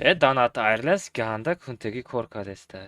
Э, Данат Айрлес ганда кунтагӣ кор кардеста.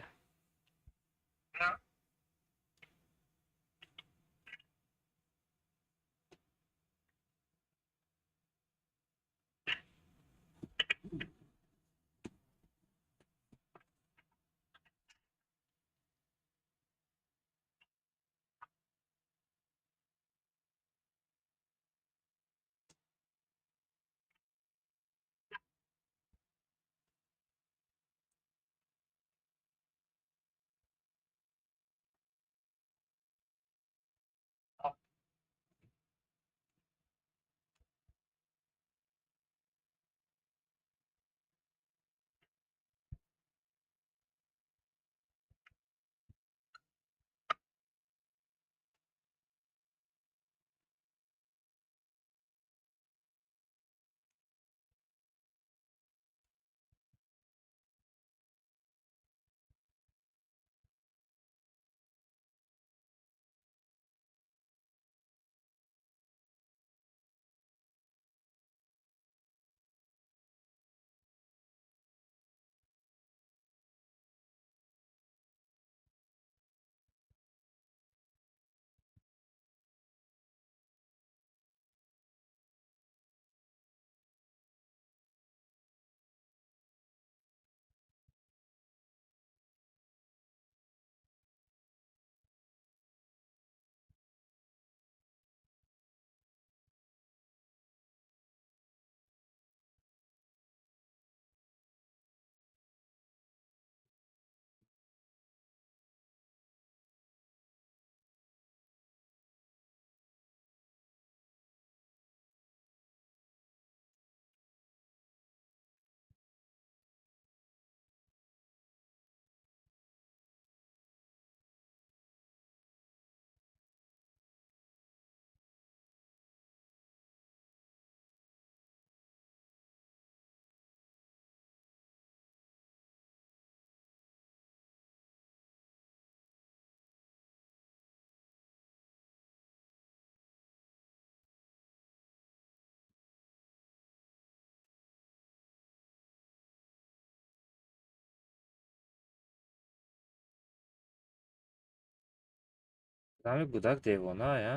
Ҳами гудак девона, я?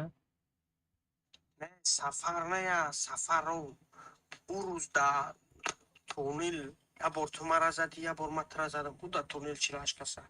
Не, Сафар не, Сафаров. Ӯ рӯз да туннел я бор ту мара задӣ, я бор ман тура задам. Ӯ да туннел 48 каса.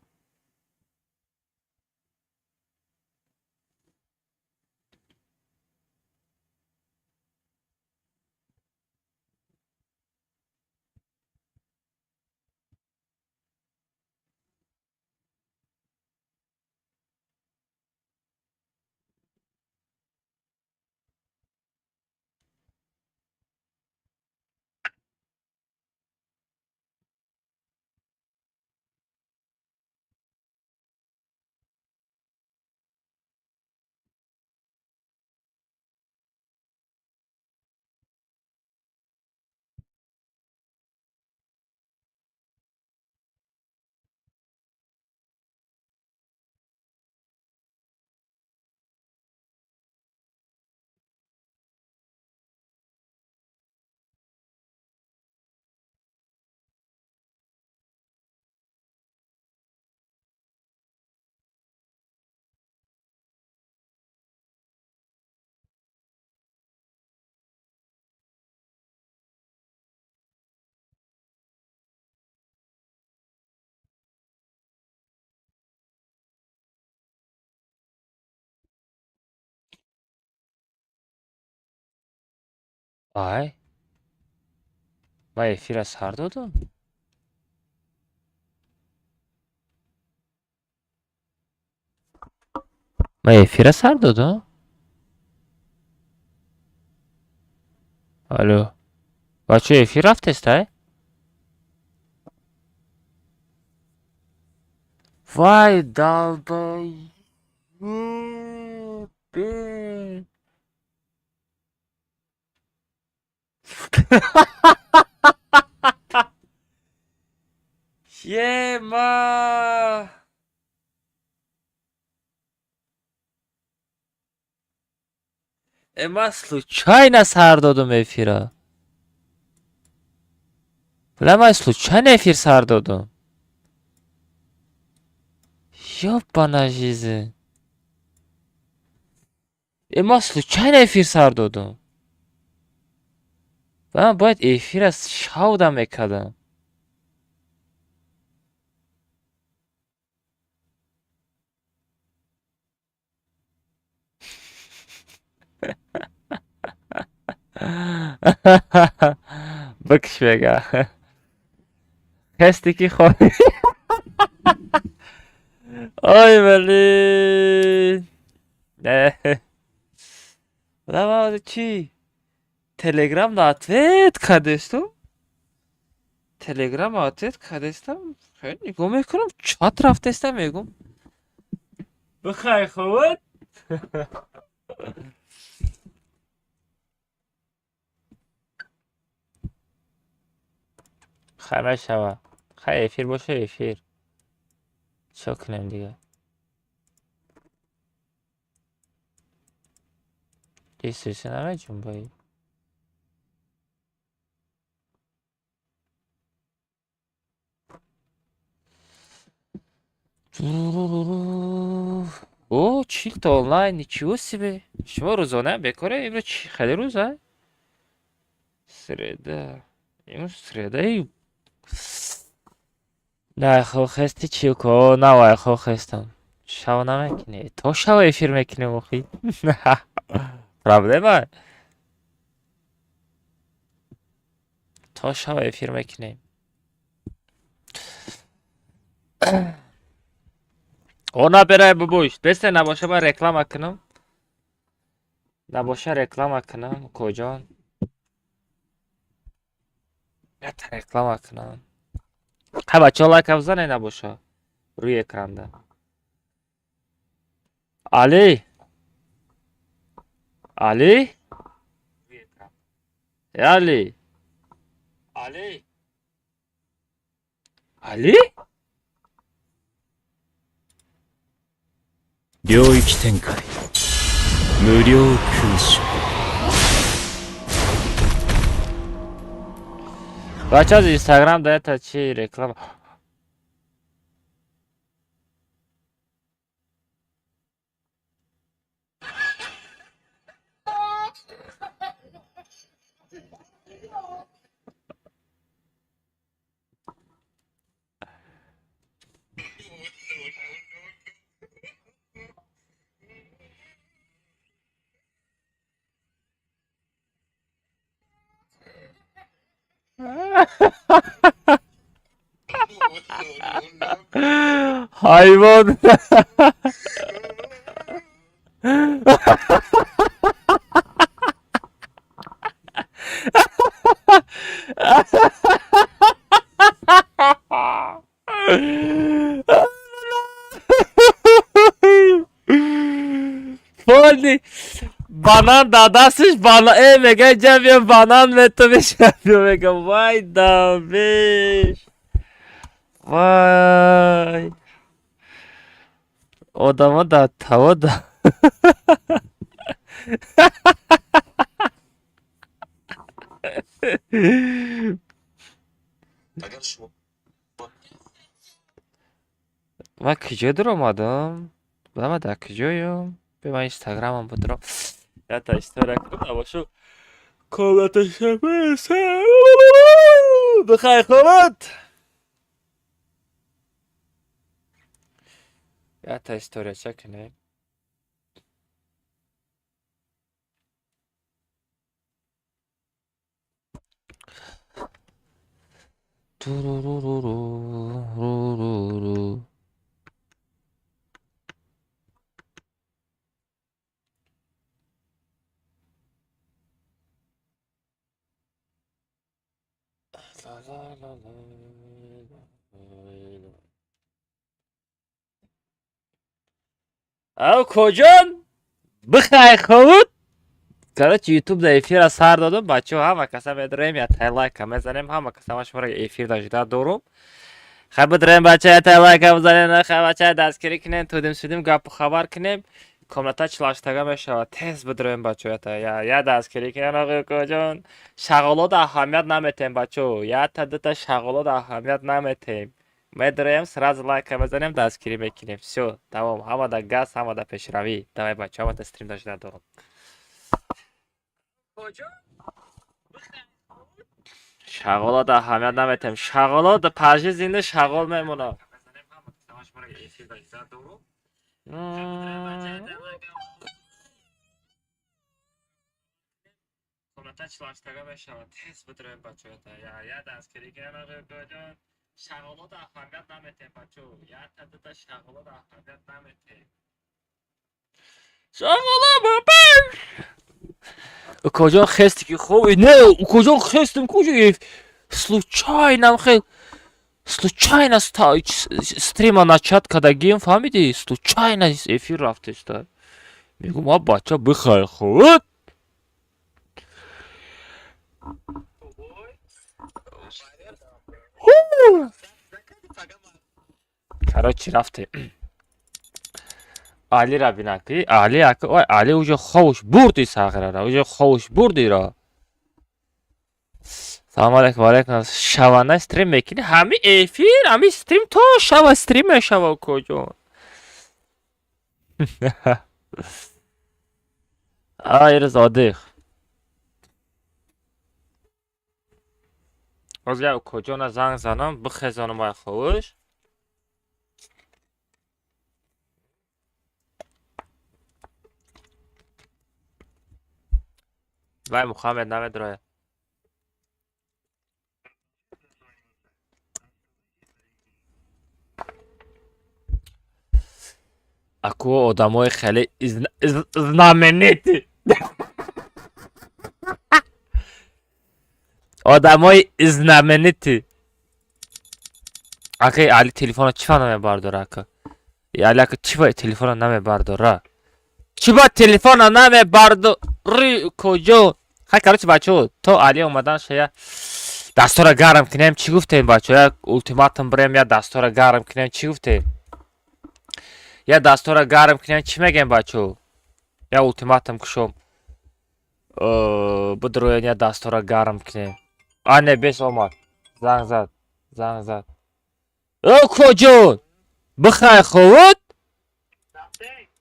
Ай? Ман эфира сар додам? Ман эфира сар додам? Алло. Бачо, эфир рафтест, ай? Вай, долбоеб! Ема! Э, ман случайно сар додум эфира. Бля, ман случайно эфир сар додам. Ёбана жизнь. Э, ман случайно эфир сар додам. Ман бояд эфира шавда мекардам. Бикш мега. Хести ки хоҳӣ. Ой, блин. Не. Бля, чӣ? Телеграм на ответ кардесту? Телеграм ответ кардестам? Хеле нигоҳ мекунам, чат рафтестам, мегум. Бихай худ. Хай мешава. Хай эфир боша эфир. Чо кунем дига? Исуси намеҷунбоӣ. О, 40 та онлайн, ничего себе. Шумо рӯзона бекоре? Имрӯз чӣ хеле рӯза? Среда. Имрӯз средаи. На, хо хести чӣ ко? Навай хо хестам. Шав намекунӣ. То шава эфир мекунем охи. Проблема? То шава эфир мекунем. О, наберай бубуш. Бесе набоша ба реклама кунам. Набоша реклама кунам, коҷон. Ята реклама кунам. Ха бачаҳо лайка бизанед набоша. Рӯи экранда. Али? Али? Э, Али? Али? Али? 領域展開無料空襲 Бачаҳо аз Инстаграм да ята чи реклама. Ҳайвон. Фони банан дар дастиш бана э мега ҷа биё банан метумеша биё мега вай давеш вай одамо дар таво да Ман куҷо дуромадам? Ман дар куҷоям? Бе ман инстаграмам будурам. Ята история кунам набошу. Комната шабеса. Бихайр хобат. Ята история ча кунем? Туруруруруруру. Ав коҷон? Бихай хобут. Короче, ютуб да эфира сар додум, бачаҳо ҳама каса медорем, ятай лайка мезанем, ҳама каса ман шуморо эфир да жида дорум. Хай бидорем бача, ятай лайка бизанем, хай бача дастгирӣ кунем, тудим судим гапу хабар кунем. Комната 48тага мешавад. Тез бидроем, бачо, ята я дастгирӣ кунем, укоҷон. Шағолода аҳамият наметем, бачо. Якта дута шағолода аҳамият наметем. Медроем, сразу лайка мезанем, дастгирӣ мекунем. Всё, тамом. Ҳамада газ, ҳамада пешравӣ. Давай, бачо, ҳамада стрим дождать дорам. Шағолода аҳамият наметем. Шағолода пажи зинда шағол мемонад. Комната 48тага мешавад. Тез бидроем, бачо, я дастгирӣ кунем, укоҷон. Шағолода аҳамият наметем, бачо. Якта дута шағолода аҳамият наметем. Шағола бабаш! Укоҷон, хести ки хоб не, укоҷон, хестим куҷо, случайно хел случайно стрима начать кардагием, фаҳмидӣ? Случайно эфир рафтеста. Мегум, а бача, бихай худ. Короче, рафте. Алира бина ки Али ака, ой, Али уже ховуш бурди, сағирара уже ховуш бурдиро. Салом алейкум, валейкум. Шавана стрим мекунӣ? Ҳами эфир, ҳами стрим то шава стрим мешава, укоҷон. Ай, рӯз одих. Ҳозир я укоҷона занг занам, бихезонам ай ховуш. Вай Мухаммед намедрояд. Аку одамои хеле знаменитый. Одамои знаменитый. Ака, Али телефона чӣ ба намебардора, ака? Али ака, чӣ ба телефона намебардора? Чӣ ба телефона намебардори, куҷо? Хай, короче, бачаҳо, то Али омадан шая дастора гарм кунем, чӣ гуфтем, бачаҳо? Як ултиматум бирем, я дастора гарм кунем, чӣ гуфтем? Я дастора гарм кунем, чӣ мегем, бачаҳо? Я ултиматум кушом. Бидроен, я дастора гарм кунем. А не, бес омад. Занг зад. Занг зад. О, куҷо? Бихай худ?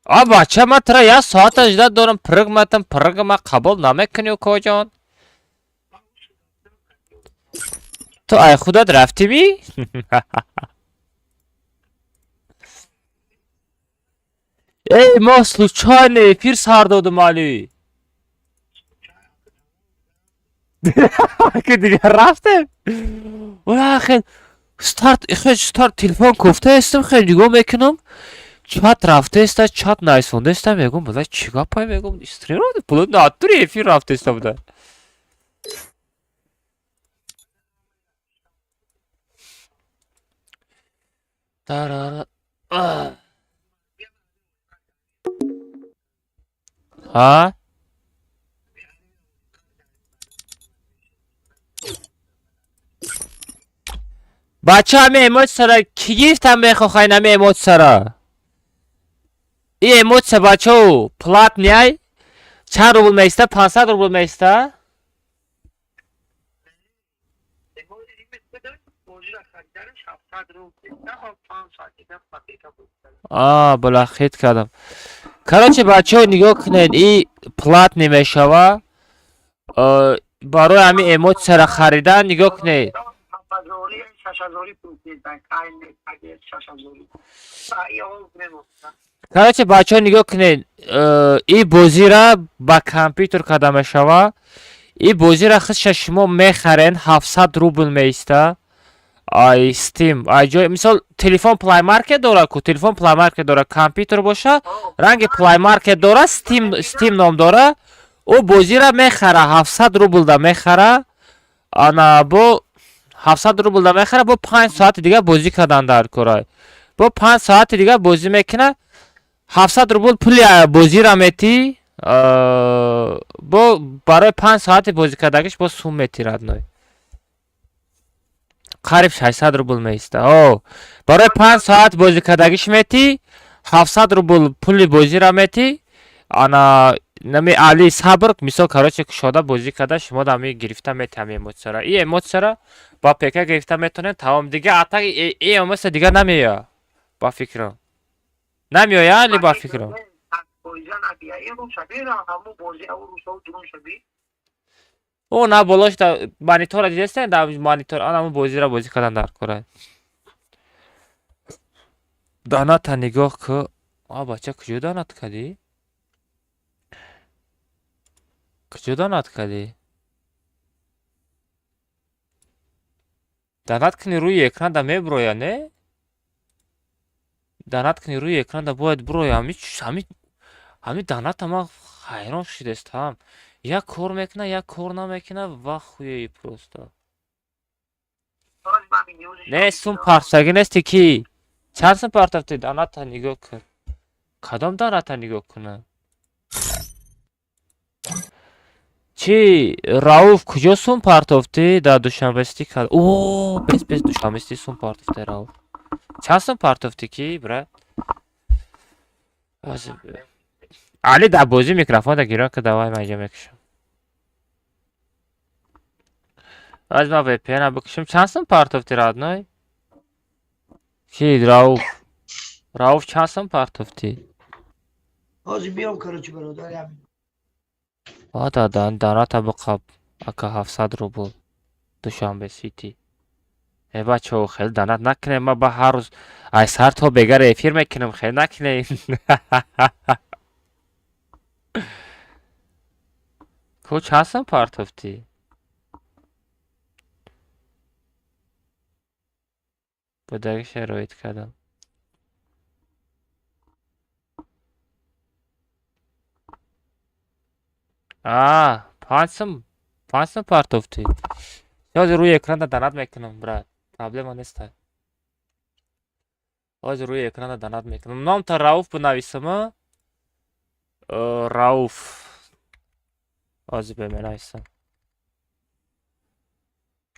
А бача, ман тра як соата ждать дорам, прыгматам, прыгма қабул намекунӣ, укоҷон. Ту ай худат рафтимӣ? Эй, мо случайно эфир сар додум, Али. Ки дигар рафтем. Ура, хел старт, хел старт телефон кофта ҳестам, хел нигоҳ мекунам. Чат рафтаеста, чат найсондаеста, мегум, буда чӣ гапай, мегум, стрим рафта, пуло натури эфир рафтаеста буда. Тарара. Ҳа? Бача, ҳами эмоцияра кӣ гирифтан мехохай, ҳами эмоцияра? И эмоция, бачао, платный ай? Чанд рубл меиста? 500 рубл меиста? А, бала, хит кардам. Короче, бачаҳо, нигоҳ кунед, и платный мешава. Барои ҳамин эмоцияра харидан, нигоҳ кунед. 7000, 6000 пул медиҳанд. 6000. Короче, бачаҳо, нигоҳ кунед, и бозира ба компютер карда мешава. И бозира худша шумо мехарен, 700 рубл меиста. Ай Steam, ай ҷой, мисол, телефон Play Market дора ку, телефон Play Market дора, компютер боша, ранги Play Market дора, Steam ном дора. Ӯ бозира мехара, 700 рублда мехара. Ана бо 700 рублда мехара, бо 5 соати дига бозӣ кардан дар корай. Бо 5 соати дига бозӣ мекуна, 700 рубл пули бозира метӣ, бо барои 5 соати бозӣ кардагиш бо сум метӣ, родной. Қариб 600 рубл меиста. О, барои 5 соат бозӣ кардагиш метӣ, 700 рубл пули бозиро метӣ, ана нами Али сабр, мисол, короче, кушода бозӣ карда, шумо да ами гирифта мети ҳами эмоцияра. И эмоцияра ба ПК гирифта метонед, тамом, дига атак и эмоция дига намеоя. Ба фикрам. Намеоя, Али, ба фикрам. О, на болош да монитора дидестен, да монитор, ана ҳамун бозиро бозӣ кардан дар кора. Доната нигоҳ ку. А бача, куҷо донат кардӣ? Куҷо донат кардӣ? Донат кунӣ, рӯи экран да меброя, не? Донат кунӣ, рӯи экран да бояд бироя. Ҳами доната ман ҳайрон шудестам. Як кор мекуна, як кор намекуна, вахуеи просто. Не, сум партофтагӣ нести ки? Чанд сум партофтӣ? Доната нигоҳ кун. Кадом доната нигоҳ кунам? Чӣ, Рауф, куҷо сум партофтӣ? Дар Душанбестӣ кад? О, бес, бес, Душанбестӣ сум партофтӣ, Рауф. Чанд сум партофтӣ ки, брат? Али, дар бозӣ микрофонда гирён ки, давай, ман инҷа мекушам. Аз ман VPN-а бикушам. Чанд сум партофтӣ, родной? Ки, Рауф? Рауф, чанд сум партофтӣ? Ҳозир биём, короче, бародар, як Ада доната биқаб, ака, 700 рубл. Душанбе Сити. Э, бачаҳо, хеле донат накунем, ман ба ҳар рӯз ай сар то бегара эфир мекунам, хеле накунем. Ку, чанд сум партофтӣ? Будаги шароит кардам. А, 5 сум, 5 сум партофтӣ. Ҳозир рӯи экранда донат мекунам, брат. Проблема неста. Ҳозир рӯи экранда донат мекунам. Номта Рауф бинависам, а? Рауф. Ҳозир бе менависам.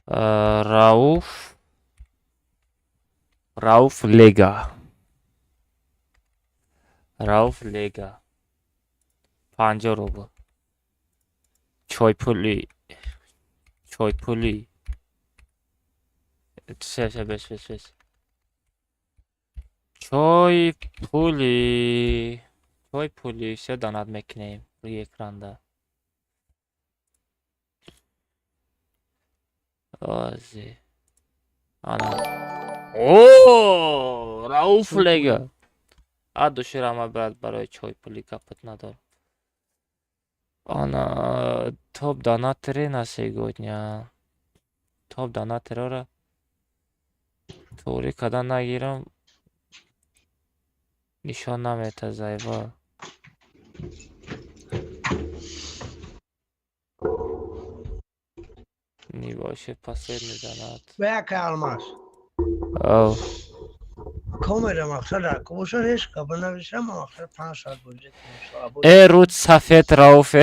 Рауф. Рауф Лега. Рауф Лега. 50 рубл. Чойпули. Чойпули. Се, се, бес, бес, бес. Чойпули. Чойпули. Все, донат мекунем рӯи экранда. Ҳозир. Ана. О, Рауф Лега. А душирама, брат, барои чойпули гапат надорам. Ана топ донаторы на сегодня. Топ донаторора туғри карда нагирам, нишон намета зайба. Небоше последний донат. Бе, Алмаз. Ов. Комера мақсад кобоша ҳеч каба нависам, мақсад 5 соат бозӣ кунем. Э, руд сафед Рауфе.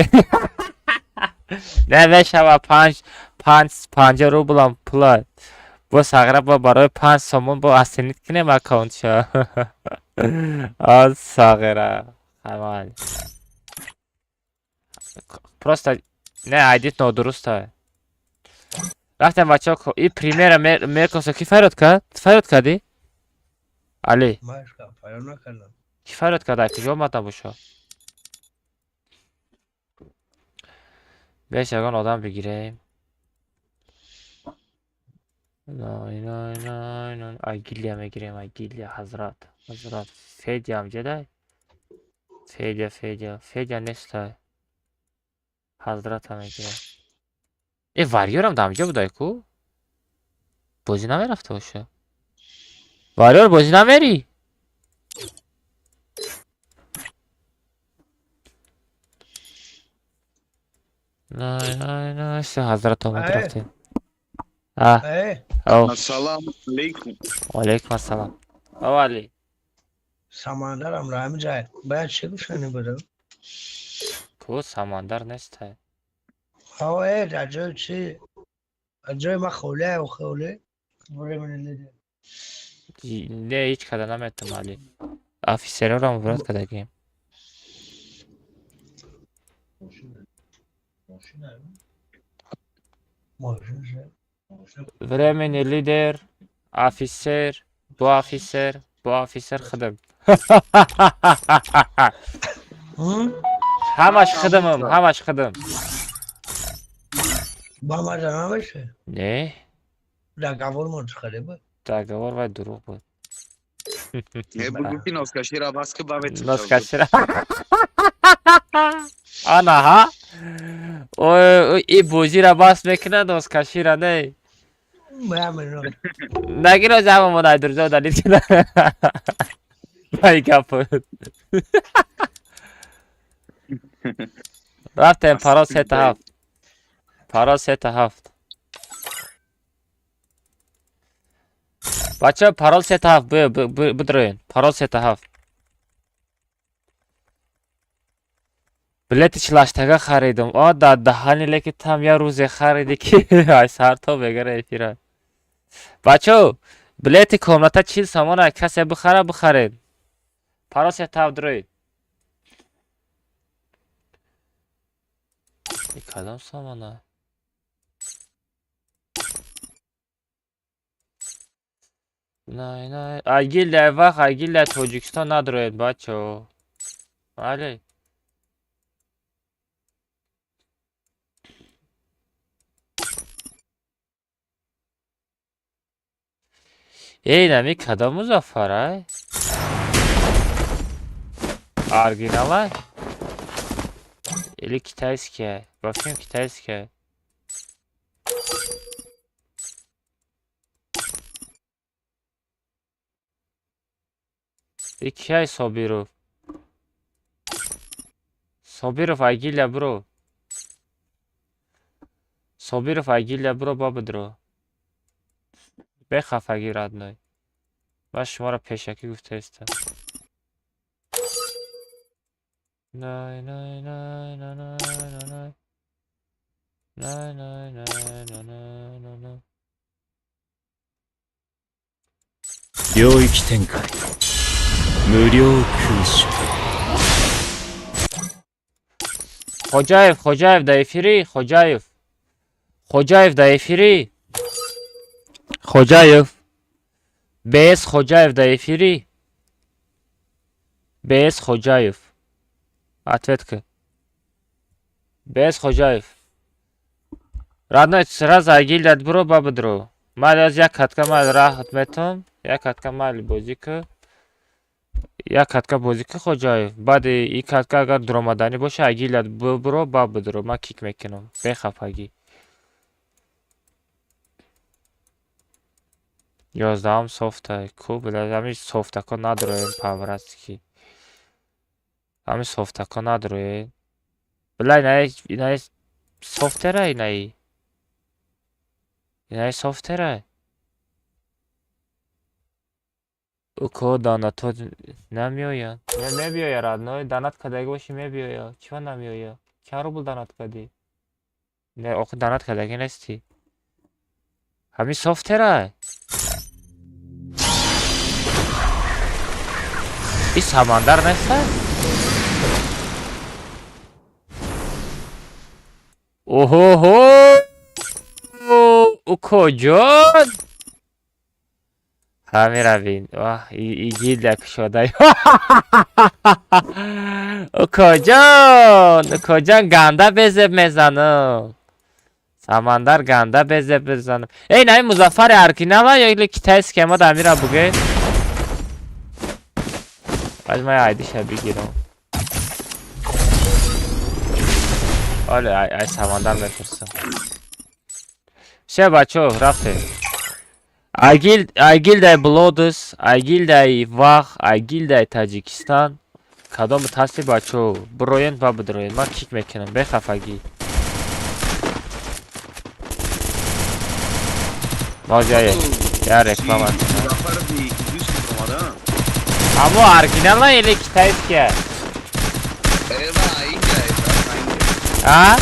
Не мешава, панҷ панҷ 50 рублам пула. Бо сағра бо барои 5 сомон бо оценить кунем аккаунтша. А сағира. Хамал. Просто не айдит нодуруста. Рафтем, бачаҳо, и примера Меркоса ки фарёд кард? Фарёд кардӣ? Али, Машка, фарёд накардам. Ки фарёд кард? Куҷо омада бошо? Беш ягон одам бигирем. Най, най, най, най. Ай, гилия мегирем, ай, гилия, ҳазрат. Ҳазрат. Федя ам ҷедай? Федя, Федя. Федя нестай. Ҳазрата мегирем. Э, варьёрам дар ҳамҷо будай ку? Бозӣ намерафта боша? Варьёр, бозӣ намерӣ? Най, най, най, се ҳазрат омад Э. рафтем. А, Э, ов, Ассалому алейкум. Алейкум ассалам. Ов, Али. Самандарам ҳамин ҷай. Бояд чӣ гуфтани будам? Ку, Самандар нестай. Ҳо, э, дар ҷои чӣ? Дар ҷои ман холия холӣ. Временный лидер. Не, ҳеҷ када наметам, Али. Офицерҳоро убрать кардагим. Мошин. Временный лидер, офицер, бо офицер, бо офицер худам. Ҳамаш худамам, ҳамаш худам. Ба маза намеше? Не. Договор мон чӣ хеле буд? Договор вай дурӯғ буд. Не, бугу ки носкашира бас ки ба мету. Носкашира. Анаҳа. Ой, и бозира бас мекунад, носкашира не. Нагиро замон айдурзо далил кунад. Вай гап. Рафтем парол 3 та 7. Парол 3 та 7. Бача, парол 3 та 7, бидроен. Парол 3 та 7. Билети чилаштага харидум. О, да даҳани леки там я рӯзе хариди ки ай сар то бегара эфира. Бачо, билети комната 40 сомона, касе бихара, бихаред. Парол 3 та 7 дроед. Кадом сомона? Най, най. Агилля вақт, агилля Тоҷикистон надроед, бачо. Бале. Эй, нами кадом Музаффар ай? Оригинал или китайский? Ба филм китайский. И кияй Собиров? Собиров, агилля бро. Собиров, агилля бро, ба бидро. Бехафагӣ, родной. Ман шуморо пешакӣ гуфтаистам. Най, най, най, най, най, най, най, най, най, най, най, най, най. 領域展開無料空襲 Хоҷаев, Хоҷаев дар эфирӣ, Хоҷаев. Хоҷаев дар эфирӣ. Хоҷаев. БС Хоҷаев дар эфирӣ. БС Хоҷаев. Ответ ка. БС Хоҷаев. Родной, сразу агилдат бро, ба бидро. Ман аз як катка ман раҳат метам, як катка майли бозӣ ка. Як катка бозӣ ка, Хоҷаев. Баъди и катка агар дуромаданӣ боша, агилдат бро, ба бидро. Ман кик мекунам. Бехафагӣ. 11-ам софта. Ку била ҳами софтако надроем по-братски. Ҳами софтако надроем. Била инаи инаи софтера инаи. Инаи софтера. Уко донато намеояд. Не мебиояд, родной, донат кардагӣ бошӣ, мебиояд. Чима намеояд? Чанд рубл донат кардӣ? Не, охи донат кардагӣ нестӣ. Ҳамин софтера. И самандар неста? Оҳоҳо! Укоҷон! Ҳамира бин. Ваҳ, и гилда кушода. Укоҷон! Укоҷон, ганда безеб мезанам. Самандар ганда безеб мезанам. Эй, наи Музаффари оригинала ё или китайский, ма дамира буге? Баъд ман айдиша бигирам. Оле, ай Самандар мепурсам. Все, бачо, рафтем. Агил, агилдай Блодус, агилдай Вах, агилдай Таҷикистон. Кадом таси, бачо, бироен ва бидроен. Ман кик мекунам, бехафагӣ. Боз я реклама. Амо оригинала или китайская? А?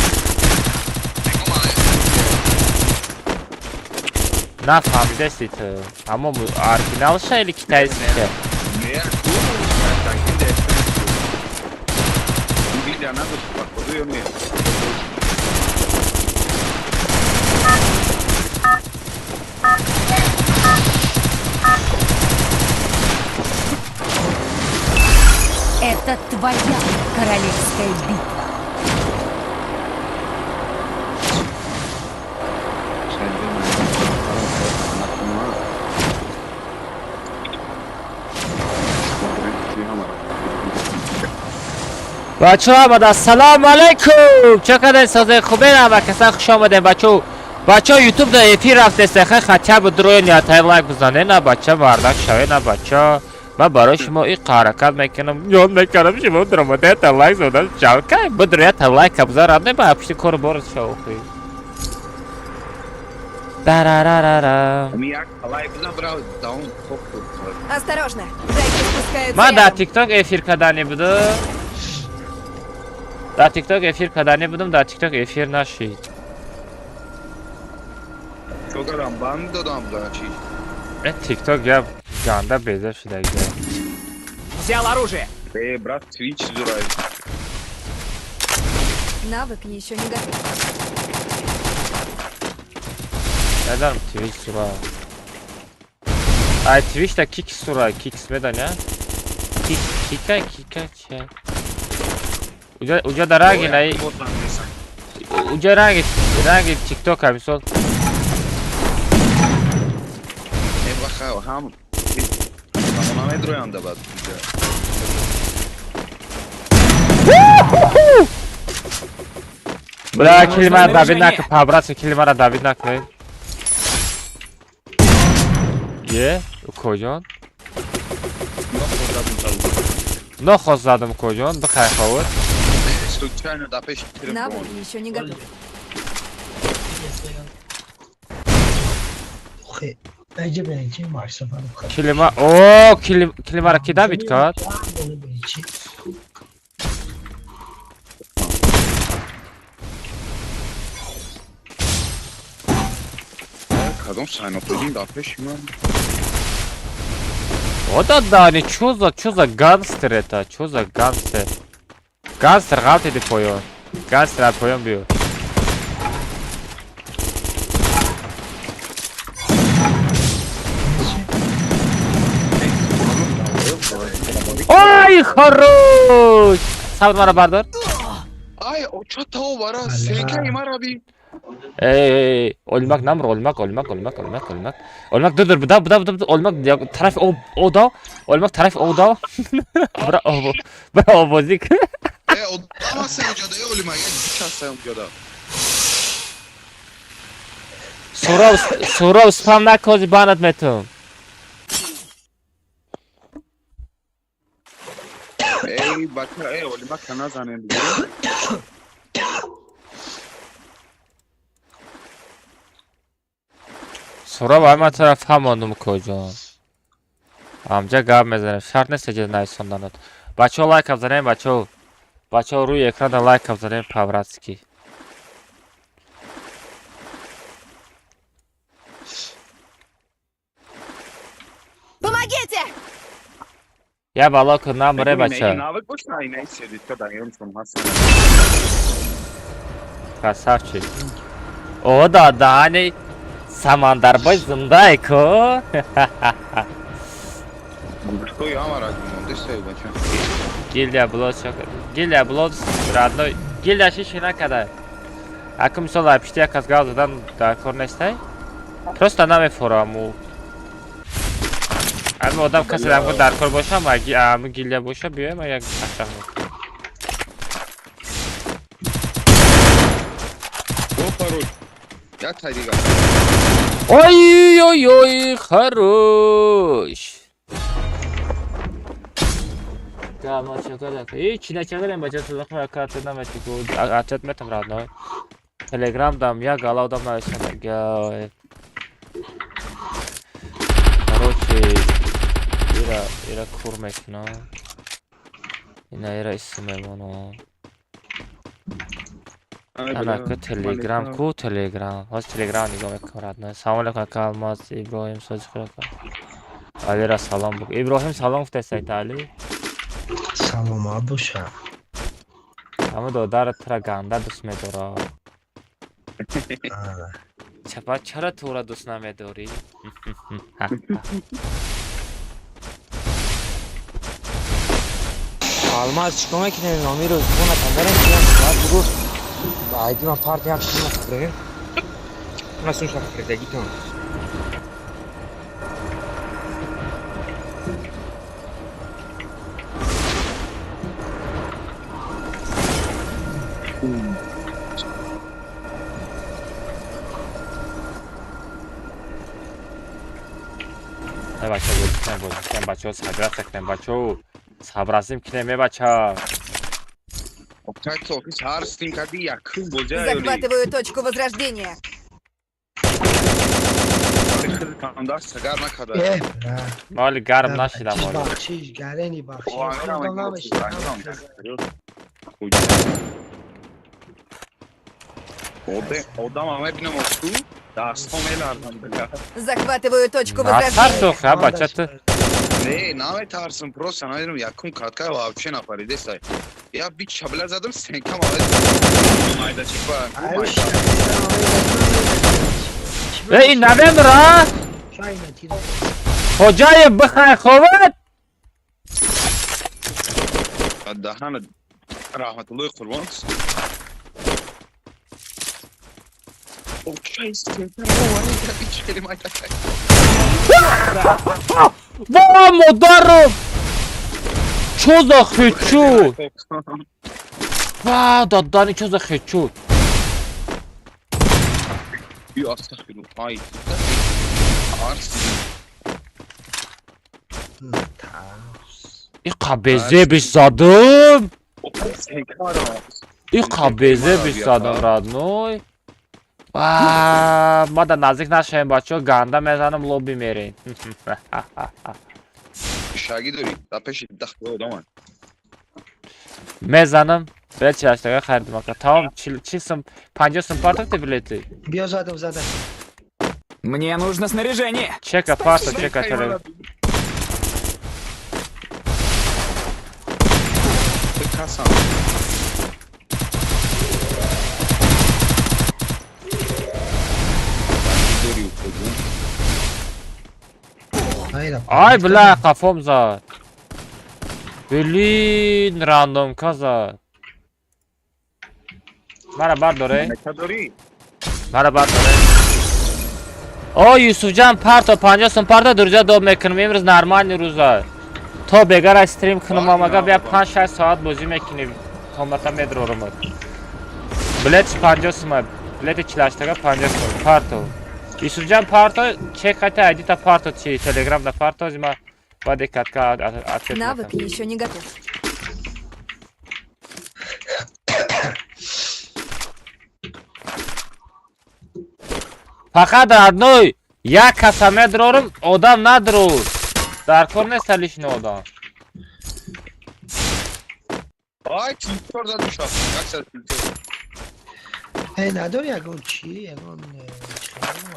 Нафаҳмидасти ту. Амо оригиналша или китайская? Гильдия надошт, походу, ё не? Это твоя королевская битва. Бачаҳо омада, ассалому алайкум, чӣ қадар созаи хубе, ҳама каса хуш омадем, бачаҳо. Бачаҳо, ютуб да эфир рафтеста, хай хотя бы дрои ниятаи лайк бизане на, бача, мардак шаве на, бача. Ман барои шумо и ҳаракат мекунам, ёд мекунам, шумо дромадаята лайк задан шавкай бидроята лайка бизарад, не ба пишти кору борис шавохи. Дарарарара. Ами як лайк бизан, брав, даун топ. Осторожно! Зайки спускаются Ман дар рядом. Тикток эфир кардани будум. Дар Тикток эфир кардани будум, дар Тикток эфир нашид. Чо кардам, банд додам, да чи? Э, Тикток я ганда беза шуда. Взял оружие. Э, брат, Твич зурай. Навык еще не готов. Надарам Твич сура. Ай, Твич да кик сура, кикс меданя? Кик, кика, кика, че? Уҷа, уҷа да ранги най, уҷа ранги, ранги Тикток мисол. Э, баха, ҳам ҳамона медроянда баъд. Бля, килимара давид накун, по-братски килимара давид накунед. Е, укоҷон. Нохост задам, укоҷон, бихай ховуд. Случайно да пеш Навык еще не готов. Охе, наҷа бинечи машсафар бухар. Килима, о, килимара ки давид кард? Бинечи. Кадом сайноподин да пеши ман. Вот да, да, не, чё за гангстер это? Чё за гангстер? Гангстер ғалтиди поён. Гангстер аз поён биё. Ой, хорош! Сабр, мара бардор. Ай, оча тао бара, сека имара би. Эй, эй, олмак намр, олмак, олмак, олмак, олмак, олмак. Олмак dur dur, буда, буда, буда, олмак тарафи об, ода, олмак тарафи ода. Бра, обо, бра, обозик. Э, одама се уҷада, э, олимак, э, час се уҷада. Суров, суров, спам накози банат метум. Эй, бача, э, олимак назанем дига. Суров, ай ман тараф ҳамондум, коҷон. Ҳамҷа гап мезанем. Шарт нест эҷа найсонданат. Бачаҳо, лайк занем, бачаҳо. Бачаҳо, рӯи экрана лайк занем по-братски. Помогите! Я бало ку намре, бача. Навык боша, ай, най седитка да ёнчон ҳасан. Красавчик. О, да, даҳани Самандарбой зиндай ку. Той ҳамара монде се, бача. Гильдия Блод чок. Гильдия Блод родной. Гильдия шиши накарда. Аку мисол ай пишти як аз гап задан дар кор нестай? Просто намефораму. Ами одам касе дар кор боша, ами гильдия боша, биёем як чақчақ мекунем. О, пароль. Як тай дига. Ой, ой, ой, хорош. Да, чакада. Эй, чина чакада, бача садақ карта намети ку. Ачат метам родной. Телеграм дам, я гала одам нависам. Короче, ира ира кур мекунам. Ина ира исм мемонам. Ана ку Телеграм, ку Телеграм. Ҳоз Телеграм нигоҳ мекунам, родной. Салом алейкум, ака Алмаз, Иброҳим, сози худ ака. Алира салом буг. Иброҳим салом гуфта сайта Али. Саломат боша. Ҳама додарат тура ганда дӯст медорад. Чапа чаро тура дӯст намедорӣ? Алмаз чикор мекунем? Номи рӯз хона кандарем баъд гуфт айди ман парт як шумо хӯрем. Ман сун шаф кардагитон. Бача бозӣ кунем, бозӣ кунем, бачаҳо сабраса кунем, бачаҳо сабрасим кунем, е бача. Захватываю точку возрождения. Моли гарм нашидам моли. Бахшиш, гарени бахшиш. Захватываю точку возрождения. Натарсу, бача ту. Не, наметарсам, просто намедонам якум катка вообще напаридесай. Я бит шабла задам, стенкам майда чипа. Эй, намемра! Хоҷаев бихай ховат! Даҳана раҳматуллои қурбон. Ва модарам! Чо за хечуд? Ва дадани чо за хечуд? Иқа безебиш задам! Иқа безебиш задам, родной! Ма да наздик нашавем, бачаҳо, ганда мезанам, лобби мерем. Мезанам, билет 48 харидам ака. Тамом, 40 сум, 50 сум партофти билети? Биё задам, задам. Мне нужно снаряжение. Чека парто, чека теле. Ай, бля, қафом зад. Блин, рандомка зад. Мара бардоре. Мара бардоре. О, Юсуфҷан, парто 50 сум парто дурҷа доб мекунем. Имрӯз нормальный рӯза. То бегара стрим кунам, ага бия 5-6 соат бозӣ мекунем. Комната медрорам. Билет 50 сум, билети 48 50 сум. Парто. Юсуфҷан парто, чек хата айдита парто чи Телеграм да парто, зима баъди катка ответ. Навык еще не готов. Фақат родной, як каса медрорум, одам надрур. Дар кор нест лишний одам. Ай, чор зад мешавад. Як сад чор. Эй, надори ягон чи, ягон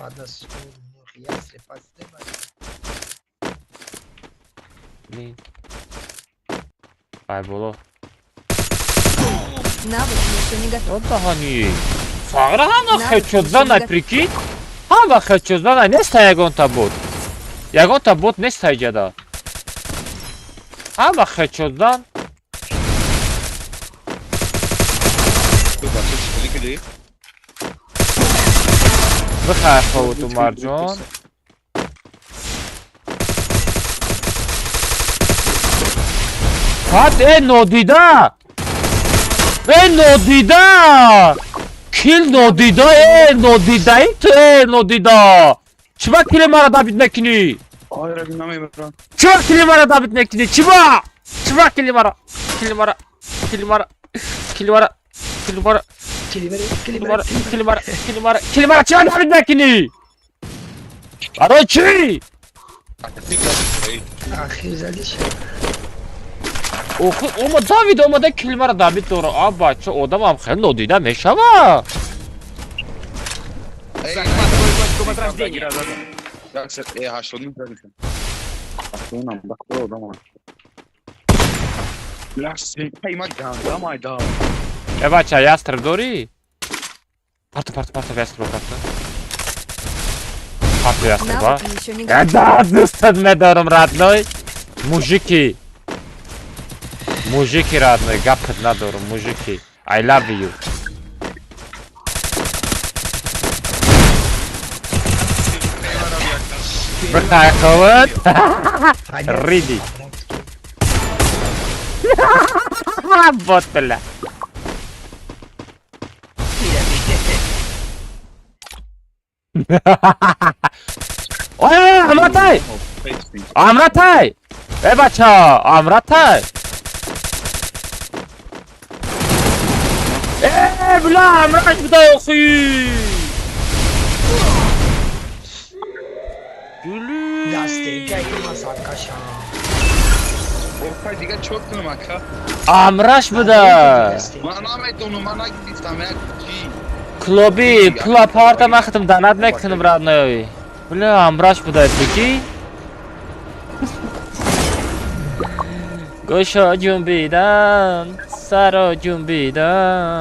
адас ясли пасте. Блин. Ай, боло. Навык еще не готов. Даҳани. Фағра ҳама хечозана, прикинь? Ҳама хечозана, неста ягонта бот. Ягонта бот неста иҷада. Ҳама хечозан. Бихай ховуту марҷон. Фат, э нодида! Э нодида! Кил нодида, э нодидаи ту, э нодида! Чиба кили мара дабит мекунӣ? Чиба кили мара дабит мекунӣ? Чиба? Чиба кили мара? Кили мара, кили мара, кили мара, кили мара, кили мара, кили мара, кили мара, кили мара, чиба дабит мекунӣ? Барои чӣ? Ахир задиш. Охи, ома Давид омада килмара Давид дора. А бача, одамам хеле нодида мешава. Захватываю точку возрождения. Э, бача, ястреб дорӣ? Парто, парто, парто, ястреба, парто. Парто ястреба. Навык еще не готов. Да, дӯстат медорам, родной. Мужики. Мужики, родной, гапат надорам, мужики. I love you. Бихайховат. Риди. Вот, бля. Ой, Амратай! Амратай! Э, бача, Амратай! Э, бля, Амраш буда охи! Гүлү! Дастека ки ман саркашам. Охай, дига чо кунам, ака? Амраш буда! Ман намедонам, ман нагирифтам як чи. Клоби, пула парта махтам данат мекунам, родной. Бля, амраш буда, прикинь? Гӯшо ҷунбидан, саро ҷунбидан.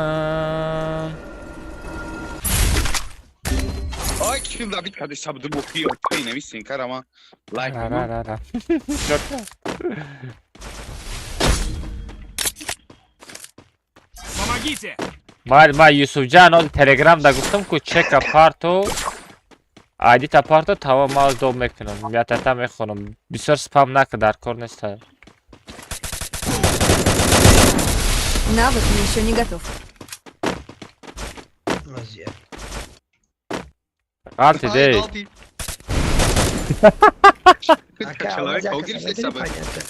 Ой, ким да бит кади саб дубу хи окей невисин карама. Лайк. Ра, ра, ра, ра. Помогите! Ма Юсуфҷан оз Телеграм да гуфтам ку чека парто айдита парто тамом ма оз доб мекунам. Ятата мехонам. Бисёр спам нака дар кор неста. Навык еще не готов. Вазият. Ғалти дей. Ака, Человек аваз яка огирифти саб саб. понятно.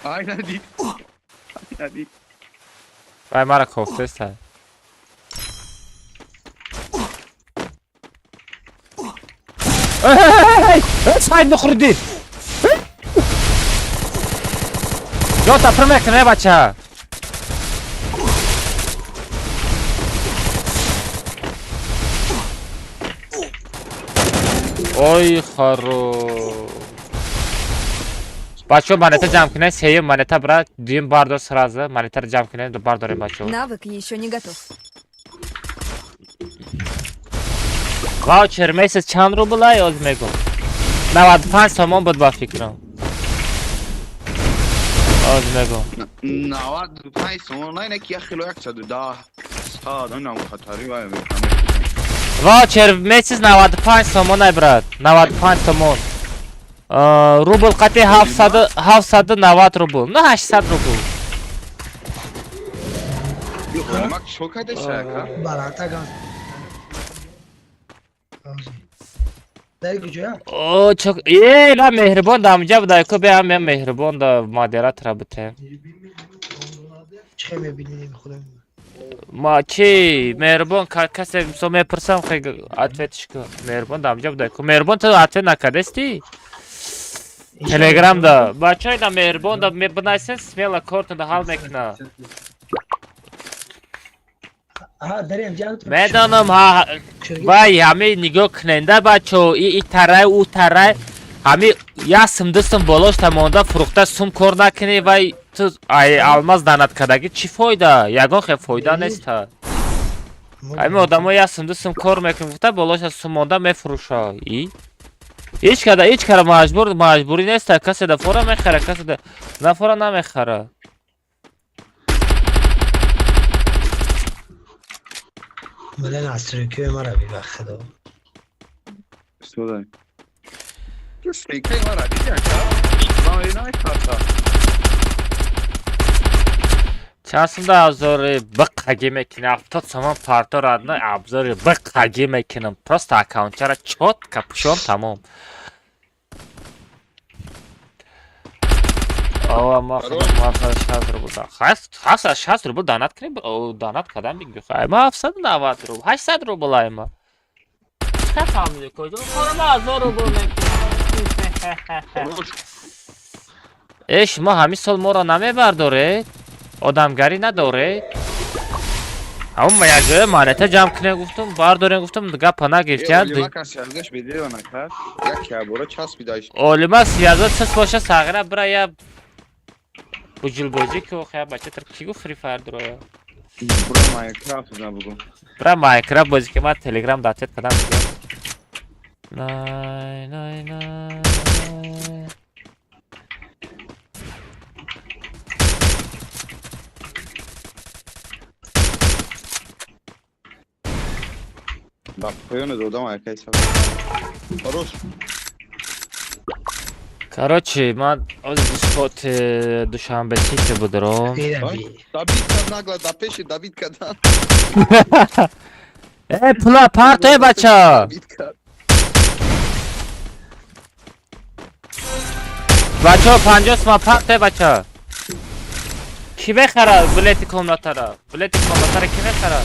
Ай, надид. Надид. Вай мара кофтеста. Эй, сайд бихӯрдӣ. Ҷота пир мекунӣ, бача. Ой, харо. Бачаҳо, монета ҷамъ кунед, сеюм монета брат, дуюм бардор сразу, монетаро ҷамъ кунед, бардорем бачаҳо. Навык еще не готов. Ваучер месяц чанд рубл ай оз мегум. 95 сомон буд ба фикрам. Оз мегум. 95 сомон най не ки як хило 110 сад онам хатари вай мекунам. Ваучер месяц 95 сомон ай брат. 95 сомон. Рубл қати 700 790 рубл. На 800 рубл. Мак чо кадеса ака? Баландтар ган. Дар куҷоя? О, чок. Э, на меҳрибон да амҷа буда ко бе ам меҳрибон да модератора бите. Чӣ хел мебинем худам? Ма чи меҳрибон касе мисол мепурсам хе ответиш ку. Меҳрибон да амҷа буда ко. Меҳрибон ту ответ накардасти? Телеграм да. Бачаи да меҳрибон да мебинайсен смело кортон да ҳал мекуна. Аҳа, дарем ҷан. Медонам ҳа вай ҳами нигоҳ куненда бачо и тарай у тарай ҳами як сум дустум болошта монда фурӯхта сум кор накунӣ вай ту ай алмаз данат кардагӣ чӣ фоида? Ягон хел фоида неста. Ҳами одамо як сум дустум кор мекунӣ гуфта болошта сум монда мефурӯша. И ҳеҷ када ҳеҷ кара маҷбур маҷбурӣ неста касе да фора мехара касе да на фора намехара. Мала настройки мара биба худо. Судай. Сенкаи мара диди ака? Ман намекарта. Чанд сум да абзори биққагӣ мекунӣ? 70 сомон парто родной абзори биққагӣ мекунам. Просто аккаунтчара чётко пӯшон тамом. Ова ма худам 760 рубл да. 760 рубл данат кунӣ, данат кардам бигӯ. Хай ма 790 рубл, 800 рубл ай ма. Чӣ фаҳмидӣ куҷо? Ма 1000 рубл мекунам. Э, шумо ҳамин сол моро намебардоред? Одамгарӣ надоред? Ҳамон ма якҷоя монета ҷамъ кунем гуфтум, бардорем гуфтум, гапа нагирифтияд. Олима кас язгаш бедева накард. Як ябора часпидаш. Олима сиязо сис боша сағира бира я буҷулбозӣ ки охи я бача тир ки гуфт Free Fire дуроя. Бра Майнкрафт набугу. Бра Майнкрафт бозӣ ки ман Телеграм датет кардам. Най най най. Ба поёни додам акай саб. Хорош. Короче, ман оз дискот Душанбе Сити будром. Давид кад нагла да пеши Давид кадан. Э, пула парто бача. Давид кад. Бача 50 сма парто бача. Ки мехара билети комнатара? Билети комнатара ки мехара?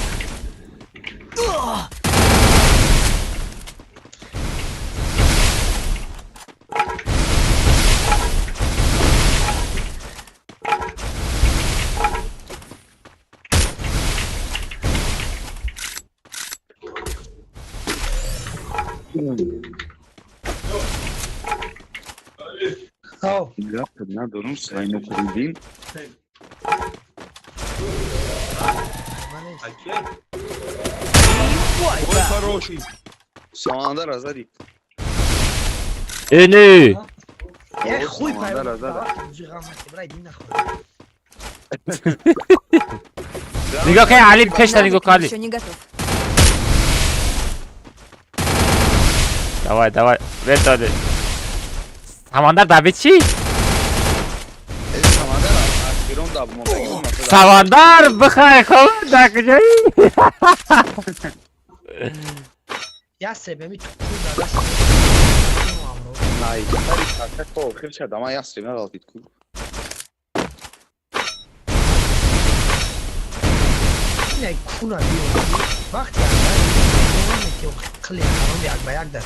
Гап надорум сайно куридин. Ой, хороший. Самандар азари. Эни. Э, хуй Самандар азари. Нигоҳ кун Али пешта нигоҳ кун Али. Еще не готов. Давай, давай. Ветоди. Самандар Давид чӣ? Э, Самандар аз берун даб мондаги. Самандар бихай хоб дар куҷоӣ? Я себе ми ту да даст. Най, тари така ко хирча дама я стрим надалтид ку. Не куна биё. Вақти ки қили ҳаром як ба як дар.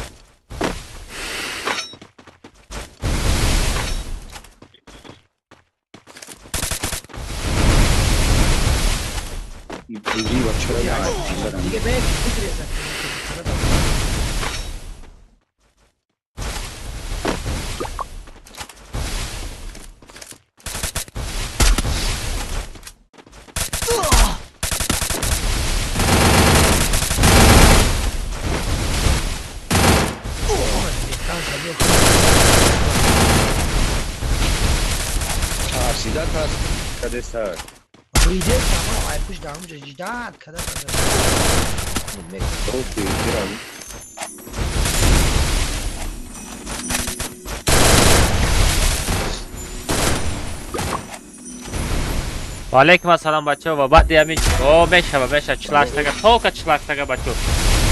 Бузи ва чора я. Диге бе бигреза. Тарсида тарс кадеса. Риде сама ай пуш дам ҷидат када када. Окей, кирам. Ва алейкум ассалом бачаҳо ва баъди ҳамин о мешава меша 48 тага тока 48 тага бачаҳо.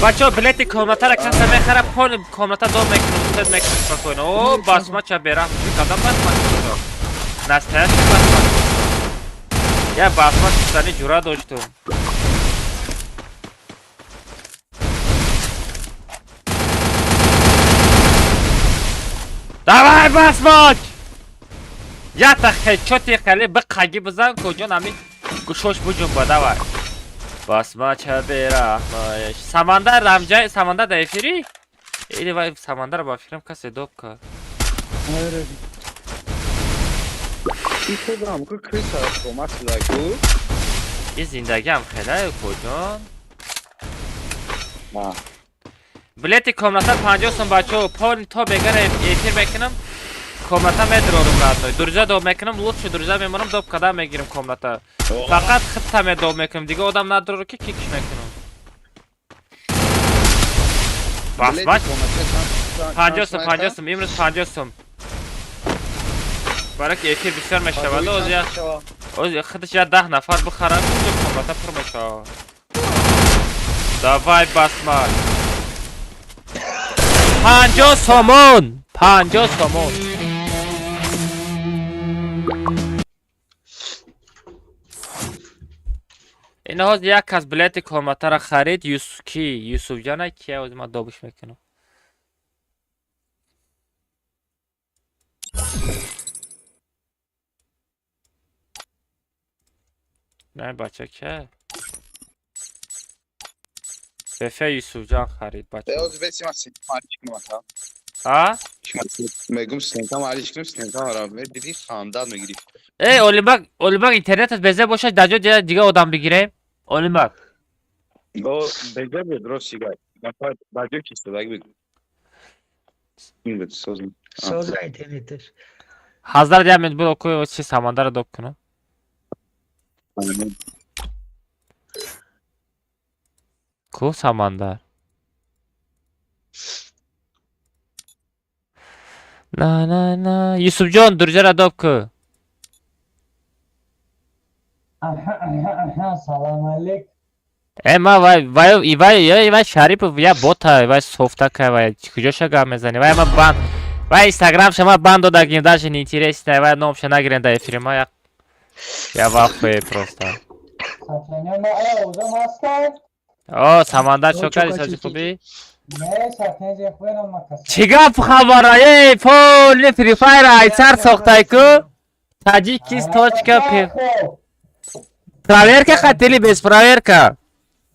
Бачаҳо билети комнатара каса мехара пони комната дом мекунам устед мекунам спокойно. О басмача бераҳм чӣ кардам басмач. Настоящий басмач. Я басмач шудани ҷуръат доштум. Давай басмач! Ята хедшоти хеле биқаги бизан куҷон ҳамин гӯшош буҷунба давай. Басмача бераҳмаш. Самандар рамҷай Самандар дар эфири? Или вай Самандар ба фикрам касе доб кард. Ки кудам ку криса омад ку. Ин зиндагиам хеле куҷон. Ма. Билети комната 50 сом бачаҳо, пол то бегара эфир мекунам. Комната медрорум родной. Дурза доб мекунам, лучше дурза мемонам, доб када мегирам комната. Фақат хитта медоб мекунам, дига одам надору ки кикш мекунам. Басмач 50 сом, 50 сом, имрӯз 50 сом. Барои ки эфир бисёр мешавад, оз я оз худаш я 10 нафар бихарад, комната пур мешавад. Давай басмач. 50 сомон, 50 сомон. Ин ҳозир як кас билети комнатаро харид, ки Юсуфҷона ки ҳозир ман добуш мекунам. Не бача ки? Фефе Юсуфҷон харид, бача. Э, беси ман сенкам алиш кунам, ака. А? Мегум, сенкам алиш кунам, сенкам ара медиди, хандат мегирифт. Э, Олимбак, Олимбак, интернетат безе бошад, дар ҷо дига одам бигирем. Олимбак. О, безе буд, рости гап. Нафар ба ҷо ки истодаг буд. Ин буд, созм. Соза интернеташ. Ҳазрат, як минут буро ку, чи Самандара доб кунам. Ку Самандар? На на на Юсуфҷон, дурҷара доб ку. Салам алейк. Э, ма вай вай вай вай Шарипов я бота, вай софтака, вай куҷоша гап мезанӣ? Вай ма бан, вай инстаграмша ма бан додагим, даже неинтересно, вай номша нагирем дар эфири ма, я в ахуе просто. Сачаня ма э озам ҳастай? О, Самандар, О, чо кардӣ? чо Сози кардӣ? хубӣ? Не, сатнеже хуенам ма каса. Чӣ гап хабара? Эй, поли Фри Файр айсар сохтай ку? Таҷикис точка п. Проверка хотели, без проверка.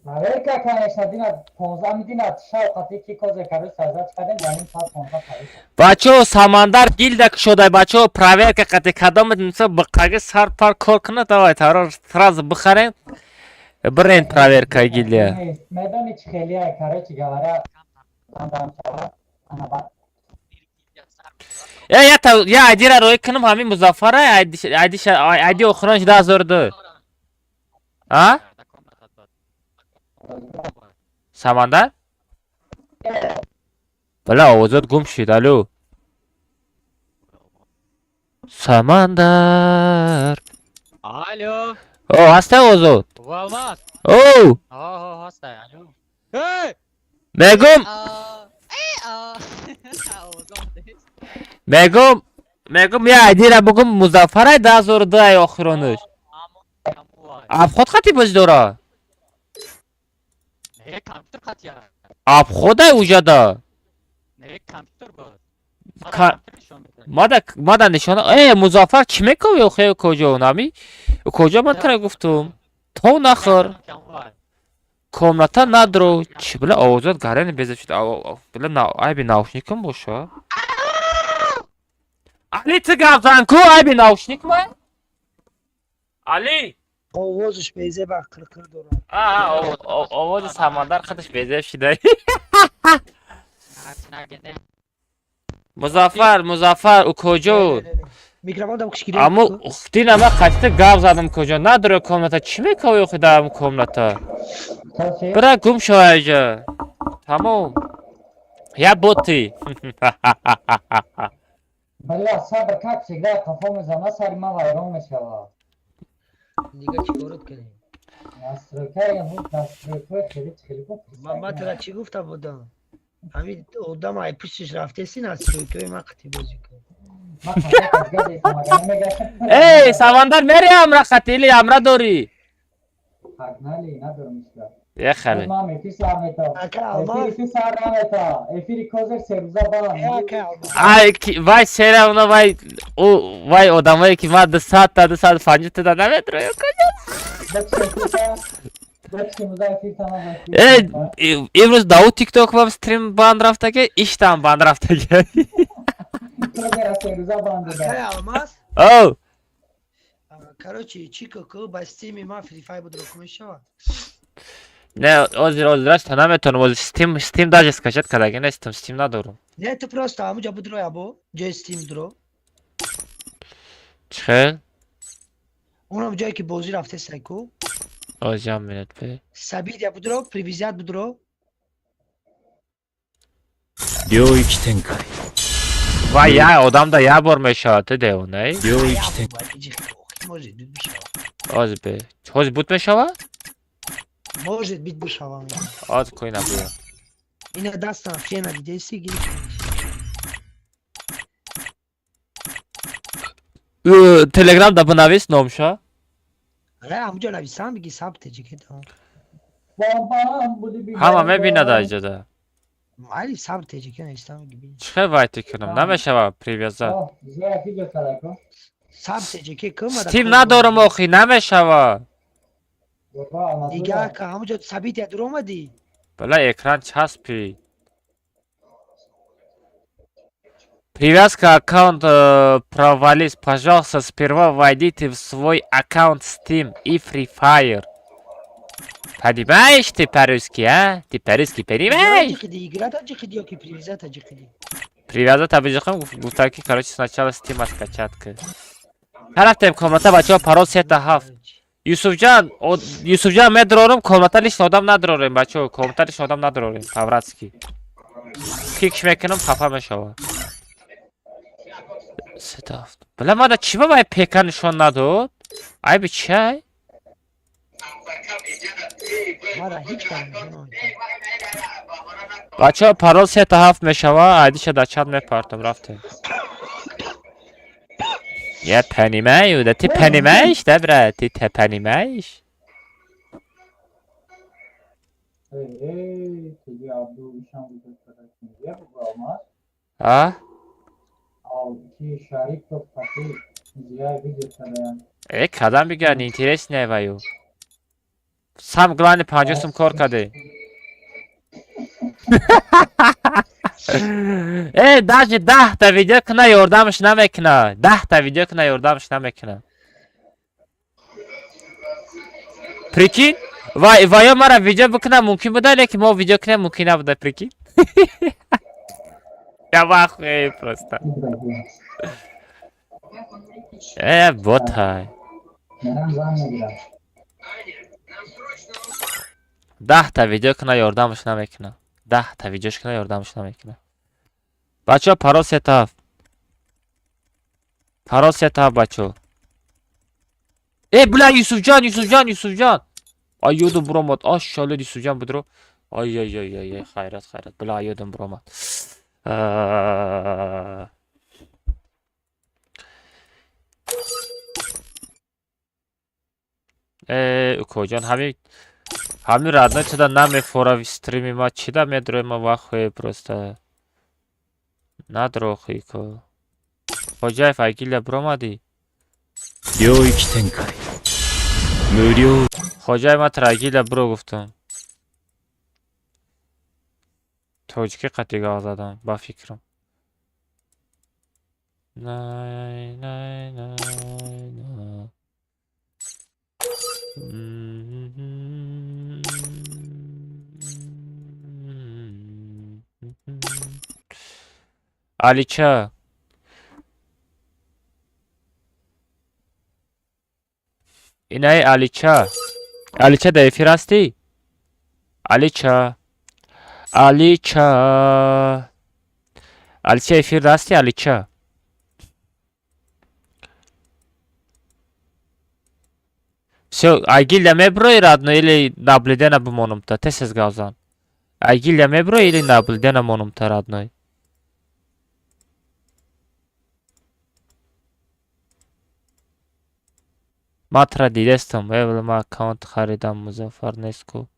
Проверка, конечно, дина 15 мидина шав қати ки козе кари сазач кардем, замин саат 15 пари. Бачо, Самандар гилда кушодай, бачо, проверка қати кадом мисо биқаги сар пар кор кунад, давай таро сразу бихарем. Бирен проверка гилдия. Медони чӣ хелия, короче говоря, андам шава, ана ба. Э, я та я айдира рой кунам, ҳамин Музаффара айди айди айди охиронш 10,002. А? Самандар? Бала, овозот гум шид, алло. Самандар. Алло. О, ҳаста овозот? Алмаз. О, О, ҳастай, алло. Эй! Мегум, Овозом нест. Мегум, я айдира бугум, Музаффара 10,002 ай охиронаш. Абход хати бози дора? Не, компютер хатия. Абходай уҷада. Не, компютер боз. Мада нишона. Э, Музаффар, чӣ мекови охе, куҷо нами? Куҷо ман тара гуфтум? То нахӯр. Комната надро. Чӣ била овозот гарани беза шуд. Била на айби наушникам боша. Али, ту гап зан ку, айби наушник ма? Али! Овозаш безе ба қирқир дорад. А, овози Самандар худаш безеб шида. Музаффар, Музаффар, ӯ куҷо? Микрофон дам кишкире. Аммо дина ма қатита гап задам, куҷо? Надро комната, чӣ мекови охи дар комната? Бира гум шо айҷа. Тамом. Я боти. Бля, сабр, как всегда, қафо мезана, сари ман вайрон мешавад. Дига чӣ корот кунем? Настройка, настройка хеле хеле бо. Ман тара чӣ гуфта будам? Ҳамин одам ай пуштиш рафтеси, настройкаи ман қати бозӣ кун. Эй, Самандар, мери амра хати или амра дорӣ? Погнали, надорам ишла. Ехали. Мам, эфир сар мета. Ака Алмаз. Эфири сар намета. Эфири козер серуза бан. Ака Алмаз. Ай, вай серавно вай ӯ вай одамое ки ма 200 та 250 та наметроя. Э, имрӯз дау тикток вам стрим банд рафтаге, иштам банд рафтаге. Ака Алмаз. О, Короче, чӣ ку, ба стими ман Free Fire будро ку мешавад? Не, озир озираш та наметонам, озир Steam даже скачать кардаги нестам, Steam надорам. Не, ту просто ҳамуҷа будро, ябо, ҷои Steam дро. Чӣ хел? Онам ҷое ки бозӣ рафтесай ку. Озиам минут бе. События будро, привязать будро. 領域展開。 Вай я одам да як бор мешавад, ту девонаи? 領域展 Может быть бишавад. Оз бе. Ҳозир буд мешавад? Может быть бишавад. Оз кӯй набуя. Ина дастам фена дидеси гирифт. Телеграм да бинавис номша. Ра ҳамуҷа нависам, биги саб теҷике тамом. Ҳама мебинад айҷода. Майли, саб теҷике нависам, биги бин. Чӣ хел вайти кунам? Намешавад привязать. Саб теҷике ку. Steam надорам охи, намешавад. Дига ка ҳамуҷа события дуромадӣ? Бля, экран часпид. Привязка аккаунт провались. Пожалуйста, сперва войдите в свой аккаунт Steam и Free Fire. Понимаешь ты по-русски, а? Ты по-русски понимаешь? Играта ҷиқиди ё ки привязата ҷиқиди? Привязата биҷиқам, гуфта ки, короче, сначала Steam скачать. Тарафтем комната, бачаҳо, парол сета ҳафт. Юсуфҷан, Юсуфҷан, медрорум, комната лишний одам надрорем, бачаҳо, комната лишний одам надрорем, по-братски. Кикш мекунам, хафа мешавад. Сета ҳафт. Бля, мада чӣ ба вай пека нишон надод? Айби чай? Мара ҳеҷ кам нишон намедиҳад. Бачаҳо, парол сета ҳафт мешава, айдиша дар чат мепартам, рафтем. Я понимаю, да ты понимаешь, да, брат? Ты те понимаешь? Эй, теги Абду ишам гузошта. А? Ки Шарипов қати зия видео кардаян. Э, кадам бигар, неинтересный ваю. Сам главный 50 сум кор каде. Э, даже 10-та видео куна, ёрдамш намекуна. 10-та видео куна, ёрдамш намекуна. Прикинь? Вай, вая мара видео бикуна мумкин буда, лекин мо видео кунем мумкин набуда, прикинь? Я в ахуе просто. Э, ботай. Мерам зан мегирам. 10-та видео куна, ёрдамш намекуна. 10-та видеош куна, ёрдамш намекуна. Бачаҳо, парол сета ҳафт. Парол сета ҳафт, бачаҳо. Э, бля, Юсуфҷан, Юсуфҷан, Юсуфҷан. Ай, ёдам буромад. Ашшале, Юсуфҷан будро. Ай, ай, ай, ай, ай, хайрат, хайрат. Бля, ёдам буромад. Э, укоҷон, ҳамин родной чида намефора стрими ма, чида медрои ма вахуе просто. Надрохи ко. Хоҷаев, айгиля буромадӣ? 領域展開無料 Хоҷаев, ма трагилия буро гуфтам. Тоҷикӣ қатъи гап задам, ба фикрам. Най, най, най, най. Алича. Инаи Алича. Алича, дар эфир ҳастӣ? Алича. Алича. Алича, эфир ҳастӣ, Алича? Всё, Айгилия меброи, родной, или наблюдена бимонумта? Тез гап зан. Айгилия меброи или наблюдена монумта, родной? Ман тра дидестам, э, ман аккаунт харидам, Музаффар нест ку.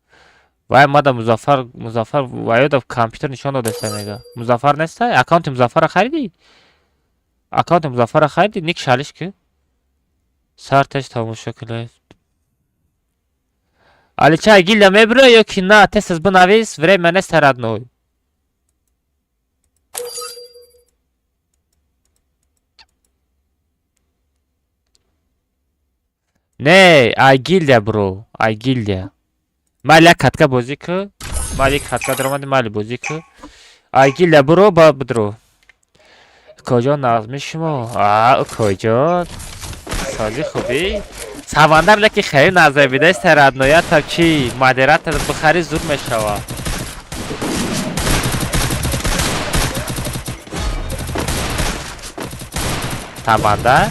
Вай мада Музаффар, Музаффар ваёда компютер нишон додеста мега. Музаффар нестай? Аккаунти Музаффара харидӣ? Аккаунти Музаффара харидӣ? Ник шалиш ки? Сар тез тамошо кунед. Алича, Айгилия меброи ё ки на? Тез бинавис, время нест, родной. Не, Айгилия бро, Айгилия. Майли як катка бозӣ ку. Майли катка даромади, майли бозӣ ку. Айгилия бро, ба бидро. Укоҷон, нағзми шумо? А, укоҷон. Сози хубӣ? Савандар леки хеле назар бидест, родной, та чӣ? Модератор бихарӣ, зуд мешава. Саванда?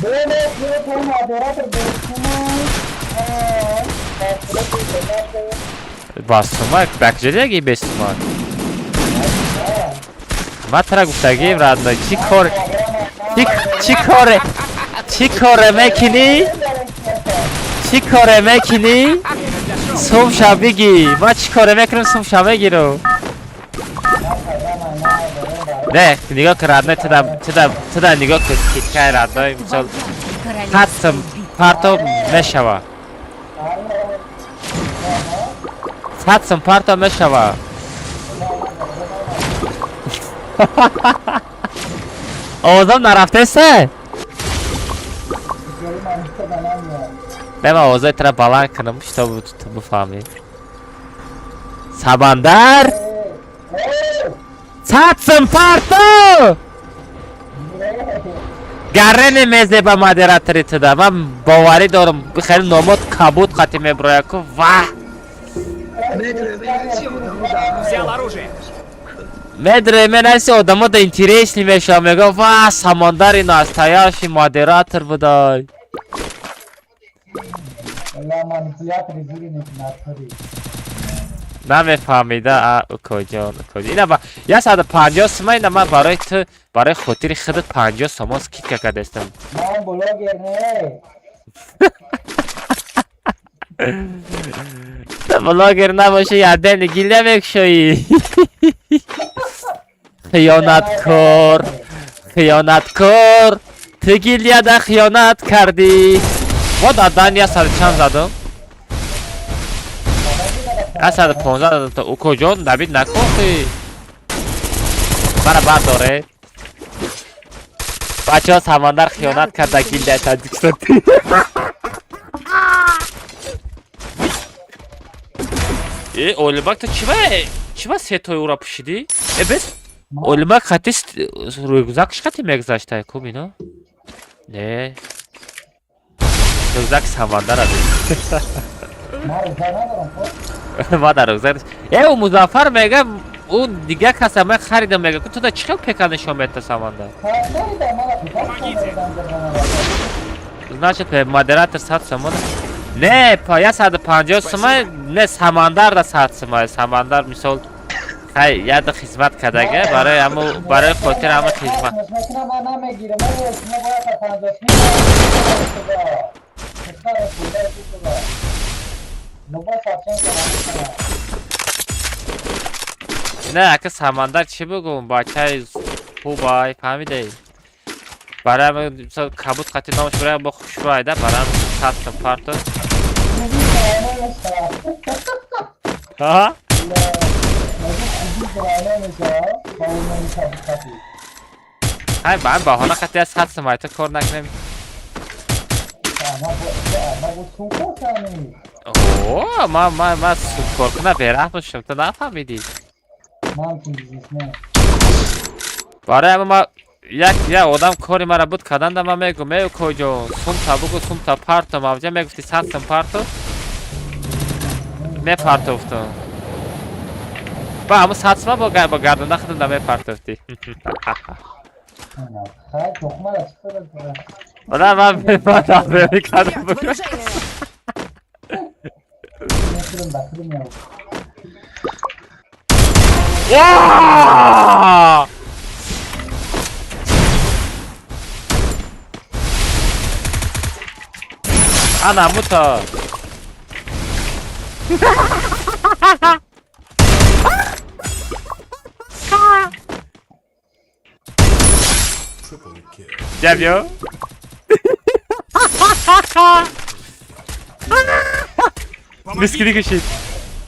Ба сумак, ба куҷо дидаги без сумак? Ман тара гуфтагим, родной, чӣ кор чӣ коре чӣ коре мекунӣ? Чӣ коре мекунӣ? Сум ша бигӣ. Ман чӣ коре мекунам, сум ша мегирам. Не, нигоҳ кун, родной, туда нигоҳ кун, киткаи родной, мисол, 100 сум парто мешава. 100 сум парто мешава. Овозам нарафтеса? Не, ман овозои тура баланд кунам, чтобы ту бифаҳмӣ. Самандар! Садсум парту! Гарени мезеба модератори туда. Ман боварӣ дорам, хеле номод кабуд қатӣ меброяд ку. Ваҳ! Взял оружие. Медре, менаси одамо да интересный мешавам, мегӯям, ва Самандар ин настоящий модератор будай. Намефаҳмида, а укоҷон, укоҷон. Ина ба 150 сума, ина ман барои ту, барои хотири худат 50 сомон скидка кардастам. Ман блогер не. Ту блогер набошӣ, ядени гилля мекушоӣ. Хиёнаткор, хиёнаткор, ту гилляда хиёнат кардӣ. Мо дар дан 100 чанд задам? 115 задам то укоҷон, давид накохӣ. Мара бардоре. Бачаҳо, Самандар хиёнат карда гильдияи Таҷикистон. Э, Олимак, ту чиба сетои ӯра пӯшидӣ? Э, бес Олимак хати рюкзакш хати мегузашта кум ино? Не. Рюкзак Самандара бис. Ма дар рюкзак. Э, ӯ Музаффар мега, ӯ дигар каса ман харидам мега. Ту да чӣ хел пека нишон медиҳа Самандар? Значит, модератор 100 сомон. Не, па 150 сума, не, Самандар да 100 сума. Самандар мисол хай яда хизмат кардага, барои ҳаму, барои хотир ҳама хизмат. Ман намегирам, шумо бояд 50. Лубо сабчен. Не, ака Самандар, чӣ бигӯм, бачаи хубай, фаҳмидаи? Барои ҳама мисол кабуд қати номаш барои бо хушбайда, барои ҳам 100 сум парто. Ҳа? Ҳай, ба ҳам баҳона қати аз 100 сум айта кор накунем. О, ма сумкоркуна бераҳм шудам, ту нафаҳмидӣ. Барои ҳама ма як одам кори мара буд карданда, ман мегӯм, э, укоҷон, сумта бугу, сумта парто, мавҷа мегуфти 100 сум парто, мепартофтам. Ба ҳамун 100 сума бо гарданда худам да мепартофтӣ. Бада ман тафриқи кардам. Вперед, вооружение! Ва! Ана муто. Ҷабё? Мискили кушид.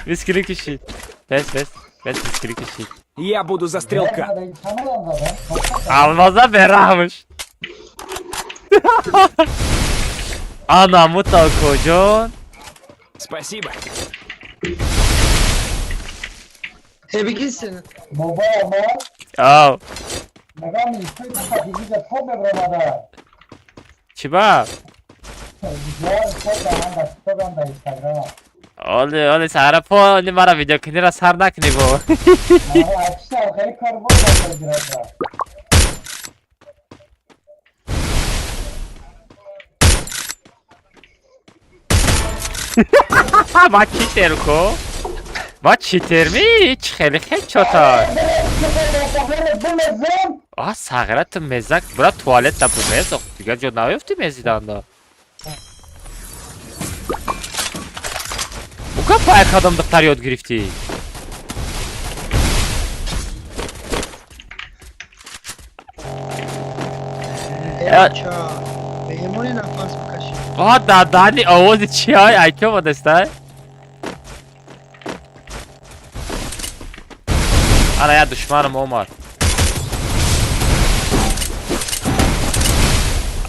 Мискили кушид. Бес, бес, бес, мискили кушид. Я буду за стрелка. Алмаза бераҳмш. Ана муто куҷон? Спасибо. Э, бигирсен. Ав. Чӣ ба? Оли, оли, сара по, оли мара видеокунира сар накунӣ бо. Ма читер ко? Ма читер ми? Чи хеле хел чота. А сағира, ту мезак, бура туалет да бу мез, дигар ҷо наёфтӣ мезиданда. Ука пай кадом духтар ёд гирифтӣ? Э, ча. Меҳмони нафас бикаши. А дадани овози чи ай айки омадастай? Ана як душманам омад.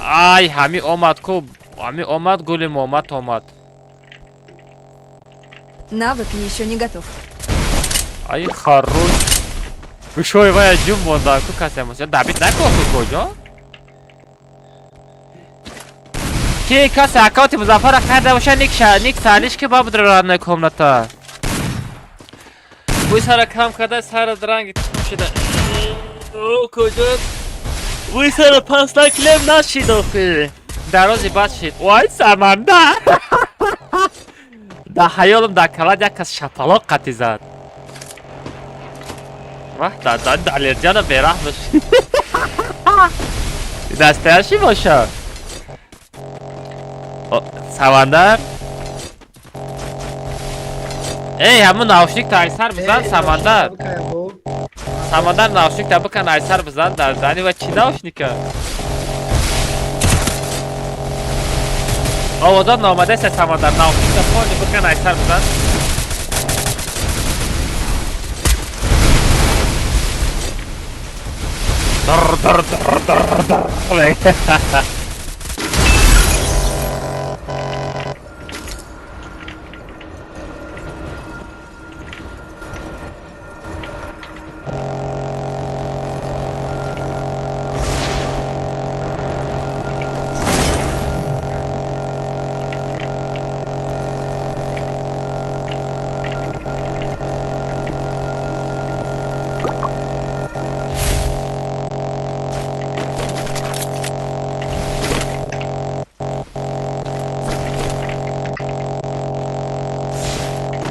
Ай, ҳами омад ку, ҳами омад, гули момад омад. Навык еще не готов. Ай, хорош. Бушой вая ҷум монда ку касе муся. Дабит нако ку куҷо? Ки касе аккаунти Музаффара карда боша, ник ша, ник талиш ки бабудра родной комната. Бӯй сара кам карда, сара ранги тухм шуда. О, куҷо? Бӯй сара паста клем нашид охи. Дарози бад шид. Вай, саманда. Да ҳаёлам дар калад як кас шапалоқ қатӣ зад. Вах, да да Далерҷана бераҳмаш. Дастаяши боша. Самандар. Эй, ҳамун наушник та айсар бизан, Самандар. Самандар наушник та бикан айсар бизан дар дани ва чӣ наушника? Оводон наомадаест Самандар, наушник та пони бикан айсар бизан. Дар дар дар дар дар.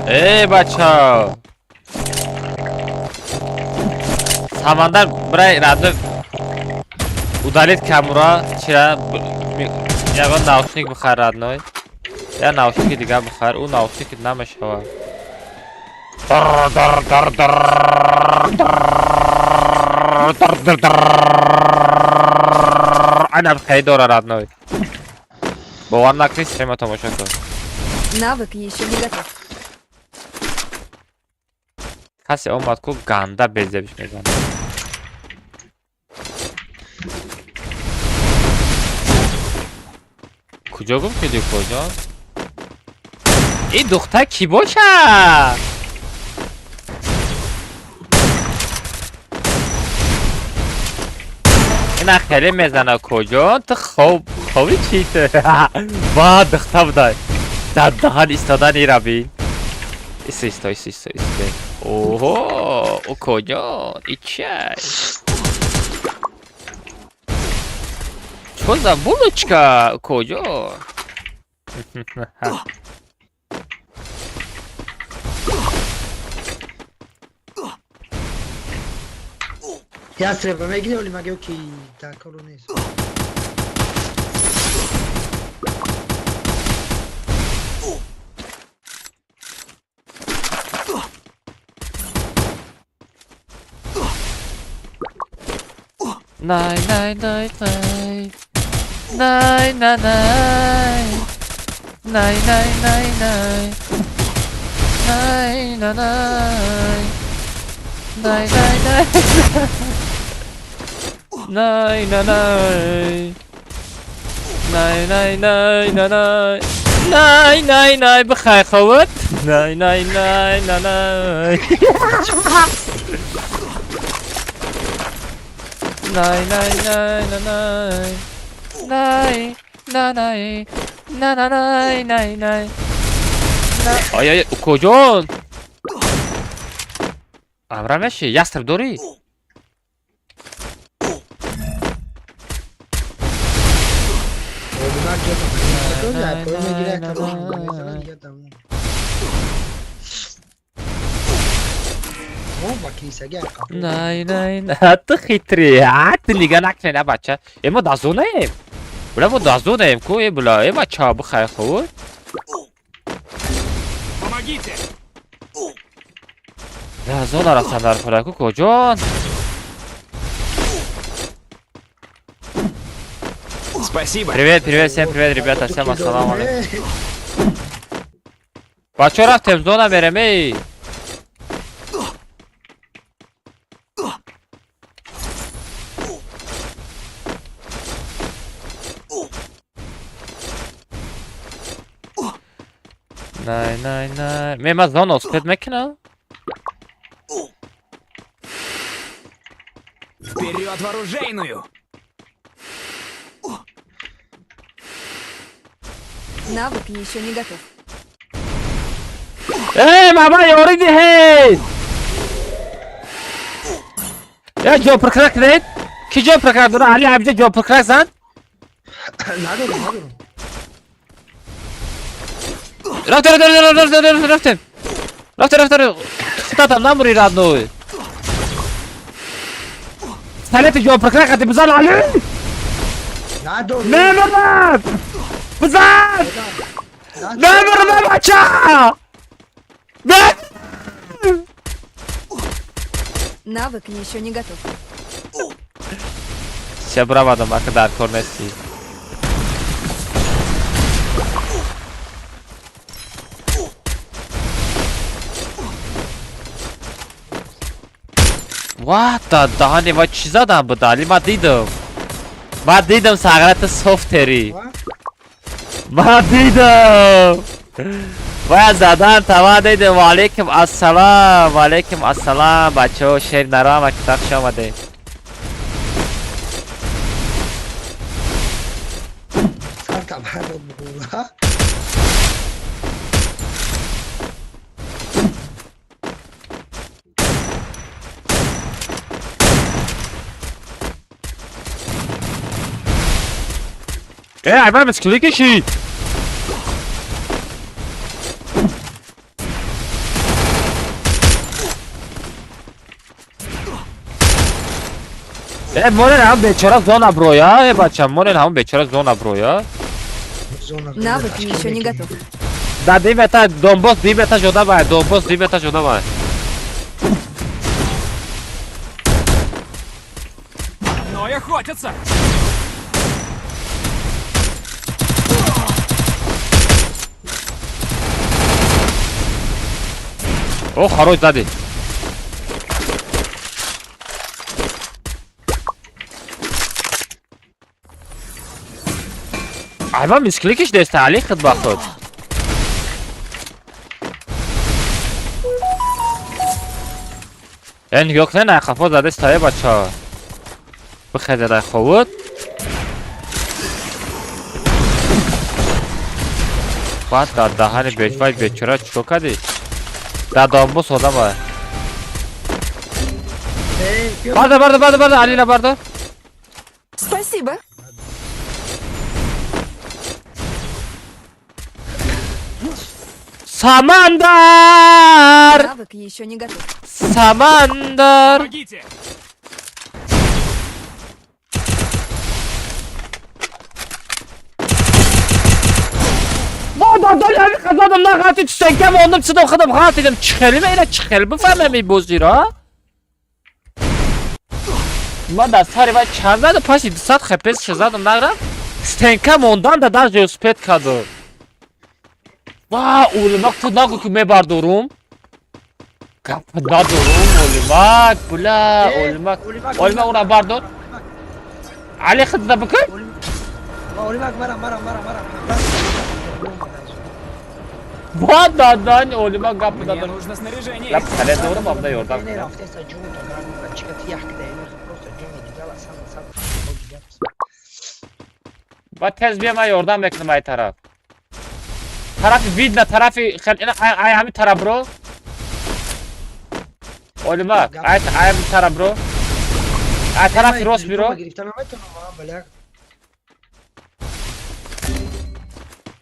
Эй, бача! Самандар, брай, радо удалить камера, чира, ягон наушник бихар, родной. Я наушники дига бихар, у наушники намешава. Дар дар дар дар дар дар дар. Ана хеле дора, родной. Бовар накунӣ, схема тамошо кун. Навык еще не готов. Касе омад ку ганда безебиш мезанад. Куҷо гум шудӣ, куҷо? Ин духтар кӣ бошад? Ина хеле мезана куҷо? Ту хоб хоби чӣ ту? Ва духта будай. Дар даҳан истодан ира бин. Исто, исто, исто, исто, исто. Оҳо, о куҷо? И чай? Что за булочка? Куҷо? Ястреба мегири оли маге ки дар кору нест. Най най най най. Най най най. Най най най най. Най най най. Най най най. Най най най. Най най най най най. Най най най бихай ховат. Най най най най най. Най най най най най. Най най най. На на най най най. Ай ай, куҷо? Амра меши, ястреб дорӣ? Най най най, ту хитрӣ, ту нига накунӣ на бача. Э мо дазонаем. Бля, мо дазонаем ку, э бля, э бача бихай худ. Помогите! Дазона рафтан дар хӯра ку куҷон? Спасибо. Привет, привет, всем привет, ребята, всем ассаламу алейкум. Бачо рафтем, зона мерем, эй. Най, най, най. Ме зона успеть мекина? Вперед в оружейную! Навык еще не готов. Эй, мама, ёри дихей! Я ҷо прокрак нед? Ки ҷо прокрак дора? Али ҳамиҷа ҷо прокрак зад? Надорам, надорам. Рафтем, рафтем, рафтем, рафтем, рафтем. Рафтем, рафтем. Худатам намури родной. Столети ҷо прокрак хати бизан, Али! Надорам. Намурам! Бизан! Намурам, бача! Навык еще не готов. Сейчас бравадам, ака дар кор нести. What the даҳани ва чӣ задам буда? Али ма дидам. Ма дидам сағрати софтери. Ма дидам. Ва задан тава дидам. Ва алейкум ассалам. Ва алейкум ассалам. Бачаҳо шер нарам ак хуш омадед. Ey, einmal mit Klick geschieht. Ey, монен ҳам бечора зона броя, эй бача, монен ҳам бечора зона броя. Навык еще не готов. Да, димета, домбос, димета жода бай, домбос, димета жода бай. Но и охотятся. О, хорош сзади. Айва мискликиш деста, али хид ба худ. Эн нигоҳ кунед, ай қафо задаст тае бача. Бихезед ай ховуд. Баъд дар даҳани бечвай бечора чикор кардӣ? Дар домбос одам ай. Бардор, бардор, бардор, бардор, Алина бардор. Спасибо. Самандар! Навык еще не готов. Самандар! Помогите! Задам на ғати чистенка мондам чидам худам ғатидам чихели ма ина чихели бифаҳмам ин бозиро. Ма дар сари вай чанд зада паси 200 хпс ша задам награ стенка мондан да даже успет кардам. Ва улимак ту нагу ки мебардорум. Гап надорум улимак була улимак улимак ура бардор. Али хидда бикун. Улимак мара мара мара мара. Ва дадан олима гап дадан. Нужно снаряжение. Лап хале дорум абда ёрдам. Ба тез бия ман ёрдам мекунам ай тараф. Тарафи видно, тарафи хел ина ай ҳами тараф бро. Олима, ай ай ҳами тараф бро. Ай тарафи рост биро.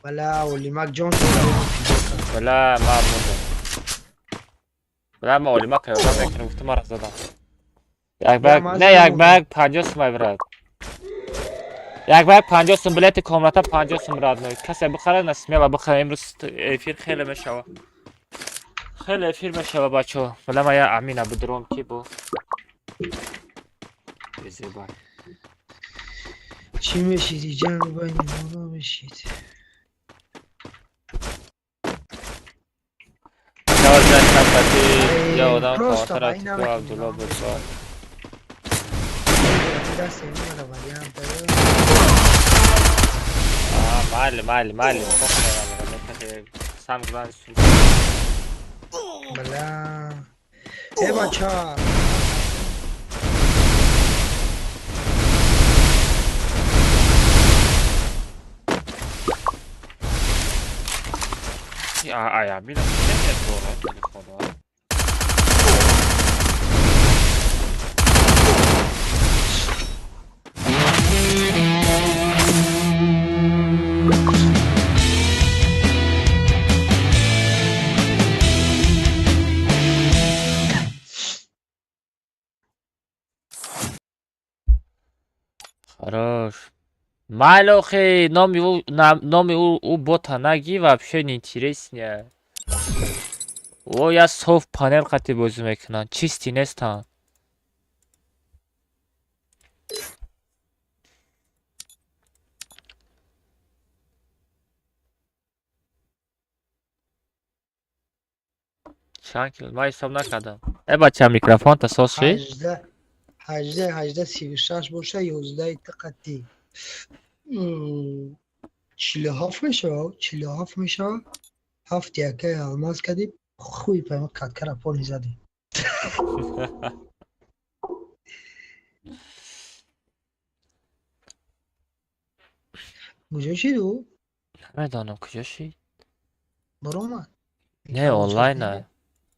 Бала олимак ҷон. Бала ма мурдам. Бала ма олимак ёрдам мекунам гуфтам мара задам. Як баг не як баг 50 сум ай брат. Як баг 50 сум билети комната 50 сум родной. Касе бихарад на смело бихарад имрӯз эфир хеле мешава. Хеле эфир мешава бачо. Бала ма я Амина бидуром ки бо. Безебай. Чӣ мешиди ҷанг байни моно мешид? Я одам хаватар ту Абдулло буд. Майли, майли, майли. Сам главный сум. Бля. Э бача. А я мина телефона. Хорош. Малохи, номи у бота наги вообще не интереснее. О, я софт панел қати бозӣ мекунам. Чисти нестам. Чанд кило? Ман ҳисоб накардам. Э бача, микрофонта соз шид? 18 18 36 боша 11 тақати 47 мешава, 47 мешава. 7 якаи алмаз кардӣ, хуй паймо каткара пони задӣ. Куҷо шид ӯ? Намедонам куҷо шид. Баромад? Не, онлайн.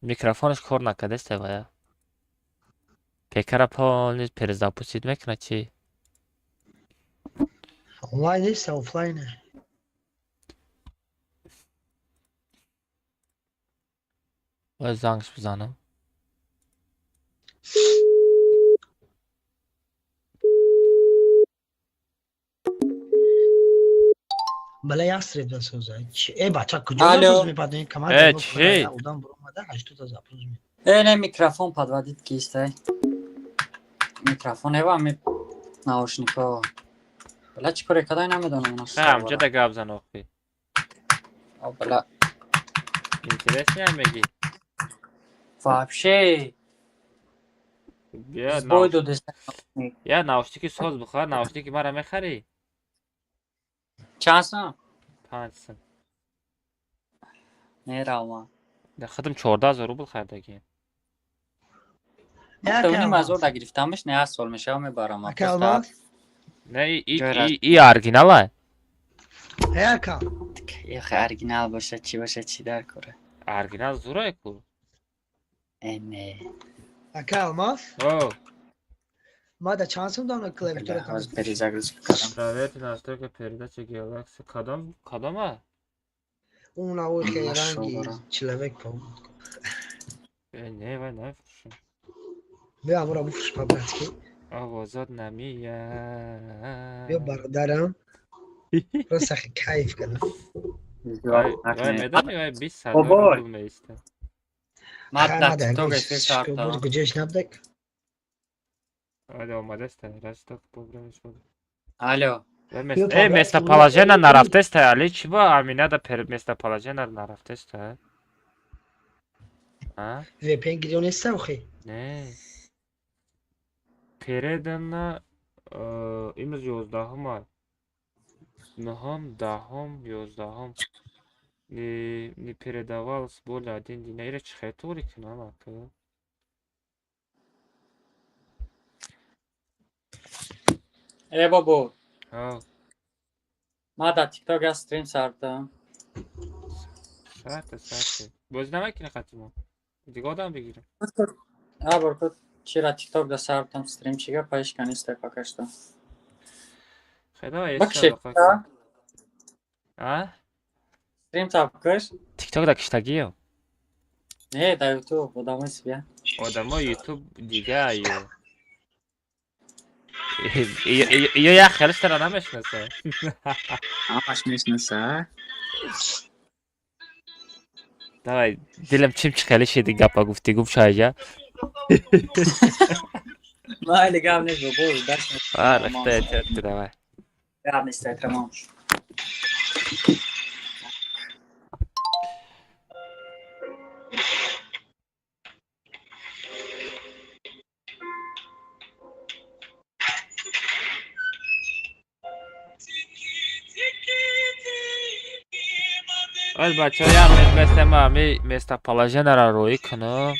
Микрофонаш кор накардест вая. Пекара полный перезапустить мекунад чӣ? Онлайн нест, офлайн. Бояд зангш бизанам. Бала як сред басоза. Э бача куҷо запрос мепадонӣ? Камар Э чӣ? Одам баромада 80 та запрос ме. Э не микрофон подводит кистай. Микрофон эва ми наушнико. Бала чӣ коре кадай намедонам. Не, ҳамҷа да гап зан охи. О бала. Интересно меги? Вообще. Сбой додест. Я наушники соз бихар, наушники мара мехарӣ? Чанд сум? 5 сум. Меравам. Да худам 14,000 рубл харидагием. Ним ҳазор да гирифтамаш, не 8 сол мешава мебарам. Не, и оригинала? Яка. Ехе оригинал боша, чӣ боша, чӣ дар кора? Оригинал зурай ку. Э не. Ака алмаз? О. Ма да чанд сум дам клавиатура там? Перезагрузка кардам. Проверьте настройка передачи Galaxy. Кадом? Кадома? Уна ой ранги человек паук. Э не, вай нафуршам. Бیا амура буфурш по-братски. Овозот намия. Бیا бародарам. Просто кайф кардам. Вай медони вай 20 ҳазор рубл меиста. Ма дар TikTok эфир кардам. Куҷош набдак? Алло, омадаста, раста проблема шуд. Алло. Э, местоположение нарафтеста, али чӣ ба Амина да местоположение нарафтеста? А? VPN гирё неста охи? Не. Передана имрӯз 11-ум, 9-ум, 10-ум, 11-ум. Не передавалось более один день. Ира чӣ хел туғри кунам ака? Э бобо. Ҳа. Ма дар TikTok як стрим сардам. Сарта, сарта. Бозӣ намекунӣ қатимо? Дига одам бигирам. А баркот чира TikTok да сардам стрим чига паишка неста пока что. Хай давай Бакши. А? Стрим табкаш? TikTok да киштагиё? Не, да YouTube, одамои себе. Одамои YouTube дига ё. Ё як хелиш тара намешинаса. Ҳамаш мешинаса. Давай, дилам чим чӣ хеле шиди гапа гуфтӣ, гуфт шайҷа. Майли гап нест бобо, даст. А, рафта, давай. Гап нест, тамом. Вале бачаҳо, як местема ами местоположениеро роӣ кунам.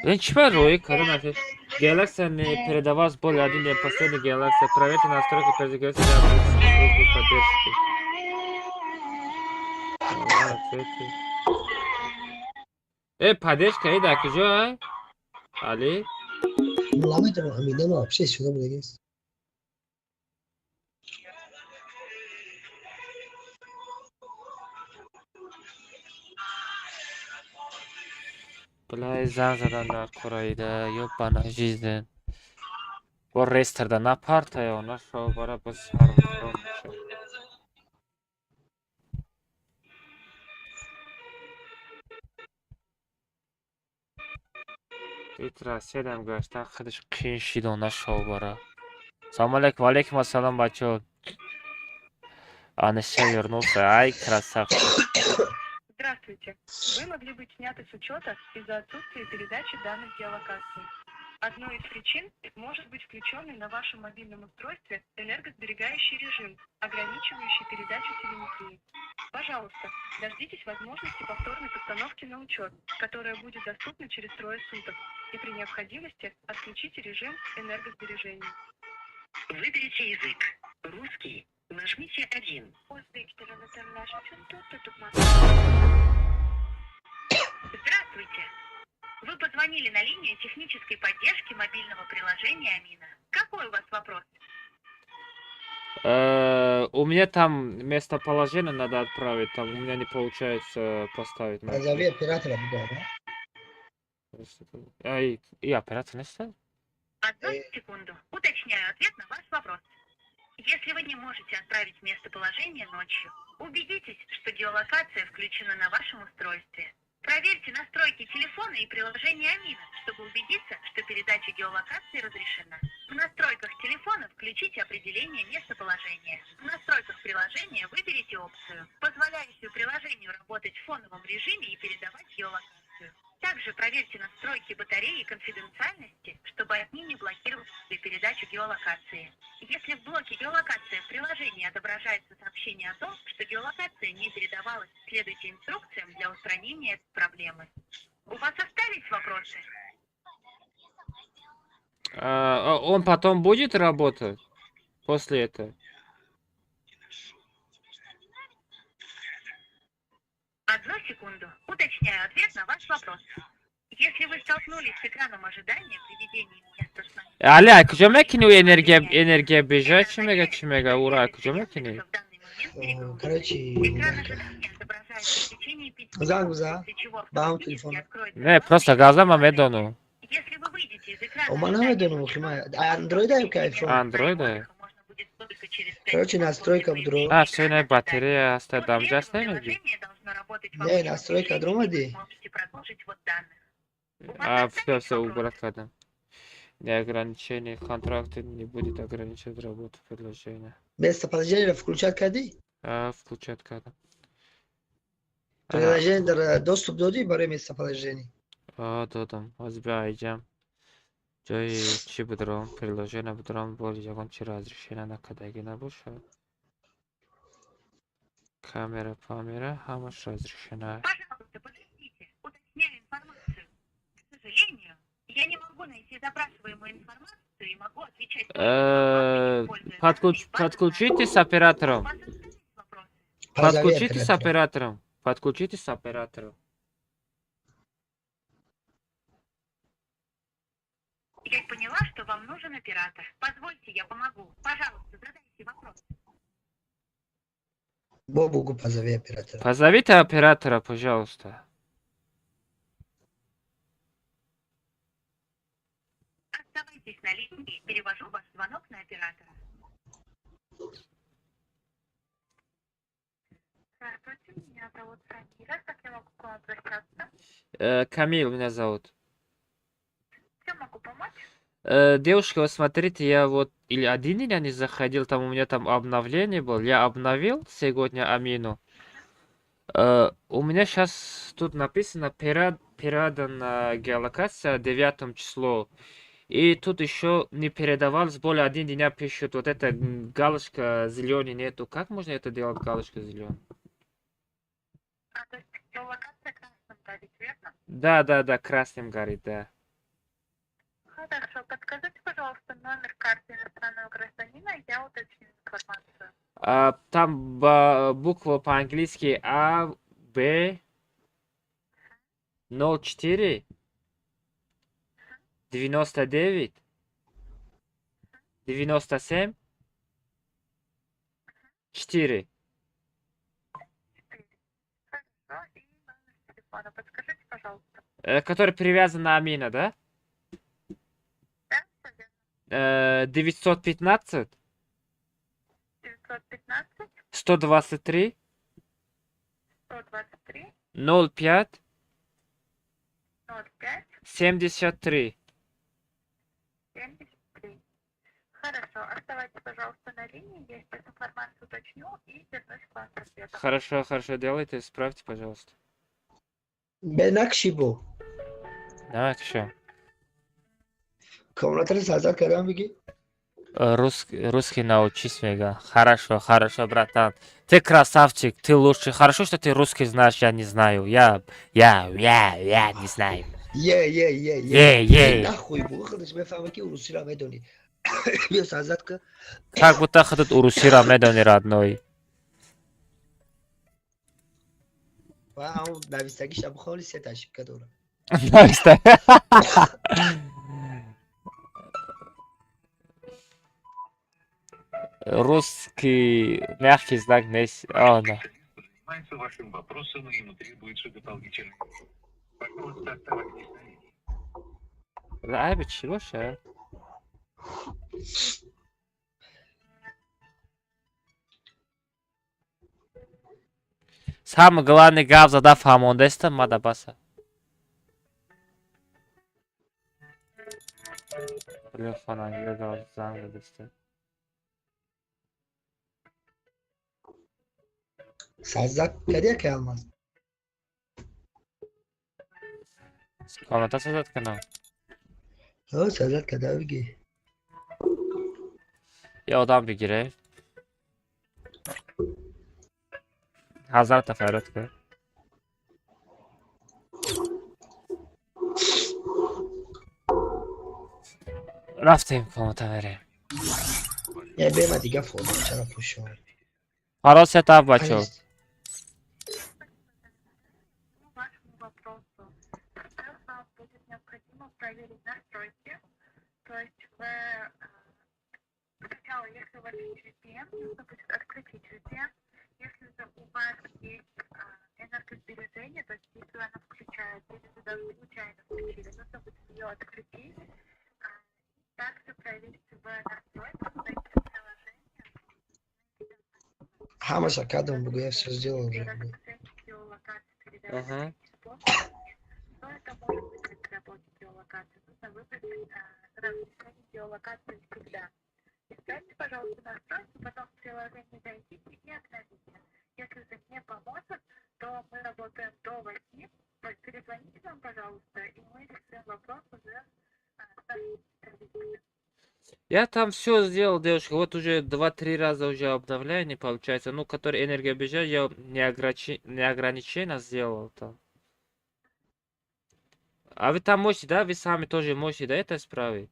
Блин, чӣ ба роӣ кардам? Galaxy не передавалась более один день. Последний Galaxy. Проверьте настройки передаваться для службы поддержки. Ответы. Поддержка, дар куҷо, ай? Али? Наметавонам, ҳамидама вообще шуда будагист. Блай, занг задан дар кораида, ёбана жизнь. Бо рестерда напартая, нашо, бара боз ҳаром мешавад. Ит Россиядам гаштан худаш қиин шидо нашо бара. Салом алейкум, алейкум ассалом, бачаҳо. Аниша вернулся, ай, красавчик. Здравствуйте. Вы могли быть сняты с учета из-за отсутствия передачи данных геолокации. Одной из причин может быть включенный на вашем мобильном устройстве энергосберегающий режим, ограничивающий передачу телеметрии. Пожалуйста, дождитесь возможности повторной постановки на учет, которая будет доступна через трое суток, и при необходимости отключите режим энергосбережения. Выберите язык. Русский. Нажмите 1. Здравствуйте. Вы позвонили на линию технической поддержки мобильного приложения Амина. Какой у вас вопрос? У меня там местоположение надо отправить, там у меня не получается поставить. Позови оператора, да? А, и оператор не стоит? Одну секунду. Уточняю ответ на ваш вопрос. Если вы не можете отправить местоположение ночью, убедитесь, что геолокация включена на вашем устройстве. Проверьте настройки телефона и приложения Амина, чтобы убедиться, что передача геолокации разрешена. В настройках телефона включите определение местоположения. В настройках приложения выберите опцию, позволяющую приложению работать в фоновом режиме и передавать геолокацию. Также проверьте настройки батареи конфиденциальности, чтобы они не блокировали передачу геолокации. Если в блоке «Геолокация» в приложении отображается сообщение о том, что геолокация не передавалась, следуйте инструкциям для устранения этой проблемы. У вас остались вопросы? Он потом будет работать после этого? Одну секунду. Уточняю ответ на ваш вопрос. Если вы столкнулись с экраном ожидания при введении места сна... Али, а куҷо мекунӣ ӯ энергия, энергия бежа чӣ мега, чӣ мега, ура, куҷо мекунӣ? Короче, Экран ожидания отображается в течение 5 занг минут, бизан после чего ба ҳам автоматически телефон. откроется Не, просто газа ман медонам. Если вы выйдете из экрана Ман намедонам, охи ман андроид аю ки айфон. Андроид аю. Короче, настройка будро. А, всё, не батарея аста дамҷаст намеги? Не, настройка даромадӣ. А, всё, всё, убрать кардам. Не ограничение контракта не будет ограничивать работу приложения. Местоположение включать кардӣ? А, включать кардам. Приложение дар доступ додӣ барои местоположение? А, додам. Ҳозир биё айҷам. Ҷои чӣ будром, приложение будром, боли ягон чи разрешение накардагӣ набошад. Камера, памера, ҳамаш разрешена. Пожалуйста, подождите. Уточняю информацию. К сожалению, я не могу найти запрашиваемую информацию и могу отвечать только на вопросы, используя Подключитесь с оператором. Позови Подключитесь с оператора. оператором. Подключитесь с оператором. Я поняла, что вам нужен оператор. Позвольте, я помогу. Пожалуйста, задайте вопрос. Бобугу позови оператора. Позовите оператора, пожалуйста. Оставайтесь на линии, перевожу ваш звонок на оператора. Здравствуйте, меня зовут Самира. Как я могу к вам обращаться? Камил меня зовут. Чем могу помочь? Девушка, вот смотрите, я вот или один день я не заходил, там у меня там обновление было. Я обновил сегодня Амину. У меня сейчас тут написано передана геолокация 9 число. И тут еще не передавалось, более один дня пишут, вот эта галочка зеленый нету. Как можно это делать, галочка зеленый? А, то есть геолокация красным горит, верно? Да, красным горит, да. Хорошо, подскажите, пожалуйста, номер карты иностранного гражданина, я уточню информацию. А, там буква по-английски А, Б, 04, 99, 97, 4. Хорошо, и номер телефона подскажите, пожалуйста. Который привязан на Амина, да? Да, всё верно. 915, 915, 123, 123, 05, 05, 73. 73. Хорошо, оставайтесь, пожалуйста, на линии, я сейчас информацию уточню и вернусь к вам с ответом. Хорошо, хорошо, делайте, исправьте, пожалуйста. Бенакши бо. Давай еще. Комнатаро создать кардам, бигӣ. Русский научись, мега. Хорошо, хорошо, братан. Ты красавчик, ты лучший. Хорошо, что ты русский знаешь, я не знаю. Я не знаю. Е, е, е, Е, е. Нахуй бу, худаш мефаҳма, ки урусиро медонӣ. Биё, создать ка. Как будто худат урусира медони, родной. Ва ҳамон навистагиша бихони, се ошибка дора. Нависта. Русский мягкий знак не. О, да. Занимается вашим вопросом, и ему требуется дополнительный. Пожалуйста, оставайтесь на линии. Айби чӣ боша? Самое главное, гап зада фаҳмондаиста, мада баса. Блин, хонанги гап занг задаста. Создать кардия ки, Алмаз? Комната создать кунам? Ҳо, создать карда, бигӣ. Я одам бигире. Ҳазрата фарёд кун. Рафтем, комната мерем. Е, бема, дига формачаро пӯшон. Парол сетап, бачо. По вашему вопросу. Сейчас вам будет необходимо проверить настройки. То есть вы сначала, если у вас есть VPN, нужно будет отключить VPN. Если же у вас есть энергосбережение, то есть если она включается, или вы даже случайно включили, нужно будет ее отключить. Также проверить в настройках, зайти в приложение, Ҳамаша кардам, бугӯ, я всё сделал уже, бугӯ. геолокацию передавать способами, но это может быть при работе геолокации. Нужно выбрать разрешение геолокации всегда. Исправьте, пожалуйста, настройки, потом в приложение зайдите и обновите. Если же не поможет, то мы работаем до 8. То есть перезвоните нам, пожалуйста, и мы решим вопрос уже с нашими специалистами. Я там все сделал, девушка. Вот уже 2-3 раза уже обновляю, не получается. Ну, который энергобюджет, я не ограничено сделал там. А вы там можете, да? Вы сами тоже можете, да, это исправить?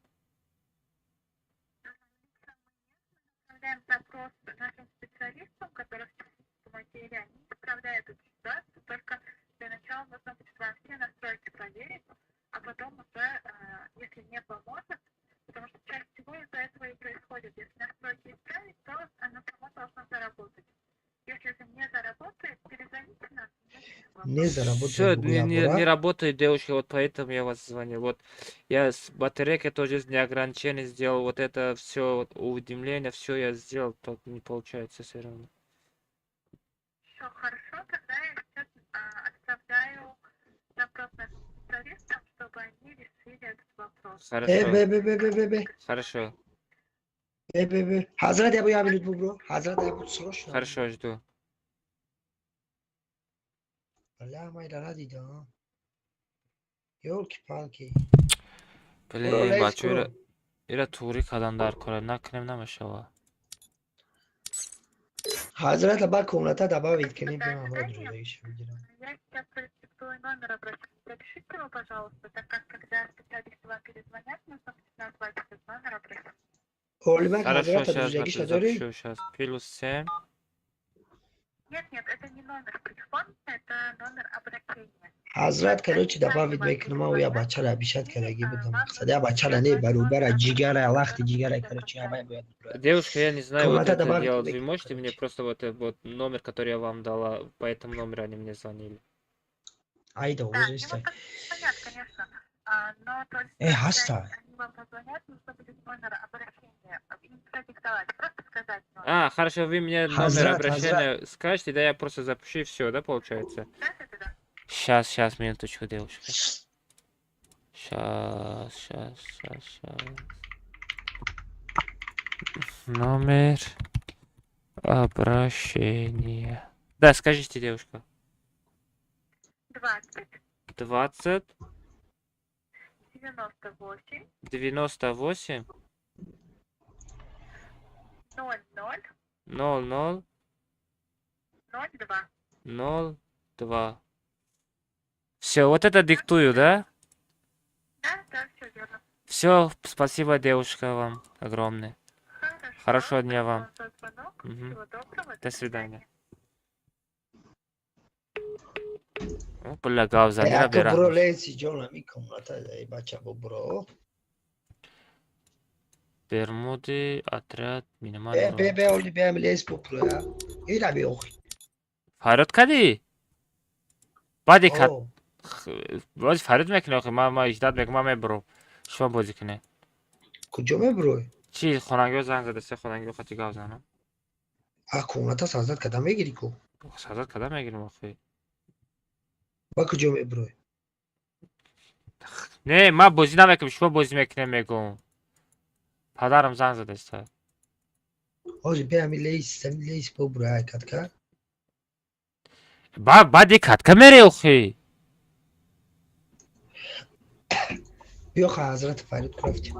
Отправляем запрос нашим специалистам, которые в материи, они исправляют эту ситуацию, только для начала нужно будет вам все настройки проверить, а потом уже, если не поможет, потому что чаще всего из-за этого и происходит. Если настройки исправить, то оно само должно заработать. Если же не заработает, перезвоните нам, и мы решим вопрос. Не заработает, Все, бугӯ, не якбора. работает, девушка, вот поэтому я вас звоню. Вот я с батарейкой тоже неограничение сделал, вот это все, вот, уведомление, все я сделал, так не получается все равно. Все хорошо, тогда я сейчас отправляю запрос нашим специалистам, чтобы они решили этот вопрос. Э, Хорошо, бе, бе, бе, бе, бе, бе. хорошо, Бе, бе, бе. Ҳазрат, ябу, я минут, бубро. Ҳазрат, ябу, срочно. Хорошо, жду. Бля, майра надидам. Ёлки-палки. Блин, бачо, ира туғрӣ кардан дар кора накунем намешава. Ҳазрата ба комната добавить кунем, бе ман друзейша бигирам. Я сейчас продиктую номер обращения. Запишите его, пожалуйста, так как когда специалисты вам перезвонят, нужно будет назвать этот номер обращения. Олимак Хорошо, ҳазрата сейчас друзягиша дорӣ? запишу, сейчас. Плюс 7. Нет, нет, это не номер телефона, это номер обращения. Ҳазрат, короче, добавить мекунам, ау я бачара обещать кардаги будам. Мақсад я бачара не баробара ҷигара, лахти ҷигара, короче, ҳамаи бояд. Девушка, я не знаю, вот Комната это добавить делать. Вы мекунам, можете мне короче. просто вот номер, который я вам дала, по этому номеру они мне звонили. Айда, Да, они озеста. вам позвонят, конечно, но только Э, когда ҳаста. они вам позвонят, нужно будет номер обращения им продиктовать, просто сказать номер. А, хорошо, вы мне номер Хазрат, обращения скажете, да я просто запишу и все, да, получается? Да, да, да, да. Сейчас, сейчас, минуточку, девушка. Сейчас, сейчас, сейчас, сейчас. Номер обращения. Да, скажите, девушка. 20, 20, 98, 98, 00, 00, 02. 0, 2. Все, вот это диктую, да? Да, да, все верно. Все, спасибо, девушка, вам огромное. Хорошо. Хорошего дня вам. Спасибо за звонок. Мгм. Всего доброго. До свидания. О, бля, гавзанира Ако бро берахмаш. леси ҷон, ами комната эй бача бо бро. Бермуды, отряд, Бе минимальный бе урон. бе оли бе ами лес бо бро. Ира бе охи. Фарёд кардӣ? Баъди кат О, боз фарёд мекунӣ охи, ман иждат мекунам, ман мебурам. Шумо бозӣ кунед. Куҷо мебурой? Чи хонангиҳо занг зада, се хонангиҳо хати гап занам. А комната создать када мегирӣ ку? Создать када мегирим охи. Ба куҷо мебурой? Не, ман бозӣ намекунам, шумо бозӣ мекунед мегӯм. Падарам занг задаста. Ҳозир бе ами лейс бо бро ай катка. Ба баъди катка мере охи. Биё ха ҳазрат фарёд рафтем.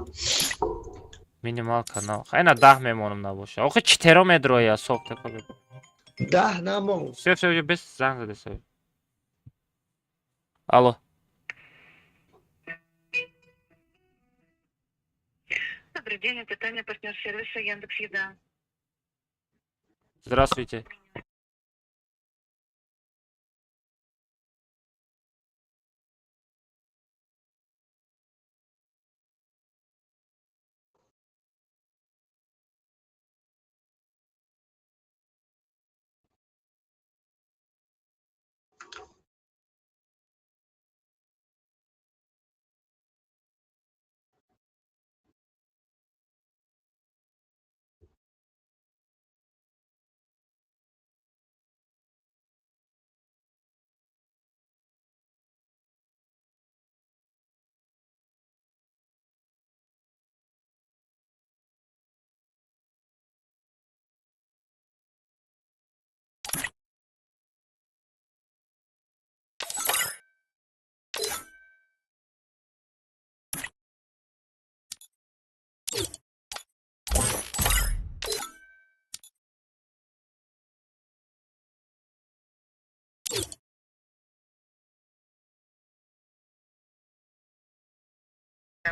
Минималка на. Хайна 10 мемонам набоша. Охи читеро медроя соб тако. 10 намон. Все, все, уже без занг задаста. Алло. Добрый день, это Таня, партнер сервиса Яндекс.Еда. Здравствуйте.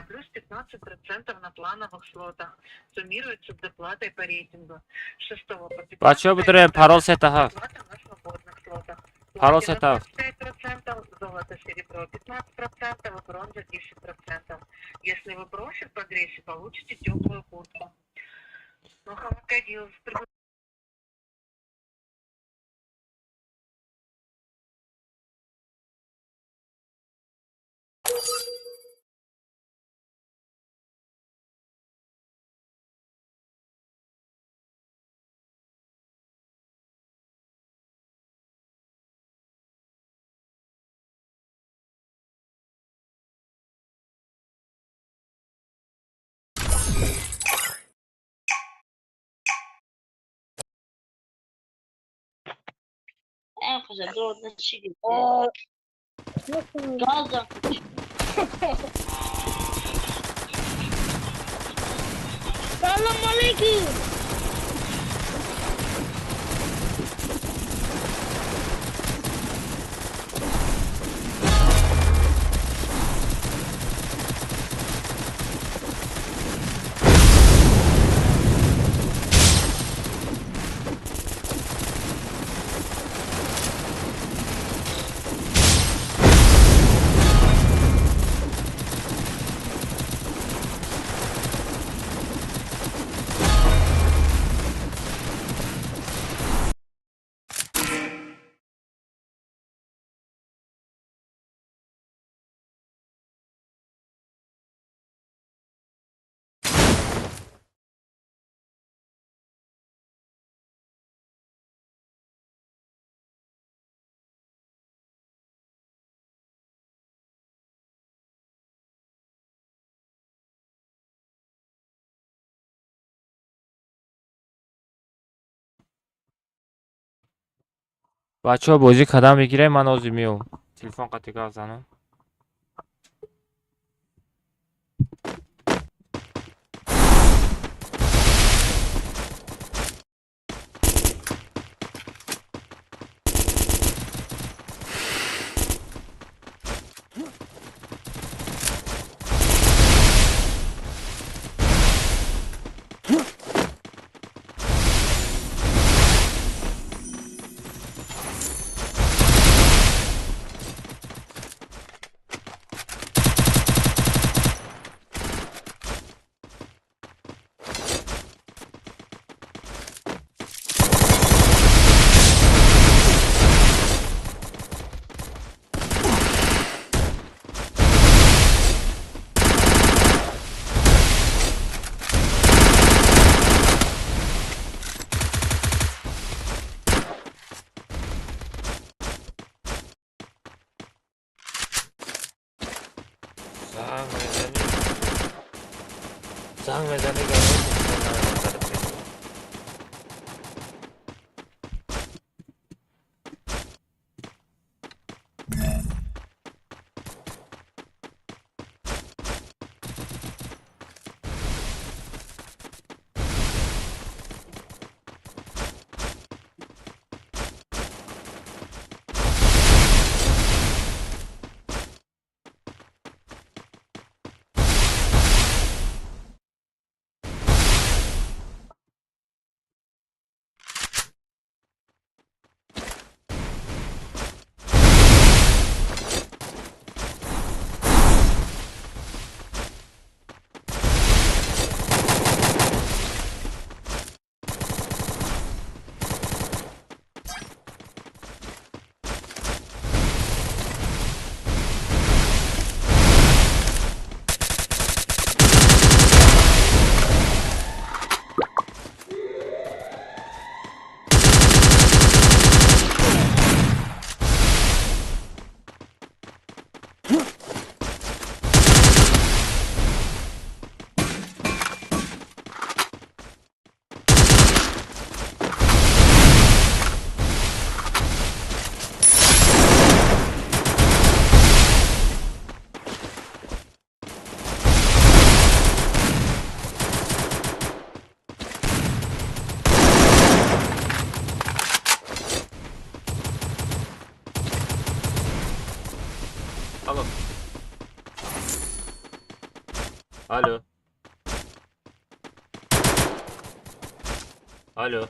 Плюс 15% на плановых слотах. Суммируется с доплатой по рейтингу. С 6 по 15 Бачаҳо бидорем парол 3 7. доплата на свободных слотах. Парол Платина 3 7. 25%, золото, серебро 15%, бронза 10%. Если вы профиль прогрессе, получите теплую куртку. Ну, Хамакадилов, Салам алейкум. Бачаҳо, бозӣ кадам мегирем, ман ҳозир меом. Телефон қати гап занам. Занг мезанӣ, занг мезанӣ. Алло. Алло. Алло.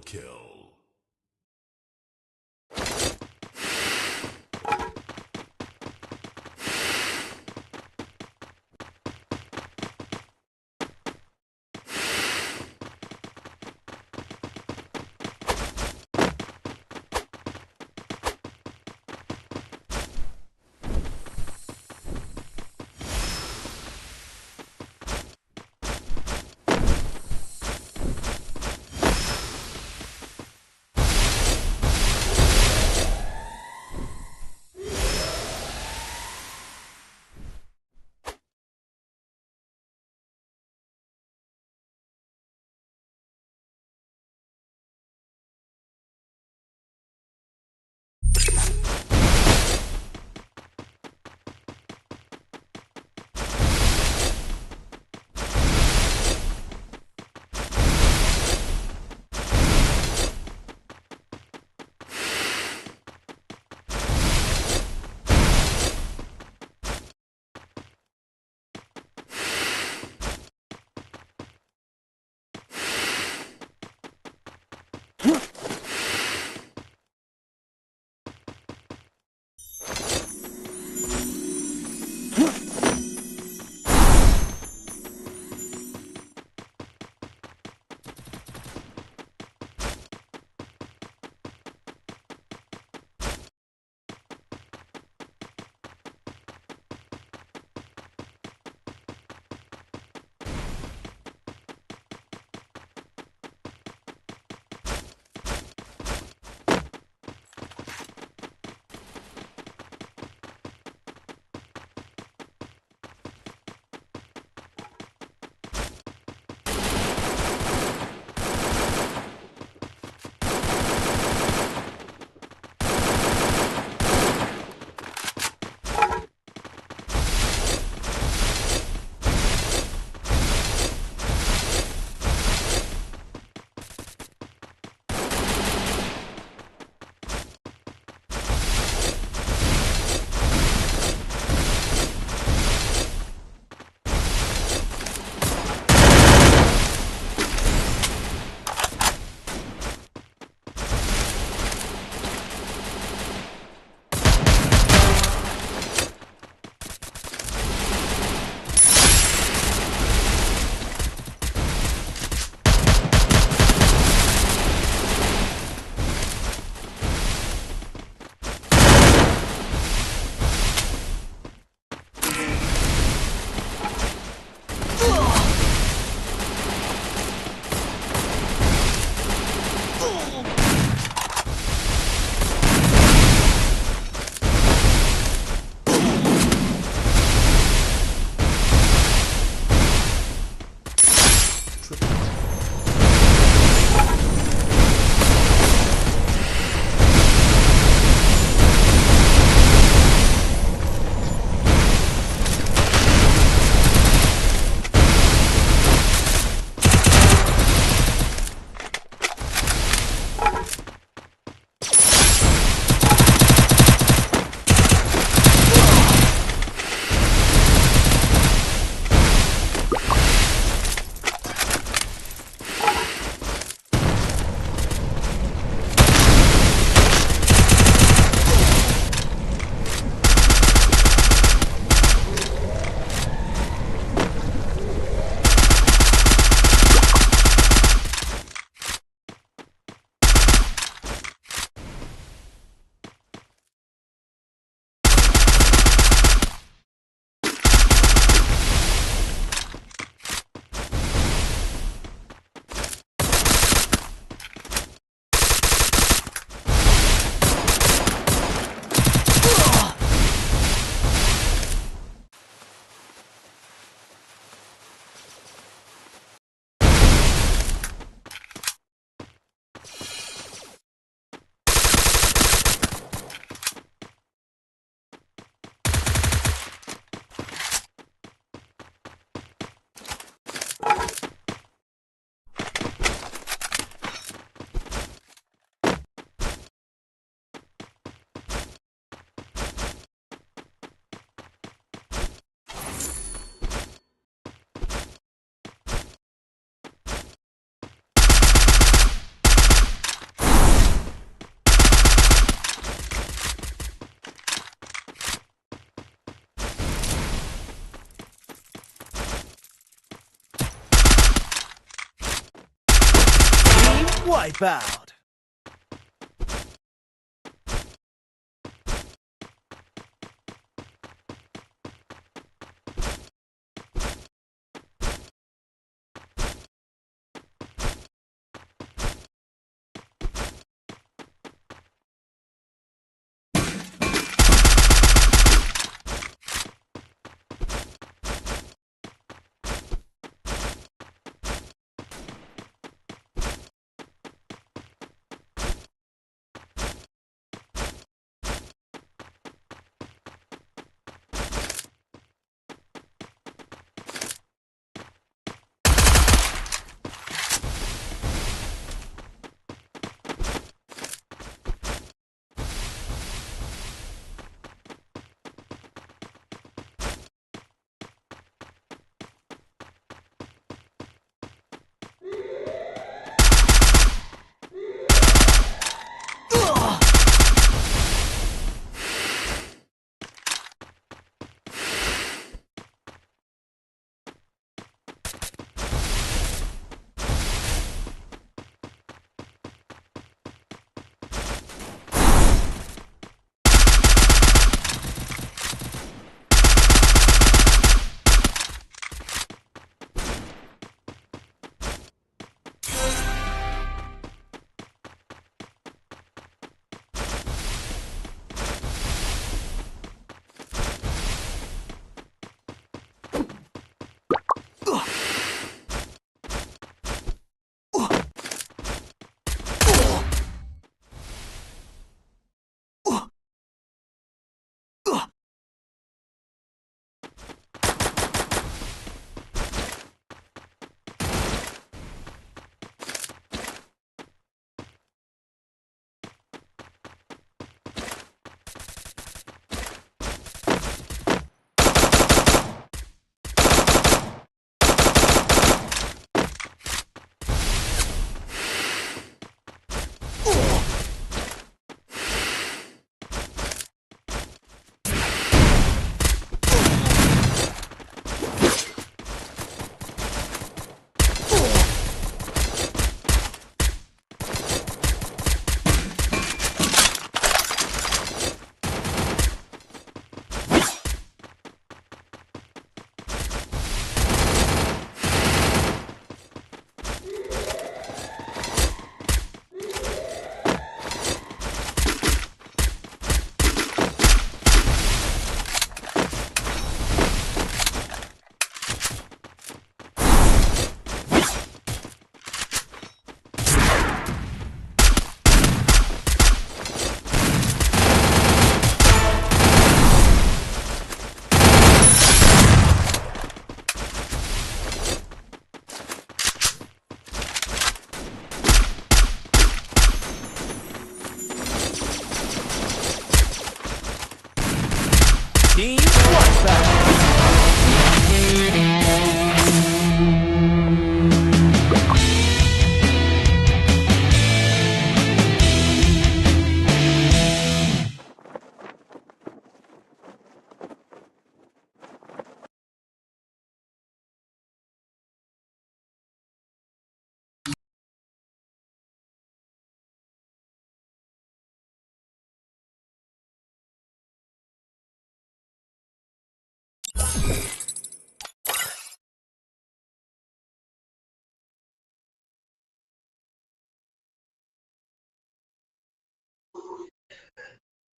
kill. Wipeout. Team Wipeout.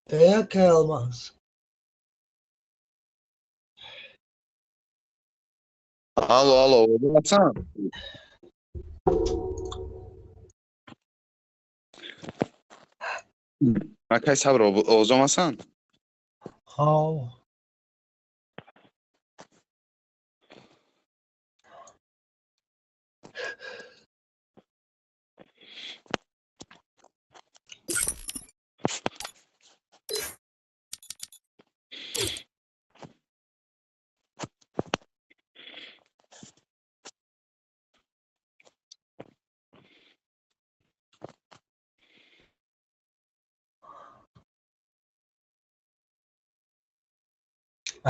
Яка алмаз. Алло, алло, Асан. Акай сабр, овозом асан? Ҳав.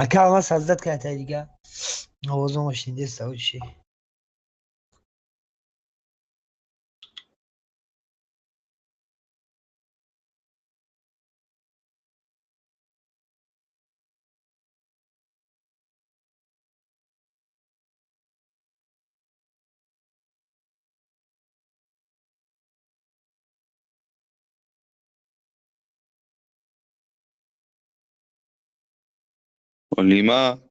Ака алмаз создать карда дига. Овозом шнидаста чӣ? Олимак,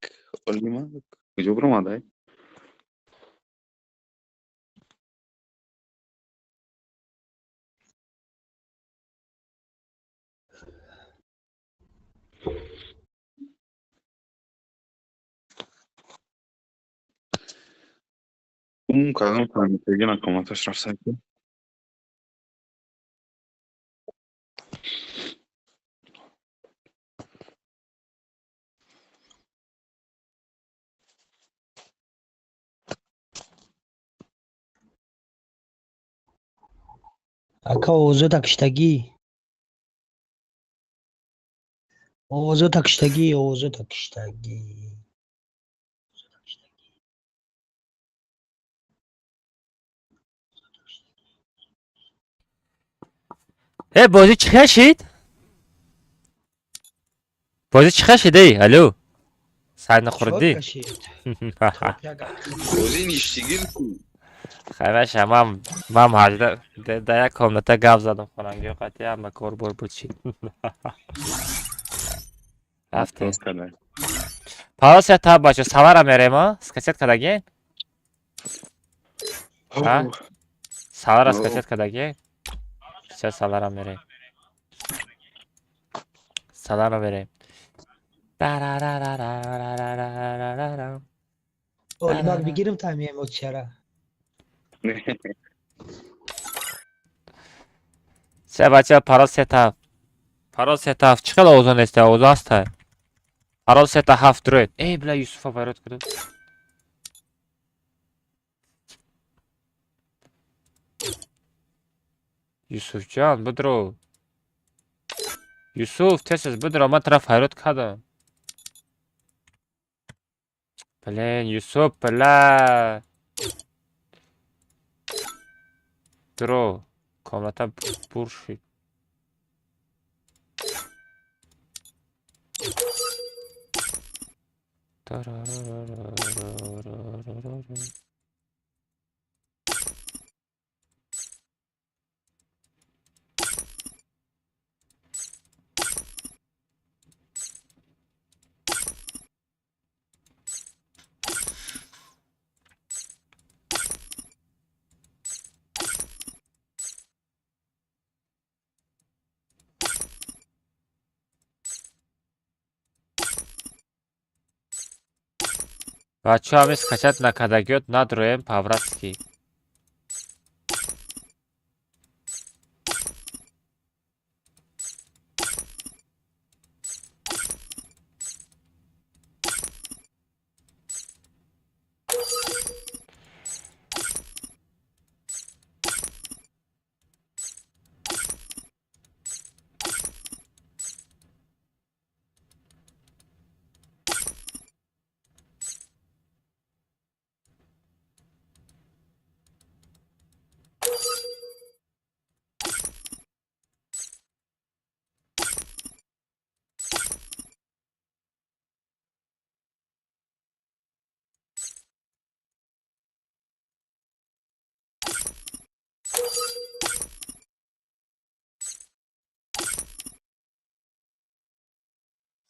Олимак. Куҷо биромадай? Ум кадом фаҳмидагӣ накоматаш рафтаки. Ака, овозота киштагӣ, овозота киштагӣ, овозота киштагӣ. Э, бозӣ чӣ хешид? Бозӣ чӣ хешид, эй? Алло. Сайна хӯрдӣ? Кашид. Бозӣ ништигир ку. Хайваша, ман ҳажда да як комната гап задам хонангиҳо қатъи ҳама кор бор буд шид. Рафтем. Палося та бачо, савара мерем, а? Скачать кадаги? А? Савара скачать кадаги? Сейчас салара мерем. Салара мерем. Тарарарарарарарарарарам. Олимак, бигирим тами эмоцияра. Се бача, парол сета. Парол сета ҳафт. Чӣ хел овозо нест? Овозо ҳаста. Парол сета ҳафт дуроед. Эй, бля, Юсуфа вайрод кардам. Юсуфҷон, бидро. Юсуф, тез тез бидро, ман тура файрод кардам. Блин, Юсуф, бля. Дро. Комната пур шид. Тарарарарарарарарара. Бачаҳо, ҳамин скачать накардагиёт надроем по-братски.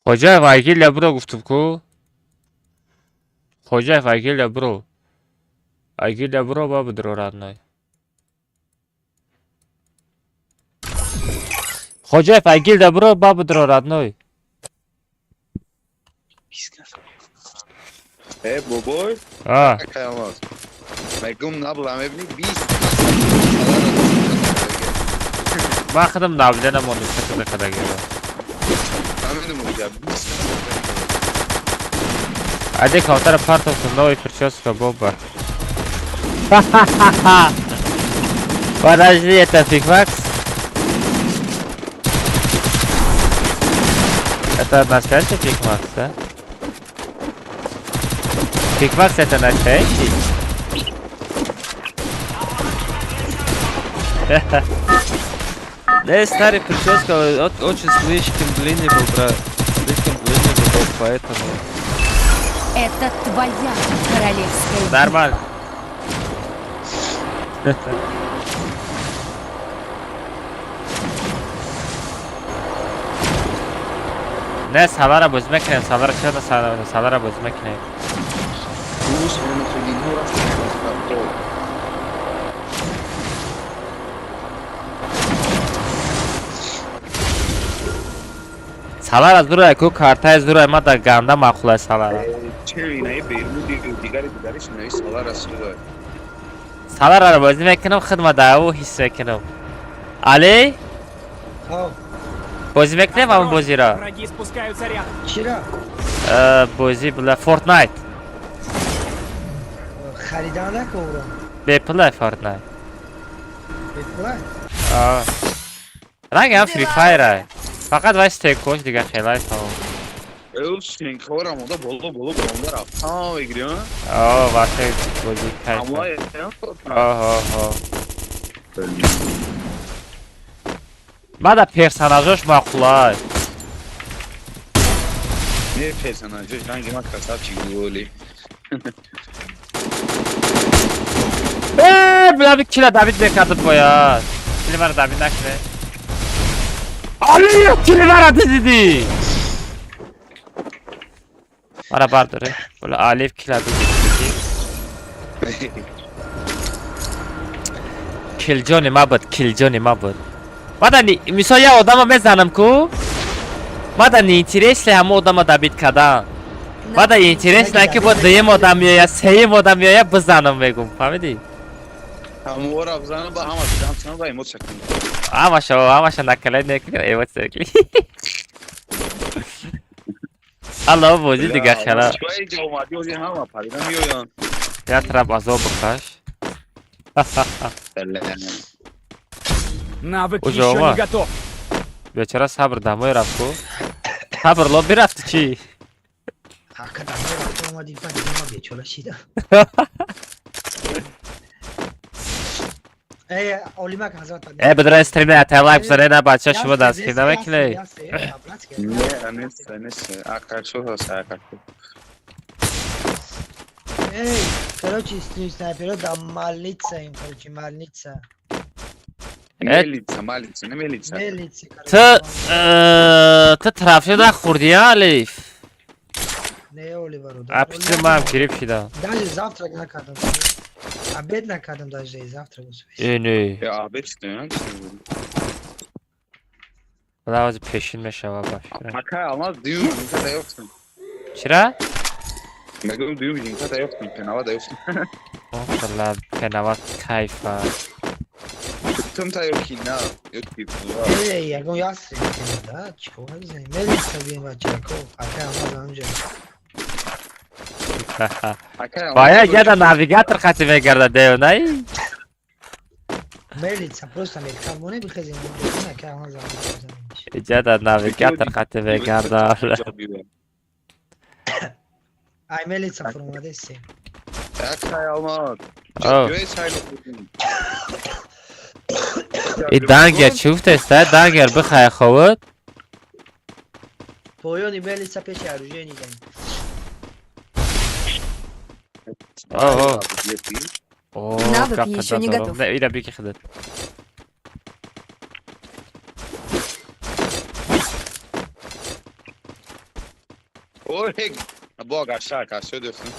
Хоҷаев, Айгилия биро гуфтум ку. Хоҷаев, Айгилия биро. Айгилия биро ба бидро родной. Хоҷаев, Айгилия биро ба бидро родной. Э, бобой. А. Каямаз. Мегум набла мебини 20. Ман худам набида намондум шакада кадагиро. Намедум я 20. Ади каутара партовку новый прическа Боба. Подожди, это Фигмакс? Это настоящий Фигмакс, да? Фигмакс это настоящий? Да, старый прическа очень слишком длинный был, брат. Слишком длинный был, поэтому... Это твоя королевская... Нормально. Не, Салара бозӣ мекунем, Салара чиро, Салара бозӣ мекунем. Рус Насриддинҳо рафтанд. Салара зурай ку, картаи зурай, ма да ганда маъқулай Салара. Че инаи Бермуди дигари дигариш инаи Салара зурай. Салараро бозӣ мекунам, хидма да ӯ ҳис мекунам. Али? Бозӣ мекунем ҳамон бозиро? Враги спускаются рядом. Чира? Бозӣ била Fortnite. Харидан накун. Бепулай Fortnite. Бепулай? Аа. Ранг ҳам Free Fire. Фақат вай стейкош дига хелай тамом. Эл стейкора монда боло боло боло рафт. Ҳа, мегири, ҳа? Аа, вақте бозӣ кайф. Оҳо. Мада персонажош маъқулай. Не персонажош ранги ма красавчик голи. Э, била кила Давид мекард бояд. Кили мара Давид накуне. Али, кили мара дидӣ. Мара бардоре. Била Алиф кила дидӣ. Килҷони ма буд, килҷони ма буд. Мада мисол я одама мезанам ку? Мада неинтересно ҳама одама добить кардан. Мада интересно ки бо дуюм одам меояд, сеюм одам меояд, бизанам мегум, фаҳмидӣ? Ҳамора бизанам ба ҳама ҷамъ ба эмоция кунам. Ҳамаша, ҳамаша накалай накунем, эмоция кунем. Алло, бозӣ дига хела. Я тараф азоб бикаш. Навык еще не готов. Бечора сабр дамой рафт ку. Сабр ло бирафти чӣ? Ака дамой рафт омадим, па дидам бечора шида. Эй, Олимак ҳазрат. Э, бидра стрим на лайк бизанед, на бача шумо дастгир намекунед. Не, не, не, ака шо ҳаст, ака. Эй, короче, стрим снайпера да мальница им, короче, мальница. Мелица, малица, не мелица. Мелица, короче. Ты трафик да хурди, Алиф? Не, Оливару. А пичи мам гириф шида. Даже завтрак накардам. Обед накардам даже и завтрак. Э, не. Я обед что, не? Бала пешин мешава баш. Ака, алмаз дюм, инка даёфтам. Чира? Мегӯям дуюм жинка даёфтам, пенава даёфтам. Ох, ла пенава кайфа. Тум та ёки на, ёки. Эй, ягон ясре, да, чикор мезанем? Мелица бием бачако, ака алмаз анҷа. Бая яда навигатор хати мегардад, дею, най? Мелица, просто метка моне бихезем, ака алмаз анҷа. Иҷада навигатор хати мегардад. Ай, мелица фуромадеси. Ака алмаз. И дангер чӣ гуфтеста? Дангер бихай ховуд? Поёни мелица пеши оружие нидаем. О, о. Навык еще не готов. Не, ира бики хидат. Ой, бога, шака, всё дёфтам.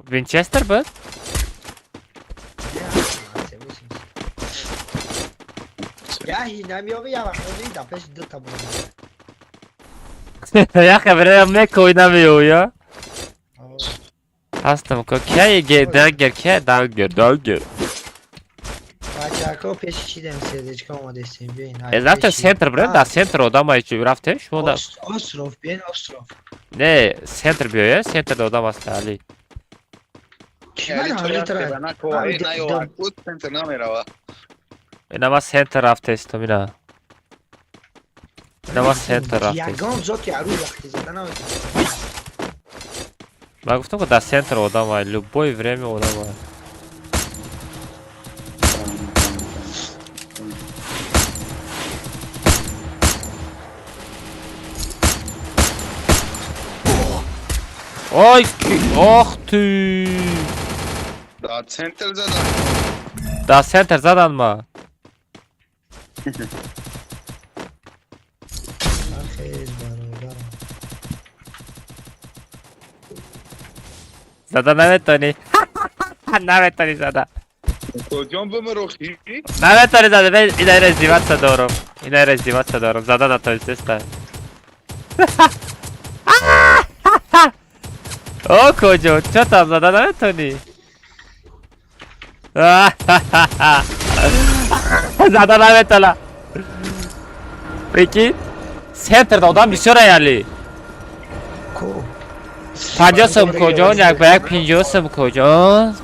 Винчестер буд? Я намёби, я вақт да пеш ду та буд. Я хабара мекой намеоя. Ҳастам ко кай дангер ке дангер дангер. Бачако пеши чӣ дем сердечко омадестем бин. Э, завтра центр бирем, да центр одам ай чӣ рафтем шумо да. Остров бин, остров. Не, центр биёя, центрда одам аст Али. Инама центр рафтестум ина. Инама центр рафтестум. Ягон зоти арӯ вақти зада наметавонам. Ман гуфтам ки дар центр одам ай, любое время одам ай. Ой, ох ты! Да центр задан. Да центр задан ма. Зада наметонӣ. Наметонӣ зада. Коҷон бимирохӣ? Наметонӣ зада. Мен инаи раздеваться дорам. Инаи раздеваться дорам. Зада натонистеста. О, коҷо, чо там зада наметонӣ? Зада наметона. Прикинь? Центрда одам бисёр аяли. 50 сом коҷон, як ба як 50 сом коҷон.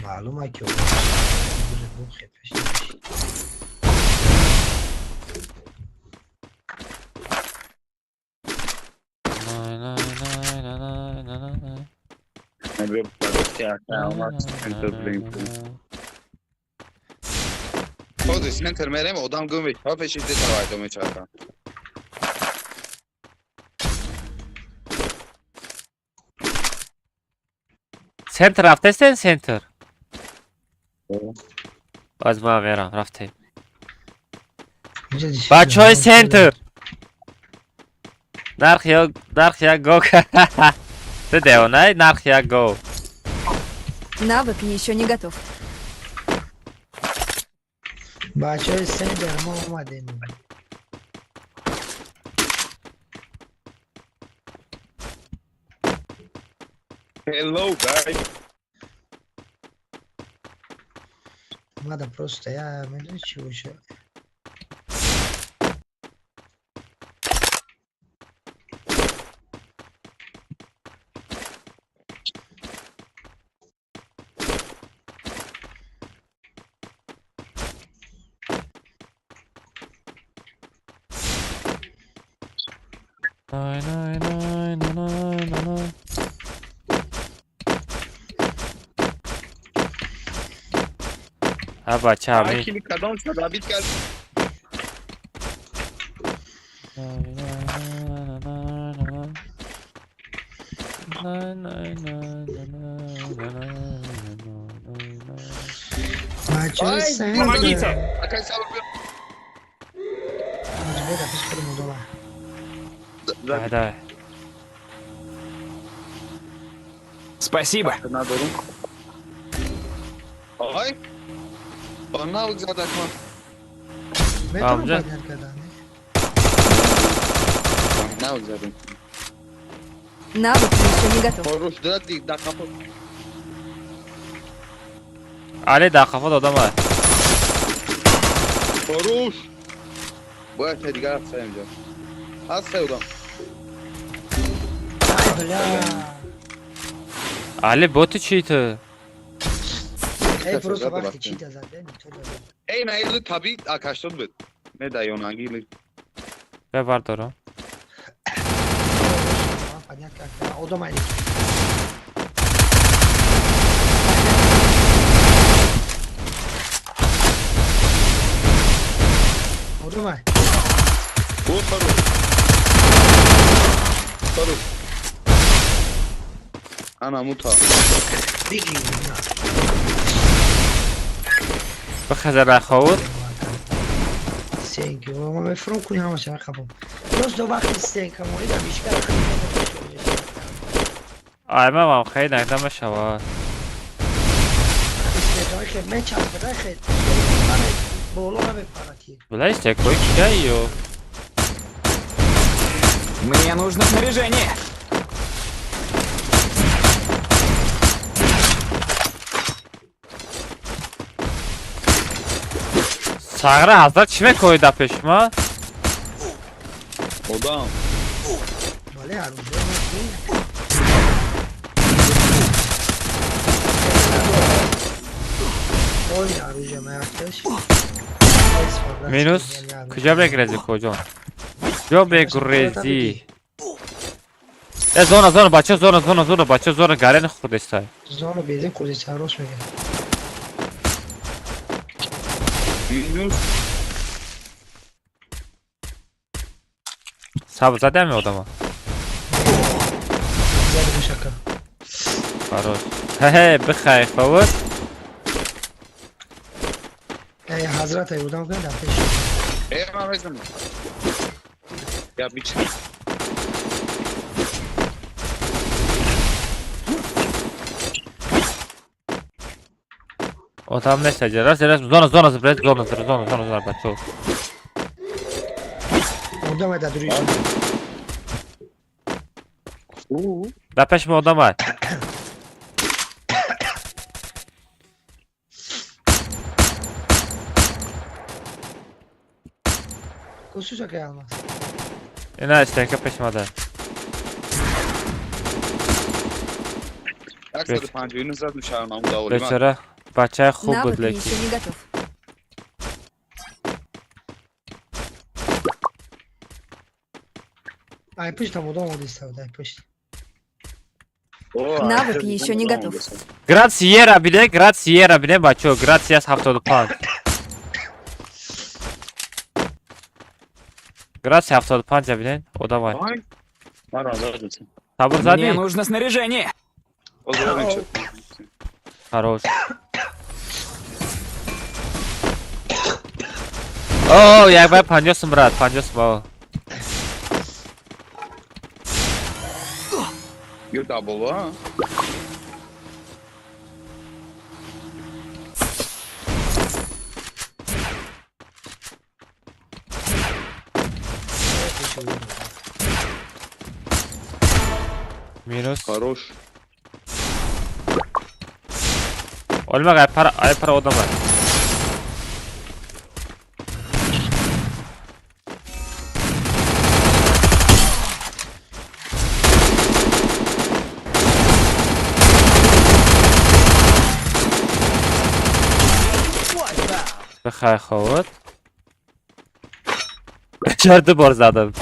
Маълума ки Хози центр мерем, одам гум мешава, пеши дета мечарха. Центр рафтестен центр? Баз ма мерам, рафтем. Бачаҳои центр. Нарх як гов. Ту девонай, нарх як гов. Навык еще не готов. Бачаҳои центр мо омадем. Hello, guys. Надо просто, я медонӣ чӣ боша. Най, най, най, най, най, най. А бача ми. Кили кадом шуд абид кард. Бачаҳои центр. Помогите! Акай сабр биё. Давай, давай. Спасибо. Надорум. Ай. Ба навык зада кун. Метавонам поднять кардан? Навык задем. Навык еще не готов. Хорош, дад да қафо. Али да қафо додам. Хорош. Бояд дигар ҳаст инҷо. Ҳаст одам. Ай бля. Али боти чӣ ту? Эй, просто вақти чӣ та зад, то зад. Эй, на или таби акаштон буд. Не да ёнанги. Бебардорам. Поднять как одам али. Одам ай. Вот хорош. Хорош. Ана мута. Беги. Бихазара ховуд. Стенки, ма мефром куни ҳамаша мехапам. Просто вақти стенка монида бишкар. Ай ман хеле нагда мешавад. Стенка хеле мечаспада хеле. Боло намепарад. Бля, стекои кияю. Мне нужно снаряжение. Сағра ҳазрат чӣ мекоҳӣ дар пеши ма? Одам. Бале, арӯза. Ой, арӯза маякташ. Минус. Куҷо мегрезӣ, коҷон? Куҷо мегрезӣ? Э, зона, зона, бача, зона, зона, зона, бача, зона, гарен хурдестай. Зона безин хурдестай, рост мегӯям. Минус. Сабр задам одама. Зад мушака. Хорош. Хе-хе, бихай, ховуд. Ҳазрат ёрдам кунед дар пеш. Ман мезанам. Я бич. Одам нест аҷа. Раз, раз, зона, зона, брат, зона, зона, зона, зона, бачо. Одам ай дар дури. Дар пеши мо одам ай. Кусуша кай алмаз. Ина стенка пеши мо да. 159 задум шаҳрнаму даволи ман. Бечора бачаи хуб буд Навык лекин. еще не готов. Ай пуштам одам омадиста буд, ай пушт. Навык еще не готов. Град Сиера бине, Град Сиера бине, бачо, Град Сиас 75. Град 75 бине, одам ай. Ман задум. Табур Мне задӣ? нужно снаряжение. Хорош. О, як бай 50 сум брат, 50 сум. О. Ё дабл, а? Минус. Хорош. Олмак ай пара, ай пара одам ай. Бихай ховуд. Чор ду бор задам.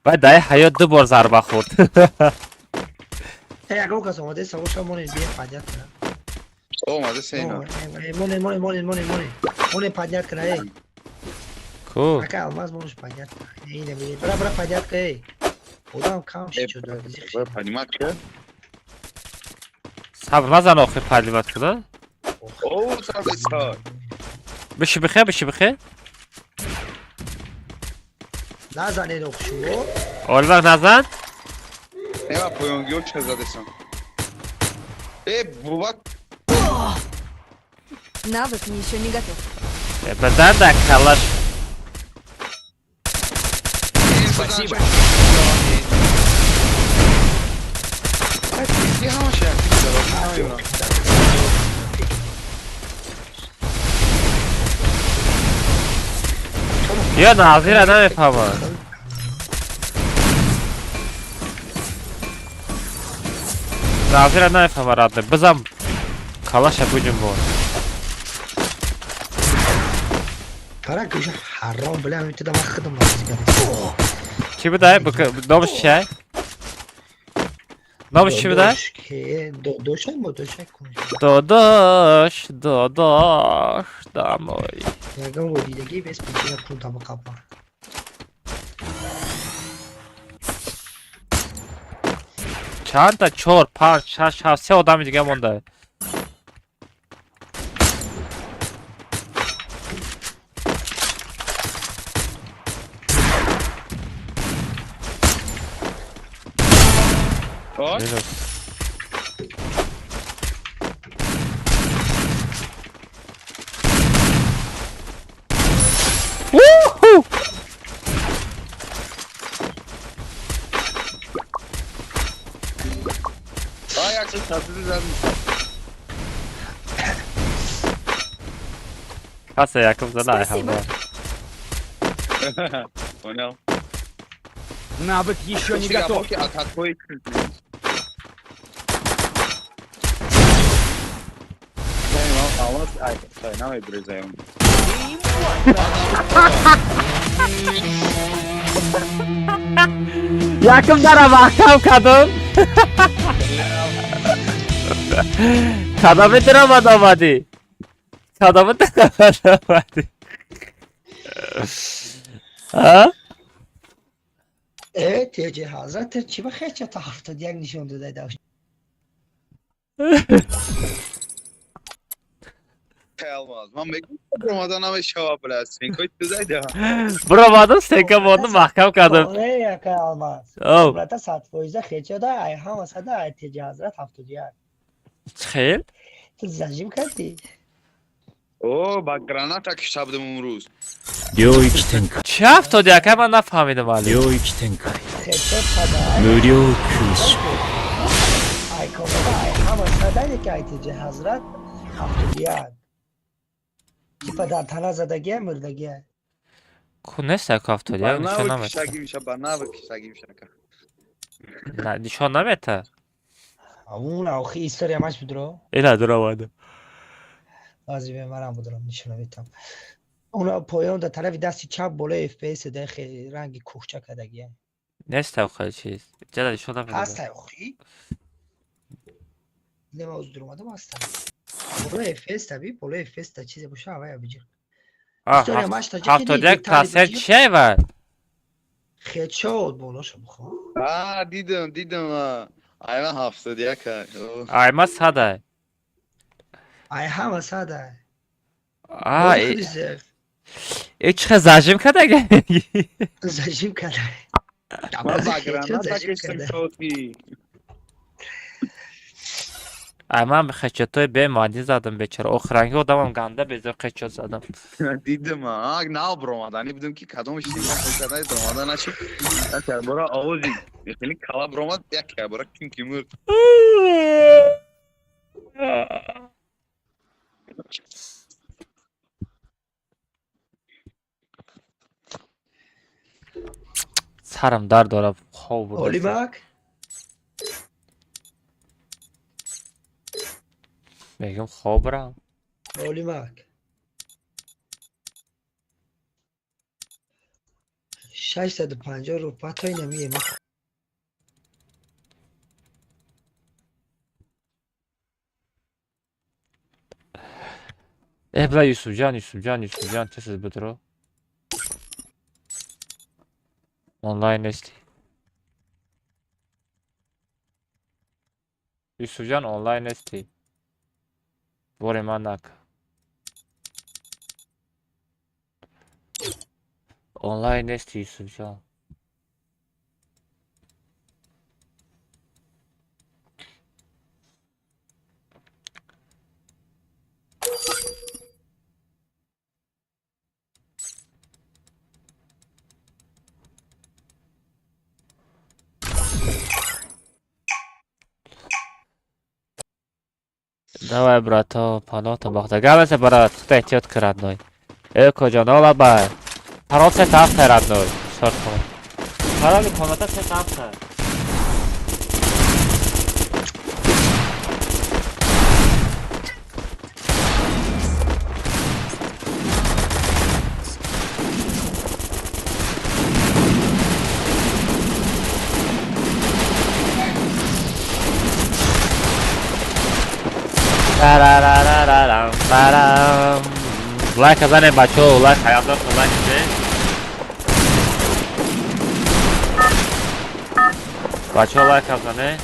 Вай дай ҳаёт ду бор зарба хӯрд. Ягон кас омадеста боша, монед бия поднять кунам. Омадеста ина. Монед, монед, монед, монед, монед. Монед поднять куна, эй. Ку? Ака алмаз монеш поднять куна. Эй, не бира, бира поднять куна, эй. Одам кам шид шуд. Поднимать ку? Сабр назан охир поднимать куна. О, сабр. Биши бихе, биши бихе. Назанед охшу. Олмак назан. Нема поёнгиё ча задесам. Э, бува. Навык еще не готов. Базан да калаш. Спасибо. Я назира намефаҳмам. Назира намефаҳмам, радне. Бизам калаша буҷум бо. Пара гӯша ҳаром била ҳамин туда ман худам назигар. Чӣ будай? Номаш чиай? Номаш чӣ будай? Додошай мо додошай кун. Додош, додош, домой. Ягон водидагӣ без причина кун табақа па. Чанд та чор, панҷ, шаш, ҳафт, се одами дига монда. Минус. Уху! Каса Яков зада Спасибо. Понял. Навык еще не готов. Яков дара маҳкам кардам. Кадоми даромад омадӣ? Кадоми даромад омадӣ? А? Э, теҷи ҳазрат чӣ ба хеча та 71 нишон додай дашт. Алмаз, ман мегӯям бромада намешава, бля, стенкои ту зайда. Буромадам, стенка мондам, маҳкам кардам. Не, яка Алмаз. Оу. Брата 100% хечода, ай ҳама сада, ай теҷи ҳазрат 71. Хел? Ту зажим кардӣ? О, ба граната кишта будем имрӯз. 領域展開。 Чӣ 71, ман нафаҳмидам, али. 領域展開。 Хечод сада, ай 無料空襲。 ай комада, ай ҳама сада, яки ай теҷи ҳазрат 71. Типа дар тана задагия, мурдагия. Ку нест ку 71 Ба нишон нави намета. киштагӣ меша, ба нави киштагӣ меша. На, нишон намета. Амун охи история маш будро. Ина дуромадам. Вазифаи манам будро нишон метам. Уна поён дар тарафи дасти чап болои FPS да хе ранги кӯхча кардагия. Нест хел чиз. Ҷада нишон намедада. Ҳастай охи. Нема уз дуромадам ҳастам. Болои FPS таби, болои FPS та чизе боша авая биҷир. А, История маш таҷи 71% чия ва? Хечод болоша бухо. А, дидам, дидам. Ай ман 71. Ай ма сада. Ай ҳама сада. А, э чӣ хел зажим кардага? Зажим карда. Ман ба граната киштам шоти. Ай ман хечотои бемаънӣ задам бечора. Охиранги одамам ганда безор хечот задам. Дидам, а, нав бромадани будем ки кадом шти ман карда бромада нашид. Як бора овози хеле кала бромад, як бора ким ки мурд. Сарам дард дорад, хоб бурда. Олимак. Мегӯям хоб рам. Олимак. 650 рупа то инамие ма. Э бла Юсуфҷан, Юсуфҷан, Юсуфҷан, тез бидро. Онлайн нести. Юсуфҷан онлайн нести. Бори ман нак. Онлайн нести Юсуфҷан. Давай, брато, паноҳ бохта. Гап брат, худо эҳтиёт кун, родной. Э, куҷо лабай. Парол се тафта, родной. Сор кун. Пароли комната се тафта. Тарарарарарам, парам. Лайк занем, бачо, лайк, хаябдор лайк зе. Бачо, лайк зане.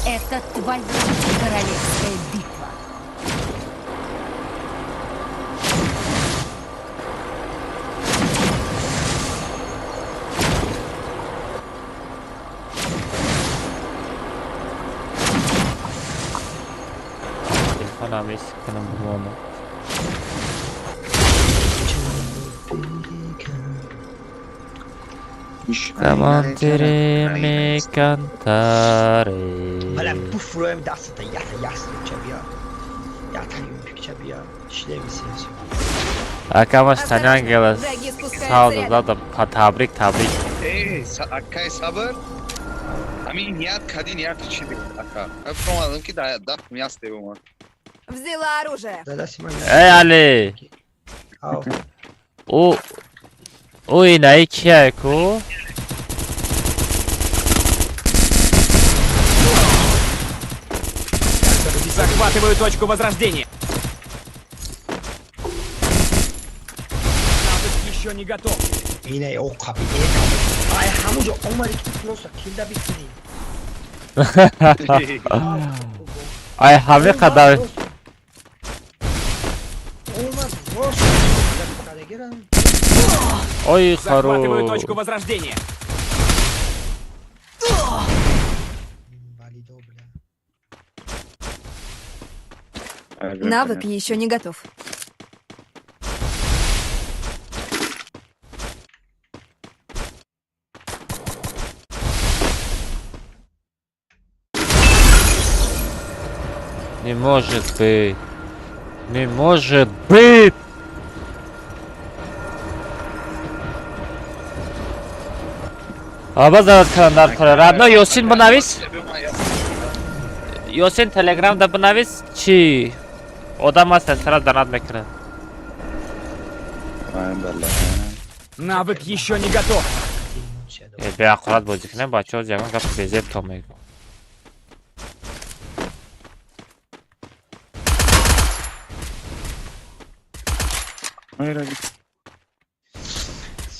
Это твоя королевская битва. Телефонам есть кунам бимонам. Камантири мекантаре. Бала буфроем дастата, ята ясно ча бия. Ята юмпик ча бия. Шлемисиз. Акама Станянгела Враги спускаются салда рядом. задам. Табрик, табрик. Э, акай сабр. Ҳамин ният кади, ният чи ака. Бромадам ки да дафтм ясте бомад. Взяла оружие. Эй, Али! Ау. Ӯ инаи кия ку? Захватываю точку возрождения. Навык еще не готов. Инаи оқаби, ай ҳамуҷо омади ки ту просто килда бикунӣ. Ай ҳаме қадар. Омад рост кадагирам. Ой, Захватываю хорош. точку возрождения. Валидо, бля. Навык еще не готов. Не может быть. Не может быть. Аба зарад календар кора. Родной Ёсин бинавис. Ёсин Телеграм да бинавис чи одам аст сара донат мекунад. Навык еще не готов. Э, беақурат бозӣ кунем, бачаҳо, ягон гап безеб то мегӯ.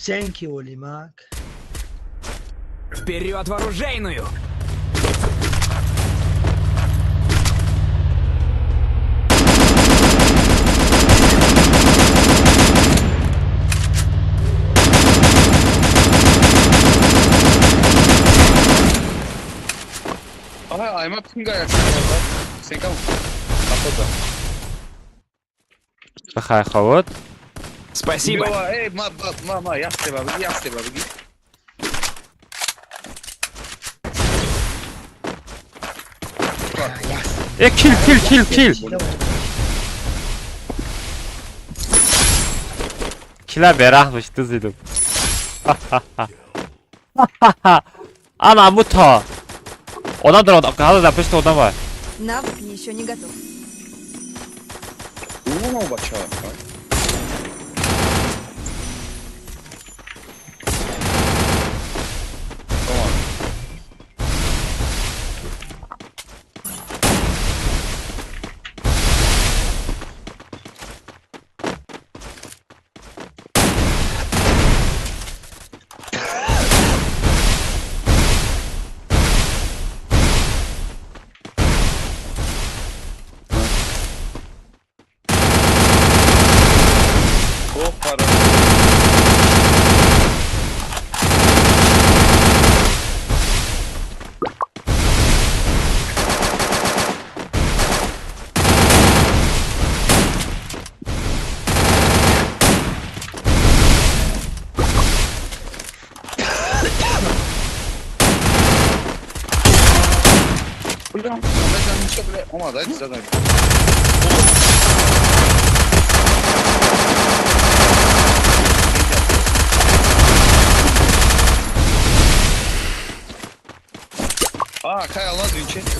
Thank you, Олимак. Вперед в оружейную! Ага, айма пинга сенкам. Капота. Бихай ховод. Спасибо. Эй, ма ма ма, ястеба, биги, ястеба, биги. Э, кил, кил, кил, кил. Кила бераҳмш дузидум. Ана мута. Одам дорад, ҳаза дар пешти одам вай. Навык еще не готов. О, бача. О, хорошо. Бля, бля, омад, ай, задай. А, кай алмаз Винчестер.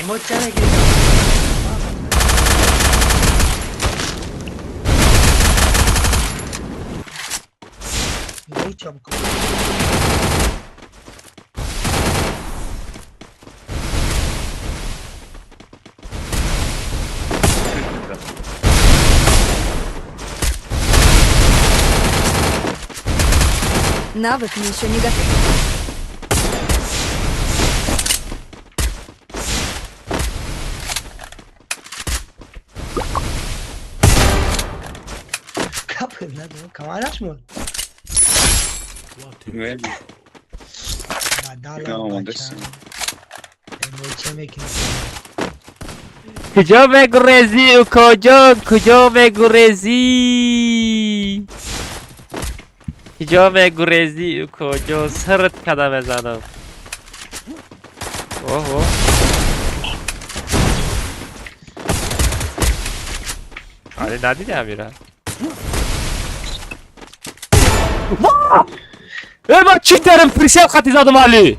Эмоция мегиридам. Ҳечам. Навык еще не готов. Капы надо, камараш мон. Бадала бача. Эмоция мекунам. Куҷо мегурезӣ, укоҷон? Куҷо мегурезӣ? Куҷо мегурезӣ, укоҷон? Сирт када мезанам. Оҳо. Али надидӣ амира? Э, ман чӣ дарам присел хати задам али?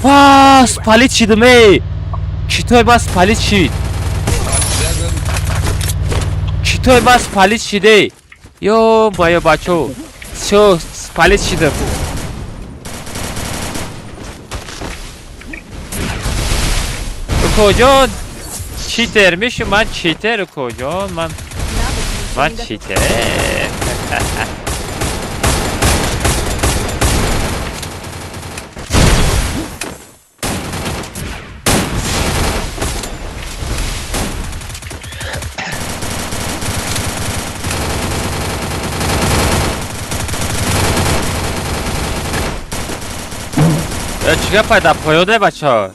Ва, спалит шидам эй. Китой ма спалит шид. Китой ма спалит шид эй. Ё, баё бачо. Всё, спалит шидам. Укоҷон, читер меши ман читер укоҷон ман. Навык еще не готов. Мочите. Чига пайда поёде бачо?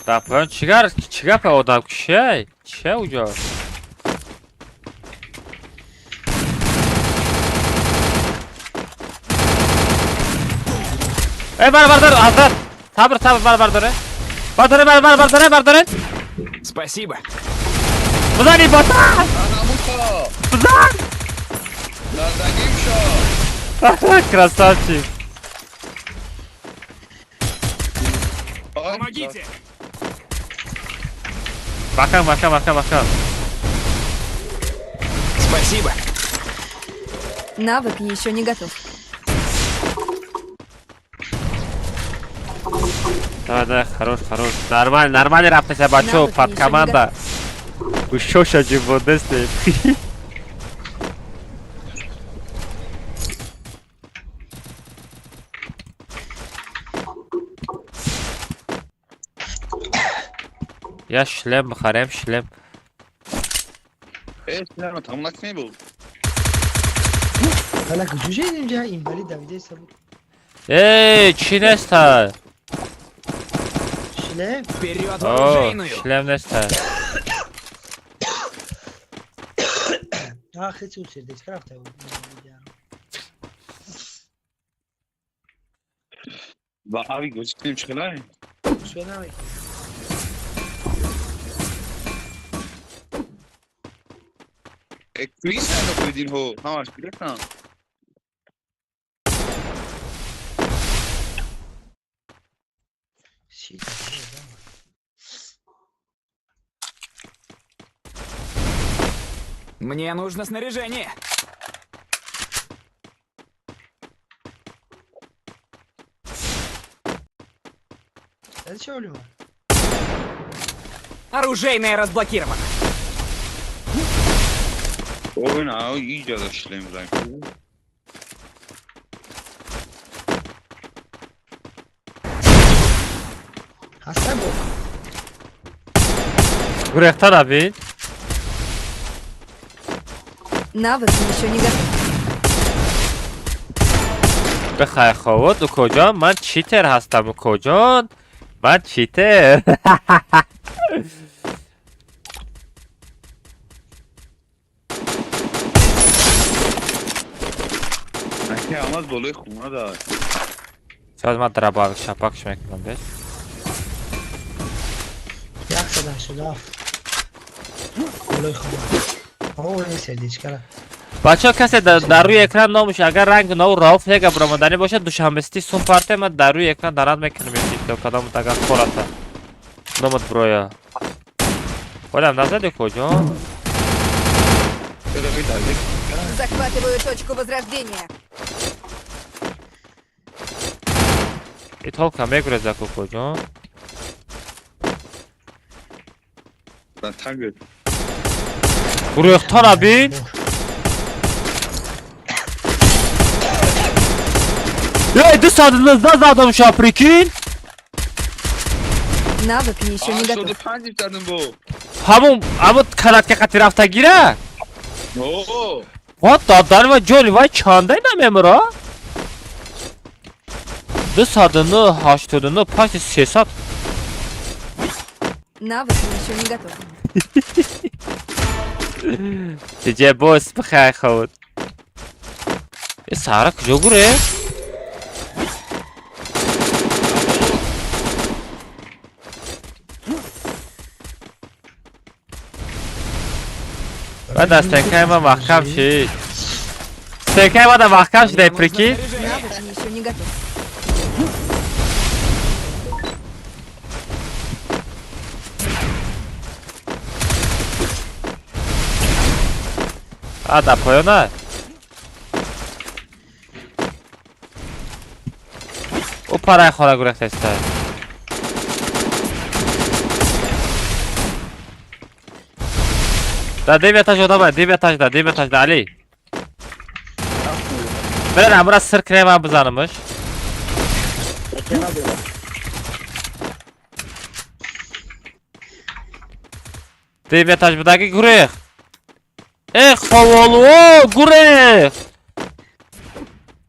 Да поён чигар чига па одам кушай? Че уҷо? Эй бар бар дар Азат. Сабр сабр бар бар доре. Бар доре бар бар бар доре бар доре. Спасибо. Бизани бота. Бизан. Красавчик. Помогите. Бакам, бакам, бакам, бакам. Спасибо. Навык еще не готов. Давай, давай, хорош, хорош. Нормально, нормально рафтася, бачо, под команда. Еще шаджи бодесте. Я шлем бихарем, шлем. Шлем там накни был. Эй, чи неста? Шлем? Вперед в оружейную! Шлем неста. Ах, эти усердись, крафта. Ба ави гочким чхлай. Швенай. Квиз надо хо, ҳамаш гирифтам. Мне нужно снаряжение. Оружейная разблокирована. Ой, на, иҷа шлем зай. Гурехта набин. Навык еще не готов. Бихай ховод, укоҷон, ман читер ҳастам, укоҷон. Ман читер. Алмаз болои хона дад. Сейчас ман драбак шапакш мекунам, бес. 187. Болои хона. О, ин сердечкара. Бачаҳо касе дар рӯи экран номуш агар ранг нав Рауф лега баромаданӣ бошад, душанбести сум парте ман дар рӯи экран дарат мекунам, ё кадом агар хората. Номат броя. Олям назади куҷо? Захватываю точку возрождения. И толка мегуреза куҷо? Гурехтана бин. Эй, 219 задам ша, прикинь. Навык еще не готов. Ҳамон, ҳамон канатка қати рафтагира? Вот дадан ва ҷоли вай чандай намемура? 209, 89, 5, 300. Навык еще не готов. Диҷе бос бихай хавд. Э сара куҷо гуре? Ва дастенкаи ман маҳкам шид. Стенкаи ман маҳкам шид, прикинь. Навык еще не готов. А, да, поёна? Ӯ параи хона гурехтеста. Да 9 этаж одамай, 9 этажда, 9 этажда, Али. Бирен амра сир крема бизанымыш. 9 этаж будаги гурех. Эх, ховолу, гурех.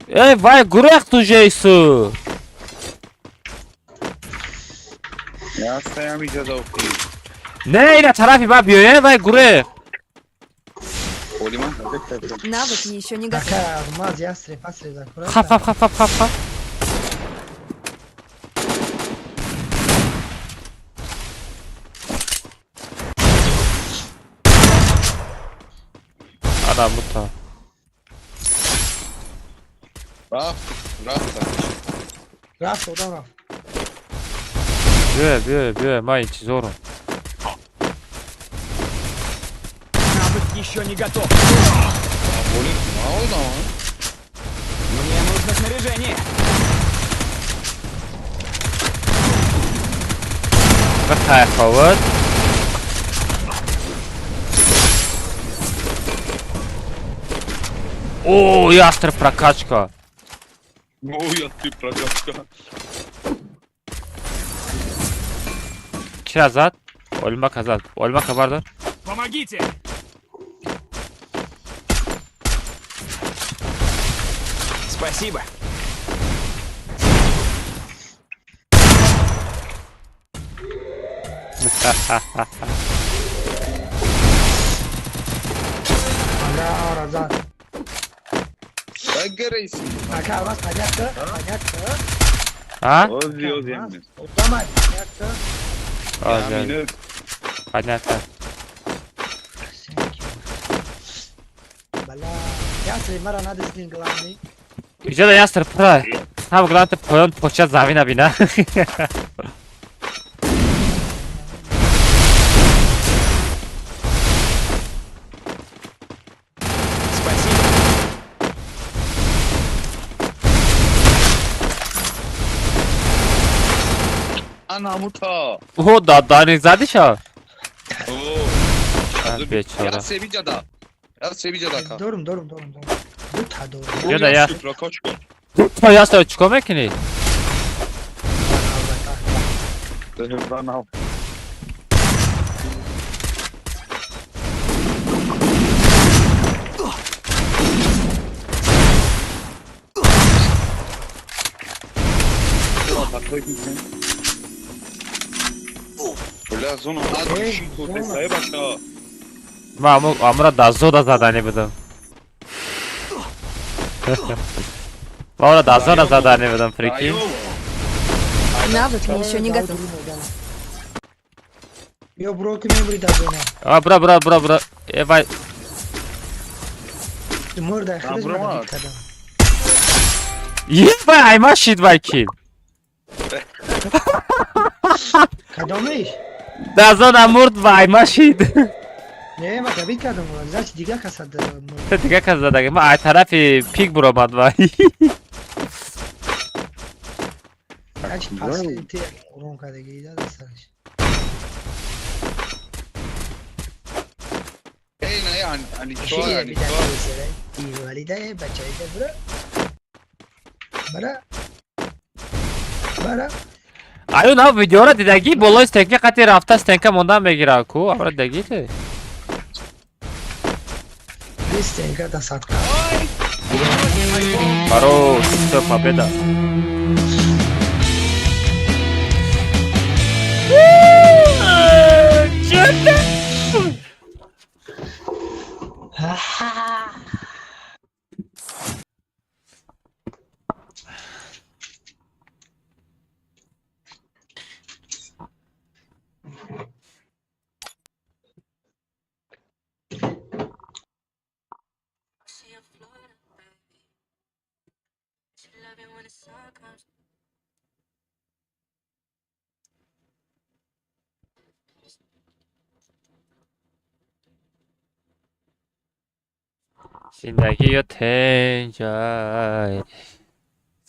Эй, вай, гурех тужейсу. Я иҷоза. Не, ина тарафи ба биёе, вай гурех. Навыки еще не готовы. Ака, алмаз, ястреб, астреб, закура. Хап, хап, хап, хап, хап, хап. Ана мута. Рафт, рафт. Рафт, одам рафт. Биё, биё, биё, ман интизорам. Навык еще не готов. Мне нужно снаряжение. Бихай ховод. О, ястреб прокачка. О, ястреб прокачка. Кира зад? Олмака зад. Олмака бардор. Помогите! Спасибо. Ага, ора зад. Грейси. Ака, алмаз, понятно? Понятно? А? Ози, ози. Одамай, понятно? Ози. Понятно. Бля, ястреб, мара надо с ним главный. Иҷода ястреб пура. Ҳам главный поён поча замина бина. Спасибо. Ана мута. О, да, да, задиша. О. Бечора. Я себиҷада. Я себиҷада ка. Дорум, дорум, дорум, дорум. Дута дорум. Иҷода я. Прокачка. То ястреб чикор мекунӣ? Нав. Бля, зона ад. Ма амра дазода задани будам. Ма амра дазода задани будам, прикинь. Навык еще не готов. Ё, бро, ки мебри да зона. А, бра, бра, бра, бра. Э, вай. Мурда, худаш мара дид кардам. Е, вай, айма шид, вай кил. Кадомиш? Дазона мурд, вай, ма шид. Не, ма давид кардам, значит дига каса мурд. Дига кас задаги, ма ай тарафи пик буромад, вай. Значит, пасли ти урон кардагӣ, да, сараш. Эй, на, я, ани чо, ани чо. Инвалида, бачаида, бра. Бра. Бра. Аю на видеора дидагӣ болои стенка қати рафта стенка мондан мегира ку, амра дидагӣ те? Стенка да садка. Хорош, всё, победа. Чё там? Зиндагиё тенҷай,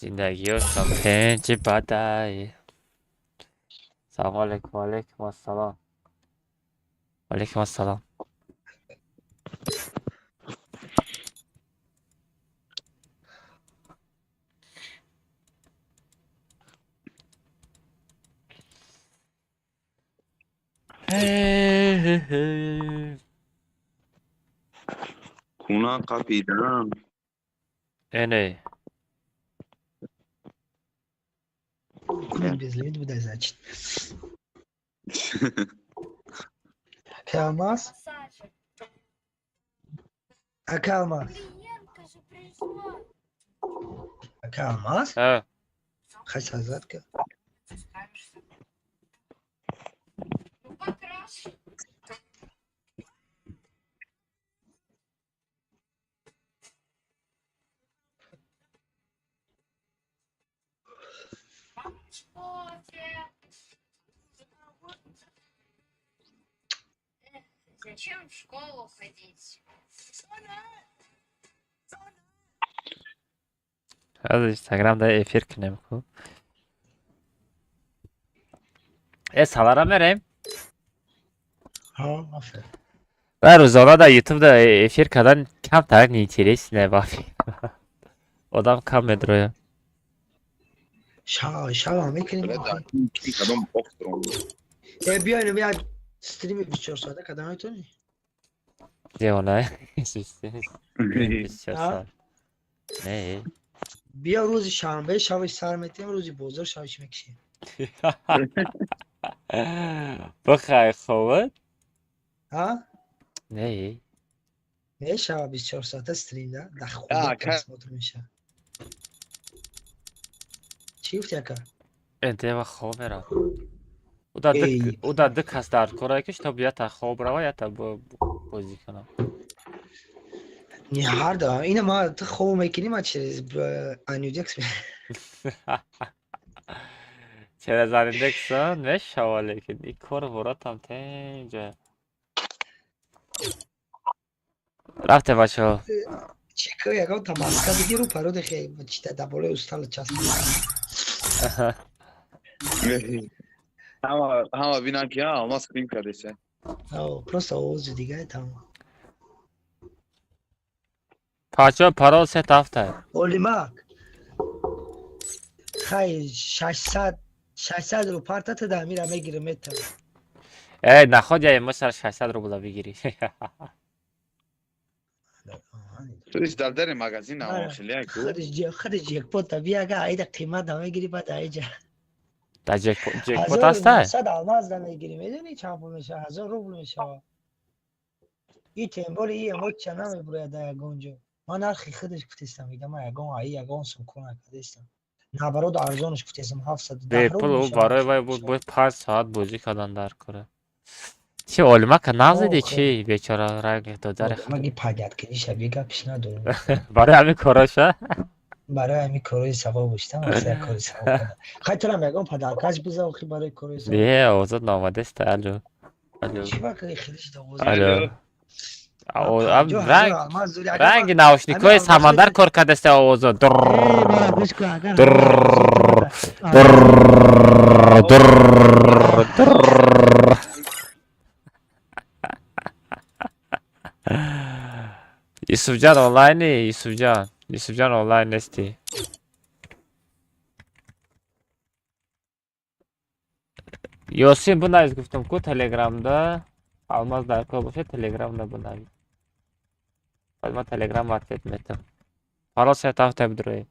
зиндагиё шампенҷи бадай. Салому алейкум, алейкум ассалом. Алейкум ассалом. Куна қапидан. Эне. Безлимит буда, значит. Ака Алмаз? Ака Алмаз? Ака Алмаз? Хай сазатка. Зачем в школу ходить? Аз Инстаграм да эфир кунем ку. Э, салара мерем? Ҳа, афер. Ва рӯзона да Ютуб да эфир кардан камтар неинтересно ба одам кам медрояд. Шава, шава мекунем. Кадом охтрон. Э, биёин, як стрими 24 соата када метавонӣ? Девона. 24 соат. Не. Биё рӯзи шанбе шавиш сар метиҳем, рӯзи бозор шавиш мекушем. Бихай хобат? Ҳа? Не. Мешава 24 соата стрим да? Да худа просмотр мешава. Чӣ гуфти ака? Э, дева хоб мерав. Уда ду кас дар кора ки чтоб ята хоб рава, ята бозӣ кунам. Не, ҳар да. Ина ма ту хоб мекунӣ, ма через Анюдекс. Через Анюдекс мешава, лекин ин кор воротам тенҷа. Рафте бачаҳо. Чӣ ка ягон тамаска бигиру паро дехе чита да болои устала часп. Ҳама ҳама бинан ки Алмаз стрим кардеса. Просто овози дига тамом. Пачо парол се тафта. Олимак. Хай 600 600 ру партата да мира мегирам мета. Э, наход я мо сар 600 рубла бигири. То есть дар дари магазин хеле як худиш ҷекпота биага айда қимат да мегири баъд айҷа. Да ҷекпот аста? 100 алмаз да мегири, медони чанд пул мешава? 1000 рубл мешава. И темболи и эмоча намебурояд да ягон ҷо. Ман нархи худаш гуфтестам, мегам ман ягон аи ягон сум кор накардестам. Наоборот арзонаш гуфтестам 710 Бепул ӯ барои вай буд бояд 5 соат бозӣ кардан дар кора. Чи олимака нағзиди чи бечора ранг додари маги падят киниша бига пиш надорем. Барои ҳамин короша? Барои ҳамин корои савоб уштам, як кори савоб кардам. Хай турам ягон падаркаш биза охи барои корои савоб. Не, озод наомадеста, алло. Алло. Чи ба хелиш довоз. Алло. Ранги наушникҳои самандар кор кардаста овозо. Юсуфҷан онлайни? Юсуфҷан. Юсуфҷан онлайн нести. Ёсин бинавис гуфтам ку телеграмда. Алмаз дар кор бошад телеграмда бинавис. Баъд ман телеграм ответ метам. Парол се тафта бидрои.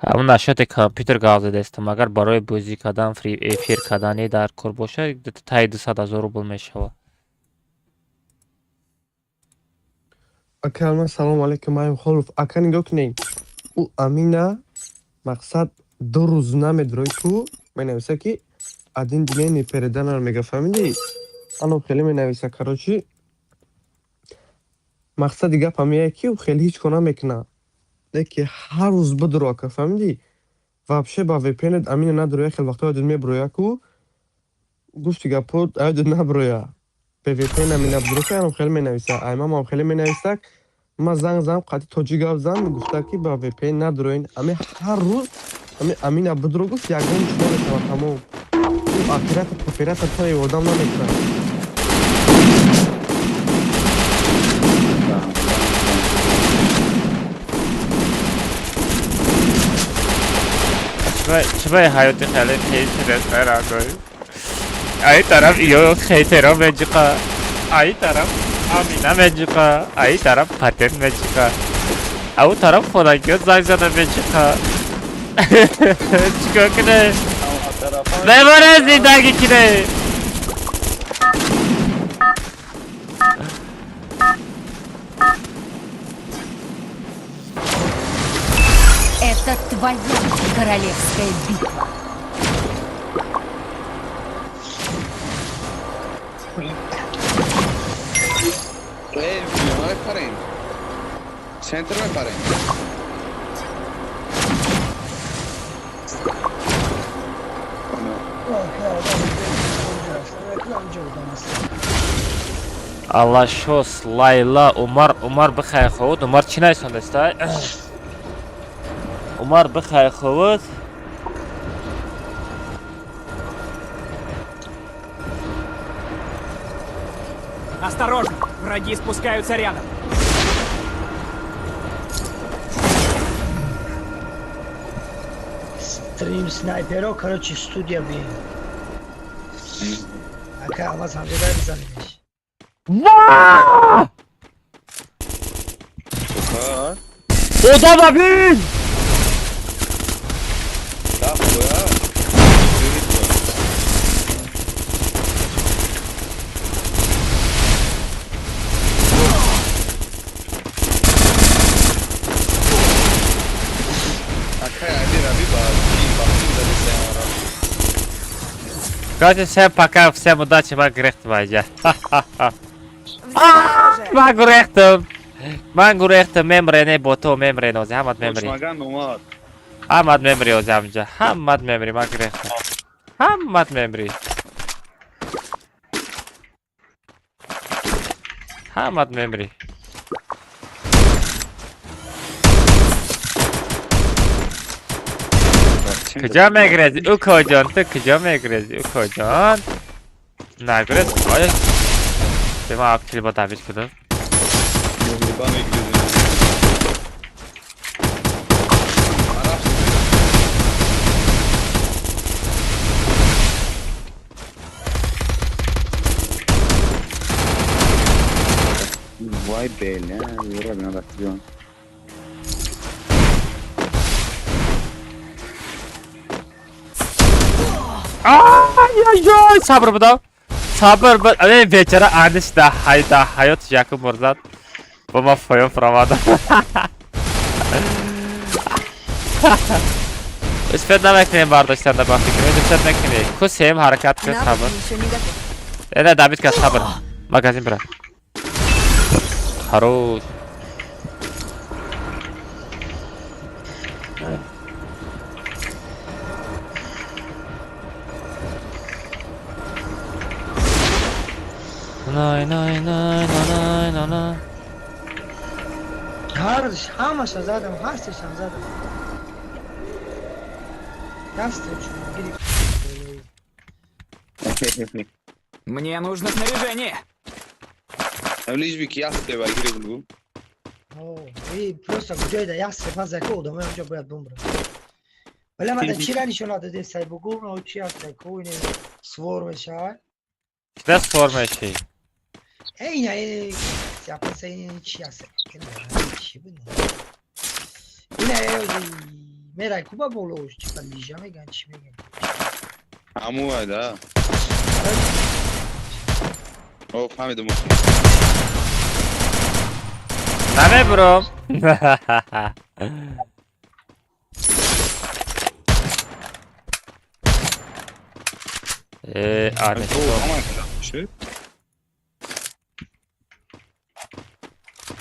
Ҳамун нашоти компютер гап задастам. Агар барои бозӣ кардан, эфир кардани дар кор бошад, таи 200 ҳазор рубл мешавад. Ака Алмаз, салому алайкум, маем Холов. Ака нигоҳ кунед. Ӯ Амина мақсад ду рӯз намедрои ку менависа ки один день не переданар мега, фаҳмидӣ? Ано хеле менависа, короче. Мақсади гап ҳамияе ки ӯ хеле ҳеҷ кор намекунад. Леки ҳар рӯз бидро ака, фаҳмидӣ? Вообще ба VPN Амина надроя, хел вақтҳо ёдат меброя ку гуфти гапҳо ёдат наброя. Бе VPN Амина бидро ки анам хеле менависа. Аймамам хеле менависак. Ман занг занам қати тоҷик гап зан, гуфта ки ба VPN надроен. Ами ҳар рӯз Амина бидро гуфт ягон чиз намешавад тамом. Оператор оператор тра ёрдам намекунад. Чӣ ҳаёти хеле хейтер ай тараф ё хейтеро меҷиқа, ай тараф Амина меҷиқа, ай тараф патент меҷиқа, ау тараф хонагиё занг зада меҷиқа. Чикор кунӣ? Беморе зиндагӣ кунӣ. Это твоя королевская битва. Эй, парень. Центр парень. Аллашос, Лайла, Умар, Умар бихай ховуд. Умар чӣ найсондаста? Умар бихай ховуд. Осторожно, враги спускаются рядом. Стрим снайперо, короче, студия би. Ака, Алмаз ҳамҷода бизанемеш. Ва! Одама бин! Короче, всем пока, всем удачи, ман гурехтам айҷа. Ман гурехтам. Ман гурехтам, мемре не бо то мемре нози, ҳамат мемри. Ҳамат мемри ози ҳамҷа. Ҳамат мемри, ман гурехтам. Ҳамат мемри. Ҳамат мемри. Куҷо мегрези, укоҷон? Ту куҷо мегрези, укоҷон? Нагрез, ой. Ба ман акчили ба табиз кудам. Вай бля, юра надо сделать. Ай-ай-ай, сабр будам. Сабр буд. Ай бечора аниш да ҳай да ҳаёт якум мурзад. Бо ма поён фуромадам. Успед намекунем бардоштан да ба фикр. Успед накунем. Ку сем ҳаракат кун сабр. Эна Давид ка сабр. Магазин бира. Хорош. Най най най най най най. Ҳамаша задам, ҳасташам задам. Дастачу гирифт. Мне нужно снаряжение. Лишь бы я тебя гребну. О, и просто куҷои да як сефа зако одамои онҷо бояд бумбранд. Вале ман чира нишон надоде сай бугу, но чи аст ку ин свор мешавад. Чида свор меши? Эй, эй, сяпаса ин чи аст? Чи буд? Ин эй, мерай куба боло, чи лижа меган, чи меган. Аму да. О, фаҳмидам. Намебурам. Ане.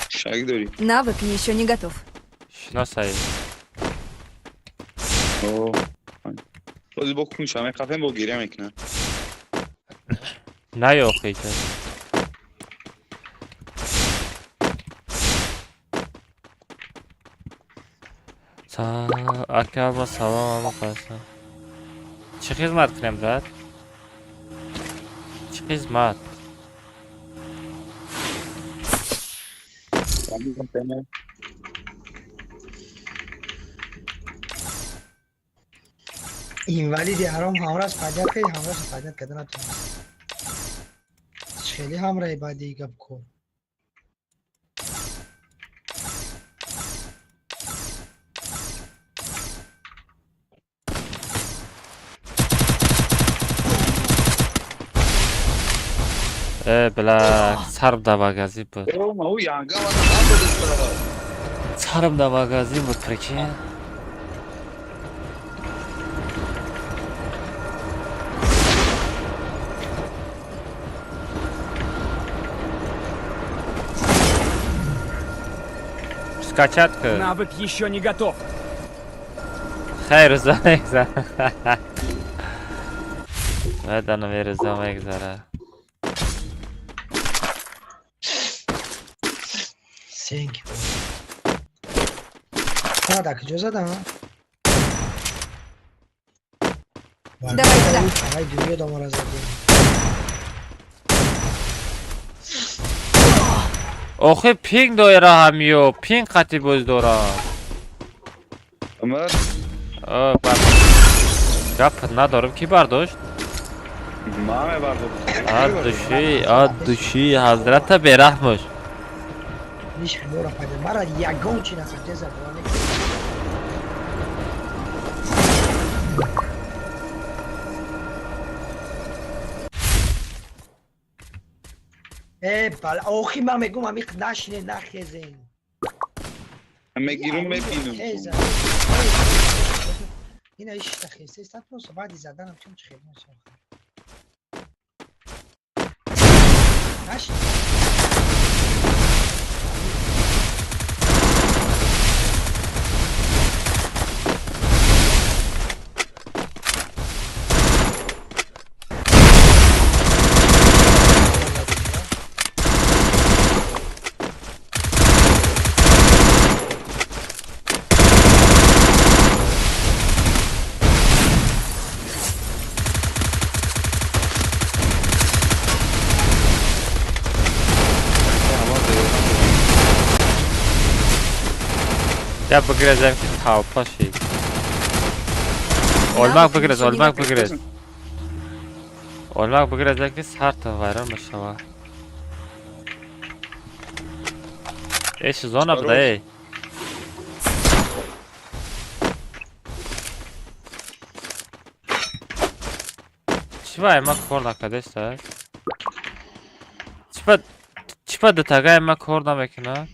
Шаг дори. Навык еще не готов. Шиносай. О. Боз бо кунша мехафем бо гиря мекунам. Наёхи. Ака, ма салом, ама қасам. Чӣ хизмат кунем, брат? Чӣ хизмат? Инвалиди ҳаром ҳамраш пайдо кард, ҳамраш пайдо карда натавонист. Хеле ҳамраи баъди гап кор. Бля, сарм да магазин буд. Сарм да магазин буд, прикинь. Скачатка. Навык еще не готов. Хайр, замегзара. Ведано вере замегзара. Thank you. А, так, что за там? Давай сюда. Давай, дюрю дома разобьем. Охи пинг доира ҳамиё, пинг қати боз дорам. Умар? О, бар. Гап надорам, ки бардошт? Маме бардошт. Ад души, ҳазрата бераҳмош. Ниш мора пайда. Мара ягон чи насаҷа забоне. Э, бал, охи ма мегум амиқ нашине нахезен. Мегирум мебинум. Ина иш тахесе, стат просто баъди заданам чун чи хел мешава. Нашине. Я бигрезем ки толпа шид. Олмак бигрез, олмак бигрез. Олмак бигрезем ки сарта вайрон мешава. Эш зона буда эй. Чӣ вай ма кор накардеста? Чӣ ба дутагай ма кор намекунад?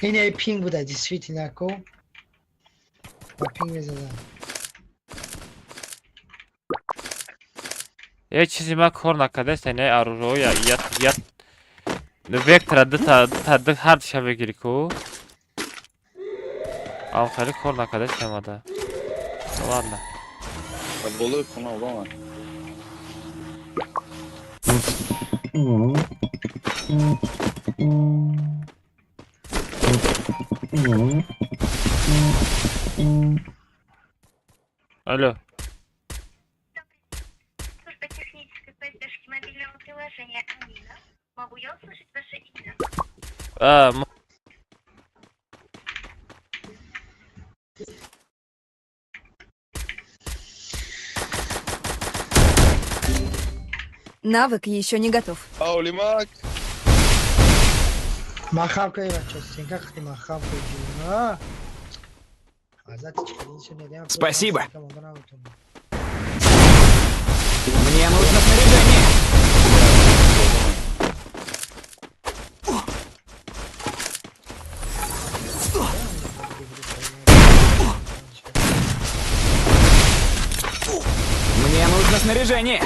Ин пинг буда, действительно, ко. Пинг мезадам. Е чизи ма кор накардеста, не оружие я я вектора дута дута ҳар диша бигири ку. Ам хеле кор накардеста мада. Ладно. Болои хона одам. Алло. Служба технической поддержки мобильного приложения Амина. Могу я услышать ваше имя? Навык еще не готов. Аулимак. Махавка и вачо, как ты махавка и Спасибо. Мне нужно снаряжение. Мне нужно снаряжение.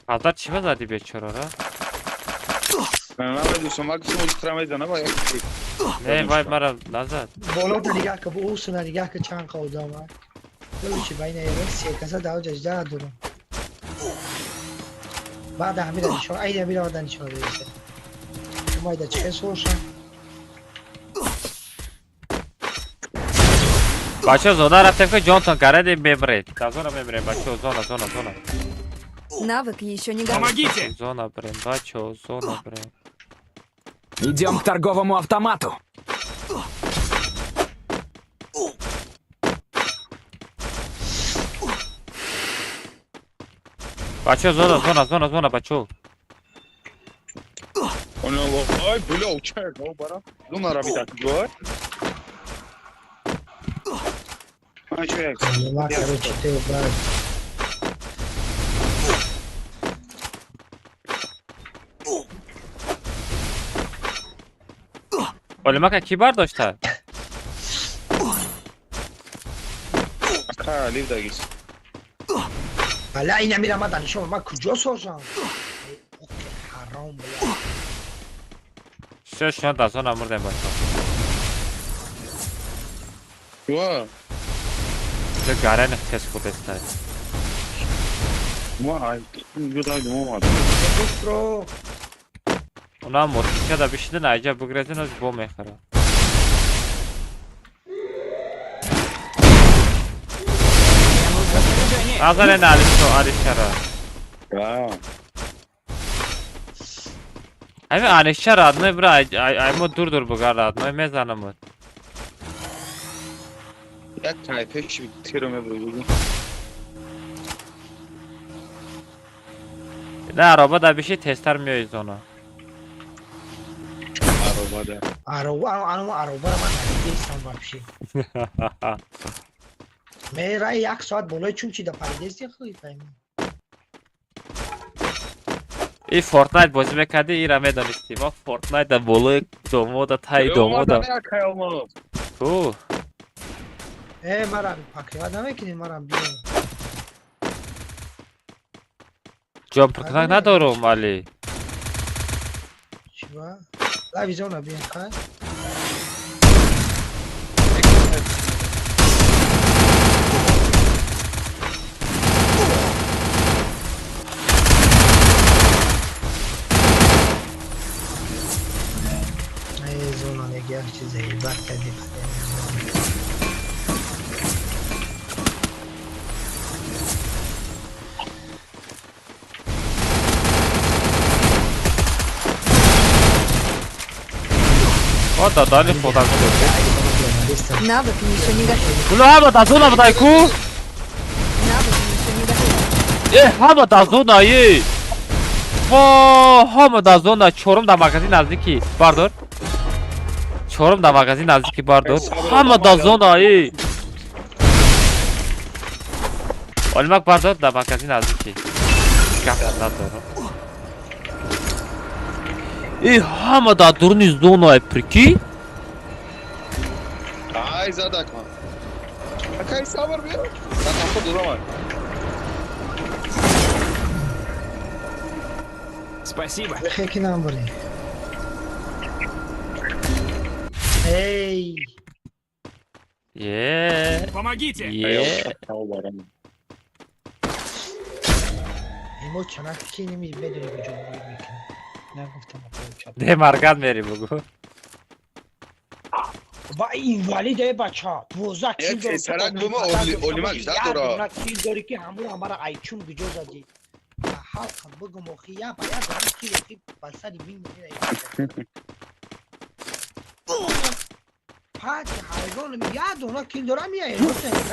А да чего за тебе чора, да? Не, вай мара назад. Болота нигоҳ ка, усуна нигоҳ ка чанд қа одама. Лучи байна ерак се каса дао ҷажда дорам. Баъд ҳамира нишон, айда мира ода нишон додиса. Майда чӣ соша? Бачо зона рафтем ки ҷонтон каради мемред. Да зона мемрем бачо, зона, зона, зона. Навык еще не готов. Помогите! Зона брем, бачо, зона брем. Идем к торговому автомату. Бачо, зона, зона, зона, зона, бачо. Ой, бля, чай, бара. Зона рабита, бля. Короче, ты убрал. Олимака ки бардошта? Ака, лив дагис. Бля, ина мира ма данишом, ма куҷо созам? Ҳаром, бля. Всё, шумо дар зона мурдем, бачо. Ва. Ҷо гарани тез худестай. Ма, ай, ҷо омад. Бистро. Уна мотича да бишида, айҷа бугрезин, оз бо мехӯрад. Назарен Алишо, Алишара. Ҳамин Алиша родной бра, ай мо дур дур бугар родной мезанамуд. Як тайпеш тиро мебурд. На ароба да биши тезтар меои зона. Ароба да. Ароба, ароба ман надидестам вообще. Мерай як соат болои чун чи да паридести хуй фаҳмӣ. И Фортнайт бозӣ мекардӣ, ира медонистӣ. Мо Фортнайт да болои домода, таи домода. Ту. Э, марам покрывать намекунӣ, марам биё. Ҷон пуркунак надорум, Али. Чиба? Лави зона биё, хай. Зона неги, як чиз ҳейбат кардӣ. О, дадани худам шуд. Навык еще не готов. Бля, ҳама дар зона будай ку? Навык еще не готов. Э, ҳама дар зона, е. Во, ҳама дар зона, чорум дар магазин наздики. Бардор. Чорум дар магазин наздики бардор. Ҳама дар зона, е. Олимак бардор дар магазин наздики. Гап надорам. Э, ҳама дар дуруни зона, прикинь? Ай, задак ман. Акай сабр биё. Задам худ дурам. Спасибо. Хеки намбарӣ. Эй! Е. Помогите! Е. Имо чанак ки неми медони куҷо ворид мекунӣ. Нагуфтам чап. Де маргат мери бугу. Ва инвалид е бача. 12 кил дорӣ. Сарак бума олимак задора. Кил дорӣ ки ҳамуро мара айчун куҷо задӣ. Халқам бугум охи я ба я дорам кил охи ба сари мин мера. Пач ҳайвон я дона кил дорам я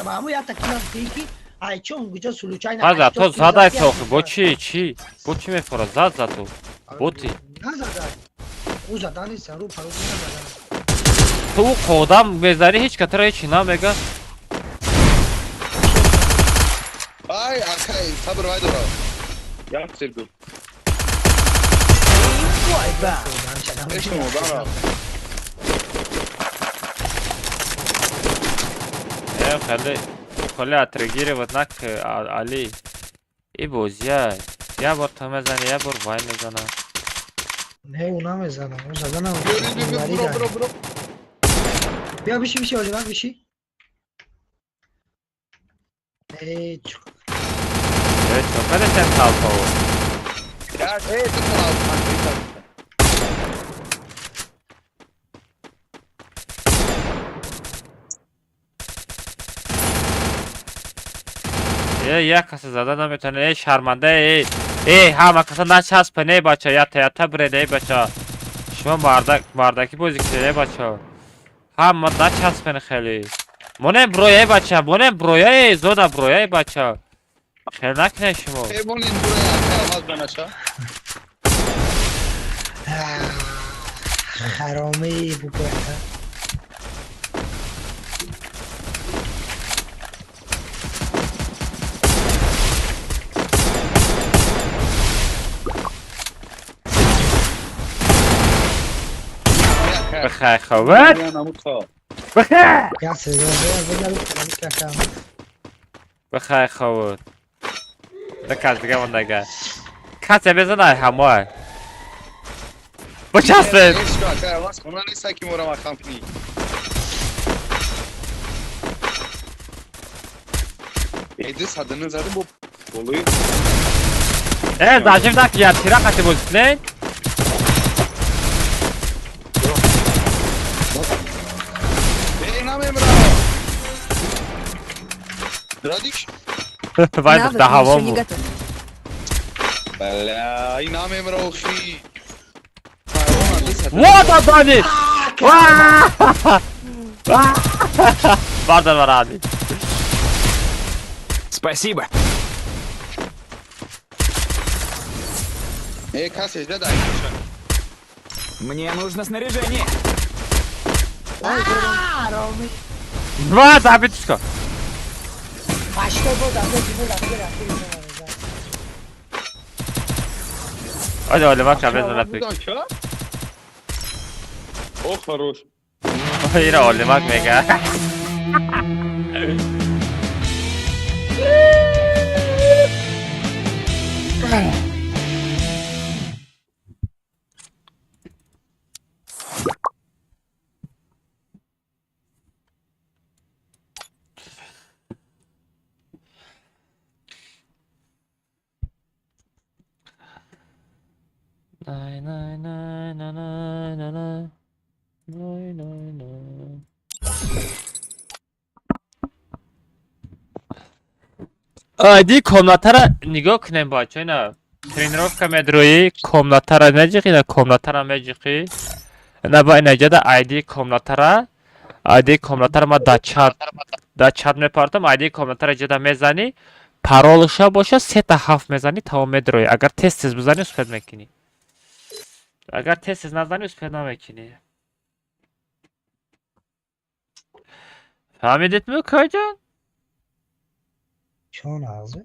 ба ҳаму я та килам ки айчун куҷо случайно. Ҳаза то задай сохи бо чи чи бо чи мефора зад за ту. Боти. Назадай. Ӯ задан нест, ру паро назадан. Ту қодам мезанӣ ҳеҷ катара ҳеҷ намега. Ай, акай, сабр вай дора. Як сир ду. Э, хеле хеле отреагировать нак Али. И бозия. Я бор ту мезанӣ, я бор вай мезана. Не, ӯ намезана, ӯ заданам. Бیا بشی بشی آلیمک بشی. Эй, чё? Э, чё, когда sen талпа? Я, эй, ты талпа. Як каса зада наметавонед. Эй, шарманда, эй. Эй, ҳама каса начаспен, эй бача, ята ята биред, эй бача. Шумо мардак, мардакӣ бозӣ кунед, эй бача. Ҳама начаспен хеле. Монем брой, эй бача, монем брой, эй, зода брой, эй бача. Хеле накунед шумо. Эй, монем брой, ака, алмаз банаша. Харомӣ бугӯ ака. Бихай ховат. Бихай. Бихай ховат. Даказ дига мондага. Касе безанай ҳамой. Бачаспед. Э, зажим так я тира қати бозӣ кунед. Вай Навык да еще ҳаво не буд. готов. Бля, и намемра охи. Вот Адани! Бардар баради. Спасибо. Эй, касе, дай. Мне нужно снаряжение. Ва, забитушка. Оля, Оля, мака безана пик. О, хорош. Ира Оля, мак мега. Най най най най най най най най най най. Айди комнатара нигоҳ кунем бача, ина тренировка медроӣ, комнатара меҷиқӣ, ина комнатара меҷиқӣ. Ина ба ина ҷада айди комнатара, айди комнатара ма да чат мепартам, айди комнатара ҷада мезанӣ, паролша боша сета ҳафт мезанӣ, тамом медроӣ. Агар тез тез бизанӣ успед мекунӣ. Агар тез тез назанӣ успед намекунӣ. Фаҳмидед ми кайҷон? Чон ағзы?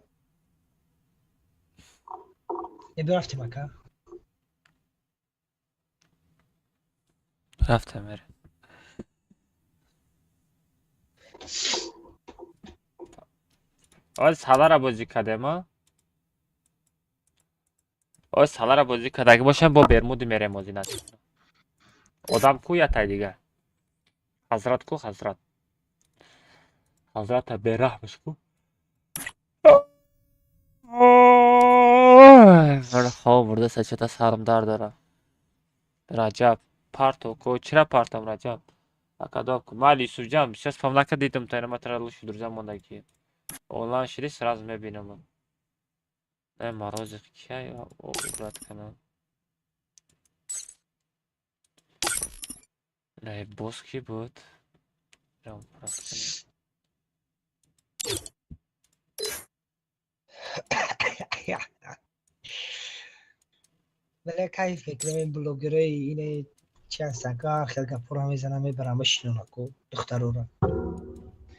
Э, бирафтем ака. Рафтем мерем. Оз салара бозӣ кардем, а? Оз салара бозӣ кардаги бошем, бо Бермуди мерем бозӣ насиб. Одам ку ятай дига? Ҳазрат ку ҳазрат? Ҳазрата бераҳмш ку? Хоб бурда сачата сарам дард дорам. Раҷаб, парто ку, чира партам Раҷаб? Акадо ку, майли Юсуфҷан, сейчас памлака дидам, та ина тара лучше друзья мондаги. Онлайн шиди сразу мебинам. Э, морозик кия убрат канам. Не, босс ки буд? Ра убрат канам. Бале, кайф мекунам ин блогерои ине чи ҳастанд ка ҳар хел гапҳоро мезанам мебарам бишинонам ку духтароро.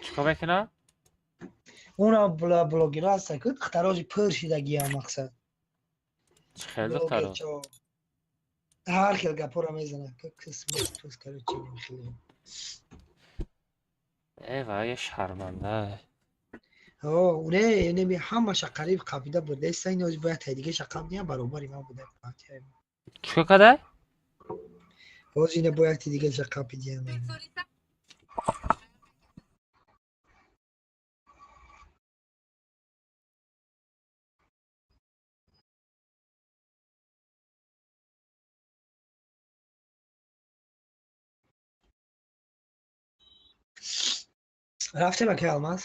Чикор мекунам? Уна блогеро ҳастанд ку духтарози пур шидагиам мақсад. Чӣ хел духтаро? Блогерчо. Ҳар хел гапҳоро мезанам ку кисмат пус короче хеле. Э, вай шарманда. О, уне неми ҳамаша қариб қабида бурдаиста ин ози бояд тай дигаша қаб диҳам баробари ман буда. Чикор карда? Боз ина бояд дигаша қаб диҳам. Рафтем ака Алмаз?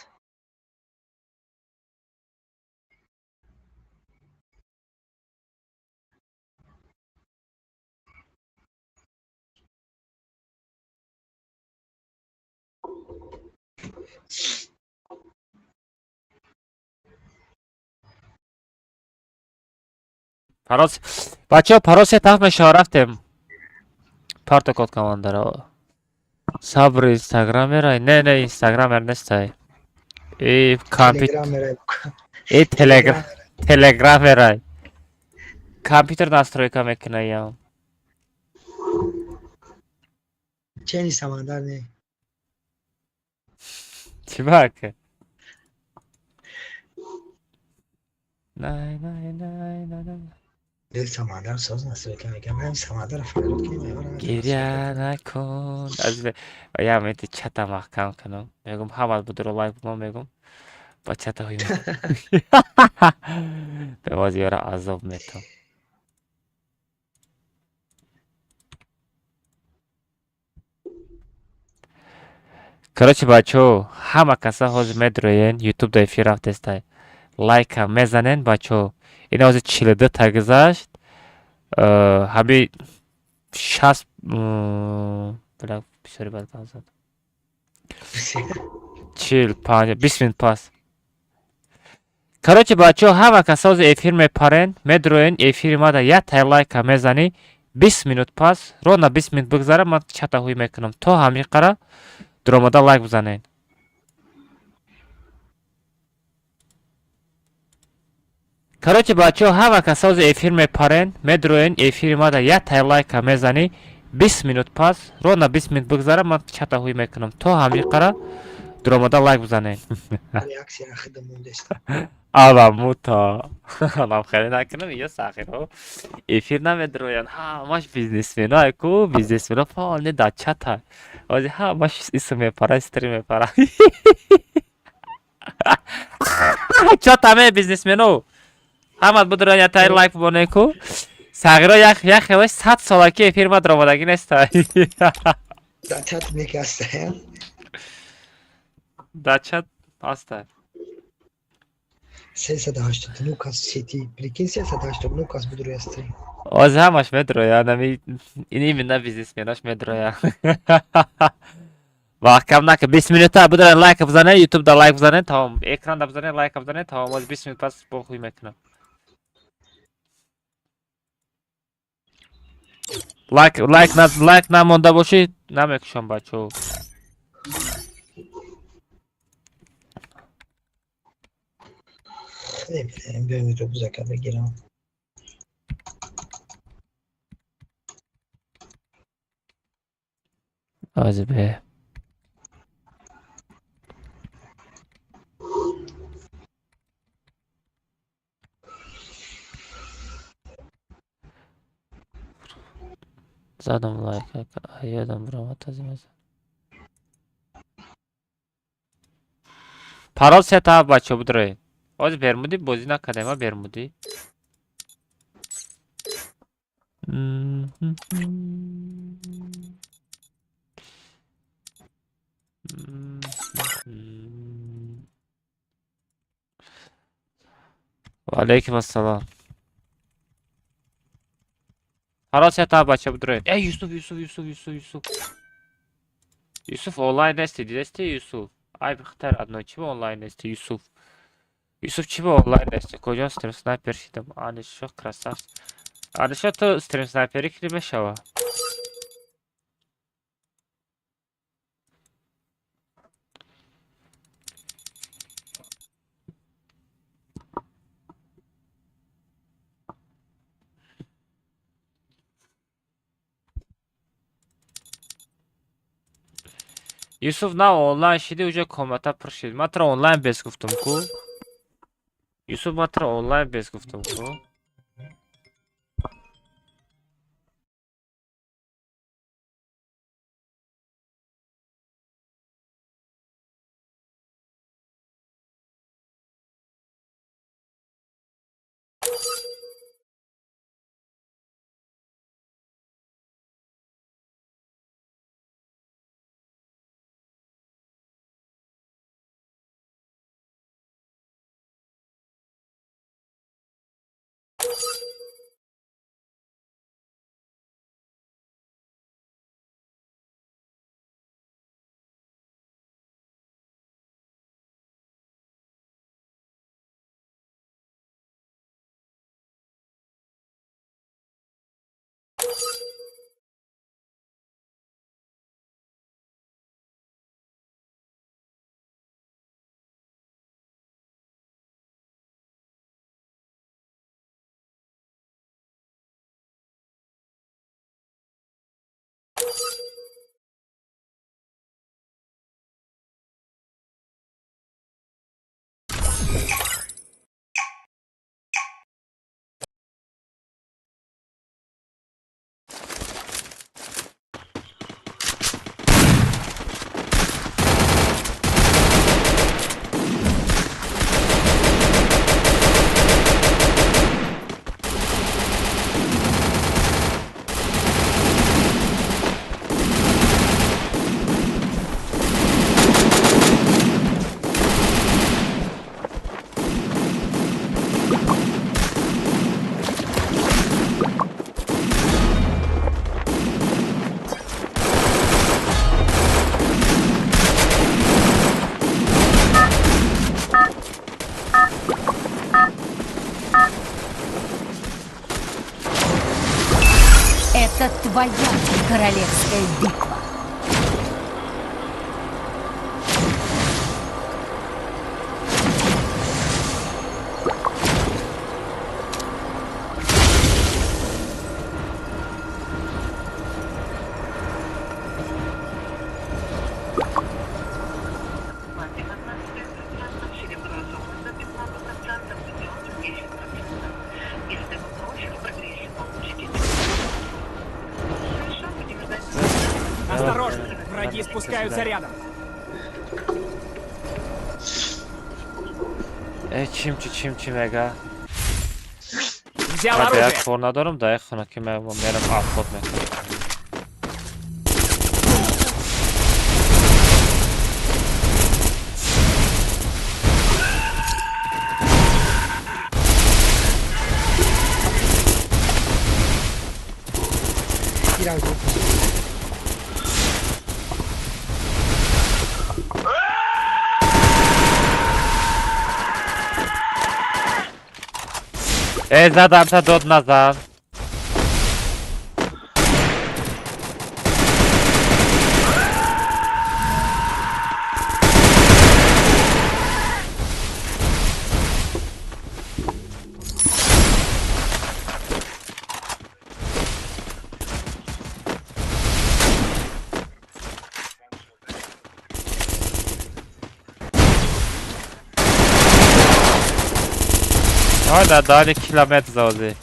Парос бачаҳо, парол се таф мешава, рафтем. Парто код командаро. Сабр, инстаграмерай? Не, не, инстаграмер нестай. И компютер. Телеграмерай. И телеграм, телеграмерай. Компютер настройка мекунаям. Чени Самандар не. Чӣ бака? Най, най, най, най, най. Дил Самандар соз настройка мекунам. Ман Самандарро фарёд кунем, мебарам. Гиря накун. Аз я мети чата маҳкам кунам. Мегум ҳамат будуро лайк бумон, мегум. Ба чата ҳуй. Бевоз ёра азоб метам. Короче, бачаҳо, ҳама каса ҳозир медроен, ютуб да эфир рафтестай. Лайка мезанен, бачаҳо. Ин ҳозир 42 та гузашт. Ҳами 60, бля, бисёри бад гап зад. 40, 50, 20 минут пас. Короче, бачаҳо, ҳама каса ҳозир эфир мепарен, медроен, эфири мада як тай лайка мезанӣ, 20 минут пас, ровно 20 минут бигзара, ман чата ҳуй мекунам. То ҳамин қара дуромада лайк бизанед. Короче, бачаҳо, ҳама каса ҳозир эфир мепарен, медроен, эфири мада як тай лайка мезанӣ, 20 минут пас, ровно 20 минут бигзара, ман чата ҳуй мекунам. То ҳамин қара дуромада лайк бизанед. Реаксия хидам мондест. Ава муто. Ман хеле накунам, ё сахиро. Эфир намедроянд. Ҳамаш бизнесмено ку, бизнесмено фаъолне дар чата. Ҳозир ҳамаш исм мепара, стрим мепара. Чата ме бизнесмено. Ҳамат будроян як тай лайк бимонед ку. Сағиро як як хелаш 100 сола ки эфир ма даромадагӣ нестай. Дар чат мекаста. Дар чат ҳаста. 389 кас сети. Прикинь, 389 кас буд рӯи стрим. Ҳозир ҳамаш медроянд, ами ин именно бизнесменош медроянд. Маҳкам нака, 20 минута будроян лайка бизанед, ютуб да лайк бизанед, тамом. Экран да бизанед, лайка бизанед, тамом. Ҳозир 20 минут пас бо хуй мекунам. Лайк, лайк на, лайк намонда бошӣ, намекушам, бачаҳо. Намедонам, биём рюкзака бигирам. Ҳозир бе. Задам лайк, ёдам биромад аз ин. Парол се та, бачаҳо, будроед. Ҳозир бермудӣ бозӣ накардем, а бермудӣ. Ва алайкум ассалом. Парол се та, бачаҳо, будроед. Эй, Юсуф, Юсуф, Юсуф, Юсуф, Юсуф. Юсуф онлайн нести, дидести Юсуф? Ай, бихтар одно, чӣ онлайн нести, Юсуф? Юсуф, чӣ ба онлайн нести? Куҷо стрим снайпер шидам? Анишо красавц. Анишо, ту стрим снайперӣ кунӣ мешава? Юсуф на онлайн шиди, уже комната пур шид. Ман туро онлайн бес гуфтам ку. Юсуф, ман туро онлайн бес гуфтам ку. Это твоя королевская битва. Осторожно, враги спускаются рядом. Чим чи чим чи мега? Взял оружие. Я кор надорам, да, я хона ки мерам обход мекунам. Задам та дод назад. Да, дали километр завози.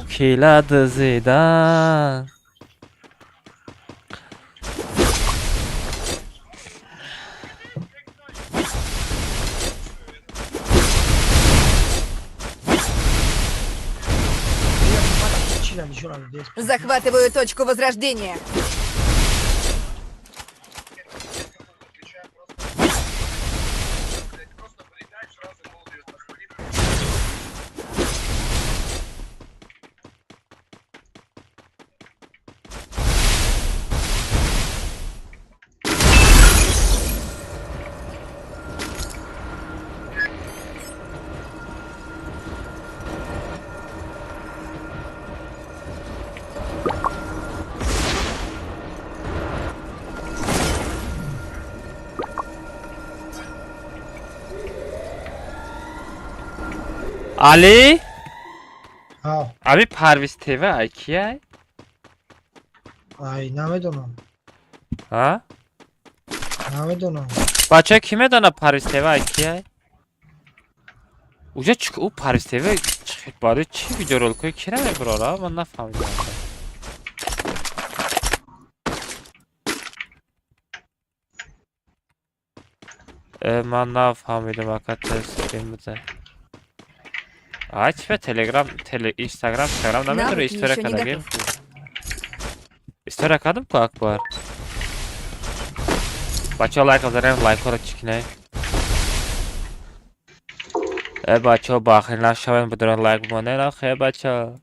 Кила зидан. Захватываю точку возрождения. Али? Ами Парвиз ТВ ай ки ай? Ай, намедонам. Ҳа? Намедонам. Бача ки медона Парвиз ТВ ай ки ай? Уҷа чӣ ӯ Парвиз ТВ барои чӣ видеороликҳои кира мебарора? Ман нафаҳмидам. Ман нафаҳмидам, ака тест буда. А тебе Телеграм, Инстаграм, Инстаграм намедонӣ история кардагим? История кардам ку Акбар? Бачаҳо лайк бизанем, лайкҳоро чӣ кинем? Э бачаҳо бахил нашавем, бидорен лайк бимонем, ахе бачаҳо.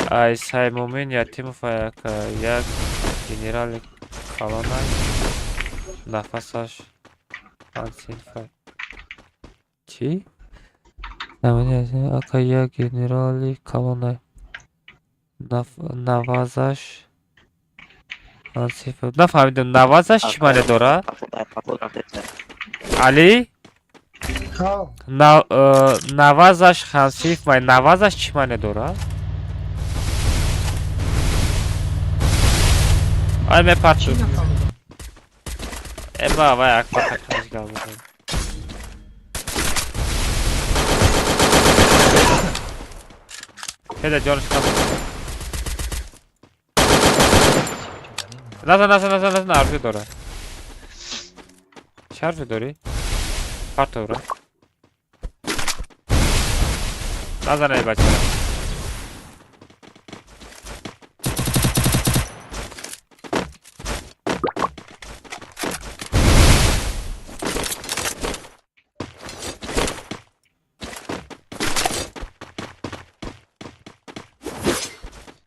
Ай Саймумин Ятимов як генерали калонай нафасаш ансинфай чӣ? Ака як генерали калонай навазаш ансинфай. Нафаҳмидам, навазаш чӣ маъне дорад? Али? Навазаш хансифмай навазаш чӣ маъне дорад? Ай мепарту. Эба, вай Акбар тақимиш гап бизан. Педа ҷонаш кам. Назан, назан, назан, назан, арзу дора. Чӣ арзу дорӣ? Партовра. Назан эй бача.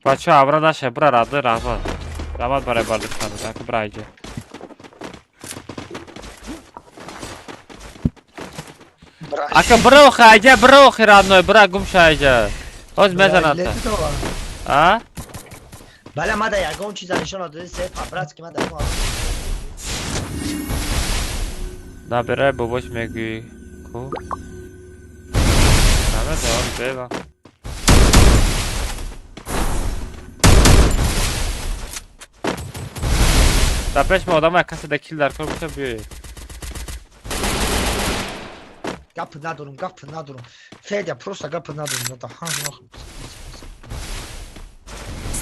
Бача абра наша, бра рады, раҳмат. Раҳмат барои бардоштанат, ака бра иҷа. Ака бирохи, айҷа бирохи, родной, бира гум ша айҷа. Ҳоз мезанад та. А? Бале, ма да ягон чиза нишон надоди, се по-братски ма да ягон. Набирай бобош мегӯӣ ку? Намедонам, бева. Дар пеш ма одама касе да кил дар кор боша, биёед. Гап надорум, гап надорум. Федя, просто гап надорум. Да ҳам.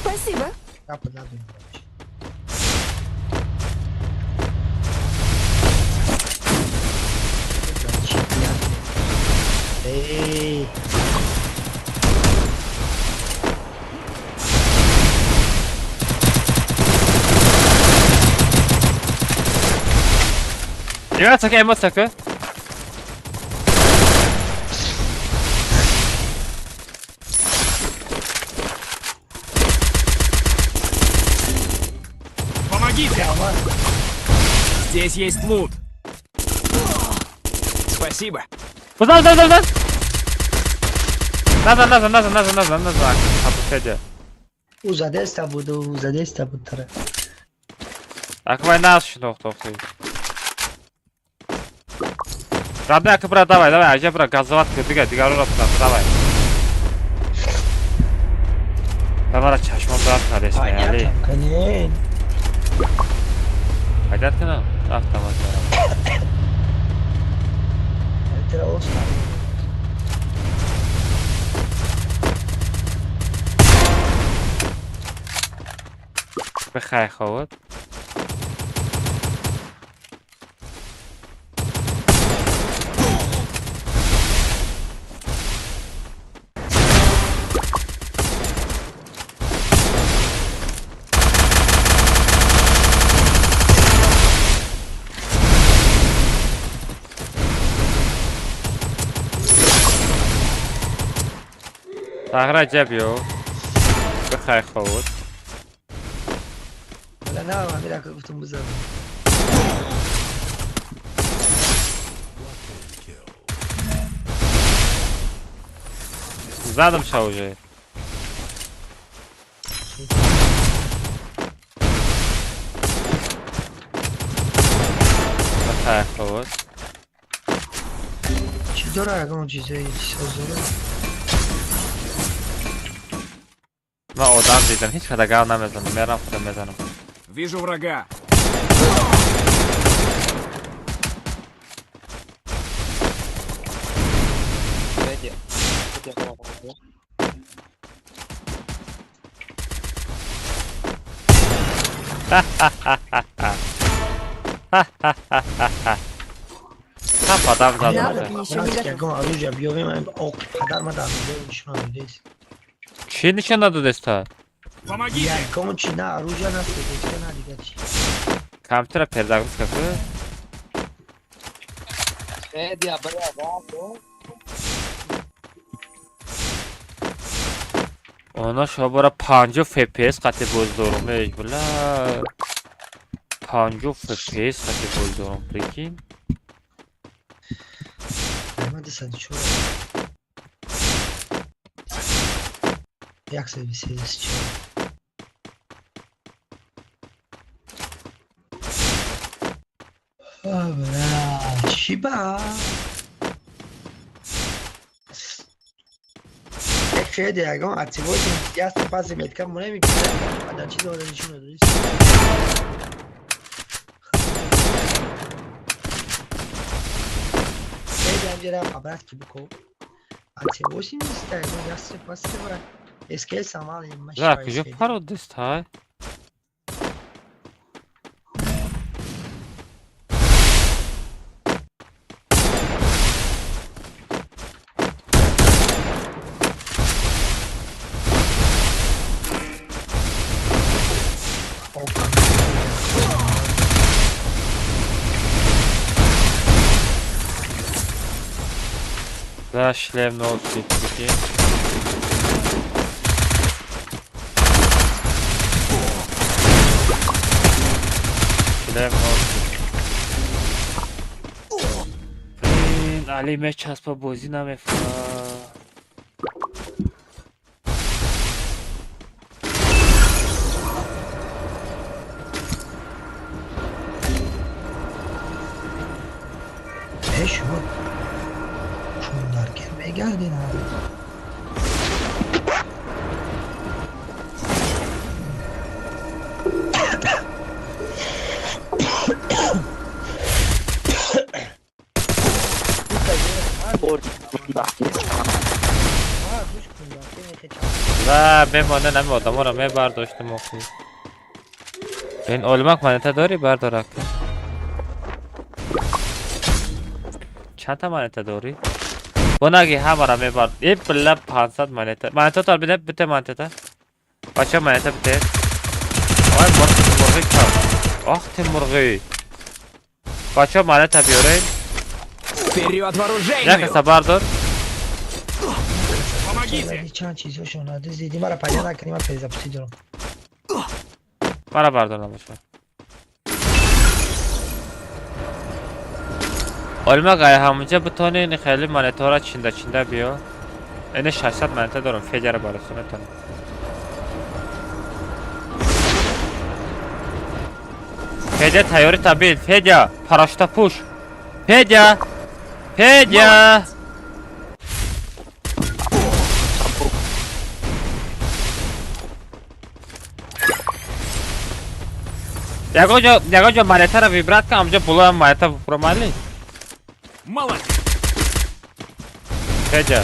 Спасибо. Гап надорум. Эй. Эмоция, эмоция. Помогите! Здесь есть лут. Спасибо. Назад, назад, назад! Назад, назад, назад, назад, назад, назад. Абу Федя. Ӯ задеста буд, ӯ задеста буд тара. Аквай нас шинохт охи. Родной, ака брат, давай, давай, аҷа брат, газоват ки дига, дигаро брат, давай. Давай, чашмон брат надест, али. Канин. Пайдат кунам? Рафтам аз барам. Тра оста. Бихай ховод. Тағра ҷаб ё. Бихай ховод. Бала на, амира ка гуфтум бизан. Задам ша уже. Бихай ховод. Чӣ дора ягон чизаи созора? Ман одам дидам, ҳеҷ қадар гап намезанам, мерам худам мезанам. Вижу врага. Хап одам задам. Навык еще не готов. Ягон оружие биёвем, оқ падар ма дар нишон надодест. Чӣ нишон надодеста? Помогите! Ягон чи на оружие, на сеточка, на дига чи. Компютера перезагрузка ку? Федя, бля, да, Она шобара 50 FPS қати боз дорум, эй, бля. 50 FPS қати боз дорум, прикинь. Ма 204. 134. А, бля, чӣ ба? Федя, ягон активоти яст паси метка монеми, ада чӣ дора нишон надодист. Федя, амҷера по-братски бико. Ати 80 ягон яст паси бра. СК самал Да, куҷо пародист, ҳай? Да, шлем ноутбук, прикинь. Шлем ноутбук. Блин, Али мечаспа, бозӣ намефаҳмад. Шумо кундаргер мегардед. Ва мемонда нами одаморо мебардоштем охи. Ин олмак монета дорӣ, бардорак. Чандта монета дорӣ? Бонаги ҳамаро мебард. Э била, 500 монета. Монетатор биде, бите монетата. Бача, монета бите. Ой, мурғи, мурғи кам. Ах ты мурғи. Бача, монета биёред. Вперед, в оружейную! Як каса бардор. Помогите! Чанд чизошон надиздиди, мара пайдо накунӣ, ман перезапусти дорам. Мара бардор набоша. Олмак, ай ҳамунҷа битони ин хеле монетаҳоро чинда чинда биё. Ини 600 монета дорам, Федяро барасо метонам. Федя, тайёри табил. Федя, парашюта пуш. Федя! Федя! Ягон ҷо, ягон ҷо монетаро вибрат кун, ҳамунҷо болоям монета промали. Молодец! Федя.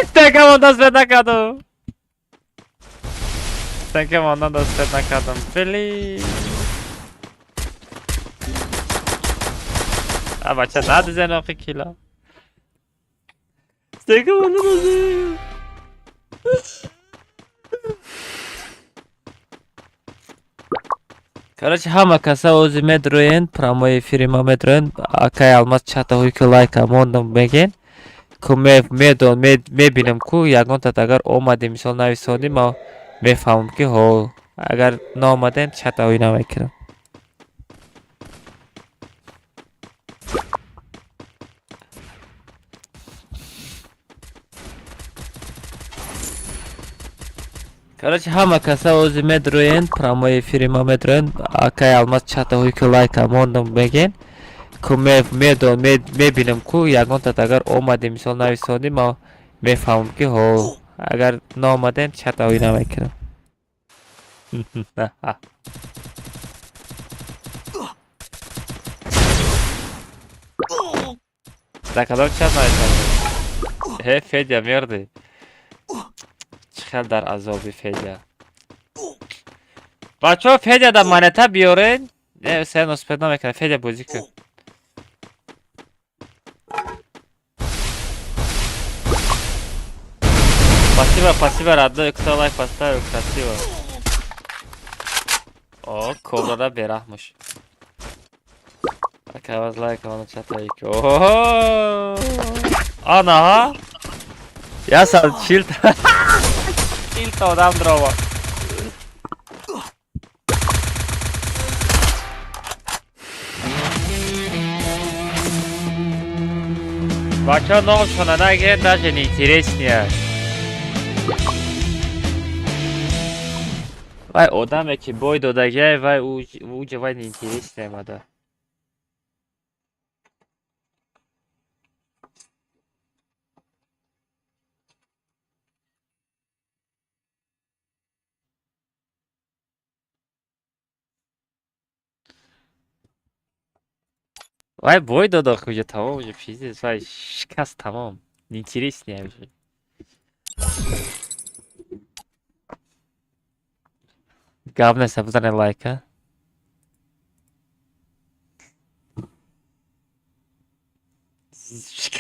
Стекам даст накардам. Стекам даст накардам. Блин. А бача, надизен охи кила. Стекам даст. Короче, ҳама каса ози медроен, прямой эфири ма медроен, акай Алмаз чатаҳое ки лайка мондам меген. Ку медон, мебинам ку ягонтат агар омадем, мисол нависонӣ, ма мефаҳмам ки ҳо, агар наомадем, чатаҳои намекунам. Короче, ҳама каса ози медроен, прямой эфири ма медроен, акай Алмаз чатаҳое ки лайка мондам меген. Ку медон, мебинам ку ягонтат агар омадем, мисол нависонӣ, ма мефаҳмам ки ҳо, агар наомадем, чатаҳои намекунам. Дар кадом чат нависонӣ? Э, Федя, мерди. Чӣ хел дар азоби Федя. Бачаҳо, Федя да монета биёрен. Не, сен успед намекунад. Федя, бозӣ кун. Спасибо, спасибо, родной, кто лайк поставил, красиво. О, кобрада бераҳмуш. Ака, вас лайк, вана чатайки. О, ана, я сам чил, чил одам дрова. Бача, номшона наге, даже не интереснее. Вай одаме ки бой додагиай, вай уҷа вай неинтересная мада. Вай бой додах уже, тамом уже, пиздец, вай шикаст, тамом. Неинтереснее уже. Гап неста, бизанед лайка.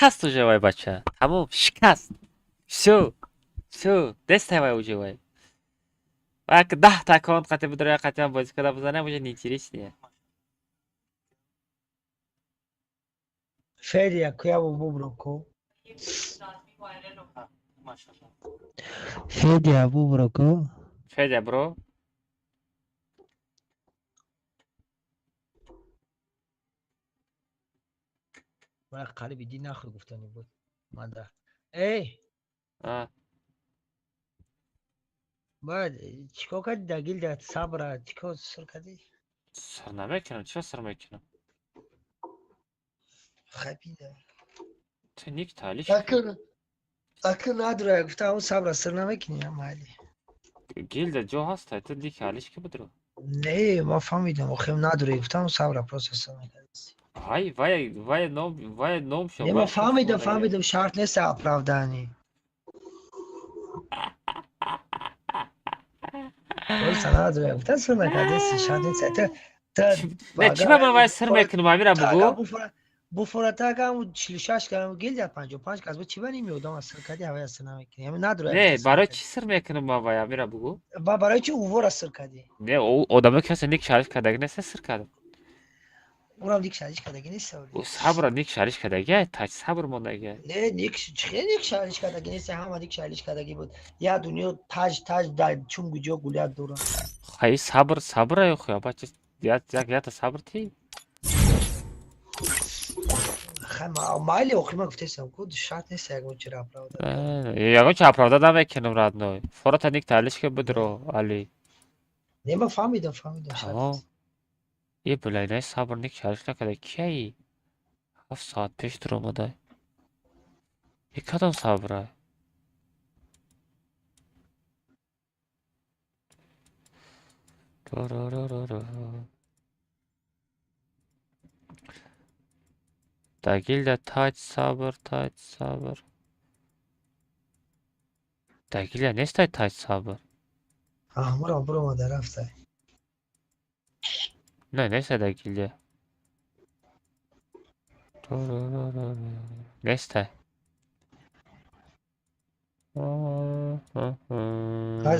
Шикаст уже вай бача. Тамом, шикаст. Всё. Всё, дестай вай уже вай. Вай ак 10 та аккаунт қати бидроя, қати ман бозӣ када бизанам, уже неинтереснее. Федя, куя бубро ко. Федя бубро ко. Федя, бро. Ман қариби ди нахӯ гуфтани буд. Манда. Эй! А. Баъд чикор кардӣ дар гилда сабра чикор сир кардӣ? Сир намекунам, чиро сир мекунам? Хабида. Ту ник таълиф. Акр надора гуфта он сабра сир намекунӣ майли. Гилда ҷо ҳаст, ту ник алиш ки бидро. Не, ман фаҳмидам, охир надора гуфтам сабра просто сир мекардӣ. Ай, вай, вай ном, вай ном шо. Не, ман фаҳмидам, фаҳмидам, шарт нест оправдание. Просто надора гуфта сир накардӣ, шарт нест. Не, чӣ ба ман вай сир мекунам, амира бугу? Буфоратага ҳамун 46 кардам, гилда 55 кас буд, чӣ ба ними одам сир кардӣ, ҳавая сир намекунӣ? Ҳамин надора. Не, барои чӣ сир мекунам ман вай, амира бугу? Ба барои чӣ увора сир кардӣ? Не, одамо ки ҳаста ник шариф кардаги нест, сир кардам. Урам ник шариш кардаги нест. Сабра ник шариш кардаги, таҷ сабр мондаги. Не, ник чӣ ник шариш кардаги нест, ҳама ник шариш кардаги буд. Я дунё таҷ таҷ дар чун гуҷо гулят дорам. Хай сабр, сабр ай хуя, бача, я я сабр ти. Хай майли охир ман гуфтесам ку шарт нест ягон чиро оправдать. Ягон чи оправдать намекунам родной. Фората ник таълиш ки бидро, Али. Не, ман фаҳмидам, фаҳмидам. Тамом. Е блай, най сабр ник шариш накарда. Кияи? 7 соат пеш дуромадай. Е кадом сабра? Дар гилда таҷ сабр, таҷ сабр. Дар гилда нестай таҷ сабр. Аҳмурам буромада рафтай. Не, нестай дар гилда. Нестай.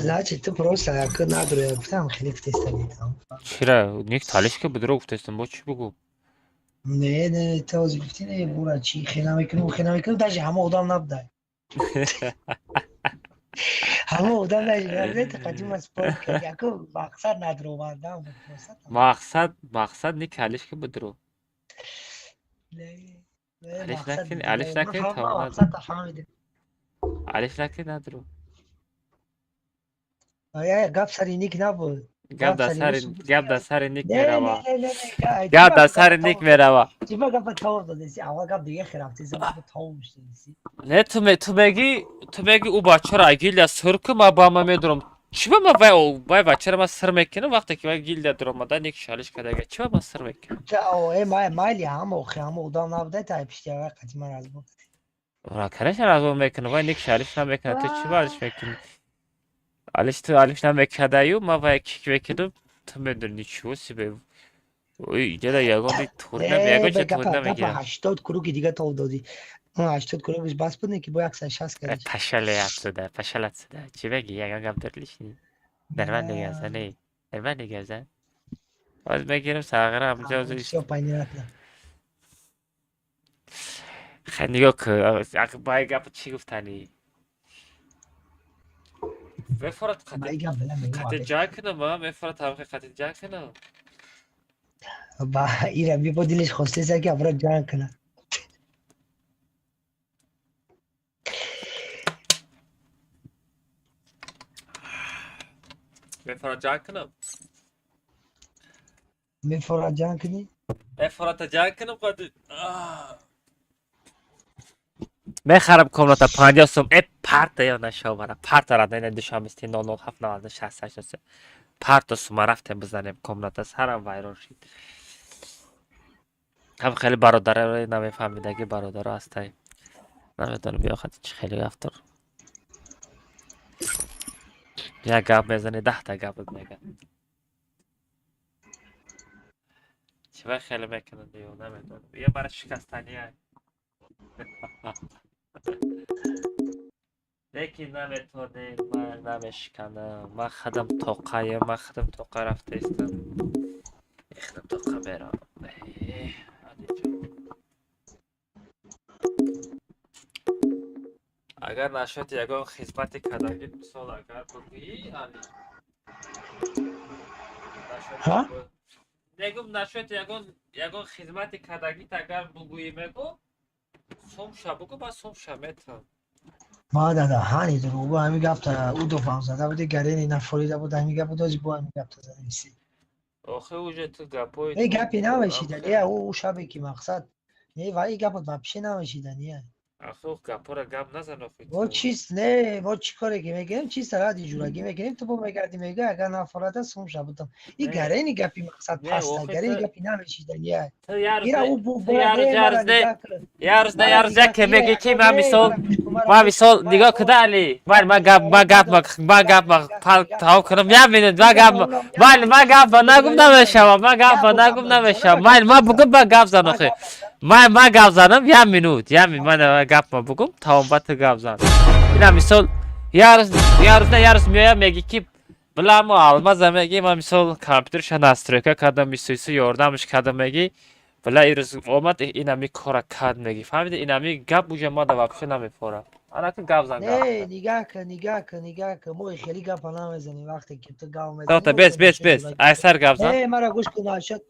Значит, ту просто як надора гуфтам, хеле гуфтестани там. Чира, ник талиш ки бидро гуфтестам, бо чӣ бугу? Не, не, ту ҳозир гуфтӣ, не, бура чӣ хела мекунам, хела мекунам, даже ҳама одам набудай. Ҳама одам даже набудай, ту қадима спорт кардӣ. Яку мақсад надровардан буд просто. Мақсад, мақсад ник алиш ки бидро. Алиш накун, алиш накун, тамом. Мақсад фаҳмидем. Алиш накун надро. Я гап сари ник набуд. Гап дар сари, гап дар сари ник мерава. Гап дар сари ник мерава. Чиба гапа тавр додеси? Аввал гап дига хел рафтеси, гапа тавр шудеси. Не, ту меги ӯ бачаро гилда сир ку, ман ба ма медурам. Чӣ ба ман вай бачаро ман сир мекунам, вақте ки вай гилда дуромада ник шалиш кардага, чӣ ба ман сир мекунам? Э, майли ҳама охи ҳама одам набудай, та пишти вай қати ман разбор. Ра, конечно, разбор мекунам, вай ник шалиш намекунад, ту чӣ ба алиш мекунӣ? Алиш ту алиш намекардаю, ман вай кик мекунам, ту медонӣ ничего себе. Ой, иҷода ягон тур ягон чи тур намегирам. 80 круги дига тов додӣ. 80 кругиш бас буд, не ки бо 160 кардиш. Пошли отсюда, пошли отсюда. Чӣ мегӣ? Ягон гап дори лишний? Нормально гап не? Нормально гап зан? Боз мегирам сағира ҳамҷо. Всё понятно. Хай нигоҳ кун, бай гапа чӣ гуфтанӣ? Мефорад қати ҷанг кунам, а? Мефорад ҳамхе қати ҷанг кунам. Ба ира бо дилиш хостеса ки абро ҷанг кунад. Мефорад ҷанг кунам. Мефорад ҷанг кунӣ? Мефорад ҷанг кунам қати. Мехарам комната 50 сум. Э, парта ё нашовара. Парта рада ина душанбести 007 96 парта сума рафтем бизанем комната, сарам вайрон шид. Ҳам хеле бародаро намефаҳмидаги бародаро ҳастай. Намедонам биёхат чӣ хеле автор. Як гап мезани, 10 та гапат меган. Чӣ вай хеле мекунанд ё намедонам. Ё бара шикастания. Лекин наметонем, ман намешиканам. Ман худам тоқаем, ман худам тоқа рафтаистам. Худам тоқа мерам. Агар нашуд ягон хизмати кардагӣ, мисол агар бигӯӣ, Али. Мегум нашуд ягон хизмати кардагит агар бигӯӣ, мегу сумша бугу, ба сумша метавам. Ма дада ҳани дурӯғгӯ ҳамин гапта ӯ дуфам зада буди, гарени нафорида буд ҳамин гап буд, ози бо ҳамин гапта задаиси. Охи уже ту гапои Не гапи намешидания, ӯ шабе ки мақсад. Не ва и гапот вообще намешидания. Ахи гапора гап назан охи. Мо чиз не, мо чӣ коре ки мекунем, чиз ради ҷурагӣ мекунем, ту бо мегардӣ мегӯ агар нафорада сумша будам. И гарени гапи мақсад паста, гарени гапи намешидания. Ира ӯ бу Ярз не, ярз яке меги ки ман мисол, ман мисол нигоҳ куда Али. Ман гап, ман гап, ман гап тав кунам, як минут, ман гап, ман гап нагум намешавам, ман гап нагум намешавам. Ман бугум ба гап зан охи. Ман гап занам, як минут, як минут, ман гап ма бугум, тамом ба ту гап зан. Ина мисол, ярз, ярз не, ярз меоям меги ки биламу алмаза меги, ман мисол компютерша настройка кардам, мисоису ёрдамш кардам меги. Била ирӯз омад инами кора кард меги. Фаҳмиди, инами гап уже мада вообще намефора. Анаки гап зан гап. Не, нигоҳ кун, нигоҳ кун, нигоҳ кун. Мо хеле гапа намезанем вақте ки ту гап мезанӣ. Тота бес, бес, бес. Айсар гап зан. Не, мара гӯш кун, нашад.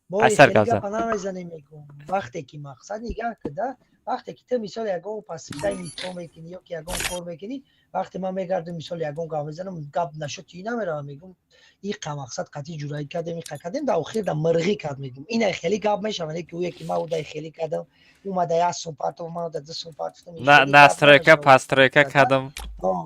Мо Айсар хеле гап зан. гапа намезанем мегӯм. Вақте ки мақсад нигоҳ кун, да? Вақте ки ту мисол ягон пасифтай нито мекунӣ ё ки ягон кор мекунӣ, вақте ман мегардам мисол ягон гап мезанам, гап нашуд ки намеравам, мегӯм иқа мақсад қатъи ҷурагӣ кардем, иқа кардем, дар охир да мирғӣ кард мегӯм. Ина хеле гап мешавад, не ки ӯе ки ман ӯдай хеле кардам, ӯмада як сум партов, ман ӯда ду сум партофтам. На настройка, постройка кардам.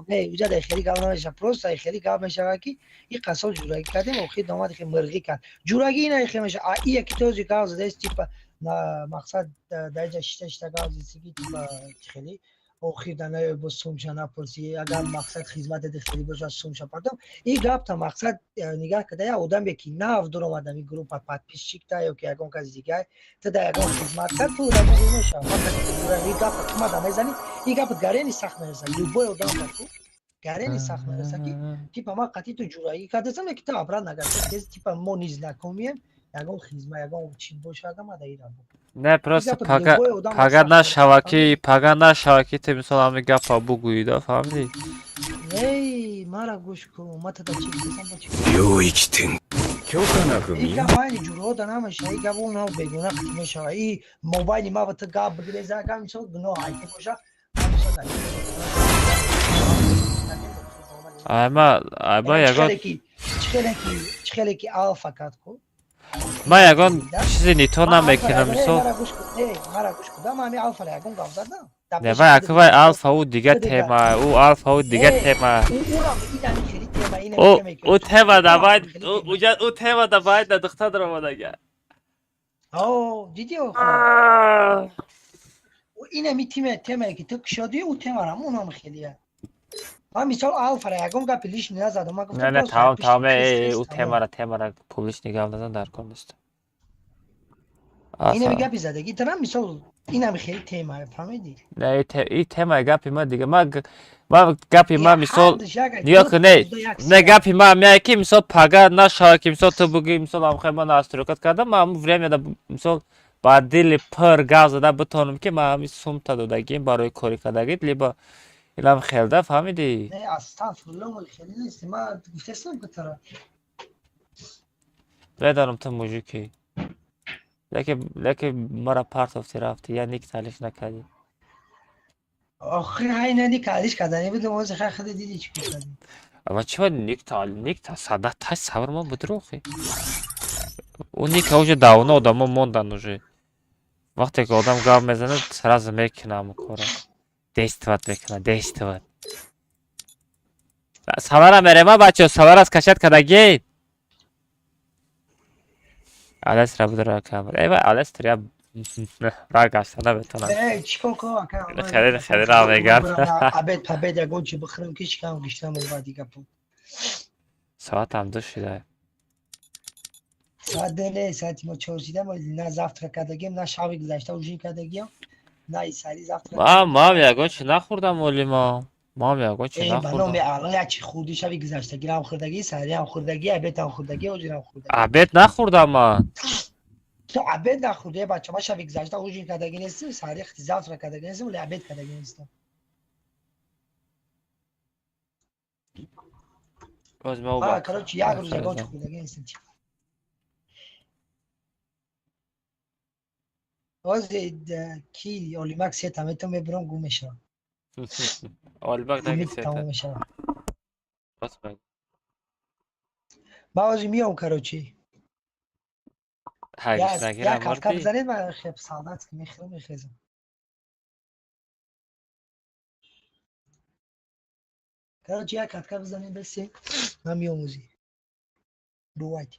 Не, уҷа дар хеле гап намешавад, просто хеле гап мешавад ки иқа сол ҷурагӣ кардем, охир домад хеле мирғӣ кард. Ҷурагӣ ина хеле мешавад. А ия ки този гап задаст, типа на мақсад дар ҷа шита шита гап задиги, типа хеле охир да наёй бо сумша напурсӣ, агар мақсад хизматат хеле бошад сумша пардом. Ин гапта мақсад нигаҳ карда як одаме ки нав дуромад ами группа подписчик та ё ки ягон каси дигар ту да ягон хизмат кард, ту да мешавад. Ин гапа ту мада мезанӣ, ин гапат гарени сахт мерасад. Любой одам ку гарени сахт мерасад ки типа ман қатъи ту ҷурагӣ кардасам, ки ту обрат нагард, типа мо низнакомием, ягон хизмат ягон чиз бошад, ама да ира. Не, просто пага пага нашава ки, пага нашава ки ту мисол ҳамин гапа бугӯӣ, да, фаҳмидӣ? Эй, мара гӯш кун, ма тада чӣ гуфтам, бо чӣ? 領域展許可なく Ин гап айни ҷуръо да намешава, ин гап он нав бегуна қатъ мешава. И мобайни ма ба ту гап бигиреза, агар мисол гуноҳ айти боша, ман мисол Айма ягон чӣ хеле ки алфа кард ку. Ман ягон чизе нито намекунам, мисол. Мара гӯш кун, ман ҳамин алфара ягон гап задам. Не, вай ака вай алфа ӯ дига тема, ӯ алфа ӯ дига тема. Ӯ тема давай, уҷа ӯ тема давай да духтар даромадага. О, дидӣ охо. Инами темае ки ту кушодӣ, ӯ темарам унам хелия. Ман мисол алфара ягон гапи лишний назадам, ман гуфтам. Не, не, тамом, тамом, ӯ темара публичный гап назан дар кор нест. Инами гапи задагӣ тарам мисол инами хеле тема, фаҳмидӣ? Не, и темаи гапи ма дига. Ма гапи ма мисол нигоҳ кун, не, не гапи ма меяд ки мисол пага нашава ки мисол ту бугӯӣ мисол амхай ман настройкат кардам, ман ҳамун время да мисол ба дили пир гап зада битонам ки ман ҳамин сумта додагим барои кори кардагит, либо инам хелда, фаҳмидӣ? Не, астағфируллоҳ, хеле нест, ман гуфтастам ки тара. Медонам ту мужикӣ. Лекин мара партофти рафти, я ник талиш накардӣ. Охи ҳай на ник алиш кардани будам, ҳозир хай худи дидӣ чӣ кор кардӣ. Ама чӣ ба ник тал ник та сада тай сабр мо будро охи. Ӯ ника уже давно одамо мондан уже. Вақте ки одам гап мезанад, сразу мекунад ҳамон кора. Действовать мекунад, действовать. Салара мерема бачо, салара скачать кардагӣ. Алестра будро камера. Эй вай Алестра я ра гашта наметонам. Эй, чӣ кор кунам ака? Хеле хеле ра мегард. Обед побед ягон чӣ бихӯрам ки шикам гиштам омад гапо. Соатам 2 шуда. Соат 2 не, соати мо 4 шида, мо на завтрак кардагием, на шаби гузашта ужин кардагием. На, сари завтра. Ман ягон чи нахӯрдам, Олима. Ман ягон чи нахӯрдам. Ба номи Аллоҳ, як чи хӯрдӣ шаби гузаштагирам хӯрдагӣ, сариам хӯрдагӣ, обедам хӯрдагӣ, ҳозирам хӯрдагӣ. Обед нахӯрдам ман. Ту обед нахӯрдӣ, бача, ман шаби гузашта ужин кардагӣ нестам, сари завтра кардагӣ нестам, вале обед кардагӣ нестам. Короче, як рӯз ягон чи хӯрдагӣ нестам. Ҳозир ки Олимак сета метавон мебурам, гум мешавам. Олимак наги сета. Тамом мешавам. Ман ҳозир миём, короче. Як катка бизанед, ман хеб солдатски мехӯрам, мехезам. Короче, як катка бизанед, бесе, ман миём ҳозир. Бувайте.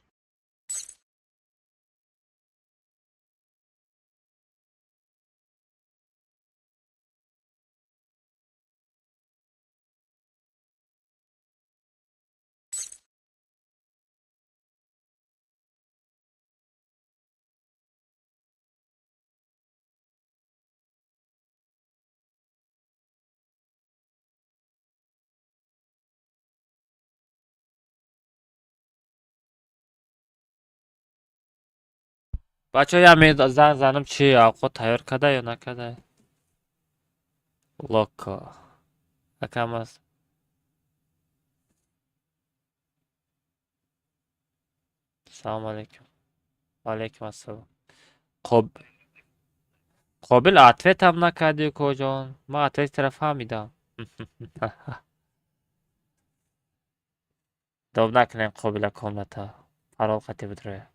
Бачаҳо, я занг занам, чи авқот тайёр карда ё накарда? Локо. Акам аст. Салому алейкум. Ва алейкум ассалом. Қобил ответам накардӣ, коҷон. Ман ответи тара фаҳмидам. Доб накунем Қобила комната. Парол қатӣ бидроя.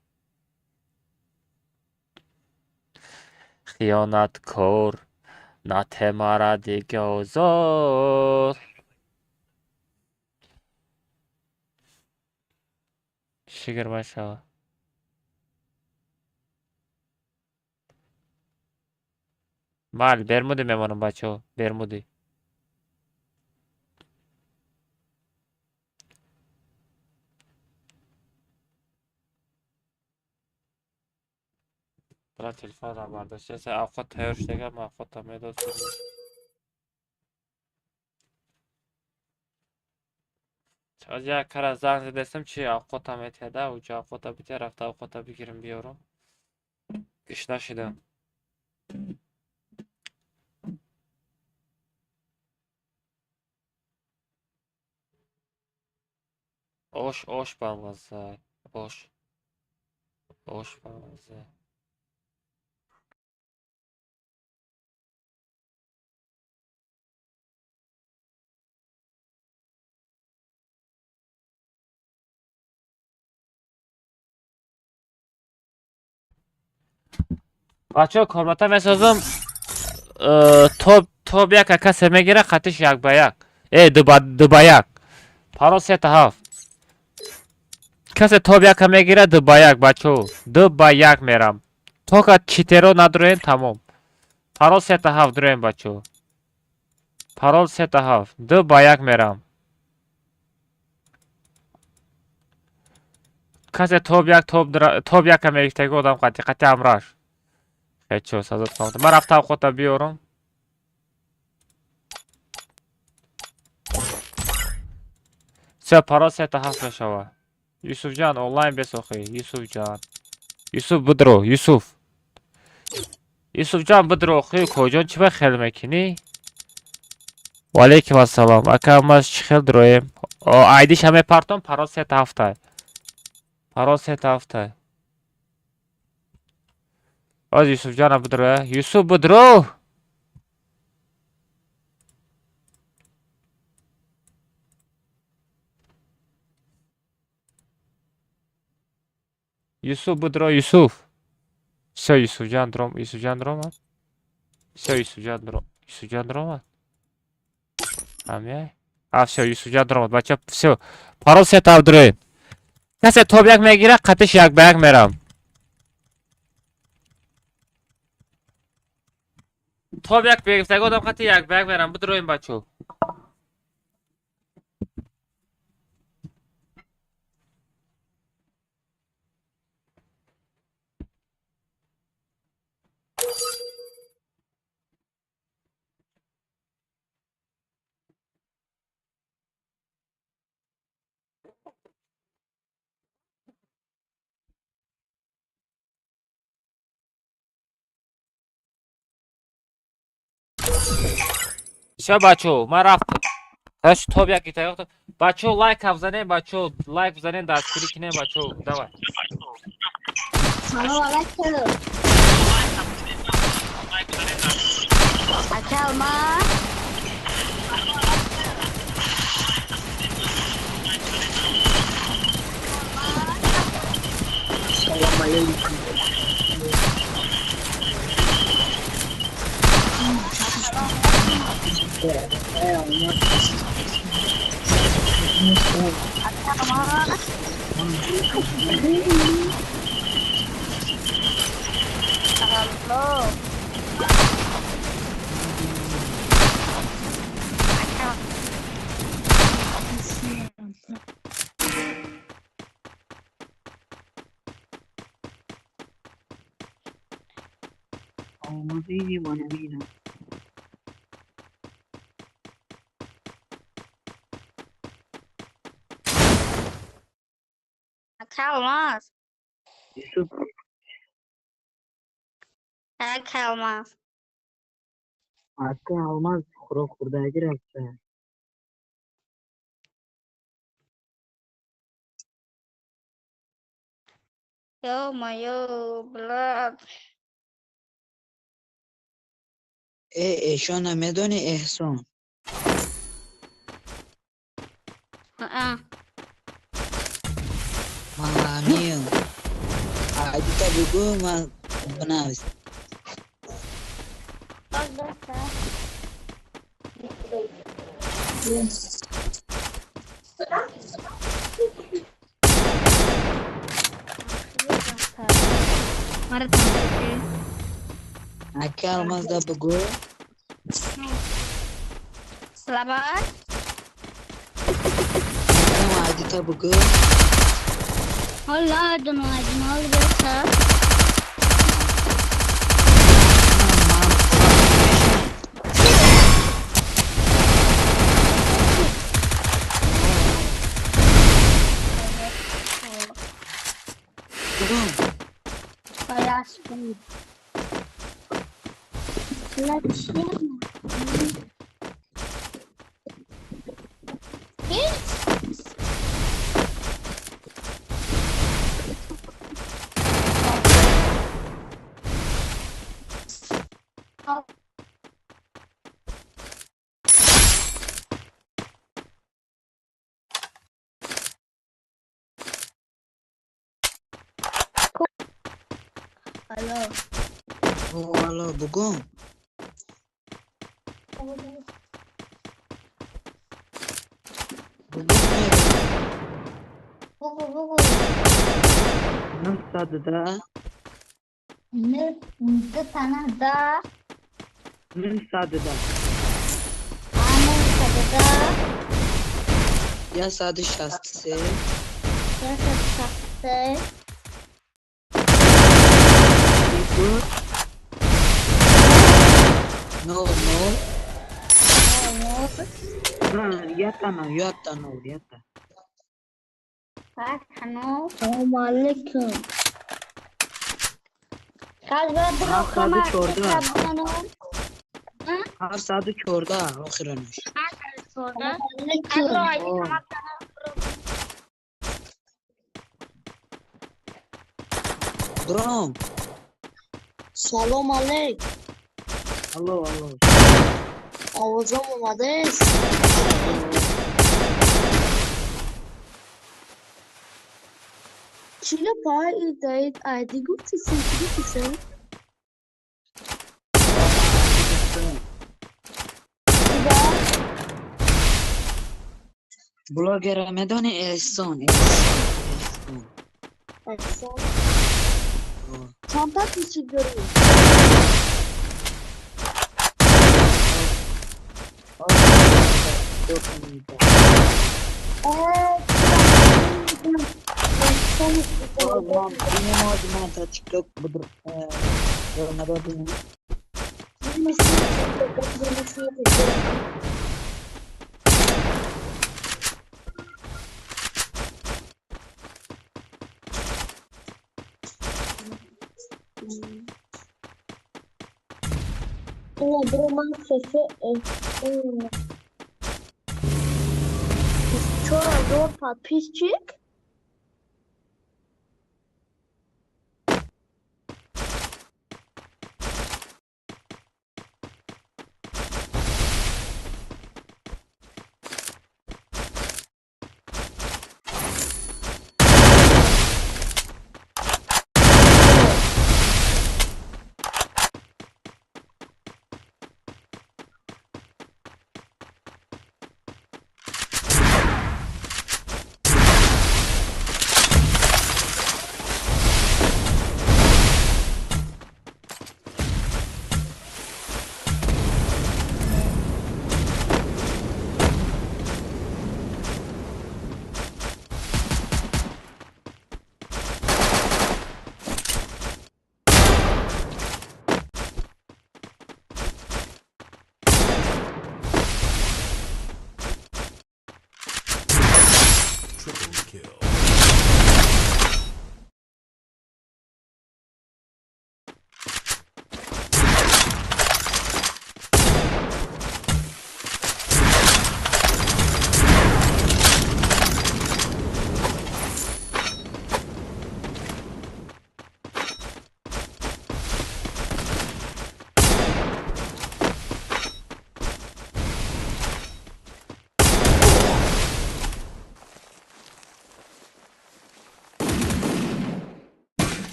Хиёнаткор натемара дига озод. Шигр машава. Мал Бермуди мемонам, бачаҳо, Бермуди. Бра, телефонам бардошт. Авқот тайёр шудага, ман авқотам медод. Аз як кара занг задастам, чи авқотам метиҳада, уҷо авқота бития, рафта авқота бигирам биёрам. Гушна шудам. Ош, ош бамаза. Ош. Ош бамаза. Бачаҳо, комната месозам, топ яка касе мегира, қатиш як ба як. Э, ду ба як. Парол сета ҳафт. Касе топ яка мегира, ду ба як, бачаҳо. Ду ба як мерам. Тока читеро надроем, тамом. Парол сета ҳафт дроем, бачаҳо. Парол сета ҳафт. Ду ба як мерам. Касе топ як, топ яка мегирифтаги одам қати, қати ҳамраш. Ҳечо, сазод комната. Ман рафта авқота биёрам. Всё, парол сета ҳафт мешава. Юсуфҷан, онлайн бесохӣ. Юсуфҷан. Юсуф бидро, Юсуф. Юсуфҷан бидро, охи, коҷон чӣ ба хел мекунӣ? Ва алейкум ассалом. Ака, ма чӣ хел дроем? Айдиша мепартом, парол сета ҳафтай. Парол сета ҳафтай. Оз Юсуфҷана бидро, Юсуф бидро! Юсуф бидро, Юсуф. Всё, Юсуфҷан дром, Юсуфҷан дромад. Всё, Юсуфҷан дром, Юсуфҷан дромад. Ҳамяй? А, всё, Юсуфҷан дромад. Бача, всё. Парол сета ҳафт дроем. Касе топ як мегира, қатиш як ба як мерам. Топ як бегирифтаги одам қати як ба як мерам. Бидроем, бачаҳо. Всё, бачо, ман рафтам. Короче, топ як гитаёхта. Бачо, лайк бзанем, бачо, лайк бзанем, дастгирӣ кинем, бачо. Давай. Салом алайкум. Ака Алмаз. Салом алейкум. Алло. Алмазини манамина. Ака Алмаз. Юсуф. Ака Алмаз. Ака Алмаз хӯрок хӯрдагӣ рафта. Ё-моё, брат. Эшона медонӣ Эҳсон? Аа. Ман ҳамиям. Айдита бигӯ, ман бинавис. Ака Алмазда бигӯ. Selamat. Айдита бигӯ. Ҳоло дунойдунол беса. Зачем? Алло. Алло, бугум. Бугу, бугу. 900. 900. 900. 900. 163. 163. 0 0. 0. Ята нол, ята нол, ята. Салом алейкум. 714. 714 охиранаш. 714. Дром. Салом алейк. Алло, алло. Овозам омадааст? Чило пай даид айди гуфти сен гуфти сен? Блогера медони Эҳсон, Эҳсон, Эҳсон. Чанд подписчик дорӣ? Ина бро, ман сесе 4000 подписчик.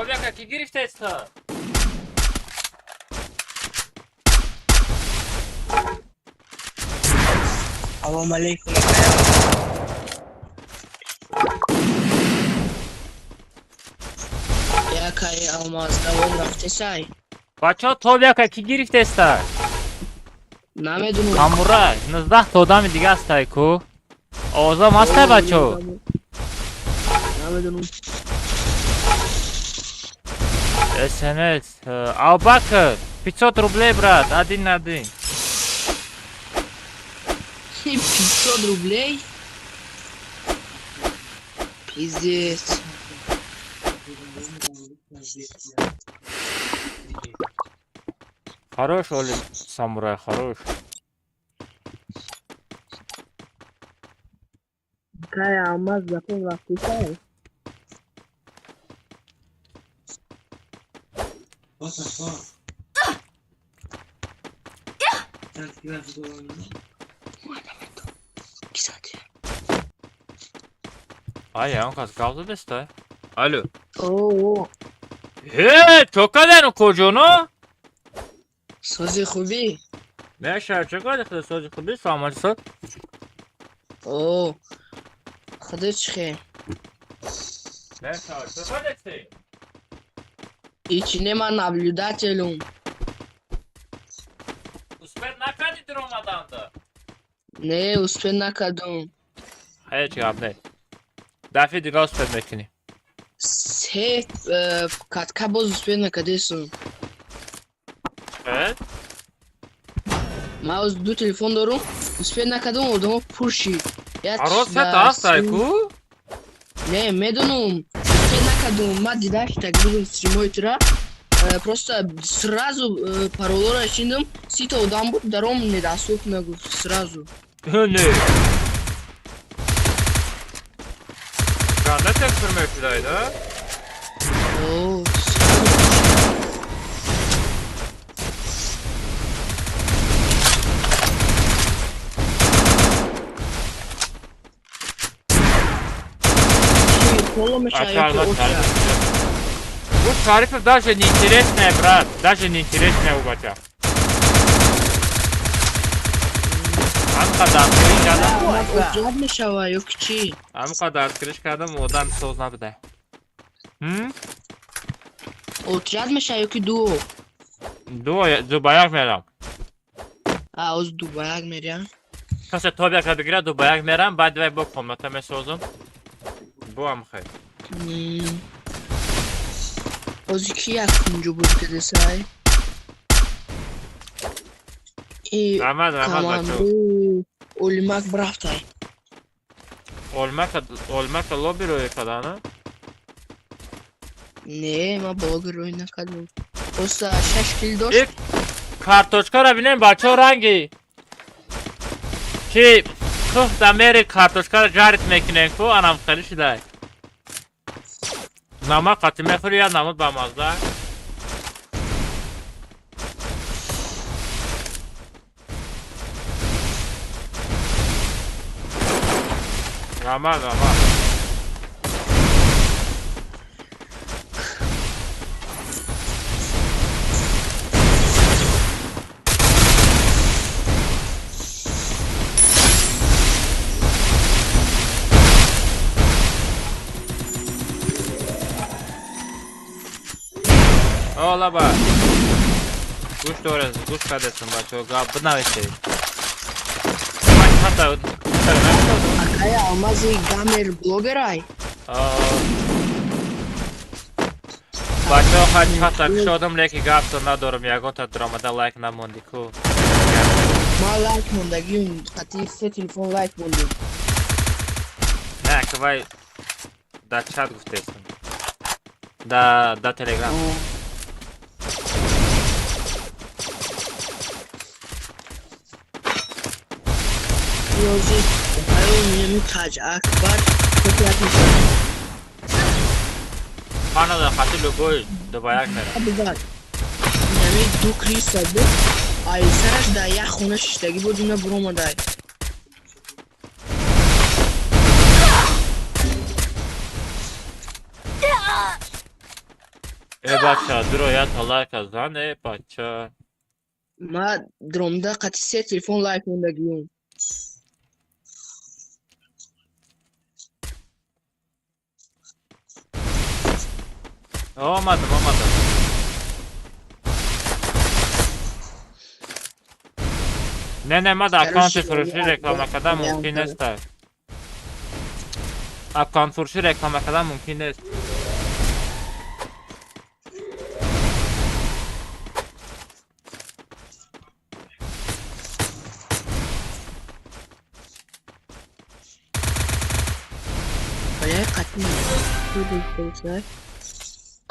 Тобяка ки гирифтеста? Салом алейкум. Якай алмаз давом рафтесай. Бачо тобяка ки гирифтеста? Намедунам. Амура, 19 та одами дига астай ку. Овозам астай бачо? Намедунам. СНС. Абакр, 500 рублей, брат, один на один. 500 рублей? Пиздец. Хорош, Оли, самурай, хорош. Какая алмаз закон расписал? What the fuck? Ай, он кас гавза деста. Алло. О. Э, чокадан кожоно? Сози хуби. Меша, чокадан сози хуби, самарса. О. Худо чихе. Меша, чокадан ты? Ичи нема наблюдателю. Успел накади дромаданда? Не, успел накадум. Ҳеҷ гап не. Дафъи дига успел мекунӣ. Се катка боз успел накадесум. Э? Ман оз ду телефон дорум, успел накадум, одамо пур шид. Аро сета астай ку? Не, медонум. Успел накадум, ман дидаш так будум стримои тура. Просто сразу паролора шиндум, сита одам буд, даром недоступно гуфт сразу. Не. Ганда текстур мекидай, да? О, Вот Шарипов даже не интересная, брат. Даже не интересная у бача. Амқа дастгириш кардам, одам соз набуда. Отряд меша ёки дуо? Дуо, дубаяк мерам. А, оз дубаяк мерям. Касе тобяка бигира, дубаяк мерам, баъд вай бо комната месозам. Боам хай. Ози ки як кунҷо буд кадесай? Раҳмат, раҳмат, бачо. Олимак брафтай. Олмака, олмака лобби рӯй кардана? Не, ман блогер рӯй накардам. Просто 6 кил дошт. Картошкаро бинем, бачо, ранги. Ки кӯҳ да мери картошкаро жарит мекунем ку, анам хеле шидай. Намак қатӣ мехӯри, я намуд бамазза. Раҳмат, раҳмат. О, лаба. Гӯш доред, гӯш кардесам, бачаҳо, гап бинависед. Акай алмази гамер блогерай? Бачаҳо, хата кушодам, леки гапто надорам, ягонта дуромада лайк намонди ку. Ман лайк мондагим, қати се телефон лайк мондем. Не, ки вай дар чат гуфтестам. Да телеграм. Ёзи, аё минами Таҷ Акбар копият мешавад. Ханада хати любой дубаяк мерам. Бигар. Минами ду криса буд, ай сараш дар як хона шиштагӣ буд, ина буромадай. Э бача, дуро я та лайка зан, э бача. Ма дромда қати се телефон лайк мондагиюм. Омадам, омадам. Не, не, ма да аккаунти фурӯшӣ реклама кардан мумкин нест. Аккаунт фурӯшӣ реклама кардан мумкин нест.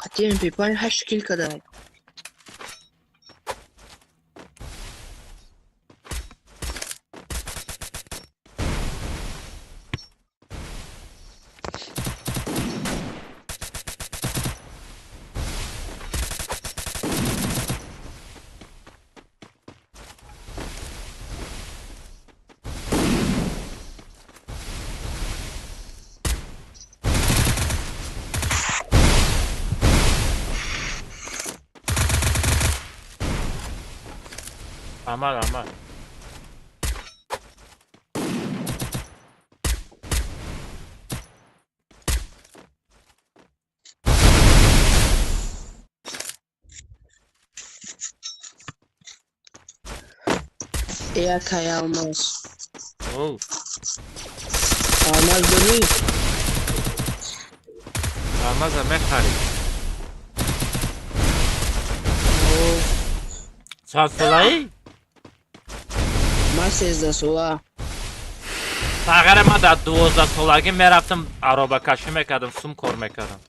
Қати MP5 8 кил кадай. Аман, аман. Якай алмаз. Оу. Алмаз дорӣ? Алмаза мехарӣ. Чанд солаӣ? Ман 13 сола. Тағйира ман дар 12 солагӣ мерафтам аробакашӣ мекардам, сум кор мекардам.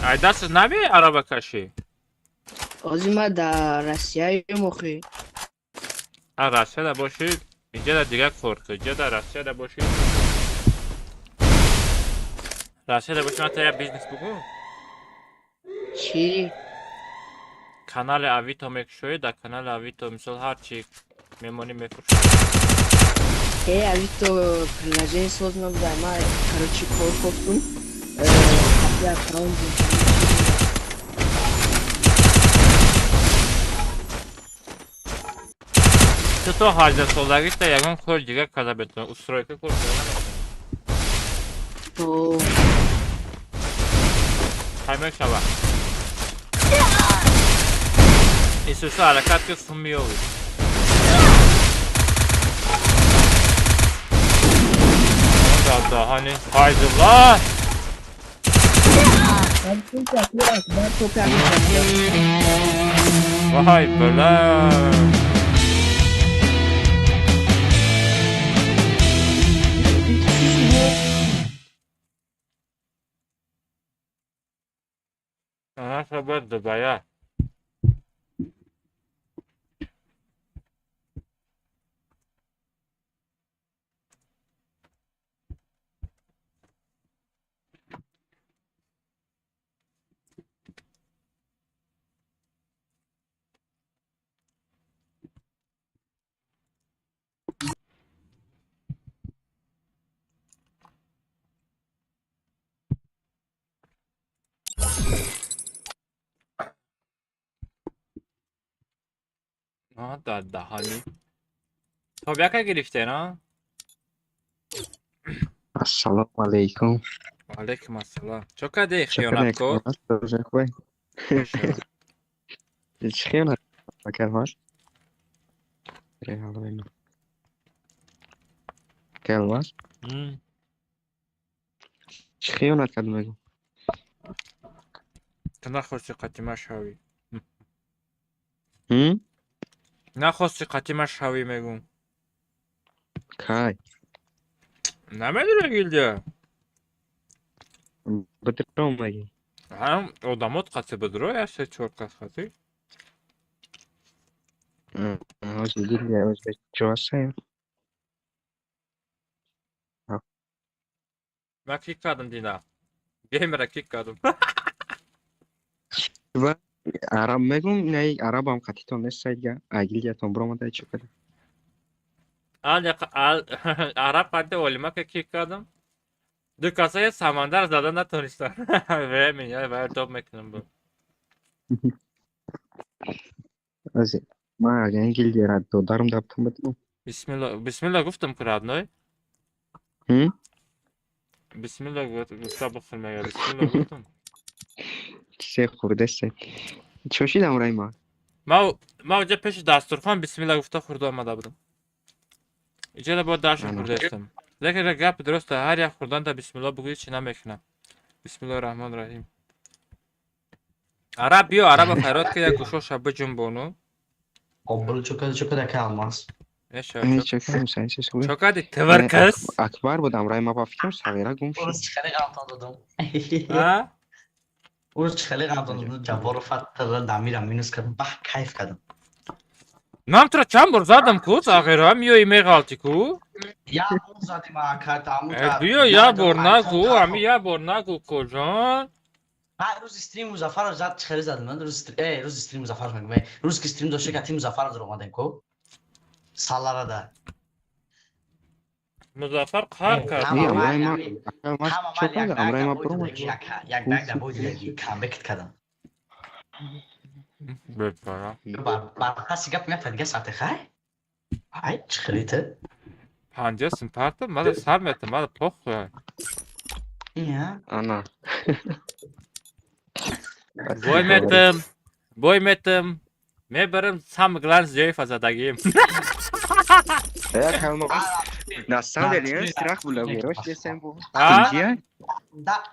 Ай дастат намеояд аробакашӣ? Ҳозир ман дар Россияем охи. А Россияда бошӣ, инҷа дар дигар кор кун. Инҷа дар Россияда бошӣ. Россияда бошӣ, ман та як бизнес бугӯ. Чӣ? Канали Авито мекушоӣ, дар канали Авито мисол ҳар чӣ мемонӣ мефурӯшӣ. Э, Авито приложение соз набуда. Ман короче кор кофтум. Аккаунт Ту то 18 солагита ягон кор дигар карда метавонӣ. Устройка кор карда наметавонӣ. То Ҳай мешава. Исуса ҳаракат ки сум меёвӣ. Дар даҳани Файзуллоҳ. Вай бала. Анаша бад дубая. Дар даҳани тобяка гирифте на? Ассалому алайкум. Ва алайкум ассалом. Чо кардӣ хиёнаткор? Чӣ хиёнат кардам? Калмас? Чӣ хиёнат кардам мегӯ? Ту нахости қатима шавӣ. Нахости қатима шавӣ мегӯм. Кай? Намедонӣ гилдия? Бадром мегӣ. Ҳам одамот қатӣ бидро, як се чор кас қатӣ. Ҳозир гилдия ҳозир ҷо ҳастем. Ман кик кардам дина. Геймера кик кардам. Ва араб мегӯм, не арабам қатитон нест сайдга. Ай гилдиятон биромада чӣ кардам? Араб қадди олима ки кик кардам. Ду касаи самандар зада натонистанд. Времени, вай топ мекунам бу. Ман агар гилдияра додарам даптам бадам. Бисмилла, бисмилла гуфтам ки родной. Бисмилла гуфта бихӯр мега, бисмилла гуфтам. Чизе хӯрдасте. Чо шидам райма? Ма уҷа пеши дастурхон бисмилла гуфта хӯрда омада будам. Иҷода бояд даша хӯрдаистам. Лекин гап дуруста, ҳар як хӯрданда бисмилла бугӯӣ, чӣ намекунам. Бисмиллоҳи раҳмони раҳим. Араб биё, араба файрод ки як гӯшоша биҷунбону. Қобил чокада чокада калмас. Чокади твркс. Акбар будам райма, ба фикрам сағира гум шуд. Урус хеле ғалтон додам. Урус хеле ғалтон додам. Ҷабборов фаттара дамира минус кардам. Бах кайф кардам. Ман туро чанд бор задам ку, сағира, миёи меғалти ку? Як бор задим ака, таму. Биё, як бор нагу, ами як бор нагу, коҷон. Рӯзи стрим Музаффаров зад, хеле задам. Рӯзи стрим Музаффаров мегӯм. Рӯзи ки стрим дошта ка тим Музаффаров дар омадем ку. Саларада. Музаффар қаҳр кард. Як дагда бой дидаги камбект кардам. Бепара. Бар паси гап меяфта дига сарте хай? Ай, чӣ хелите? 50 сум парта, мада сар метам, мада похуй. Ия. Ана. Бой метам, бой метам. Мебарам сам глан зиёифа задагим. На самом деле, страх было, рош десем бу. Да,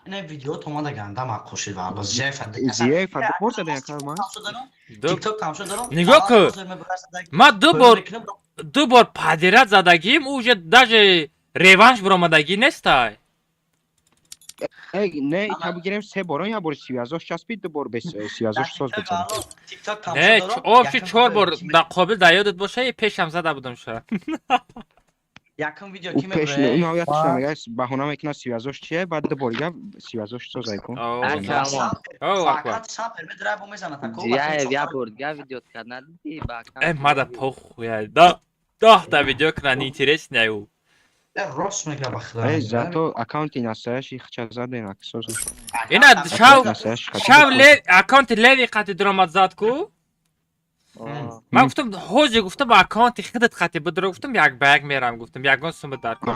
не видео то мада ганда ма қошид ва зиёифа. Зиёифа ду бор задан калма. TikTok тамошо дорам. Нигоҳ кун. Ма ду бор подряд задагим, уже даже реванш баромадагӣ нестай. Не, та бигирем се бор, я бор сивязош часпид, ду бор бес сивязош соз бизанем. Не, общий чор бор да қобил дар ёдат боша, и пешам зада будам ша. Якум видео ки пеш ну я тушна мега баҳона мекунад сивязош чие, баъд ду бор дига сивязош созай кун. О, акбар. Я бор дига видео кард надидӣ ба Э, мада похуй. Да, 10 та видео кунад, интересней ӯ. Рост мега, ба худо. Э, зато аккаунти настоящий хча заден аксоз. Ина шав шав ле аккаунти леви қати дуромад зад ку. Ман гуфтам, ҳоҷи гуфтам, аккаунти худат қати бидро, гуфтам, як ба як мерам, гуфтам, ягон сума дар кор.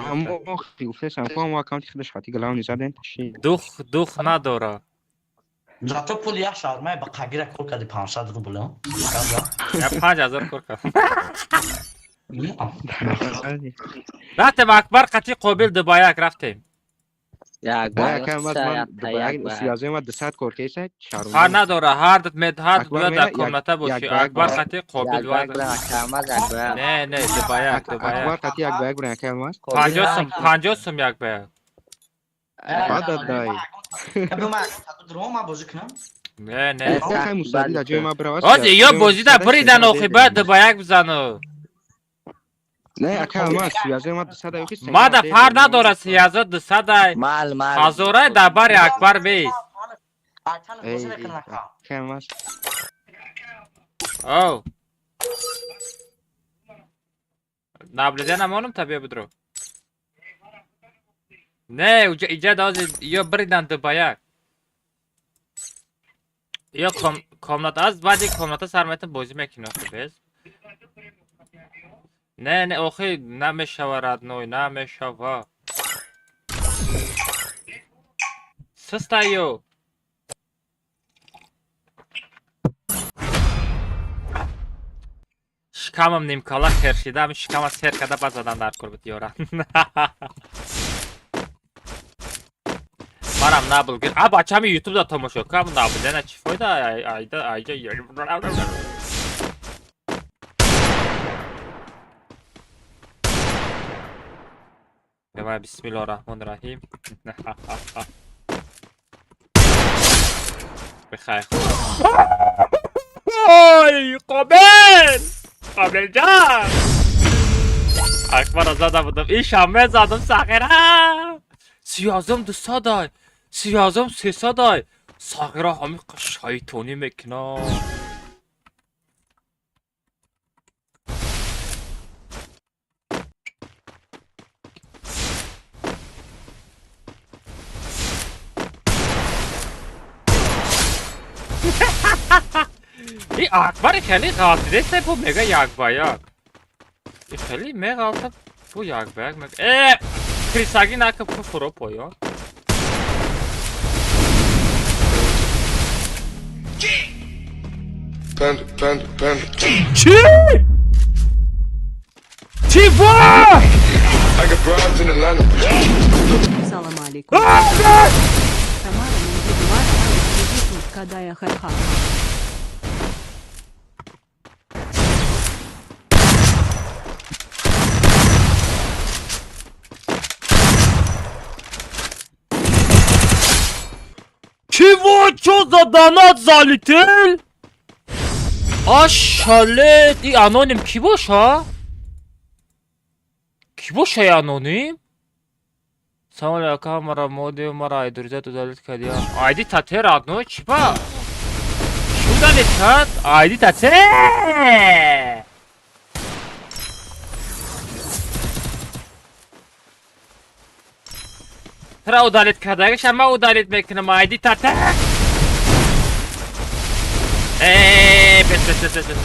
Гуфтесам ку ҳамо аккаунти худаш қати главный заден таши. Дух дух надора. Зато пул як шармай ба қагира кор карди 500 рубл. Я 5000 кор кардам. Рафтем Акбар қати қобил ду ба як рафтем. Ҳар надора, ҳар мед ҳар бояд дар комната бошӣ. Акбар қати қобил не, не, ду ба як, ду ба як. 50 сум, 50 сум як ба як. Не, не. Ози ё бозида буридан охи, бояд ду ба як бизану. Не, ака, ма сиязои ма 200 охи. Мада фар надорад сиязо 200-ай. Ҳазорай дар бари Акбар бест. Оу. Наблюдение намонам та биё бидро. Не, иҷа дози ё бридан ду ба як. Ё комната аз баъди комната сар метам бозӣ мекунӣ охи без. Не, не, охи намешава, родной, намешава. Сустаю. Шикамам нимкала хершида, шикама сер када ба задан дар кор буд ёра. Марам набл гир. А бачами YouTube да тамошо кам набл. Чӣ фойда? Айда айда. Давай, бисмиллоҳ раҳмони раҳим. Бихайр. Ой, қобил! Қобил ҷон! Акбар зада будам. Ишам мезадам сағира. Сиёзам 200-ай. Сиёзам 300-ай. Сағира ҳами шайтонӣ мекунад. И Акбари хеле ғалтидеста, бу мега як ба як. И хеле меғалта, бу як ба як мега. Э, крисаги нака фуро поён. Панда, панда, панда. Чӣ? Чего? I got broads in Atlanta. Салам алейкум. Тамара Кадая Хайха. Чего? Чё за донат залетел? Ашалет, и аноним ки боша? Ки боша и аноним? Салом алейкум, мара моди, мара айдурза удалить кардия. Айди тате родной, чӣ ба? Чӣ удалить кард? Айди тате! Тра удалить кардагиша ма удалить мекунам, айди тате! Бес, бес, бес, бес, бес.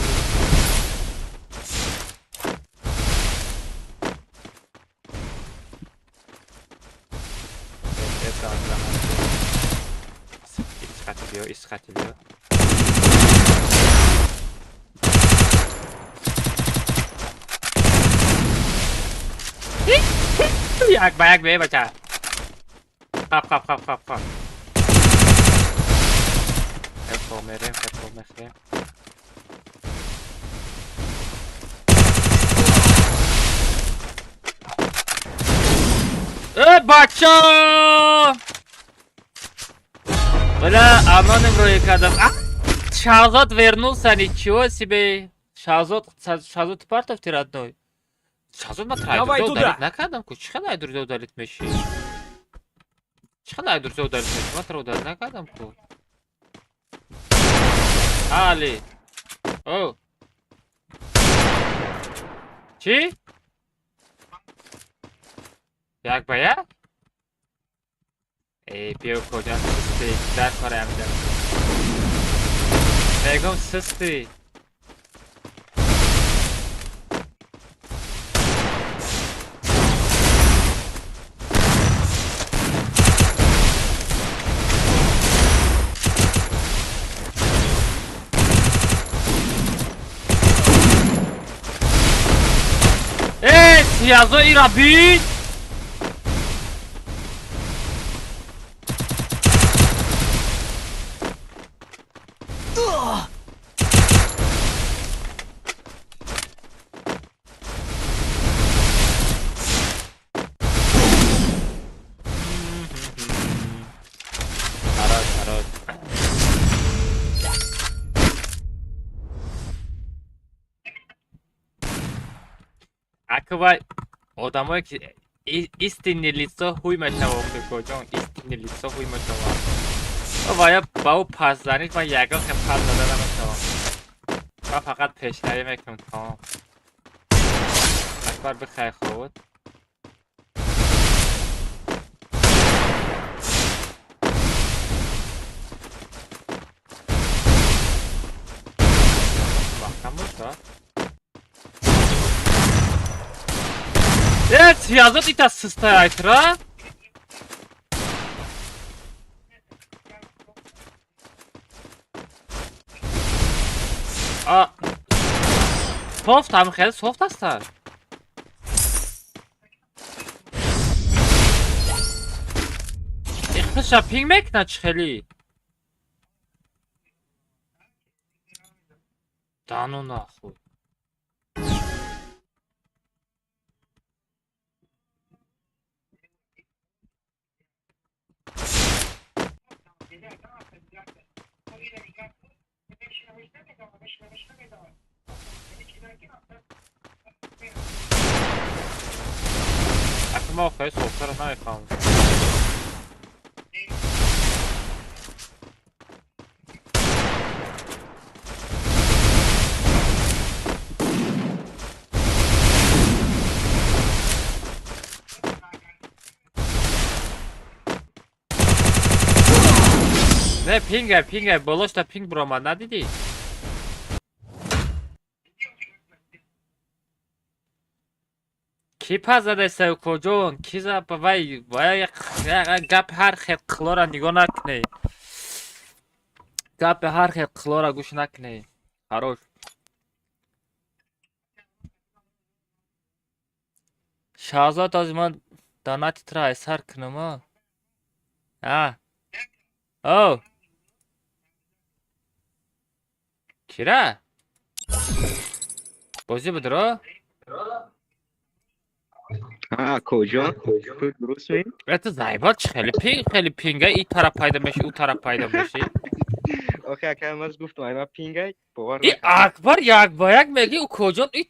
Исхатилио. Як ба як бе бача. Хап хап хап хап хап. Хеп мерем, хеп мехрем. Э, бача! Бля, аноним рӯи кардам. Шахзод вернулся, ничего себе. Шахзод, Шахзод партов ты родной. Шахзод ма трайдурза удалить накардам ку. Чӣ хел айдурза удалить меши? Чӣ хел айдурза удалить меши? Ма тра удалить накардам ку. Али. О. Чӣ? Як ба як? Эй, биё куҷо сустӣ, дар кораям ҷа. Мегум сустӣ. Э, сиязо ира бит! Аквай одамое ки истинный лицо ҳуй мешава, охикоҷон, истинный лицо ҳуй мешава. Ва я ба ӯ пас занид, ман ягон хел пас зада намешавам. Ман фақат пешравӣ мекунам, тамом. Акбар бихайр худ. Маҳкам боша. Э, сиязот ита сыстай айтра? А, софт ҳам хеле софт ҳастанд. Ихтиша пинг мекунад чӣ хеле? Да ну нахуй. Акма охои софтаро намефаҳмам. Не, Не, пингай, пингай, болошта пинг буромад, надидӣ? Ки пас задаиста, укоҷон? Ки за вай вай гапи ҳар хел қилора нигоҳ накунед. Гапи ҳар хел қилора гӯш накунед. Хорош. Шаҳзод, ҳозир ман донати туро айсар кунам, а? А? О! Кира? Бозӣ будро? А, куҷо? Ту дуруст меи? Это заебал, чи хеле пинг, хеле пинга, и тараф пайдо меши, у тараф пайдо меши. Охе, ака, ман гуфтам, ай ма пингай, бовар И Акбар як ба як меги, укоҷон, и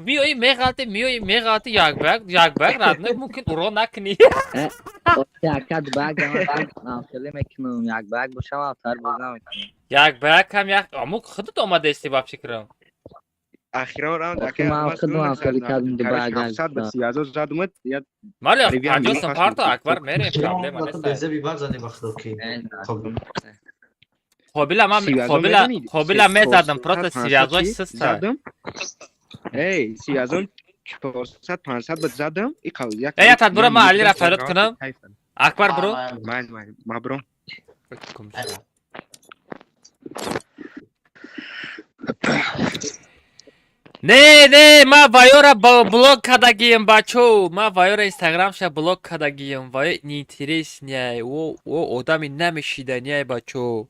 миёи меғалти, миёи меғалти, як ба як, як ба як родной, мумкин уро накунӣ. Ака, ба як хеле мекунам, як ба як бошам, автар боз намекунам. Як ба як ҳам як, аммо худат омадаисти ба фикрам. Ахирон раунд, ака, Ман худам хеле кардам, ду ба як. 700 ба 30 задумад, я Мали, 50 сом парто, Акбар, мерем, проблема нест. Безеби бар зади ба худо ки. Қобила ман қобила қобила мезадам, просто сивязош суста. Задам. Эй, сивязон 400 500 ба задам, и қал як. Эй, ятат бура, ман Алира фарёд кунам. Акбар буро. Ман ман ма буром. Не, не, ма вайора блок кардагием, бачо. Ма вайора инстаграмша блок кардагием. Вай неинтересняй. О, о одами намешиданяй, бачо.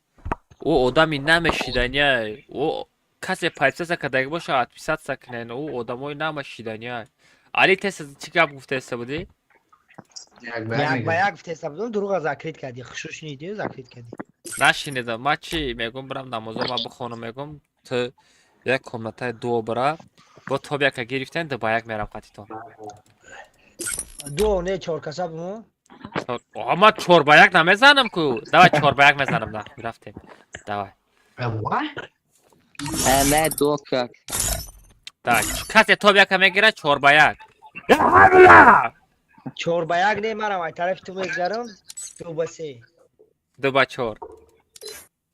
О одами намешиданяй. О касе подписаться кардаги боша, отписаться кунен. О одамои намешиданяй. Али, теса чӣ гап гуфтаиста будӣ? Як ба як гуфтаиста будам, дурӯға закрит кардӣ. Хушуш нидӣ, закрит кардӣ. Нашинидам. Ма чӣ мегум, бирам намозома бихонам, мегум, ту як комнатаи дуо бира, бо тоб яка гирифтен, ду ба як мерам қатитон. Дуо не, чор каса бумо? Ма чор ба як намезанам ку. Давай чор ба як мезанам, на, рафтем. Давай. Не, дуо как. Так, касе тоб яка мегирад, чор ба як. Чор ба як не, манам ай тарафи ту мегзарам, 2 ба 3. 2 ба 4.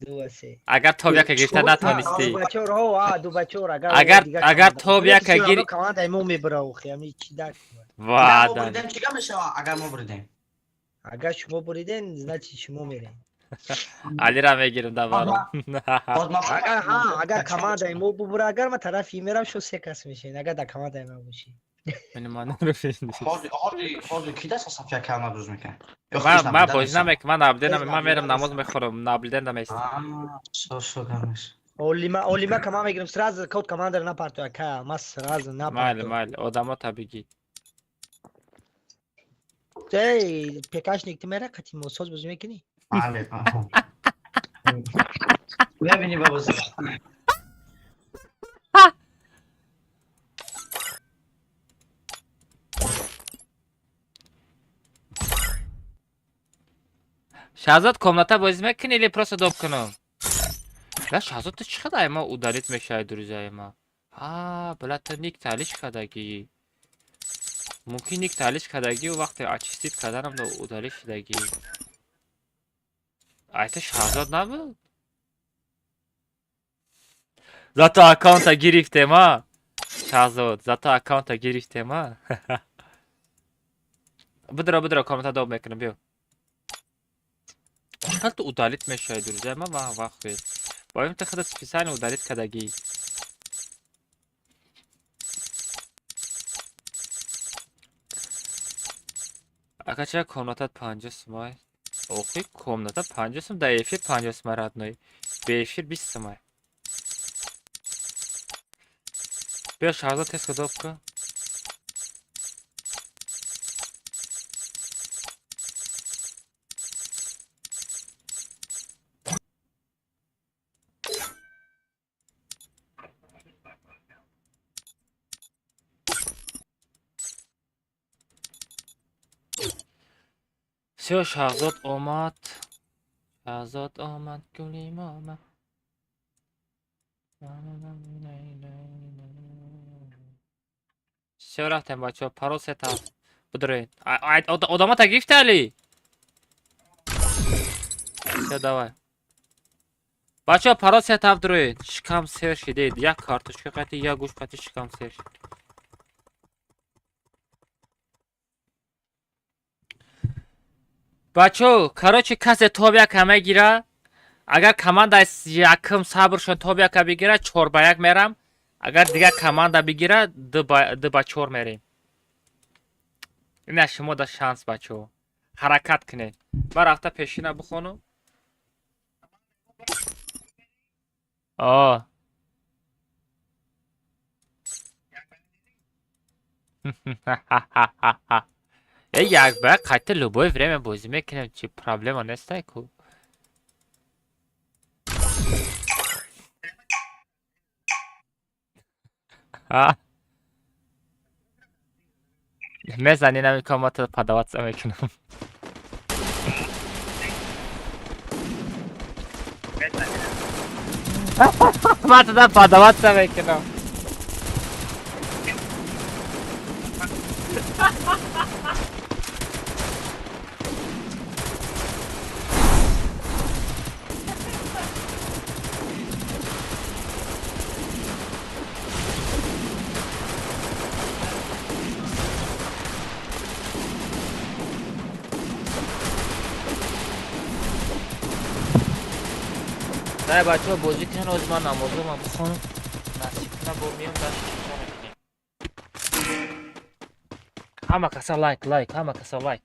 2 ба 3. Агар тоб яка гирифта натонистӣ. 2 ба 4, ҳо, а, 2 ба 4, агар Агар тоб яка гир командаи мо мебара, охи, ами чи дар. Ва, мо буридем, чӣ гап мешава, агар мо буридем? Агар шумо буриден, значит шумо мерем. Алира мегирам даваром. Агар ҳа, агар командаи мо бубура, агар ма тарафи мерам, шо се кас мешавед, агар дар командаи ман бошӣ. Ҳозир ки даст сафия калма рӯз мекунад? Ман бозӣ намекунам, ман наблюдение, ман мерам намоз мехӯрам, наблюдение намеистам. Олима, олима кама мегирам, сразу код командара напартоя, ака, ма сразу напартоя. Майли, майли, одамо табигӣ. Эй, пекашник, ту мера қати мо соз бозӣ мекунӣ? Бале, мебинӣ ба бозӣ. Шаҳзод, комната бозӣ мекунӣ или просто доб кунам? Ла, Шаҳзод, ту чӣ қадар ма удалить мешавӣ, друзьяи ма? А, бла, ту ник талиш кардагӣ. Мумкин ник талиш кардагӣ, вақте очистить карданам удалить шудагӣ. Ай, ту Шаҳзод набуд? Зато аккаунта гирифтем, а? Шаҳзод, зато аккаунта гирифтем, а? Бидро, бидро, комната доб мекунам, биё. Чақадр ту удалить мешавӣ, друзья, ман вақт боим ту худат специально удалить кардагӣ. Ака, чара комнатат 50 сумай? Охи, комната 50 сум, дар эфир 50 сумай, родной. Бе эфир 20 сумай. Биё, Шаҳзод, тез доб кун. Всё, Шаҳзод омад. Шаҳзод омад, гулим омад. Всё, рафтем, бачаҳо, парол сета. Бидроед. Одамата гирифта, Али? Всё, давай. Бачаҳо, парол 37 дуроед. Шикам сер шидед. Як картошка қати, як гӯшт қати шикам сер шид. Бачаҳо, короче, касе топ яка мегира, агар команда якм сабршон топ яка бигира, 4-1 мерам. Агар дигар команда бигира, 2-4 мерем. Ина шумо да шанс, бачаҳо. Ҳаракат кунед. Ман рафта пешина бихонам. О. Э, 1-1 қайта любое время бозӣ мекунем, чи проблема нестай ку. Мезани намекунам, ма то подаваться мекунам. Ма туда подаваться мекунам. Дай, бачаҳо, бозӣ кунед, ҳозир ман намозумам бихонам. Насиб кунам, бо миём дашт чиқо мекунем. Ҳама каса лайк, лайк, ҳама каса лайк.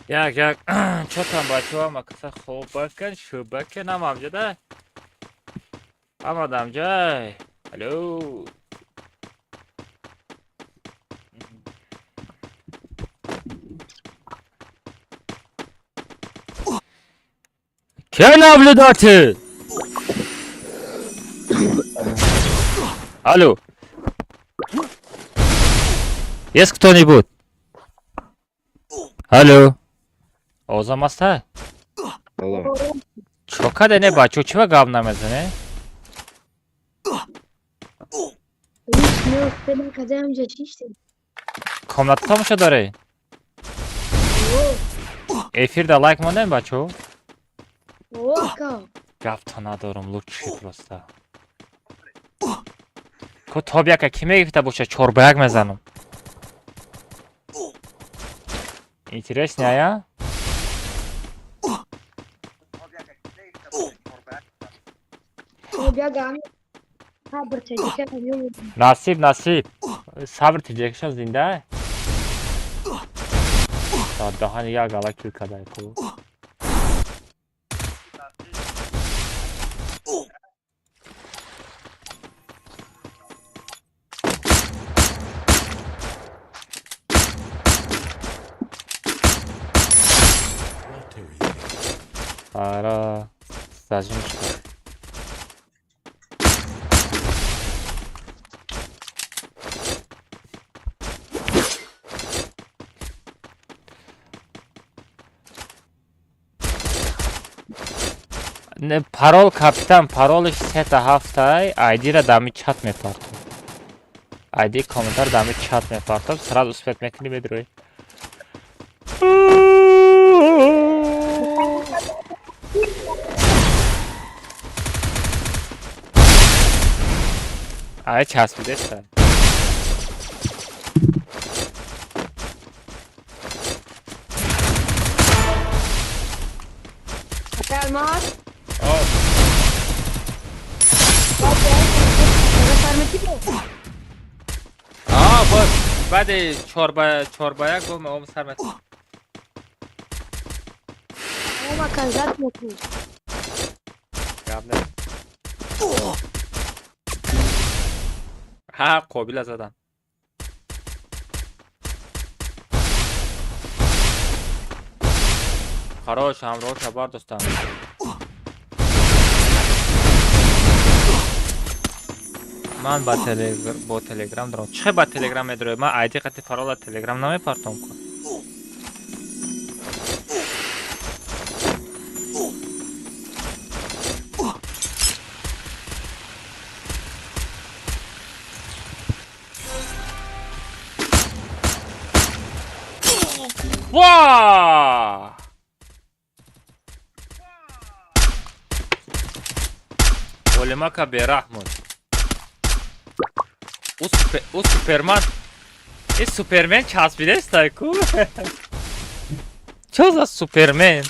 Як як чотам бачаҳо макаса хобакан шӯбакен ҳамамҷада ҳамадамҷай. Алло. Ке наблюдатель? Алло. Есть кто-нибудь? Алло. Овозам аста? Алло. Чо каде не бачо, чива гап намезане? Комната тамоша дорӣ? Эфирда лайк мондем бачо? Гапто надорам, лучший просто. Ко тоб яка ки мегифта боша, чор ба як мезанам. Интереснее, а? Насиб, насиб. Сабр тиҷекшон зинда? Даҳани як ала кил кадай ку. Ара, зажим шуд. Парол капитан, паролиш сета ҳафтай, айдира дами чат мепартом. Айди комментар дами чат мепартом, сразу успеть мекунӣ медрои. Ай часпидеста. Алмаз. А, боз баъди чор ба як гол меом сар мет. Гап не. Ҳа, қобила задан. Хорош, ҳамроҳ шабар дӯстам. Ман бо телеграм дорам. Чӣ ба телеграм медорам? Ман айди қати парола телеграм намепартом ку. Ва! Олимака бераҳмуд. Ӯ Суперман. Э Супермен часпидеста ку? Чо за Супермен?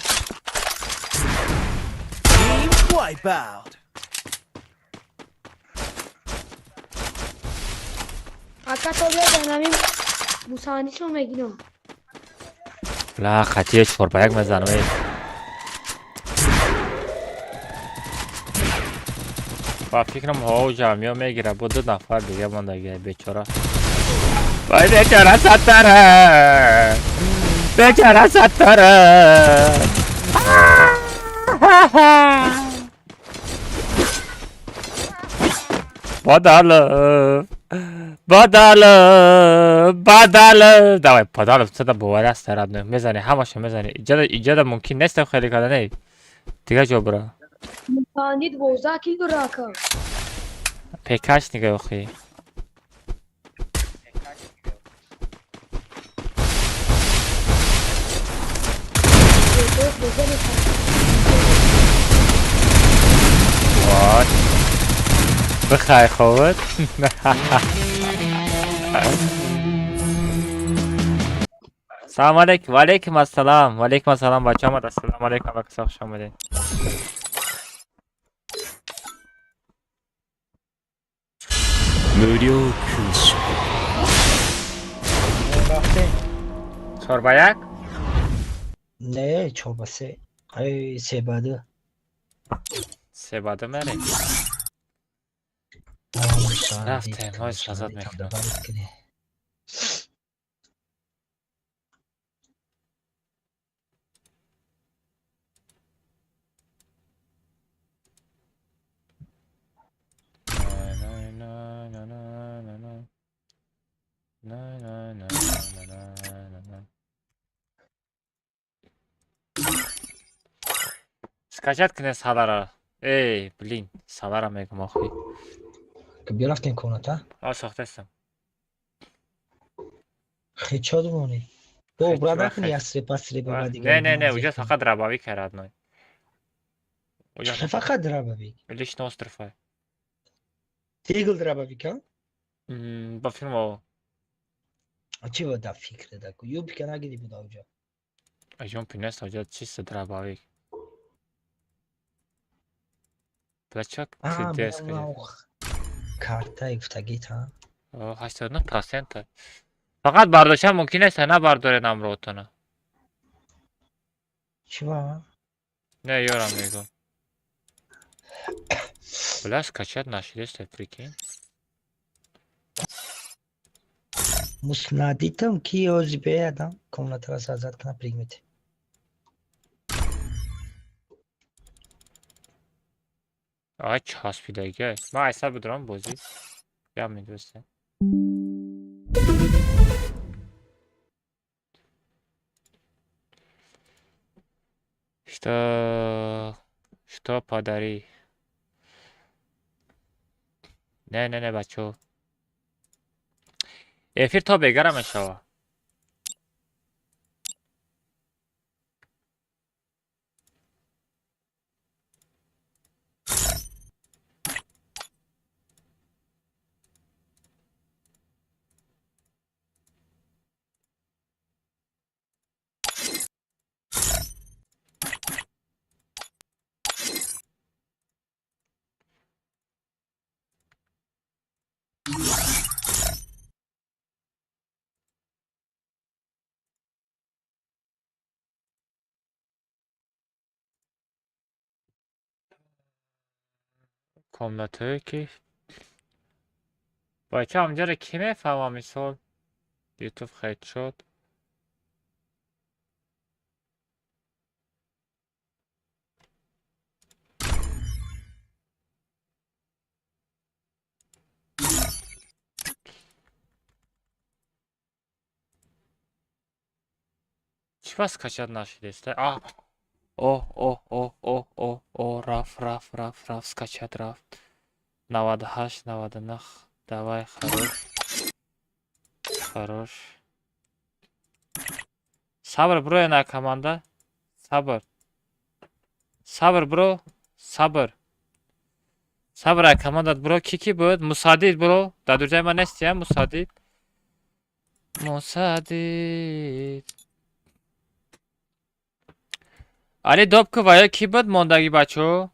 Team wipeout. Ака то биё мусаанисро мегирам. Ла хатие чор ба як мезанам. Ба фикрам ҳо ҷамъиё мегира, бо ду нафар дига мондагия бечора. Вай бечора саттара! Бечора саттара! Бадалов! Бадалов! Бадалов! Давай, Бадалов, цада боварӣ аст родной. Мезани, ҳамаша мезани. Иҷода мумкин нест хеле карда, не? Дига ҷо бира. Мусаанид 12 кил дора ака. Пекаш нига охи. Вай. Бихай ховат. Салом алейкум, ва алейкум ассалом, ва алейкум ассалом бачаҳо омад, ассалому алейкум ва хуш омадед. 無料空襲。 4 ба 1? Не, 4-3. Ай, 3-2. 3-2 мерем. Рафтем, ҳоз азод мекунам. Скачать кне салара. Эй, блин, салара мегум охи. Биё рафтем комната? А, сохтастам. Хечо думонӣ? Бо брат накунӣ аз срепа срепа ба дигар. Не, не, не, уҷа фақат дробовик родной. Чӣ фақат дробовик? Лично остров ай. Тигл дробовик, а? Ба филм. А чӣ ба да фикр да ку? Юбка нагири буда уҷа. Аҷон пинес уҷа чисто дробовик. Плачок кдс. Картаи гуфтагит, ҳа? 89%. Фақат бардоштан мумкин нест, набардоред амротона. Чӣ ба? Не, ёрам мегӯм. Бля, скачать нашидеста, прикинь. Муснадитам ки ҳози беядам комнатаро сазад кунам пригмете. Ай, часпидагӣ. Ман айсар бидорам бозӣ. Гап медӯстем. Что подари? Не, не, не, бачо. Эфир то бегара мешава. Комнатое ки бача ҳамҷаро ки мефаҳмам, мисол ютуб хедшот. Чӣ ба скачать нашидеста? А о о о о о о раф раф раф раф скачать рафт. 98 99. Давай, хорош. Хорош. Сабр, бро, на команда. Сабр. Сабр, бро. Сабр. Сабр, ай командат, бро. Ки ки буд? Мусадид, бро. Дар дурҷаи ман нести, а, Мусадид. Мусадид. Али добку ва ё ки буд мондагӣ, бачо?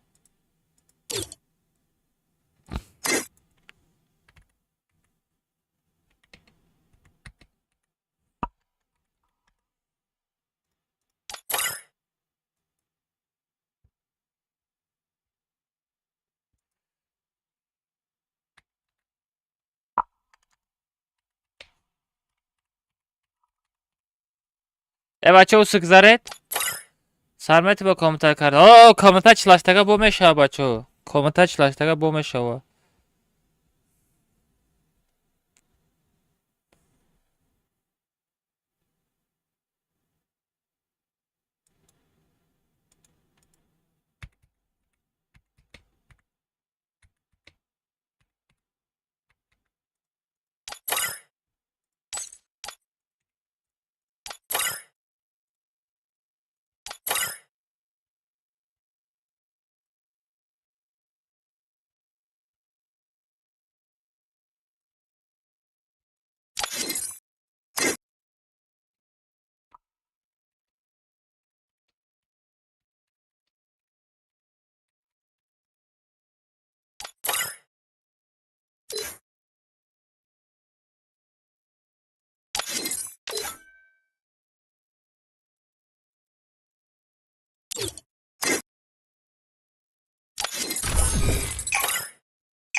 Э бача, усук заред? Сармети бо комментар кард. О, комментар чилаштага бо мешава, бачо. Комментар чилаштага бо мешава.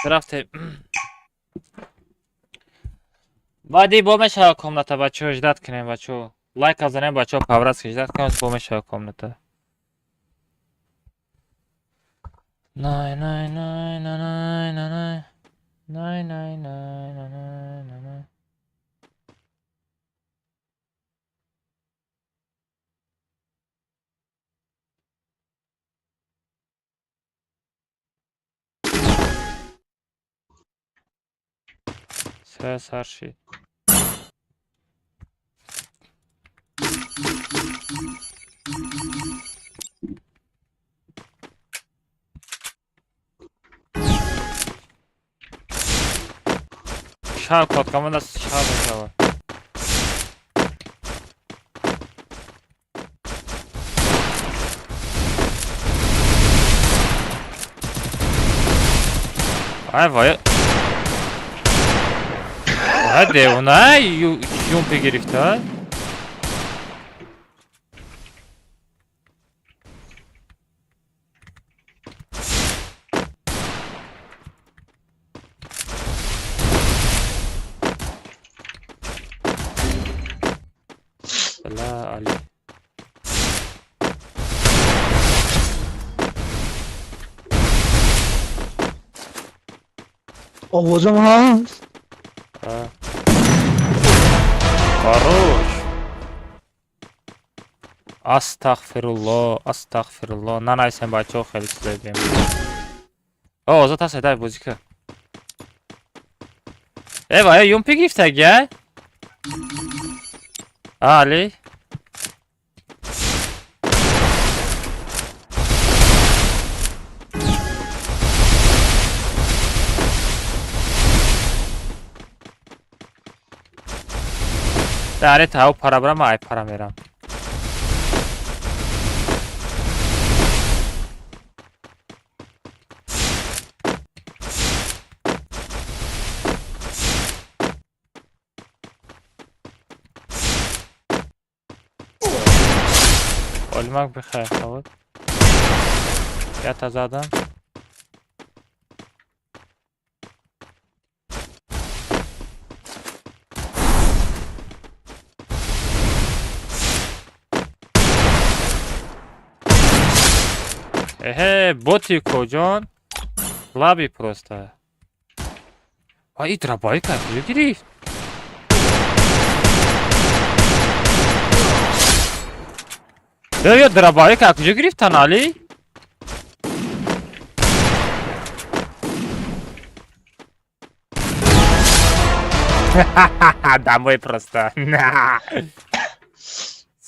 Рафтем. Баъди бо мешава комната, бачаҳо, ждать кунем, бачаҳо. Лайк занем, бачаҳо, по-братски ждать кунем, бо мешава комната. Най най най най най най най най най най най най най. Сар шид. Шаб код команда шаб мешавад. Ай вай. Ай девона юмпи гирифта. Бла али. Овозам ҳаст? Хорош. Астағфирулло, астағфирулло. Нанависем, бачаҳо, хеле чизое бем. О, озод ҳаст, дай бозӣ кар. Э, вая юмпи гирифтаги, а? Али? Даре тав пара брам, ай пара мерам. Олимак бихайр хавод. Ята задам. Эхе, боти коҷон? Лаби просто. А и драбайка куҷо гирифт? Ё драбайка куҷо гирифтан, Али? Домой просто.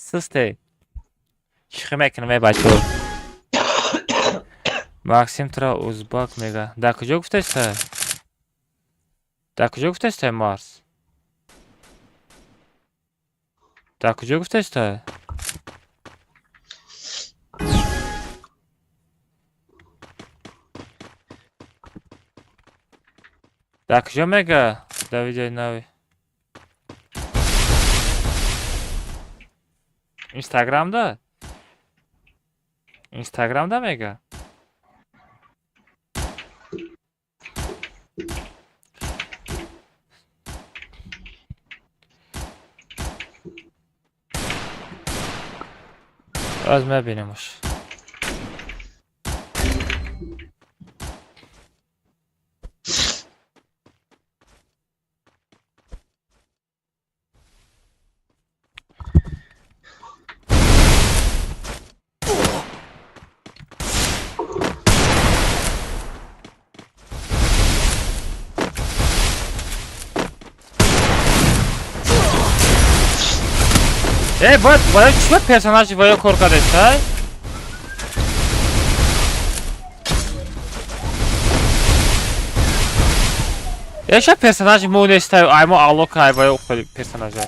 Сусте. Чӣ мекунам, эй бачаҳо? Максим тура узбак мега. Дар куҷо гуфтаста? Дар куҷо гуфтаста, Марс? Дар куҷо гуфтаста? Дар куҷо мега? Дар видеои нави. Инстаграмда? Инстаграмда мега? Аз мебинемаш. Э, бояд бояд чӣ персонажи воё кор кардеста? Э, ша персонажи мо неста, ай мо алло кай воё персонажа.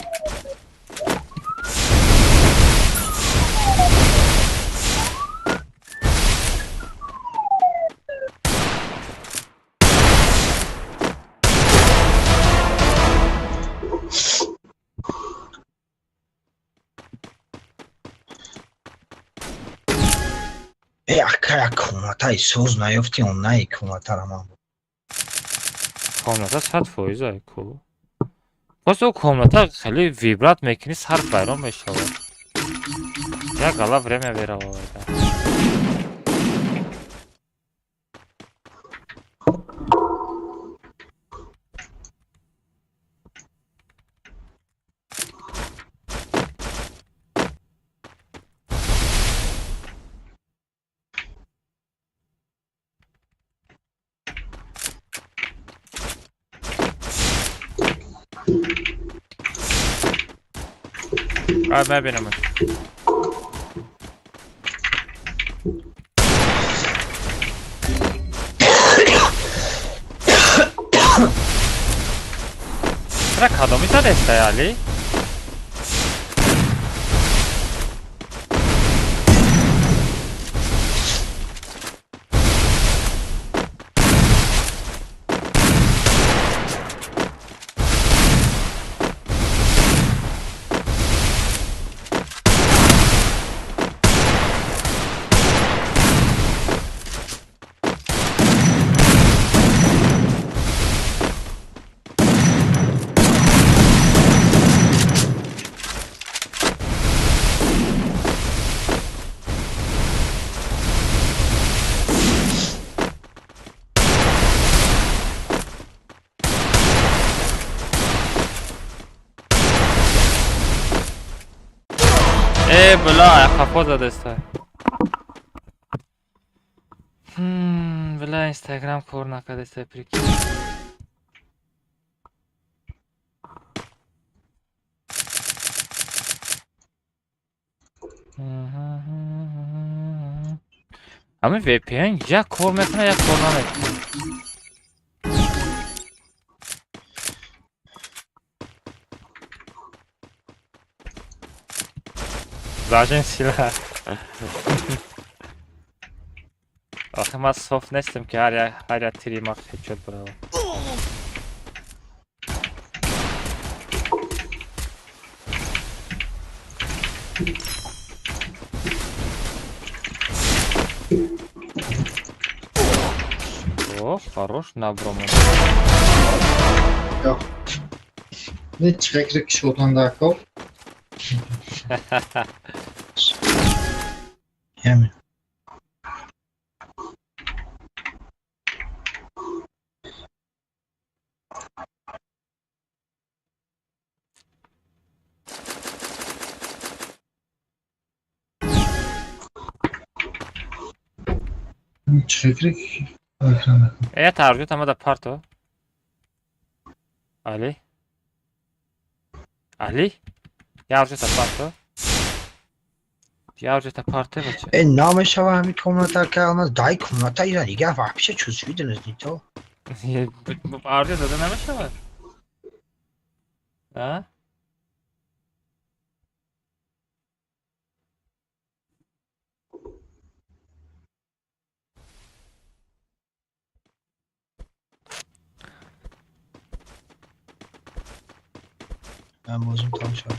Э, ака, як комнатаи соз наёфти, он наи комнатара ман. Комната 100% ай ку. Просто комната хеле вибрат мекунӣ, сар вайрон мешавад. Як гала время веравад. Ай, мебинам. Чара кадоми задестай, Али? Э, бля, хафо задеста. Бля, Инстаграм кор накардеста, прикинь. Ҳамин VPN як кор мекунад, як кор намекунад. Зажин сила. Охи ман соф нестам ки ҳар як тири ма хечот баравад. О, хорош набромад. Не чӣ фикр кишодан дар кор? Ями. Чӣ фикр Э, тарҷуд ама да парто. Али? Али? Явҷута парто. Явҷута парто бача. Э, намешава ҳами комната ка алмаз дай комната ира дига вообще чувствительность не то. Арҷу дода намешавад? А? Ман бозим тамом шуд.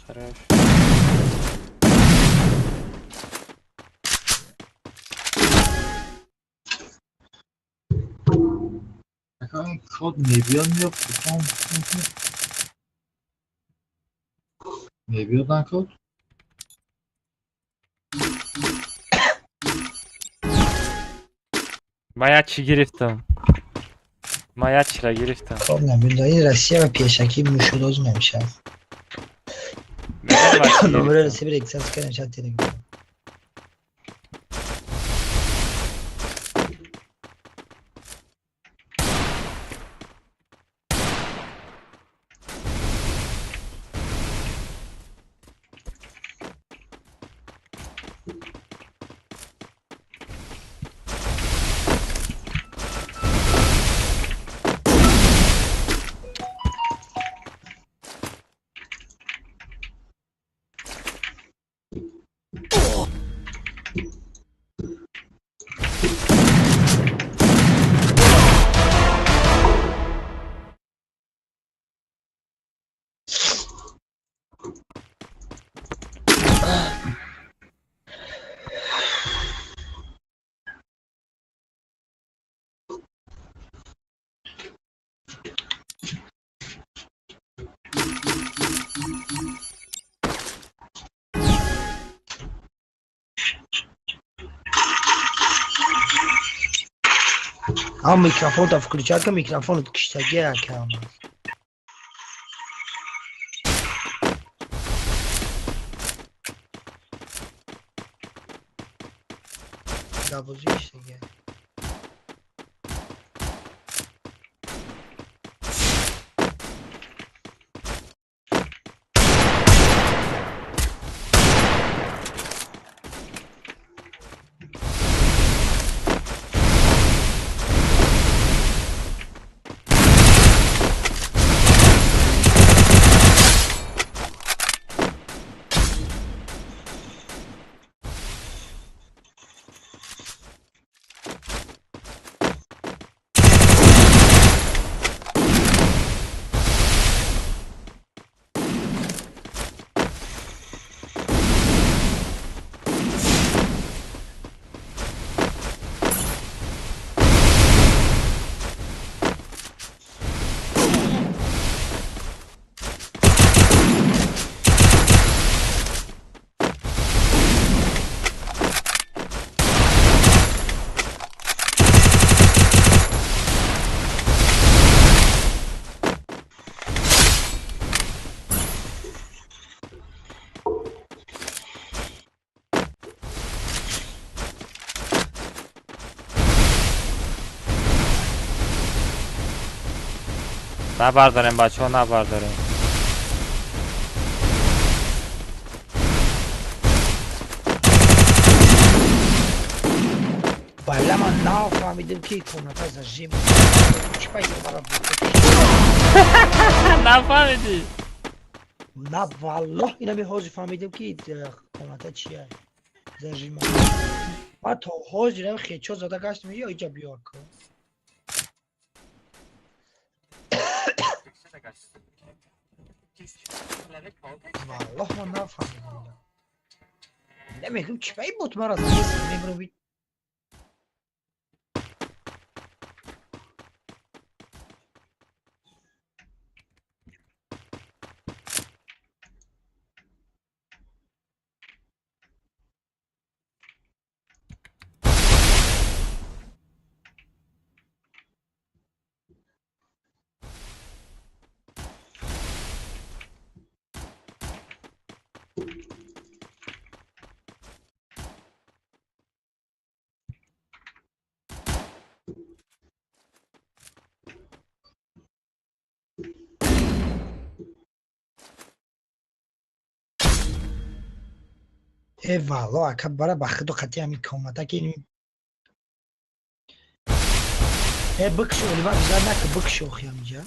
Хорош. Код мебиёд ё кутон мебиёд на код? Ман як чӣ гирифтам. Ман як чира гирифтам. Код намебиёд. Ин Россия ва пешакӣ мушудоз намешавад. Номери Россия регистрация кардам шад Телеграм. Ам микрофонта включать ка, микрофонат киштаги ака. Дабози киштаги. Набардорем, бачаҳо, набардорем. Балла, ман нафаҳмидим, ки комната зажим. Чӣ пайдо бара? Нафаҳмидӣ? На, валлоҳ, инами ҳозир фаҳмидим, ки комната чия. Зажим. Ман то ҳозирам хечо зада гаштам, ё иҷа биёр ку. Валлоҳ, ман нафаҳмидам. Намегӯм, чӣ пай буд, мара мебурам. Э, валло, ака, бара ба худо, қати ҳами комната ки э бикшо, оливар бизар нака, бикшо охи ҳамиҷа.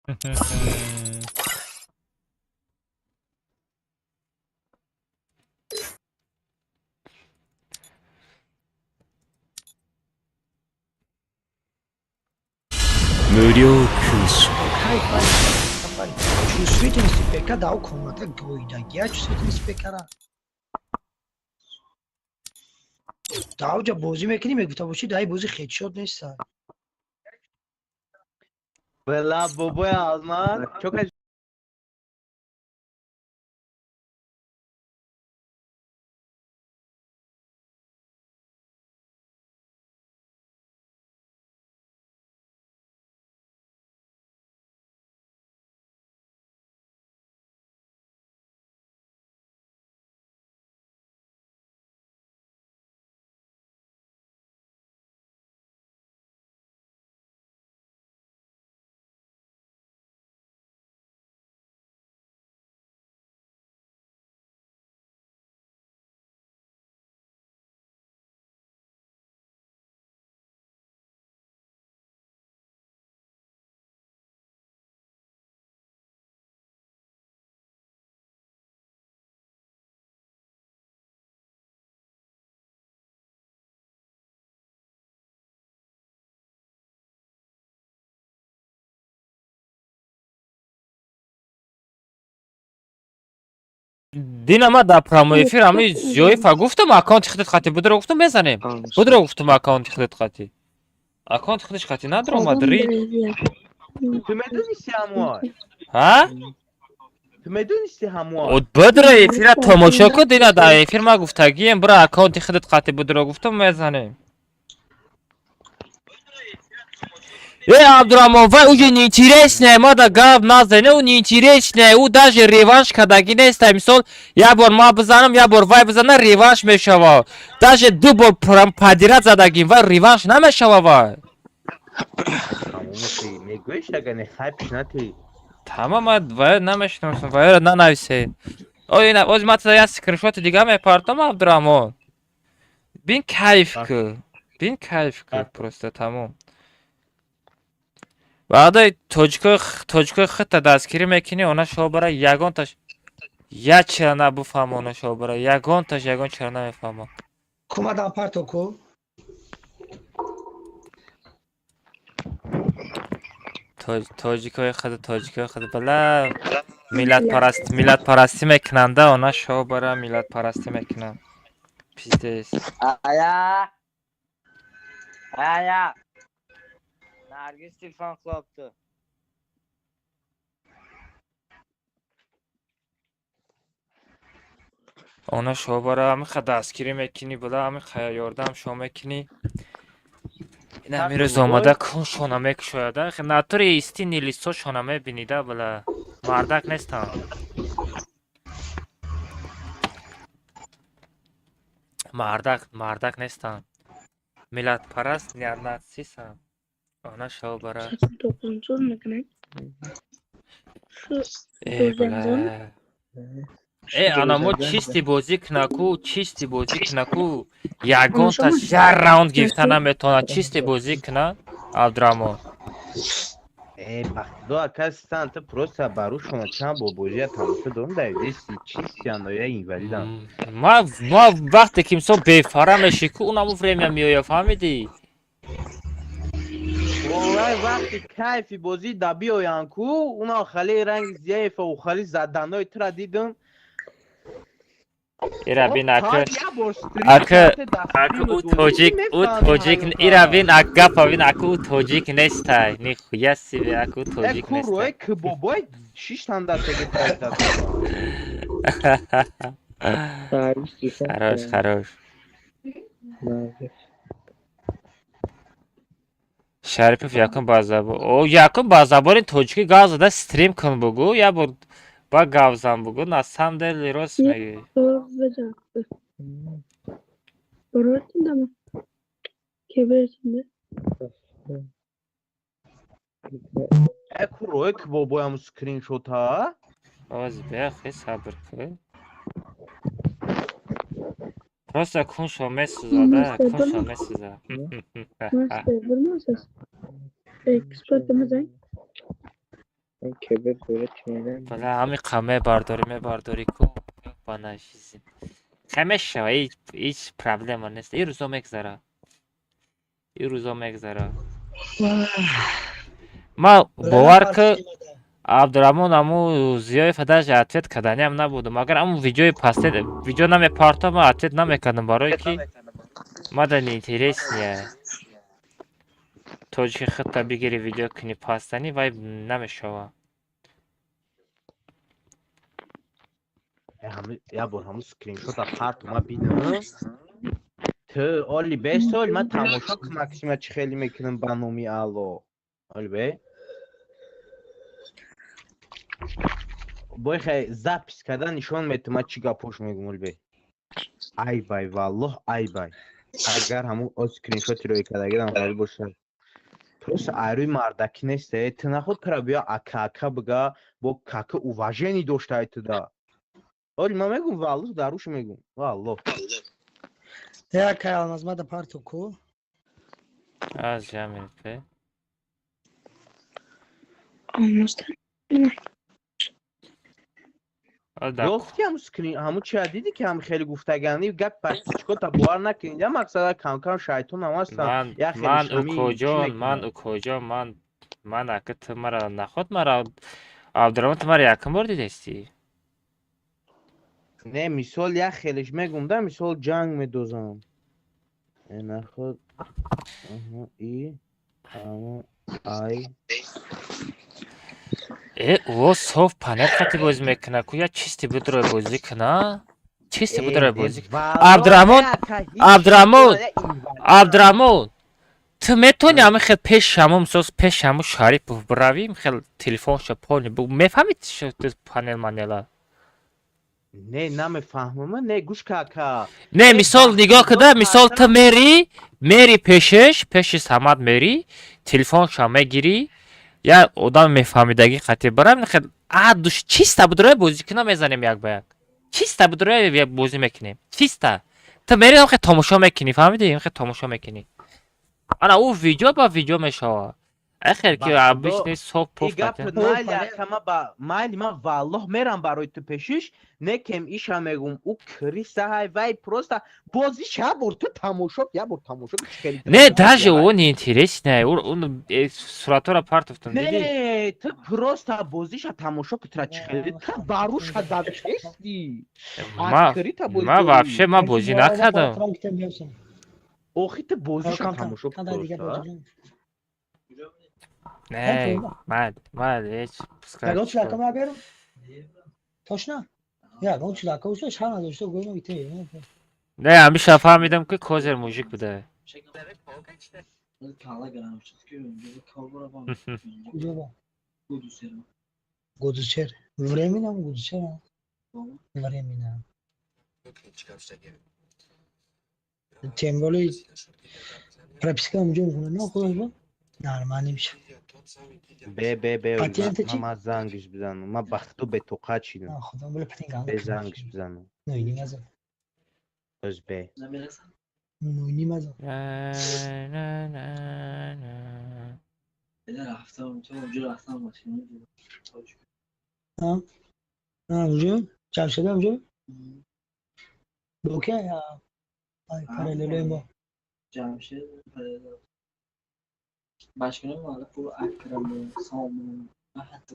無料空襲。 Чувствительности ПК дал комната гоидаги, чувствительности ПК ра. Давҷа бозӣ мекунӣ, мегуфта бошӣ, дай бозӣ хедшот неста. Бела бобоя Алман çok Дина ма дар прямой эфир ҳами Зиёифа гуфтам, аккаунти худат хати будро, гуфтам, мезанем. Будро, гуфтам, аккаунти худат хати. Аккаунти худаш хати надромад ри. Ту медонисти ҳамоай? Ҳа? Ту медонисти ҳамоай? От будро, эфира тамошо кун, дина дар эфир ма гуфтагием, бура аккаунти худат хати будро, гуфтам, мезанем. Э, Абдурахмон, вай уже неинтересная, мада гап назане, ӯ неинтересная, ӯ даже реванш кардагӣ неста. Мисол, як бор ма бизанам, як бор вай бизана, реванш мешава. Даже ду бор подряд задагим, вай реванш намешава вай. Мегӯиш, агар не хайпш натӣ. Тамом, ма вай намешиносам, вайро нанависед. Ой, ина, оз ма як скриншоти дига мепартам, Абдурахмон. Бин, кайф ку. Бин, кайф ку, просто тамом. Баъдаи тоҷикои худта дастгирӣ мекунӣ, она шобара ягонташ як чира набуфаҳма, она шобара ягонташ ягон чира намефаҳма. Кумадан парто ку. Тоҷикои худ бала миллатпарастӣ мекунанда, она шобара миллатпарастӣ мекунанд. Пиздец. Ая! Ая! Наргиз телефон qilibdi. Она шобара ҳамиха дастгирӣ мекунӣ, бала ҳамиха ёрдам шо мекунӣ. Ин ҳамирӯз омада кун шона мекушояда. Натури истини лисо шона мебинида, бала мардак нестам. Мардак нестам. Миллатпараст нацистам. Она шобара. Э, бала. Э, анамо чисти бозӣ кунаку, чисти бозӣ кунаку, ягонташ як раунд гирифта наметавонад, чисти бозӣ куна, Абдураҳмон. Э, бахтидо ака стан, ту просто барушона чанд бор бозия тамошо дорам, дар дести чистиян я инвалидан. Ма вақте ки мисол бефара мешӣ ку, унамо время меоя, фаҳмидӣ? Валлай, вақти кайфи бозӣ да биёян ку, уна хали ранги зиёефа у хали заданои тура дидам. Ира бин, ака, ака, ака, ӯ тоҷик, ӯ тоҷик, ира бин, ак гапа бин, ака, ӯ тоҷик нестай. Нихуя себе, ака, ӯ тоҷик Ку нестай. Рӯи ки бобой шиштан даста гирифта. Хорош, хорош. Шарипов якум ба забон. О, якум ба забони тоҷикӣ гап зада стрим кун бугу, як бор ба гап зан бугу, на самом деле рост мегӯӣ. Боротин Кеберсинде. Э, ку рӯи ки бобоям скриншота? Оз бехи сабр кун. Просто куншо месӯзада, куншо месӯза. Мастер, bilmasangiz. Эксперт emasang. Бала ҳами қа мебардорӣ, мебардорӣ ку бана жизнь. Хай мешава, ҳеҷ проблема нест. Ин рӯзо мегзара. Ин рӯзо мегзара. Ма бовар ки, Абдураҳмон, аму Зиёев даже ответ карданиам набудам. Агар аму видеои пасте видео намепартам, ман ответ намекардам, барое ки мада неинтересния. Тоҷики худта бигири, видео кунӣ, пастанӣ вай намешава. Э, ҳами як бор ҳамун скриншота парту ма бинам. Ту оли бесол ман тамошо кунам, Максима чӣ хеле мекунам ба номи Алло. Оли бе? Бой хай запись кардан нишон метам, ман чӣ гапош мегум, оли бе. Ай бай, валлоҳ, ай бай. Агар ҳамун о скриншоти рӯи кардагидам ғайр бошад. Просто айрӯи мардакӣ нест, э, ту наход кара биё ака ака бига, бо кака уважение доштай туда. Оли ман мегум, валлоҳ, даруш мегум. Валлоҳ. Як кай алмазмада парту ку. Аз ҷамил пе. Алмазда. Гуфти ҳамун скрин, ҳамун чия дидӣ ки ҳам хеле гуфтаганӣ гап пастичкота бовар накунед, я мақсада кам-кам шайтон ҳам ҳастанд. Ман Як хеле ман шами чӣ укоҷон, ман мекунанд. укоҷон, ман ака, ту мара наход мара Абдураҳмон, ту мара якум бор дидестӣ? Не, мисол як хелеш мегум да, мисол ҷанг медозам. Наход и ай. Э, о соф панел қати бозӣ мекуна, ку я чисти будро бозӣ куна? Чисти будро бозӣ. Абдураҳмон, Абдураҳмон, Абдураҳмон. Ту метавонӣ ҳамин хел пеш ҳамун мисол пеш ҳамун Шарипов биравӣ, хел телефонша пони мефаҳмӣ панел манела? Не, намефаҳмам, не, гӯш кака. Не, мисол нигоҳ куда, мисол ту мери пешеш, пеши Самад мери, телефонша мегирӣ, я одам мефаҳмидагӣ қати барам, хел а душ чиста будроя бозӣ куна мезанем як ба як. Чиста будроя бозӣ мекунем. Чиста. Ту мери хел тамошо мекунӣ, фаҳмидӣ? Хел тамошо мекунӣ. Ана ӯ видео ба видео мешавад. Ахир ки обычный сок пуф. Майли акама ба майли ман валлоҳ мерам барои ту пешиш, не кем иша мегум, ӯ криса ҳай вай просто бозиш я бор ту тамошо, я бор тамошо хеле. Не, даже он интересный, он суратора партофтам, диди? Не, ту просто бозиша тамошо кутра чихели, ту баруша дадчести. Ма вообще ма бозӣ накардам. Охи ту бозиша тамошо просто. Не, мад, мад, ҳеч пускай. Ягон чулака ма берам? Точно? Ягон чулака уша шар надошта гӯем ите. Не, ҳамиша фаҳмидам ки козер мужик буда. Куҷо ба? Гудусер. Временам Гудусер. Временам. Тем более прописка унҷо мекунад, на худаш ба? Нормально мешавад. Бе, бе, бе, ма зангиш бизанам. Ма бахту бетоқат шидам. Худо била патент. Бе зангиш бизанам. Нойни маза. Оз бе. Нойни маза. А? А, унҷо? Ҷамшеда унҷо? Боке я параллелои мо. Ҷамшед параллел. Башкунам пул Акрам, Сомон, ҳатто.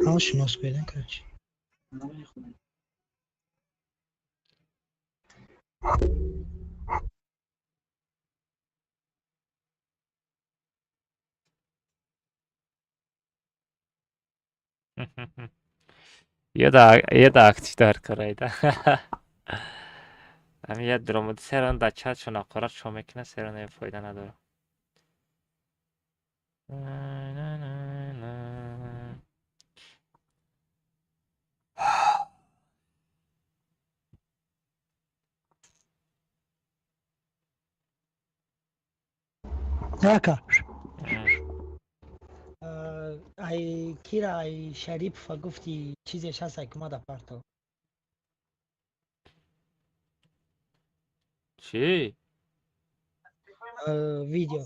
Ҳама шинос кунед, короче. Намехонем. Еда актив дар карайда. Ами я дромад серон да чат шона қорат шо мекуна серон фоида надорад. Ака. Ай кира ай Шарипова гуфти чизеш ҳаст ай кумада парто. Чӣ? Видео.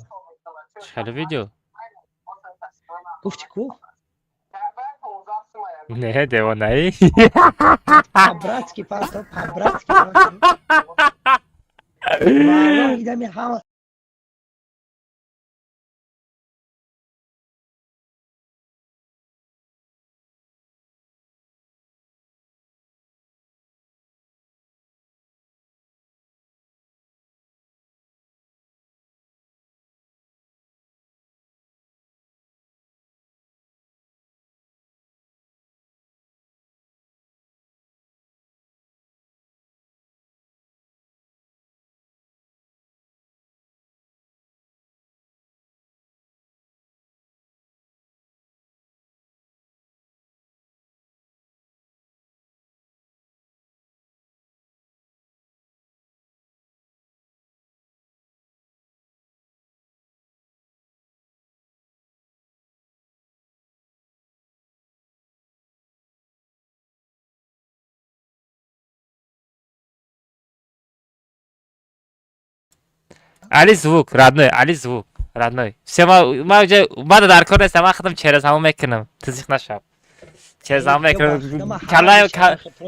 Чӣ видео? Гуфти ку? Не, девонаи. По-братски парто, по-братски парто. Валлоҳи дами ҳама Али звук, родной, али звук, родной. Все, ма уже мада дар кор нестам, ман худам через ҳамон мекунам. Ту зиқ нашав. Через ҳамон мекунам. Калла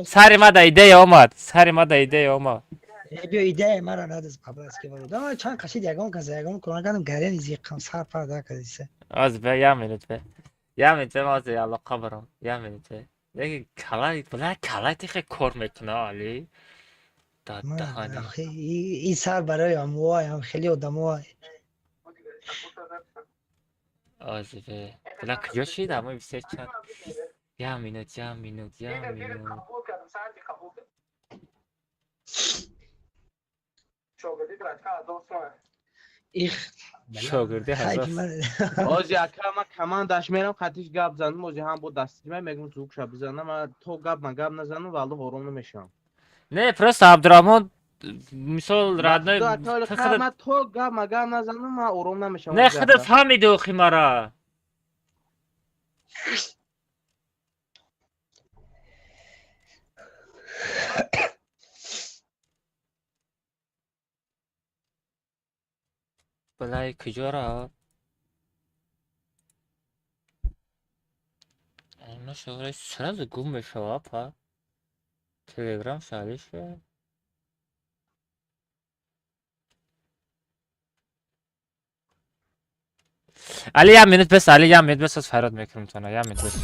сари мада идея омад. Сари мада идея омад. Биё идея мара надаз по-братски баро. Давай чанд қашид ягон каса ягон кор накардам, гаряни зиқам сар парда кардиса. Аз бе, я минут бе. Я минут бе, ма аз алоқа барам. Я минут бе. Лекин калай, бля, калай тихе кор мекуна, Али. Да, да, ин сар барои амвой, ам хеле одамой. Озиве. Бля, куҷо шид? Амои бисер чанд. Я минут, я минут, я минут. Шогирди ҳазор. Ози ака ман командаш мерам қатиш гап занам, ози ҳам бо дастима мегум звукша бизанам, ман то гап ман гап назанам, валлоҳ ором намешавам. Не, просто Абдурахмон мисол родной ман то гап ман гап назанам, ман ором намешавам. Не, худат фаҳмиди охи мара. Балай куҷо рафт? Оно сразу гум мешава, па. Телеграм шали шуд. Али як минут бес, Али як минут бес, аз фарёд мекунам тона, як минут бес.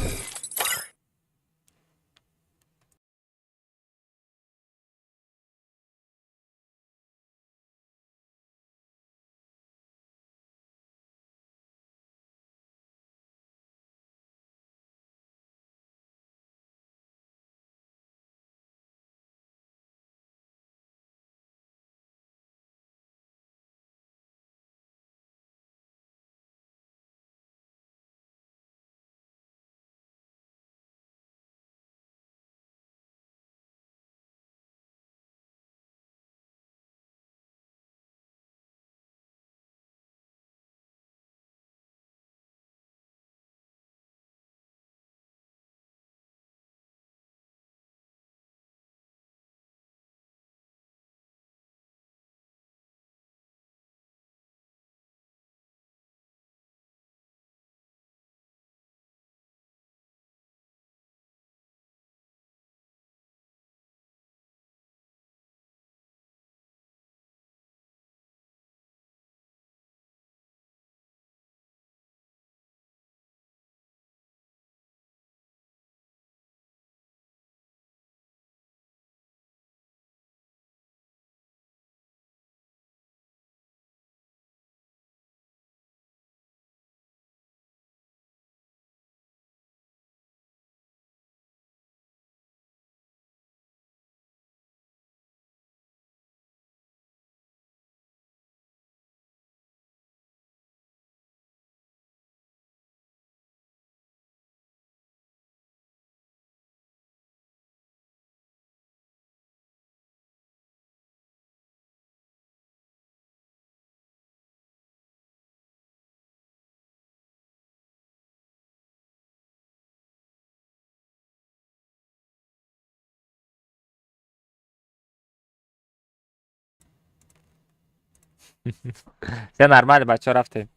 Все нормально, бачаҳо рафтем.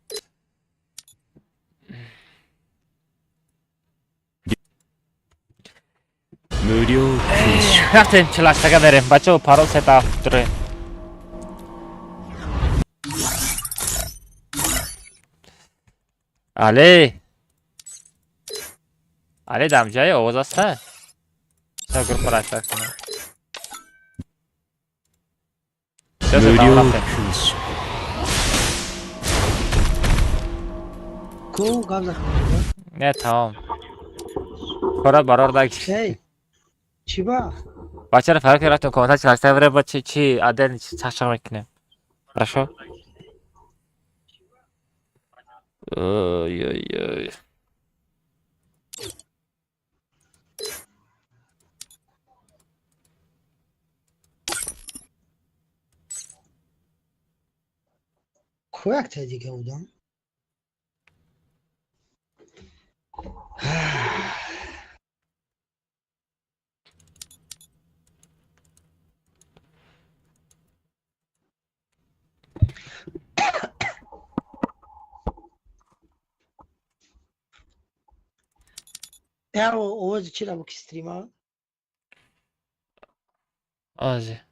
Рафтем, чилаштага берем. Бачаҳо, парол сета дурем. Али. Али дамҷаи овоз аста? Всё, группа рафта кунем. Всё, тамом рафтем. Ку гап зад. Не, тамом. Корат барор дагир. Чӣ ба? Бачаро фарёд ки рафтем комната чилашта берем, ба чи чи отдельно чашақ мекунем. Хорошо? Ой-ой-ой. Ку якта дига будам? Яро овози чира бо ки стрима? Ози.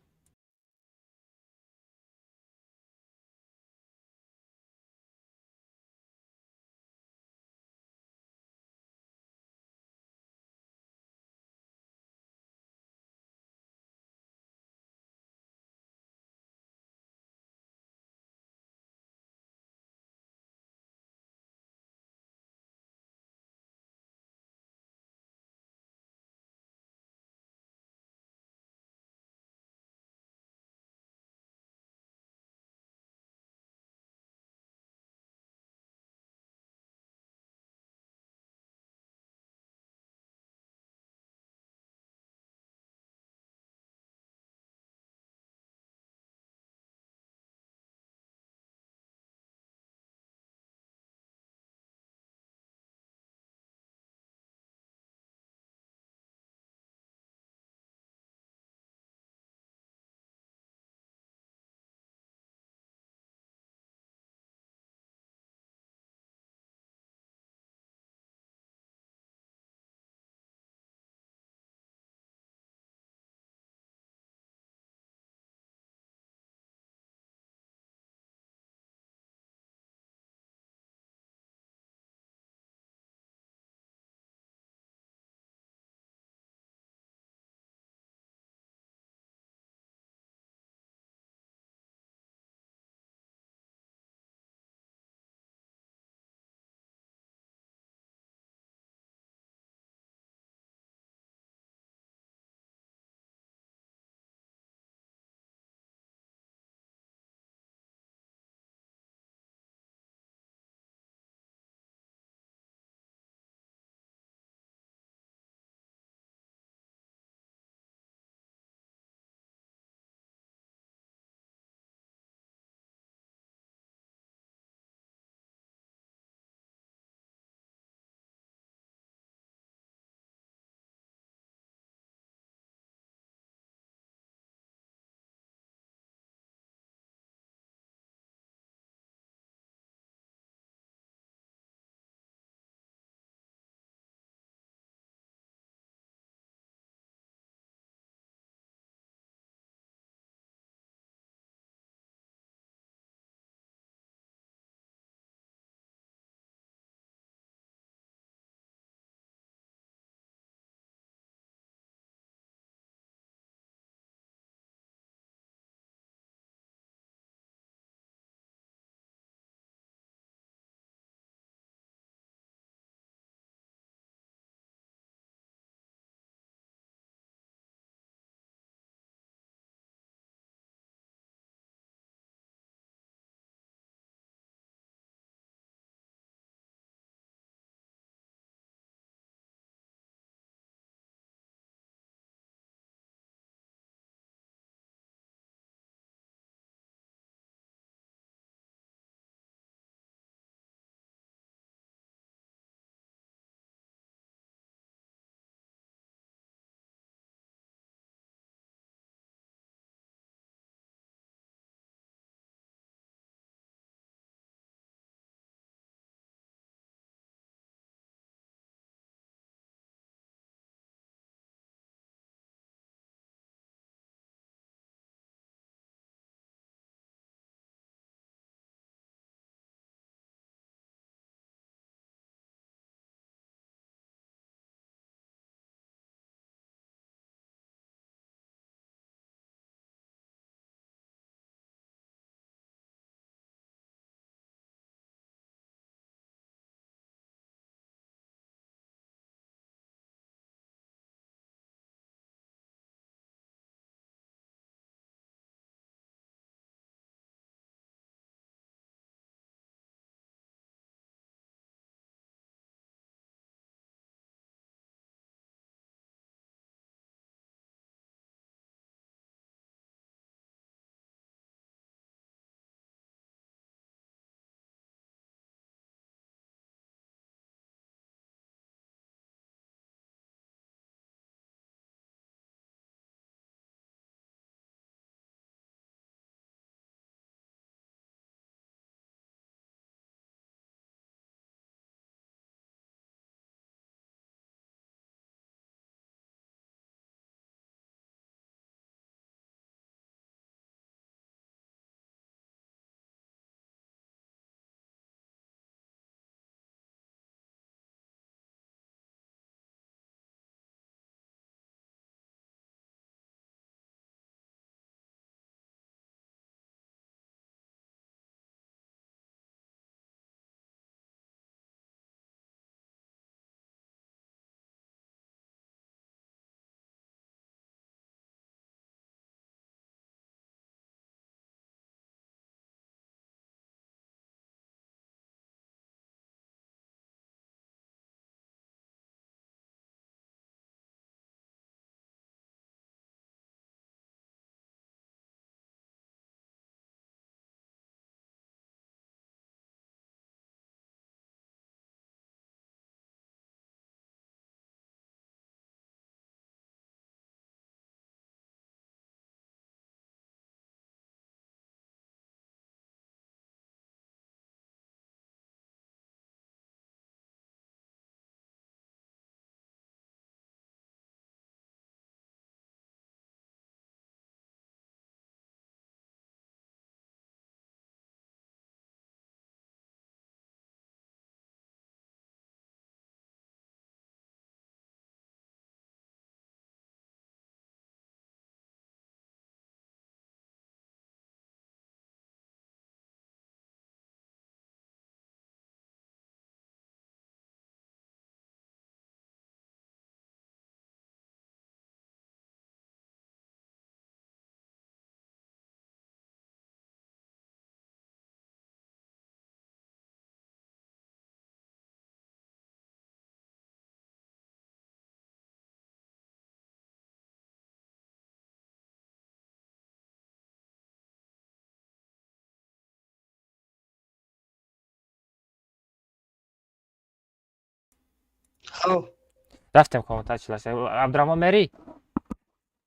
Рафтем комната 48. Абдурахмон мери?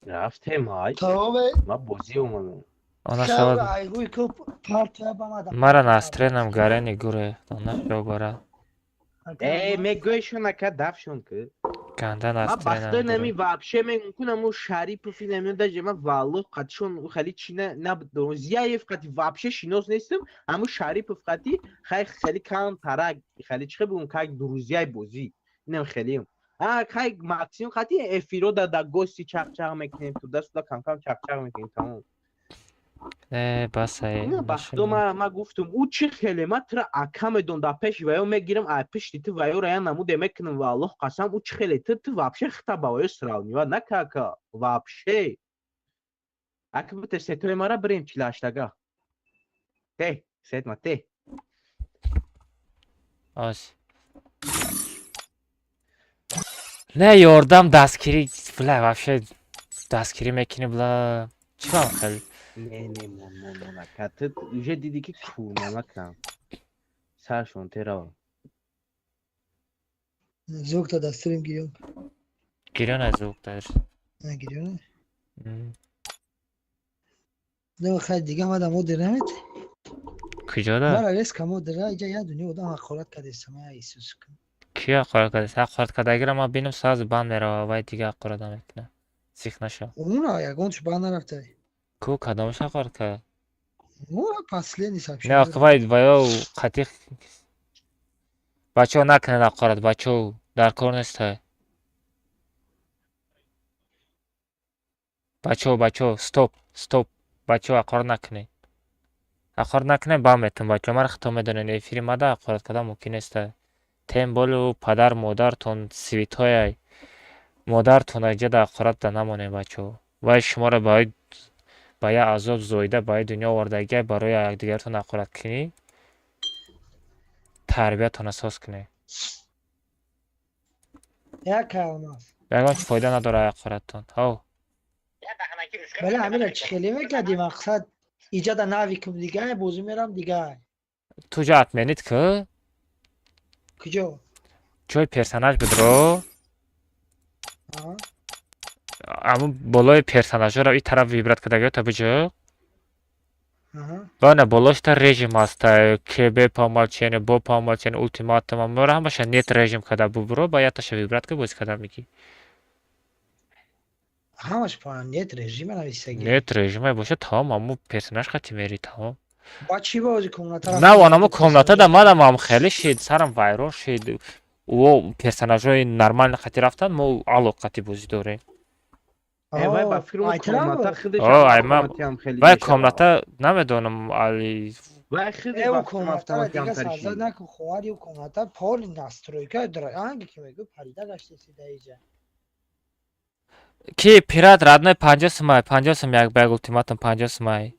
Рафтем ҳай. Ма бозӣ омадам. Она шавад. Мара настренам гарени гуре. Она шо бара. Э, мегӯешон ака дафшон ки. Ганда Ма настренам. бахта нами вообще мекунам у Шарипов инамё даже ма валлоҳ қатишон хали чи набудам. Зияев қати вообще шинос нестам, аму Шарипов қати хай хели кам тарак, хали чи бигум как друзьяй бозӣ. Инам хелиам. А хай максимум қати эфиро да гости чақ-чақ мекунем, туда-сюда кам-кам чақ-чақ мекунем, тамом. Э, басай. Ина бахто ма гуфтум, ӯ чӣ хеле ма тра ака медон да пеши ваё мегирам, а пишти ту ваёра я намуде мекунам ва Аллоҳ қасам, ӯ чӣ хеле ту вообще хита ба ваё сравнивать накака, вообще. Ака бите сетои мара бирем 48-ага. Те, сетма те. Ос. Не ёрдам дастгирӣ, бла, вообще дастгирӣ мекунӣ, бла. Чӣ вам хеле? Не, не, мон, мон, мон, ака ту уже диди ки курмамакам. Саршон терава. Звук та дастрим гирён. Гирён аз звук даш. На гирён. Не хай дига мада модер намет. Куҷо да? Мара резко модер иҷа я дунё одам ҳақорат кардеста ма Иисус. Ки ҳақорат кардест? Ҳақорат кардагиро ман бинам сразу банд мерава, вай дига ҳақорат намекунад. Сих нашав. Уна ягончи банд нарафта. Ку кадомаш ҳақорат кард? Уна последний сообщение. Не, вай ваё қатиқ бачаҳо накунед ҳақорат, бачаҳо дар кор нестай. Бачаҳо, бачаҳо, стоп, стоп, бачаҳо ҳақорат накунед. Ҳақорат накунед, банд метон бачаҳо. Мара хато медонед, эфири мада ҳақорат кардан мумкин нестай. Тем более падар модартон свитояй. Модартон иҷа ҳақорат да намонед бачаҳо. Вай шуморо ба як азоб зоида ба ин дунё овардагиай барои якдигаратон ҳақорат кунӣ, тарбиятон асос кунед. Як калмас. Ягон чи фоида надорад ҳақораттон. Ҳав. Бале, ҳамира чӣ хеле мекардӣ мақсад иҷада навикум дигай, бозӣ мерам дигай. Ту ҷа отменит ки? Куҷо? Ҷои персонаж бидро. Аму болои персонажҳоро и тараф вибрат кардагиёта биҷӯ. Ва на болошта режим ҳаста, КБ по умолчанию, бо по умолчанию, ултиматум, амора ҳамаша нет режим карда бубро, ба якташа вибрат ки бозӣ карда мегӣ. Ҳамаш по нет режима нависаги. Нет режима боша тамом, аму персонаж қати мери тамом. Ба чӣ бозӣ комната? На, анамо комната да мадам ам хеле шид, сарам вайрон шид. О персонажҳои нормально қати рафтан, мо ало қати бозӣ дорем. Вай ба фирма комната худаш вай комната намедонам али вай худаш ба фирма автоматиам таршид. Наку хоҳари ӯ комната поли настройка дора. Анги ки мегӯ парида гаштеси да иҷа. Ки пират родной 50 сумай, 50 сум як баг ултиматум 50 сумай.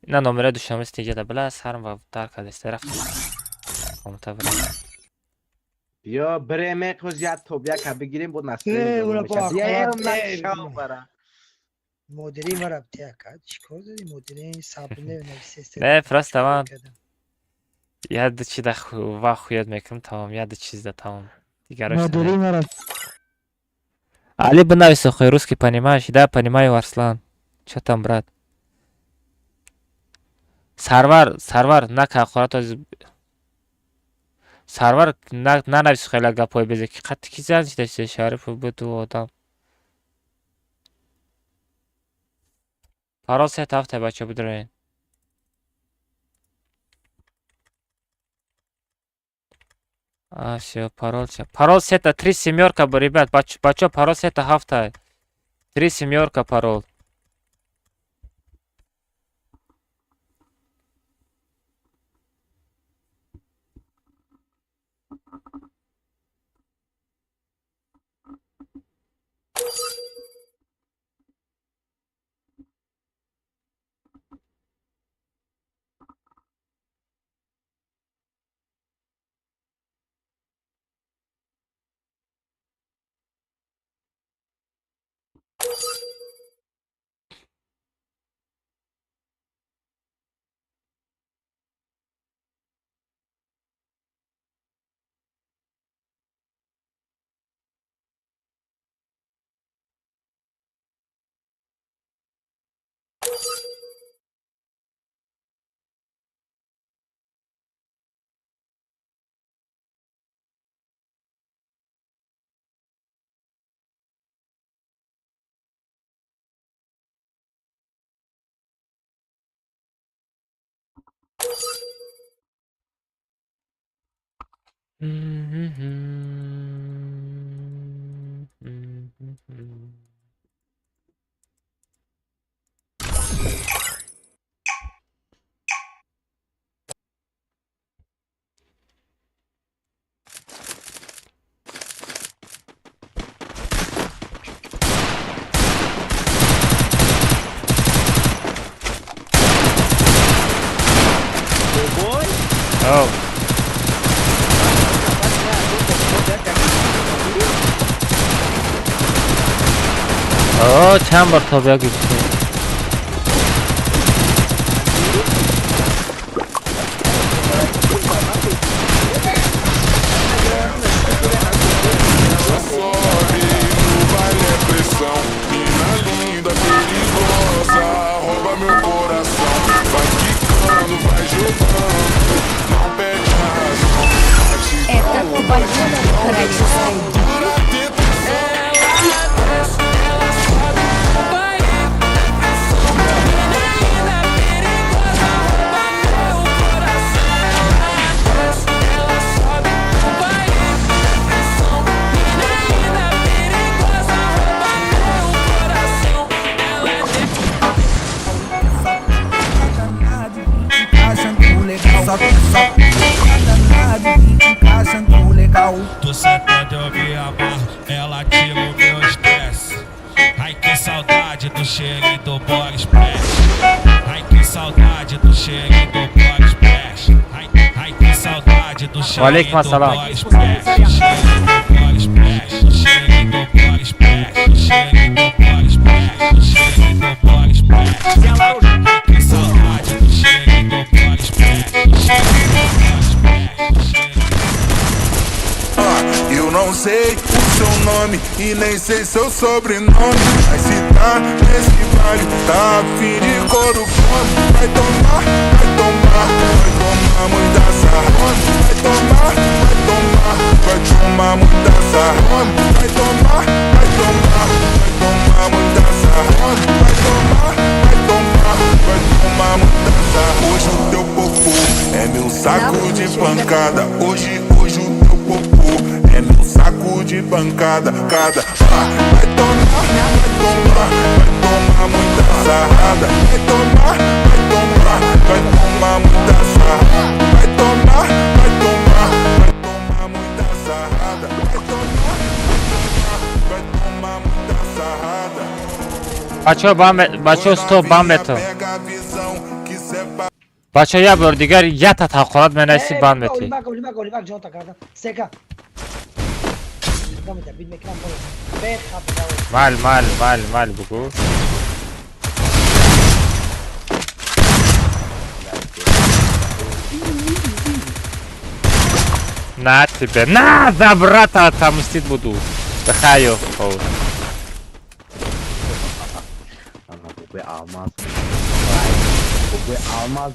Ина номера душанбе стиҷа била сарам ва дар кардеста рафт. Комната бира. Биё бирем хоз як топ яка бигирем бо настрой. Модери мара бтяка. Чӣ кор дорӣ модери сабне нависест. Не, просто ман як ду чиза ва хуят мекунам тамом, як ду чиза тамом. Дигарош. Модери мара. Али бинавис охи русский понимаешь? Да, понимаю, Арслан. Чё там, брат? Сарвар, Сарвар, нака ҳақорат аз Сарвар нанавис хеле гапҳои безе ки қатъи ки зан шидаси Шарипов буду одам. Парол се ҳафта бача бидроен. А, всё, парол се. Парол сета 3 семёрка, ребят, бачо парол сета ҳафта. 3 семёрка парол. Oh. О, чанд бор тобия гирифтем. Tô sentando, eu me amarro, ela tira o meu estresse. Ai que saudade do cheirinho do Body Splash. Ai que saudade do cheirinho do Body Splash. Ai, ai que saudade do cheirinho do Body Splash. Cheirinho do Body Splash, cheirinho do Body Splash, cheirinho do Body Splash, cheirinho do Body Splash. Ai que saudade do cheirinho do Body Splash, cheirinho do Body Splash. Eu não sei o seu nome e nem sei seu sobrenome. Mas se tá nesse baile, tá a fim de couro come. Vai tomar, vai tomar, vai tomar muita sarrona. Vai tomar, vai tomar, vai tomar muita sarrona. Vai tomar, vai tomar, vai tomar muita sarrona. Vai tomar, vai tomar, vai tomar muita sarrona. Hoje o teu popô é meu saco de pancada. Hoje, hoje o teu popô é meu saco de pancada, cada. Vai tomar, vai tomar, vai tomar muita sarrada. Vai tomar, vai tomar, vai tomar muita sarrada. Vai tomar, vai tomar, vai tomar muita sarrada. Vai tomar, vai tomar muita sarrada. Бачо бам, бачо стоп бам мето. Бачо я бор дигар ята тақорат менаси бам мети. Мал мал мал мал бугу. На тебе, на за брата отомстить буду. Бхаю. Алмаз. Бобой алмаз.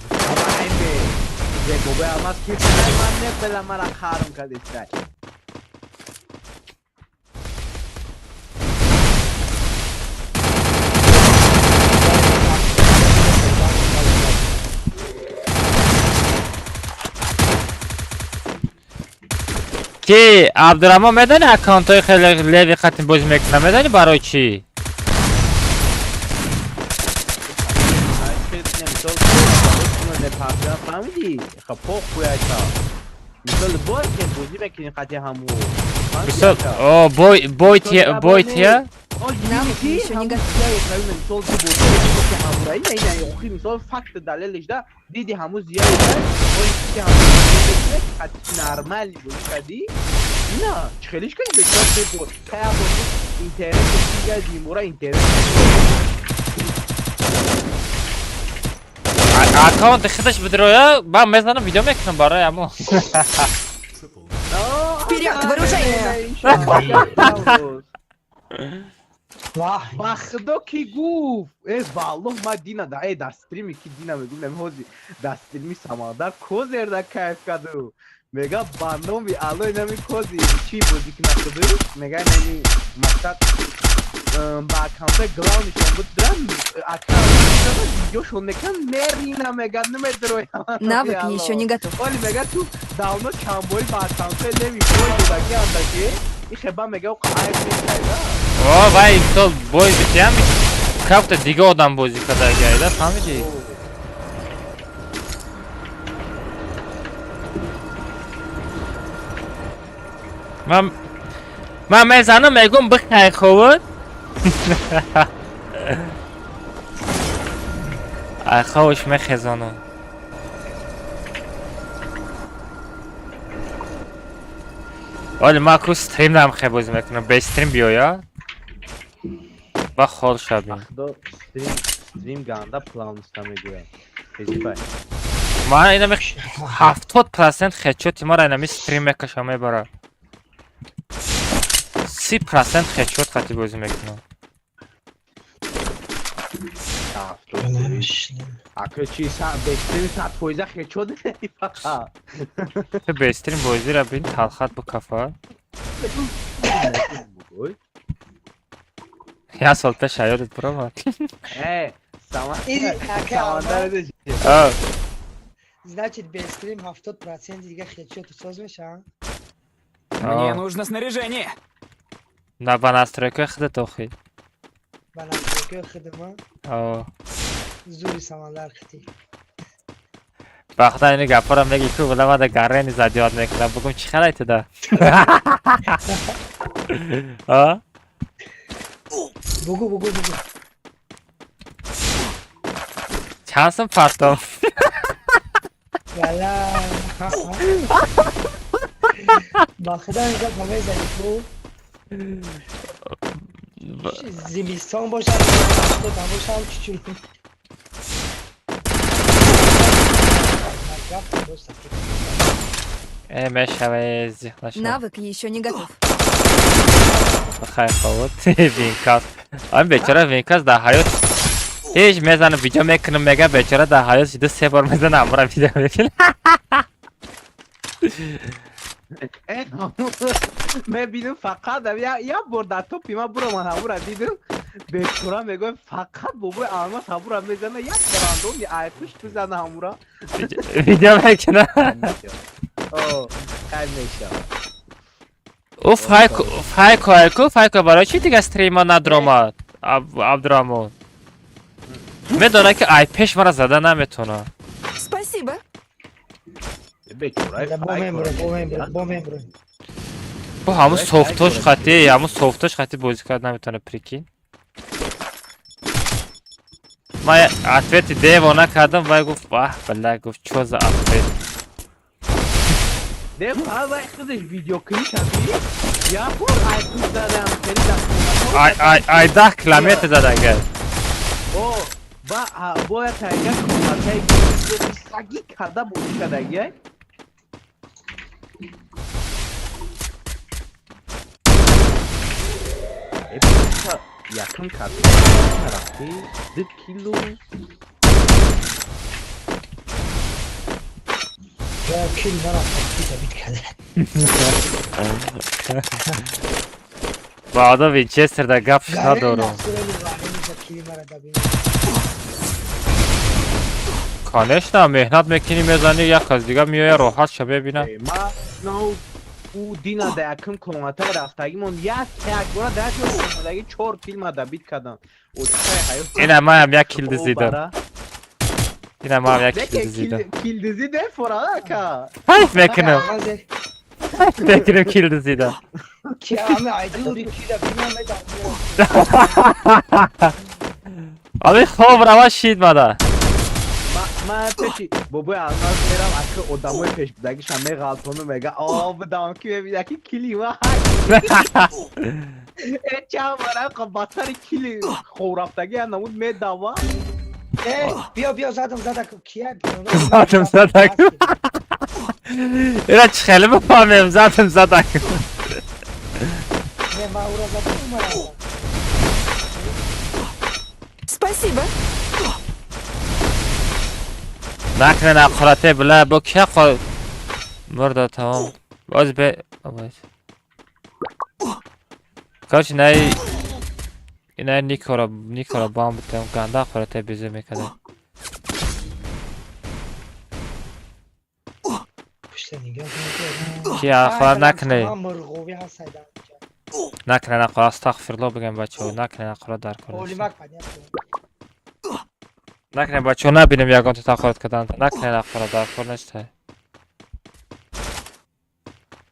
Бобой алмаз ки ман не бела мара харом кадистай. Ки Абдурахмон медани аккаунтҳои хеле леви қатин бозӣ мекунам, медани барои чӣ? Мисол, о бой бой тия бой тия Аккаунти худаш бидроя, ман мезанам видео мекунам барои ҳамо. Вперед, вооружение! Ба худо ки гуфт, э валлоҳ ман дина да э дар стрими ки дина мегӯм намҳози дар стрими Самандар козерда кайф каду. Мега ба номи Аллоҳ нами кози чи бозӣ ки накаду? Мега нами мақсад Ба аккаунтаи главнишон буд дирам аккаунт видеошон мекунам мерина мега намедироям. Навык еще не готов. Оли мега ту давно чанд бори ба аккаунтаи леви бой додаги андаки и хеба мега айб нестайда. О, вай имсол бой битиям, как-то дига одам бозӣ кардагиайда, фаҳмидӣ? Ман мезанам, мегум бихай ховуд. Ай ховуш мехезонам. Оли ман ку стрим дам хе бозӣ мекунам, бе стрим биёя. Ба хол шабем. Ахдо стрим ганда плавноста мегӯяд. Безибай. Ман инами 70% хедшоти мара инами стрим мекаша мебара. 30% хедшот қати бозӣ мекунам. Ака чи бе стрим 100% хедшот фақат. Ту бе стрим бозиро бин талхат букафа. Як сол пеш ёдат буромад. Э, самандар. Значит, без стрим 70% дига хедшот соз меша? Мне нужно снаряжение. На ба настройкаи худат охи. Ба настройкаи худама? О. Зури самандар хити. Ба худо ини гапҳоро меги ку вала гарени задиёд мекунам. Бугум чӣ халай туда? А? Бугу, бугу, бугу. Чанд сум партом? Вала. Ба худо ин гапа мезани ку. Зимистон бошад, ҳафтодам бошам чучулу. Э, мешаве зиқ нашав. Навык еще не готов. Бахайр ховуд. Винкас. Ам бечора Винкас дар ҳаёт ҳеҷ мезанам видео мекунам мега бечора дар ҳаёт ду се бор мезанам амра видео мекунам. Мебинам фақат як бор дар топи ман буромад ҳамура дидам бечора мегӯям фақат бобои алмаз ҳамура мезана як рандоми айпушт бизана ҳамура видео мекунам. Хай мешавад. Ӯ файко файко айко файко барои чӣ дига стрима надромад? Абдураҳмон. Медонад ки ай пеш мара зада наметавонад. Спасибо. Бо ҳамун софтош хати, ҳамун софтош хати бозӣ кард наметавонад, прикинь. Ман ответи девона кардам, вай гуфт, ваҳ, бля, гуфт, чо за ответ? Дев, вай худаш видеоклип шади? Я бор ай пуш задам, хеле дар Ай ай ай 10 километр задагай. О, ба бояд тайга коматай саги карда бозӣ кардагиай. Якум карда рафти 2 кило. Я кил нарафт, бит карда. Баъда Винчестер да гап надорам. Конечно, меҳнат мекунӣ, мезанӣ, як аз дига меоя роҳат ша бебина. Ман ӯ дина да якум комната рафтагимон як як бора да як омадаги 4 кил ма добит кардам. Ина маам як кил дизидам. Ина маам як кил дизидам. Кил дизиде фора ака. Ҳайф мекунам. Ҳайф мекунам кил дизидам. Ки ҳама айдури кила бина медам. Али хоб рава шид мада. Ман пеши бобои алмаз мерам, ака одамои пеш будагиша меғалтону мега о будам ки мебина ки кили ва э чанд бора батари кили хоб рафтаги намуд медава. Э, биё биё задам задак кия? Задам задак. Ира чӣ хеле бифаҳмем задам задак. Не, ман ура задам умара. Спасибо. Накунед аққурате била бо кия қо мурда тамом. Боз бе. Короче, най Ина Никора, Никора бам битем, ганда хората безе мекаде. Пушта нигоҳ кун. Ки ахла накне. Ман мурғобӣ ҳаст айда. Накне нақора, астағфируллоҳ бигем бачаҳо, накне нақора дар кор. Олимак падиям. Накне бачаҳо, набинем ягон та тақорат кардан. Накне нақора дар кор нестай.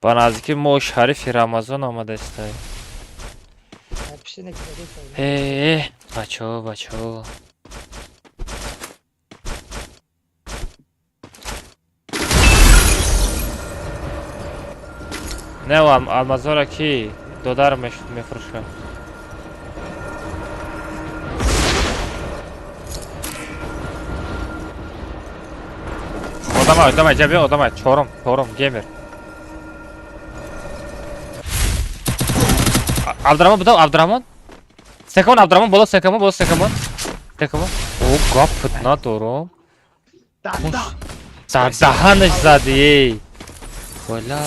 Ба наздики моҳи шарифи Рамазон омадастай. Пушта нигоҳ. Э, бачаҳо, бачаҳо. Не, алмазора ки додар мефурӯшад. Одамай, одамай, ҷа биё, одамай, чорум, чорум, геймер. Абдурамон будав, Абдурамон. Секамон, Абдурамон, боло секамон, боло секамон. Секамон. О, гап надорум. Дар даҳанаш зади, эй. Вала.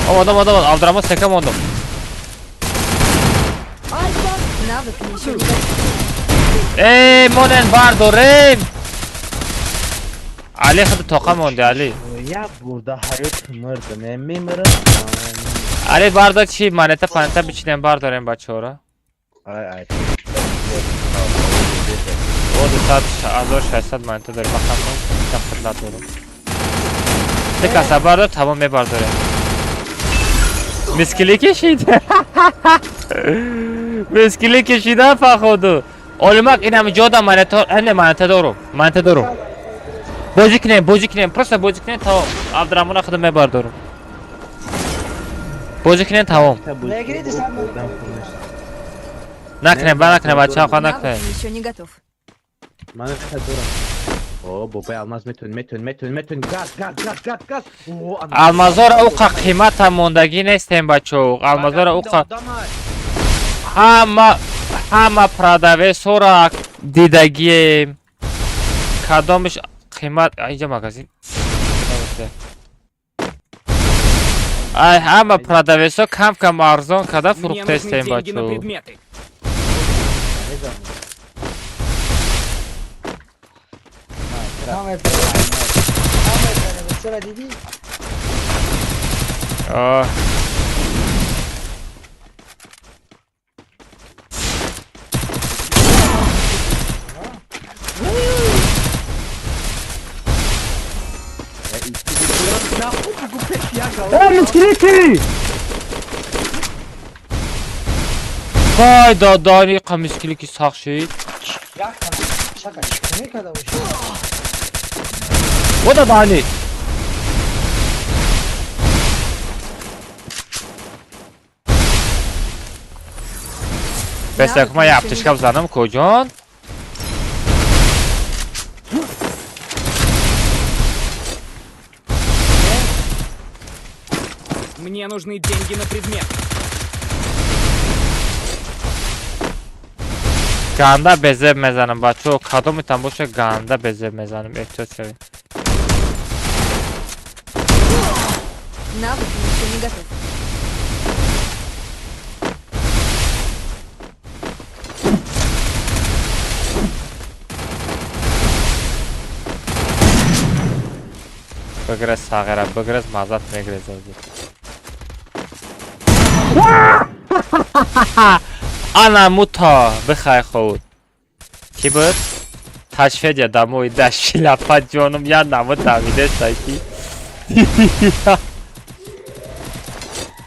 Одам, одам, Абдурамон сека мондум. Навык еще не готов. Эй, монен бардорем. Али худ тоқа монди, Али. Як бурда ҳаёт мурдам, мемирам. Али бардор чи монета панета бичинем бардорем бачаҳоро. Ай, ай. О, 2600 монета дорем, ман хам хидмат дорам. Се каса бардор, тамом мебардорем. Мискили кешид. Мискили кешида походу. Олимак инам ҷода монета, ҳане монета дорум, монета дорум. Бозӣ кунем, бозӣ кунем, просто бозӣ кунем тамом. Абдураҳмона худам мебардорум. Бозӣ кунем тамом. Накунем, ба накунем, бачаҳо, ха накунем. Навык еще не готов. Ман дорам. О, бобай алмаз метон, метон, метон, метон. Газ, газ, газ, газ, газ. О, Алмазора уқа қимата мондагӣ нестем бачаҳо. Алмазора уқа ҳама ҳама продавецҳоро дидагием. Кадомиш қимат, инҷа магазин. Ай, ҳама продавецҳо кам кам арзон карда Мне нужны фурӯхтестем деньги на бачаҳо. предметы. Ҳамаи продавецҳоро дидӣ? Оҳ. Мискилики! Вай додани қа мискилики сахт шид. Як шака чӣ мекарда бошӣ? О додани. Бесак ма як аптечка бизанам куҷон? Мне нужны деньги на предмет. Ганда безеб мезанам бачаҳо, кадометан боша ганда безеб мезанам, эҳтиёт шавед. Навык еще не готов. Бигрез сағира, бигрез мазат мегрез озир. Ана мута бихай худ. Ки буд? Ташфедя дамои дашилапа ҷонум я намуд давидеста ки.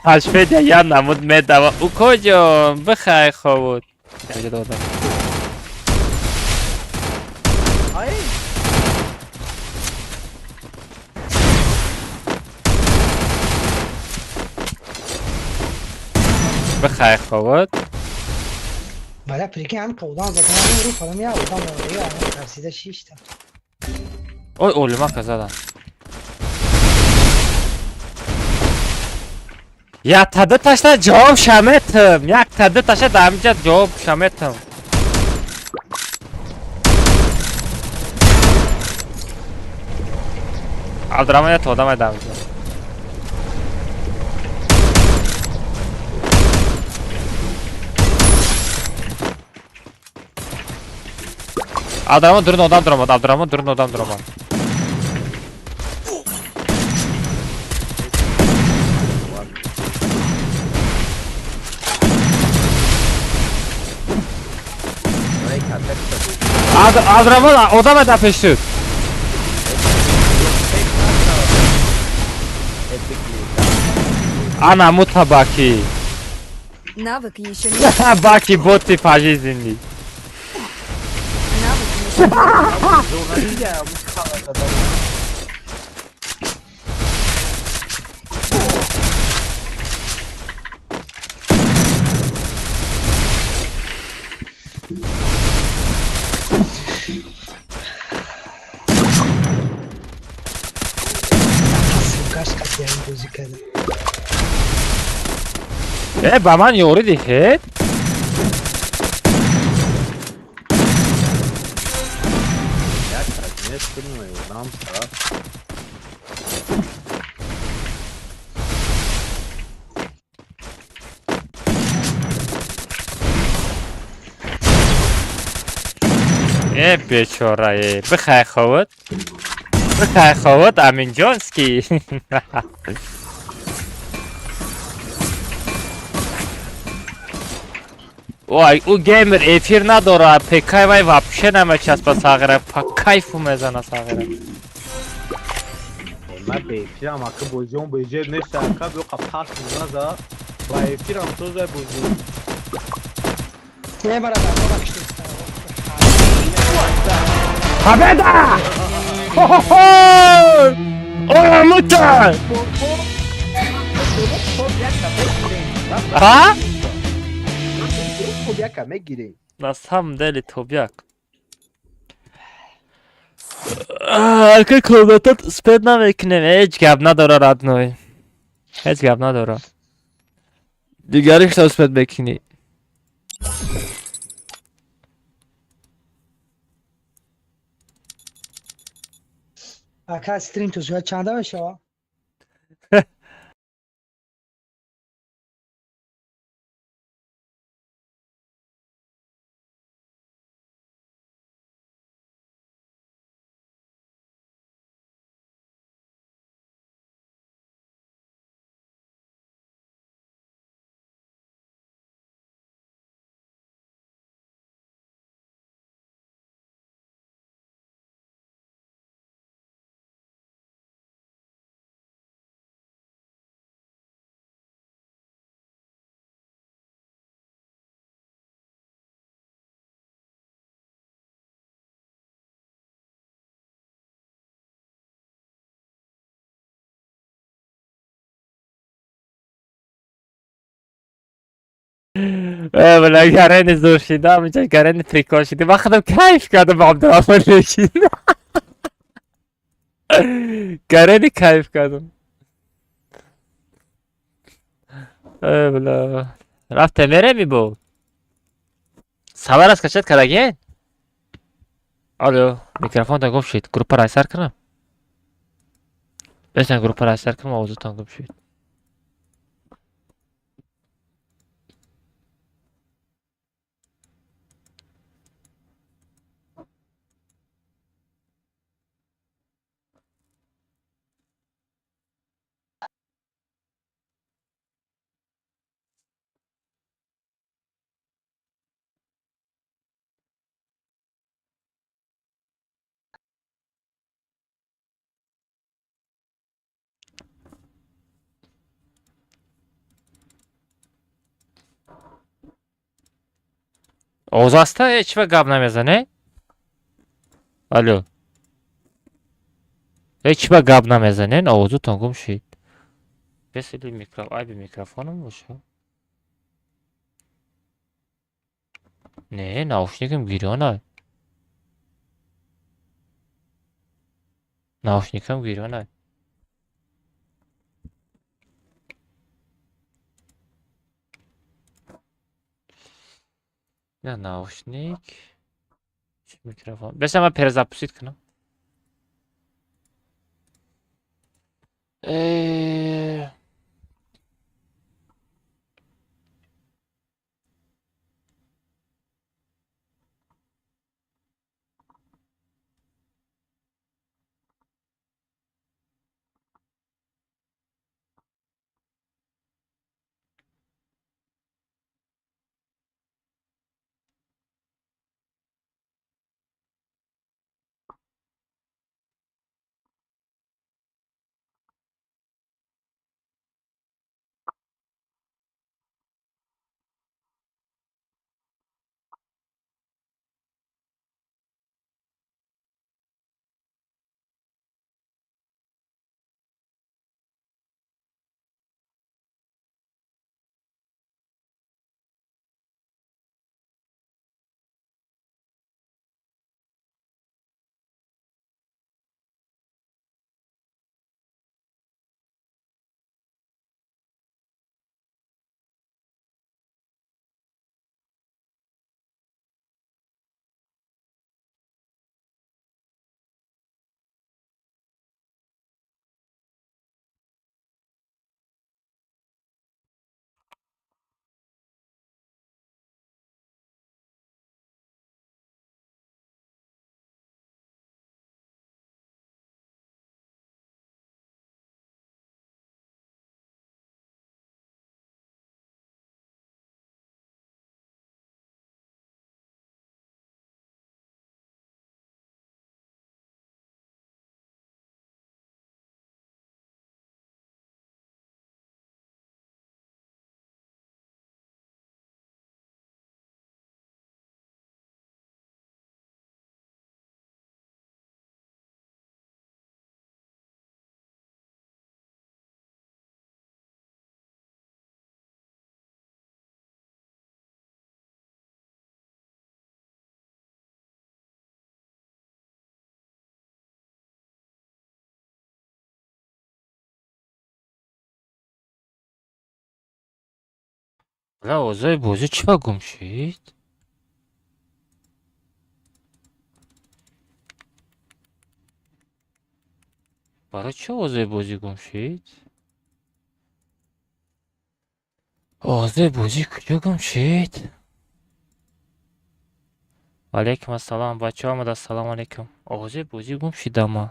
Ташфедя я намуд медава. Уко ҷон бихай худ. Инҷа додам. Бихай худ. Бала прикинь, ҳам одам задан, рӯ фалам я одам я тарсида шишта. Ой, олимака задан. Як та ду ташта ҷавоб шаметам. Як та ду таша дар ҳаминҷа ҷавоб шаметам. Абдураҳмон як одам дар ҳаминҷа. Абдураҳмон дурун одам дуромад, Абдураҳмон дурун одам дуромад. Абдураҳмон одам дар пеш шуд. Ана мутабаки. Навык еще не... Баки боты пожизненный. Навык еще не... Ба ман ёрӣ диҳед? Э бечора, э бихай ховод. Бихай ховод Аминҷонский. Ой, ӯ геймер эфир надорад, ПК вай вообще намечаспад сағира, по кайфу мезана сағира. Ман ба эфирам ака бозиён бежер нест, ака биёқа пас наза, ба эфирам созай бозӣ. Не бародар, бабахшед. Победа! Хо-хо-хо! Ой, мута! А? Тобяка мегирем. На самом деле тобяк. Ака комнатат успед намекунем. Ҳеҷ гап надора родной. Ҳеҷ гап надора. Дигаришта успед мекунӣ. Ака стрим то соат чанда мешава? Бля, гарени зур шидам, инҷа гарени прикол шидим. Ман худам кайф кардам ба Абдураҳмон лекин. Гарени кайф кардам. Бля. Рафте мереми бо? Сабар аз качат кардаген? Алло, микрофонтон гум шид. Группаро айсар кунам? Бесан группаро айсар кунам, овозатон гум шид. Овоз аста? Ҳеҷ ва гап намезане? Алло. Ҳеҷ ва гап намезанен, овозутон гум шид. Бесили микро, айби микрофоном боша. Не, наушникам гирёна. Наушникам гирёна. На наушник. Микрофон. Беса ман перезапустить кунам. Бля, овозои бозӣ чӣ ба гум шид? Барои чӣ овозои бозӣ гум шид? Овозои бозӣ куҷо гум шид? Ваалайкум ассалом, бачаҳо омада, ассалому алайкум. Овозои бозӣ гум шидама.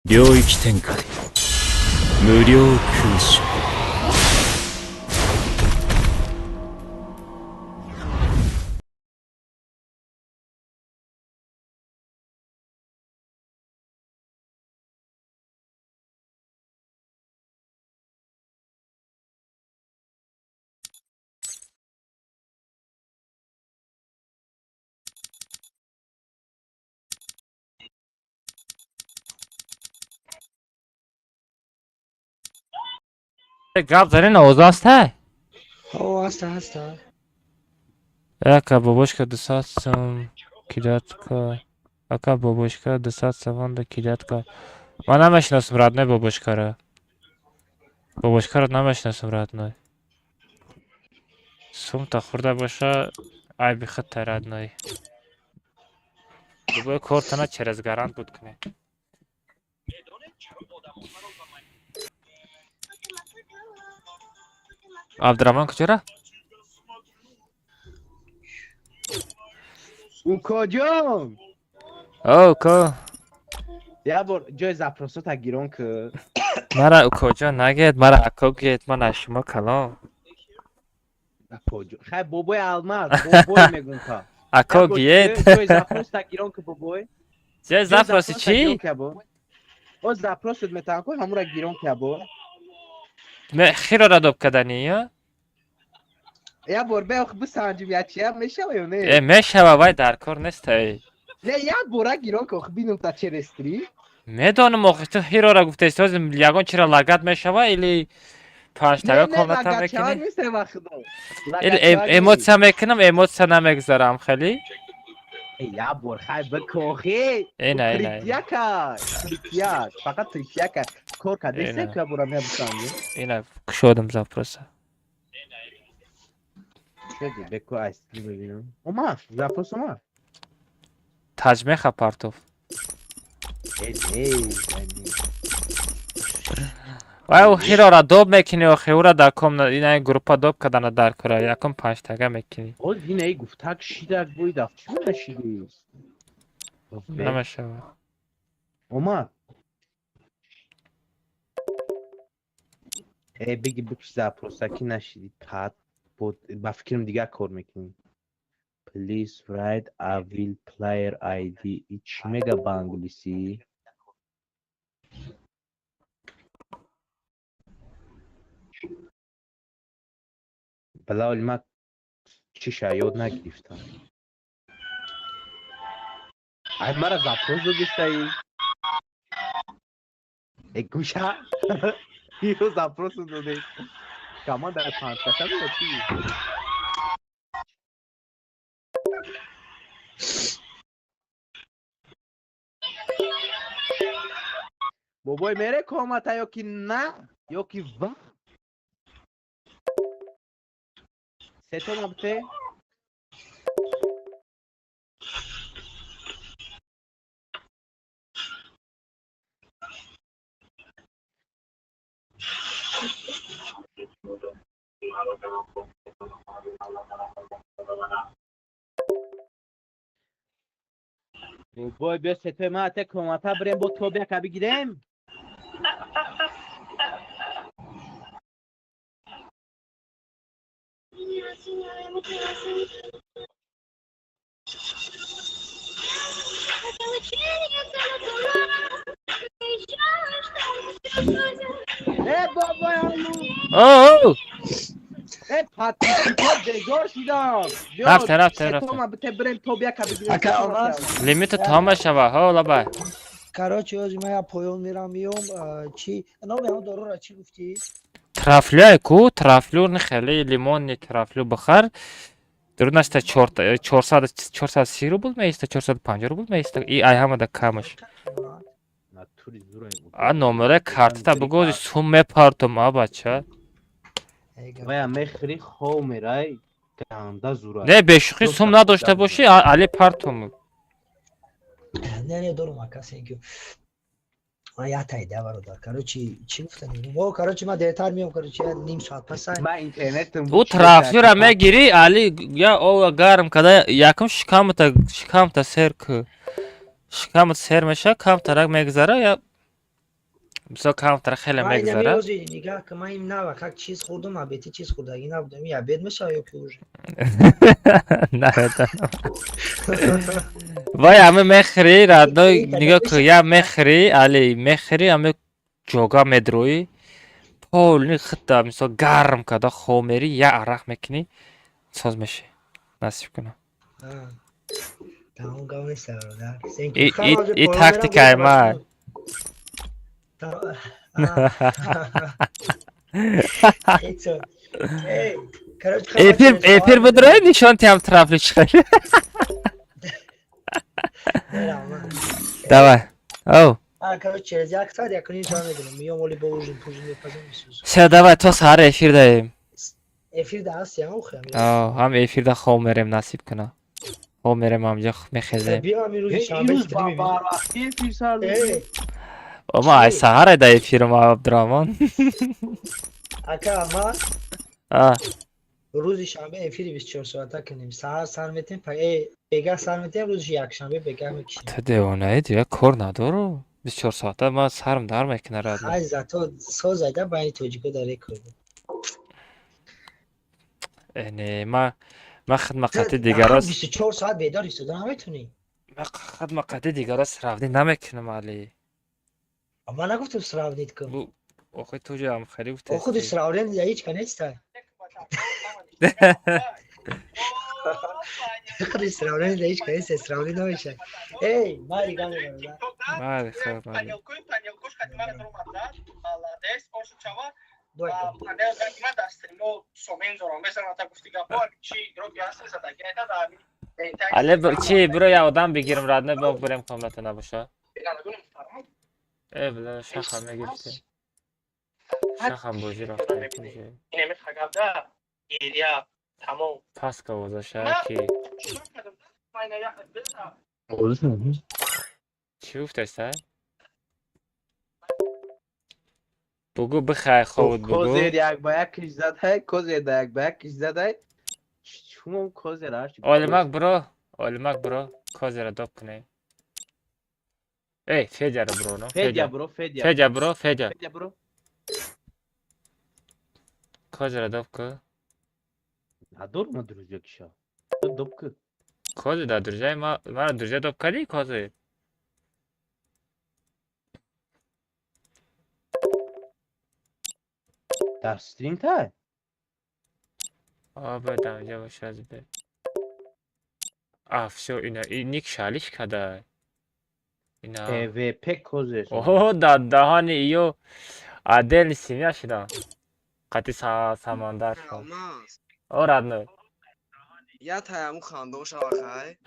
領域展開無料空所。 Гап занен, овоз ҳастай? О, ҳаста, ҳаста. Ака бобошка 200 сум кидатка. Ака бобошка 200 сомонда кидатка. Ман намешиносам, родной, бобошкара. Бобошкаро намешиносам, родной. Сумта хӯрда боша, айби худта, родной. Любой кортана через гарант буд кунед. Абдураҳмон куҷора? Укоҷон! О, уко. Як бор ҷои запросота гирон ки. Мара укоҷон нагӯед, мара ако гӯед, ман аз шумо калон. Акоҷон. Хай, бобои алмаз, бобой мегум та. Ако гӯед. Ҷои запросота гирон ки, бобой. Ҷои запроси чӣ? О, запросот метавон ку, ҳамура гирон ки або. Хиро доб кардани ё? Як бор беох бисанҷим, я чия мешава ё не? Э, мешава, вай дар кор нестай. Не, як бора гирон ки, ох бинум та через три. Медонам, охи ту хирора гуфтаи, сози ягон чиро лагат мешава или панҷтага комната мекунӣ? Или эмоция мекунам, эмоция намегузарам хеле? Як бор хай бикохи. Ина, ина. Тритяка, тритяк, фақат тритяка. Кор кардесте ки бора мебисанҷим. Ина, кушодам запроса. Шуди, беко айсти бибинам. Омад, запрос омад. Таҷмеха партов. Э, не, Вай, ӯ хирора доб мекунӣ, охи ӯра дар комна ина группа доб кардана дар кора, якум панҷтага мекунӣ. Оз ина гуфтак шидак буйдав, чӣ нашиди? Намешавад. Омад. Э, беги бикш запроса ки нашиди, пат ба фикрам дигар кор мекунӣ. Please write a will player ID. И чӣ мега ба англисӣ? Балавли ман чиша ёд нагирифтам. Ай, мара запрос додистаи? Э, гӯша? Иро запросу доде. Команда панҷкаса ё чӣ? Бобой мере комата ё ки на, ё ки ва? Сето набте? Бой биё сетои ман ате комата бирем бо то бияка бигирем. Э бобои алло. Оу! Э подписчикҳо бедор шудам. Рафте, рафте, рафте. Ма бите бирем то бияка бигирем. Ака Алмаз. Лимита тамом шава, ҳо лабай. Короче, ози ман я поён мерам миём, чи номи ҳамон дорора чӣ гуфтӣ? Трафлюй ку, трафлю не хеле лимонни трафлю бихар. Дурнашта 400 430 рубл меиста, 450 рубл меиста. И ай ҳамада камаш. А номере картата бугози сум мепартум, а бача. Вая мехӯри хов мерай ганда зура. Не, бешӯхӣ сум надошта бошӣ, али партум. Не, не, дорум ака, thank you. Ман як тайда бародар. Короче, чӣ гуфтан? О, короче, ман дертар миём, короче, я ним соат пас. Ман интернетам. Ӯ трафлюра мегирӣ, али я ова гарм када, якум шикамта сер ку. Шикамат сер меша, камтарак мегзара, я бисёр камтарак хеле мегзара. Нигаҳ ки ман им нава как чиз хӯрдум, обеди чиз хӯрдагӣ набудам. И обед мешава ё ки уже? Наметавонам. Вай ҳама мехӯрӣ, родной, нигоҳ ку, я мехӯрӣ, али мехӯрӣ, ҳама ҷога медроӣ, полни худта мисол гарм карда хоб мерӣ, я арақ мекунӣ, соз мешӣ. Насиб кунам. Тамом гап нест, бародар. И тактикаи ман. Эфир бидрои нишон тиҳам трафли чӣ хеле. Давай. Оу. Короче, через як соат як ним соат медонам. Миём оли бо ужин пужин мепазам месӯзам. Всё, давай, то саҳар эфир даем. Эфир да ҳаст, я охи. О, ҳам эфир да хоб мерем, насиб куна. Хоб мерем ҳамҷа мехезем. Биё ҳамин рӯзи шанбе стрим мебинем. Ма ай саҳар да эфирам Абдурahмон. Ака, ма А. рӯзи шанбе эфири 24 соата кунем. Саҳар сар метем, бегаҳ сар метем, рӯзи якшанбе бегаҳ мекишем. Ту девонаи, дига кор надору. 24 соата ман сарм дар мекунад радно. Ай зато созайда байни тоҷико дар рекорд. Э не, ма хидма қати дигарос 24 соат бедор истода наметунӣ. Ма хидма қати дигарос сравнить намекунам, али. Ман нагуфтам сравнить кун. Охи ту ҷам хеле гуфтӣ. Худи сравнение я ҳеҷ ка неста. Худи сравнение я ҳеҷ ка неста, сравнение намешавад. Эй, майли гап мезанам. Майли, хуб, майли. Але чи биро я одам бигирам, радно бо бирем комната набоша. Э, била шаха мегирифте. Шахам бозӣ рафта. Пас кавозаша ки. Чӣ гуфтаста? Бугу бихай ховуд бугу. Козер як ба як киш задай, козер да як ба як киш задай. Чумом козер аш. Олимак бро, олимак бро, козера доп кунем. Эй, Федяро бро, но? Федя бро, Федя. Федя бро, Федя. Федя бро. Козера доп ку. Надор ма друзья киша. Доп ку. Козе да друзья, ма мара друзья доп кади козе. Дар стрим та? А, бедам, я сейчас бе. А, всё, ина и ник шалиш када. Ина. ПВП козер. О, да, даҳани иё отдельный семья шуда. Қати самандар шуд. О, родной. Я таяму хандон шава хай.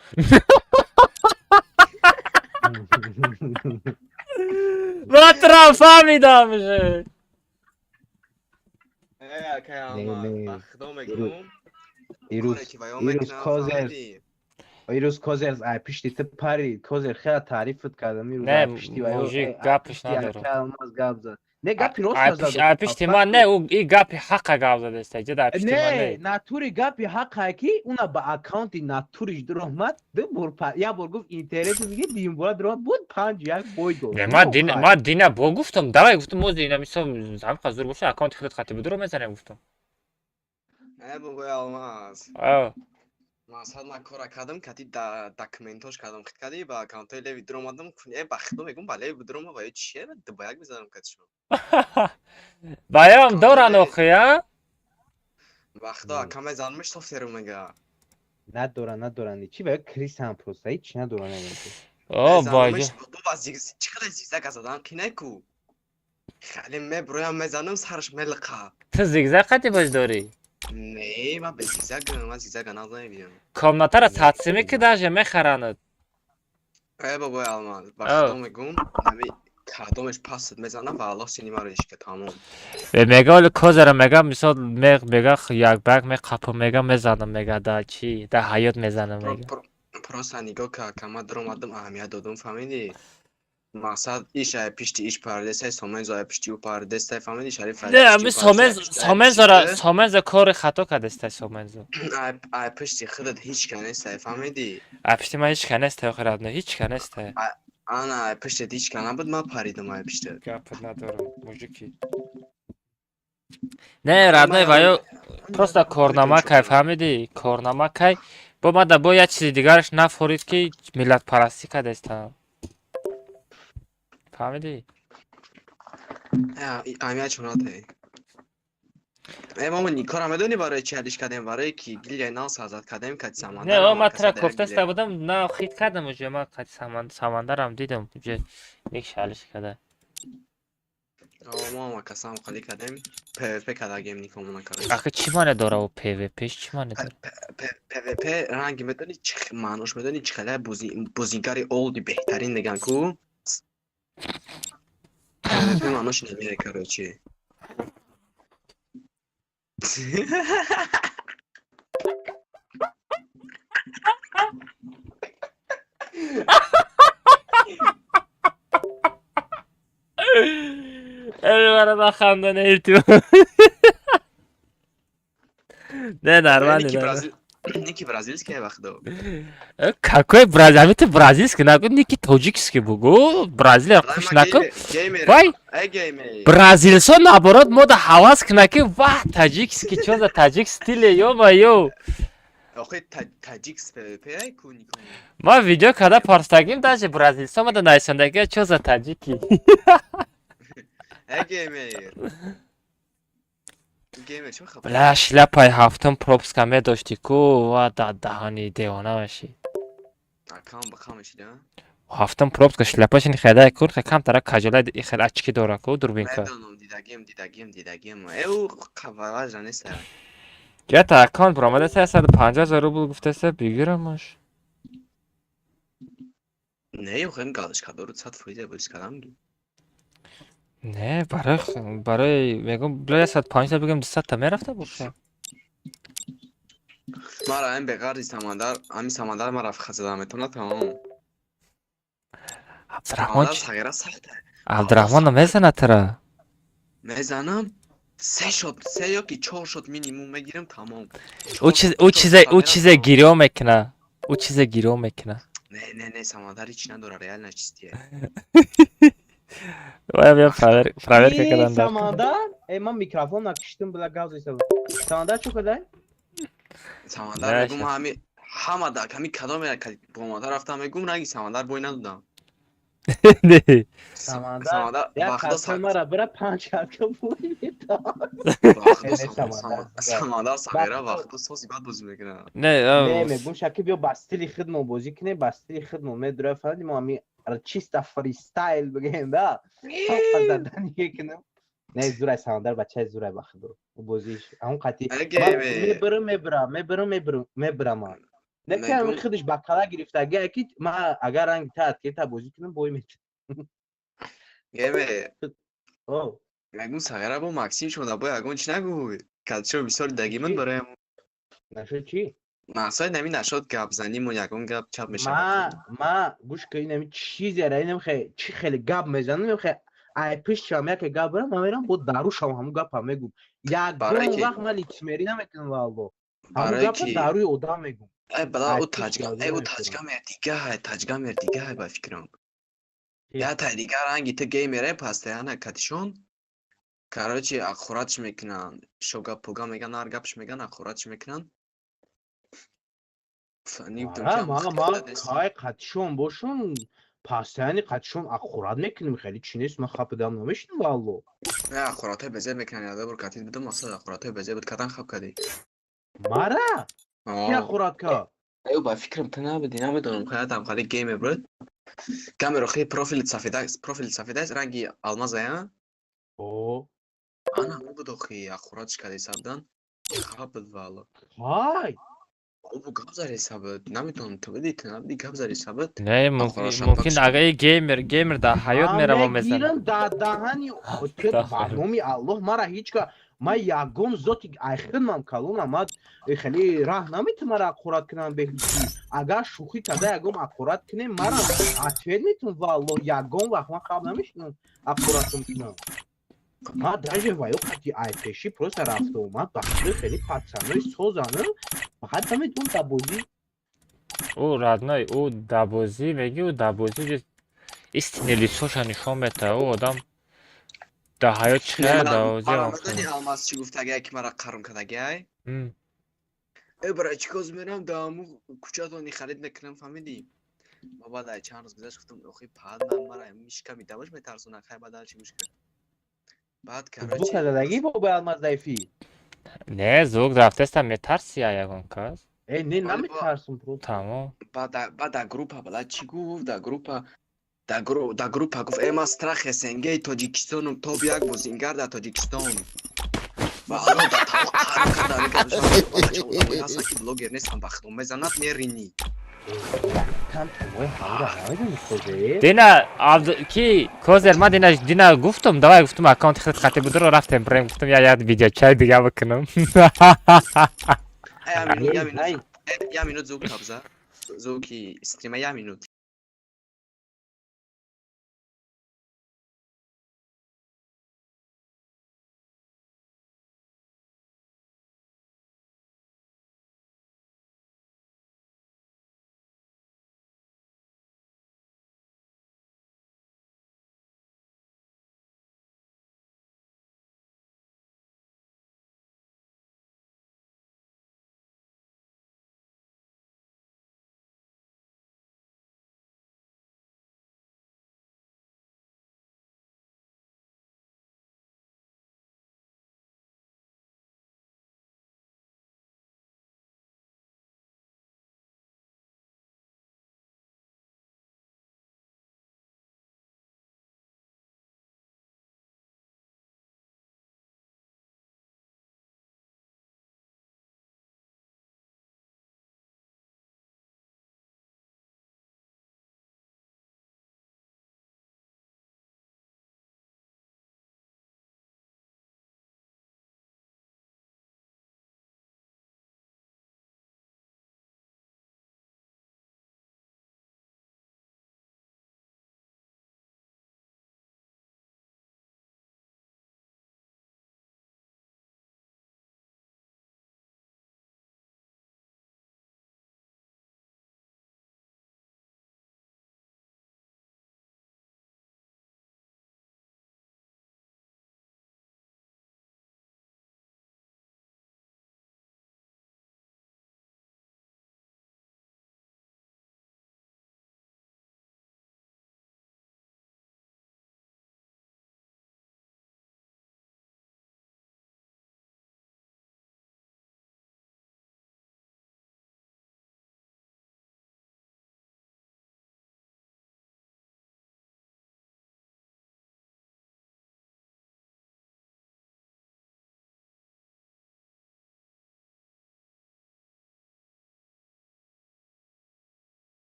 Ман туро фаҳмидам уже. Ирӯз козерс ай пишти ту парид. Козер хеле таърифат кардам. Не, мужик, гапш надорам. Алмаз гап зад. Не гапи рост зад. Пишти ман не, и гапи ҳақа гап задеста. Ҷа пишти ман не. Натури гапи ҳақа ки уна ба аккаунти натуриш дуромад, ду бор як бор гуфт интернет миги, дим бора дуромад буд 5-1 бой дод. Не, ман дин ман дина бо гуфтам, давай гуфтам, моз дина мисол замқа зур боша, аккаунти худат хати будро мезанем гуфтам. Не бобои Алмаз. А. Мақсад ман кора кардам, кати документош кардам, хит кади ба аккаунтои леви дуромадам, э ба худо мегум, ба леви дурома ва чие, ба як мезанам катишон. Баям доран охи, а? Ба худо ака мезанамш софтеру мега. Надоран, надоран. Чи ба крисам просто, ҳеч надоран. О, баҷа. Бо чӣ қадар зигзаг задан қинай ку. Хеле меброям мезанам сараш мелқа. Ту зигзаг қати боз дорӣ? Не, ман бе зигзаг, ман зигзага нағз намебинам. Комнатара садсими ки даже мехаранад. Э бобои Алмаз, ба худо мегум, ҳами кадомеш пасат мезанам ва Аллоҳ сини маро ишка тамом. Мега оли козара мега мисол мега як баг меқапам мега мезанам мега да чи да ҳаёт мезанам мега. Просто нигоҳ ка кама даромадам аҳамият додум фаҳмидӣ? Мақсад иш ай пишти иш пардесай сомензо ай пишти ӯ пардесай фаҳмидӣ шариф. Не, ами сомензо сомензора сомензо кори хато кардестай сомензо. Ай пишти худат ҳеч ка нестай фаҳмидӣ? Ай пишти ман ҳеч ка нестай охир адно ҳеч ка нестай. Ана ай пиштат ҳеч ка набуд ман паридам ай пиштат. Гап надорам мужики. Не, родной ваё просто корнама кай фаҳмидӣ? Корнама кай бо мада бо як чизи дигараш нафорид ки миллатпарастӣ кардестам. Фаҳмидӣ? Аҳамият чун натаи. Э мамо никора медонӣ барои чи ҳалиш кардем? Барое ки гилияи нав сазад кардем кати самандар. Не, о ман тра кофтаста будам, нав хит кардам уже ман кати самандарам дидам уже ник шалиш карда. О мо ама касам қали кардем, ПВП кардагем никомона кардем. Ахи чӣ маъне дора о ПВП? Чӣ маъне дора? ПВП ранги медонӣ чӣ маънош медонӣ чӣ хеле бозигари олди беҳтарин меган ку? ПВП маънош намея короче. Эй, ханда не илтимос. Не, нормально. Ники бразильский вақто. Какой бразил? Ами ты бразильский, нагу ники тоҷикский бугу. Бразилия хуш накун. Вай. Бразилсо наоборот мода ҳавас куна ки вах таҷикский чо за таҷик стиле ё-моё. Охи таҷикс ПВП ай ку нико. Ма видео када парстагим даже бразилсо мада найсандаги чо за таҷики. Эй геймер. Геймер чӣ хабар? Бля, шляпаи ҳафтум пропуска медошти ку ва да даҳани девона меши. Акам ба кам мешида? Ҳафтум пропуска шляпашин хедай кун, хе камтара кажолай хел очки дора ку дурбинка. Медонам, дидагим, дидагим, дидагим. Э ӯ қавалажа нест. Ята аккаунт баромада 350 000 рубл гуфтаста бигирамаш. Не, охем галочка дору 100% боз кардам. Не, барои мегум бля 150 бигам 200 та мерафта боша. Мара ам беғарзи самандар, ами самандар мара рафиқа зада метавонад тамом. Абдурахмон сағира сахта. Абдурахмон мезанад тара. Мезанам. Се шот, се ё ки чор шот минимум мегирам тамом. Ӯ чизе гирё мекуна. Ӯ чизе гирё мекуна. Не, не, не, самандар ҳеч надора, реально чистие. Вай бия проверка кардан дар. Самандар? Э ман микрофон накиштим била гап зайсам. Самандар чӣ кадай? Самандар мегум ҳами ҳама да ҳами кадом як бомада рафтам мегум ранги самандар бой надодам. Не. Самандар як касой мара бира панҷ катка бой медод. Самандар сағира вақто сози бад бозӣ мекунад. Не, не мегум шаки биё ба стили худмон бозӣ кунем, ба стили худмон медура фаҳмидӣ мо ҳами чисто фристайл бигем да. Задани кунем. Не зурай самандар бачаи зурай ба худо. Бозиш ҳамон қати мебарам мебарам мебарам мебарам мебарам. Не ки ҳамин худаш ба кала гирифтаги ки ман агар ранги таат ки та бозӣ кунам бой метавонам. Геме. Мегум сағира бо Максим шуда бо ягон чи нагӯй. Калчо бисёр дагиман бароям. Нашуд чӣ? Мақсад нами нашуд гап заниму ягон гап чап мешавад. Ма гӯш кун инами чизера инам хе чи хеле гап мезанам инам хе Ай пиштам яке гап барам, ман мерам бо дарушам ҳамун гапа мегум. Ягон вақт ман лицемерӣ намекунам валло. Ҳамун гапа даруи одам мегум. Ай бала ӯ таҷга, ай ӯ таҷгамер дигаҳай, таҷгамер дигаҳай ба фикрам. Я тай дигар ранги ту геймере постоянно катишон. Короче, аққуратш мекунанд. Шога пуга меган, ҳар гапш меган, аққуратш мекунанд. Кай қатишон бошум, постоянно қатишон аққурат мекунем, хеле чӣ нест, ман хапидам намешинам валло. Не, аққуратҳои безеб мекунанд, яда бор катид будам, мақсад аққуратҳои безеб буд, кадан хап кардӣ. Мара? Ки аққурат кард? Эй, ба фикрам ту набудӣ, намедонам, хаятам хали геймер буд. Камеро хи профилит сафеда, профилит сафеда аст, ранги алмазая. О. Ана буд охи, аққуратш кардӣ сабдан. Хап буд валло. Ҳай! Обу гап зари сабд, намедонам, ту будӣ, ту набудӣ, гап зари сабд. Не, мумкин агар и геймер, геймер дар ҳаёт мерава мезанад. Мегирам дар даҳани ба номи Аллоҳ мара ҳеҷ ка ман ягон зоти айхидмам калонам, ман хеле раҳ наметавонам мара аққурат кунам беҳичи. Агар шӯхӣ карда ягон аққурат кунем, мара ответ метавонам валлоҳ, ягон вақт ман хаб намешинам аққуратам кунам. Ман даже ва ё қати айпешӣ просто рафта омад, ба худи хеле пацанои созанам, фақат наметавонам дар бозӣ. Ӯ родной, ӯ дар бозӣ мегӣ, ӯ дар бозӣ истинный лицоша нишон метаҳад. Ӯ одам дар ҳаёт чӣ хел, дар бозӣ Мара медонӣ Алмаз чӣ гуфтагиай, ки мара қарм кардагиай? Э, бара чӣ коз мерам, дар ҳамун кӯчатони харид мекунам, фаҳмидӣ? Ма баъд ай чанд рӯз гузашт гуфтам, охи паҳад ман мара мишками даваш метарсонад, хай баъд чӣ гӯш кард. Баъд короче кардагӣ бобои Алмаз Дайфӣ? Не, звук рафтеста, метарси ягон кас? Э, не, наметарсам просто. Тамом. Баъд дар группа бала чӣ гуфт? Дар группа дар группа гуфт, э, ман страх СНГ Тоҷикистоном, топ як бозингар дар Тоҷикистон. Ва алло дар тавоқ қарм карда, одамое ҳастанд ки блогер нестанд, ба худо мезанад меринӣ. Дина ки козер ман дина дина гуфтам, давай гуфтам аккаунти худат қати будро рафтем брем, гуфтам я як видеочай дига бикунам. Я минут звук табза. Звуки стрима я минут.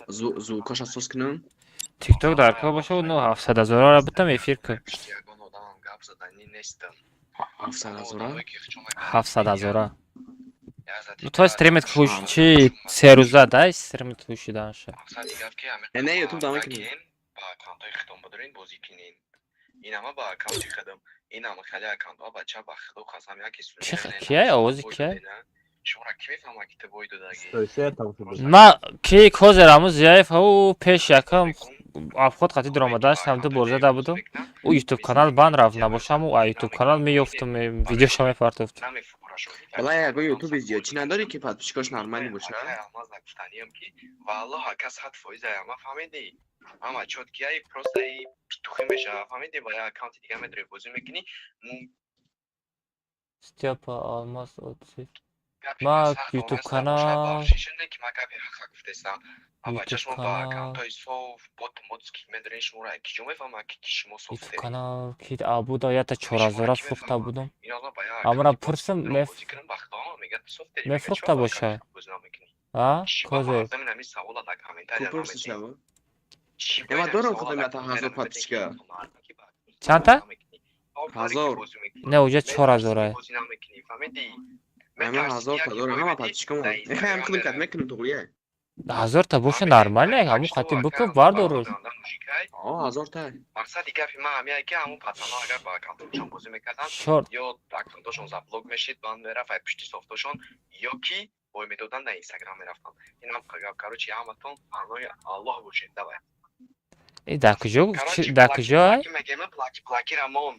Звукоша соз кунам. Тикток дар кор боша, ну 700 ҳазорара битам, эфир кун. 700 ҳазора? 700 ҳазора. Ну, то стримит хуш чи 3 рӯза да стримит хушиданша. Не, ютуб дама кунем. Ба аккаунтҳои худтон бидорен, бозӣ кунен. Инама ба аккаунти худам, инама хеле аккаунтҳо, бача, ба худо қасам, яке Кияй овози, кияй? Шуморо кӣ мефаҳмад, ки ту бой додагӣ? Ма ки козер аму Зияев ӯ пеш якам обход қати дуромаданаш ҳамту бор зада будум. Ӯ ютуб канал бан рафт, набошам ӯ ютуб канал меёфтум, видеоша мепартофтум. Валла, ягон ютуби зиёд чӣ надорӣ, ки подписчикош нормалӣ боша? Гуфтаниям, ки валлоҳ, ака, 100% ама фаҳмидӣ, ама чёткияи, просто и петухӣ мешава, фаҳмидӣ? Ба як аккаунти дига медорӣ, бозӣ мекунӣ. Степа Алмаз отзыв. Ма ютуб канал ки ма гапи ҳақа гуфтестам, бача, шумо ба аккаунтҳои соф бот мотски медорен, шуморо киҷо мефаҳмад, ки шумо соф? Ютуб канал ки абуда, ята 4000-а фурӯхта будум. Амра пурсим, мефурӯхта боша, а козер. Ма дорам худам ята 1000 подписчика. Чандта? 1000. Не, уҷа 4000-а. Ман 1000 та дорам, ҳама подписчикам. Эхаям худам кат мекунам, туғрия. 1000 та боша, нормально, ҳамун қати бикун, бардоруш. О, 1000 та. Мақсади гапи ман ҳамяе, ки ҳамун пацанҳо агар ба аккаунтошон бозӣ мекарданд, ё аккаунтошон заблок мешид, банд мерафт ай пушти софтошон, ё ки бой медоданд, дар Инстаграм мерафтанд. Инам гап. Короче, ҳаматон панои Аллоҳ бошед, давай. И дар куҷо, дар куҷо? Мегема блокирамон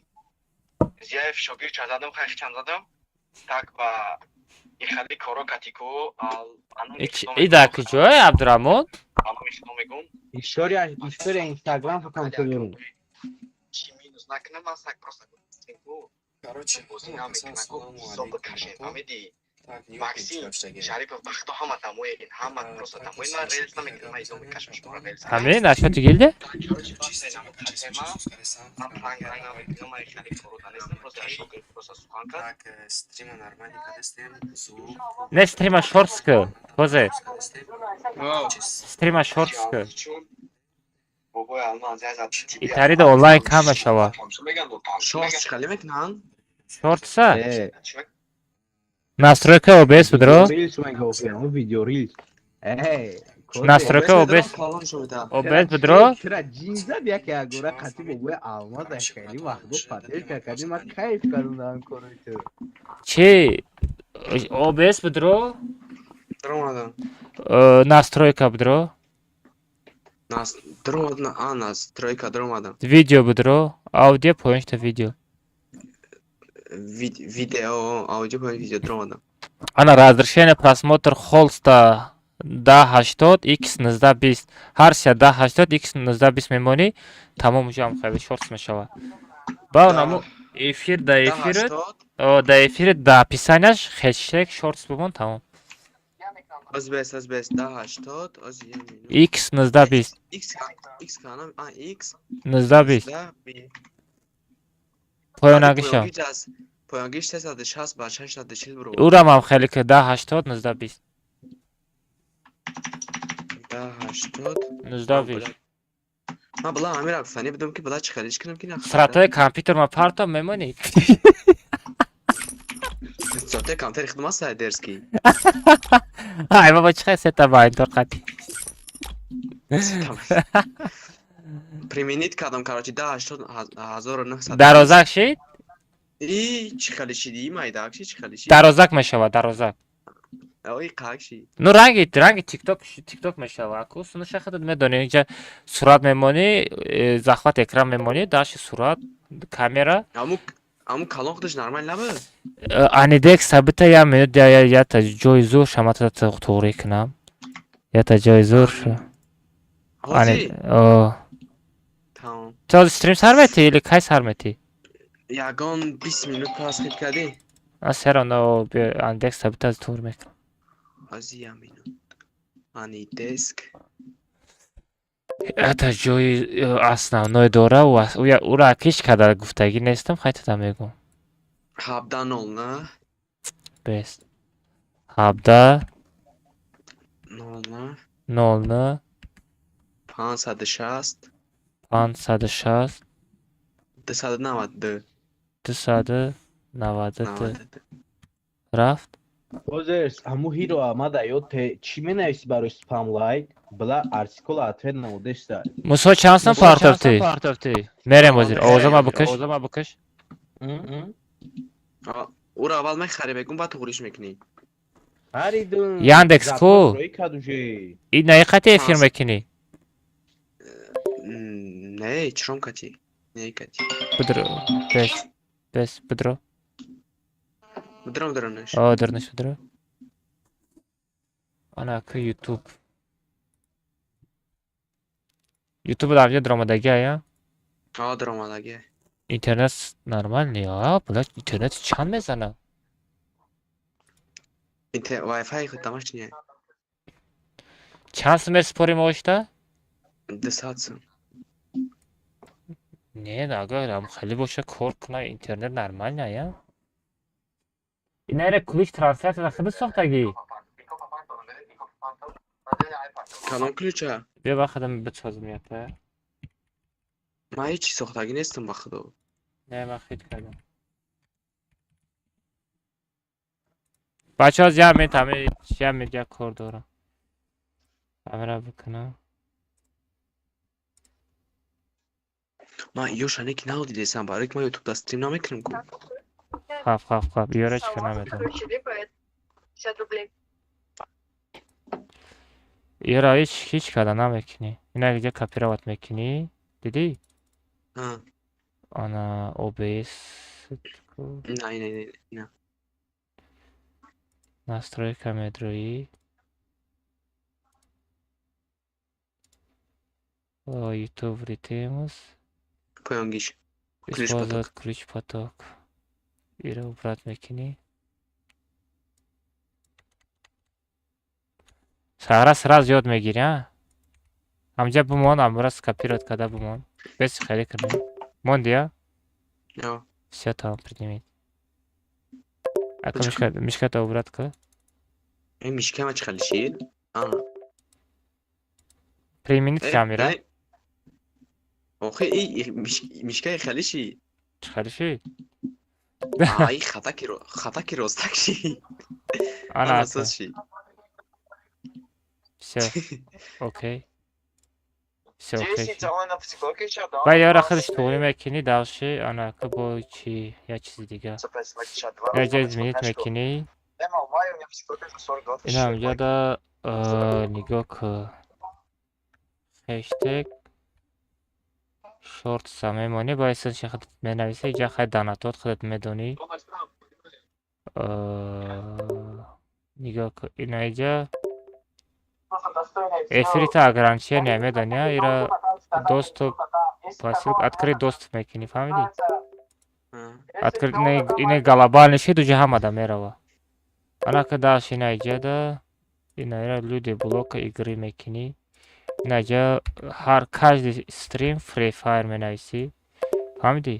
Зияев шогирд чанд задам, хайх чанд задам, так ба ихали коро катико. И дар куҷое, Абдураҳмон? История, история Инстаграм фақат дорум. Чи минус накунам, ман сак просто Короче, бозӣ намекунам, ҳисоб бикашем, фаҳмидӣ? Максим Шарипов, ба худо, ҳама дамои, ҳама просто дамои. Ман релс намекунам, ман изо мекашам шуморо релс. Ҳамин нашоти гилде? Короче, ман пранк намекунам, ман хеле корода нестам, просто шогирд просто сухан кард. Так, стрима нормально кадестем, звук. Не, стрима шортс ку, козе. Стрима шортс ку. Итарида онлайн кам мешава. Шортс чӣ хеле мекунанд? Шортса? Настройка OBS будро? Рилс мегӯям, видео рилс. Настройка OBS. OBS будро? Чира ҷин зад, яке агора қати бобои Алмаз хеле вақт бо поддержка кардӣ, ман кайф кардам кори ту. Чи? OBS будро? Даромадам. Настройка будро? Нас даромадам, а настройка даромадам. Видео будро? Аудио поиншта видео. Видео, аудио поин видео даромадам. Ана разрешение просмотр холста 1080 x 1920. Ҳар ся 1080 x 1920 мемонӣ, тамом, ужа ҳам хеле шортс мешавад. Ба наму эфир да эфир да эфир да описанияш хештег шортс бимон, тамом. Аз бес, аз бес, 1080, аз я минут. X 1920. X, X канам, а X 1920. Поёнагиша. Поёнгиш 360 ба 640 бро. Урам ҳам хеле ки 1080 1920. 1080 1920. Ман била ҳамира гуфтанӣ будам, ки била чӣ хариш кунам, ки нахарам. Суратҳои компютер ма парто мемонӣ? Суратҳои компютери худам аст, дерзкий. Ай баба, чӣ хел сета монитор қати. Применить кардам, короче, 1080 1900. Дарозак шид? И чӣ хеле шиди, майдак ши, чӣ хеле ши? Дарозак мешавад, дарозак. Ой, қак ши. Ну, ранги тикток, тикток мешавад. Аку сунаша худат медонӣ, инҷа сурат мемонӣ, захват экран мемонӣ, даши сурат, камера. Аму калон худаш нормал набуд? Анидек сабита я минут, я ята ҷои зур шамата туғрӣ кунам. Ята ҷои зур ша. Ани о. Тамом. Ту стрим сар метӣ или кай сар метӣ? Ягон 20 минут пас хит кардӣ? А серано андек сабита туғрӣ мекунам. Аз я минут. Анидеск. Это ҷои основной дора, ура ҳеҷ кадар гуфтагӣ нестам, хайтата мегӯм. 17 00. Бест. 17 00. 00. 560. 560. 292. 292. 92. Рафт. Озерс, ҳаму ҳиро амада ё те чӣ менависӣ барои спам лайк? Бла артикула ответ намудеста. Мусо, чанд сум партофтӣ? Мерем ҳозир. Овозама бикаш. Уро аввал мехарӣ, мегум, баъд туғриш мекунӣ. Харидум. Яндекс ку? Запрос кадуже. И на қати эфир мекунӣ? Не, чиром кати? Не кати. Бидро. Бес. Бес, бидро. Бидром даронаш. О, дарнаш бидро. Ана ка YouTube. YouTube дар ҷо даромадаги ая? О, даромадаги. Интернет нормальный, а? Блядь, интернет чанд мезана? Интер Wi-Fi худ тамаш не. Чанд сум месупорӣ моҳишта? 200 сум. Не, агар ам хеле боша, кор куна интернет нормальный ая? Инайра ключ трансляцияда хиди сохтагӣ? Калон ключа? Бия, ба худам бисозам ята. Ман ҳеҷ чиз сохтагӣ нестам, ба худо. Не, ман хит кардам. Бачаҳо, як минут, ҳами як минут, як кор дорам. Ҳамира бикунам. Ман ёша неки надидесам, барои ки ман ютуб да стрим намекунам ку. Хаб, хаб, хаб. Ёра чӣ намедонам. 50 рублей. Ёра ҳеҷ када намекунӣ. Ина где копировать мекунӣ? Дидӣ? А. Ана OBS. Не, не, не, не. Настройка медроӣ. YouTube Rhythms. Поёнгиш. Ключ поток. Использовать ключ поток. Ира убрать мекунӣ. Сара сразу ёд мегирӣ, а? Ҳамҷа бимон, амра скопировать карда бимон. Бес хеле кунӣ. Монди, а? Ё. Всё, там принимит. Ака мишка, мишката убрать ка. Э, мишка ма чӣ хеле шид? А. Применить Э, камера. не. Охи, и мишкаи хеле шид. Чӣ хеле шид? А, и хатаки ростак шид. Ана Ана ака. соз шид. Всё. Окей. Всё, окей. Ба ёра худаш туғрӣ мекунӣ, дальше ана ка бо чи як чизи дига. Як ҷа изменить мекунӣ. Ина ҳамҷода нигоҳ ку. Хештег шортса мемонӣ, ба эсенси худат менависӣ, иҷа хай донатот худат медонӣ. Нигоҳ ку, ина иҷа эфирита ограничение медонӣ, ира доступ посылка открыть доступ мекунӣ, фаҳмидӣ? Открыть ина глобальный шид, уже ҳамада мерава. Ана ка дальше ина иҷада ина ира люди блока игры мекунӣ. Ина иҷа ҳар каждый стрим Free Fire менависӣ. Фаҳмидӣ?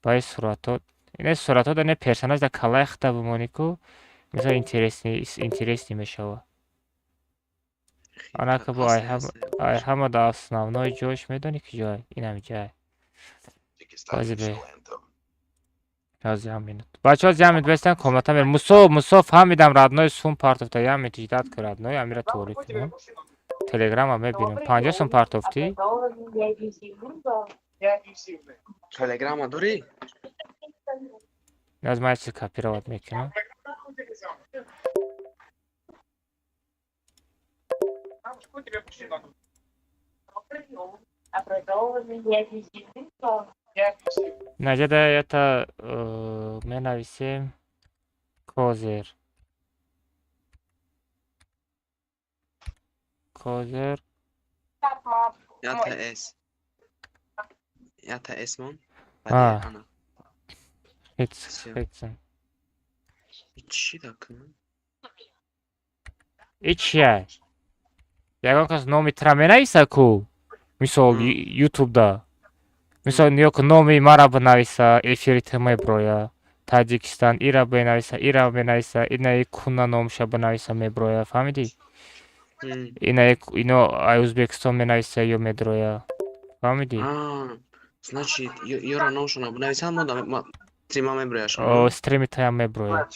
Ба ин суратот, ина суратот, ина персонаж да калаи хита бимонӣ ку, мисол интересный мешава. Ана ка бо ай ҳама да основной ҷош медонӣ ки ҷой? Инам ҷай. Ҳозир бе. Ҳозир як минут. Бачаҳо, як минут бестан, комната мер. Мусо, Мусо, фаҳмидам, родной, сум партофта, як минут ждать ку, родной, амира туғрӣ кунам. Телеграма мебинам. 50 сум партофтӣ? Телеграма дорӣ? Аз ман чиз копировать мекунам. Наҷада ята менависем козер. Козер. Ята С. Ята С мон. А. Ана. Хиц, Всё. хицн. Чӣ да кунам? И чия? Ягон кас номи тра менависа ку? Мисол, Ютубда. Мисол, нигоҳ кун, номи мара бинависа, эфири ту меброя. Таҷикистон ира бинависа, ира бинависа, инаи куна номша бинависа, меброя, фаҳмидӣ? Ина ино ай Ӯзбекистон менависа ё медроя. Фаҳмидӣ? Значит, ёра номшона бинависанд, мо стрима меброяшон. О, стрими таям меброя.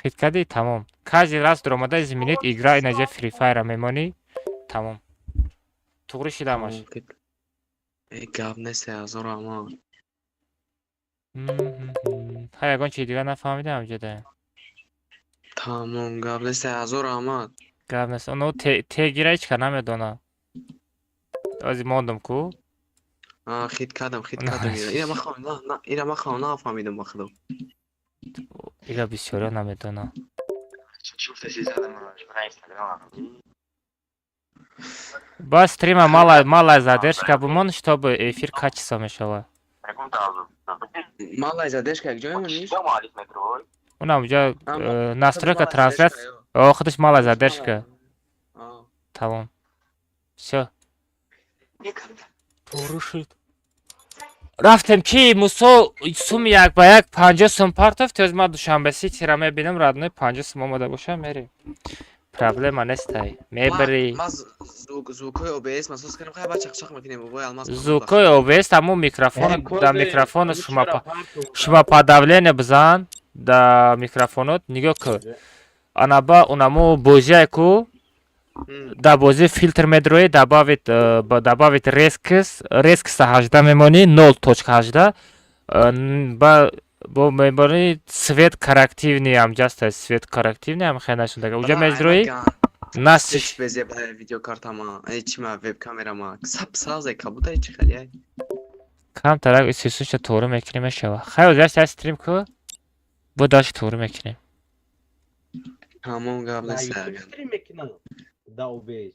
Хит кардӣ, тамом. Каждый раз дуромада изменить игра, инаҷа Free Fire мемонӣ, тамом. Туғри шидамаш. Э, гап нест, ҳазор раҳмат. Ҳа, ягон чизи дигар нафаҳмидам ҷода. Тамом, гап нест, ҳазор раҳмат. Гап нест. Оно тегира ҳеч ка намедона. Ози мондум ку? Хит кардам, хит кардам. Ира ман хом на, ира ман хом нафаҳмидам ба худо. Ира бисёриҳо намедона. Ба стрима мала мала задержка бимон, чтобы эфир качество мешава. Малая задержка як ҷое мониш? Унам ҷа настройка трансляция. О, худаш малая задержка. Тамом. Всё. Туғри шуд. Рафтем ки Мусо суми як ба як 50 сум партофт, ёз ман Душанбе Ситира мебинам, родной, 50 сум омода боша, мерем. Проблема нестай. Мебари. Ма звукҳои OBS масоз кардам, хай ба чақчақ мекунем, бобои алмаз. Звукҳои OBS ҳамун микрофон, да микрофону шумоподавление бизан да микрофонот, нигоҳ кун. Анаба унамо бозие ку, да бозӣ фильтр медрои, добавить, добавить резкость, резкость 18 мемонӣ, 0.18, ба бо мемонӣ цвет коррективный ам ҷаста, свет коррективный ам хеле нашудага. Уҷа медрои насиш безе ба видеокартама, эй чима веб-камерама, саб сабзе кабутай чи хали. Камтарак сисуша туғри мекунем, мешава. Хай, озаш стрим ку, бо даши туғри мекунем. Тамом, гап нест. Да OBS.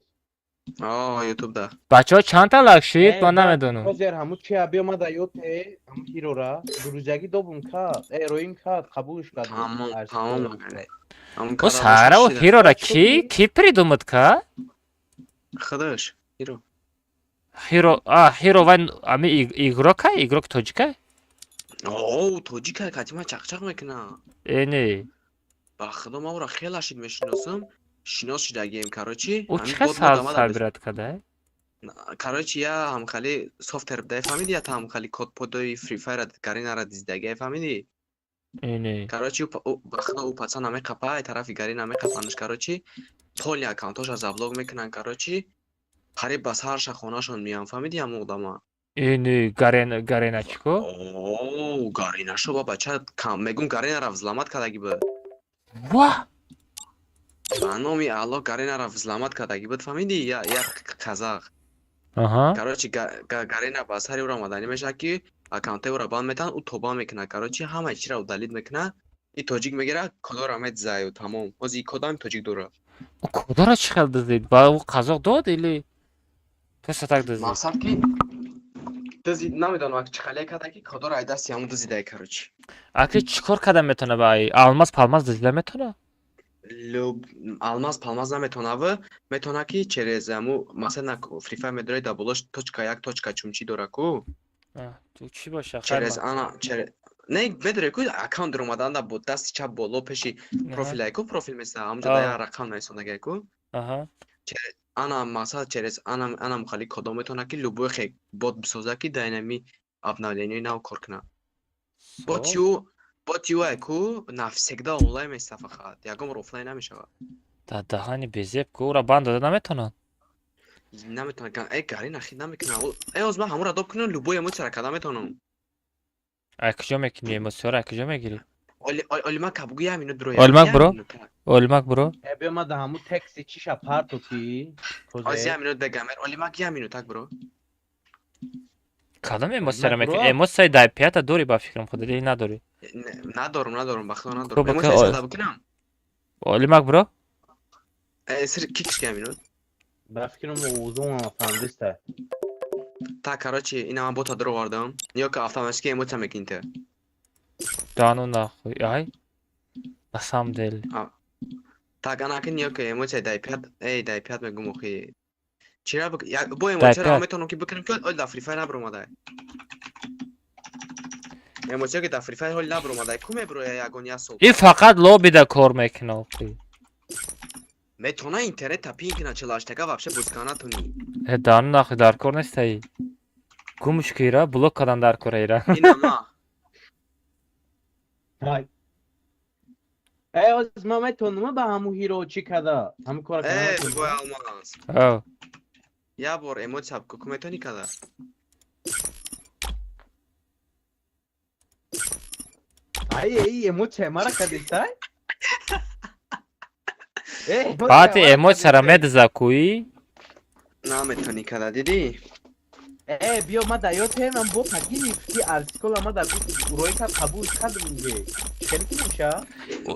О, YouTube да. Бачаҳо, чандта лайк шид? Ман намедонам. Ҳозир ҳамун чи биомада ёте, ҳамун ҳирора дурӯзагӣ добум кард, э роим кард, қабулш кард. Тамом, тамом. О, сара, о ҳирора ки придумад ка? Худаш, ҳиро. Ҳиро, а ҳиро вай ами игрока, игрок тоҷика? О, тоҷика, катима чақчақ мекуна. Э, не. Ба худо, ман ӯро хеле ашид мешиносам. Шинос шидагием, короче. Ӯ чӣ хел сабират када? Короче, я ҳамхали софтер будай, фаҳмиди, я та ҳамхали код подои Free Fire Гаринара диздагия, фаҳмиди? Не. Короче, ба худо, ӯ паца намеқапа, ай тарафи Гарина меқапанаш, короче, полный аккаунтоша заблок мекунанд, короче, қариб ба сарша хонашон меян, фаҳмиди, ҳамон одама. Ини Гарена, Гарена чӣ ко? О, Гаринашо ба бача мегум, Гаринара взломать кардаги буд. Ва! Ба номи Аллоҳ, Гаринара взломать кардаги буд, фаҳмиди, як казах. Короче, Гарина ба сари ӯро омаданӣ мешавад, ки аккаунтаи ӯро банд метаҳанд, ӯ тоба мекунад, короче, ҳамаи чиро удалить мекунад, и тоҷик мегирад, кодора медзаю, тамом. Ҳозир и кодам тоҷик дорад. Ӯ кодора чӣ хел дуздид? Ба ӯ қазоқ дод или просто так дуздид? Мақсад ки дуздид, намедонам чӣ хале карда, ки кодора ай дасти ҳамун дуздидай, короче. Аки чӣ кор карда метавона ба ай? Алмаз палмаз дуздида метавона? Люб алмаз палмаз наметонава, метавона ки через ҳаму, масалан, Free Fire медоред, дар болош точка як точка чумчи дора ку? Ту чӣ боша? Через ана, через не медоре ку, аккаунт даромадан да бо дасти чап боло пеши профилай ку, профил места, ҳамунҷо да як рақам нависондагай ку. Через ана, мақсад, через ана ана мухали кодо метавона ки любой хе бот бисоза, ки дар инами обновлениёи нав кор кунад. Бот ю ай ку навсегда онлайн места, фақат ягон бор офлайн намешавад. Дар даҳани безеб ку, ӯра банд дода наметавонад? Наметавонад. Э, Гарина хит намекунад. Э, оз ман ҳамонро доб кунам, любой эмоцияро карда метавонам. Ай куҷо мекунӣ эмоцияро, ай куҷо мегирӣ? Олимак кабугу як минут бро. Олимак бро, Олимак бро. Э, биомада ҳамун тексти чиша парту ки. Оз як минут бегамер. Олимак, як минут так бро. Кадом эмоцияро мекунӣ? Эмоцияи дай пята дорӣ, ба фикрам, худат или надорӣ? Надорам, надорам, ба худо, надорам. Эмоция сада бикунам? Олимак бро. Э, сир кикш як минут. Ба фикрам, овозум фаҳмидаста. Так, короче, ина ман бота даровардам. Ё ки автоматически эмоция мекунӣ ту. Да ну нахуй, ай? На самом деле. Так, ана ки ё ки эмоция дай пят, эй, дай пят мегум охи. Чира бо эмоцияро метавонам ки бикунам, ки оли дар Free Fire набаромадай. Эмоция ки дар Free Fire ҳоли набаромадай, ку меброя ягон як сол. Ин фақат лобида кор мекунад охи. Метона интернет тапин кина 48 така вообще бозӣ карда натонӣ. Э, дану нахи дар кор нестаи. Гумш ки ира, блок кардан дар кора ира. Инама. Ай. Э, оз ма метонам ба ҳаму ҳиро чӣ када? Ҳаму кора када Э, метонам. бой алмаз. Ав. Я бор эмоция ку метонӣ када? Ай, эй, эмоция мара кадистай? Э, Баъди эмоцияра медиза куи. Наметонӣ када, дидӣ? Э, биё ма да ёд ҳемам бо пагини ки арсикола ма дар урои кад қабул кардам инҷе. Хеле ки боша?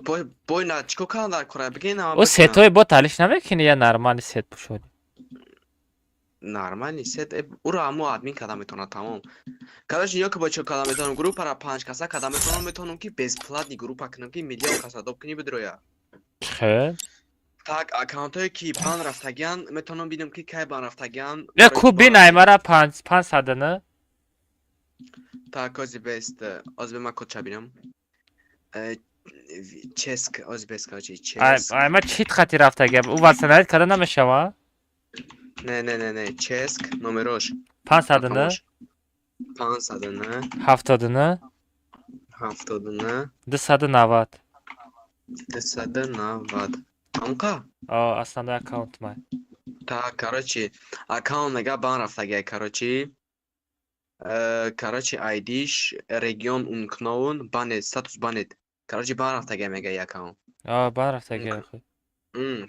Бой, бой на чико кардан дар кора? Бигин ама О сетои бо талиш намекунӣ я нормали сет пушоди. Нормальный сет, э, уро ҳамо админ када метавонад, тамом. Короче, ё ки бо чо када метавонам, группара панҷ каса када метавонам, метавонам ки бесплатный группа кунам, ки миллион каса доб кунӣ бидроя. Хел. Так, аккаунтҳое ки бан рафтагиан, метавонам бинам ки кай бан рафтагиан. Не ку бин аймара панҷ панҷсада на? Так, ози бест, ози бе ман кодча бинам. Э, ческ, ози бест, короче, ческ. Айма чит хати рафтагия. Ӯ ватсанарит карда намешава? Не, не, не, не, ческ, номерош. 509. Рақамош. 509. 79. 79. 290. 290. Ҳамқа? О, основной аккаунт май. Так, короче, аккаунт мега бан рафтагия, короче. Э, короче, айдиш регион unknown, banned, статус banned. Короче, бан рафтагия мега и аккаунт. О, бан рафтагия.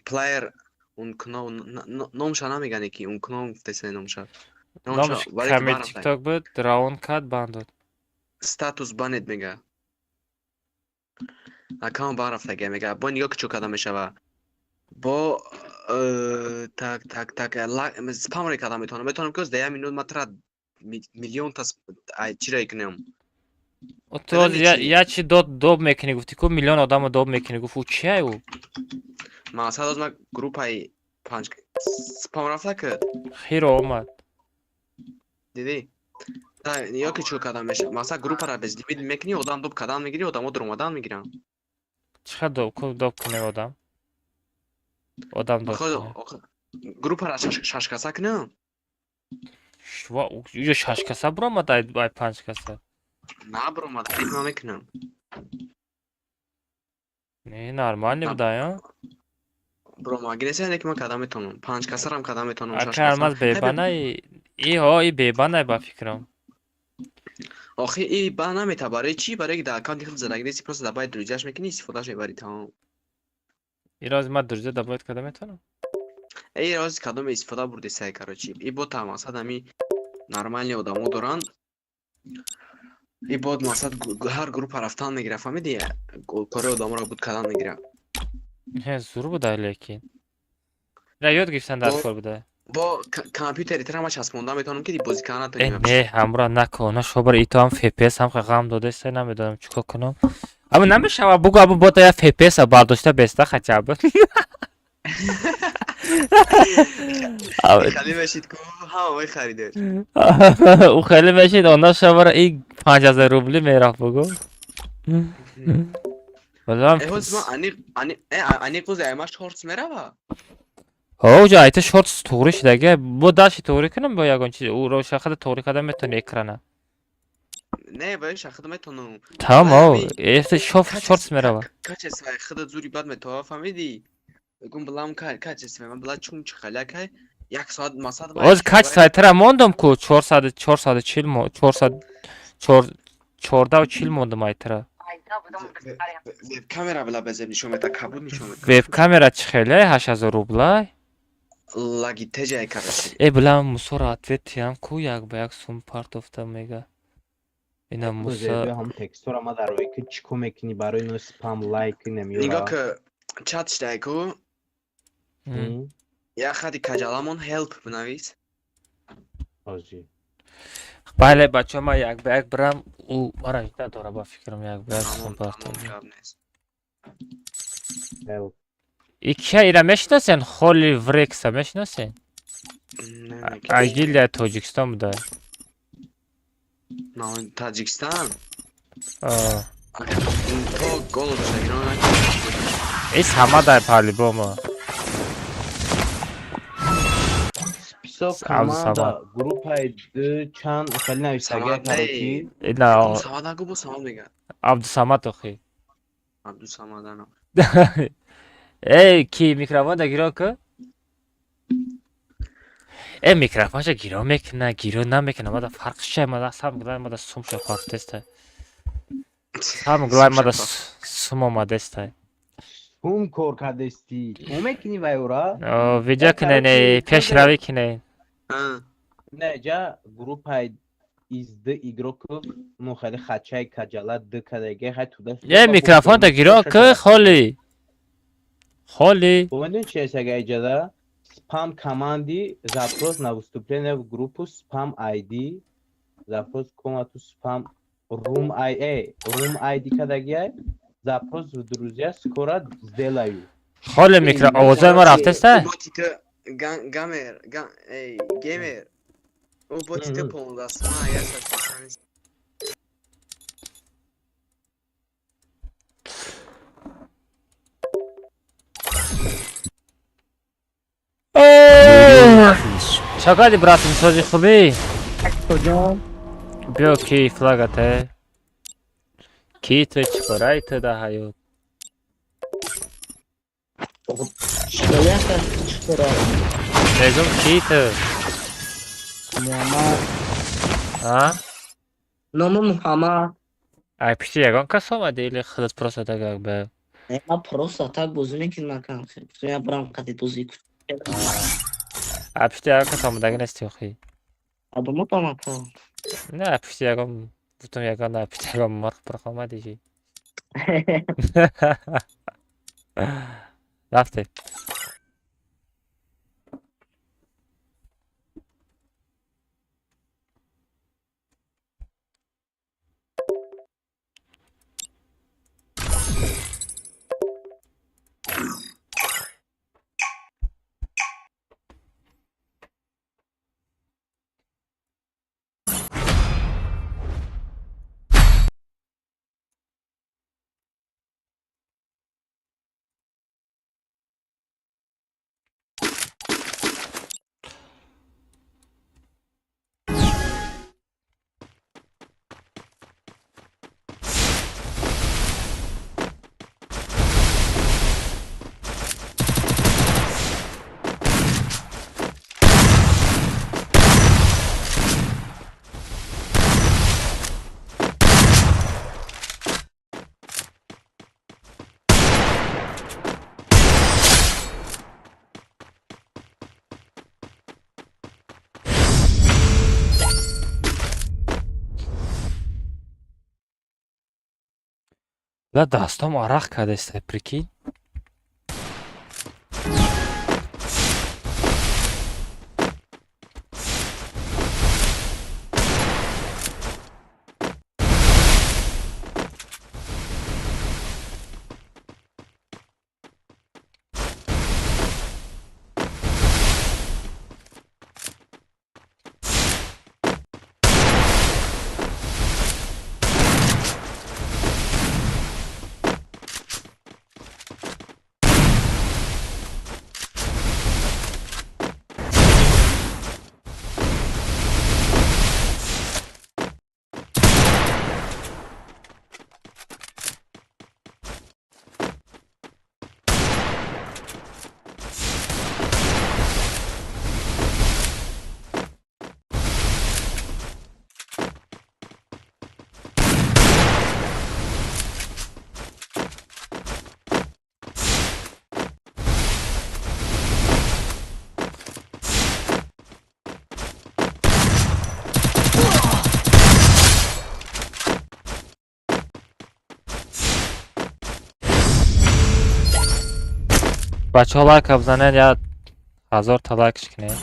Player unknown, номша намегане ки unknown гуфтеса номша. Номш вале ки каме бан рафтагия. тикток буд, равон кард, бан дод. Статус banned мега. Аккаунт бан рафтагия мега. Бо нигоҳ ки чӯ карда мешава. Бо э, так, так, так, э, спам ре карда метавонам. Метавонам ки оз да як минут ма тра миллион та ай чире кунем. О, ту оз я чи дод доб мекунӣ гуфтӣ ку миллион одамо доб мекунӣ гуфт ӯ чия ӯ? Мақсад оз ма группаи панҷ спам рафта кад. Хиро омад. Дидӣ? Та ё ки чӯ карда мешава. Мақсад группара без лимит мекунӣ, одам доб кардан мегирӣ, одамо дуромадан мегиранд. Чӣ доб ку доб кунем одам? Одам доб Охо, кунем. охо, группара шаш каса кунам? Шва ӯ шаш каса буромад ай панҷ каса. На буромад, клик ма мекунам. Не, нормально На. буда, ё? Буромад, гинеса не ки ман карда метавонам. Панҷ касарам карда метавонам, шаш Ака каса. алмаз бебанай и ҳо и бебанай ба фикрам. Охи и ба намета барои чӣ? Барои ки дар аккаунти худ задагӣ нести, просто дар байд друзьяш мекунӣ, истифодааш мебарӣ, тамом. Ироз ма друзья добавить карда метавонам? Эй, рози кадоме истифода бурдесай, короче. И бо та мақсад ҳами нормальный одамо доранд. И бод мақсад ҳар группа рафтан мегира, фаҳмидӣ? Кори одаморо буд кардан мегира. Не, зур буда лекин. Ира ёд гирифтан дар кор буда. Бо компютери тра ма часпонда метавонам ки бозӣ кардан Э, натонӣ. не, ҳамра накона шобар ито ҳам FPS ҳам ғам додеста намедонам чӣ кор кунам. Ама намешава бугу абу бота я FPS бардошта беста хотя бы. Хеле мешид ку ҳама мехаридеш. Ӯ хеле мешид, она шавара и 5000 рубли мерафт бугу. Валам. Э, ҳози ман аниқ аниқ э аниқ ҳози аймаш шортс мерава? Ҳо, уҷа айта шортс туғри шудаги. Бо даши туғри кунам бо ягон чиз. Ӯ ро шахада туғри карда метавони экрана. Не, ба шахада метавонам. Тамом, о, эфта шоф шортс мерава. Качествои худа зури бад метава, фаҳмидӣ? Мегум билам качествои ман била чун чи халякай як соат масад. Оз качествои тара мондам ку 400 440 мо 400 14 40 мондам айтара. Веб камера била безеб нишон мета, кабуд нишон мета. Веб камера чӣ хеле 8000 рублай? Лагитеҷай, короче. Э, билам мусора ответ тиям ку як ба як сум партофта мега. Ина муса ҳам текстура ма дар рӯи ки чӣ ко мекунӣ барои но спам лайк Нигоҳ намеёра. ки чат шидай ку як хати каҷаламон help бинавис. Озӣ. Бале, бачаҳо, ман як ба як бирам, ӯ мара жида дора ба фикрам як ба як сум партофта. Гап нест. Help. И кия ира мешиносен? Холи Врекса мешиносен? Агилия Тоҷикистон буда. Таҷикистон? А. То голос шагирон. Ис ҳама дар по-любому. Со команда группаи чанд хеле нависага короче. На. Самад нагу бо Самад мега. Абдусамад охи. Абдусамад ана. Эй, ки микрофон да гиро ку? Э, микрофонша гиро мекуна, гиро намекуна, мада фарқ чия, мада сам глай мада сум ша фарқ теста. Сам глай мада сум омадеста. Сум кор кардести. Ту мекунӣ вай ора? О, видео кине, не, пешравӣ кине. Не, ҷа группаи из д игроков мо хеле хачай каҷала д кадаге хай туда. Е, микрофон да гиро ку, холи. Холи. Бо чи аст ага иҷада? Спам команди запрос на выступление в группу спам ID запрос комнату спам room IA room ID кадагия запрос в друзья скоро сделаю. Холи микро овозои мо рафтеста? Гамер, эй, геймер. О боти ту 15 ма я сатсан. Чакади братим сози хуби? Биё ки флагате. Ки ту чикорай ту да ҳаёт? Мегум ки ту? Муҳаммад. А? Номи Муҳаммад. Ай пишти ягон кас омади или худат просто так как бы? Не, ман просто так бозӣ мекунам кам. Я брам қади бозӣ кун. А пишти ягон кас омадаги нести охи? Адомо тамака. Не, пишти ягон бутум ягон на пишти ягон морғ пурх омади чи. Рафте. Ла дастом арақ кардеста, прикинь. Бачаҳо лайка бизанед, я 1000 та лайкш кунед.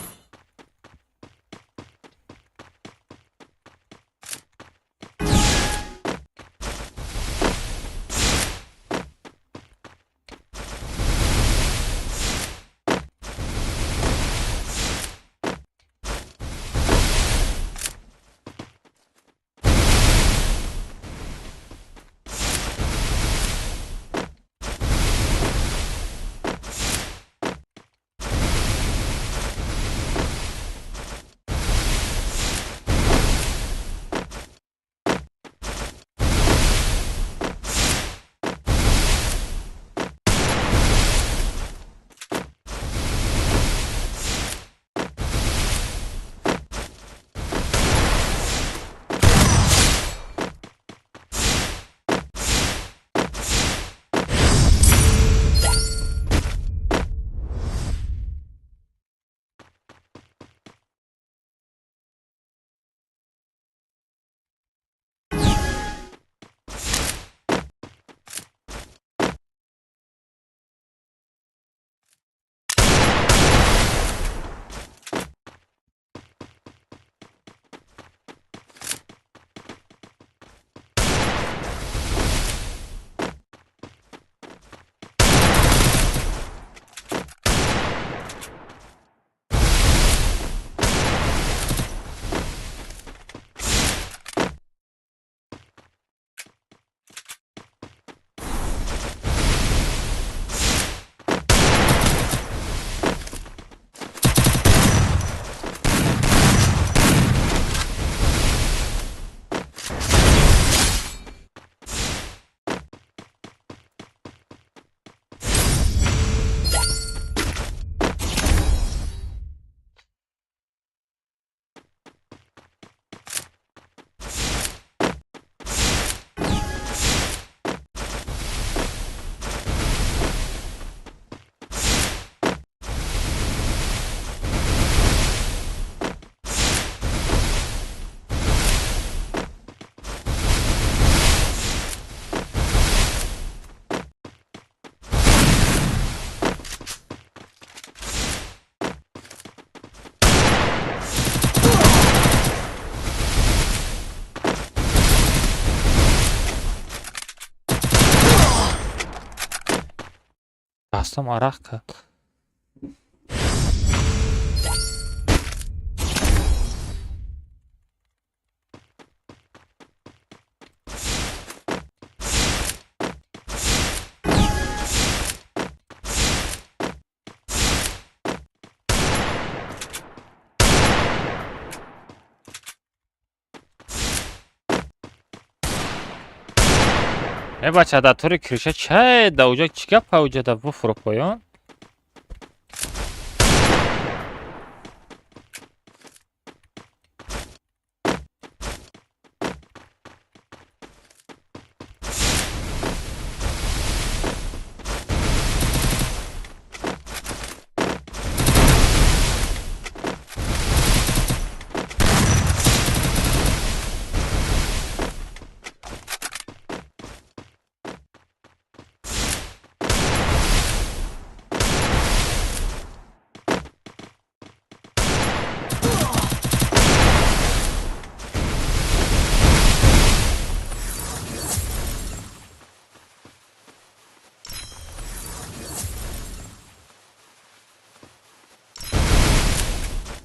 Дастам арақ кард. Э бача, дар тури криша чай да уҷа чӣ гап уҷа да буфуро поён?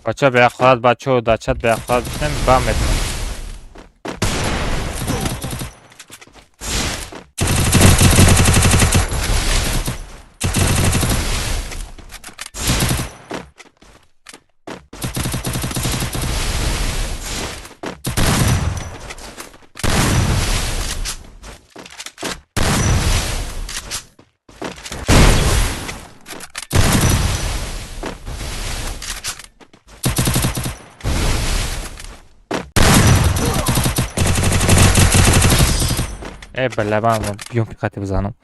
Бача беахлат, бачо дачат беахлат бишнем бам метавон. Э бля, ман биём қати бизанам.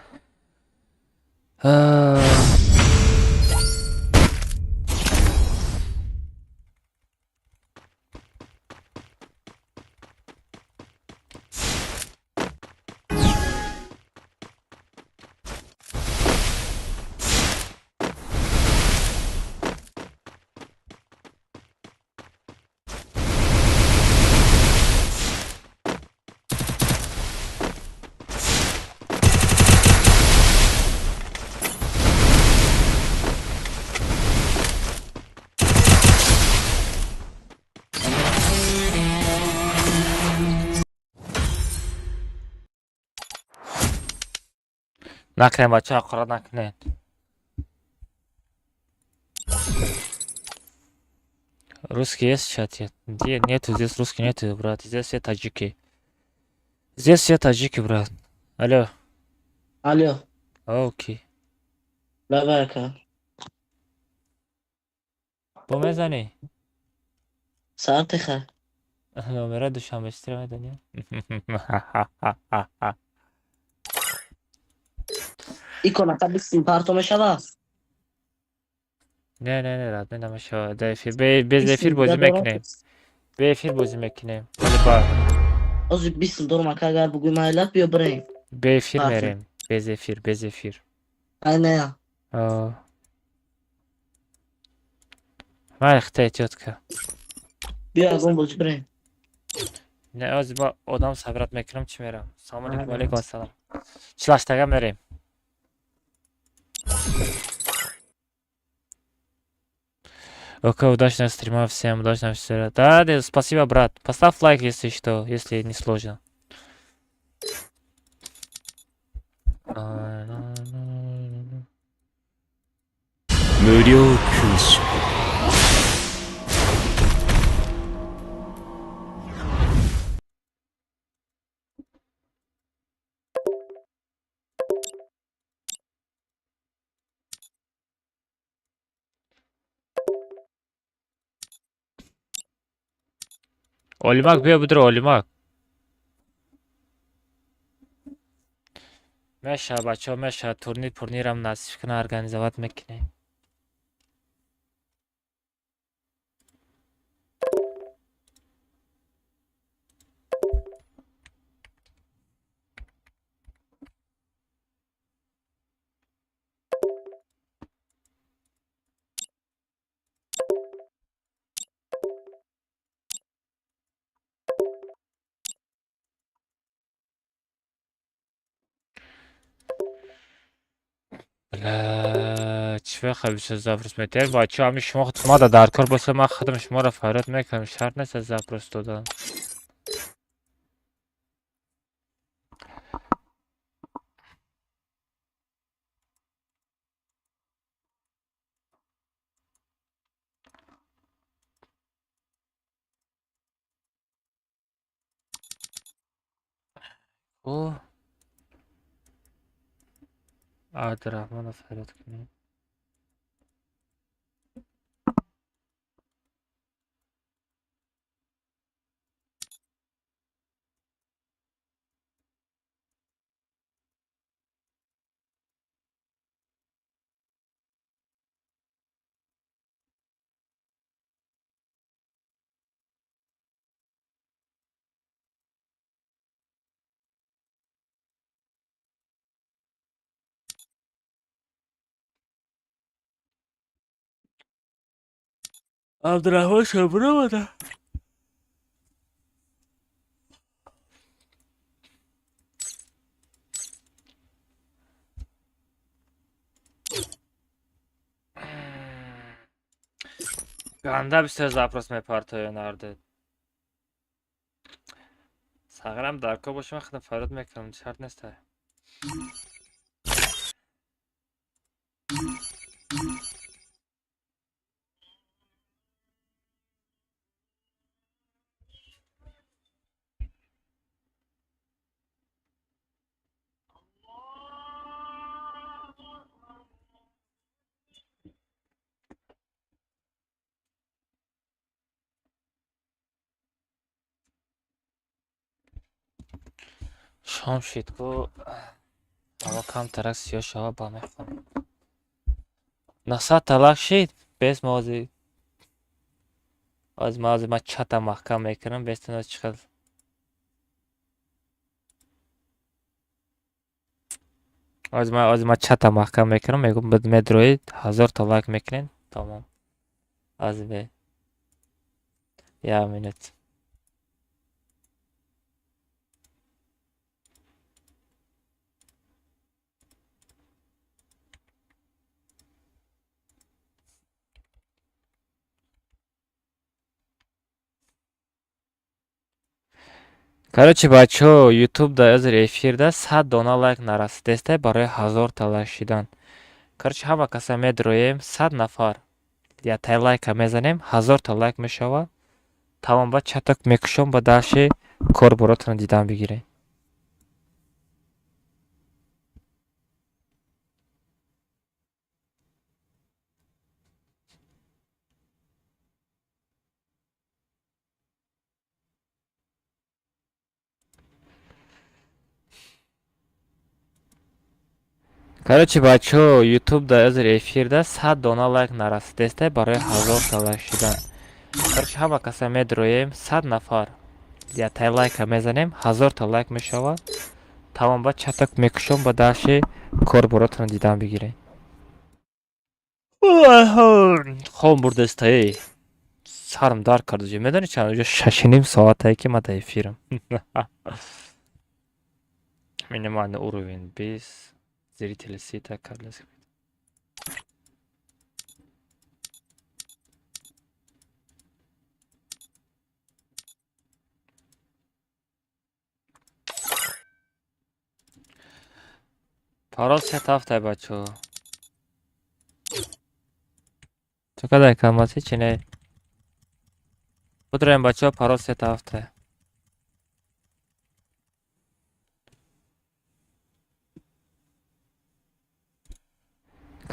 Накунем, бача, ҳақорат накунед. Русский есть в чате? Где? Нету, здесь русский нету, брат. Здесь все таджики. Здесь все таджики, брат. Алло. Алло. Окей. Давай, ака. Бо мезанӣ? Соати хай. Номера душанбе читра медонӣ? Икона та бистим парто мешава? Не, не, не, рад намешава. Да эфир, без эфир бозӣ мекунем. Бе эфир бозӣ мекунем. Вале ба Ози бистим дорум ака, агар бугӯй майлат биё бирем. Бе эфир мерем. Без эфир, без эфир. Ай не. Май ихта эҳтиёт ка. Биё ягон бозӣ бирем. Не, ози ба одам сабрат мекунам, чӣ мерам. Салом алейкум, алейкум ассалом. Чилаштага мерем. Окей, удачного стрима всем, удачного всем. Да, да, спасибо, брат. Поставь лайк, если что, если не сложно. Олимак биё бидро, Олимак. Мешава, бачаҳо, мешава, турнир пурнирам насиб кунад, организовать мекунем. Бля, чӣ вақт бисёр запрос метиҳед? Бачаҳо, ҳамин шумо мада дар кор боша, ман худам шуморо фарёд мекунам, шарт нест аз запрос додан. О, Абдурахмонро фарёд кунем. Абдурахмон шабуромада. Ганда бисёр запрос мепартоян ардед. Сағирам дар кор боша, ман худам фарёд мекунам, шарт нест. Шом шид ку, ҳаво камтарак сиёҳ шава, ба мехонем. 900 талақ шид, бес мози. Аз мази ма чата маҳкам мекунам, бес тана чӣ хел. Аз ма чата маҳкам мекунам, мегӯм медроид, 1000 та лайк мекунед, тамом. Аз бе. Як минут. Короче, бачаҳо, ютуб дар ҳозир эфирда 100 дона лайк нарасидеста барои 1000 та лайк шидан. Короче, ҳама каса медроем, 100 нафар ятай лайка мезанем, 1000 та лайк мешавад. Тамом, баъд чатак мекушом, ба даши кор боротона дидан бигирем. Короче, бачаҳо, ютуб дар ҳозир эфирда 100 дона лайк нарасидеста барои 1000 та лайк шидан. Короче, ҳама каса медроем, 100 нафар ятай лайка мезанем, 1000 та лайк мешавад. Тамом, баъд чатак мекушом, ба даши кор боротона дидан бигирем. Хом бурдестаи. Сарам дард кард уже. Медонӣ чанд? Уже 6,5 соатае ки ман дар эфирам. Минимальный уровень 20 зрители сита карлес. Парол се ҳафтай, бачаҳо. Чӣ қадар камаси чи не? Будроем, бачаҳо, парол се ҳафтай.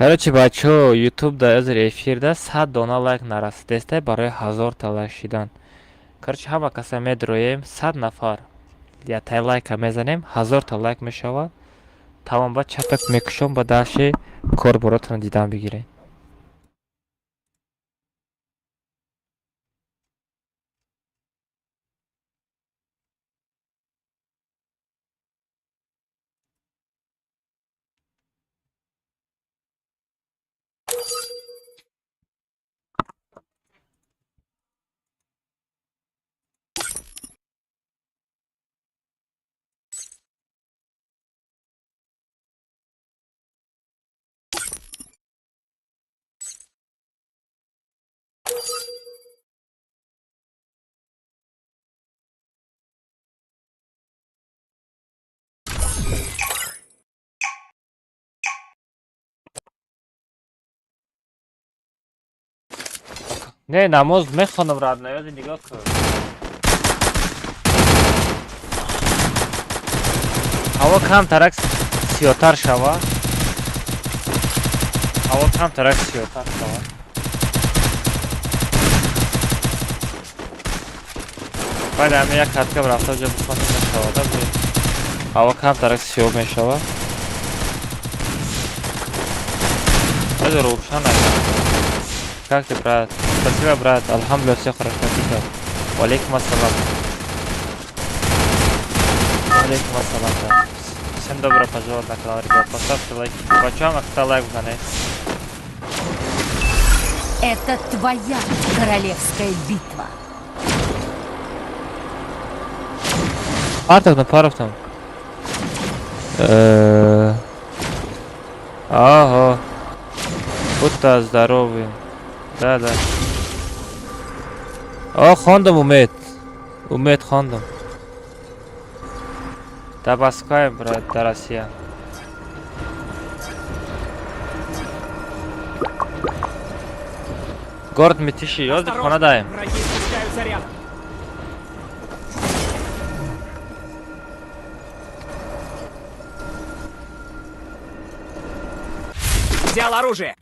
Короче, бачаҳо, ютуб дар ҳозир эфирда 100 дона лайк нарасидеста барои 1000 та лайк шидан. Короче, ҳама каса медроем, 100 нафар ятай лайка мезанем, 1000 та лайк мешавад. Тамом, баъд чатак мекушом, ба даши кор боротона дидан бигирем. Не, намоз мехонам родной, ёди нигоҳ кун. Ҳаво камтарак сиёҳтар шава. Ҳаво камтарак сиёҳтар шава. Баъд ҳама як катка рафта ҷо бихонем мешавад. Ҳаво камтарак сиёҳ мешавад. Баъд рӯшан аст. Как ты, брат? Спасибо, брат. Алхамдулиллах, все хорошо. Тихо. Валейкум ассалам. Валейкум ассалам, да. Всем добро пожаловать на канал, ребят. Поставьте лайки. Почем, а кто лайк бзане? Это твоя королевская битва. Партов на паров там. Ага. Будто здоровый. Да, да. О, хондам умед. Умед хондам. Да Москва, брат, да Россия. Город Мытищи, ёздик, хона даем. Враги спускаются рядом. Взял оружие.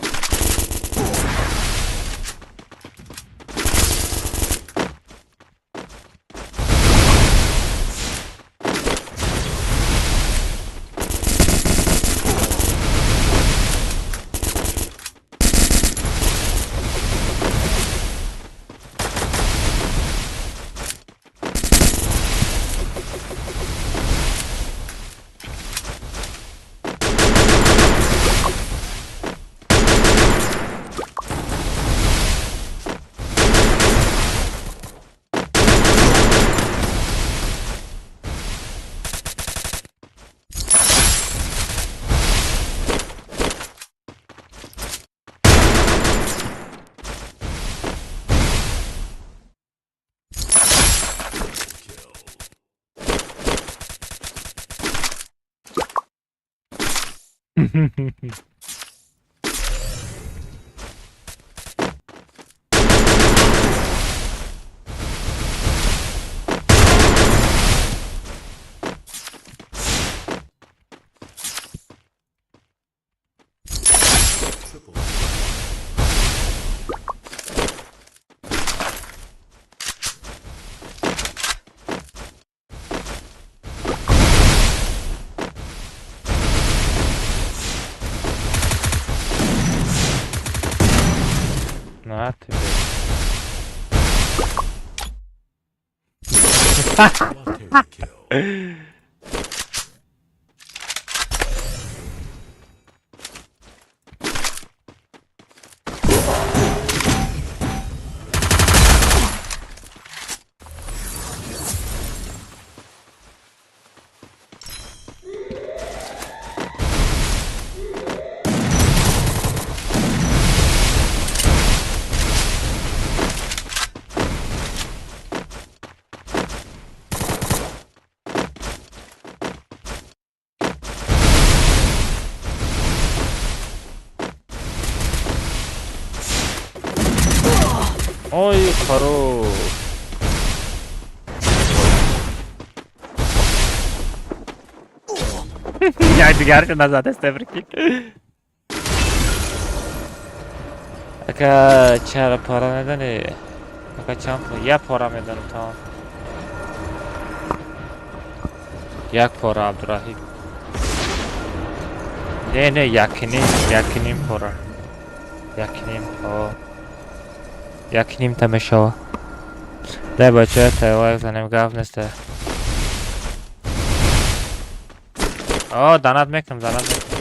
На тебе. Ой, хорош. Я дигарча назад аст, прикинь. Ака чара пора медани? Ака чанд пора? Як пора медонам, тамом. Як пора, Абдурахим. Не, не, якним пора. Якним, о. Якним та мешава. Дай бача, та лайк занем гав неста. О, данат мекнам, данат мекнам.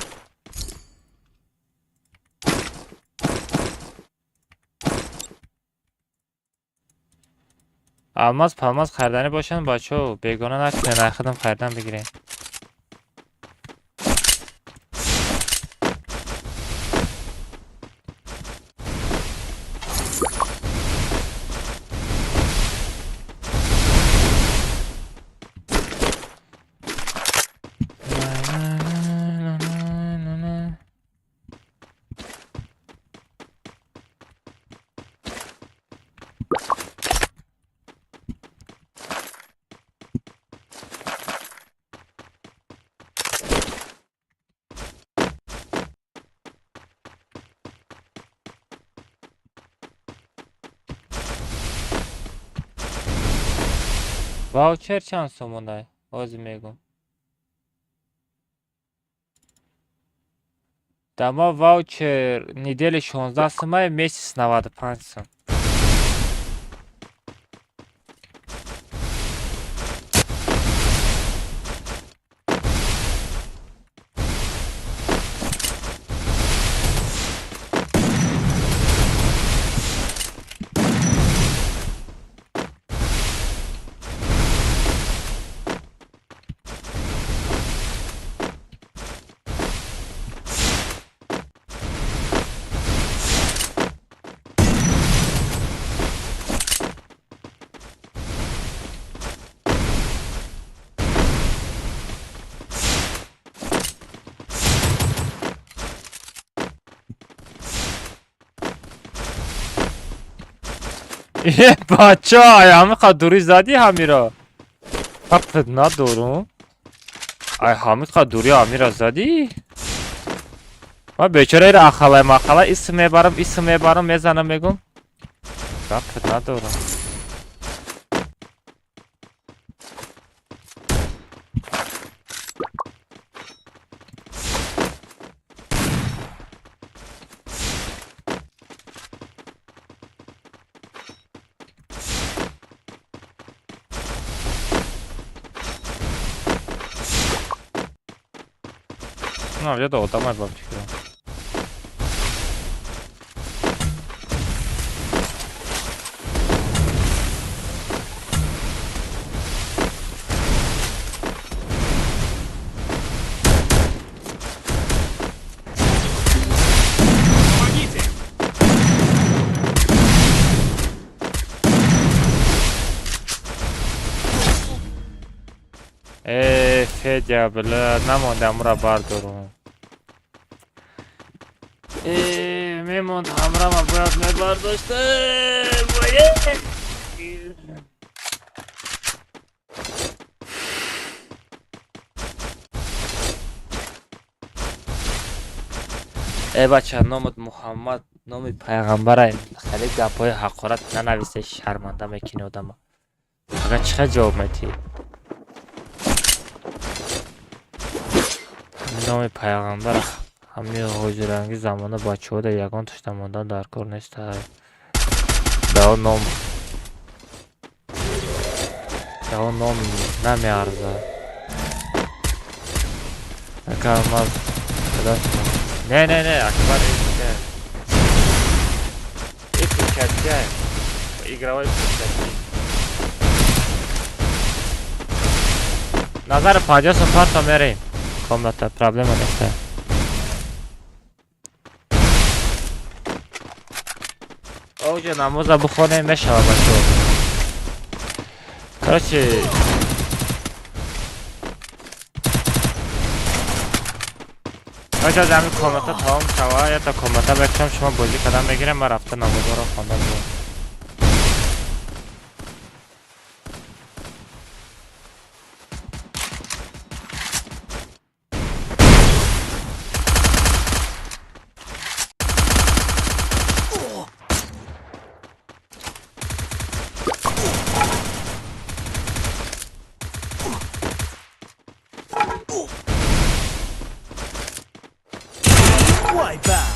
Алмаз палмаз харидани бошанд бачаҳо, бегона накунед, ай худам харидан бигирем. Ваучер чанд сомонай? Ҳозир мегӯм. Дар ма ваучер недели 16 сумай, месяц 95 сум. Бача, ай ҳамиқа дури задӣ ҳамира? Фақат надорум. Ай ҳамиқа дури ҳамира задӣ? Ман бечора ира ахалай махалай исм мебарам, исм мебарам, мезанам, мегум. Гапат надорум. Я одамай ба фикрам. Помогите! Э, Федя, бля, намонда амра бардорум. Э, мемонд ҳамрама бояд мебардошта. Бояд. Э, бача, номат Муҳаммад, номи пайғамбарай. Хеле гапҳои ҳақорат нанависе, шарманда мекунӣ одама. Ага чӣ хел ҷавоб медиҳӣ? Ҳамин номи пайғамбар ҳамин ҳозиранги замона бачаҳо дар ягон тушта мондан дар кор нестай. Дао ном намеарзад. Ака ман не не не, Акбар и перчатка, игровой перчатки. Назар 50 сум парто мерем. Комната проблема нест. Оҷа намоза бихонем мешава бачаҳо. Короче, бача ҳамин комната тамом шава, ята комната бекшам шумо бозӣ кардан мегирем, ман рафта намозаро хонда биём. Wipeout.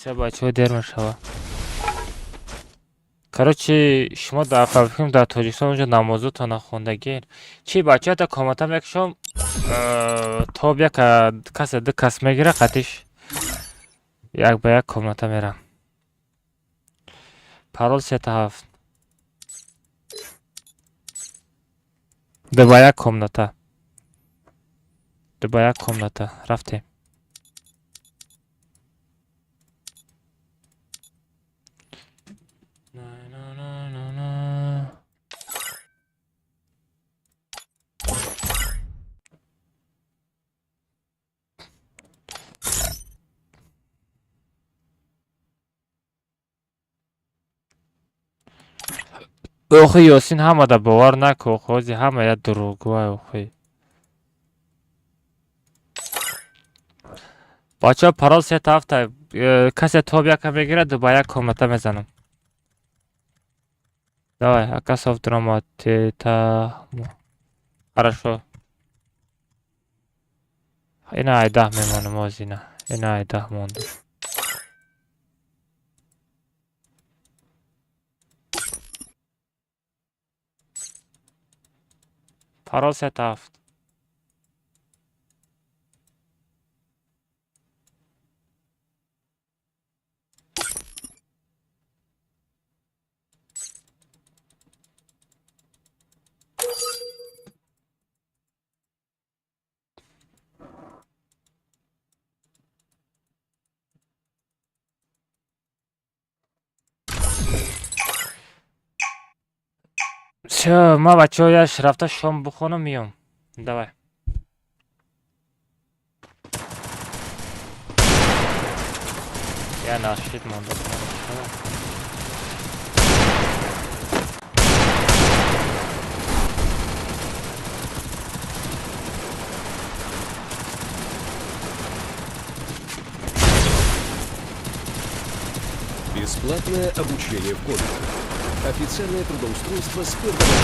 Все, бачаҳо, дер мешава. Короче, шумо дар фабрикам дар Тоҷикистон онҷо намозотон нахондагин. Чи, бачаҳо, та комната мекушом, тоб як касе ду кас мегира, қатиш як ба як комната мерам. Парол сета ҳафт. Ду ба як комната. Ду ба як комната. Рафтем. Охи, Ёсин, ҳамада бовар наку, охи, ҳама як дурӯғгӯай, охи. Бачаҳо, парол сета ҳафта, касе тоб яка мегирад, ду ба як комната мезанам. Давай, ака софт драма тета. Хорошо. Ина айдаҳ мемонам озина. Ина айдаҳ мондам. Парол сета ҳафт. Всё, ма, бачаҳо, яш рафта шом бихонам, миём. Давай. Я нашид монда. Бесплатное обучение в колледже. Официальное трудоустройство с первого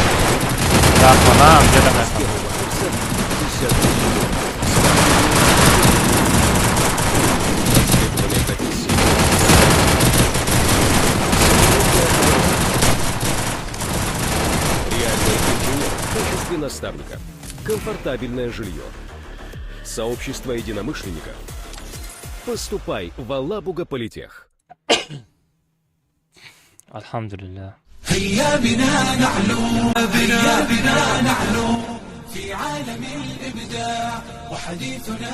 Да, хонам, где-то с первого курса 50 тысяч. Востребованные профессии. Реальный инженер в качестве наставника. Комфортабельное жилье. Сообщество единомышленников. Поступай в Алабуга Политех. Алҳамдулиллаҳ. هيا بنا نعلو، هيا بنا نعلو في عالم الإبداع وحديثنا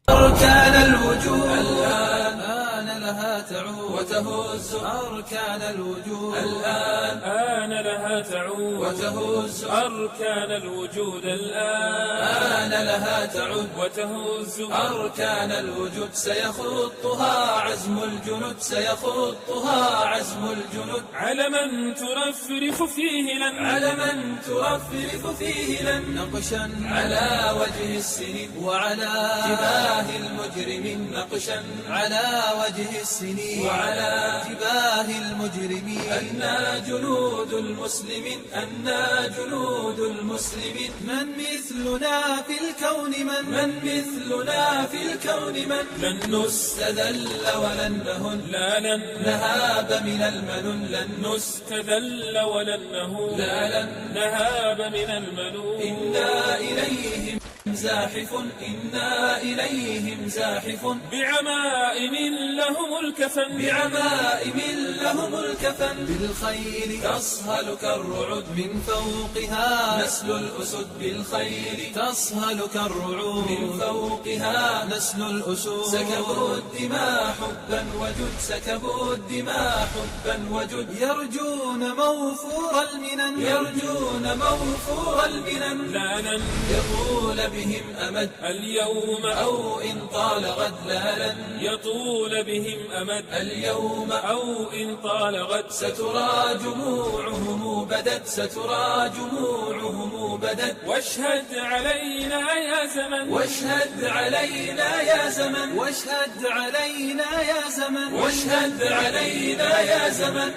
أركان الوجود الآن آن لها تعود وتهز أركان الوجود الآن آن لها تعود وتهز أركان الوجود الآن آن لها تعود وتهز أركان الوجود سيخطها عزم الجنود سيخطها عزم الجنود على من ترفرف فيه لن على من ترفرف فيه لن نقشا على وجه السنين وعلى جباه المجرمين نقشا على وجه السنين وعلى جباه المجرمين أنا جنود المسلمين أنا جنود المسلمين من مثلنا في الكون من مثلنا في الكون من لن نستذل ولن نهن لا لن نهاب من المنن لن نستذل ولن نهون لا لن نهاب من المنون إنا إليهم زاحف إنا إليهم زاحف بعمائم لهم الكفن بعمائم لهم الكفن بالخيل تصهل كالرعود من فوقها نسل الأسد بالخيل تصهل كالرعود من فوقها نسل الأسود سكبوا الدماء حبا وجد سكبوا الدماء حبا وجد يرجون موفور المنن يرجون موفور المنن لا لن يطول بهم أمد اليوم أو إن طال غد لا لن يطول بهم أمد اليوم أو إن طال غد سترى جموعهم بدت سترى جموعهم بدت واشهد علينا يا زمن واشهد علينا يا زمن واشهد علينا يا زمن واشهد علينا يا زمن.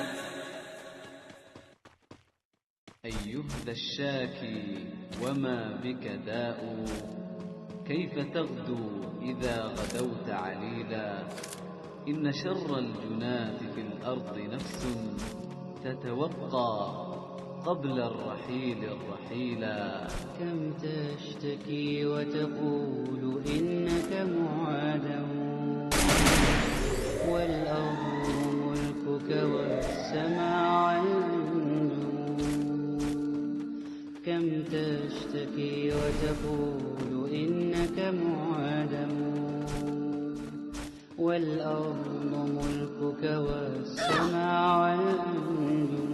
أيهدى الشاكي وما بك داء كيف تغدو إذا غدوت عليلا إن شر الجناة في الأرض نفس تتوقى قبل الرحيل الرحيلا. كم تشتكي وتقول إنك معدم والأرض ملكك والسماء النجوم. كم تشتكي وتقول إنك معدم والأرض ملكك والسماء النجوم.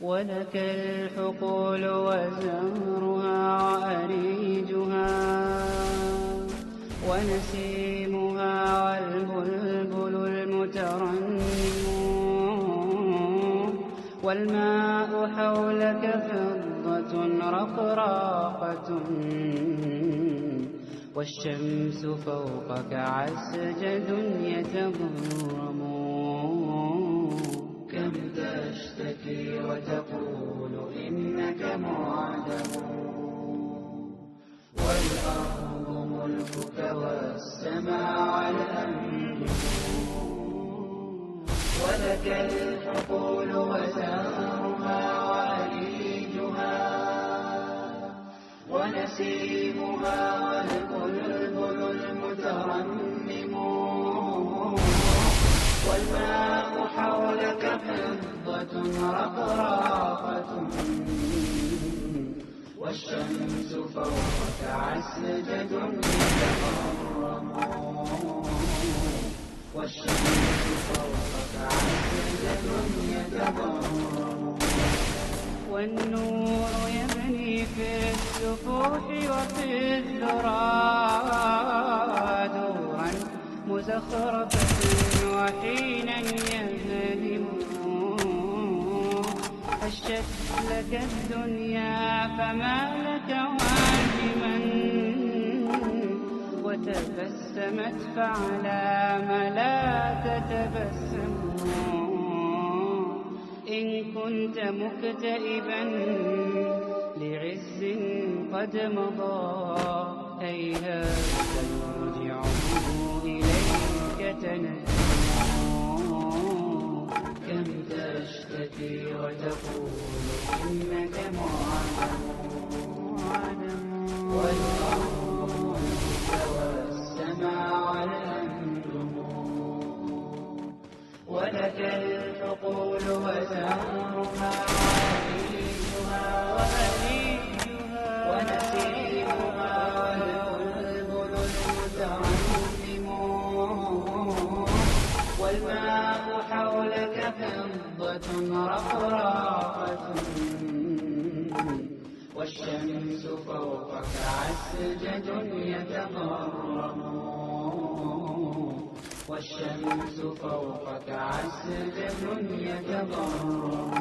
ولك الحقول وزهرها وأريجها ونسيمها والبلبل المترنم والماء حولك فضة رقراقة والشمس فوقك عسجد يتضرم. كم تشتكي وتقول إنك معدم والأرض ملكك والسماء الأمن ولك الحقول وزهرها وأريجها ونسيمها والبلبل المترنم والماء حولك فضة رقراقة والشمس فوقك عسجد يتغرم والشمس فوقك عسجد يتغرم. والنور يبني في السفوح وفي الذرى دورا مزخرفة وحينا يهدم. هشت لك الدنيا فما لك واجما وتبسمت فعلى ما لا تتبسم. إن كنت مكتئبا لعز قد مضى هيهات يرجعه إليك تندم. كم تشتكي وتقول إنك معدم والأرض ملكك والسماء الأنجم ولك الحقول وزهرها وأريجها ونسيمها والبلبل المترنم والماء حولك فضة رقراقة والشمس فوقك عسجد يتضرم والشمس فوقك عسجد يتضرم.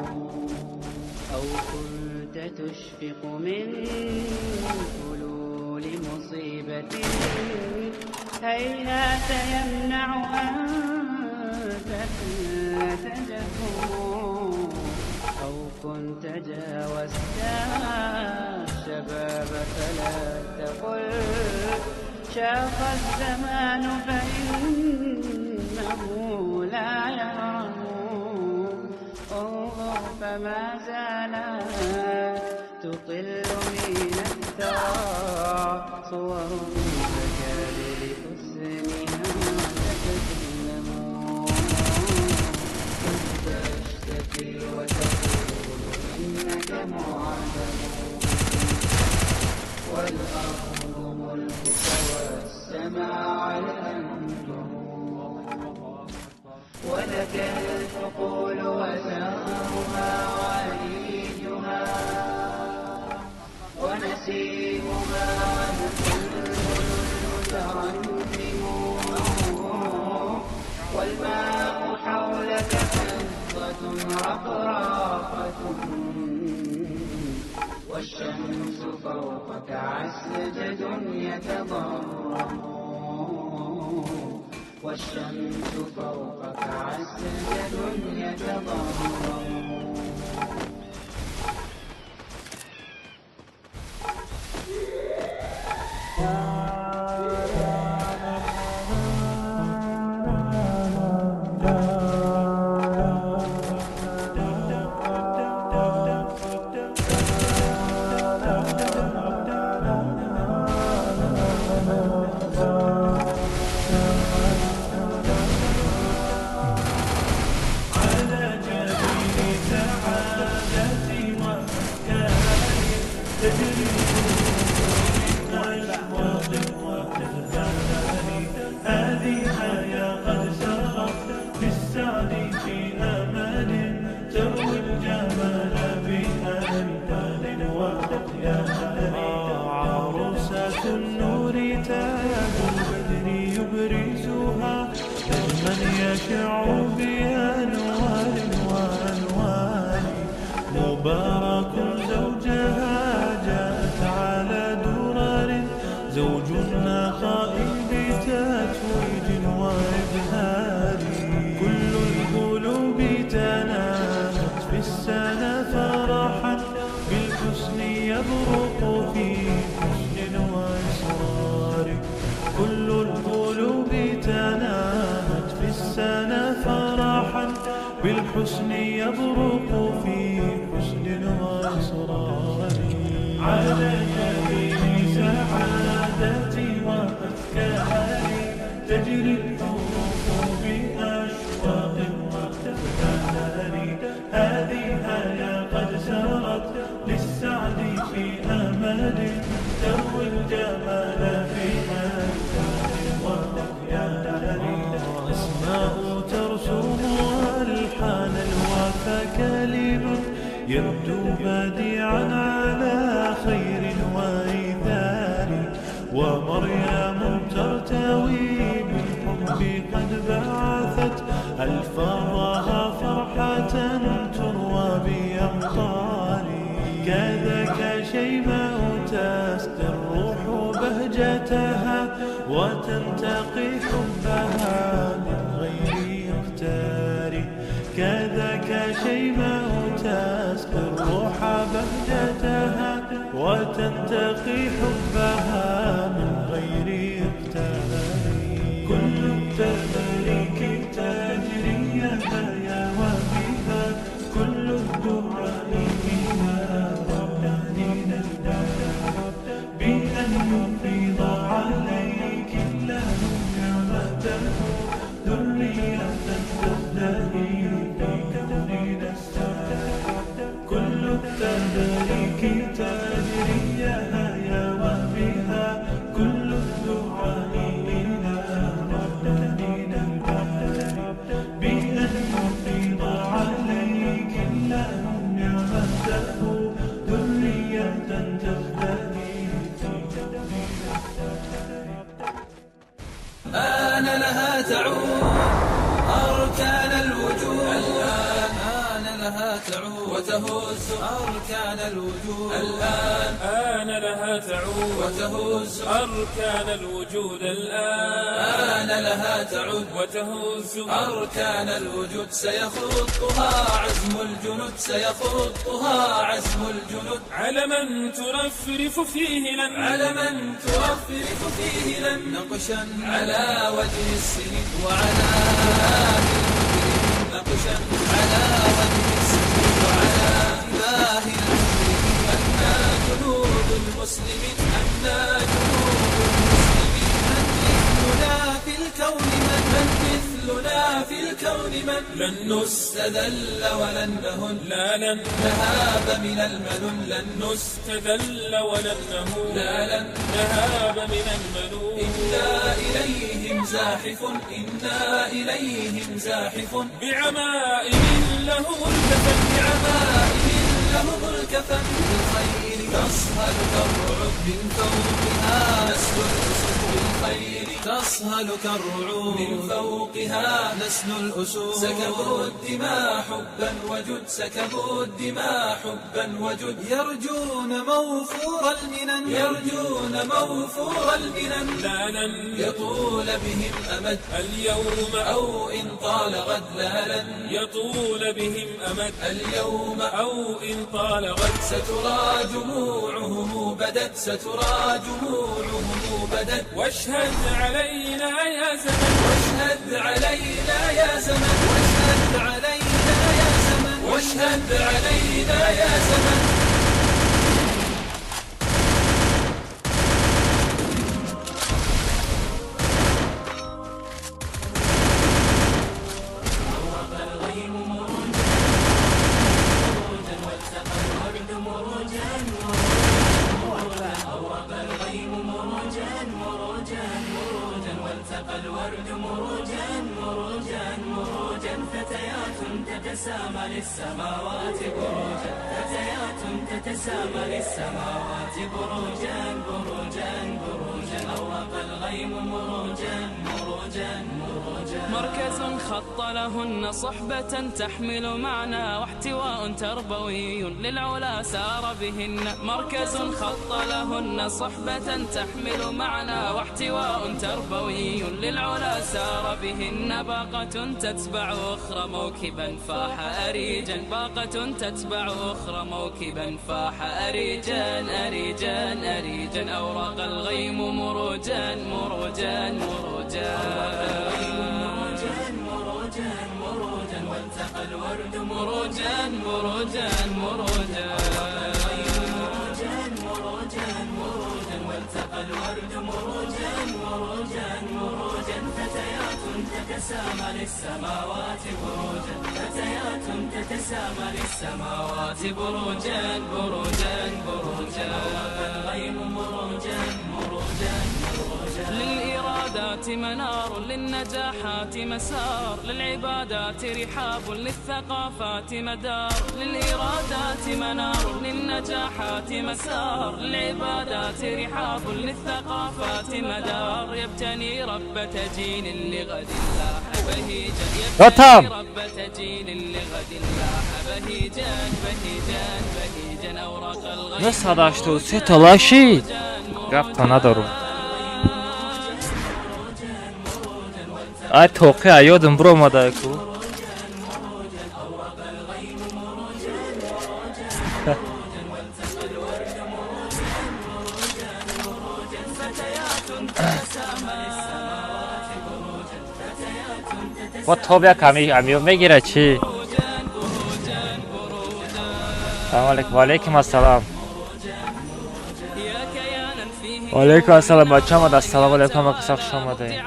أو كنت تشفق من حلول مصيبة هيهات يمنع أن تتجفو. أو كنت جاوزت الشباب فلا تقل شاق الزمان فإنه لا يهرم. انظر فما زالت تطل من الثرى صور تكاد لحسنها تتكلم. تشتكي وتقول إنك معدم والأرض ملكك والسماء الأنجم ولك الحقول وزهرها وأريجها ونسيمها والبلبل المترنم والماء حولك فضة رقراقة والشمس فوقك عسجد يتضرم والشمس فوقك عسجد يتضرم. بالحسن يبرق في حسن وإصرار. على جبين سعادتي وأفكاري تجري الحروف بأشواق وأفكار. هذه هيا قد سرت للسعد في أمل تروي الجمال في ألوان وأخيار. أسماء ترسم ألحان الوفا كلم يبدو بديعا على خير وإيثار. ومريم ترتوي بالحب قد بعثت ألفاظها فرحة تروى بأمطار. كذاك شيماء تسقي الروح بهجتها وتنتقي حبها من غير اختار. كذاك شيماء تسقي الروح بهجتها وتنتقي حبها من غير اختار. كل التبارك تجري يا وبها كل الدعاء إلى ربنا الباري بأن يفيض عليك الله نعمته ذرية تزدهي في كوننا السار. كل التبارك تجري يا وبها كل الدعاء إلى ربنا الباري بأن يفيض عليك الله نعمته ذرية تزدهي في كوننا السار. آن لها تعود أركان الوجود الآن، آن لها تعود وتهز أركان الوجود الآن، آن لها تعود وتهز أركان الوجود الآن، آن لها تعود وتهز أركان الوجود. سيخطها عزم الجنود، سيخطها عزم الجنود. على من ترفرف فيه لن، على من ترفرف فيه لن، نقشا على وجه السنين وعلى جباه المجرمين، نقشا على وجه السنين وعلى جباه المجرمين. أنا جنود المسلمين، أنا جنود المسلمين. من مثلنا في الكون من، من مثلنا في الكون من. لن نستذل ولن نهن، لا لن نهاب من المنن، لن نستذل ولن نهون، لا لن نهاب من المنون. إنا إليهم زاحف، إنا إليهم زاحف. بعمائم لهم الكفن، بعمائم لهم الكفن. بالخيل تصهل كالرعود من فوقها نسل الأسود، بالخيل تصهل كالرعود من فوقها نسل الأسود. سكبوا الدماء حبا وجد، سكبوا الدماء حبا وجد. يرجون موفور المنن، يرجون موفور المنن. لا لن يطول بهم أمد اليوم أو إن طال غد، لا لن يطول بهم أمد اليوم أو إن طال غد. سترى جموعهم بدت، سترى جموعهم بدت. واشهد علينا يا زمن، واشهد علينا يا زمن، واشهد علينا يا زمن، واشهد علينا يا زمن. أورق الغيم مروجا مروجا مروجا، والتقى الورد مروجا مروجا مروجا، فتيات تتسامى للسماوات بروجا، فتيات تتسامى للسماوات بروجا بروجا بروجا، أورق الغيم مروجا مروجا مروجا. مركز خط لهن صحبة تحمل معنى واحتواء تربوي للعلا سار بهن. مركز خط لهن صحبة تحمل معنى واحتواء تربوي للعلا سار بهن. باقة تتبع أخرى موكبا فاح أريجا، باقة تتبع أخرى موكبا فاح أريجا أريجا أريجا، أوراق الغيم مروجا مروجا مروجا، مروجا مروجا، والتقى الورد مروجا مروجا مروجا، مروجا مروجا مروجا، والتقى الورد مروجا مروجا مروجا، فتيات تتسامى للسماوات بروجا، فتيات تتسامى للسماوات بروجا بروجا بروجا، الغيم مروجا مروجا مروجا. للإرادات منار، للنجاحات مسار، للعبادات رحاب، للثقافات مدار. للإرادات منار، للنجاحات مسار، للعبادات رحاب، للثقافات مدار. يبتني ربة جيل لغد لاح بهيجا، يبتني ربة جيل لغد لاح بهيجا بهيجا بهيجا، أوراق الغيم 983 تا лайк шид. Гапта надорум. Ай, тоқи аёдам биромада ку. Ва тоб як амиё мегира чӣ? Салом алейкум. Ва алейкум ассалом. Ва алейкум ассалом, бача омад. Ассалому алейкум, ҳама каса хуш омадаед.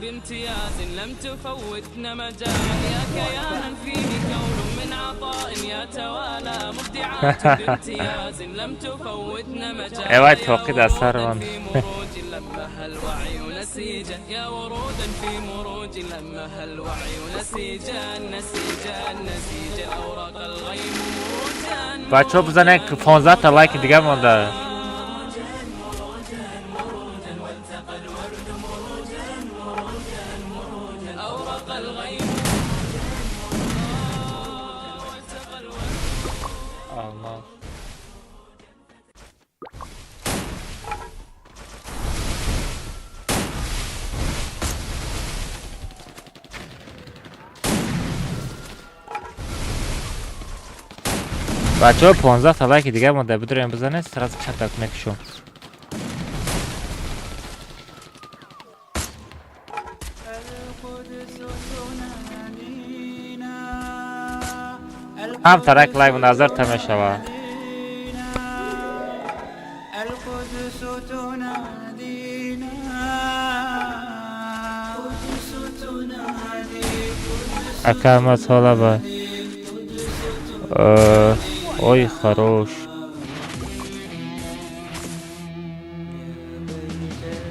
بامتياز لم تفوتنا مجال، يا كيانا فيه كون من عطاء يتوالى، مبدعات بامتياز لم تفوتنا مجال. Эвай тоқи дар сари ман. في مروج لمها الوعي نسيجا، يا ورودا في مروج لمها الوعي نسيجا نسيجا نسيجا، أوراق الغيم مروجا. Бачаҳо, бизанед, 15 та лайки дига монда. أورق الغيم. Алмаз. Бачаҳо, 15 та лайки дига монда, бидурем, бизанед, сразу чатак мекушом. Ҳам тарак лайк назар та мешавад. القدس تنادينا، القدس تنادي. Ака Матолаба. Ой, хорош.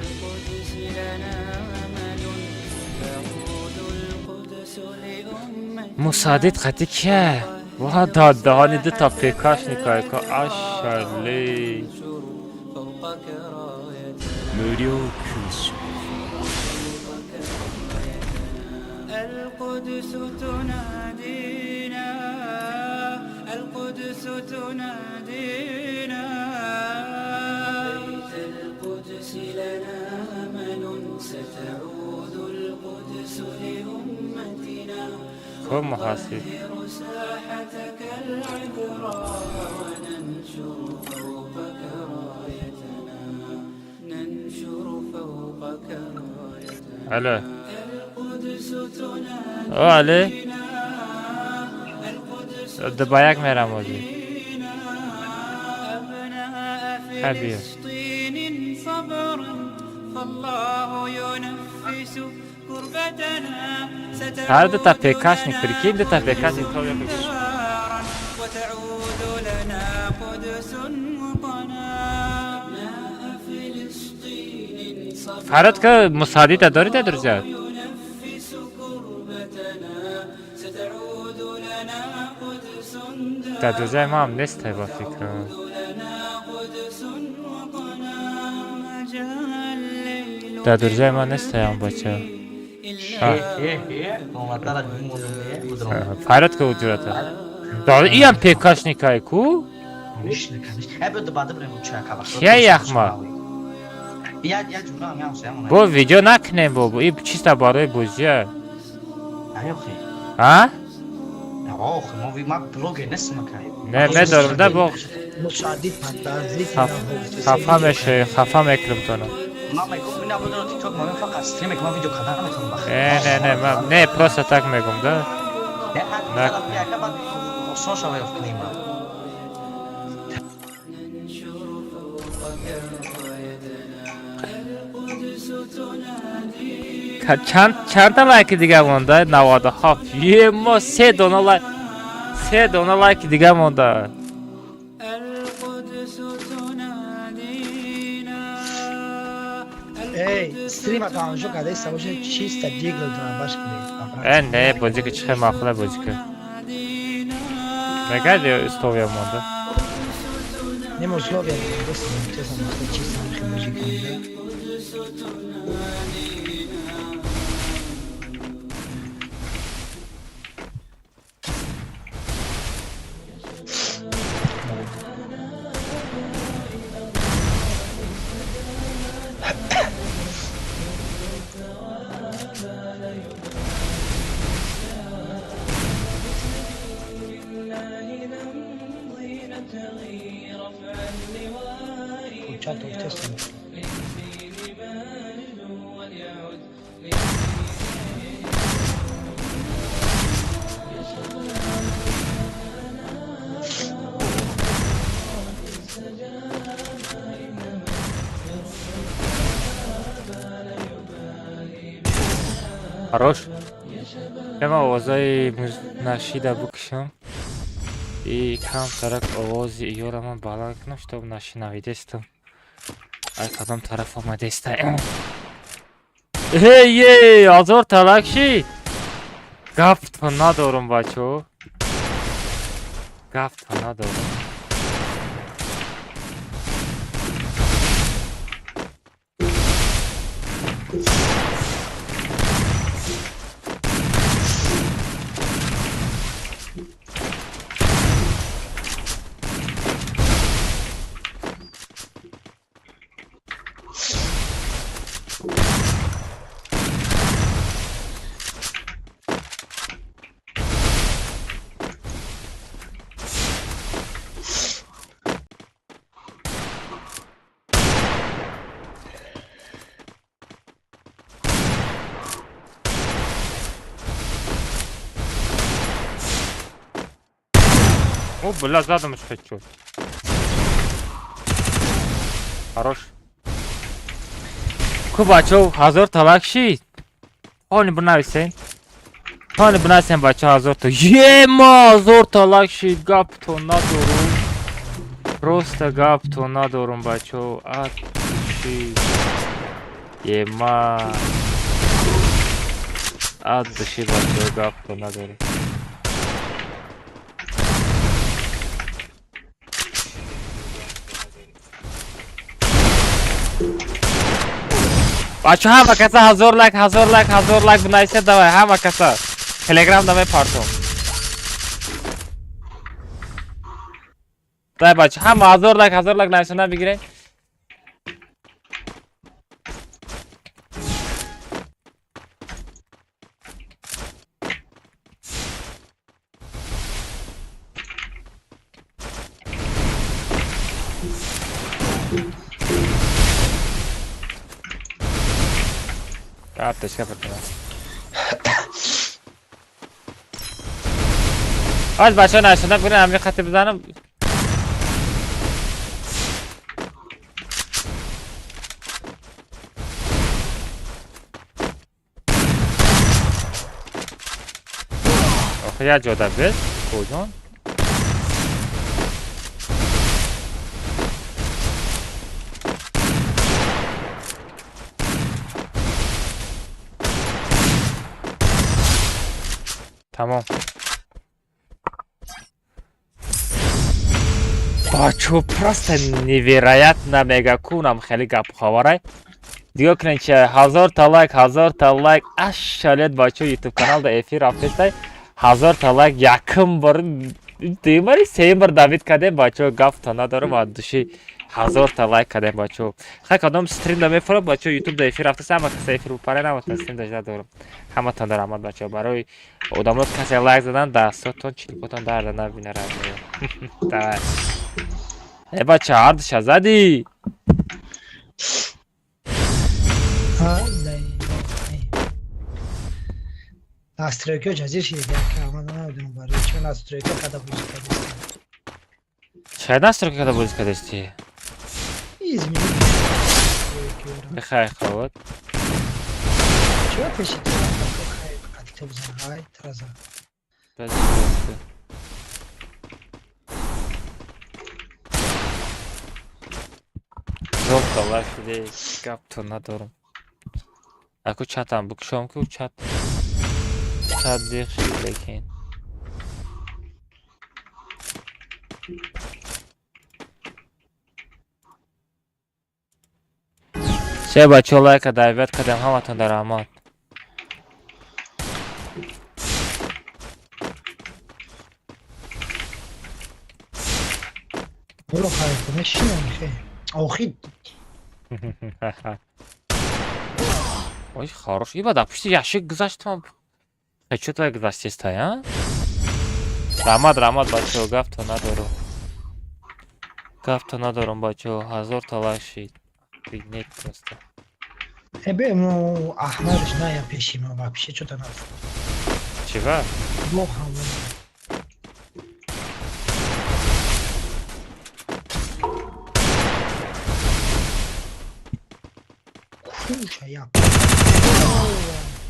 القدس لنا أمل، تعود القدس لأمة. Мусадид қати кия? Ва даҳани дута пекашникай ка ашали. فوقك راية. 無料勲章。 القدس تنادينا، القدس تنادينا. بيت القدس لنا أمل، ستعود القدس لأمتنا. Хуб, муҳассиб. نطهر ساحتك العذراء وننشر فوقك رايتنا، ننشر فوقك رايتنا. Алло. القدس تنادينا. О, али. القدس Ба як мерам ҳозир. أبناء حبيبي. فلسطين صبرا، فالله ينفس كربتنا. Ҳар дута ستعود пекашник, لنا прикинь, дута пекашник то دارا، وتعود لنا قدس. Фарод ка мусаадита дорите, друзья? Дар друзьяи ман нестай ба фикр. Дар друзьяи ман нестаям, бача. Фарод ка уҷурата. Иам пекашникай ку? Кия яхма? Бо видео накунем, бобо. И чисто барои бозия. А? Не, медорам да бо. Хафа мешавӣ, хафа мекунам тона. Не, не, не, не, просто так мегум, да? Чандта лайки дига монда? 97. Емо, се дона лайк. Се дона лайки дига монда. Эй, стрима тамошо кардаиста боша, чиста дигл дорам баш кунед. Э, не, бозика чӣ хел маъқула бозика. Мегад условия монда? Не, условия монда, чиста мехел бозӣ кунед. Хорош. Ема овозаи нашида букшам. И камтарак овози иёра ман баланд кунам, чтоб нашинавидестам. Ай кадом тараф омадеста. Эй, эй, азор талак шид. Гафто надорум, бачо. Гафто надорум. О, бля, задом хочу. Хорош. Ку бачо, ҳазор талак шид. Ҳоли бинависен. Ҳоли бинависен, бачо, ҳазор то. Ема, ҳазор талак шид, гапто надорум. Просто гапто надорум, бачо. А шид. Ема. А души, бачо, гапто надорум. Бачо, ҳама каса 1000 лайк, 1000 лайк, 1000 лайк бинависед, давай, ҳама каса. Телеграм давай партом. Давай, бачо, ҳама 1000 лайк, 1000 лайк нависонда бигиред. Аптечка партона. Аз бачаҳо нависонда бигиред, ҳамин хати бизанам. Охи як ҷода бес, куҷон? Тамом. Бачо, просто невероятно мегакунам, хеле гап хабарай. Дигар кунед чи 1000 та лайк, 1000 та лайк, ашалет бачо, ютуб каналда эфир рафтестай. 1000 та лайк, якум бор, дуюм бори, сеюм бор давид кардем, бачо, гафта надорам, аз души 1000 та лайк кардем, бачо. Хай, кадом стрим да мефурам, бачо, ютуб да эфир рафтеста, ҳама каса эфир бупаре, наматон стрим да надорам. Ҳаматон дар раҳмат, бачо, барои одамо касе лайк задан, дастотон, чилипотон дарда набинарад. Давай. Э, бача, ҳардуша задӣ? Ҳа, настройка ҷазир шиди, ман намедонам барои чӣ настройка када бозӣ кардастам. Чай настройка када бозӣ кардасти? Изменить. Бихай, хавот. Чё пеши ту қати ту бизан, ай тараза. Баз- Жопта лайк шуде, гапто надорам. Аку чатам букшом ку чат. Чат зиқ шид лекин. Се бачо, лайка даъват кардем, ҳаматон дар раҳмат. Буро хайр, мешинам хе. Охи. Ой, хорош. Иба да пушти ящик гузаштам. Чё твоя гузаштестай, а? Раҳмат, раҳмат, бачаҳо, гафто надорам. Гафто надорам, бачаҳо, 1000 та лайк шид. Нет, просто. Э, бе, ну Аҳмадш ная пеши ман вообще чё-то нафт. Чива? Блок ҳам. Куша я.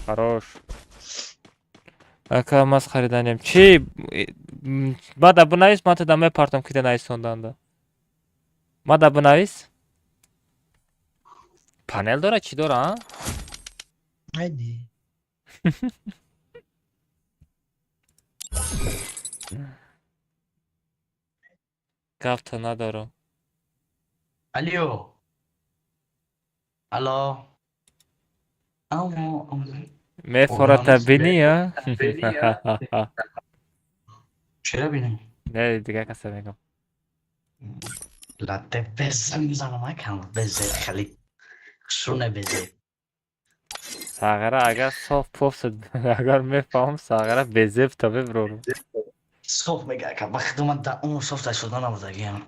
Хорош. Ака, мас хариданем. Чи? Бада бинавис, ман тада мепартам, ки нависонданда. Мада бинавис? Панел дора, чӣ дора, а? Айди. Гафта надорам. Алло. Алло. Алло. Мефората бинӣ, а? Чера бинем? Не, дигар каса мегам. Латте беза мизанам, акам безе хеле шуне безе. Сағира, агар соф поф агар мефаҳмам, сағира безеб та биброрам. Соф мега, ака, ба худо ман да умр соф шуда набудагиам.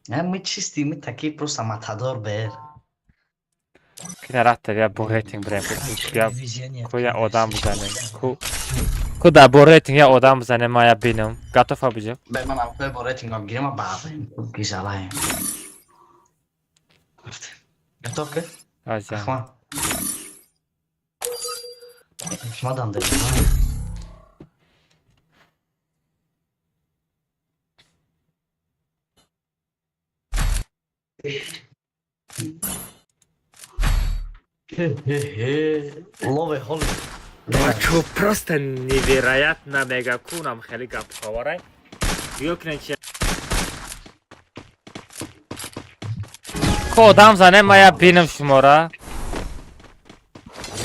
Не, мы чистый, мы такие просто матадор бер. Кина рафта я бо рейтинг бирем. Ку я одам бизанем. Ку да бо рейтинг я одам бизанем, ма я бинам. Готов абиҷа? Бе, ман аввал бо рейтинг гирем, баъд гизалаем. Готов ке? Азя. Ахмад. Ахмадам дедим. Лове ҳол. Бачо, просто невероятно мегакунам, хеле гап хабарай. Нигоҳ кунед чи. Ку одам занем, ма я бинам шумора.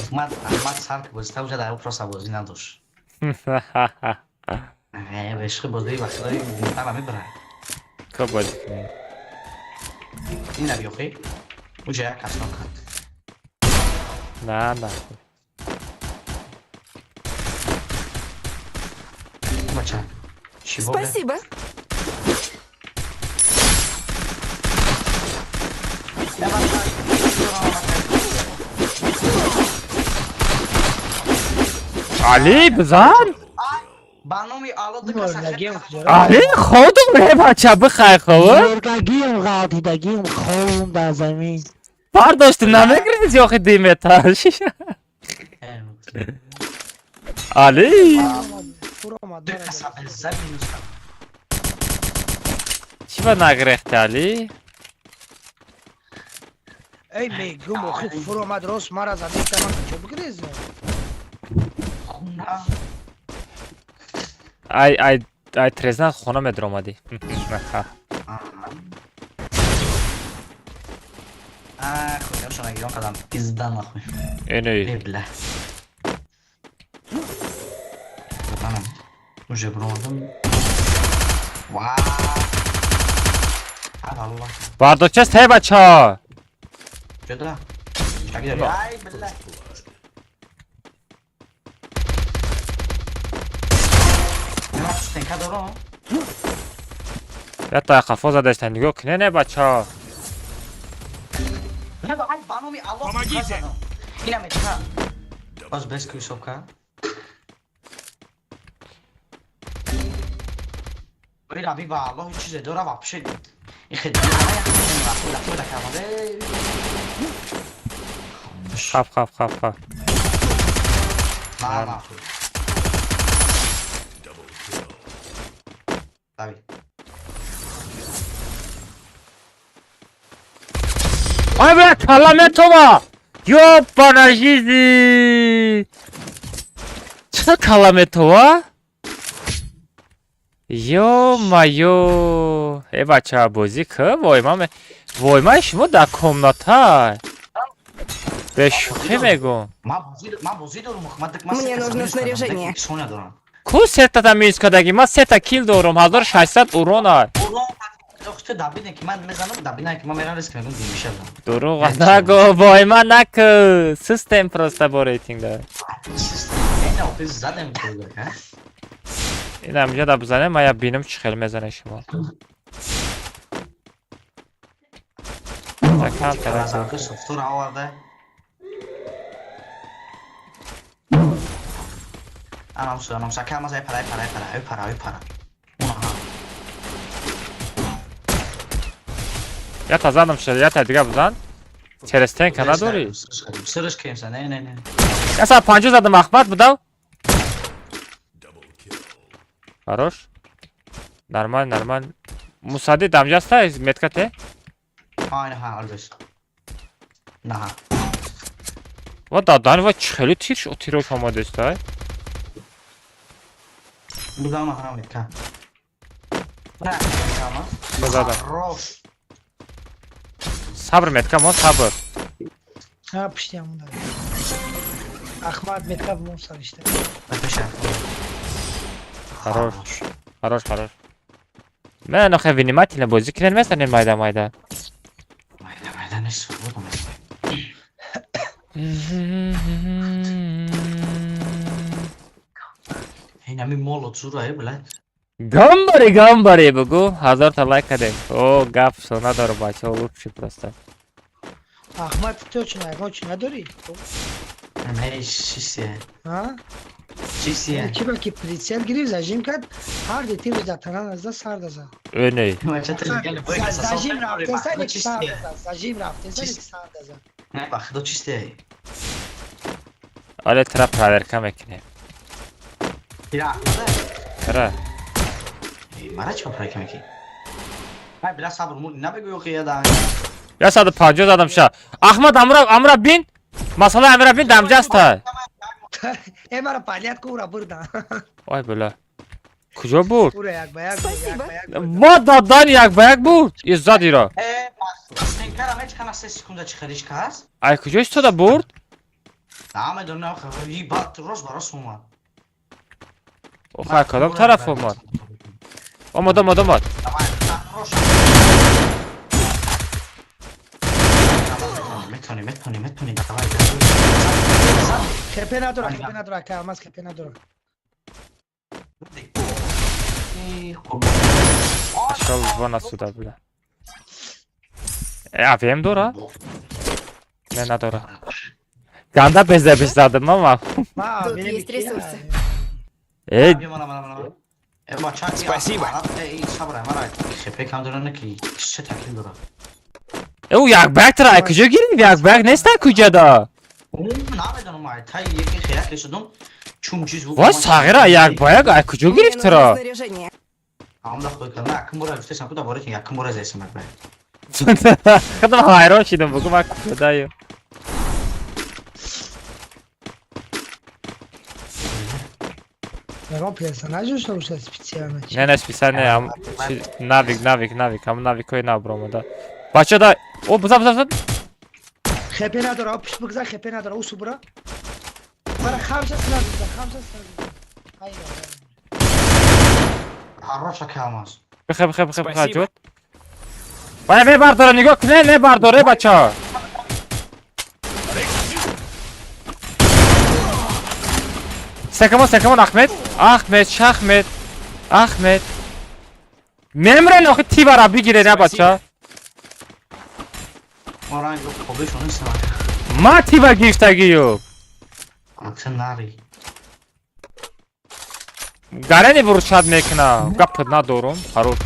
Ахмад, Ахмад сар ки бозӣ та дар просто бозӣ надошт. Э, бешхи бозӣ вақтҳои мутара мебарад. Ку бозӣ кунем? Ина биёхи. Уҷа як касно кард. На, на. Бача. Чего, бля? Спасибо. Али, бизан? Ба номи Алло ду каса. Али, ходум ре, бача, бихай, хоб. Мурдагием, ғалтидагием, хобум дар замин. Бардошту намегирифти охи диметаш. Али! Ду каса беза минус. Чӣ ба нагирехти, Али? Эй, мегум, охи фуромад, рост мара задиста, ман куҷо бигирезам? Хона. Ай ай ай трезна хона медромадӣ. А, хуй, я гирон кардам. Пизда нахуй. Эне. Бля. Уже бромадам. Ва. Аллах. Бардоча се бача. Чё Ай, бля. Стенка дорам. Я та қафо задаштан нигоҳ кунед не бача. Не ба ай ба номи Аллоҳ. Помогите. Ина метка. Боз без кусовка. Ори раби ба Аллоҳ чизе дора вообще. И хед. Хап хап хап хап. На на. Дави. Ай бля, каламетова! Ёбана жизни! Чё каламетова? Ё-моё! Э бача, бозӣ ки? Вой ман вой ман шумо дар комната. Бе шӯхӣ мегӯм. Ман бозӣ дорум, Мне нужно снаряжение. Соня дорам. Ку сетата минус кадаги? Ман сета кил дорум, 1600 урона. Дурӯғ нагӯ, вой ман наку. Систем просто бо рейтинг дорад. Ин ҳаминҷо да бизанем, ман я бинам чӣ хел мезанед шумо. Я та задам шуд, я та дига бизан. Через стенка надорӣ? Я 150 задам, Ахмад будав? Хорош. Нормально, нормально. Мусади дамҷаста метка те? Ва дадан ва чӣ хеле тир тирош омадеста? Задам. Сабр метка мо сабр. А пишти ҳамон. Ахмад метка бо саришта. Хорош. Хорош, хорош. Мен охе внимательно бозӣ кунед мезанед майда майда. Майда майда нест, свободно мезанем. Ин ҳамин молот зура, э, блядь. Гамбари, гамбари, бугу. 1000 та лайк кардем. О, гап шо надору бачаҳо, лучше просто. Ахмад, точно, ягон чи надорӣ? Не, чисе. А? Чисе. Ки ба ки прицел гирифт, зажим кард, ҳар ди тир дар тана назда сар дазад. Э, не. Зажим рафтеса, ки сар дазад. Зажим рафтеса, ки сар дазад. Не, ба худо чисте. Але тра проверка мекунем. Тира. Тра. Мара чӣ проверка мекунӣ? Ай, бля, сабр, мур, набегӯ ки я да. Я 150 задам ша. Ахмад, амра, амра бин. Масала амра бин дамҷаста. Э, мара палят ку ура бурда. Ой, бля. Куҷо бурд? Ура як ба як. Ва дадан як ба як бурд. И задира. Э, стенкара меч кана 3 секунда чӣ хелиш кас? Ай куҷо истода бурд? Намедонам, и бат рост ба рост омад. Охай, кадом тараф омад? Омад, омад, омад. Метони, метони, метони, давай. Хепе надора, хепе надора, калмаз хепе надора. Пошел вон отсюда, бля. АВМ дора? Не, надора. Ганда безе без задам, мама. Тут есть ресурсы. Эй. Спасибо. Ӯ як ба як тра, ай куҷо гирифт? Як ба як нест куҷо да? Вой, сағира, як ба як ай куҷо гирифт тра? Худам ҳайрон шидам, бугу ман куҷодаю. Ягон персонаж дошта бошад специально? Не, не, специально, навик, навик, навик, ҳам навикҳои нав баромада. Бача да, о, бизан, бизан, бизан. Хепе надора, пушт бигзар, хепе надора, усу бура. Мара хамша сразу, хамша сразу. Ай, Хороша камаз. Бихе, бихе, бихе, бихе, ҷуд. Бая мебардора, нигоҳ кунед, мебардоре, бача. Секамон, секамон, Ахмед. Ахмед, Шахмед. Ахмед. Мемрен охи тибара бигире, на бача. Ма тиба гирифтагию. Гарени вурчад мекуна. Гап надорум. Хорош.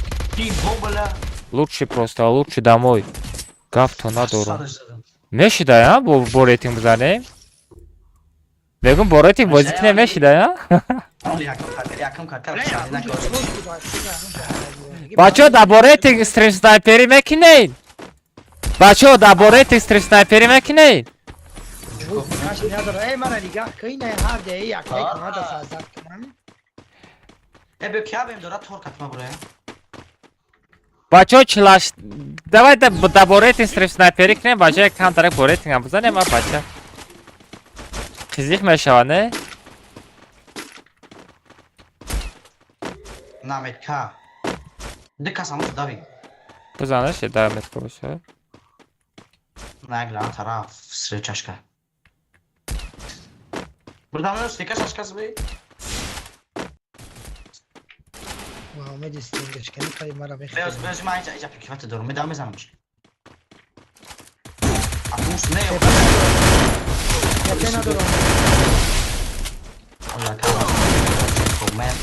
Лучше просто, лучше домой. Гап-то надорум. Мешида, бо рейтинг бизанем? Мегум бо рейтинг бозӣ кунем мешида, бачаҳо дар бо рейтинг стрим снайперӣ мекунед? Бачаҳо дар бо рейтинг стрим снайперӣ мекунед? Бачаҳо чилаш давай дар бо рейтинг стрим снайперӣ кунем, бачаҳо камтарак бо рейтингам бизанем, а бача қизиқ мешавад, не? На метка. Ду кас ҳамон дави. Бизанаш, да метка боша. На главна тараф сречашка. Бурдам срека чашка зби. Ва умеди стрингаш, кани кай мара мехоҳад. Беоз, беоз, ман иҷа прикивате дорам, медам мезанам. Атус не.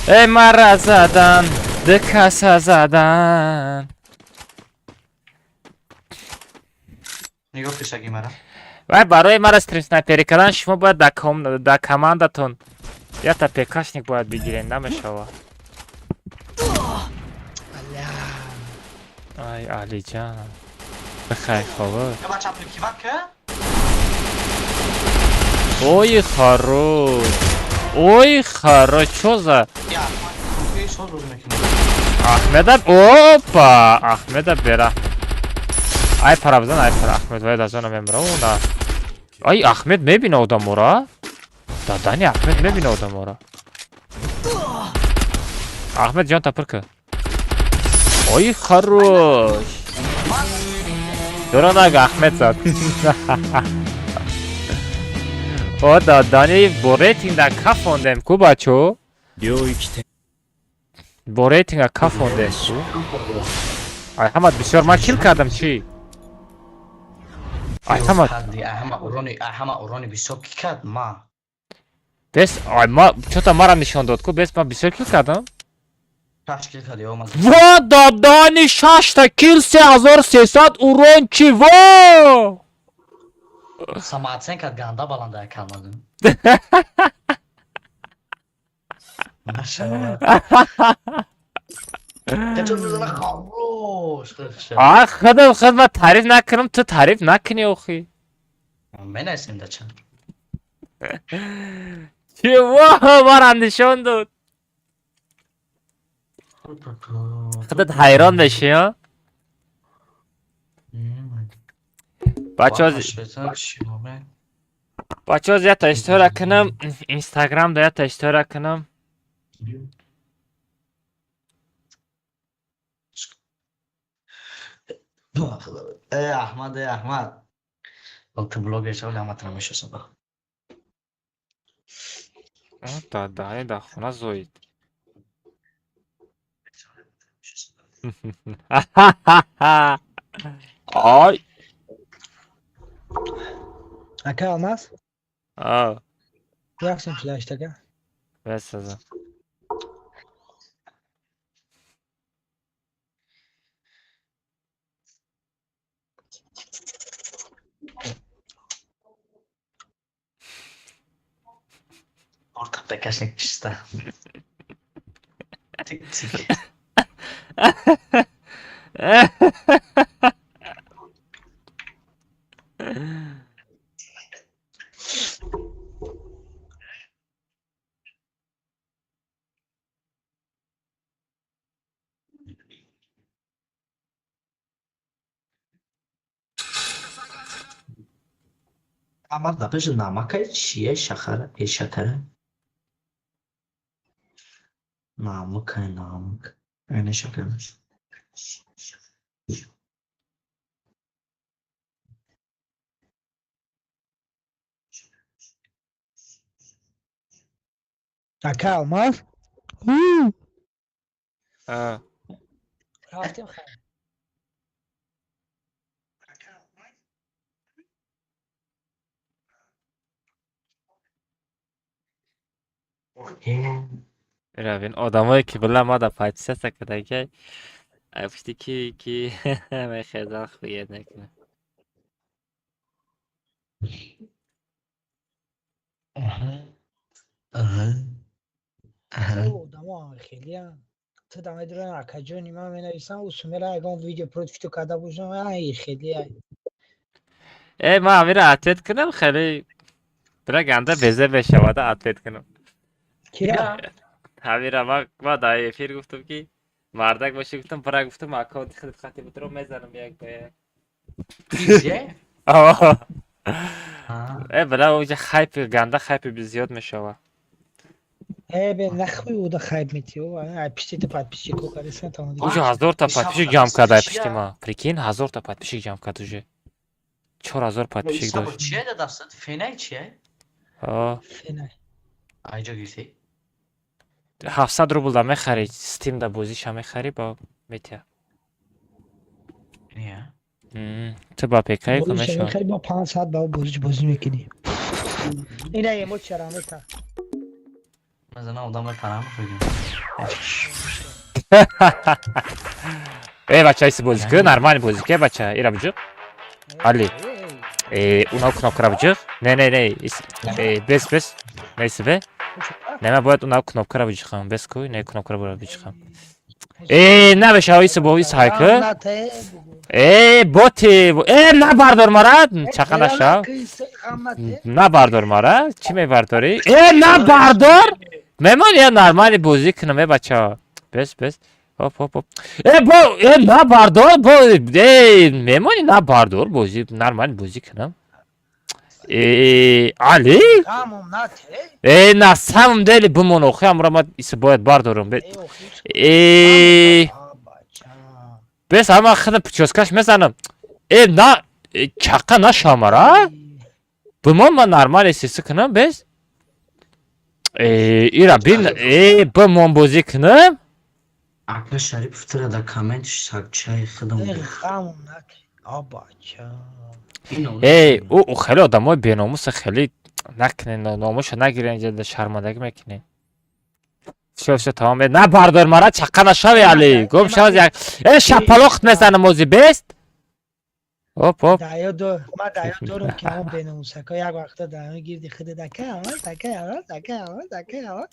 Эй, мара задан, ду каса задан. Нигоҳ пешаги мара. Вай барои мара стрим снайперӣ кардан шумо бояд дар командатон якта пекашник бояд бигирен, намешава. Ай, Алиҷан. Бихай хобо. Ой, хорош. Ой, хорош. Чё за... Ахмеда... Опа! Ахмеда бера. Ай, пара бизан, ай, пара. Ахмед, вай дазона мемра. О, Ай, Ахмед мебина одамора. Дадани Ахмед мебина одамора. Ахмед, ҷон тапир ка. Ой, хорош. Дуранаг Ахмед зад. О, дадани бо рейтинг дар кафондем ку, бачо? Бо рейтинг дар кафондем ку? Ай, ҳамат бисёр ман кил кардам, чӣ? Ай, ҳамат. Ҳама урони бисёр ки кард ма. Бес, ай, ма чота марам нишон дод ку, бес ман бисёр кил кардам? Шаш кил кард, ё ман. Во, дадани шашта кил 3300 урон чӣ во? Самооценка ганда баланда калмадым. А, худам худ ма таъриф накунам, ту таъриф накунӣ охи. Менасим да чанд. Чӣ во, марам нишон дод. Худат ҳайрон мешӣ, а? Бачаҳо якта история кунам, Инстаграмда якта история кунам. Э, Аҳмад, э, Аҳмад. Ту блогер шавли, ҳаматро мешиносам. Да, да, хона зоид. Ай. Ака Алмаз? А. Яксем флеш така? Бесаза. Орта пекашник чиста. Тик тик. Амал да пеши намакай чие шахара э шакара? Намакай намак. Эне шакар. Ака Алмаз? А. Рафтем хайр. Равин одамое ки била мада подписаться кардагиай, ай пушти ки мехезан хует мекунад. Одамо хелиам. Ту да медуран акаҷони ман менависам, усумера ягон видео против ту карда бошам, ай хелиай. Э, ман амира ответ кунам, хеле бира ганда безе мешавада ответ кунам. Кира? Ҳамира ма дар эфир гуфтам ки мардак бошӣ, гуфтам бира, гуфтам аккаунти худат хати бутро мезанам як ба як. Э, бира уҷа хайпи ганда хайпи зиёд мешава. Э, бе нахуй уда хайп мети, ай пишти подписчик кардасан там. Уже 1000 та подписчик ҷамъ карда пишти ма. Прикинь, 1000 та подписчик ҷамъ кард уже. 4000 подписчик дошт. Чие да дастат? Фенай чие? А. Фенай. Айҷо гирифти? 700 рубл да мехарӣ, Steam да бозиша мехарӣ, ба метия. Не. Ту ба ПК ку Бозиша мешава. мехари, бо 5 саат ба бозиш бозӣ мекунӣ. Ина емо чара мета. Мазана одам мепарам фигм. Э, бача, иси бозӣ ку, нормально бозӣ ку, бача, ира биҷиқ. Али. Э, уна кнопкара биҷиқ. Не, не, не, э, бес, бес. Не, бе. Не, ман бояд уна кнопкара биҷиқам. Бес ку, не, кнопкара бояд биҷиқам. Э, набеша, иси бо иси ҳай ку. Э, боти, э, набардор мара, чақа нашав. Набардор мара, чӣ мебардорӣ? Э, набардор! Мемон я нормально бозӣ кунам, э, бача. Бес, бес. Хоп, хоп, хоп. Э, бо, э, набардор, бо, э, мемони набардор, бозӣ, нормально бозӣ кунам. Э, Али? Ғамом нате. Э, на самом деле бимон охи, амра ма иси бояд бардорам. Э, бес, ама худа прическаш мезанам. Э, на, чақа нашамара? Бимон ма нормально сиси кунам, бес? Э, ира бин, э, бимон бозӣ кунам? Ака Шарипов тура дар коммент сагчаи худам. Ғамом нате. А бача. Эй, ӯ хеле одамои беномуса, хеле накунен, номуша нагирен, ҷа шармандагӣ мекунен. Всё, всё, тамом. Э, набардор мара, чақа нашави, Али. Гум шав як. Э, шапалоқт мезанам ози бест? Оп, оп. Даё до, ма даё дорам ки ҳамон беномусако як вақта даё гирди худа дака, ама, дака, ама, дака, ама, дака, ама.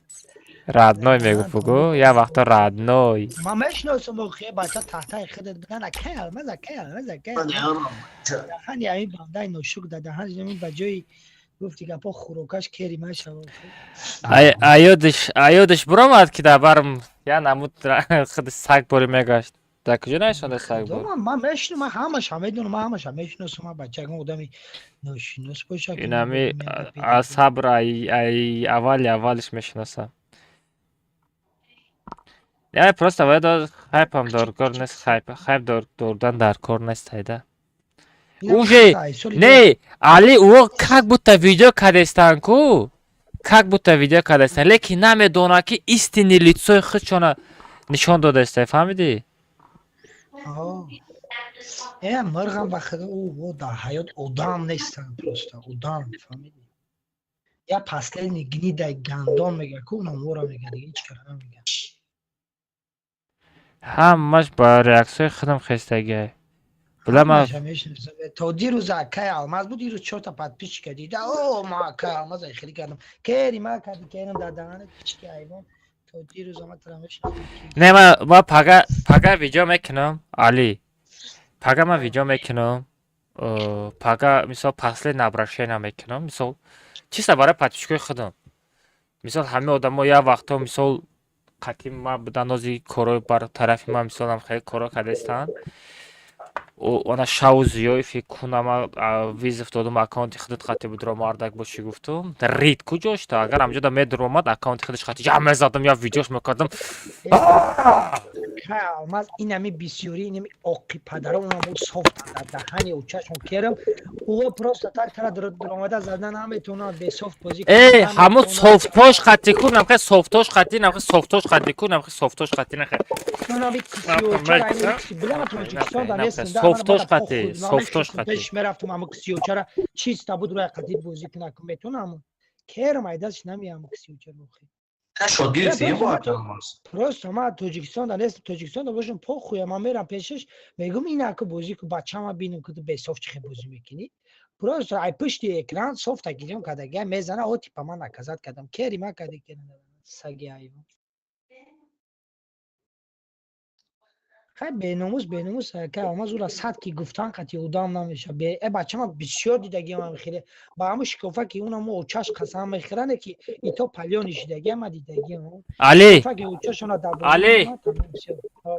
Родной мегуфт, бугу, як вақта родной. Ма мешиносам охи бача таҳтаи худат будан, ака, ама, ака, ама, ака. Даҳани ҳамин бандаи ношук да даҳани ҳамин ба ҷои гуфти гапо хӯрокаш кери машава. Ай аёдиш, аёдиш буромад ки дар барм я намуд худи саг бори мегашт. Дар куҷо нашонда саг бор? Ман мешинам, ман ҳамаша медонам, ман ҳамаша мешиносам, ман бача ягон одами ношинос боша. Инами аз сабр ай ай аввали аввалиш мешиносам. Я просто бояд хайпам доркор нест, хайп, хайп дордан дар кор нест айда. Уже не, Али, ӯ как будто видео кардестан ку? Как будто видео кардестан, лекин намедонад ки истинный лицои худшона нишон додаистай, фаҳмидӣ? Э, мирғам ба худо, ӯ дар ҳаёт одам нестанд, просто одам, фаҳмидӣ? Я последний гнидай гандон мега ку, номора мега, дига ҳеҷ кара намега. Ҳамаш ба реаксияи худам хестагиай. Била ма То дирӯз акай Алмаз буд, дирӯз чорта подписчика дида, о, ма акай Алмаз хеле кардам. Кери ма карди, керам дар даҳанат пички ҳайвон. То дирӯз ама тара мешиносам. Не, ма пага пага видео мекунам, Али. Пага ма видео мекунам. Пага мисол последнее обращение мекунам, мисол чисто барои подписчикои худам. Мисол ҳамаи одамо як вақто мисол қатъи ма будан, ози корҳои бар тарафи ма мисолам хеле корҳо кардастанд. Она шаву Зиёев кунама вызов додум, аккаунти худат қати будро, мардак бошӣ, гуфтум. Рид куҷошта? Агар ҳамҷода медуромад, аккаунти худаш қати я мезадам, я видеош мекардам. Кай Алмаз, инами бисёри, инами оқи падаро, унам софтан дар даҳани учашон керам. Ӯ просто так тара дуромада зада наметавонад, бесофт бозӣ. Э, ҳамун софтош қати ку, намхе софтош қати, намхе софтош қати ку, намхе софтош қати, нахе. Софтош қати, софтош қати. Пеш мерафтум, ҳамун ксиочара чиста буд, рӯя қати бозӣ кунак метавонам. Керам айдасш намеям ксиочара охи. Просто ман Тоҷикистон да нестам, Тоҷикистон да бошам, похуя, ман мерам пешаш, мегӯм, инаку бозӣ ку, бачама бинам, ку ту бесофт чӣ хел бозӣ мекунӣ. Просто ай пушти экран софта гирён кардагия мезана, о типа ман наказать кардам. Кери ман карди, кери саги айвон. Хай, беномус, беномус, ка Алмаз ура сад ки гуфтан қати одам намеша. Бе э бачама бисёр дидагиам хеле. Ба ҳамун шикофа ки унам очаш қасам мехӯране, ки ито палёни шидагиам, ма дидагиам. Али! Шикофа ки очашона дар Али!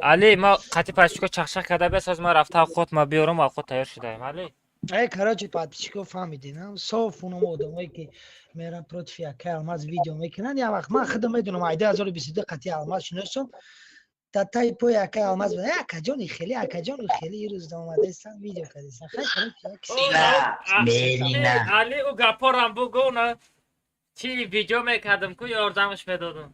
Али, ма қати пашчико чақчақ карда бесоз, ма рафта авқот ма биёрам, авқот тайёр шудаем. Али? Э, короче, подписчико фаҳмидин, соф унам одамое ки меран против якай Алмаз видео мекунанд, як вақт ман худам медонам, ай 2022 қати Алмаз шиносам, дар таи пои акай Алмаз буд. Акаҷони хеле, акаҷони хеле, ирӯз омадаистан, видео кардастан. Хай, короче, Али, ӯ гапорам бугӯ, на чи видео мекардам ку, ёрдамаш медодам.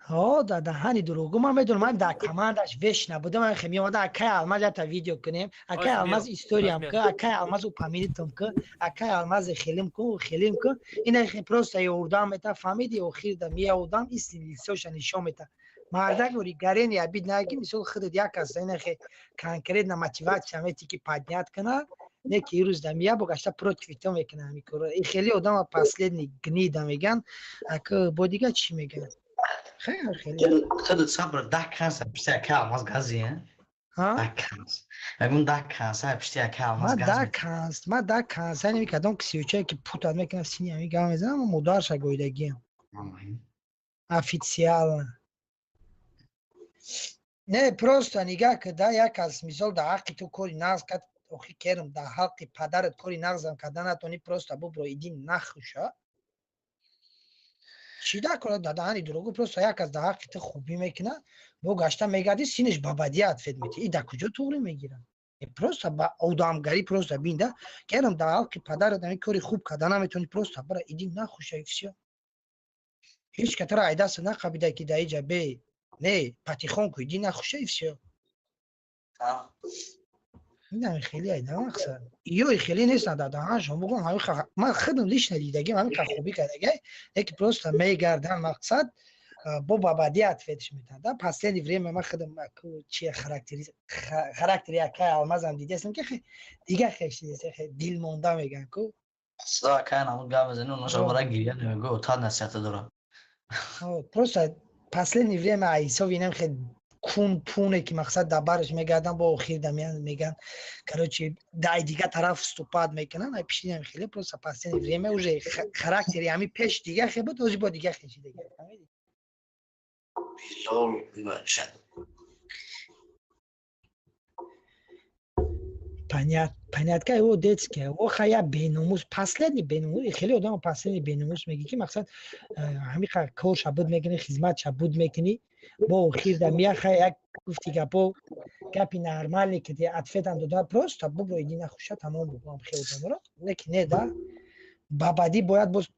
Ҳо, дар даҳани дурӯғгӯ, ман медонам, ман дар командаш веш набудам, ман хе меомада, акай Алмаз, якта видео кунем, акай Алмаз историям ку, акай Алмаз упоминитам ку, акай Алмаз хелим ку, хелим ку, ина хе просто ёрдам мета, фаҳмиди, охир да мея одам истин лицоша нишон мета. Мардак ори гарени абид наги, мисол худат як аст, ина хе конкретно мотиватсия мети ки поднять кана, не ки ирӯз да мия бо гашта против то мекуна ҳами кора. И хеле одама последний гнида меган, ака бо дига чӣ меган? Хеле хеле. Худат сабр, даҳ канса пишти ака Алмаз гази, а? Даҳ канс. Мегӯм, даҳ канса пишти ака Алмаз Ма гази. даҳ канс, ма даҳ канс, ани кадом ксиочае ки путат мекунад, сини ҳами гап мезанам, модарша гоидагиам. Официально. Не, просто нигаҳ кида, як аз мисол дар ҳаққи ту кори нағз кард, охи керм, дар ҳаққи падарат кори нағзам карда натонӣ, просто бубро, иди нахуша. Чӣ дар кора дар даҳани дурӯғгӯ, просто як аз дар ҳаққи ту хубӣ мекунад, бо гашта мегардӣ, синиш ба бадӣ ответ метиҳӣ. И дар куҷо туғрӣ мегирад? Просто ба одамгарӣ, просто бинда, керм, дар ҳаққи падарат ҳамин кори хуб карда наметонӣ, просто бара, иди нахуша, и всё. Ҳеҷ ка тара айдаста нақабида, ки дар иҷа бе не, потихоньку иди нахуша, и всё. Инами хеле айда мақсад. Ё хеле нестанд, дар даҳаншон бугум, ҳамин ман худам лично дидагим, ҳамин ха хубӣ кардагай, яки просто мегардан, мақсад бо ба бадӣ ответш метиҳанд. Да последний время ман худам чи характери акай Алмазам дидастам, ки дига хеш дилмонда меган ку. Садо акай намуд гап мезани, оноша бара гиря намегӯ, отад насиҳата дорад. Просто последний время ҳисоби инам хел кун пуне ки мақсад дар бараш мегардан, бо охир да меган, короче, дай дига тараф вступать мекунан, ай пишинам хеле, просто последнее время уже характери ҳами пеш дига хе буд, ҳозир бо дига хеши дига. Билол бошад. Понятка его детская. О, хая беномус, последний беномус, хеле одам последний беномус меги, ки мақсад ҳами кор шабуд мекунӣ, хизмат шабуд мекунӣ, бо охир да мия хая як гуфти гапо, гапи нормальный ки ответам дода, просто бубро, иди нахуша, тамом, бугам хеле одамро. Не ки не да, ба бадӣ бояд боз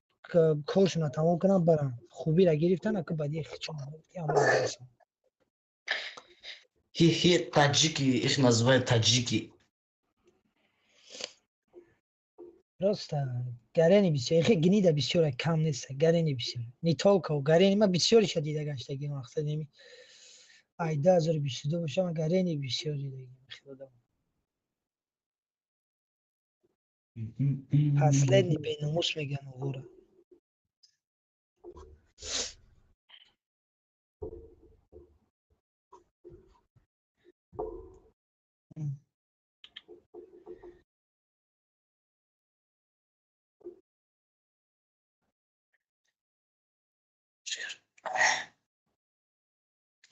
коршона тамом кунам, барам. Хубира гирифтан, аку бадӣ хичон. Хи-хи, таджики, их называют таджики. Просто гарени бисёр, хе гнида бисёр кам нест, гарени бисёр. Не только гарени, ма бисёриша дида гаштаги, мақсад неми. Ай 2022 боша, ма гарени бисёр дидаги, хеле одам. Последний беномус меган угура.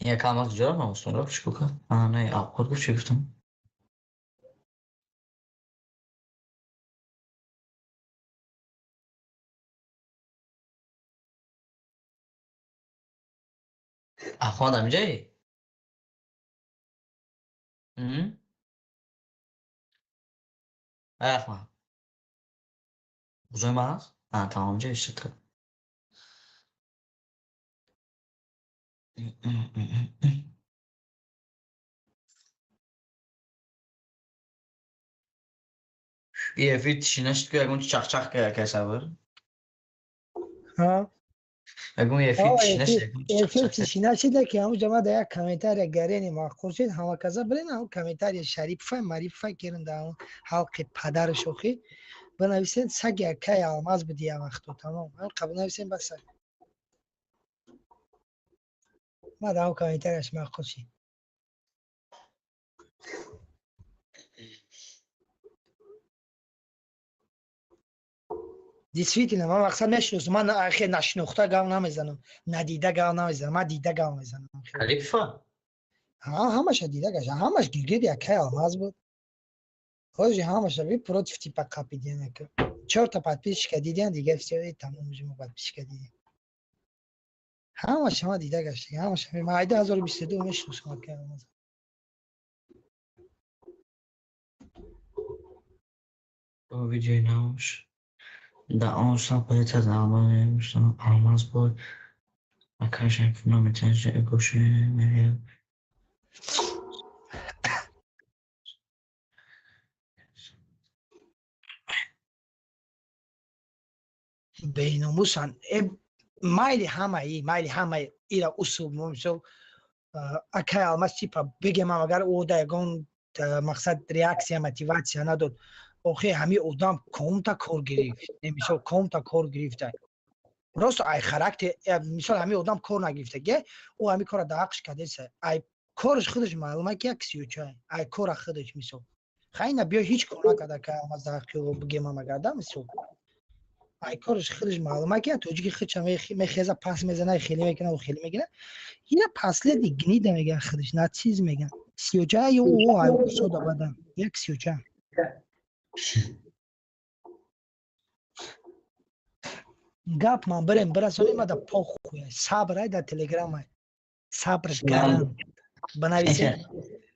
Як Алмаз ҷо рафтам, рафт чӣ кор? А, не, авқот гуфт, чӣ гуфтам? Афғон ҳаминҷаи? Ай Афғон. Узои ман ҳаст? А, тамом ҷаи шуд. И эфир тишина шуд, ки ягон чахчах ка якай сабр. Ҳа? Ягон эфир тишина шуд, ягон Эфир тишина шуда, ки ҳамун ҷама да як комментария гарени маъқул шуд, ҳама каза билен, ҳамун комментария Шарипфай, Марипфай керин да ҳамун ҳалқи падари шохӣ бинависен, саги акай алмаз буди я вақто, тамом. Ҳамин қабл нависен, бас. Ма да ҳамун комментарияш маъқул шуд. Действительно, ман мақсад мешиносам, ман хе нашинохта гап намезанам, надида гап намезанам, ман дида гап мезанам. Шарипфа? Ҳа, ҳамаша дида гаша, ҳамаш гиргири акай алмаз буд. Ҳозир ҳамаша би против типа қапидиан ака. Чорта подписчика дидиан, дигар всё, тамом, уже мо подписчика дидем. Ҳамаша ман дида гашта, ҳамаша ман айда 2022 мешиносам акай алмаз. Видеои навш. Да он сам полетел за Алмаз, Алмаз бой. Акай Шарипов наметанже гӯши мерем. Беномусан. Майли ҳамаи, майли ҳамаи ира усул, мисол, акай алмаз типа бигем, агар ӯ да ягон мақсад реаксия, мотиватсия надод. Охи ҳами одам комта кор гирифт. Мисол, комта кор гирифта. Просто ай характер, мисол, ҳами одам кор нагирифта, ге, ӯ ҳами кора да ҳақш кардеса. Ай корш худаш маълума, ки як сиёча. Ай кора худаш, мисол. Хайна биё ҳеҷ кор накарда акай алмаз да ҳаққи ӯ бигем агар, мисол. Ай корш худаш маълума, ки тоҷики худша мехеза, пас мезана, хеле мекунад, ӯ хеле мегирад. Ина последний гнида меган худаш, нацизм меган. Сиёча ё ӯ ай сода бадан. Як сиёча. Гап ман бирем бирасонем, ма да похуй, сабр ай да телеграм ай. Сабрш гаран. Бинависед.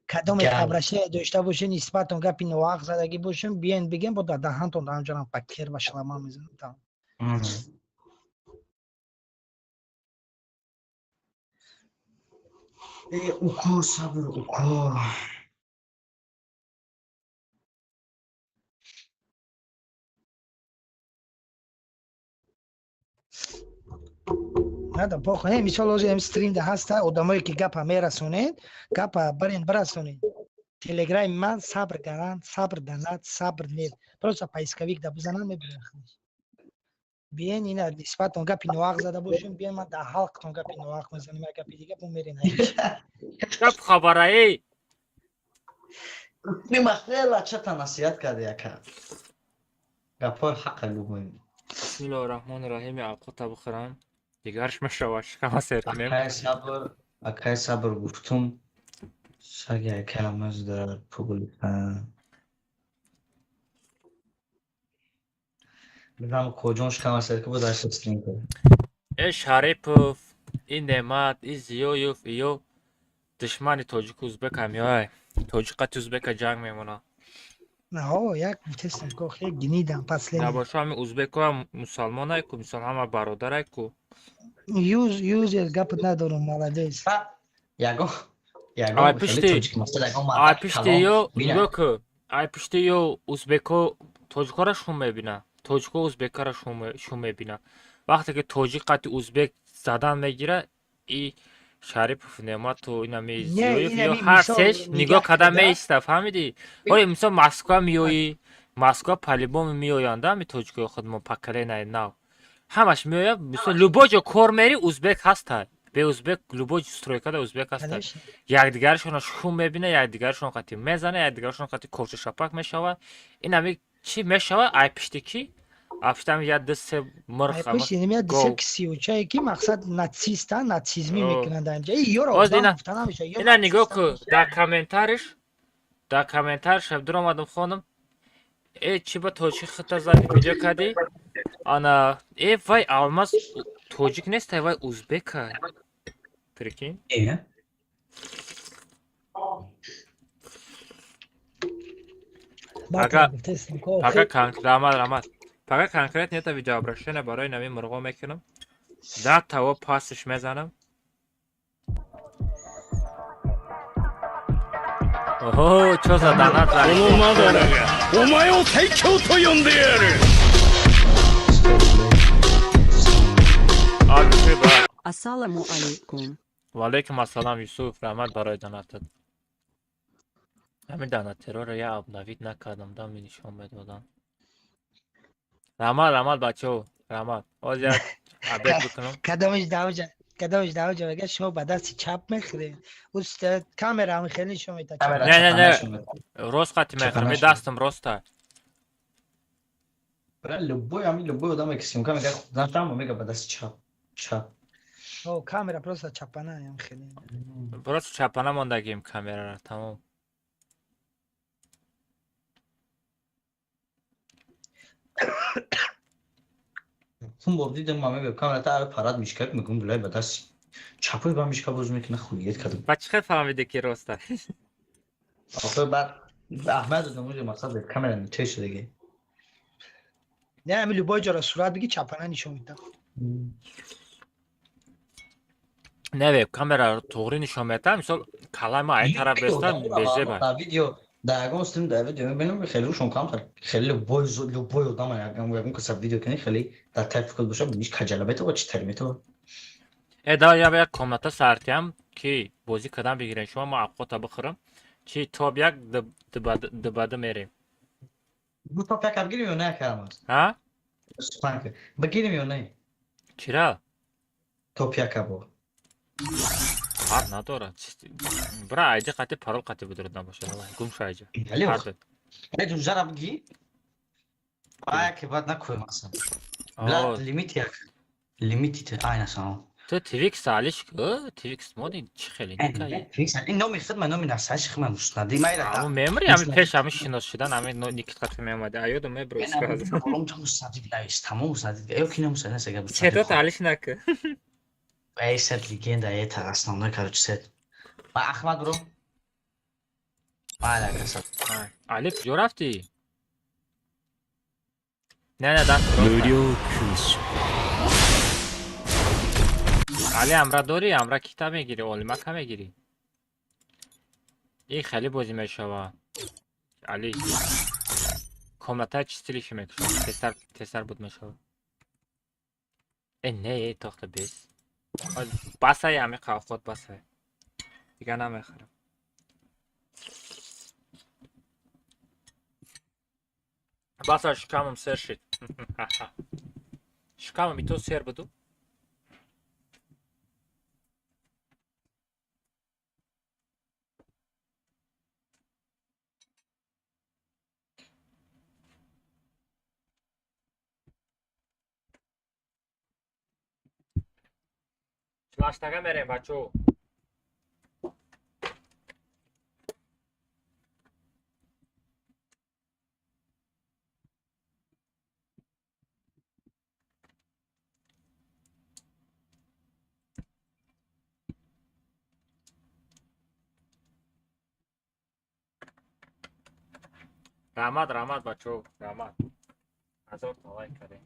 Кадоме обращение дошта бошед нисбатон, гапи ноҳақ задагӣ бошем, биёен бигем, бо дар даҳантон ҳамҷонам ба кер ба шлама мезанам там. Уко, сабр, уко. Нада похуй, не, мисол, ҳозир ҳам стримда ҳаста одамое, ки гапа мерасонед, гапа барен бирасонед. Телеграми ман сабр гарант, сабр данат, сабр нет. Просто поисковик да бизанам, мебинам худаш. Биен ина нисбатон гапи ноҳақ зада бошем, биен, ман дар ҳалқтон гапи ноҳақ мезанем, як гапи дига бо мерен. Гап хабараи. Нима хела чата насиҳат карди ака. Гапҳои ҳақа гӯем. Бисмиллоҳи раҳмони раҳим, авқота бихӯрам. Дигарш мешавад, шикама сер кунем. Акай сабр, акай сабр гуфтум. Саги акай алмаз дар публика. Бизам коҷон шикама сер ки буд аш стрим кар. Э Шарипов, и Неъмат, и Зиёев, иё душмани тоҷику узбек ҳамиёй. Тоҷик қати узбека ҷанг мемонад. Ҳо, як гуфтестам, ко хеле гнидам последний. Набошо ҳами узбеко ҳам мусалмонай ку, мисол, ҳама бародарай ку. Юз юзер гап надорум, молодец. Ягон Ай ягон хеле пишти тоҷик масал ягон ай мардак пишти калон ё бина. нигоҳ ку, ай пишти ё узбеко тоҷикоро шум мебина, тоҷико узбекаро шум мебина. Вақте ки тоҷик қати узбек задан мегира, и Шарипов, Неъмату, инами Не, Зиёев ё инами ҳар мисол сеш нигоҳ нигаҳ карда карда меиста, фаҳмидӣ? Оре, мисол, Москва меоӣ, Москва по-любому меоянд, ами тоҷикои худмо, поколение нав. Ҳамаш меояд, мисол, любой ҷо кор мери, узбек ҳастай. Бе узбек любой стройкада узбек ҳастай. Конечно. Якдигарашонро шум мебина, якдигарашон қати мезана, якдигарашон қати корча шапак мешавад. Ин ами чӣ мешавад? Ай пишти кӣ? Ай пишти ами як ду се мирх Ай ама пушти инами як дусе гов. кисиёчае, ки мақсад нациста, нацизмӣ О. мекунанд дар инҷа. Ёро Оз одам ина гуфта намешавад, ё ина нигоҳ нациста ку, дар комментариш дуромадам, хондам. Э, чӣ ба тоҷики хита задӣ, видео кардӣ? Ана, э, вай алмаз тоҷик нестай, вай узбекай. Прикинь? Пока Пока конкретно, Рамат. Пока конкретно это видеообращение барои нави мурғо мекунам. Да того пасш мезанам. Ого, чё за донат? このマダラがお前を最強と呼んでやる。 Ассаламу алейкум. Ва алейкум ассалам, Юсуф, раҳмат барои донатат. Ҳамин донатероро я обновить накардам, дам нишон медодам. Раҳмат, раҳмат, бачаҳо, раҳмат. Ҳозир як обед бикунам. Кадомиш давҷа, кадомиш давҷа мега шумо ба дасти чап мехӯред. Уста камера ҳам хеле нишон медиҳад. Не, не, не, рост қати мехӯрам, дастам роста. Бра, любой, ами любой одаме ки съёмка мега, худаш мега ба дасти чап. Чап. О, камера просто чапана ям хеле. Просто чапана мондагим камерара, тамом. Хун бор дидам, ман мегӯям камера та парад мишкак мегӯям, билай ба даст чапои ба мишка боз мекунад, хуият кардам. Ба чӣ хел фаҳмидӣ ки роста? Охир баъд Аҳмад додам, уҷа мақсад камера ниче шудаги. Не, ами любой ҷора сурат биги чапана нишон медиҳад. Не, веб камера туғри нишон медиҳад, мисол калаи ма ай тараф беста безеба. Дар видео, дар ягон стрим, дар видео мебинам, хеле рӯшон камтар, хеле любой любой одам ягон каса видео кунӣ, хеле дар тайп фикр боша, биниш каҷала метава, чӣ тари метава. Э, да, я як комната сартиам, ки бозӣ кардан бигирем, шумо ма авқота бихӯрам, чи топ як дубада мерем. Бу топ як бигирем ё не, карамас? Ҳа? Сухан бигирем ё не? Чира? Топ як бо. Фарқ надорад. Бра, айди қати парол қати будурад набошад. Гум шу айҷа. Эй, дунжара биги. Ая ки баъд накӯем асан. Бла, лимит як. Лимити те айна сам. Ту Твикс алиш ку? Твикс моди чӣ хеле никай? Твикс ин номи худ ман номи насаш худ ман муснади майра. Аммо мемри ами пеш ами шинос шудан ами никит қати меомади. Аёдум мебро сразу. Олом та муснади навис, тамом муснади. Ё ки намуснади сега. Сетот алиш наку. Эй, сет легенда, это основной, короче, сет. Ахмад, бро. Майла, красава. Али, куҷо рафтӣ? Не, не, даст. Али, амра дорӣ, амра кита мегирӣ, олимака мегирӣ. И хеле бозӣ мешава. Али. Комната чистилище мекушам. Тезтар, тезтар буд мешава. Э, не, тохта бес. Басай ами қавқот басай. Дигар намехӯрам. Баса шикамам сер шид. Шикамам ито сер буду. Лаштага мерем, бачо. Раҳмат, раҳмат, бачо, раҳмат. 1000 та лайк кардем.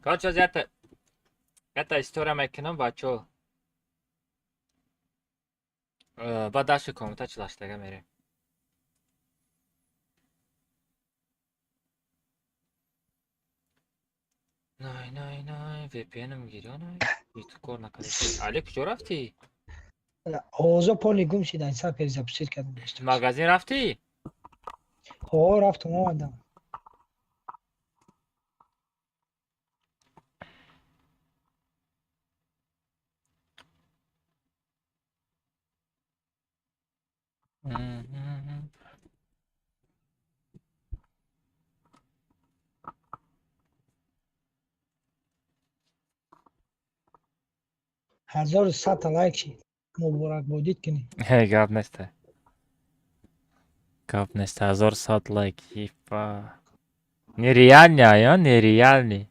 Короче, это история мекунам, бачо. Баъд дашти комната чилаштага мерем. Най, най, най, VPN-м гирё, най. Ито кор накард. Али, куҷо рафтӣ? Овозо полный гум шидан, сар перезапустить кардам. Магазин рафтӣ? Ҳо, рафтам, омадам. 1100 лайк шид. Муборакбодид кунӣ. Ҳе, гап неста. Гап неста, 1100 лайк. Ифа. Нереальный, ая, нереальный.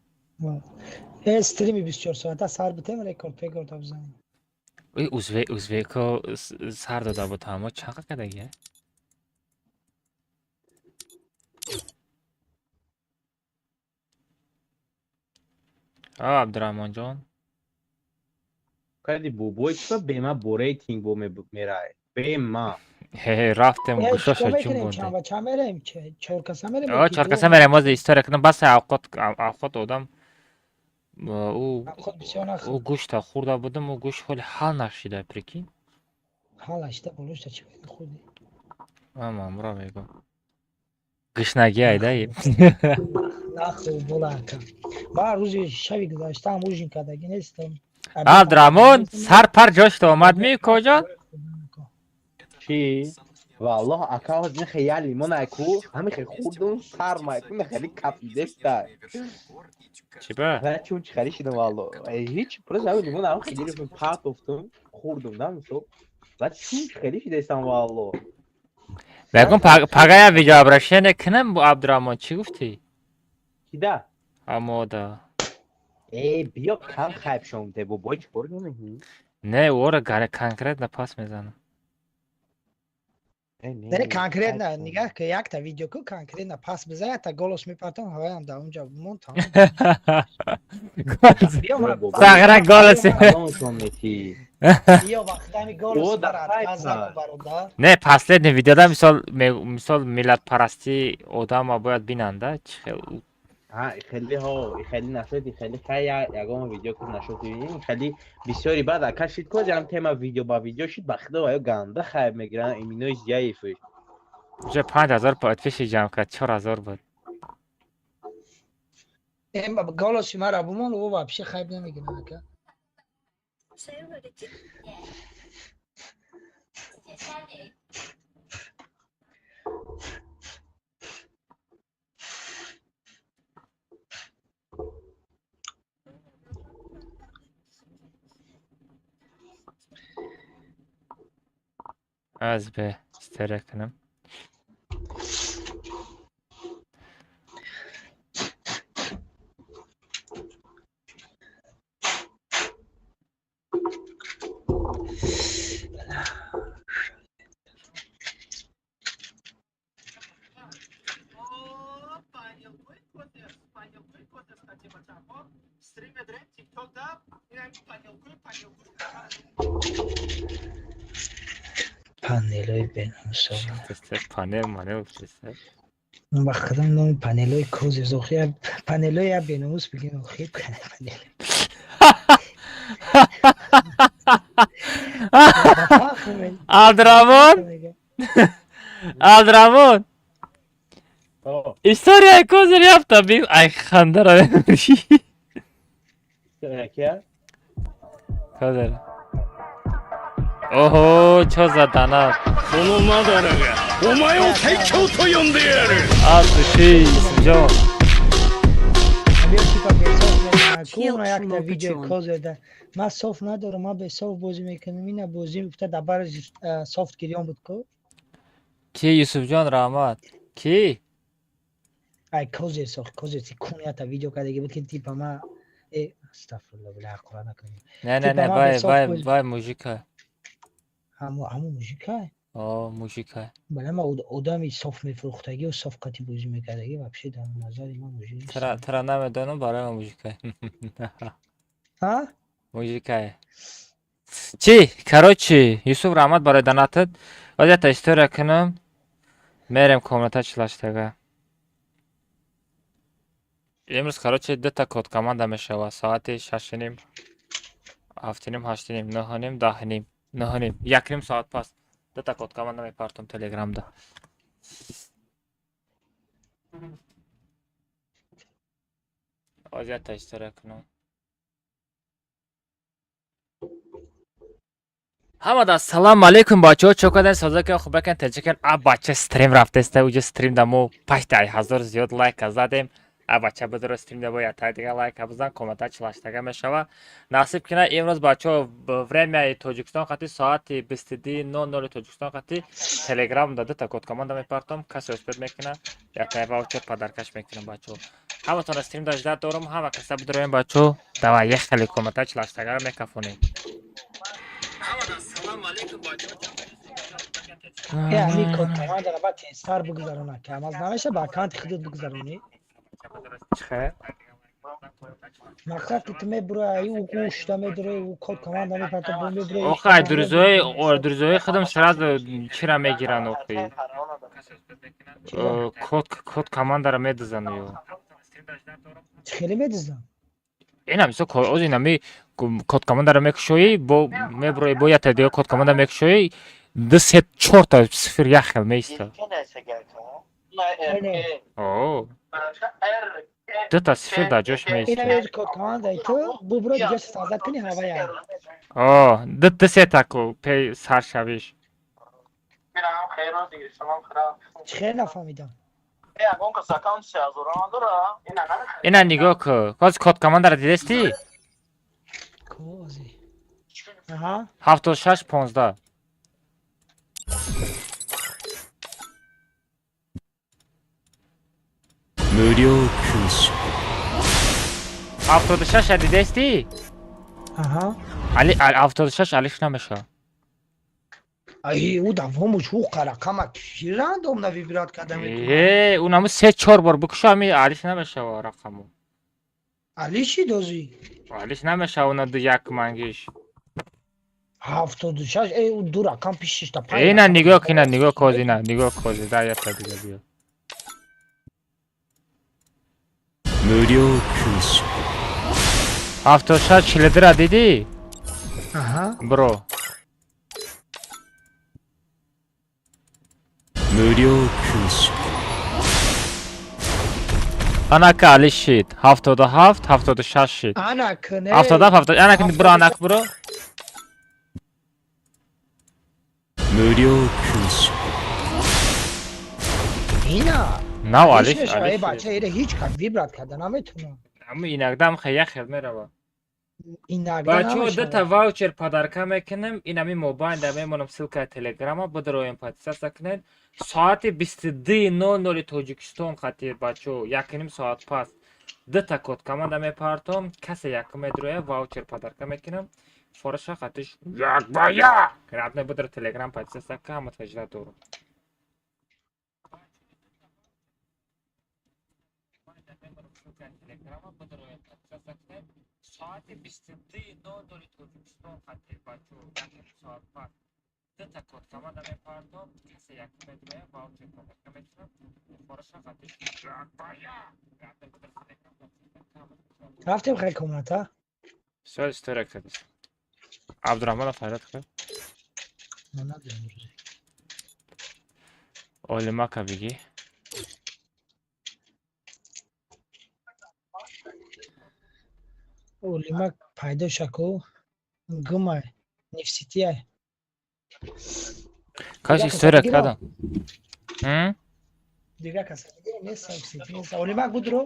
Э, стрими 24 соата сар битем, рекорд пекорд бизанем. Ой, узбек, узбеко сар дода буд ҳамо чанд кадаги? А, Абдурахмонҷон. Кади бобой чӣ бема бо рейтинг бо мерай? Бема. Хе, рафтем Э, гӯшоша чикор ҷун мекунем? бурдем. Чанд бача мерем? Чор каса мерем? О, Ё ки чор ду? каса мерем, ози история кунам, бас авқот авқот одам ӯ Авқот бисёр ӯ нахӯр. гӯшта хӯрда будам, ӯ гӯшт ҳоли ҳал нашида, прикинь. Ҳал нашида, болошта чӣ хӯрдӣ? Ман мамура мегӯм. Гушнагӣ айда. Нахӯр, бола ака. Ман рӯзи шаби гузаштаам ужин кардагӣ нестам. Абдурахмон, сар пар ҷошта омад ми коҷон? Чӣ? Валлоҳ, ака, ҳоз нехе я лимон айку, ҳамихе хӯрдум, сар майку, нехели кафидеста. Чӣ ба? Ва чун чӣ хеле шидам, валлоҳ. Ҳеч, просто ҳамин лимон ҳамихе гирифтум, партофтум, хӯрдум, да, мисол. Ва чун чӣ хеле шидестам, валлоҳ. Мегӯм пага я видеообращение кунам бо Абдурахмон, чӣ гуфтӣ? Кида? Амода. Э, биё кам хайп шом те, бобой, чӣ кор мекунӣ? Не, ора конкретно пас мезанам. Э, не, Не, конкретно хайп шом. Нигаҳ ки, якта видео ку, конкретно пас бизан, якта голос мепартам, ҳаваям дар онҷа бимон, тамом. Биё, Сағра голоси. Калоншон метӣ. Биё, вақтами голос О, да мара хайп отказ накун, ҳаст. бародар. Не, последний видеода мисол мисол миллатпарастӣ одама бояд бинанда, чӣ хел Ҳа, хеле ҳо, хеле нашуд, хеле хай ягон видео ки нашуд, хеле бисёри баъд ака шид ко ҷам тема видео ба видео шид, ба худо ё ганда хайп мегиранд иминои зияифш. Уже 5000 подписчик ҷамъ кард, 4000 буд. Эм, голоси мара бумон, ӯ вообще хайп намегирад, ака. Аз бе история кунам. Панелои бенамусо. Панел манел гуфтеста. Ба худам номи панелои козир охи панелои я бенамус бигин, охи панел. Абдураҳмон, Абдураҳмон, историяи козир ёфта би, ай хандара. Кия? Козир. Оҳо, чо заданат? このマダラがお前を最強と呼んでやる。 А души, Юсуфҷон. Биё, типа бесоф мезанад. Чил Куна якта видеои шумопичон. козир да. Ман софт надорам, ман бесофт бозӣ мекунам. Ина бозӣ гуфта дар бари софт гирён буд ку. Ки, Юсуфҷон, раҳмат. Ки? Ай козир сохт, козир ти кун якта видео кардаги буд ки типа ма э, астағфирулло, била ҳақорат накунем. Не, не, Типа не, ман вай бесофт вай бозӣ вай мужика. Ҳамун мужика? О, мужика. Бале, ман одами софт мефурӯхтагӣ ва софт қати бозӣ мекардагӣ вообще дар назари ман мужик нест. Тра намедонам, барои ман мужика. Ҳа? Мужика. Чӣ? Короче, Юсуф, раҳмат барои донатат. Боз якта история кунам. Мерем комната чилаштага. Имрӯз, короче, дута код команда мешавад. Соати 6:30, 7:30, 8:30, 9:30, 10:30, 9:30, 1:30 соат пас. Дута код команда мепартом телеграмда. Боз якта история кунам. Ҳамада ассалому алайкум, бачаҳо, чо кардем, соза ки хуб бакан таҷикан. А бача стрим рафтеста, уҷа стрим да мо пашта 1000 зиёд лайка задем. А бача бидро стрим да бояд та дига лайк бизан, коммента чилаштага мешава. Насиб кина имрӯз бачаҳо времяи Тоҷикистон қати соати 22:00 Тоҷикистон қати Телеграм да дута код команда мепартом, касе успед мекуна, яктай ваучер подаркаш мекунам бачаҳо. Ҳаматон стрим да ждат дорум, ҳама каса бидроем бачаҳо. Давай, ехали коммента чилаштагара мекафонем. Ами код командара ба тезтар бигузарона, кам аз намеша ба аккаунти худат бигузаронӣ. Чихе? Мақсад ки ту мебураи, ӯ гӯшта медураи, ӯ код команда мепарта, бо мебураи. Охай, друзои худам сразу чира мегиранд охи. Код командара медизанд ё. Хеле медизанд? Ина мисол оз инами код командара мекушоӣ, бо мебураи, бо якта дига код команда мекушоӣ, ду се чорта сифр як хел меиста. О. Дута сифр дар ҷош меиста. Ина код командаи ту бубуро дига сазад кунӣ ҳавая. О, ду сета ку пей саршавиш. Чӣ хел нафаҳмидам? Ина нигоҳ ку. Ҳозир код командара дидестӣ? Кози. Аҳа. 76 15. 76 дидестӣ? Аҳа. Али 76 алиш намеша. Ай, ӯ давомуш ӯ рақама ки рандом навибират карда метавонад. Э, ӯ наму 3-4 бор бикуша, ами алиш намешава рақаму. Алиши дозӣ? Алиш намешава уна ду як мангиш. 76, э, ӯ ду рақам пишишта. Ина нигоҳ ина нигоҳ коз, ина нигоҳ коз, да якта дига биё. 76 42 дидӣ? Аҳа. Бро. Анака али шид. 77 76 шид. Анак не. 77 70 анак бро, анак бро. Ина. Нав алиш. Эй бача, эра ҳеҷ кас вибрат карда наметавонад. Аммо инагдам хая хел мерава. Инагда Бачаҳо дута ваучер подарка мекунем. Инами мобайн да мемонам ссылкаи телеграма, бидроем подписаться кунед. Соати 22:00 Тоҷикистон қати бачаҳо, 1.5 соат пас дута код команда мепартом, касе якум медроя ваучер подарка мекунам. Фораша қатиш як ба як. Радне бидро телеграм подписаться ка, ҳама таҷриба дорум. Соати 22:00 Тоҷикистон қати бачаҳо, 1.5 соат пас дута код команда мепартом, касе якум медроя ваучер подарка мекунам. Фораша қатиш як ба як. Рафтем хеле комната? Всё, история кардис. Абдурахманов хайрат кар. Ман надорам рӯзе. Олимака бигӣ. Олимак пайдо шаку гумай нефситияй. Каш история кардам. Дига каса нест, нест. Олимак будро?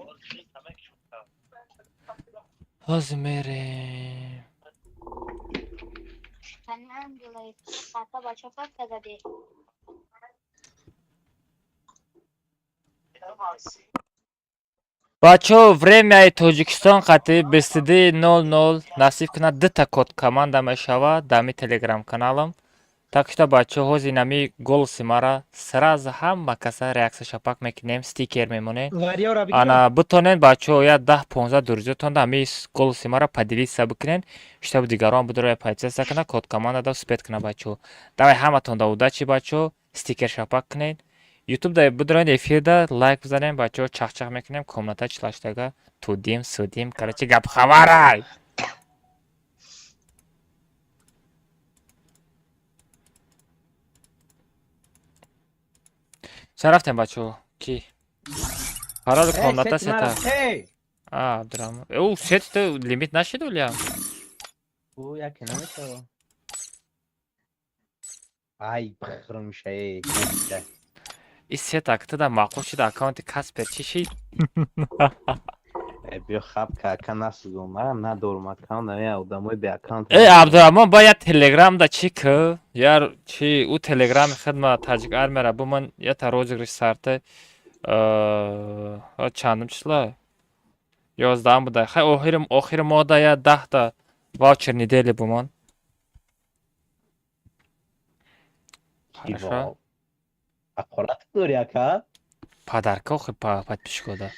Ҳозир мерем. Бачаҳо времяи Тоҷикистон қати 22:00 насиб кунад дута код команда мешава дами телеграм каналам. Так что бачаҳо ҳозир инами голоси мара сразу ҳама каса реаксия шапак мекунем, стикер мемонем. Ана битонен бачаҳо я 10-15 друзьятон ами голоси мара поделиться бикунен, чтобы дигарон бидроя подписаться кунад, код команда да успеть кунад бачаҳо. Давай ҳаматон да удачи бачаҳо, стикер шапак кунед. YouTube да бидроен эфирда лайк бизанем бачаҳо, чахчах мекунем, комната чилаштага тудим судим, короче гап хабарай. Ча рафтем бачаҳо? Ки? Пароли комната сета. А, Абдурахман. Ӯ, сет ту лимит нашид олия? Ӯ яке намешава. Ай, бихӯрмша, эй. И сета китада маъқул шида аккаунти Каспер чӣ шид? Биё хаб ка ака насӯзон. Манам надорум аккаунт, ами одамои бе аккаунт. Э, Абдурахмон, ба я телеграм да чӣ ки? Яр чи ӯ телеграми хидма Таҷик Армияра бу ман ята розыгрыш сарте чандум числа? 11-ам буда. Хай охири моҳда я 10-та ваучер недели бумон. Хорошо. Ҳақорат дори ака? Подарка охи подписчикода.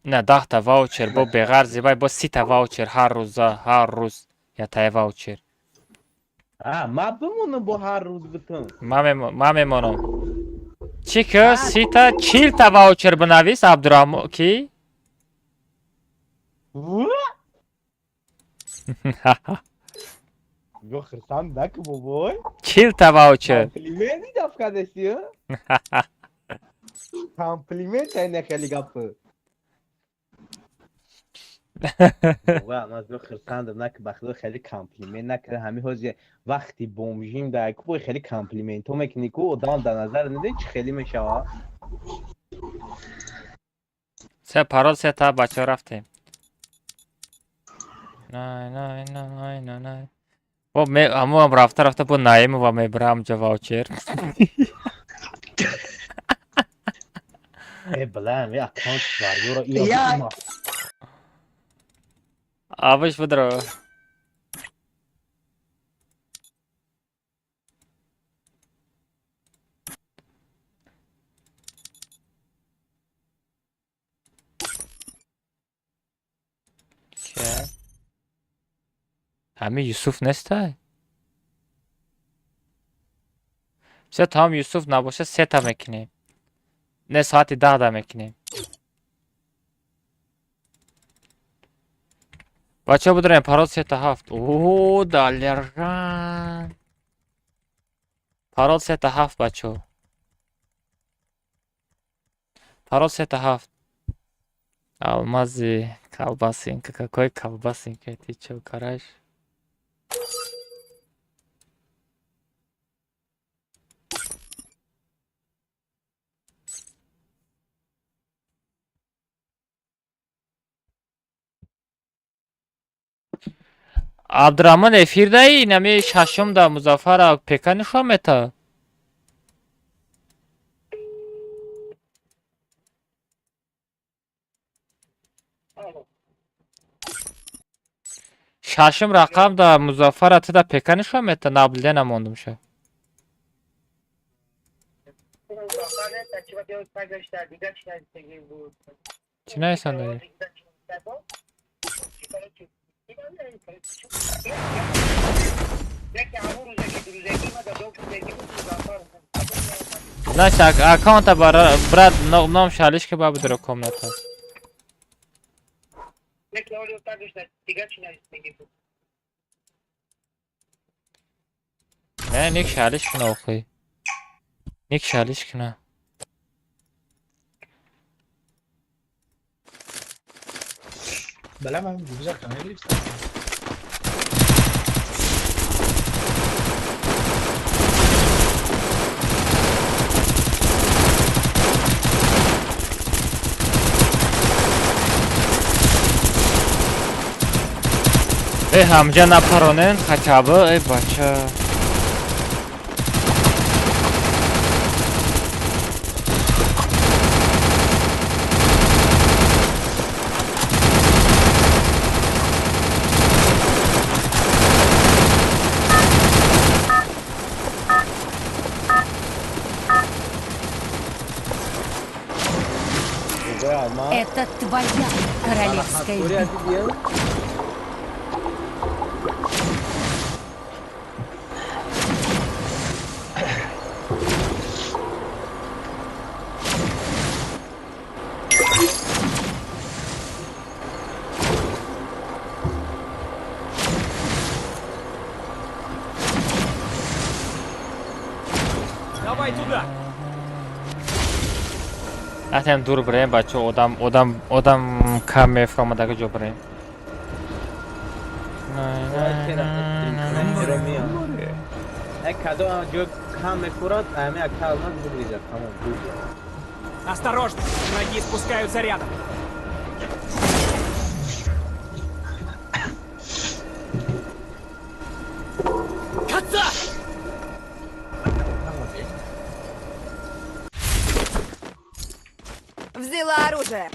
На 10-та ваучер бо беғарзи вай бо 30-та ваучер ҳар рӯза, ҳар рӯз ятаи ваучер. А, ма бимонам бо ҳар рӯз битум. Ма мемонам. Чӣ ки 30-та 40-та ваучер бинавис Абдурахмон ки? Ё хирсанд наку бобой. 40-та ваучер. Комплимент идаф кардеси, комплимент айна хеле гапы. Ва ман зо хирсандам наки ба худо хеле комплимент накарда ҳами ҳози вақти бомжим дар ку хеле комплиментҳо мекунӣ ку одам дар назар неде чӣ хеле мешава. Се парол се та бачаҳо рафтем. Най най най най най. Бо ме ҳамоам рафта рафта бо Наимова мебарам ҷа ваучер. Э, бла, ми аккаунт варёра Я Аваш будро. Ҳами Юсуф нестай? Се там Юсуф набоша сета мекунем. Не соати 10 да мекунем. Бачаҳо будраем парол сета ҳафт. О, далеран. Парол сета ҳафт бачаҳо. Парол сета ҳафт. Алмази колбасинка. Какой колбасинка? Ты чё, гараж? Абдурахмон эфирдаи инами шашумда Музаффара пека нишон мета. Шашум рақамда Музаффара туда пека нишон мета наблюдение намондумша. Чӣ нависан дорӣ? Значит, аккаунта брат ном шалиш ки ба бидро комната. Не, ник шалиш куна охи. Ник шалиш куна. Бала ман гузар кам гирифтам. Э, ҳамҷа напаронен хотя бы, э, бача. Это твоя королевская битва. Давай туда! Атем дур бирем бачо, одам одам одам кам мефаҳмад, ага ҷо бирем. Кадом ҷо кам мехӯрад, ами ака Алмаз бугризад, тамом, бугризад. Осторожно, враги спускают зарядом. Взяла оружие.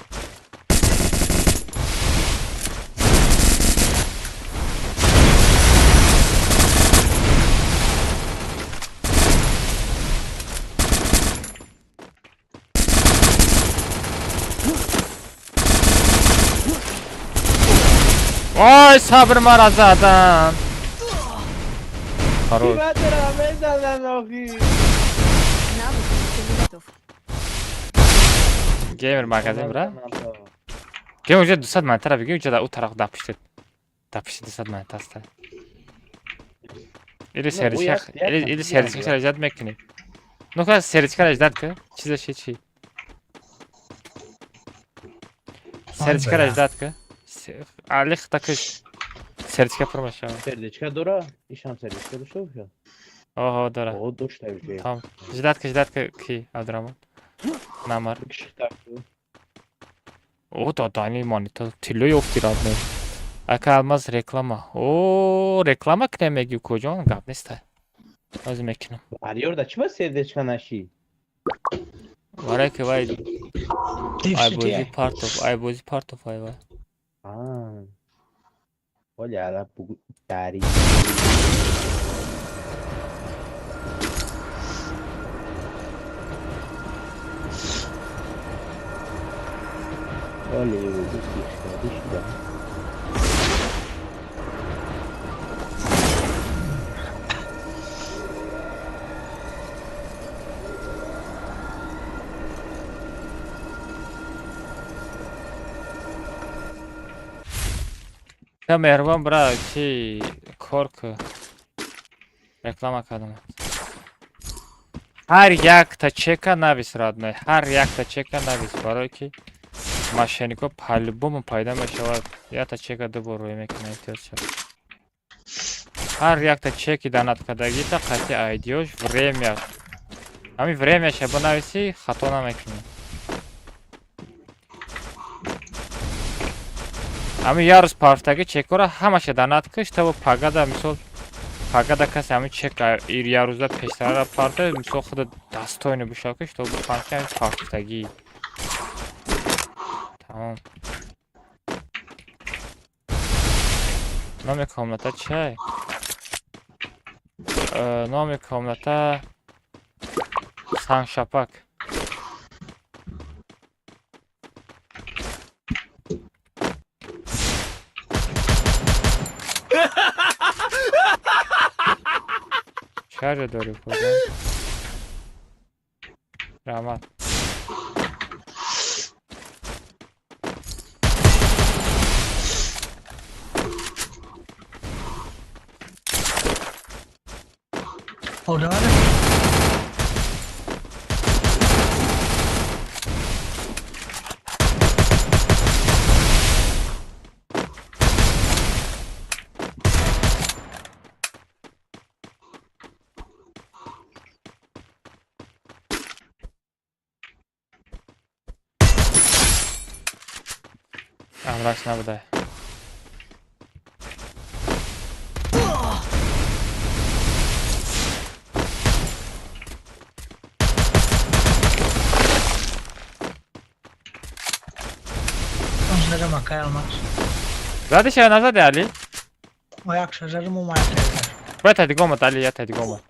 Ой, сабр мара задан. Хорош. Навык еще не готов. Геймер магазин, бра? Геймер уже 200 монетара бигӣ, уҷа да у тараф да пишти. Да пишти 200 монета аста. Или серичка, или серичка ждать мекунӣ. Ну-ка, серичка ждать ка? Чиза чи? Серичка ждать ка? Алих такиш. Серичка пур мешава. Сердечка дора? Ишам сердечка дошта бошад? Оҳо, дора. О, дошта бошад. Там. Ждать ка, ждать ка ки, Абдураҳмон? Намар. О, да, дани монета тилло ёфти родной. Ака Алмаз реклама. О, реклама кне меги куҷон гап неста. Ҳозир мекунам. Барёрда чӣ ба сердечка нашӣ? Барое ки вай ай бозӣ партов, ай бозӣ партов ай вай. А. Olha, ela дари. Olha, eu deixa. Я меҳрубон бра, чи кор ку? Реклама кардам. Ҳар якта чека навис, родной, ҳар якта чека навис, барое ки мошеннико по-любому пайдо мешавад. Якта чека ду бор рӯй мекунад, эҳтиёт шав. Ҳар якта чеки донат кардагита қатъи айдиёш время. Ҳамин времяша бинависӣ, хато намекунӣ. Ҳамин як рӯз парфтаги чекора ҳамаша донат киш, то пагада, мисол, пагада касе ҳамин чек як рӯза пештарара парта, мисол, худат дастойно бишав киш, то бифаҳм ки ҳамин парфтагӣ. Тамом. Номи комната чай? Номи комната Сангшапак. Чаро дорӣ куҷо? Раҳмат. Hold on. Амраш набудай. Зади шава назади Али? Моякша задиму моякша. Бая тадигомат Али, я тадигомат.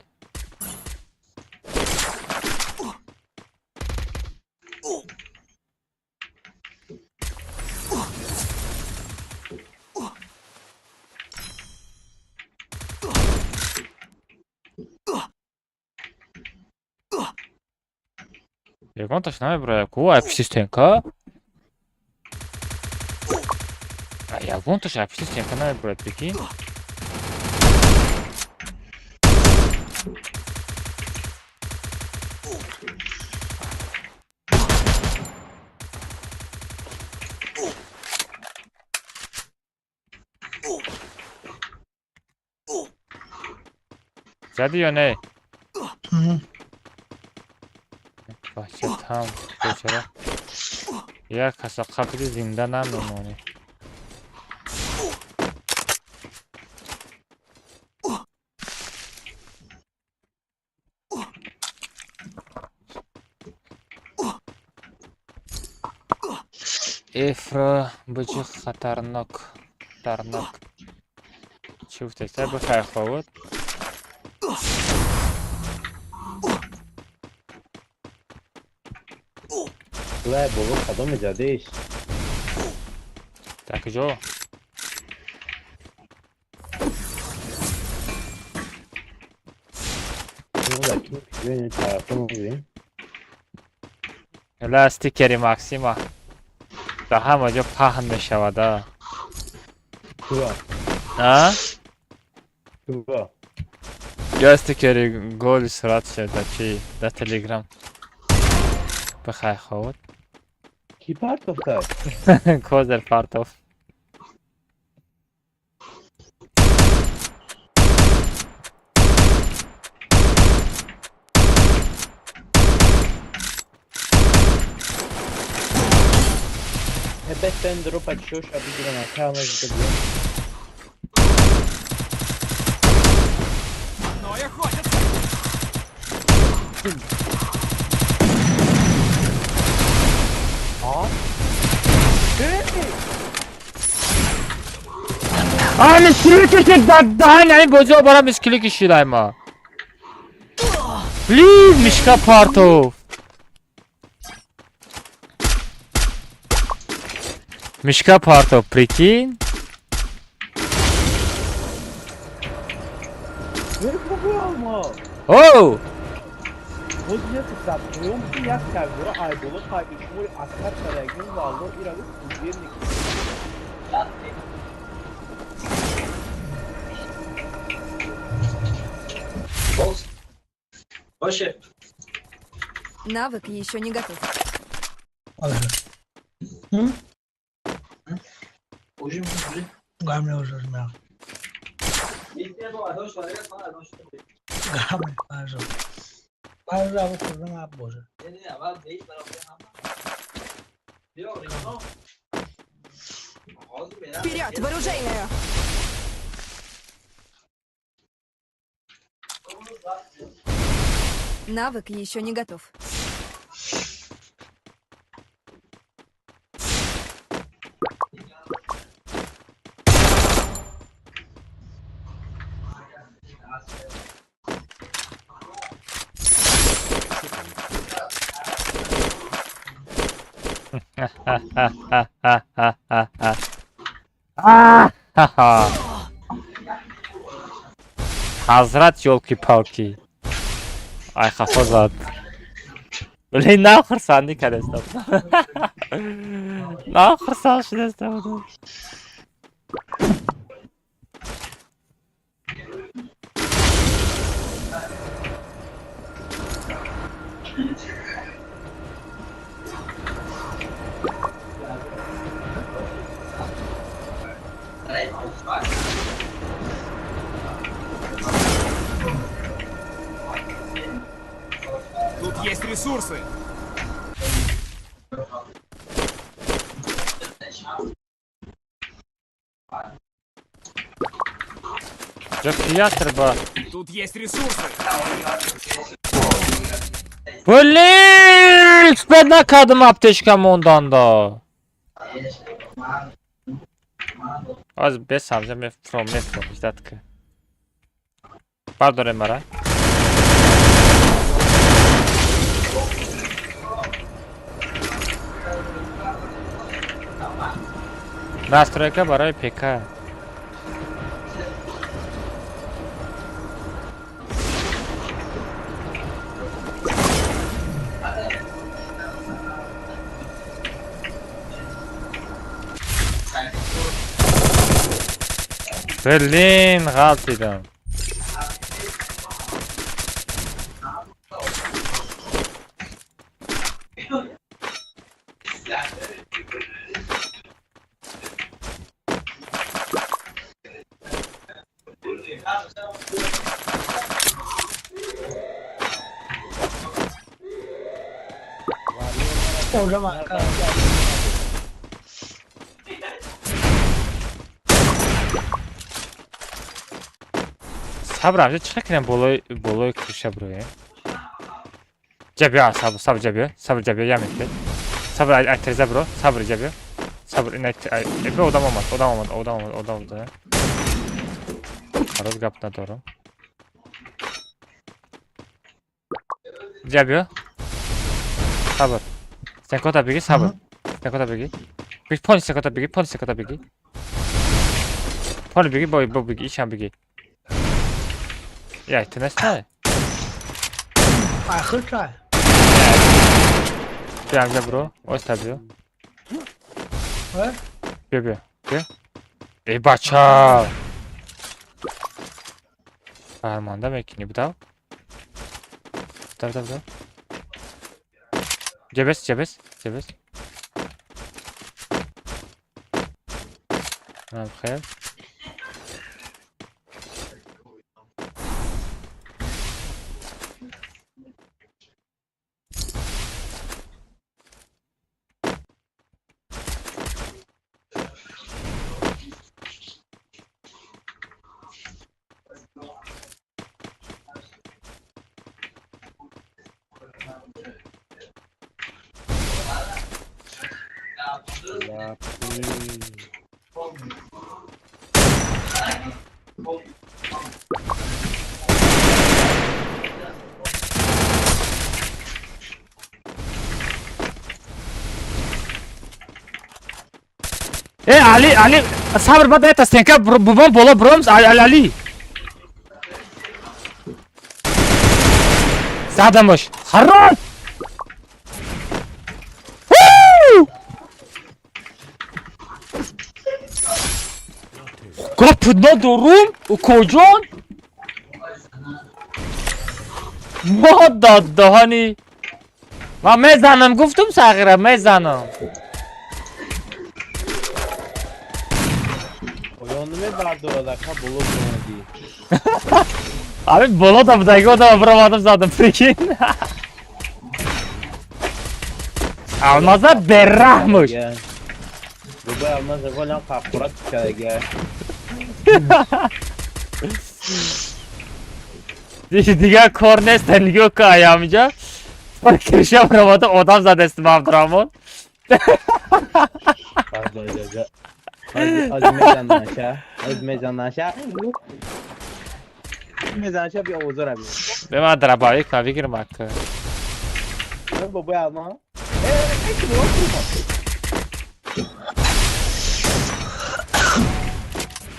Ягонташ намебурая ку, ай пишти стенка? Ягонташ ай пишти стенка намебурад, прикинь? Задӣ ё не? Бача там бечора. Як каса қабри зинда намемонӣ. Эфра бычи хатарнок. Хатарнок. Чӣ гуфтеста? Бихай ховуд. Лай боло кадоме задеш? Дар куҷо? Ла стикери Максима дар ҳама ҷо паҳн мешавад, а? А? Я стикери голи сурат шуд дар чи? Дар Телеграм. Бихай ховуд. Ки партофта? Козер партоф. Бетен дропа чоша бигирам, акама ждагӣ. Мной охотятся! А, мискили кишид, дар даҳани ҳамин бозиҳо барам мискили кишидай ма. Блин, мишка партов. Мишка партов, прикинь. Оу! Навык еще не готов. Вперед, в оружейную! Навык еще не готов. Ҳазрат ёлки-палки. Ай хафа зад. Блин, нав хурсандӣ кардастам. Нав хурсанд шудастам. Тут есть ресурсы. Тут есть ресурсы. Блин, спед накардам аптечка монданда. Аз без сабза мефром ждать ки. Бардорем мара. Настройка барои ПК. Блин, ғалтидам. Уже мака. Сабр амҷа чӣ кунем болои болои крыша бироем? Ҷа биё, сабр, сабр, ҷа биё, сабр, ҷа биё, я метбе. Сабр, ай тереза биро, сабр, ҷа биё. Сабр, ин ай биё, одам омад, одам омад, одам омад, одам омад. Ҳарос гап надорам. Ҷа биё. Сабр. Стенкота бигир, сабр. Стенкота бигир. Биг пони стенкота бигир, пони стенкота бигир. Пони бигир, бо бо бигир, ишам бигир. Я, ты не Ахир чай. Биё амҷа биро, оста биё. Биё, биё, биё. Эй бача! Фармонда мекунӣ, будав? Будав, будав, будав. Ҷабес, ҷабес, ҷабес. Нам хел. Э, Али, Али, сабр, бад это стенка, бубон боло бромс, Али, Али. Задамош. Хорош! Гап надорум, укоҷон. Ма даҳани. Ман мезанам, гуфтум сағира, мезанам. Ами боло да будаги одама биромадам задам, прикинь. Алмаза бераҳмуш. Бобои алмаза голям қаққурат кардага. Дигар кор нест, нигоҳ кун аямҷа. Кирша биромада одам задастим Абдураҳмон. Аз мезанаша, аз мезанаша. Мезанаша би овозора би. Бе ман драбавик ма бигирам ака. Бобои алмаз.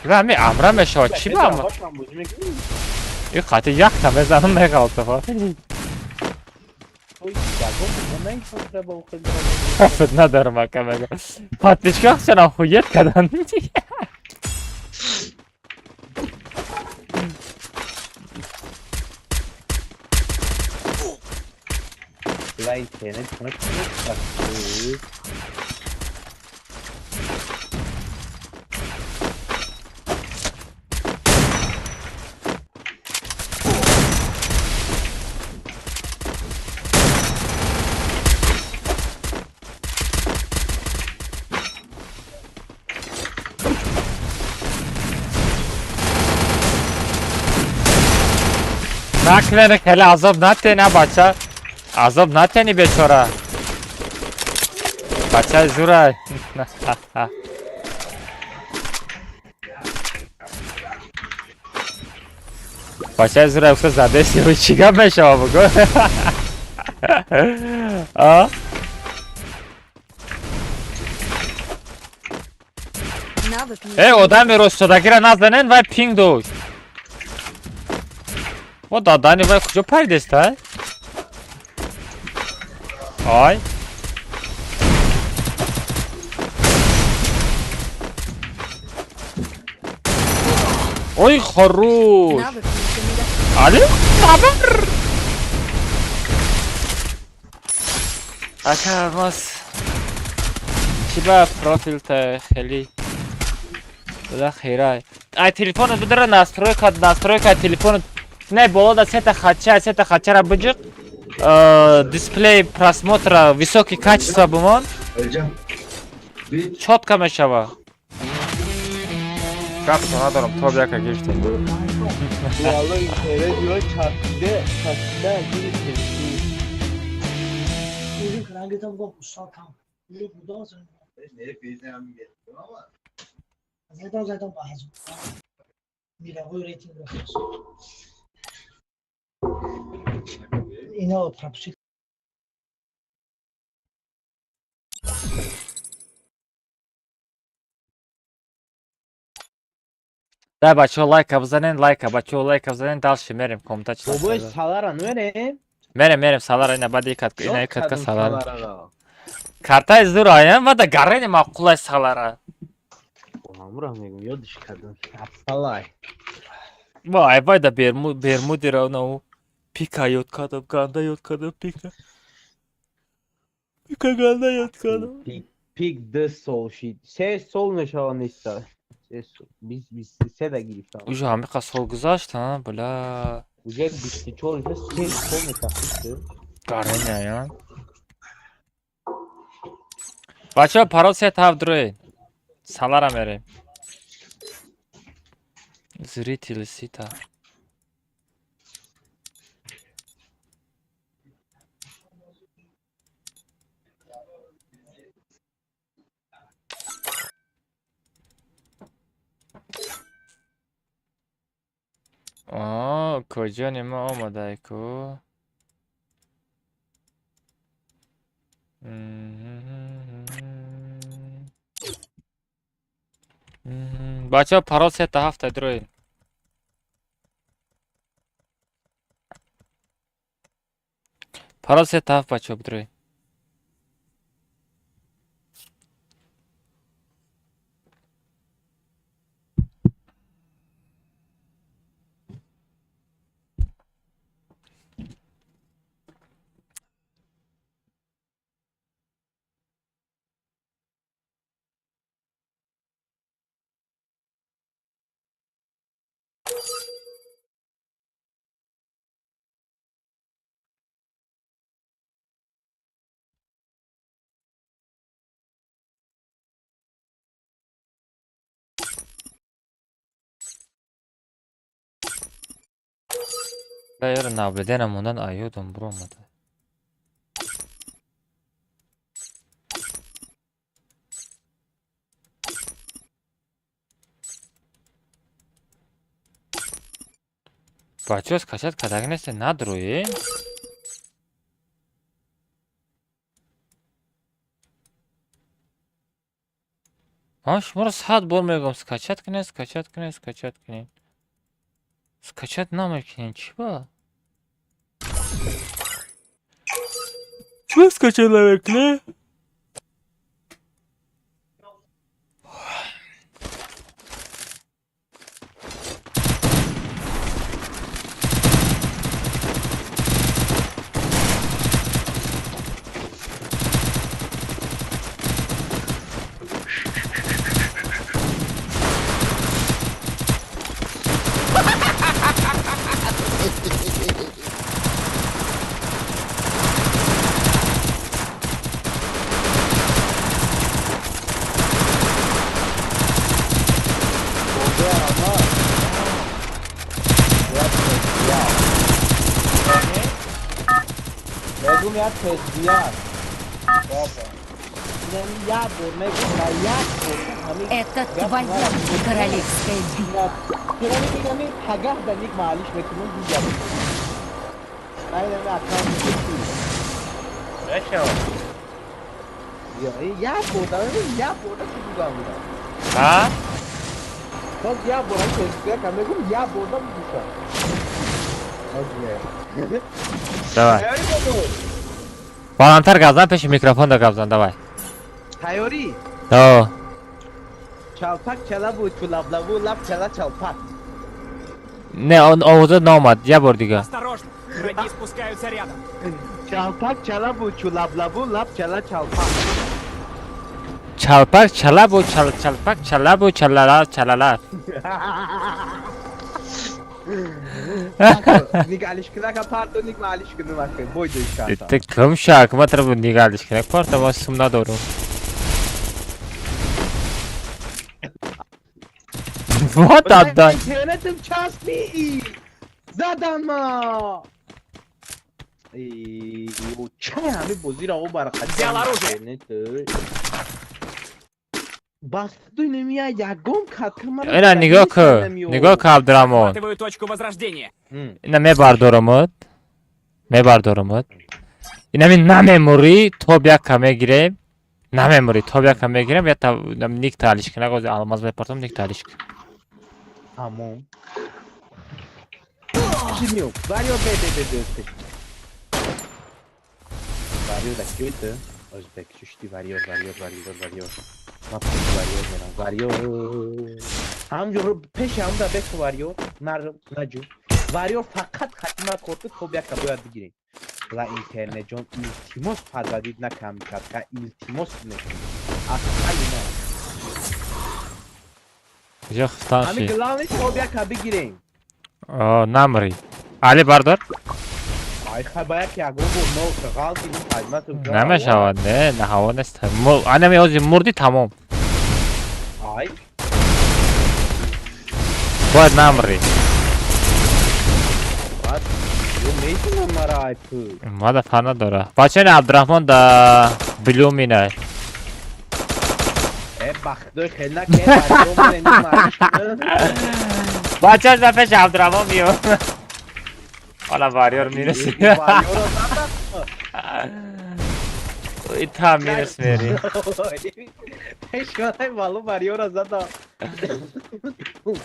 Ва ами амра мешавад, чӣ ба амра? И қати якта мезанам меғалта. Фит надорам ака мега. Подписчиках чана хует кадан. La internet накунед хеле азоб натена бача, азоб натени бечора бачаи зурай. Бачаи зурай уфта задеси, чӣ гап мешава бугӯ? Э, одами ростодагира назанен, вай пинг дошт. О, дадани вай куҷо паридеста? Ай. Ой, хорош. Али, хабар. Ака, мас. Чӣ ба профилта хеле буда хейрай. Ай телефонат бидара настройка, настройка телефонат. Не, боло да сета хача, сета хачара биҷиқ. Дисплей просмотра высокий качество бимон, чётко мешава. Гапто надорам, то яка гирифтем. Валло интернет ё часпида, часпида гирифтем. Рангетам гуфт устод кам. Задам задам ба ҳазм. Мировой рейтинг ро хост. Ино пропустить. Да, бачаҳо, лайка бизанен, лайка, бачаҳо, лайка бизанен, дальше мерем комната чи. Бобои салара мерем? Мерем, мерем салара, ина баъди катка, ина катка салара. Картаи зур ая, мада гарени маъқулай салара. Ҳамура мегум, ёдиш кардам. Салай. Вай, вай да берму бермудира на пика ёд кардам, ганда ёд кардам, пика. Пика ганда ёд кардам. Пик 2 сол шид. 3 сол мешава неста. 3 сол. Бист бист се да гирифтам. Уже ҳамиқа сол гузашт, ҳа, бля. Уже 24 уже 3 сол мешава. Гарени ая. Бачаҳо, парол се та ҳафт дуроед. Салара мерем. Зрители сита. О, куҷони мо омадай ку? Бачаҳо, парол се та ҳафта дуроед. Парол се та ҳафт, бачаҳо, бидуроед. Ёра наблюдение мондан аёдам буромада. Бачаҳо, скачать кардаги нестед, надроед? Ман шуморо 100 бор мегӯям, скачать кунед, скачать кунед, скачать кунед. Скачать намекунед, чӣ ба? Чӣ скачать намекунед? Мегум як тезбияр. Бобо. Як бор мегум ва як бор ҳамин Это твоя королевская битва. Пирами мегами пагаҳ да ник маалиш мекунум дигар. Майнами аккаунт Мешава. Як бор да як бор да бугам буда. Ҳа? Боз як бор ҳам тезбияр кам мегум як бор да бугушам. Давай. Баландтар гап зан, пеши микрофон да гап зан, давай. Тайёрӣ? О. Чалпак чалабу чулаблабу лаб чала чалпак. Не, он овоза наомад, як бор дига. Осторожно, враги спускаются рядом. Чалпак чалабу чулаблабу лаб чала чалпак. Чалпак чалабу чал чалпак чалабу чалала чалала. Нигалиш кунака парто, ник маалиш кунумака. Бой дӯш. Ты кым шак, ма трабу нигалиш кунак парто, ма сум надорум. Вот отдай. Интернетым часпи. Задан ма. Чай ҳами бозиро о барқат. Взял оружие. Бахтуй немия ягон катка мара. Ина нигоҳ кун, нигоҳ кун Абдураҳмон. Захватываю точку возрождения. Ина мебардорамад. Мебардорамад. Инами намемурӣ, тоб як мегирем. Намемурӣ, тоб як мегирем, я та ник талиш кунак, ози алмаз мепартам, ник талиш кун. Тамом. Чинио, варио бе бе бе бе. Варио да киёта? Озбек чушти варио варио варио варио. Ма варио мерам. Варио. Ҳамҷо пеши ҳам да бек варио, нар наҷу. Варио фақат хатима корту тоб як бояд бигирем. Ла интернет ҷон илтимос падвадид накам катка илтимос мекунем. Асали ма. Куҷо хуфтан Ҳами ши? главный тоб як бигирем. О, намрӣ. Али бардор. Ай хай як ягон бор но ғалти ин хадмату. Намешавад, не, на ҳаво нест. Анами ози мурдӣ тамом. Ай Бояд намрӣ. баъд ё метунам мара ай пул. Мада фар надора. Бачаи Абдураҳмон да Блюмина. Э бахдой хел наке варио ман ин маалиш кунам. Бачааш ба пеши Абдураҳмон биё. Ҳола вариёр минус. Вариоро задам. Ита минус мери. Пешкадай валу вариоро задам.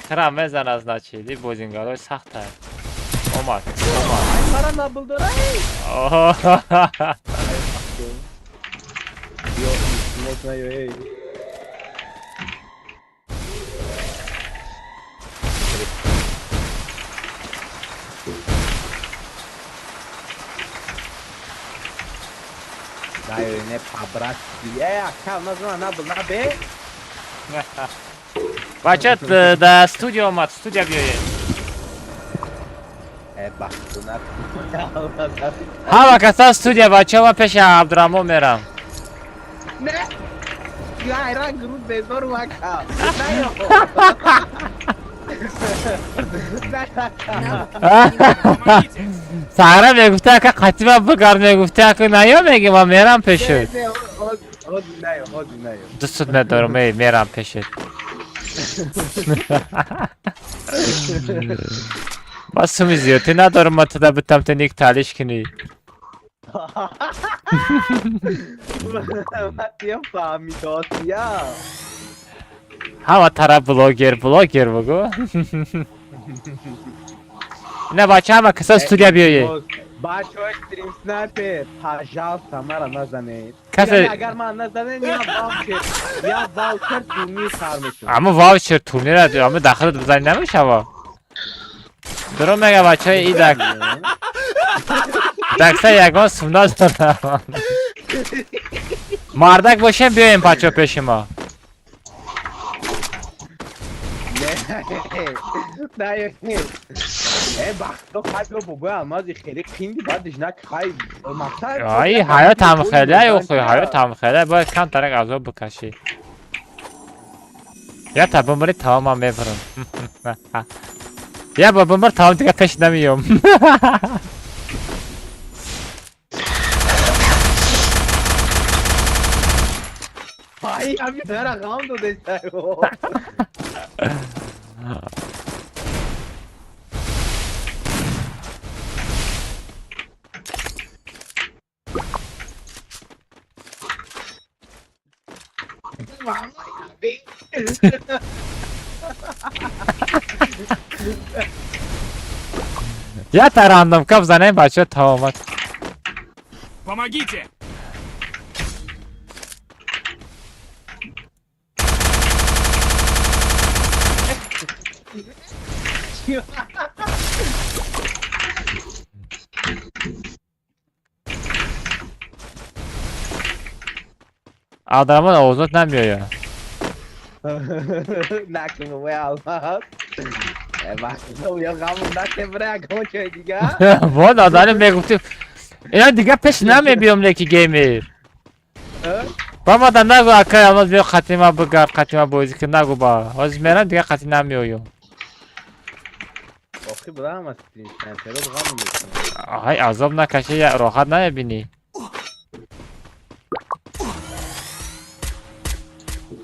Хра мезана значит, и бозингарои сахта. Омад, омад. Ай мара набулдорай. Оҳо. Ё илтимос наё эй. Наё не по-братски. Э, ака, назна набул набе. Бача да студия омад, студия биёед. Э бахту на. Ҳама каса студия бача, ман пеши Абдураҳмон мерам. Не. Гайран груд безор вака. Наё. Сара мегуфта ака қатима бигард, мегуфта ака наё меги ман мерам пешет. Дустут медорам, эй, мерам пешет. Ма суми зиёдӣ надорам, ма туда битам ту ник талиш кунӣ. Ҳама тараф блогер, блогер бугу. На бача ҳама каса студия биёед. Бачаҳои стрим снайпер, пожалуйста, мара назанед. Касе Агар ман назанед, я ваучер, я ваучер турнир сар мекунам. Аммо ваучер турнир аммо дахилат бизанӣ намешава. Дуро мега бачаи идак. Дакса ягон сум надорам. Мардак бошем биёем бачаҳо пеши мо. Не, не. Э бахто хай бо бобои алмази хеле қинди баъдиш нак хай мақсад. Ай ҳаёт ҳам хеле охи ҳаёт ҳам хеле бояд камтарак азоб бикашӣ. Я та бумри тамом ман мебарам. Я ба бумр тамом дига пеш намеём. Ай ами дара ғам додестай. Я та рандом кап занем бачаҳо тамомат. Помогите! Абдураҳмон овозот намеояд. Накун бобои алмаз. Во дадани мегуфтим. Ина дига пеш намебиём леки геймер. Ба мада нагу акай Алмаз биё қатима бигард, қатима бозӣ кун нагу ба. Ҳозир мерам дига қати намеоём. Охи буда ҳама стрим снайперо ғам мекунад. Ай азоб накаши, роҳат намебинӣ.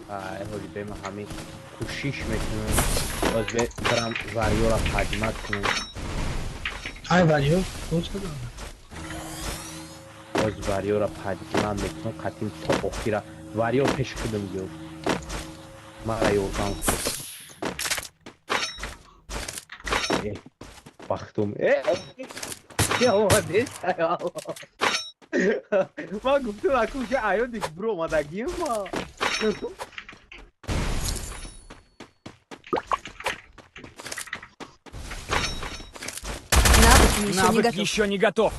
Ай ҳоли бема ҳамин кӯшиш мекунам. Боз барам варёра поднимать кунам. Ай варё, куҷо Боз варёра поднимать мекунам, қатъин то охира варё пеш худам биёд. Мара ёрдам кун. Бахтум. Омадест, ай Аллоҳ. Ман гуфтам акун ки аёдик биро омадагим ма. Навык еще не Навык готов. еще не готов.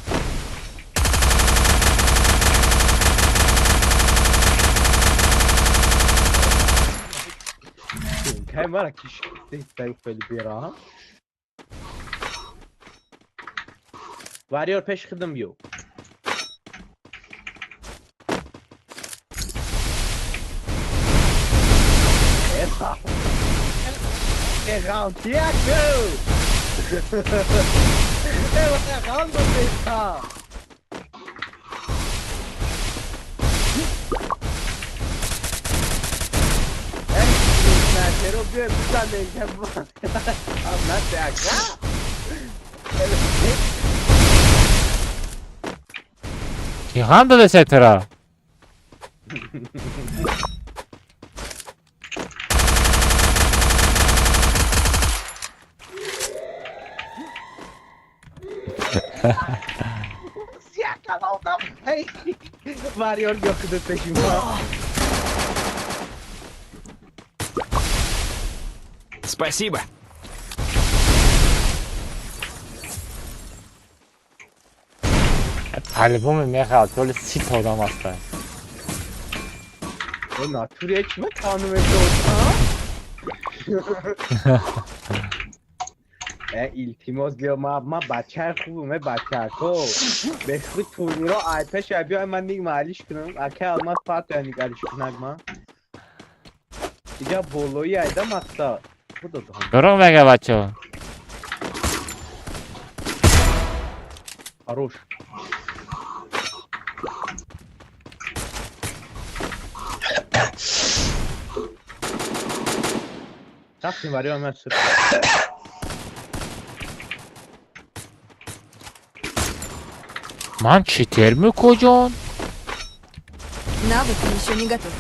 Кай мара киштай хеле бера. Варёр пеш худам биё. Ғалтияку! Ғалт беста! Снайперо биё бизан ака. Ки ҳам додеса тура? Варёр биё худат пеши ма. Спасибо. По-любому мехоҳад, толи 30 одам ҳастанд. О натуре чӣ ма кану мешод? Илтимос биё ма бачаи хубам, э бачако. Бехуд турниро ай пеш ай биё ман ник маалиш кунам. Акай Алмаз патоя ник алиш кунак ма. Иҷа болои айда мақсад. Худо дон. Дурӯғ мега бачо. Хорош. Рафтим варёр ман сур. Ман читер мекуҷон? Навык еще не готов.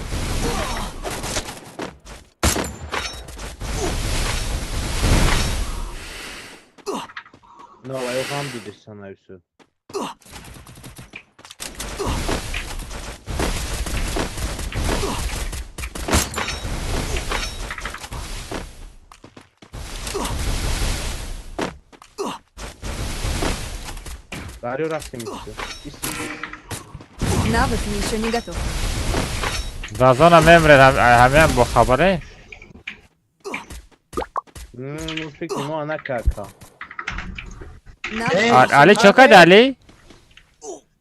Но, ай ғам дидесан айсу. Варё рафтим ису. Ису. Навык еще не готов. Дазона мемред ҳамеам бохабаре? Фикр мо накарда. Навык еще Али не чо кард Али?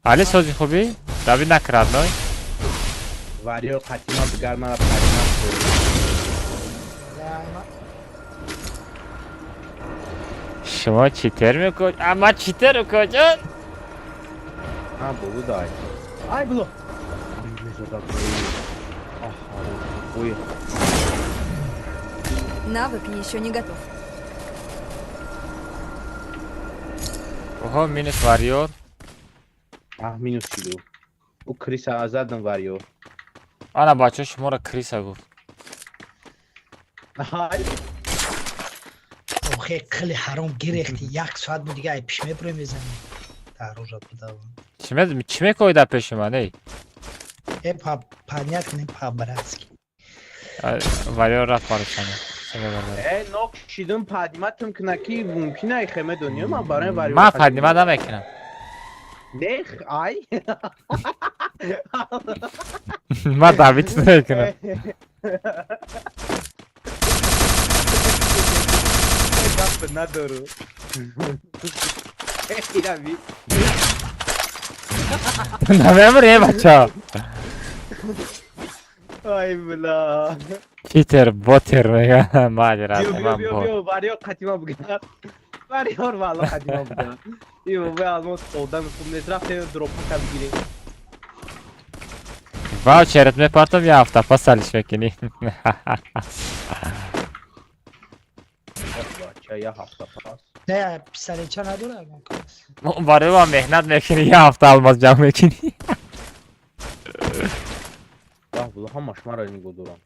Али сози хубӣ? Давид накард ной? Варё қатима бигар мара поднимать кун. Шумо читер мекуҷ? А ман читер мекуҷон? Ҳа болу дай. Ай було. Мезадам. Аҳа, ой. Навык еще не готов. Оҳо, минус варёр. Аҳ, минус шиду. Ӯ криса азадам варё. Ана бачо шуморо криса гуфт. Ай. Охе қили ҳаром гирехти як соат бу дига ай пиш мебурем мезанем. Дар рӯзат буда. Чӣ мекоҳӣ дар пеши ман эй? Э па поднять кунем по-братски. Варёр рафт барошана. Э, нок шидум подниматум кунаки мумкин ай хе медонӣ ман барои варё. Ман поднимать намекунам. Нех, ай. Ман давид намекунам. Опыт надору. Ирави. Намемре, бача. Ай, бля. Читер, ботер, мега. Маҷра. Биё, биё, биё, биё, вариёр қатима бугар. Вариёр валло қатима бугар. Ива, вай алмос одами хуб нест. Рафтем дропака бигирем. Ваучерат мепартам, я ҳафта пас салиш мекунӣ. Бача, я ҳафта пас. Не, писареча надора ягон кас. Барои ма меҳнат мекунӣ, я ҳафта алмаз ҷамъ мекунӣ. Бах, була ҳамаш маро нигоҳ дорам.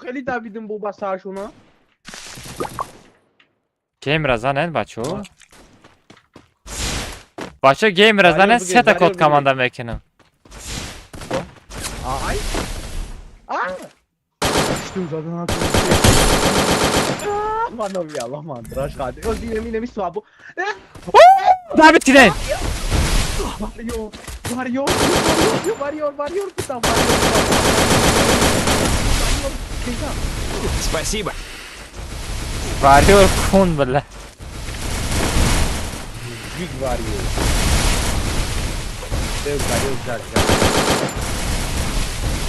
Хеле давидим бо басаршуна. Геймра занен, бачо. Бачо, геймра занен, сета код команда мекунам. Ай? А! Что за Ман ялла мандраш қади. Оз инами инами слабо. Давид киден. Варьёр, варьёр, варьёр, варьёр, куда варьёр? Спасибо. Варьёр кун, бля. Мужик варьёр. Ты варьёр жак.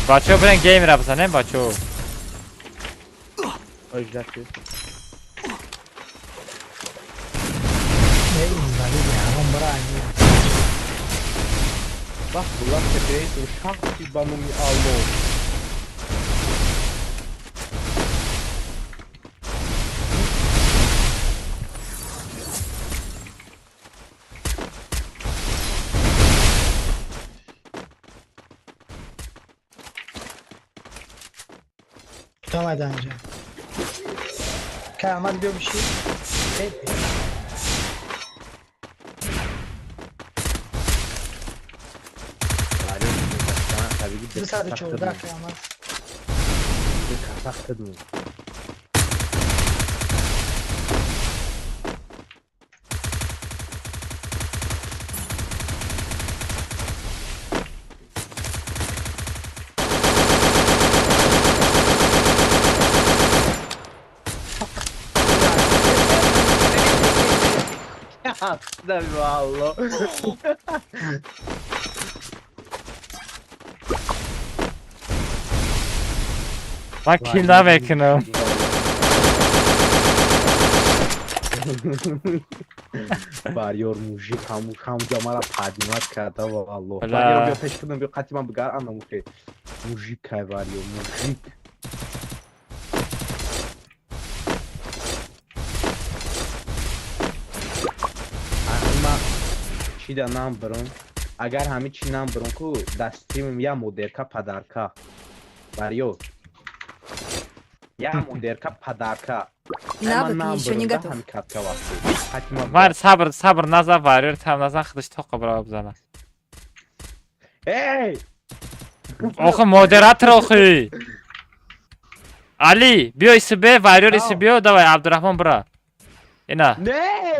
Бачо, блин, геймера бизанем, бачо. Ой, жак. Бах, була секрет, шахти ба номи Алло. Давай, Данжа. Кай, биё биши. Дусаду чордаҳ кай омад. Валло. Ман кил намекунам. Варьёр мужик ҳамуҷа мара поднимать карда валло. Варьёр биё пеш кунам, биё қатиман бугар анамухе. Мужик кай варьёр, мужик. Чида нам брон? Агар ҳами чи нам брон ку дастимем я модерка падарка. Варьёр. Я модерка подарка. Навык еще не готов. Мар сабр, сабр назан, варьёр там назан, худаш тоқа бира бизана. Эй! Охи модератор охи. Али, биё исибе, варьёр исибе, давай Абдурахмон бира. Ина.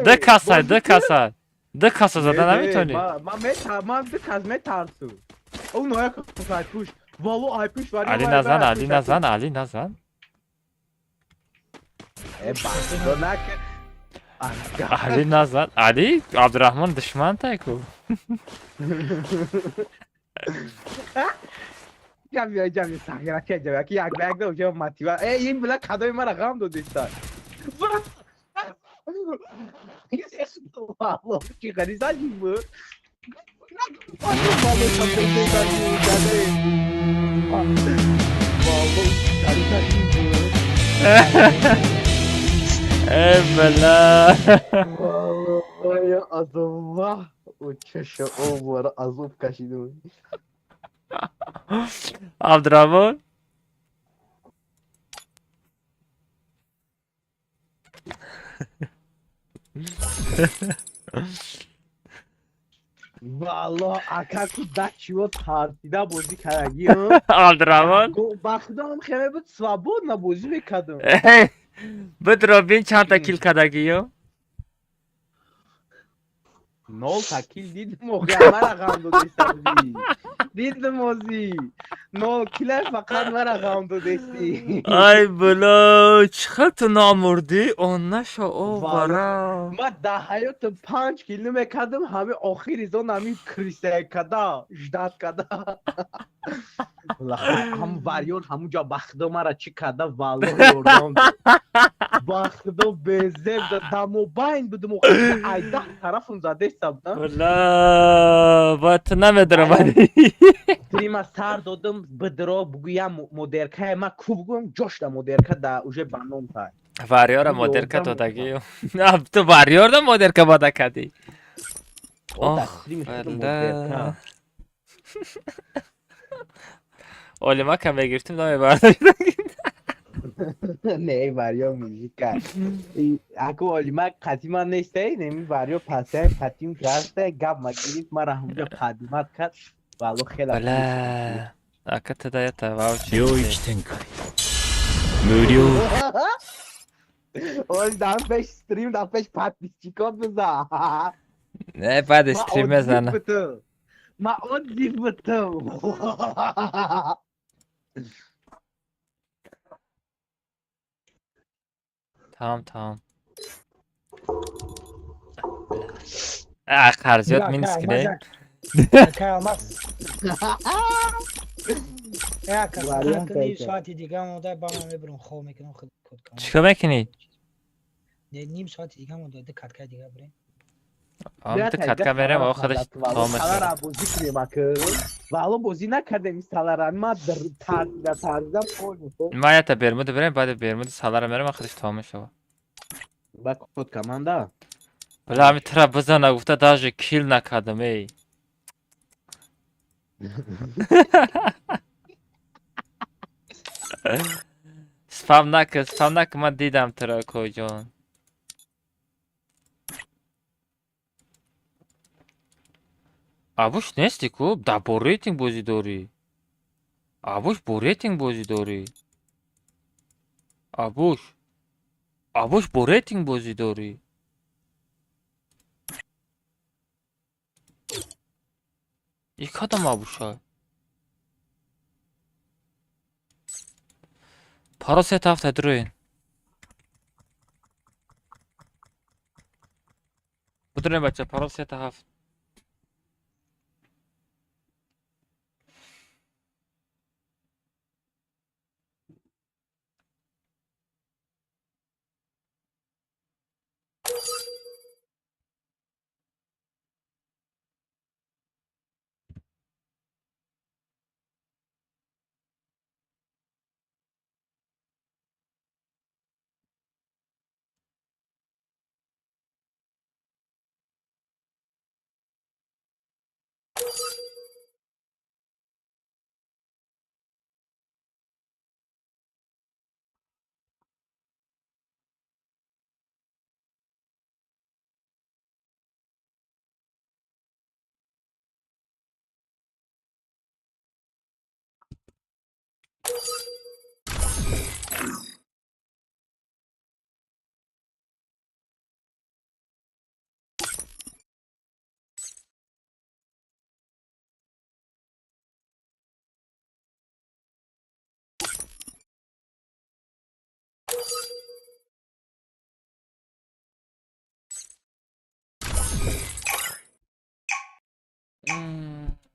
Ду каса, ду каса. Ду каса зада наметавонӣ. Ман ду кас метарсу. Ӯ ноя айпуш. Вало айпуш варьёр. Али назан, Али назан, Али назан. Али назан. Али Абдурахмон душман тай ку. Ҷамъ ҷамъ сахира че ҷамъ ки як ба як да уҷа мотива. Э ин била кадои мара ғам додиста. Валло чи ғариза буд. Валло ғариза буд. Эй, бля. Валло азоб чаша овара азоб кашидум. Абдурахмон. Валло ака ку дачиво тарсида бозӣ кардагӣ. Абдурахмон. Ба худам хеле буд свободно бозӣ мекардам. Бидро бин чандта кил кардагиё. Нол такил дидим охи мара ғам додеста будӣ. Дидим ози. Нол килай фақат мара ғам додести. Ай бало, чӣ хел ту намурдӣ? Он наша о бара. Ма дар ҳаётам 5 кил намекардам, ҳами охири зон ҳами крисая када, ждат када. Ҳам варёр ҳамунҷо ба худо мара чӣ карда, валлоҳ ёрдам дод. Ба худо безеб дод. Дар мобайн будум, ай 10 тарафам задеста будам. Бала, ба ту намедаромадӣ. Стрима сар додам, бидро бугӯям модеркае ма ку бугӯям, ҷошта модерка да уже ба ном тай. Варёра модерка додагӣ. Ту варёрда модерка бада кардӣ. Ох, бала. Олимака мегирифтим, намебардоштем. Не, варё музика. Аку олимак қатима нестай, неми варё пасай қатим гаста, гап ма гирифт, мара ҳамҷо қадимат кард. Валло хела. Бала. Ака тада ята ваучи. 領域展開無料 Ой, дар пеш стрим, дар пеш подписчикот биза. Не, баъд стрим мезана. Ма отзив бутам. Тамом, тамом. Қарзиёт минус киде. Ним соати дига монда, ба ман мебурам, хоб мекунам, худ код кунам. Чӣ кор мекунӣ? Ним соати дига монда, ду катка дига бирем. Ду катка мерем, о худаш том Салара бозӣ кунем ака. Валло бозӣ накардем салара. Ма тарзида тарзида пол. Ма ята бермуда бирем, баъд бермуда салара мерем, худаш том мешава. Ба код команда. Бала, ҳами тра бизана гуфта даже кил накардам, эй. Спам накун, спам накун, ман дидам туро, коҷон. Абуш нести ку? Да бо рейтинг бозӣ дорӣ. Абуш бо рейтинг бозӣ дорӣ. Абуш. Абуш бо рейтинг бозӣ дорӣ. И кадом абуша? Паро се тафта дроин. Будроин бача, паро се тафт.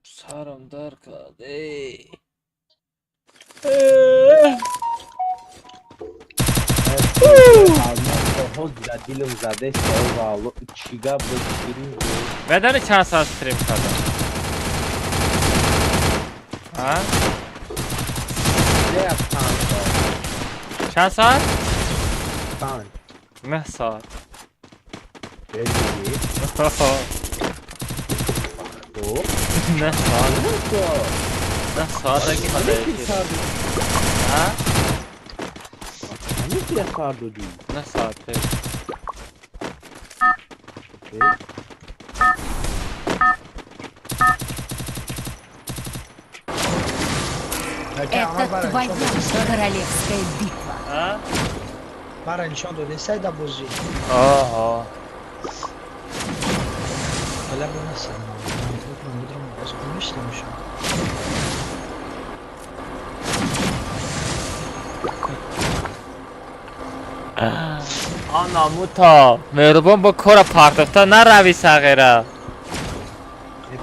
Сарам дар кард. Эй. Дилам задест, валло чӣ гап бигирим. Медонӣ чанд соат стрим кардам? А? Чанд соат? 5. 9 соат. 9 соат. 9 соат аки А? Кар додӣ? 9 соат. Это твоя королевская битва. А? Мара нишон доде, сай да бозӣ. Ого. Маҳалла нестам. Ман боз мешинам. Ана мута, меҳрубон бо кора партофта нарави сағира.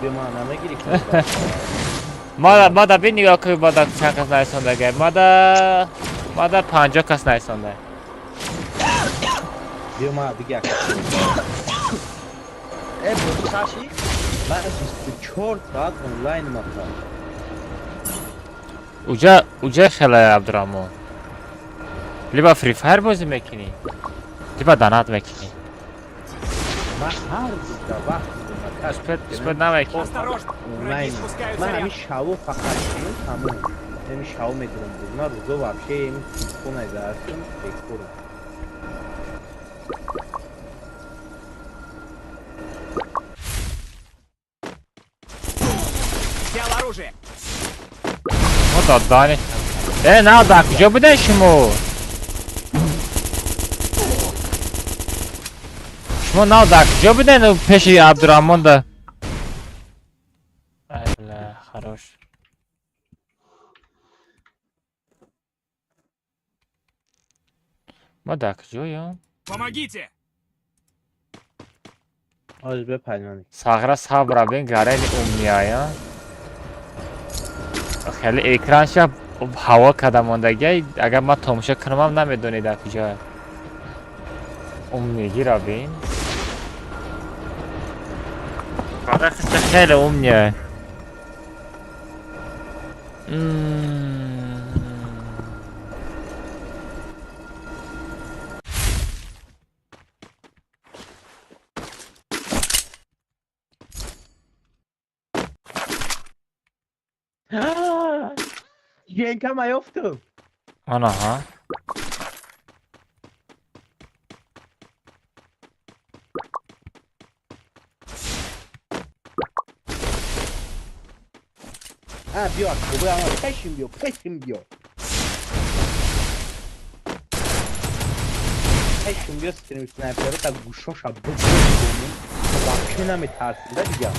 Бе ман намегирӣ. Мада бин нигоҳ кун, мада чанд кас нарисондагай. Мада 50 кас нарисондай. Биё ма бигак. Э, бозӣ сар ши? Ман 24 соат онлайн махам. Уҷа хеле Абдураҳмон. Либо Free Fire бозӣ мекунӣ, либо донат мекунӣ. Ман ҳар рӯза вақт Успеть намекунӣ. Осторожно! Враги онлайн. спускаются Ман ҳамин рядом. шаву фақат тамом. Ҳамин шаву медурам. Ман рӯзо вообще ҳамин телефон айдаастам, бекорам. Взял оружие. Мо додани. Э, на, дар куҷо будем шумо? Шумо нав дар куҷо будем пеши Абдураҳмон да? Ай, бля, хорош. Мо дар куҷоем? Помогите! Оз бепайман. Сағра сабра бин гарени умнияя. Хеле экранша ҳаво када мондагия, агар ман тамошо кунамам намедонӣ дар куҷоя. Умнигиро бин. Бада хиста хеле умния. Женка маёфту. Анаҳа. А, биё, кубы, ама пешим биё, пешим биё. Пешим биё стрим снайперо та гӯшоша бигӯ. Вообще наметарсида дига.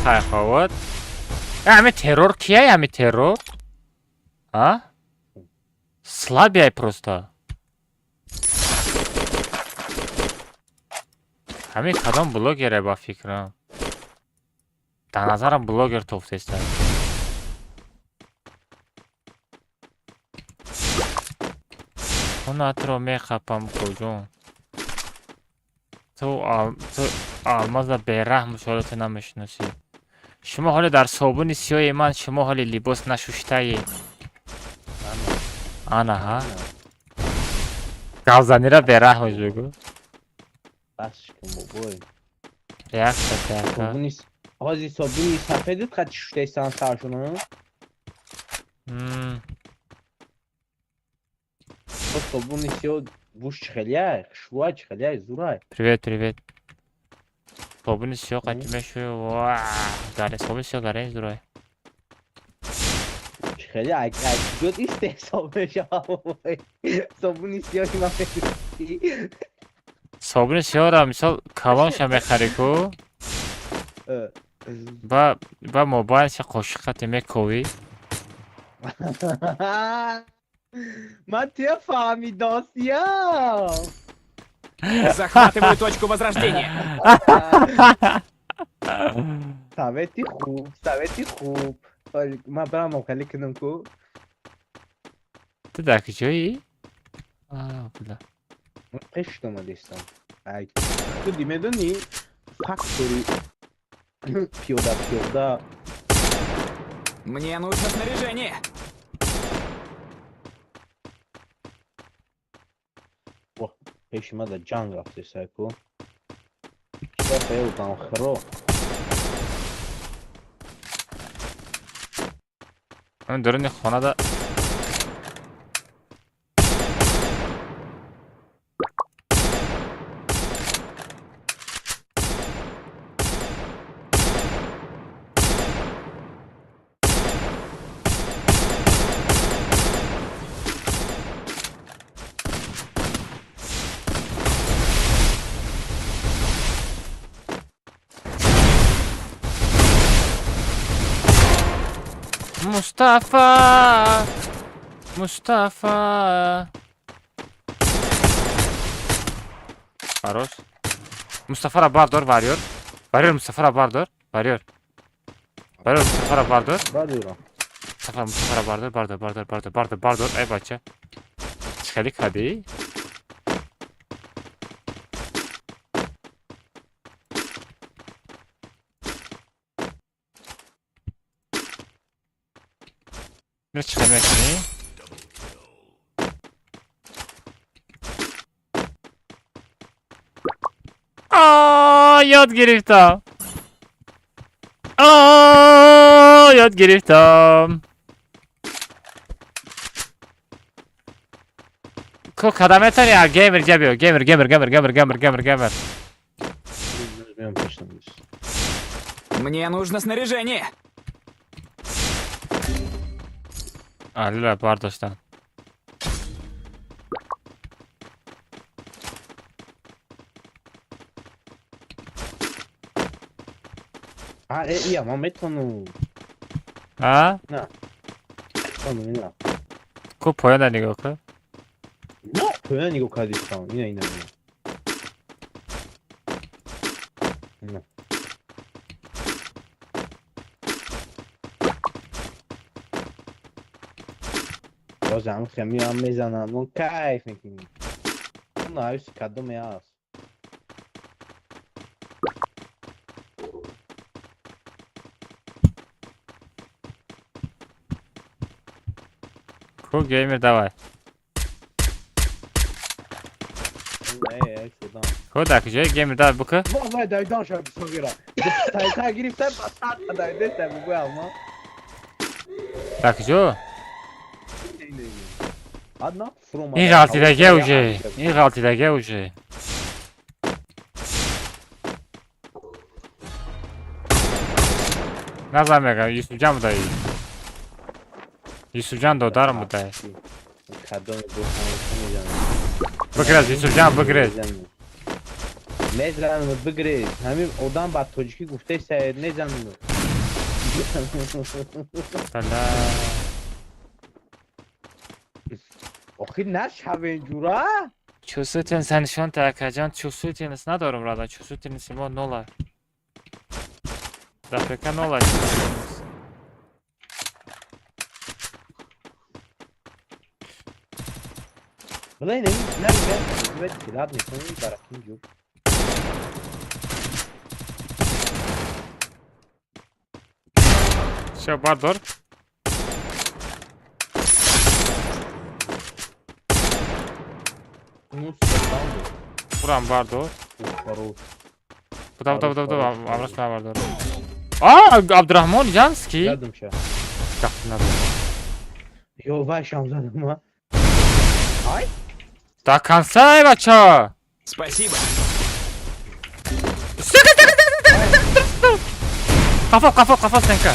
Хайховод. Ами террор кияй, ами террор? А? Слабяй просто. Ҳамин кадом блогере ба фикрам? Дар назарам блогер тофтеста. Хунатро мехапам куҷон. Ту алмаза бераҳм шолата намешиносӣ. Шумо ҳоле дар собуни сиёҳи ман шумо ҳоле либос нашуштаед. Ана ҳа. Гавзанира бераҳмш бигӯ. Бас кун бобой. Реаксия карда. Собуни ҳози собуни сафедат қад шуштаистан саршуну? Собуни сиёҳ буш чихелияй, хушбӯай чихелияй, зурай. Привет, привет. Собуни сиёҳ қати мешӯй. Ва, гаре собуни сиёҳ гаре зурай. Чихели ай куҷо истеҳсол мешавад? Собуни сиёҳи ман мегӯӣ. Собуни сиёҳро мисол калонша мехарӣ ку? Ба мобайлша қошиқате мековӣ. Ман туя фаҳмидосиям. Захватываю точку возрождения. Совети хуб, совети хуб. Ман барам хеле кунам ку. Ту дар куҷоӣ? А, бля. Ман пеш омадистам. Ай, ту ди медонӣ фактори пиёда пиёда. Мне нужно снаряжение. Во, пеши ма дар ҷанг рафтесай ку. Чида фейлдам хиро. Ман даруни хонада Мустафа, Мустафа. Хорош. Мустафара бардор, варьор. Варьор, Мустафара бардор, варьор. Варьор, Мустафара бардор. Бардорам. Мустафа, Мустафара бардор, бардор, бардор, бардор, бардор, бардор. Эй, бача. Хеле кадӣ? Чӣ хел мекунӣ? Ёд гирифтам. Ёд гирифтам. Ко када метавонӣ? Геймер ҷа биё. Геймер, геймер, геймер, геймер, геймер, геймер, геймер. Мне нужно снаряжение. Алила бардоштан. Ия, ман метавонам. А? На. Метавонам, ина. Ко поёна нигоҳ кун. На, поёна нигоҳ кардистам. Ина, ина, ина. Ина. Бозам хемиам мезанам, он кайф мекунӣ. Он аюс кадоме аст. Ко геймер давай. Ко дар куҷои геймер давай бука? Вай дайдан шав бисогира. Тай гирифта ба сад дайдеста бугӯям ма. Дар куҷо? Одна фрума. Ин ғалтидаге уже. Ин ғалтидаге уже. Назар мегам, Юсуфҷан будаи. Юсуфҷан додарам будаи. Бигрез, Юсуфҷан, бигрез. Мезанам, бигрез. Ҳамин одам ба тоҷикӣ гуфтеса, мезанам. Бала. Охи нашавен ҷура? Чувствительность нишон та акаҷон, чувствительность надорам рада, чувствительность мо нола. Дар ПК нола чувствительность. Бала ин на на мекунӣ баракин ҷур. Всё, бардор. Бурам бардор. Буда, буда, буда, буда, амраш на бардор. А, Абдурахмон Янский. Задам ша. Ё, вай шам задам, а. Ай? До конца, бача. Спасибо. Қафо, қафо, қафо, стенка.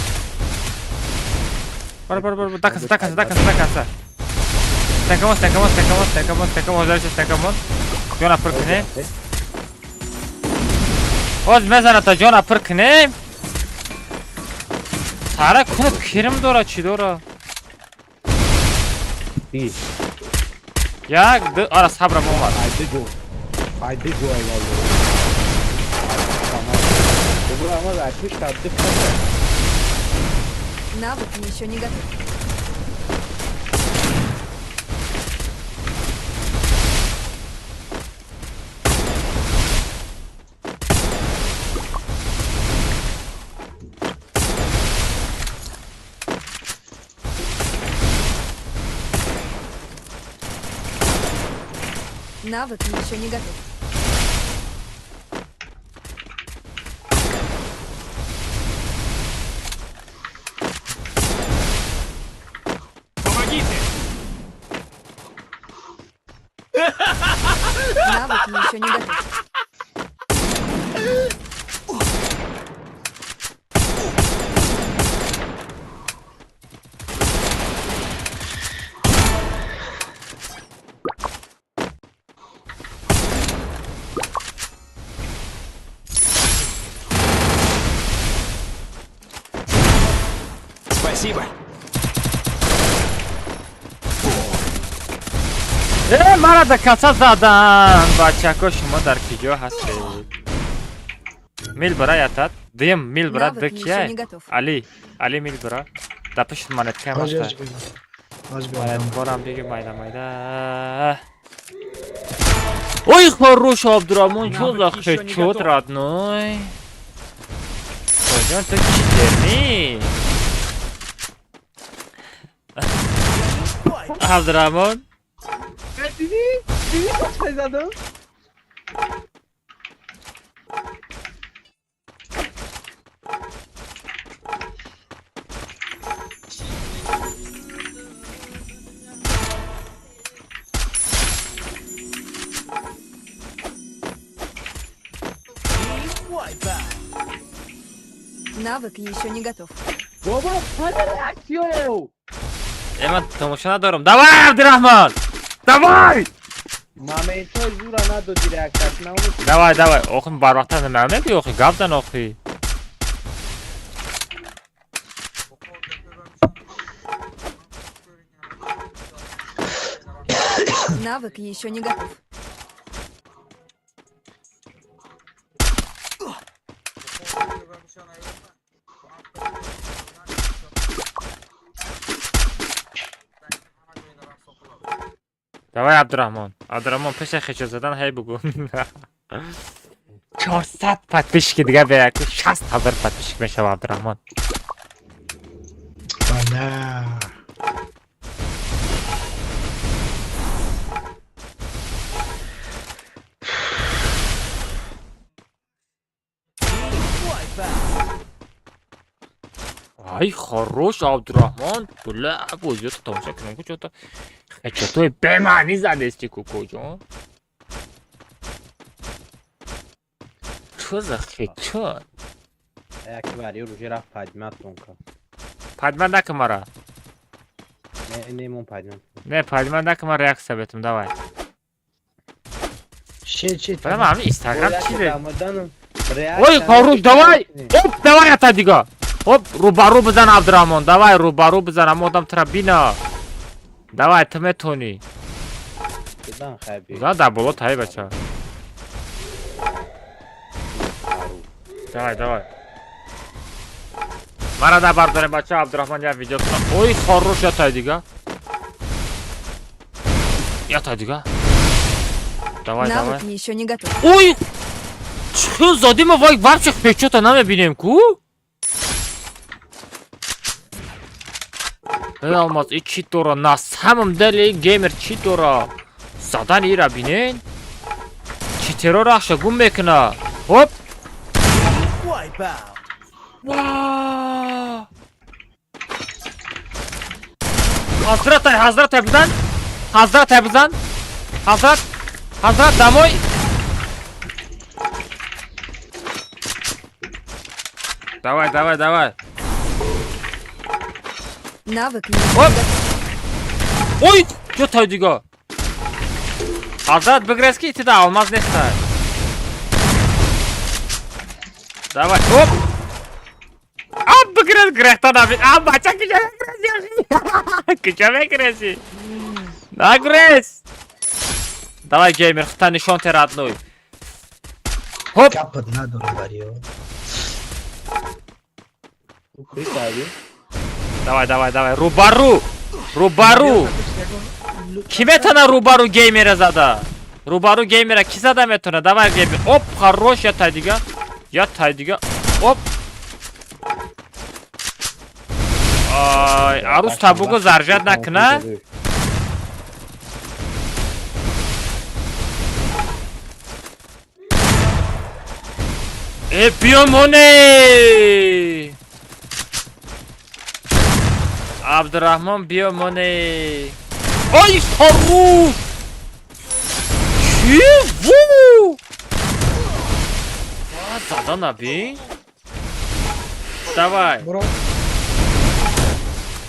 Бар, бар, бар, до конца, до конца, до конца, до конца. Стенкамон, стенкамон, стенкамон, стенкамон, стенкамон, ҳозир стенкамон. Ҷона пур кунем. Ҳоз мезана та ҷона пур кунем. Сара кунад кирм дора, чӣ дора? Як, ду, ара сабрам омад. Айди гу. Айди гу ай валло. Навык еще не готов. Навык еще не готов. Помогите! Навык еще не готов. Спасибо. Мара да каса задан. Бачако, шумо дар киҷо ҳастед? Мил бара ятат. Дуюм мил бара Навык ещё дикия. не готов. Али, Али мил бара. Да пишт монетка Ҳоҷи, маста. ҳоҷи биё. Монеткорам биги майда майда. Ой, хорош, Абдурамон, чё за Навык ещё не хедшот, готов. родной? Пойдем, ты читерни. Абдурамон. Диди? Диди чӣ задам? Team Wipeout. Навык еще не готов. Бобо, пада реаксиё! Ман тамошо надорам. Давай, Абдурахман! Давай! Моментҳои зура надоди реаксия. Наумед. Давай, давай. Охи барвақта нема мегӯӣ, охи гап зан охи. Навык еще не готов. Давай, Абдурахмон. Абдурахмон, пеша хечо задан ҳай бугу. 400 подписчики дига ба яку 60 ҳазор подписчик мешава, Абдурахмон. Бала. Team Wipeout. Ай, хорош, Абдурахмон. Бля, бозиёто тамошо кунам ку чото. Хечотои бемаънӣ задести кукоҷон. Чо за хечот? Як вари рӯжи рафт падиматон кард. Падма накун мара. Не, не, мон падимат. Не, падма накун мара, реаксия бетум, давай. Чӣ, чӣ? Бара ҳами Инстаграм чизе? Дамаданам. Ой, хорош, давай! Оп, давай ята дига. Оп, рӯбарӯ бизан, Абдурахмон. Давай, рӯбарӯ бизан, ама одам тра бина. Давай, ту метонӣ. Бизан хайби. Зан дар боло таи бача. Давай, давай. Мара да бардорем бача, Абдурахмон як видео кунам. Ой, хорош, ятай дига. Ятай дига. Давай, давай. Навык еще не готов. Ой! Чӣ задим, вай вообще хечота намебинем ку? Эй, Алмаз, и чӣ дора? На самом деле геймер чӣ дора? Задан ира бинен? Читеро рахша гум мекуна. Хоп! Wipeout. Ва! Ҳазратай, ҳазратай бизан. Ҳазратай бизан. Ҳазрат, ҳазрат домой. Давай, давай, давай. Навык еще не Оп! готов. Ой, ҷотай дига. Ҳазрат бигрез ки тида алмаз нестай. Давай, оп! А бигрез грехта набин. А бача киҷа мегрези? Киҷа мегрези? Нагрез! Давай, геймер, хита нишон те, родной. Хоп! Гапат надорам бариё. Куи? Давай, давай, давай. Рӯбарӯ! Рӯбарӯ! Ки метона рӯбарӯ геймера зада? Рӯбарӯ геймера ки зада метона? Давай, геймер. Оп, хорош, я тай дига. Я тай дига. Оп. Ай, арӯз табуго заржат накуна. Э, биё моне! Абдурахмон, биё моне! Ой, хорош! Чӣ? Ву! А, зада набин? Давай. Бро.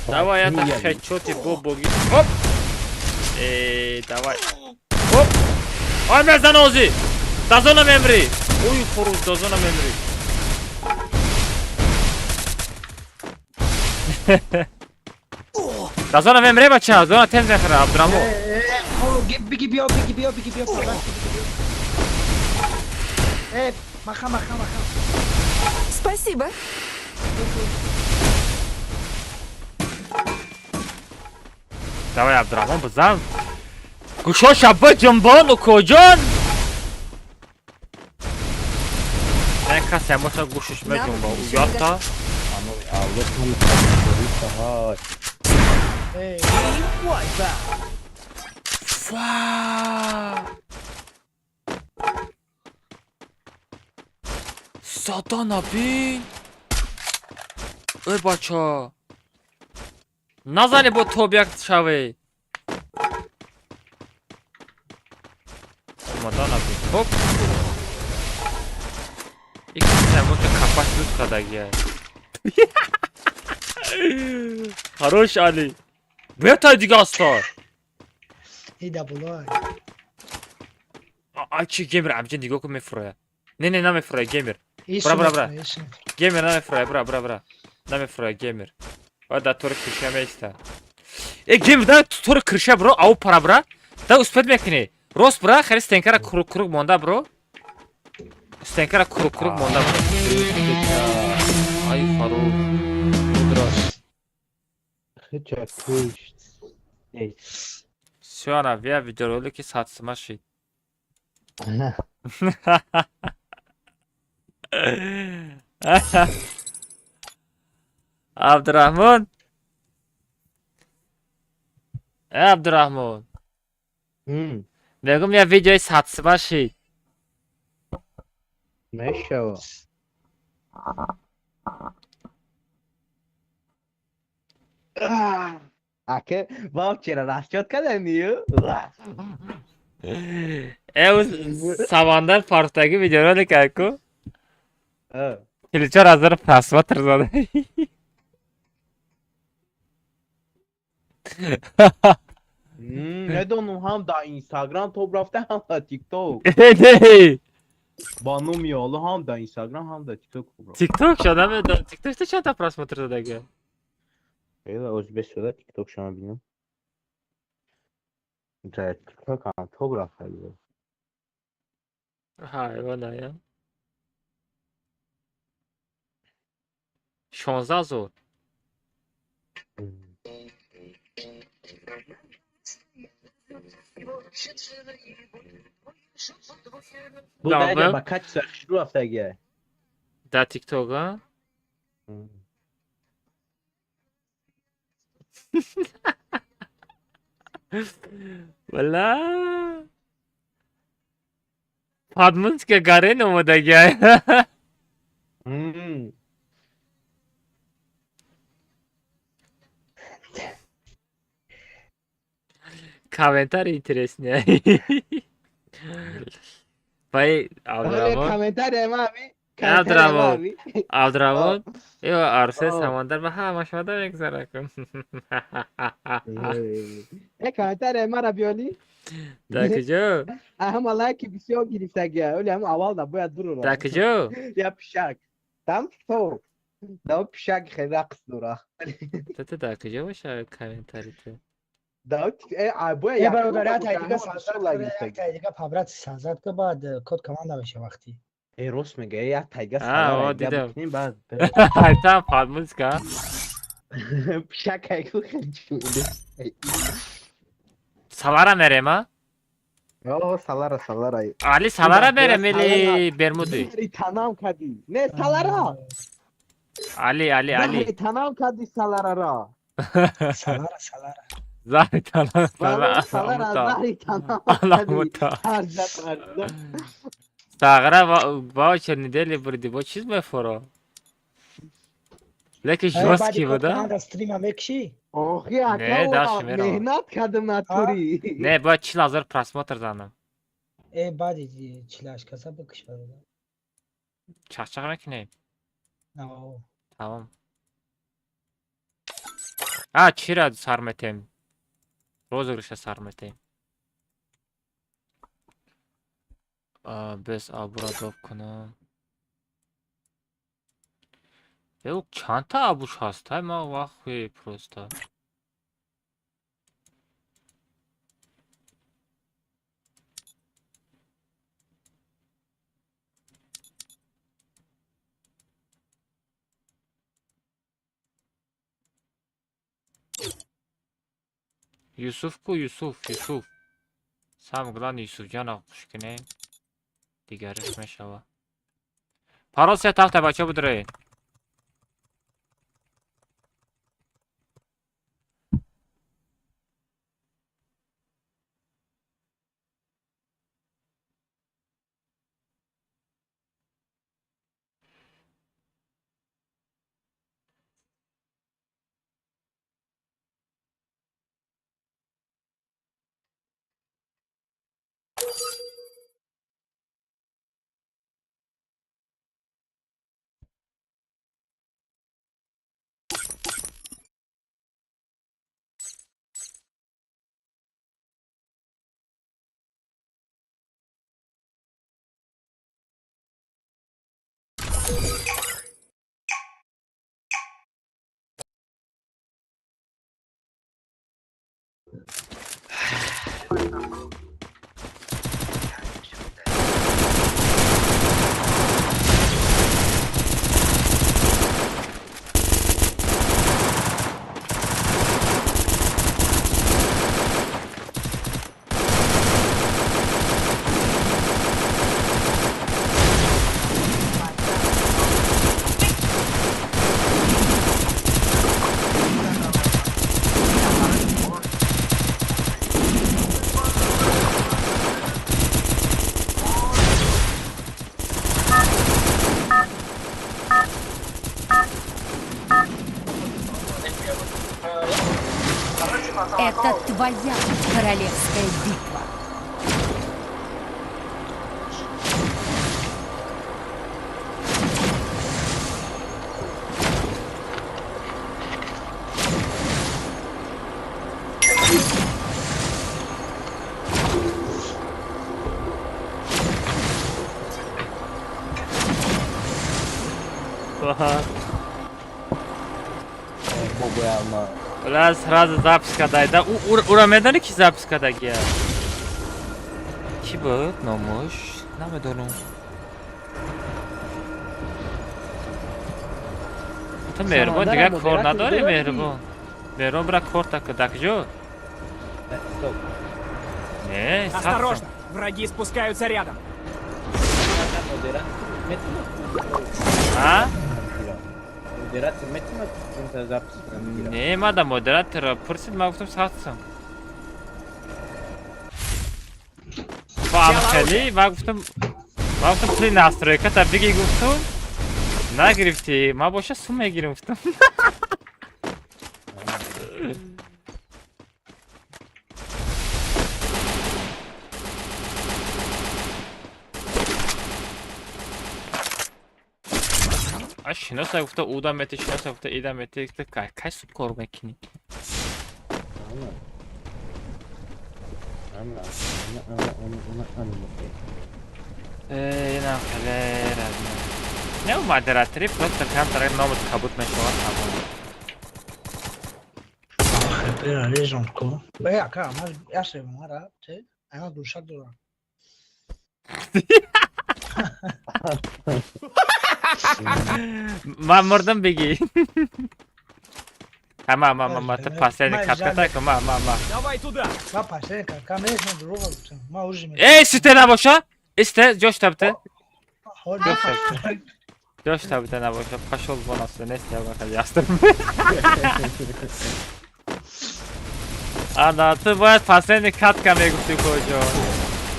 Давай, это хедшоти бобоги. Оп! Эй, давай. Оп! Ой, мезан ози! Дазона мемри! Ой, хорош, дазона мемри. Дазона мемре, бача, зона тез мехӯра, Абдураҳмон. Биги биё, биги биё, биги биё, биги биё. Э, маха, маха, маха. Спасибо. Давай, Абдурахмон, бизан. Гӯшоша биҷунбон, укоҷон. Не касе боша гӯшиш меҷунба. Уята. Аллоҳ. Team Wipeout. Ва! Сатана бин. Эй бача. Назани бо тоб як шавӣ. Омадана бин. Хоп. Ик касе боша капаш лут кардагия. Хорош, Али. Бета дига аста. Ида боло. Ай чи геймер амҷа нигоҳ кун мефуроя. Не, не, намефуроя геймер. Бра, бра, бра. Геймер намефуроя, бра, бра, бра. Намефуроя геймер. Ва да тори крыша меиста. Э геймер да тори крыша бро, ау пара бра. Да успеть мекунӣ. Рост бра, хеле стенкара круг круг монда бро. Стенкара круг круг монда бро. Ай хорош. Мудрост. Хича кушт. Всё, ана вия видеоролики 100 сима шид. Абдурахмон. Э Абдурахмон. Мегум я видеои 100 сима шид. Мешава. Аке, ваучера расчёт кардани? Э Самандар партаги видеоролик аку. 44 000 просмотр зада. Медонам ҳам дар Инстаграм топ рафта, ҳам дар Тикток. Не. Ба номи Алло ҳам дар Инстаграм, ҳам дар Тикток хуб рафта. Тикток шо намедонам. Тикток чанд та просмотр задага? Эла озбе шуда Тикток шама бинам. Дар Тикток ҳам топ рафта. Ҳайвона я. 16 000. Бу даида ба качество хушрӯ рафтагия. Дар Тикток, а? Вала. Падмунска гарен омадагия. Комментарий интересный. Вай, Абдураҳмон. Комментарий ма ами. Абдураҳмон. Абдураҳмон. Ё Арсе Самандар ба ҳамаш ода мегзара кун. Э комментарий мара биёли. Дар куҷо? Ҳама лайки бисёр гирифтагия. Оли ҳама аввал да бояд бурора. Дар куҷо? Я пишак. Там тикток. Да пишак хеле рақс дора. Тата дар куҷо боша комментарий ту? Да э бояд Э бародар, я тай дига 100 як тай дига по-братски 100 ка баъд код команда меша вақти. Э рост мега, я тайга А, о, дидам. Баъд. Там Падмунска. Пишак айку хеле чунде. Салара мерем, а? О, салара, салара. Али салара мерем или Бермуды? Танам кади. Не, салара. Али, Али, Али. Танам кади саларара. Салара, салара. Заҳри танам. Салара заҳри танам. Аламута. Сағра ваучер недели бурди бо чиз мефоро? Леки жёсткий буда? Стрима мекши? Охи, ака, меҳнат кардам натури. Не, бояд 40 000 просмотр занам. Э, баъди чилаш каса бикш бародар. Чақчақ мекунем? Тамом. А, чира сар метем? Розыгрыша сар метем. Бес абура доб кунам. Э, чандта абуш ҳаст? Ай ма вахуе просто. Юсуф ку, Юсуф, Юсуф. Сам главный Юсуфҷона хуш кунем. Дигариш мешава. Парол се тафта бача будре. Это твоя королевская битва. Раз сразу запись кадай. Да, ура медани ки запись кадагия. Ки буд номуш? Намедонам. Ту меҳрубон дигар кор надорӣ меҳрубон. Меҳрубон бира кор така дакҷо. Не, осторожно, враги спускаются рядом. А? Не, мада модератора пурсид, ман гуфтам сатсам. Хеле, ман гуфтам пули настройката биги гуфтум. Нагирифтӣ, ман боша сум мегирим гуфтам. Шиноса гуфта уда мети, шиноса гуфта ида мети, кай суб кор мекунӣ? Инам хеле разна. Не модератори, просто камтар номат кабут мешавад тамом. Pero лежонко. Бля, ка, ман яше мара, те, ана душа дора. Ман мурдам бигӣ. Ма ма ма ма ту последний катка ка ма ма ма. Давай туда. Ма последний катка мешам дурӯғ гуфтам. Ма уже Эй, сите набоша? Исте, ҷош табте. Ҷош табте набоша. Пошел вон отсюда, нест я ястам. Ана, ту бояд последний катка мегуфтӣ куҷо.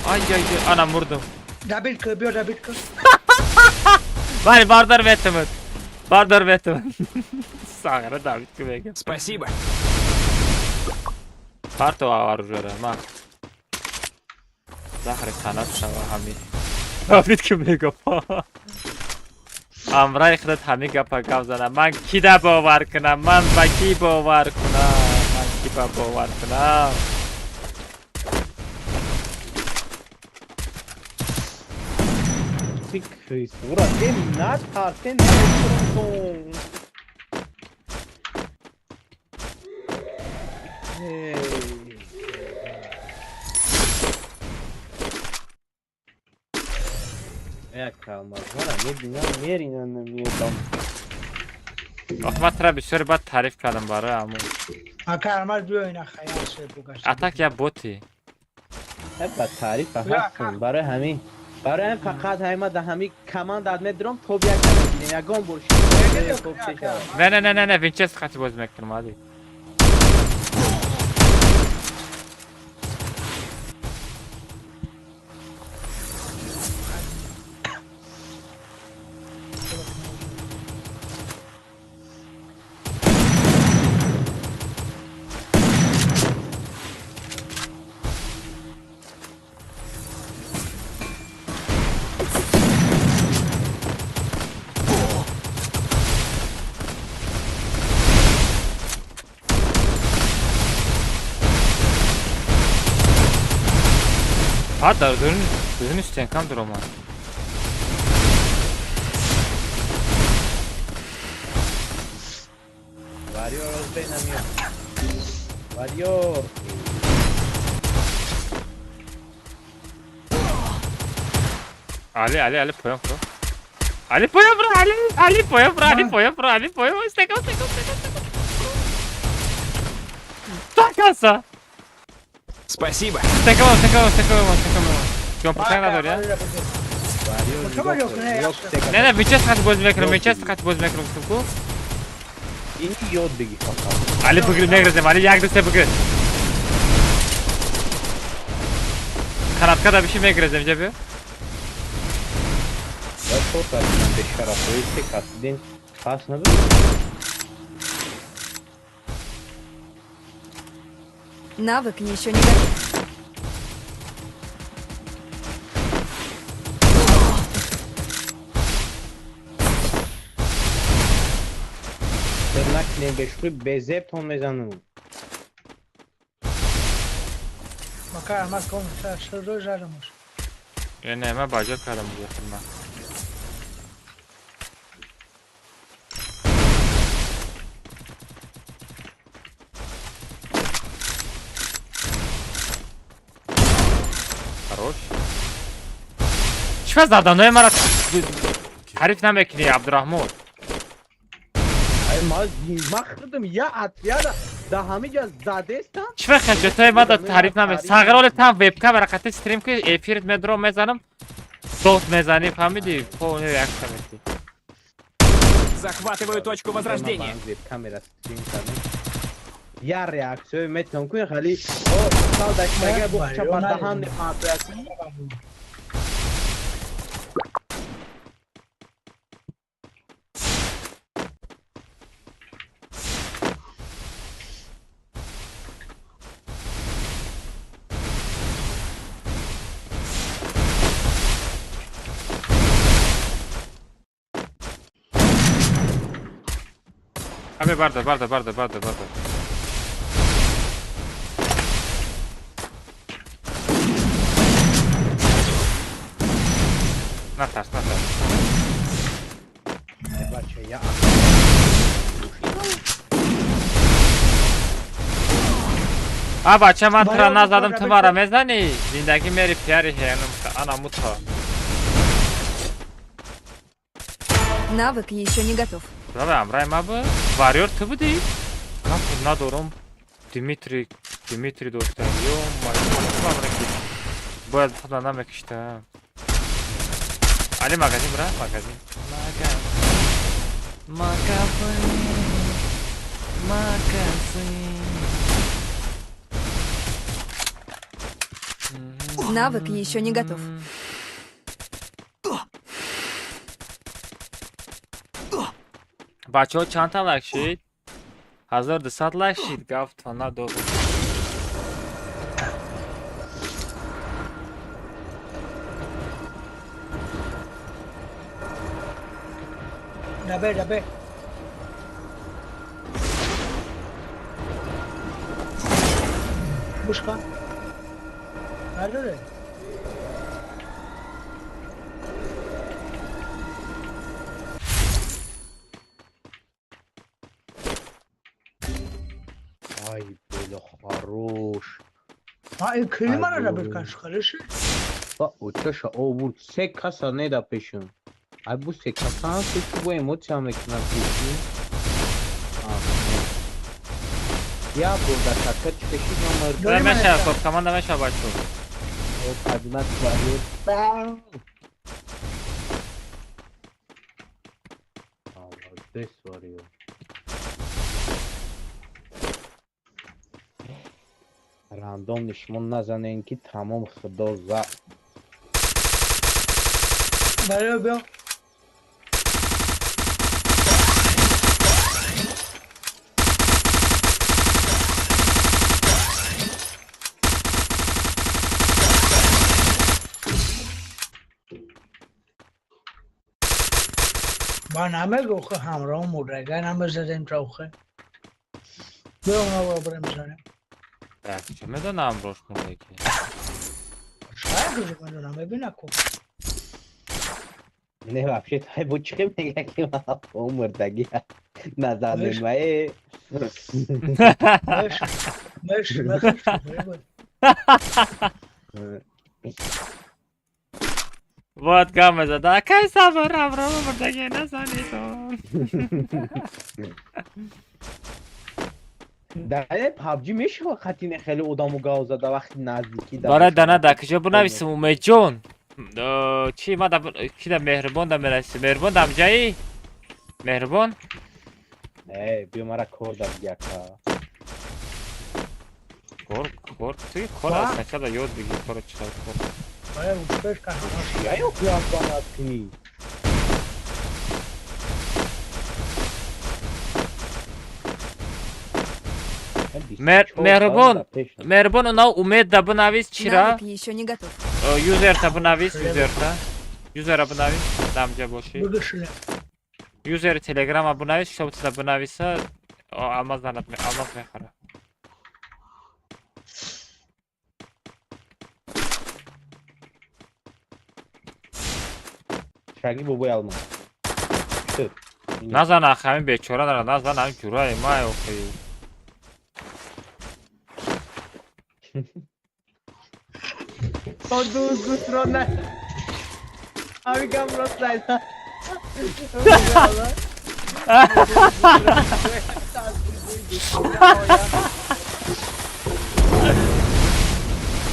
Ай ай ай, ана мурдам. Дабит ка, биё дабит ка. Бале, бардар метавад. Бардар метавад. Сағра Давид ку мегам. Спасибо. Парту оружие ма. Захри канат шава ҳами. Давид ку мегам. Амраи худат ҳами гапа гап зана. Ман кида бовар кунам? Ман ба ки бовар кунам? Ман ки ба бовар кунам? Ура, ты на ты на Ох, ман тура бисёри бад таъриф кардам барои ҳамон. Ака Армаз биё ина хаял шуд бугашт. А так я боти. Ба таъриф ҳастам. Барои ҳамин. Барои ҳамин фақат ҳама да ҳамин команда медром топ як мегирем. Ягон бор топ се шавад. Не, не, не, не, не, Винчестер хати боз мекунам, Али. Ҳа, дар дурни стенкам дуромад. Вариор озбей намиёд. Вариор. Али, Али, Али, поён фуро. Али, поён фуро, Али, Али, поён фуро, Али, поён фуро, Али, поён, стенкам, стенкам, стенкам, стенкам. Такаса. Спасибо. Стекамо, стекамо, стекамо, стекамо. Ҷон путак надори, а? Не, не, Винчестер хати боз мекунам, Винчестер хати боз мекунам, гуфтам ку. Ини ёд бигир фақат. Али бигир, мегрезем, Али як, ду, се бигир. Канатка да биши мегрезем, ҷа биё. Я чор касидам бешарафҳои се касидин пас набуд. Навык еще не готов. Накунем бешӯхӣ безебтон мезанам. Мака Армаз ком шуро жарамош. Не, ман баҷо кардам хидмат. Хорош. Чӣ пас заданои мара таъриф намекунӣ, Абдураҳмон? Ай ма худам я отряда да ҳамин ҷа задестам. Чӣ вақт ҷотои ма да таъриф намекунӣ? Сағироли там вебкамера қати стрим ки эфирит медро мезанам, дот мезанӣ, фаҳмидӣ? Полный реаксия метӣ. Захватываю точку возрождения. Вебкамера стрим кардам. Я реаксия метавонам кунем, хали о сал дашмага бухча ба даҳан мепартояд. Абе бардор, бардор, бардор, бардор, бардор. Натарс, натарс. Бача, я А бача, ман тура назадам, ту мара мезанӣ? Зиндагӣ мери пиари ҳеянум, ана муто. Навык еще не готов. Давай, амрай ма бу. Вариор ту будӣ? Гап надорам. Дмитрий, Дмитрий доштам. Ё-моё, бояд худро намекиштам. Али магазин бра, магазин. Магазин. Магазин. Навык еще не готов. Бачаҳо чандта лайк шид? 1200 лайк шид, гафтон надод. Дабе, дабе. Пушка. Надоре. Ай, бля, хорош. А, ин кили мара набиркаш, хорош? Ба, очаша овурд, се каса неда пешон. Ай, бу се каса, се чӣ бо эмоция мекунам пеши? Я бурда катка чӣ номер. Меша, код команда меша бачо. Поднимать свою. Молодец, сварил. Рандом нишмон назанен ки тамом худо за. Баро бё. Ба намегӯ ҳамроҳ мурдага намезадем ҷохе. Биё ма барем занем. Чӣ медонам ҳамроҳш мурдаги? Шояд медонам, мебина ку. Не, вообще тай бу чӣ мега ки мурдаги назанем вае. Меш, меш, меш. Бояд гап мезад. Акай сабр ҳамроҳ мурдаги назанитон. Дар PUBG мешава хатине хеле одаму гав зада вақти наздикӣ. Барои дана дар куҷо бинависем Умедҷон? Чӣ ма ки да Меҳрибон да мерасем? Меҳрибон дар ҷаи? Меҳрибон? Не, биё мара кор да бигяка. Кор, кор, ту кор аз сначала ёд бигир кора чӣ хел кор. Барои успеш ка ҳамаш. Я ёд банад кунӣ. Меҳрибон, Меҳрибон, она Умед да бинавис чира? Навык еще не готов. Юзерта бинавис, юзерта. Юзера бинавис, дамҷа бошӣ. Юзери Телеграма бинавис, чтоб туда бинависа, алмаз занад, алмаз мехара. Шаги бобои алмаз. Назан ахи, ҳамин бечора нара, назан ҳамин ҷураи май охи.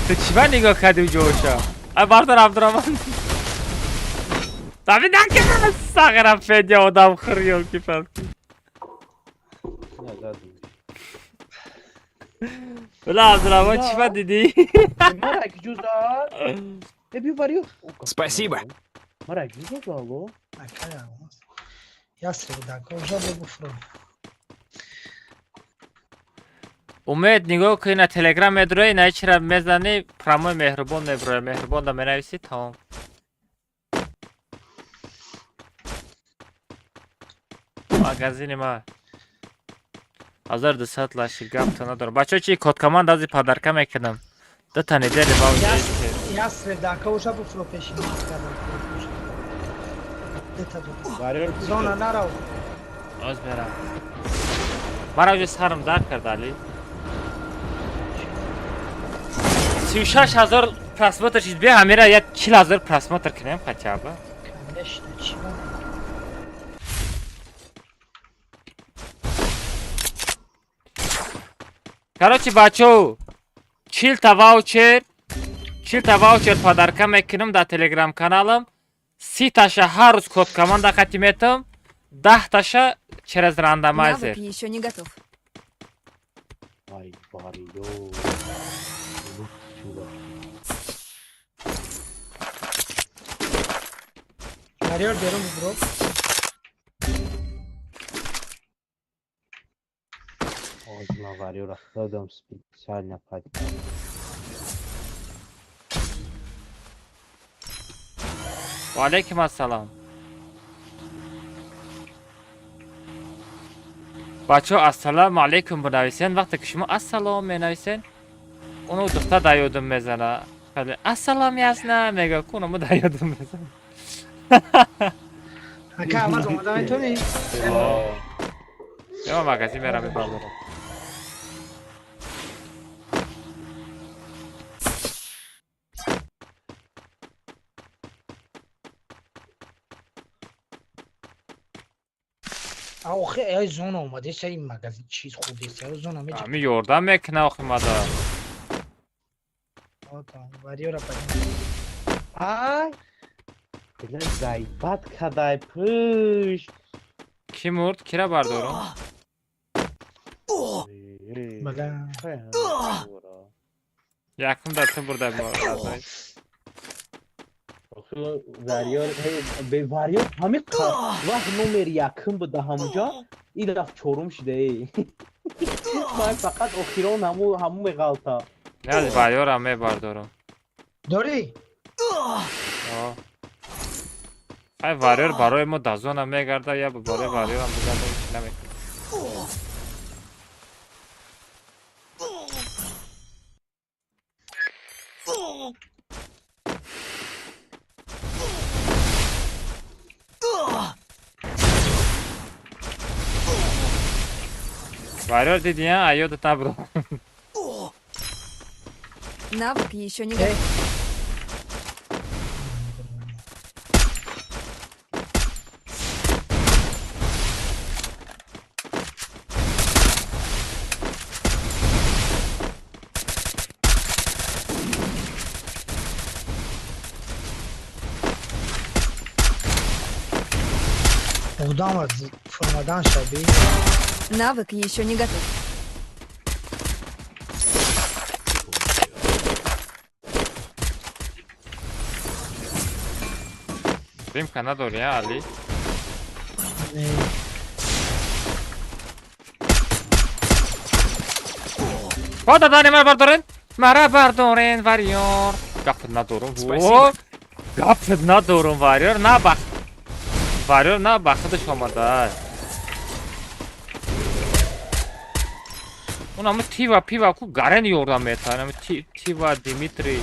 Ту чӣ ба нигоҳ кардӣ ҷоша? Ай бардор Абдураҳмон. Давид накард, сағира Федя одам хӯр ёлки-палки. Била Абдураҳмон чӣ ба дидӣ? Спасибо. Умед нигоҳ кун, ина Телеграм медрои, ина чира мезанӣ, прамои Меҳрибон меброя. Меҳрибон да менависӣ, тамом. Магазини ма 1200 лаши гапто надорам. Бачаҳо чи код команда ази падарка мекунам. Ду та недели ба Ясре дака уша буфро пеши. Зона нарав. Оз мерам. Мара уже сарам дард кард Али. 36 000 просмотр шид. Бия ҳамира як 40 000 просмотр кунем хотя бы. Конечно, чӣ Короче, бачаҳо, 40 та ваучер, 40 та ваучер подарка мекунам дар телеграм каналам. 30 таша ҳар рӯз код команда қати метам, 10 таша через рандомайзер. Навык еще не готов. Ай, бариё. Барьер берун бро. Озма варёра худам специально поднял. Ва алейкум ассалом. Бачаҳо, ассалому алейкум бинависен. Вақте ки шумо ассалом менависен, оно духтар дар ёдум мезана. Хеле ассалом ясна мега, ку оно дар ёдум мезана. Ака, алмаз омада метонӣ? Ё магазин мерам мебарам. Охи эй зона омадеса, ин магазин чиз хурдеса, зона меҷа. Ами ёрдам мекуна охи мада. Варёра подним. Ай! Бля, заебать кадай пӯш. Ки мурд? Кира бардорам? Бля. Якум да ту бурда. Варёр, бе варёр ҳамин вақт номери якум буда ҳамуҷо, ин даф чорум шуда. Ман фақат охирон ҳаму ҳаму меғалта. Не, варёрам мебардорам. Дорӣ? Ай, варёр барои мо дазона мегарда, я барои варёрам бигарда, ҳеч намекунад. Варёр дидӣ, а ёдат набуд. Навык еще не готов. Одам аз формадан шаби. Навык еще не готов. Димка надори, а, Али? Не. Ба дадани мара бардорен? Мара бардорен, варёр. Гапт надорум. Спасибо. Гапт надорум, варёр. На бах. Варёр на бахташ омада. Унам тива пива ку гарен ёрдам метавонам. Тива Димитрий.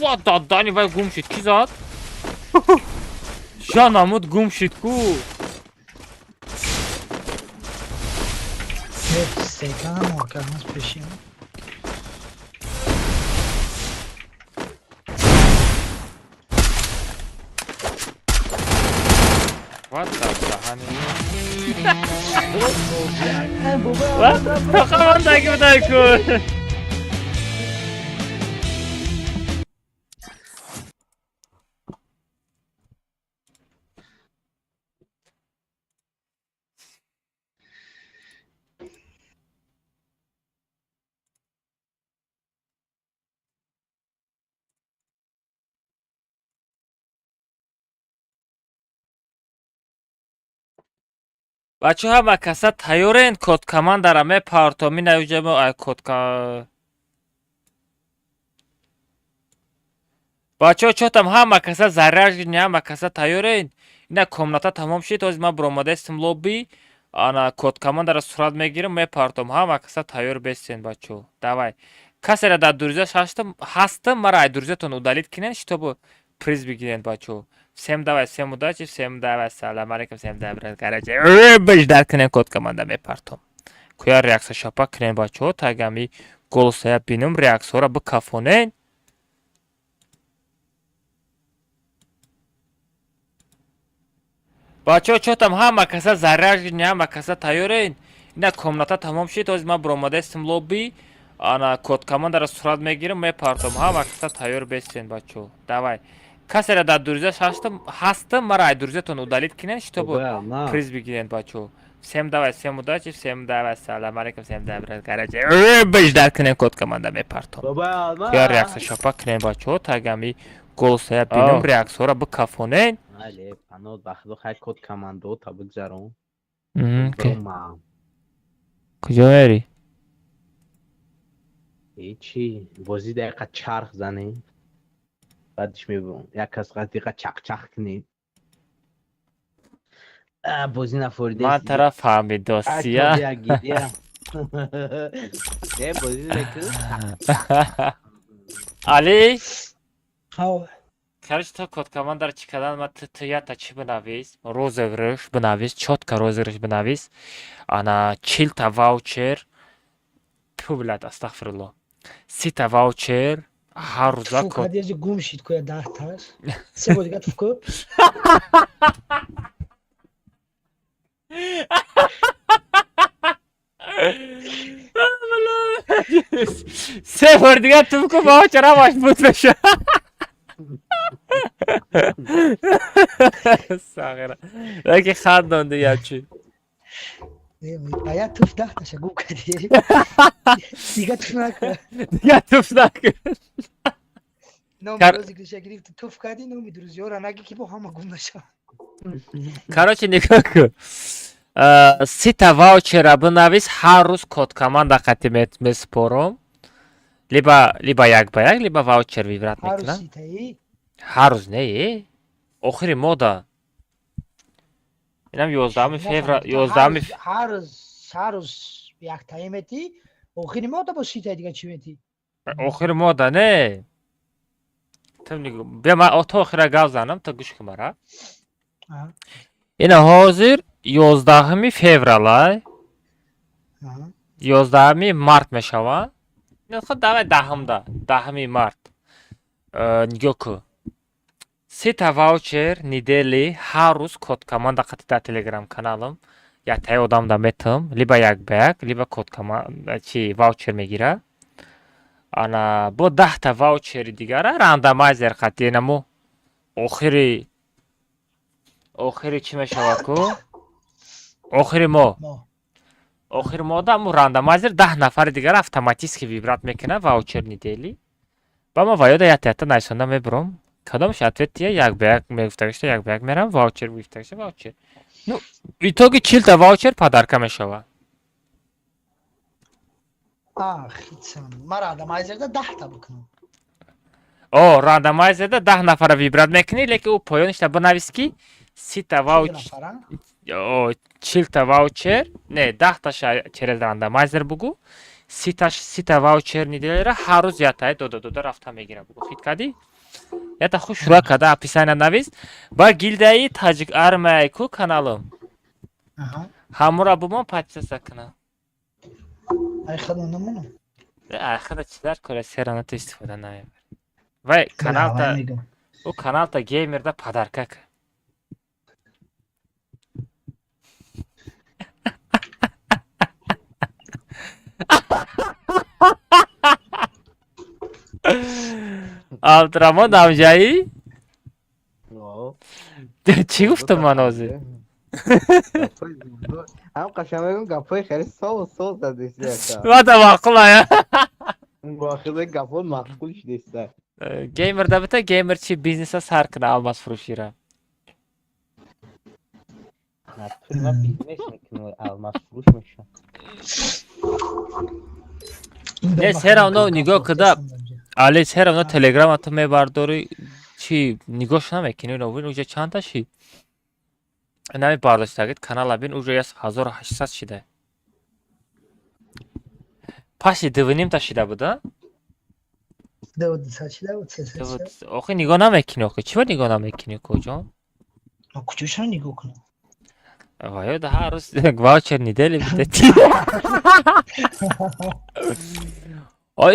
Ва дадани вай гум шид. Ки зад? Ҷанамуд гум шид ку. Стейкам оканас пешим. What the honey? What? Тохаман даги будай ку. Бачаҳо, ҳама каса тайёрен? Код командара мепартом, ина юҷамо ай код. Бачаҳо, чотам ҳама каса заряжени, ҳама каса тайёрен? Ина комната тамом шид, ҳозир ман буромадаистам лобби, ана код командара сурат мегирам, мепартом. Ҳама каса тайёр бестен, бачаҳо. Давай. Касера дар друзья ҳастам, мара ай друзьятон удалить кинен, чтобы приз бигирен, бачаҳо. Всем давай, всем удачи, всем давай, салам алейкум, всем добра, короче, биждар кунем, код команда мепартом. Куя реакция шапа кунем, бачаҳо, тагами голосая бинум, реаксияро бикафонен. Бачаҳо, чотам ҳама каса заряжени, ҳама каса тайёрен? Ина комната тамом шид, ҳозир ман буромадаистам лобби, ана код командара сурат мегирам, мепартом. Ҳама каса тайёр бестен, бачаҳо. Давай. Касера дар друзья ҳастам, мара ай друзьятон удалить кинен, чтобы приз бигирен, бачаҳо. Всем давай, всем удачи, всем давай, салам алейкум, всем добра, короче, биждар кунем, код команда мепартом. Я реакция шапа кунем, бачаҳо, тагами голосая бинум, реаксияро бикафонен. Але, панот, бахдо хай код командо та бигзарон. Куҷо мери? Ҳечи, бозӣ дақиқа чарх занем. Баъдиш мебурам. Як кас дақиқа чақчақ кунем. Бозӣ нафорида. Ман тараф фаҳмидосия. Не, бозӣ мекунем. Али? Ҳав. Короче, то код командара чӣ кардан, ма ту ята чӣ бинавис? Розыгрыш бинавис, чётко розыгрыш бинавис. Ана 40 та ваучер. Ту, блядь, астағфирулло. 30 та ваучер. Ҳар рӯза Туф код. Кардӣ, гум шид куя 10 таш. Се бор дига туф ку. Се бор дига туф ку, ваучер ҳамаш буд меша. Сағира. Яки хандонди ячи. А я туф 10 таша гум кардӣ. Дига туф накун. Дига туф накун. Номи рози гӯша гирифти, туф кардӣ, номи друзьёра наги, ки бо ҳама гум нашавад. Короче, нигоҳ кун. 30 та ваучера бинавис, ҳар рӯз код команда қати месупорам. Либо як ба як, либо ваучер выбрать Ҳар рӯз мекунам. 30 таи? Ҳар рӯз не, охири мода. Инам 11 феврал, 11. Ҳар рӯз яктаи метӣ, охири мода бо 30 таи дига чӣ метӣ? Охири мода не. Ту нигоҳ, бия, ман то охира гап занам, ту гӯш кун мара. Ина ҳозир 11 февралай. 11 март мешавад. Худ давай 10-да, 10 март. Нигоҳ кун. 30 та ваучер недели ҳар рӯз код команда қати дар телеграм каналам яктаи одамда метам, либо як ба як, либо код команда чи ваучер мегира. Ана бо 10 та ваучери дигара рандомайзер қати инамо охири чӣ мешавад ку? Охири моҳ. Охири моҳда аму рандомайзер 10 нафари дигара автоматически выбрать мекунад ваучер недели. Ба ма ваёда якта якта нависонда мебурам. Кадомаш ответ тия, як ба як мегуфтагишта, як ба як мерам, ваучер гуфтагишта, ваучер. Ну, итоги 40 та ваучер подарка мешавад. Хитсан. Ма рандомайзерда 10 та бикунам. О, рандомайзерда 10 нафара выбрать мекунӣ, лекин ӯ поёништа бинавис, ки 30 та вауч о, 40 та ваучер, не, 10 таша через рандомайзер бугу, 30 та ваучер неделяра ҳар рӯз яктае дода дода рафта мегира бугу. Хит кардӣ? Ята хуш шура када описания навис. Ба гилдаи Таҷик Армияй ку каналам. Ҳамура бумон подписаться кунам. Ай хада намонам. Ай хада чидар кора серана ту истифода намебарӣ. Вай каналта ӯ каналта геймерда подарка кар. Абдураҳмон Амҷаӣ? Чӣ гуфтам ман ҳозир? Ҳам қашан мегӯм, гапҳои хеле сов сов задеси. Вада маъқулая. Муохиза гапҳо маъқул шудеста. Геймер да бита, геймер чи бизнеса сар куна, алмаз фурӯшира. Натури ман бизнес мекунам, алмаз фурӯш мешавам. Не, всё равно нигоҳ куда, али, всё равно телеграма ту мебардорӣ, чи нигоҳш намекунӣ, бин, уҷа чандта шид? Нами бардоштагит канала бин, уҷа 1800 шида. Паси дувнимта шида буда? 200 шида буд, 300 шида. Охи нигоҳ намекунӣ, охи чӣ ба нигоҳ намекунӣ, куҷон? Ма куҷошро нигоҳ кунам? Ваёда ҳар рӯз ваучер недели бидети.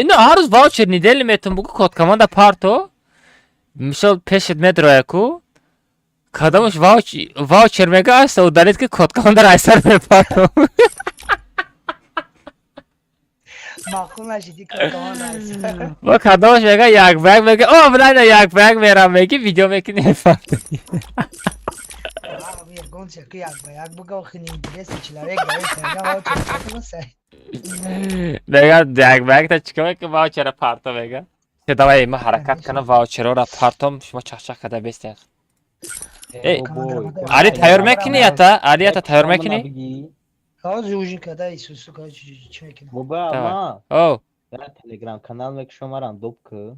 Ина ҳар рӯз ваучер недели метун бугу, код команда парто. Мисол, пешет медроя ку. Кадомаш ваучер мега, аста удалить ки, код команда айсар мепарто. Маъқул нашиди код команда айсар. Ва кадомаш мега як ба як мега, о, блайна як ба як мерам меги, видео мекунӣ, мепарто. Ягон ки як ба як буга, охи неинтересный человек, говорит, ваучер. Мега як ба як та чикор мекунӣ, ваучера парто мега. Давай, ма ҳаракат кунам, ваучерора партом, шумо чахчах када бестен. Эй, али, тайёр мекунӣ ята? Али, ята тайёр мекунӣ? Ҳозир ужин када исусу чӣ мекунам? Боба, ма. О. Дар Телеграм канал мекушам, марам доб ку.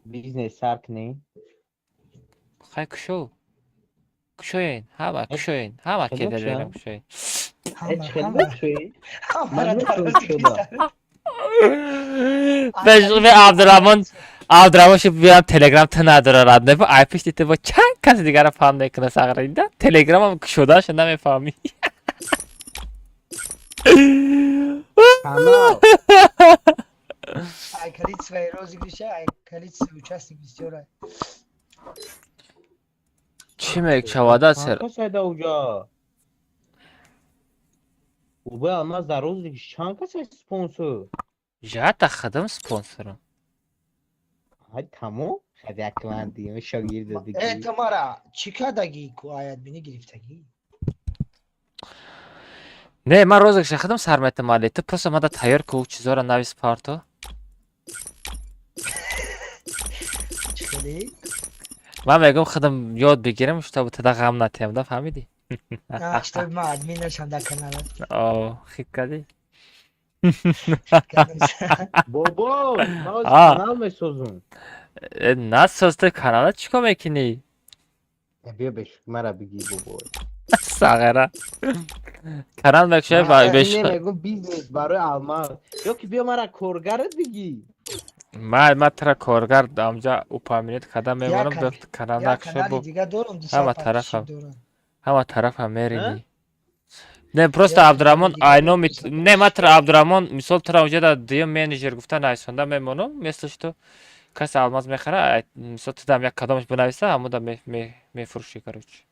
Бизнес сар кунӣ. Хай, кушо. Кушоен, ҳама кушоен, ҳама ки телеграм кушоен. Ҳеч хеле кушоӣ? Ман метавонам кушода. Бе Абдураҳмон, Абдураҳмон шо биям, телеграм ту надора, рад не, ай пишти ту бо чанд каси дигара фаҳм мекуна, сағра. Телеграмам кушодаша намефаҳмӣ. Канал. Ай количество розыгрыша, ай количество участник бисёра. Чӣ мешавада сер? Чанд кас айда уҷа? Бобои Алмаз, дар розыгрыш чанд кас ай спонсор? Жата хадам спонсорам. Ҳай, тамом? Хадякмандием шогирд Э, дигӣ. Тамара, чӣ кардагӣ ку аядбинӣ гирифтагӣ? Не, ман розыгрыша хадам сар метам, али. Ту просто мада тайёр ку, чизора навис парто. Чӣ хеле? Ман мегӯям, худам ёд бигирам, чтобы тада ғам натиҳам, да, фаҳмидӣ? А, чтобы ман админ нашам дар каналат. О, хит кардӣ? Бобо, ман ҳозир А. канал месозум. Э, насоз, ту канала чӣ кор мекунӣ? Э, биё бешук мара бигӣ, бобой. Сағира. Канал мекушай ба Не, беш. мегӯм, бизнес барои Алмаз. Ё ки биё мара коргарат бигӣ. Ман тра коргар амҷа упоминать карда мемонам, Як канал як накушай канали бо. дига дорум, 200 Ҳама подписчик тарафам. дорам. Ҳама тарафам меринӣ. Не, просто Як Абдураҳмон канали дига айно дорум, 200 не, ман тра Абдураҳмон, мисол, тра унҷа да дуюм менеҷер гуфта нависонда мемонам, вместо что касе алмаз мехара, мисол, ту дам як кадомаш бинависа, ҳамуда мефурӯшӣ, короче.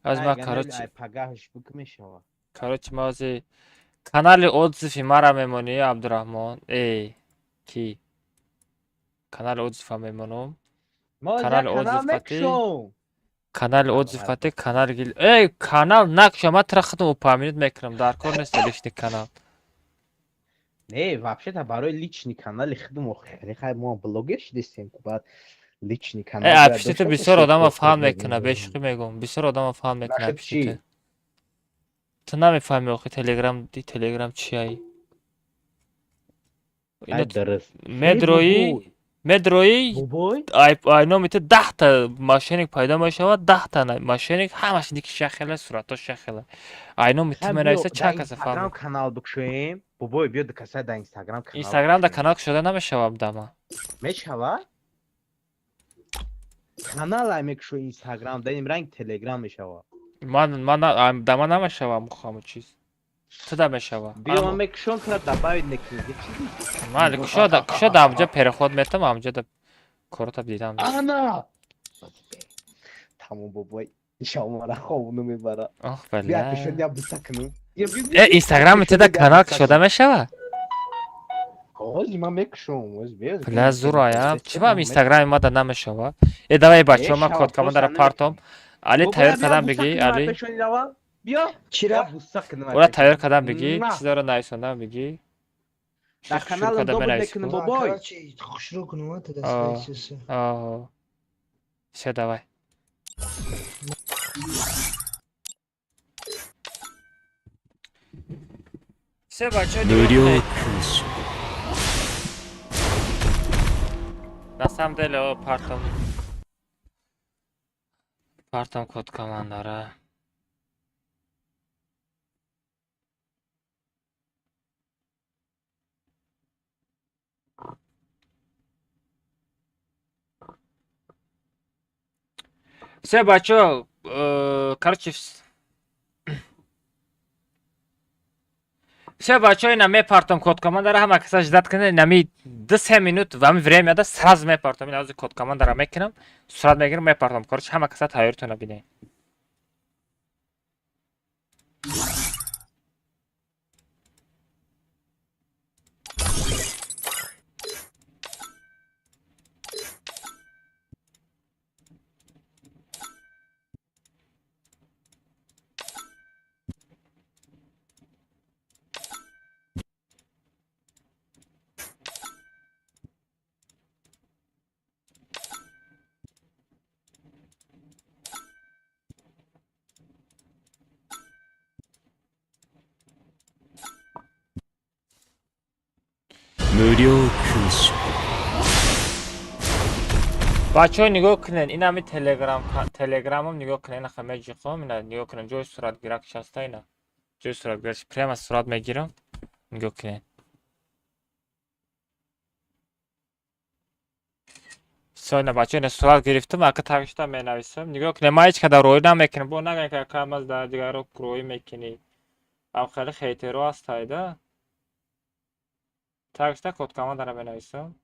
Аз ман, короче, Ай, пагаҳаш бук мешава. Короче, ман ҳозир канали отзыви мара мемонӣ, Абдураҳмон. Эй, ки? Канали отзыва мемонам. Мо ҳозир Канали як канал отзыв қати мекушом. Канали отзыв қати канали гил. Эй, канал накуша, ман тра худам упоминать мекунам. Дар кор нест личный канал. Не, вообще-то барои личный канали худум охири хай мо блогер шидестем ку, баъд личный канал Э, бояд апишти ту дошта бисёр бошем, одама ки фаҳм худро мекуна, бешӯхӣ мегӯм. Бисёр одама фаҳм мекуна Нахед апишти чӣ? ту. Ту намефаҳми охи Телеграм, ди Телеграм чиай. Ай, дуруст. Медрои, Бобой. медрои, Бобой? Ай номи ту 10-та мошенник пайдо мешавад, 10-та мошенник, ҳамаш ники шахела, суратош шахела. Ай номи ту Хай, биё менависа, дар чанд каса Инстаграм фаҳм. канал бикушоем. Бобой, биё касай дар Инстаграм канал Инстаграм да бикушоем. канал кушода намешавад дама. Мешава? Канал ай мекушои Инстаграм, дар ин ранг Телеграм мешава. Ман дама намешавам мухаму чиз. Ту да мешава. Биё, ман мекушом, тура добавить мекунӣ. Чизи? Ман кушода амҷа переход метам, амҷа да корота дидам. Ана! Тамом, бобой. Иншалло мара хобуну мебара. Ох, Биё бала. пешон я буса кунум. Э, Инстаграм ту да канал кушода мешава? Ҳозир ман мекушом, ҳозир биё. Бля, зур аям. Чӣ вам Инстаграми ма да намешава? Э, давай, бачаҳо, ман Мешава, код командара просто партом. Али, Бобой, тайёр биё кардан буса бигӣ, кунем, Али. пешони аввал. Биё. Чира? Я буса кунем, Ура пешони. тайёр кардан бигӣ, На. чизоро нависондан бигӣ. Дар Шух шур каналам карда добуд менавис мекунем, ку. бобой. Короче, хушрӯ кунам, а, тада А, связь. а. Всё, давай. Всё, бачаҳо, 無 нигоҳ 料 кунед. 勲章 На самом деле, о, партом. Партом код командара. Всё, бачаҳо, короче, всё, бачаҳо, ина мепартом код командара, ҳама каса ждать кунед, инами 2-3 минут ва ҳами времяда сразу мепартом. Ина ҳозир код командара мекунам, сурат мегирам, мепартом. Короче, ҳама каса тайёритона бинед. 無料勲章 Бачаҳо, нигоҳ кунед, ин ҳами телеграм, телеграмам нигоҳ кунед, ина меҷиқом, ина нигоҳ кунед, ҷои суратгирак шаста, ина ҷои суратгирак, прямо сурат мегирам, нигоҳ кунед. Всё, ина, бачаҳо, ина сурат гирифтам, ака тагишта менависам. Нигоҳ кунед, ман ҳеҷ када роӣ намекунам, бо нагӯед, ки ака маз дар дигарро роӣ мекунӣ. Ам хеле хейтеро ҳастайда. Тагшта код командара менависам.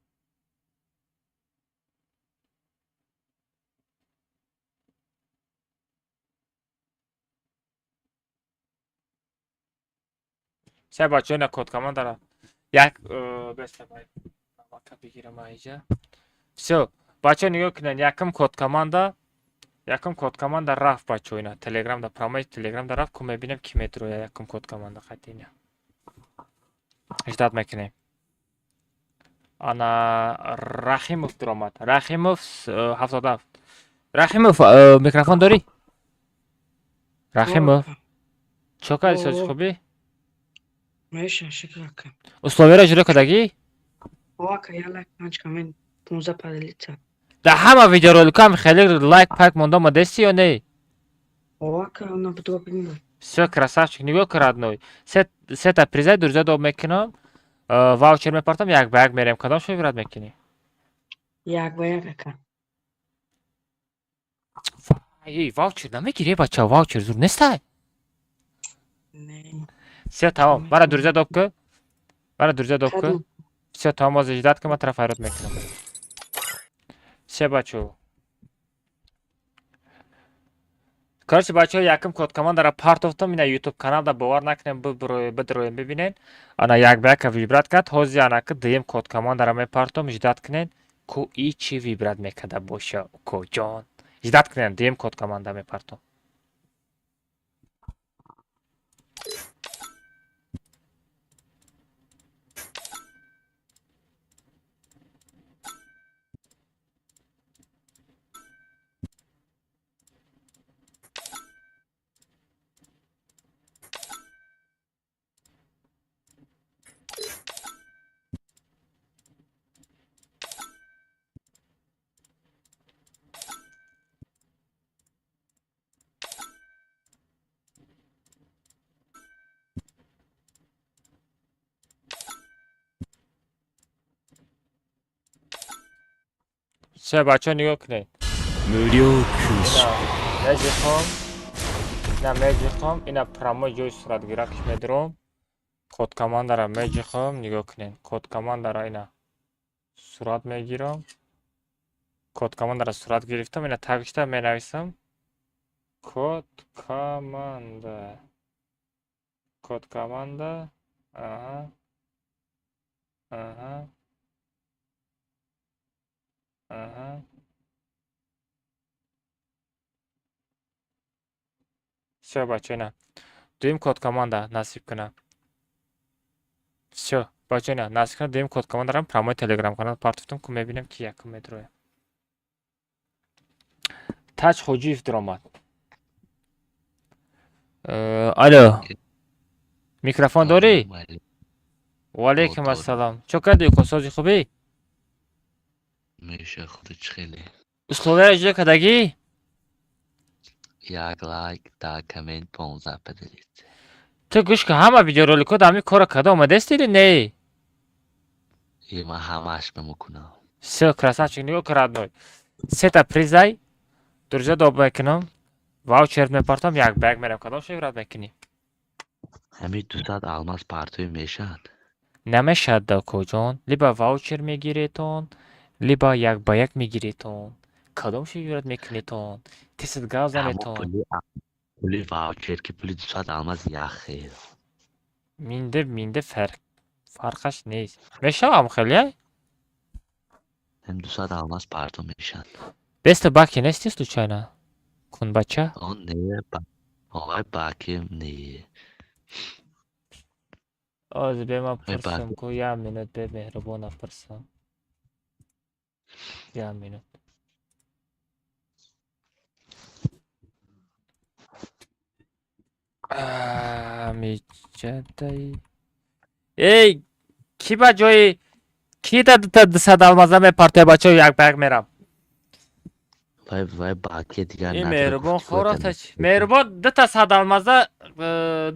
Се бачаҳо, ина код командара як беста бака бигирам аиҷа. Всё, бачаҳо, нигоҳ кунед, якум код команда, якум код команда рафт, бачаҳо, ина телеграмда, прямой телеграмда рафт, ку мебинем, ки метроя якум код команда қати. Ина ждать мекунем. Ана Рахимов дуромад. Рахимов 77. Рахимов, микрофон дорӣ? Рахимов, чо кардӣ, сози хубӣ? Меша, шукр, ака. Условияро иҷро кардагӣ? Ака, я лайк, панҷ коммент, 15 поделиться. Дар ҳама видеороликам хеле лайк пайк монда омадасти ё не? Ака, она буду. Всё, красавчик, нигоҳ кун, родной. Сета призай дурза доб мекунам, ваучер мепартам, як ба як мерем. Кадом шо вибрать мекунӣ? Як ба як, ака. Эй, ваучер намегирӣ, бача, ваучер зур нестай? Не. Всё, тамом. Бара дурза доб ку. Бара дурза доб ку. Всё, тамом, ҳозир ждать ку, ман тараф фарёд мекунам. Всё, бачаҳо. Короче, бачаҳо, якум код командара партофтам, ина YouTube каналда, бовар накунем, бидроем, бибинен. Ана як ба яка вибрать кард, ҳозир анаки дуюм код командара мепартом, ждать кунен, ку и чӣ вибрать мекарда боша, укоҷон. Ждать кунен, дуюм код команда мепартом. Всё, бачаҳо, нигоҳ кунед. 無料空襲 Меҷихом, ина меҷихом, ина прямой ҷои суратгиракш медуром. Код командара меҷихом, нигоҳ кунед. Код командара ина сурат мегирам. Код командара сурат гирифтам, ина тагшта менависам. Код команда. Код команда. Аҳа. Аҳа. Аҳа. Всё, бачаҳо, ина. Дуюм код команда насиб кунам. Всё, бачаҳо, ина насиб кунам, дуюм код командарам прямой телеграм канал партофтам, ку мебинем, ки якум метроя. Таҷ Хоҷиев дуромад. Алло. Микрофон дорӣ? Ва алайкум ассалом. Чо кардӣ, уко, сози хубӣ? Меша, худат чӣ хеле? Условияро иҷро кардагӣ? Як лайк, 10 коммент, 15 поделиться. Ту гӯш кун, ҳама видеороликҳо дар ҳамин корро карда омадасти или не? Е, ман ҳамааш мекунам. Всё, красавчик, нигоҳ кун, родной. Сета призай, дурҷа доб мекунам, ваучер мепартам, як ба як мерам. Кадом шо вибрать мекунӣ? Ҳамин 200 алмаз партоӣ мешавад? Намешавад, дакоҷон. Либо ваучер мегиретон, либо як ба як мегиретон. Кадом шо вибрать мекунетон? Тесад гав Ҳамо занетон. Пули ваучер ки пули 200 алмаз як хел. Минде фарқ фарқаш нест. Мешавам хеле? Ҳам 200 алмаз парто мешавад. Беста баки нести случайно? Кунбача? Он не, овай баки не. Оз бе ман Ай, пурсам баки. ку, як минут, бе меҳрубона пурсам. Як минут. Миҷадай. Эй, ки ба ҷои ки да дута 200 алмаза мепартоя, бачаҳо, як ба як мерам. Вай баки дигар Ин надора, меҳрубон гуфти хор худат. рафта чи? Меҳрубон дута сад алмаза,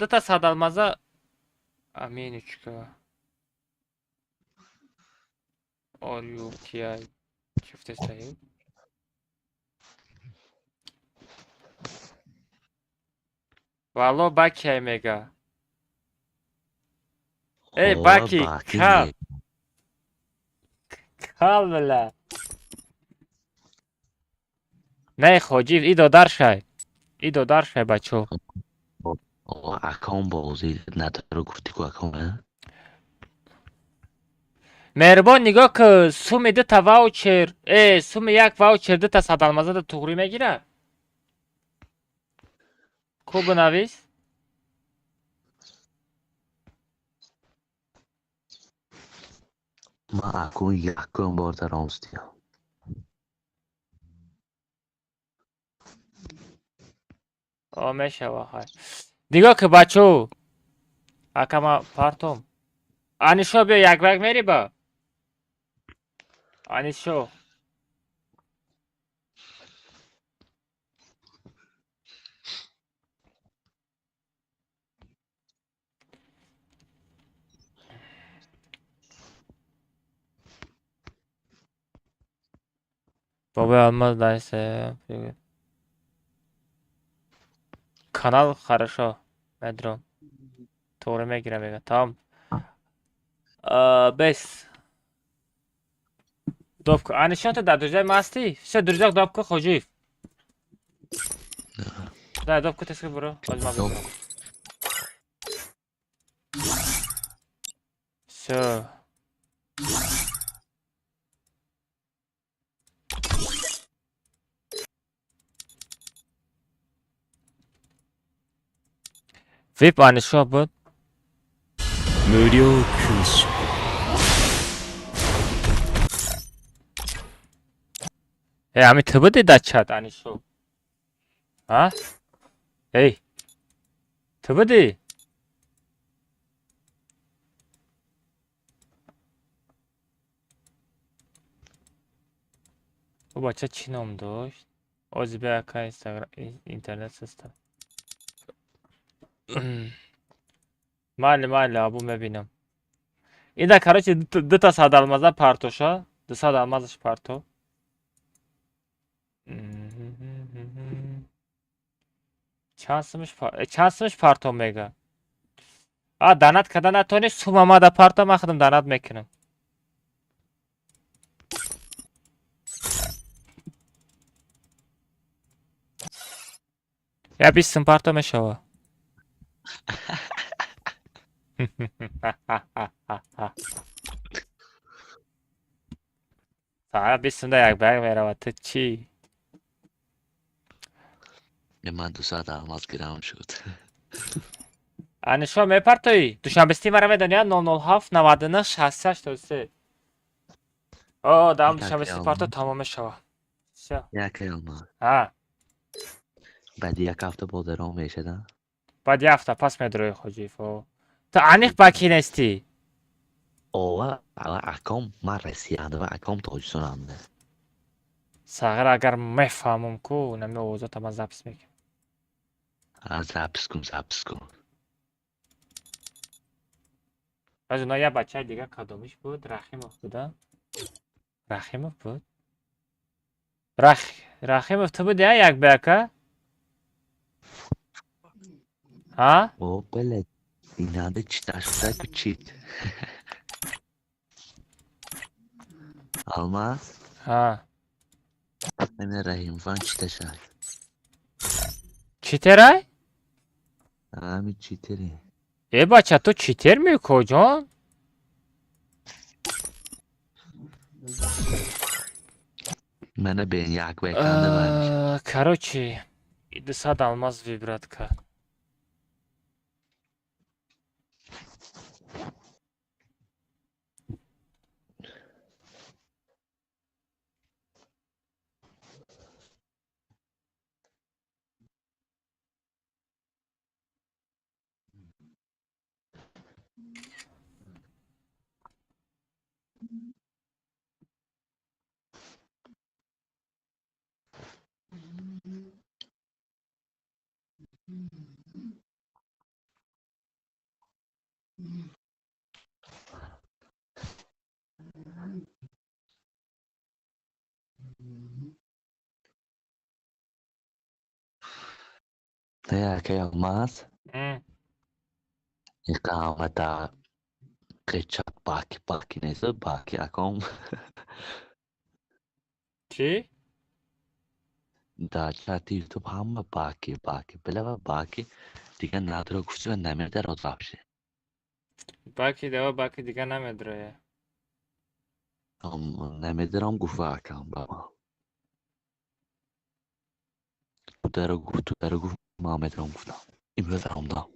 дута сад алмаза. Аминочка. Орю кия чифтестаю? Валло бакиай мега. Эй, О, баки, баки ка? не. Кал била. Не хоҷив, и додар шай. И додар шай бачо. Аком бозӣ надору гуфтӣ ку аком, а? Меҳрибон нигоҳ ки суми дута ваучер, суми як ваучер дута садалмазада туғрӣ мегирад? Ку бинавис? Ман акун якум бор даромстиям. О, мешава хай. Нигоҳ ки бачо. Ака ма партом. Анишо биё як ба як мери ба? Анишо. Бобои Алмаз дайсе. Канал хорошо. Медром. Тоғри мегирам мега. Тамом. Бес. Добка. Анишон ту дар друзья масти? Всё, друзья добка хоҷиев. Да, добка теска буро. Ҳозир ман бибурам. Всё. Вип Анишо буд. 無料空所 Ами ту буди дар чат Анишо? А? Эй. Ту буди? Ӯ бача чӣ ном дошт? Ози бия ака инстаграм интернет систем. Майли, майли, абу мебинам. Ида короче дута садалмаза партоша, ду садалмазаш парто. Чанд сумиш парто мега? А данат када натони сумамада парто ман худам данат мекунам. Я 20 сум парто мешава. Сара 20 сумда як ба як меравад. Ту чӣ? Ман 200 алмаз гирам шуд. Анишо мепартоӣ? Душанбести мара медонӣ 007 99 68 83. О, дам душанбести парто тамом мешава. Всё. Як алмаз. А. Баъди як ҳафта бо даром мешада? Баъди як ҳафта пас медрои хоҷиев. Ту аниқ ба кӣ нестӣ? Ова, аком ман Россияда ва аком Тоҷикистонамда. Сағир агар мефаҳмам ку, нами овозота ман запис мекунам. Запис кун, запис кун. Баъз уна як бачаи дига кадомиш буд? Рахимов буда? Рахимов буд? Рахимов ту буди, як ба яка? Ҳа? О, бале. Инанда читаш ку чит. Алмаз? Ҳа. Ана Раҳимфан читашай. Читерай? Ами читере. Э бача, ту читер мекӯ ҷон? Мана бен як ба яканда бар. Короче, 200 алмаз вибрат кард. Акай Алмаз? Иқомата Чат баки баки нест, баки аком. Чӣ? Дар чати ютуб ҳама баки баки билава баки дигар надро гуфти ва намедарод вообще. Баки дава баки дигар намедроя. Намедарам гуфт ва акам ба ман. Ту даро гуфт, ту даро гуфт, ман медарам гуфтам. Имрӯз даромдам.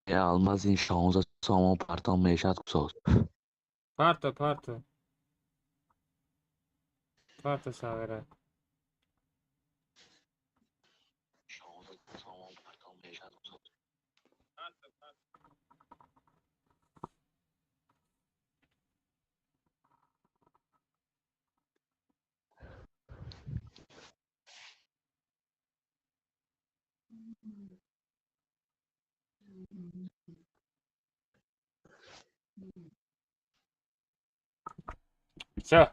Алмаз ин 16 сомон партом мешад кусоз. Парто, парто. Парто сағира. 16 сомон партом мешад кусоз. Всё.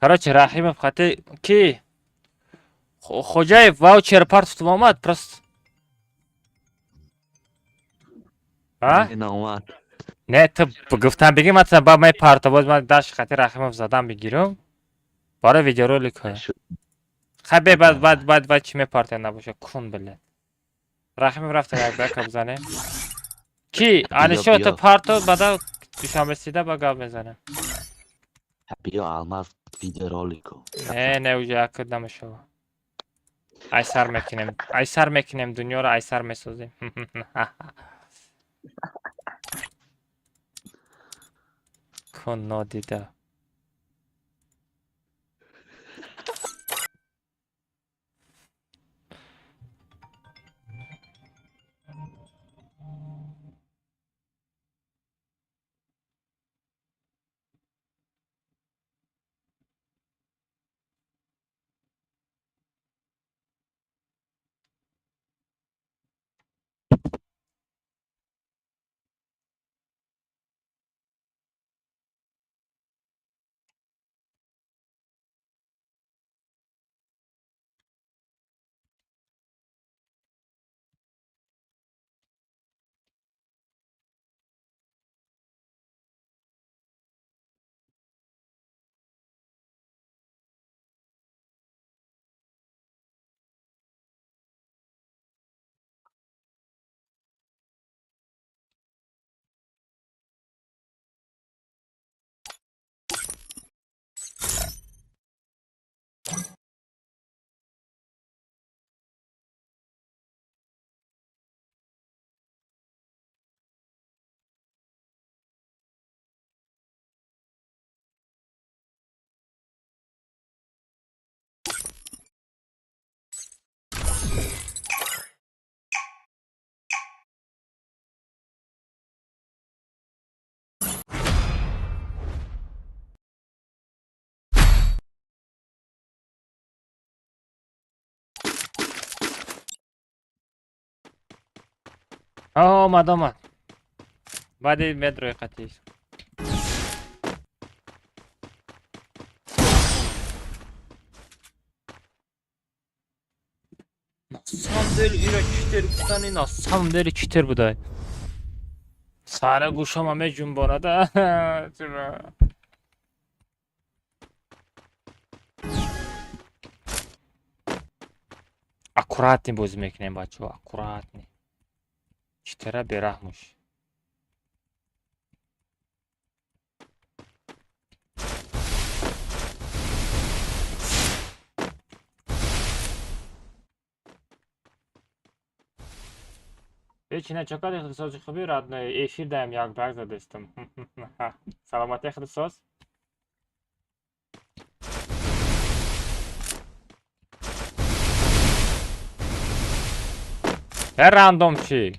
Короче, Рахимов хати ки Хоҷаев ваучер партуфтум омад просто. А? Омад. Не, ту гуфтам бигӣ ман ба май парто боз ман даш хати Рахимов задам бигирам. Бара видеоролик ҳо. Хай бе баъд баъд баъд баъд чӣ мепартия набоша кун биле. Рахимов рафта як бака бизанем. Ки Алишо ту парто баъда душанбе сида ба гап мезанем. Биё Алмаз видеоролику. Не, не, уже акд намешава. Айсар мекунем. Айсар мекунем дунёро айсар месозем. Кун нодида. Омад, омад. Баъди медрои қатиш. На самом деле ира читер гуфтани на самом деле читер будай. Сара гӯшама меҷунбонада. Аккуратный бозӣ мекунем бачаҳо, аккуратный. Читера бераҳмуш. Ҳеч начакади худсози хуби родной эфир даем як баг задестам. Саломатӣ худсоз. Э рандомчик.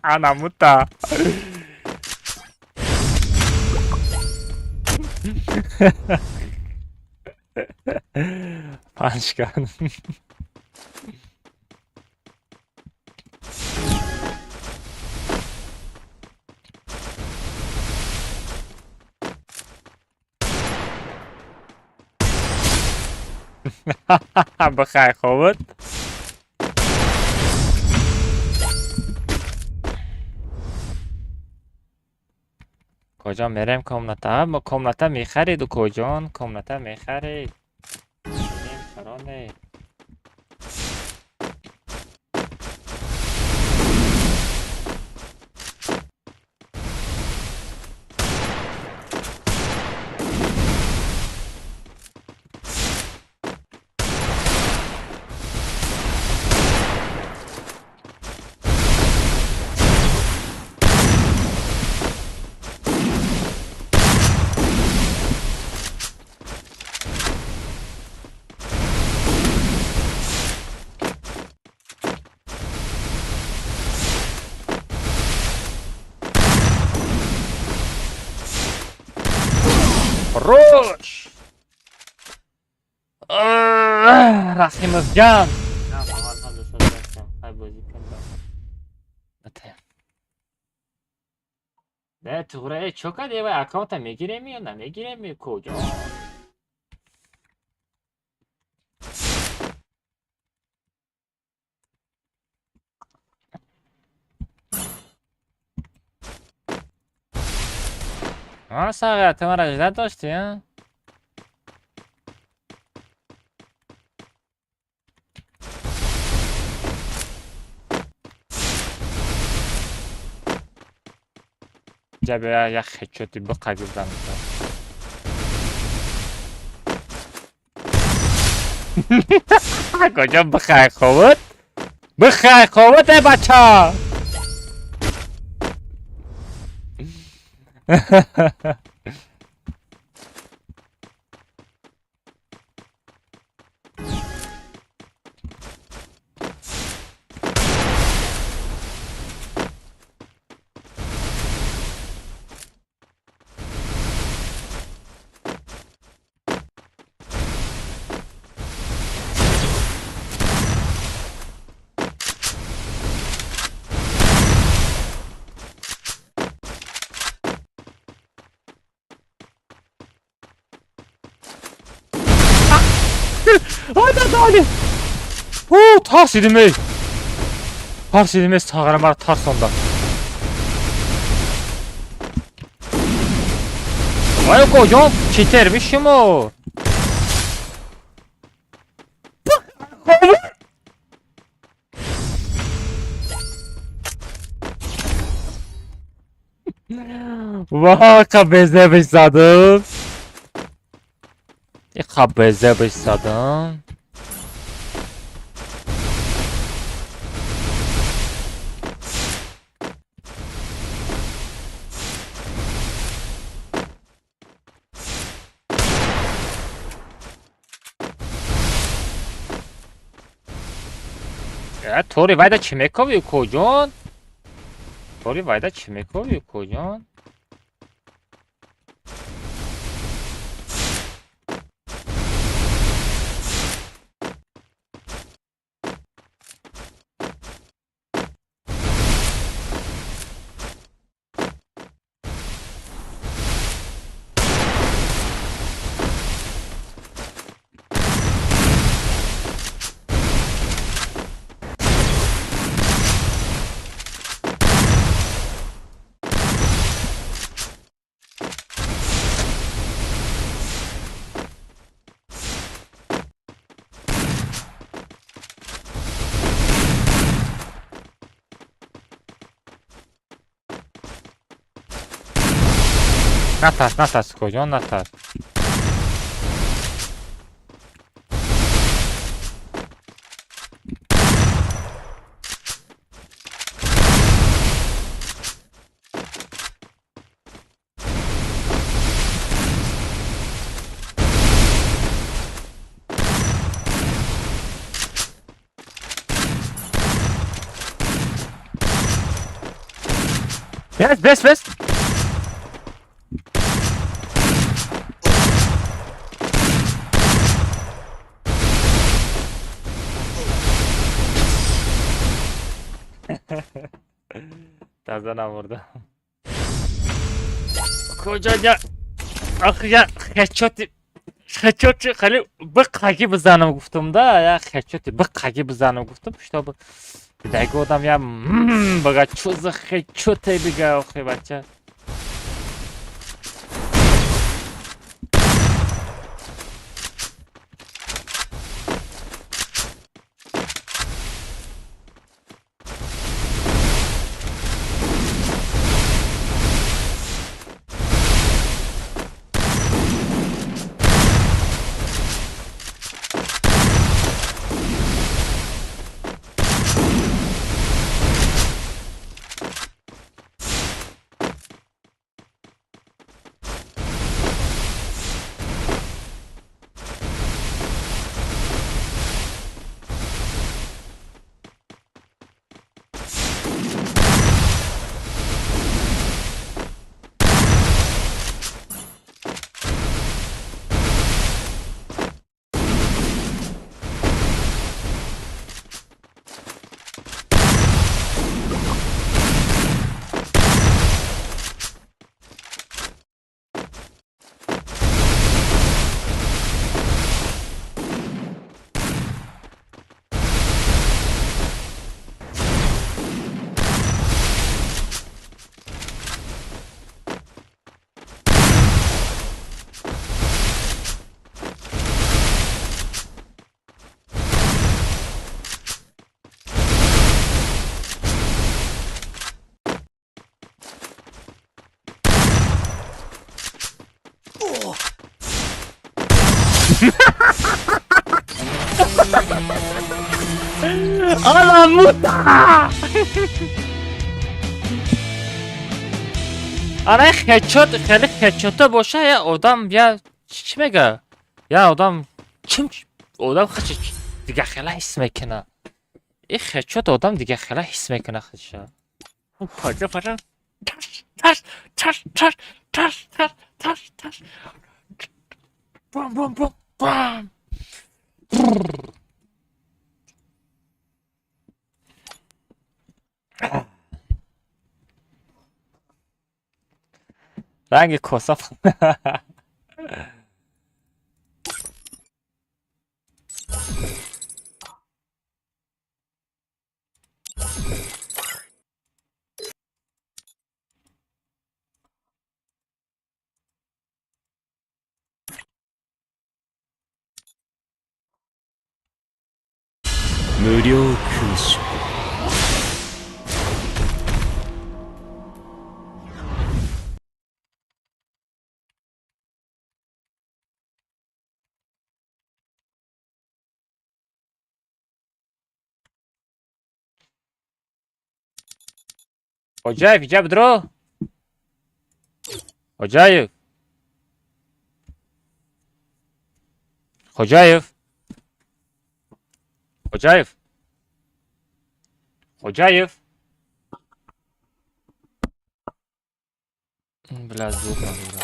Анамута. Панчкан. Бахай хобот. Куҷо мерем комната? Мо комната мехариду куҷон? Комната мехарид. Чаро не? Хорош! Рахимовҷон! Не, туғра, чо кардӣ? Вай аккаунта мегирем ё намегирем? Куҷо? Сағия, ту маро ждать доштӣ, а? Ҷа як хечоти биқа гуздан. Куҷо бихай ховут? Бихай ховут, э бача! Тарсидим эй! Тарсидим эй, сағара мара тарсонда. Ай, куҷо читер бишимо? Ва, қабезе бишзадам. Қабезе бишзадам. Тори вайда чӣ мекови, куҷон? Тори вайда чӣ мекови, куҷон? Натарс, натарс, куҷон, натарс. Бес, бес, бес. Таза намурда. Куҷо я? Ах я хечоти хечоти хеле биқаги бизанам гуфтум да, я хечоти биқаги бизанам гуфтум, чтобы даги одам я бага чӯза хечоте бига охи бача. Аламута! Ана хечот, хеле хечота боша, я одам, я чӣ мега? Я одам чим одам хачи дига хела ҳис мекуна. И хечот одам дига хела ҳис мекуна хача. Фаҷа фаҷа таш таш таш таш таш таш таш таш. Бам бам бам бам. Ранги коса. 無料空襲。 Хоҷаев, иҷа бидро. Хоҷаев. Хоҷаев. Хоҷаев. Хоҷаев. Бля, звук надора.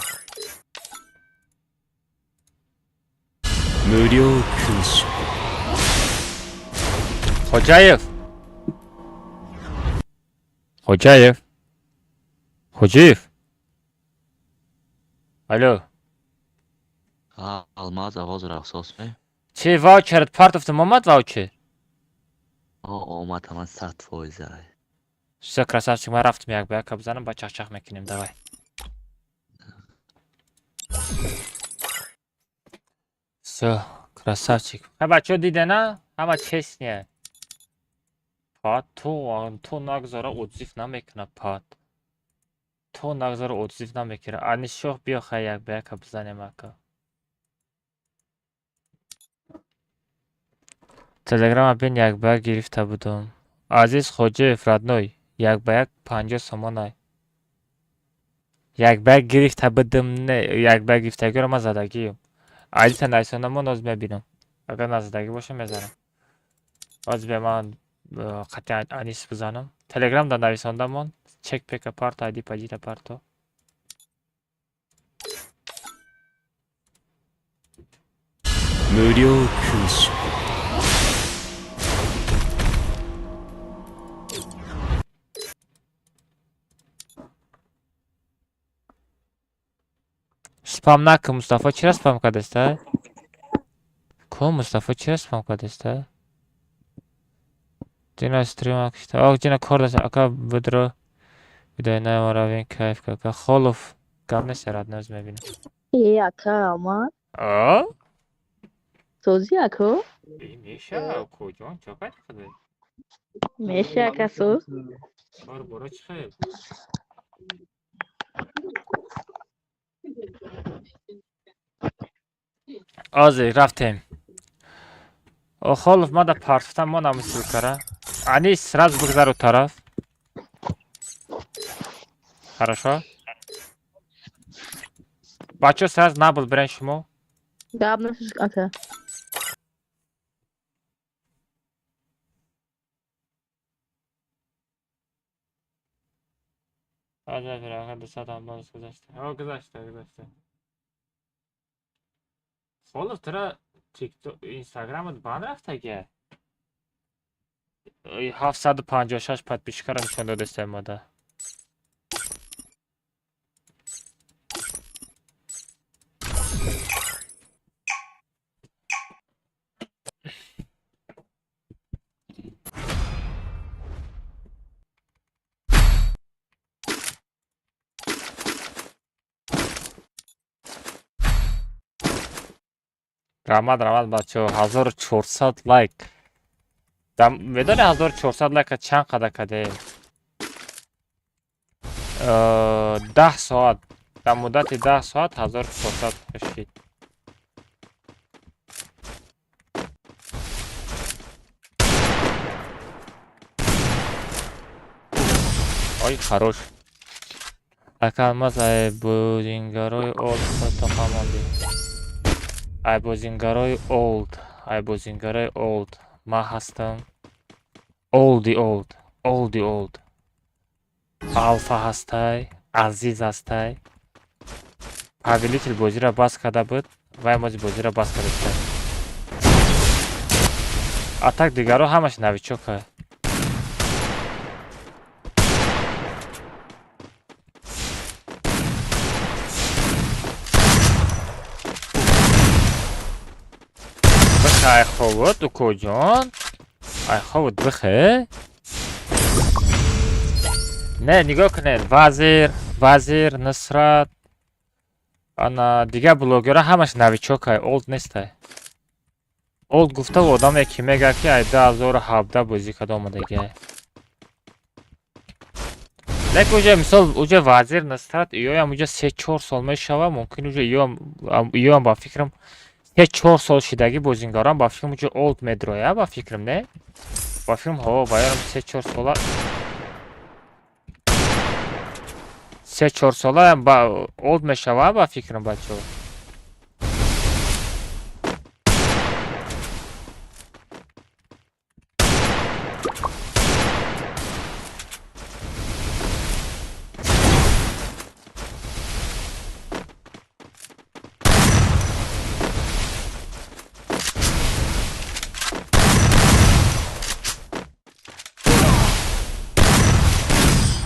無料空襲。 Хоҷаев. Хоҷаев. Хоҷиев. Алло. Алмаз овоз рафсос ме? Чи ваучерат партофтам омад ваучер? Омад, ҳама 100%. Ай. Всё, красавчик, ман рафтам як ба яка бизанам, ба чахчах мекунем, давай. Всё, красавчик. Ха бачаҳо дида на? Ҳама честния. Пат ту нагзара отзив намекунад пат. То нагзара отзив намекунад. Анишоҳ биё хай як ба яка бизанем ака. Телеграма бин як ба як гирифта будум. Азиз Хоҷиев родной, як ба як 50 сомонай. Як ба як гирифта будум не, як ба як гирифтагиро ман задагиюм. Азиза нависондамо ноз мебинам. Агар назадагӣ боша мезанам. Боз бия ман қатъи Анис бизанам. Телеграм да нависондамон. Чек пека парто, айди падита парто. 無料空所 Спам накун, Мустафо, чира спам кардеста? Ко Мустафо чира спам кардеста? Дина стрима кишта. Ох, дина кор даста. Ака бидро. Бидай намаравин кайф кака. Холов гап нест, радноз мебинам. Е, ака, ама. А? Созӣ, ако? Меша, куҷон, чо кайф кардӣ? Меша, ака, соз. Кор боро чӣ хел? Ози, рафтем. Холов мада партофта мо намисл кара. Анис, сразу бигзар у тараф. Хорошо? Бачо, сразу набуд бирен шумо. Гап нест, ака. Гузашта, гузашта. Холов, тра ТикТок, Инстаграмат банд рафтага? 756 подписчикаро нишон додеста мода. Раҳмат, раҳмат, бачаҳо, 1400 лайк. Медони 1400 лайка чанд қадар кардем? 10 соат. Дар муддати 10 соат 1400 кашид. Ой, хорош. Ака Алмаз, ай бозингарои олд тоқа мондӣ. Ай бозингарои олд, ай бозингарои олд. Ман ҳастам. Олди олд, олди олд. Алфа ҳастай, Азиз ҳастай. Повелитель бозиро бас карда буд, вай мози бозиро бас карда. А так дигаро ҳамаш новичока. Ай ховод, укоҷон. Ай ховод бихе. Не, нигоҳ кунед, Вазир, Вазир, Нусрат, ана дигар блогерҳо ҳамаш новичокай, олд нестай. Олд гуфта одаме ки мегӯяд ки ай 2017 бозӣ карда омадагиай. Лекин уже мисол уже Вазир, Нусрат иёям уже 3-4 сол мешава, мумкин уже иёям ба фикрам 3-4 сол шидагӣ бозингарон ба фикрам уже олд медроя, ба фикрам не? Ба фикрам ҳо, ба ёрам 3-4 сола 3-4 сола ба олд мешава, ба фикрам бачаҳо.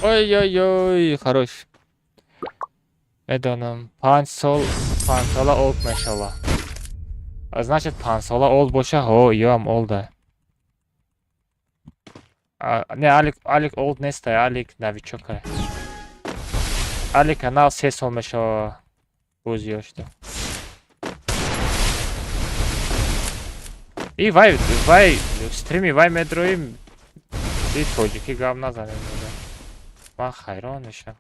Ой-ой-ой, хорош. Медонам, 5 сол, 5 сола олд мешава. Значит, 5 сола олд боша, ҳо, иёам олда. Не, Алик, Алик олд нестай, Алик новичокай. Алика нав 3 сол мешава бозиёшда. И вай, вай, стрими вай медроим, и тоҷикӣ гап назанем. Ман хайрон мешам.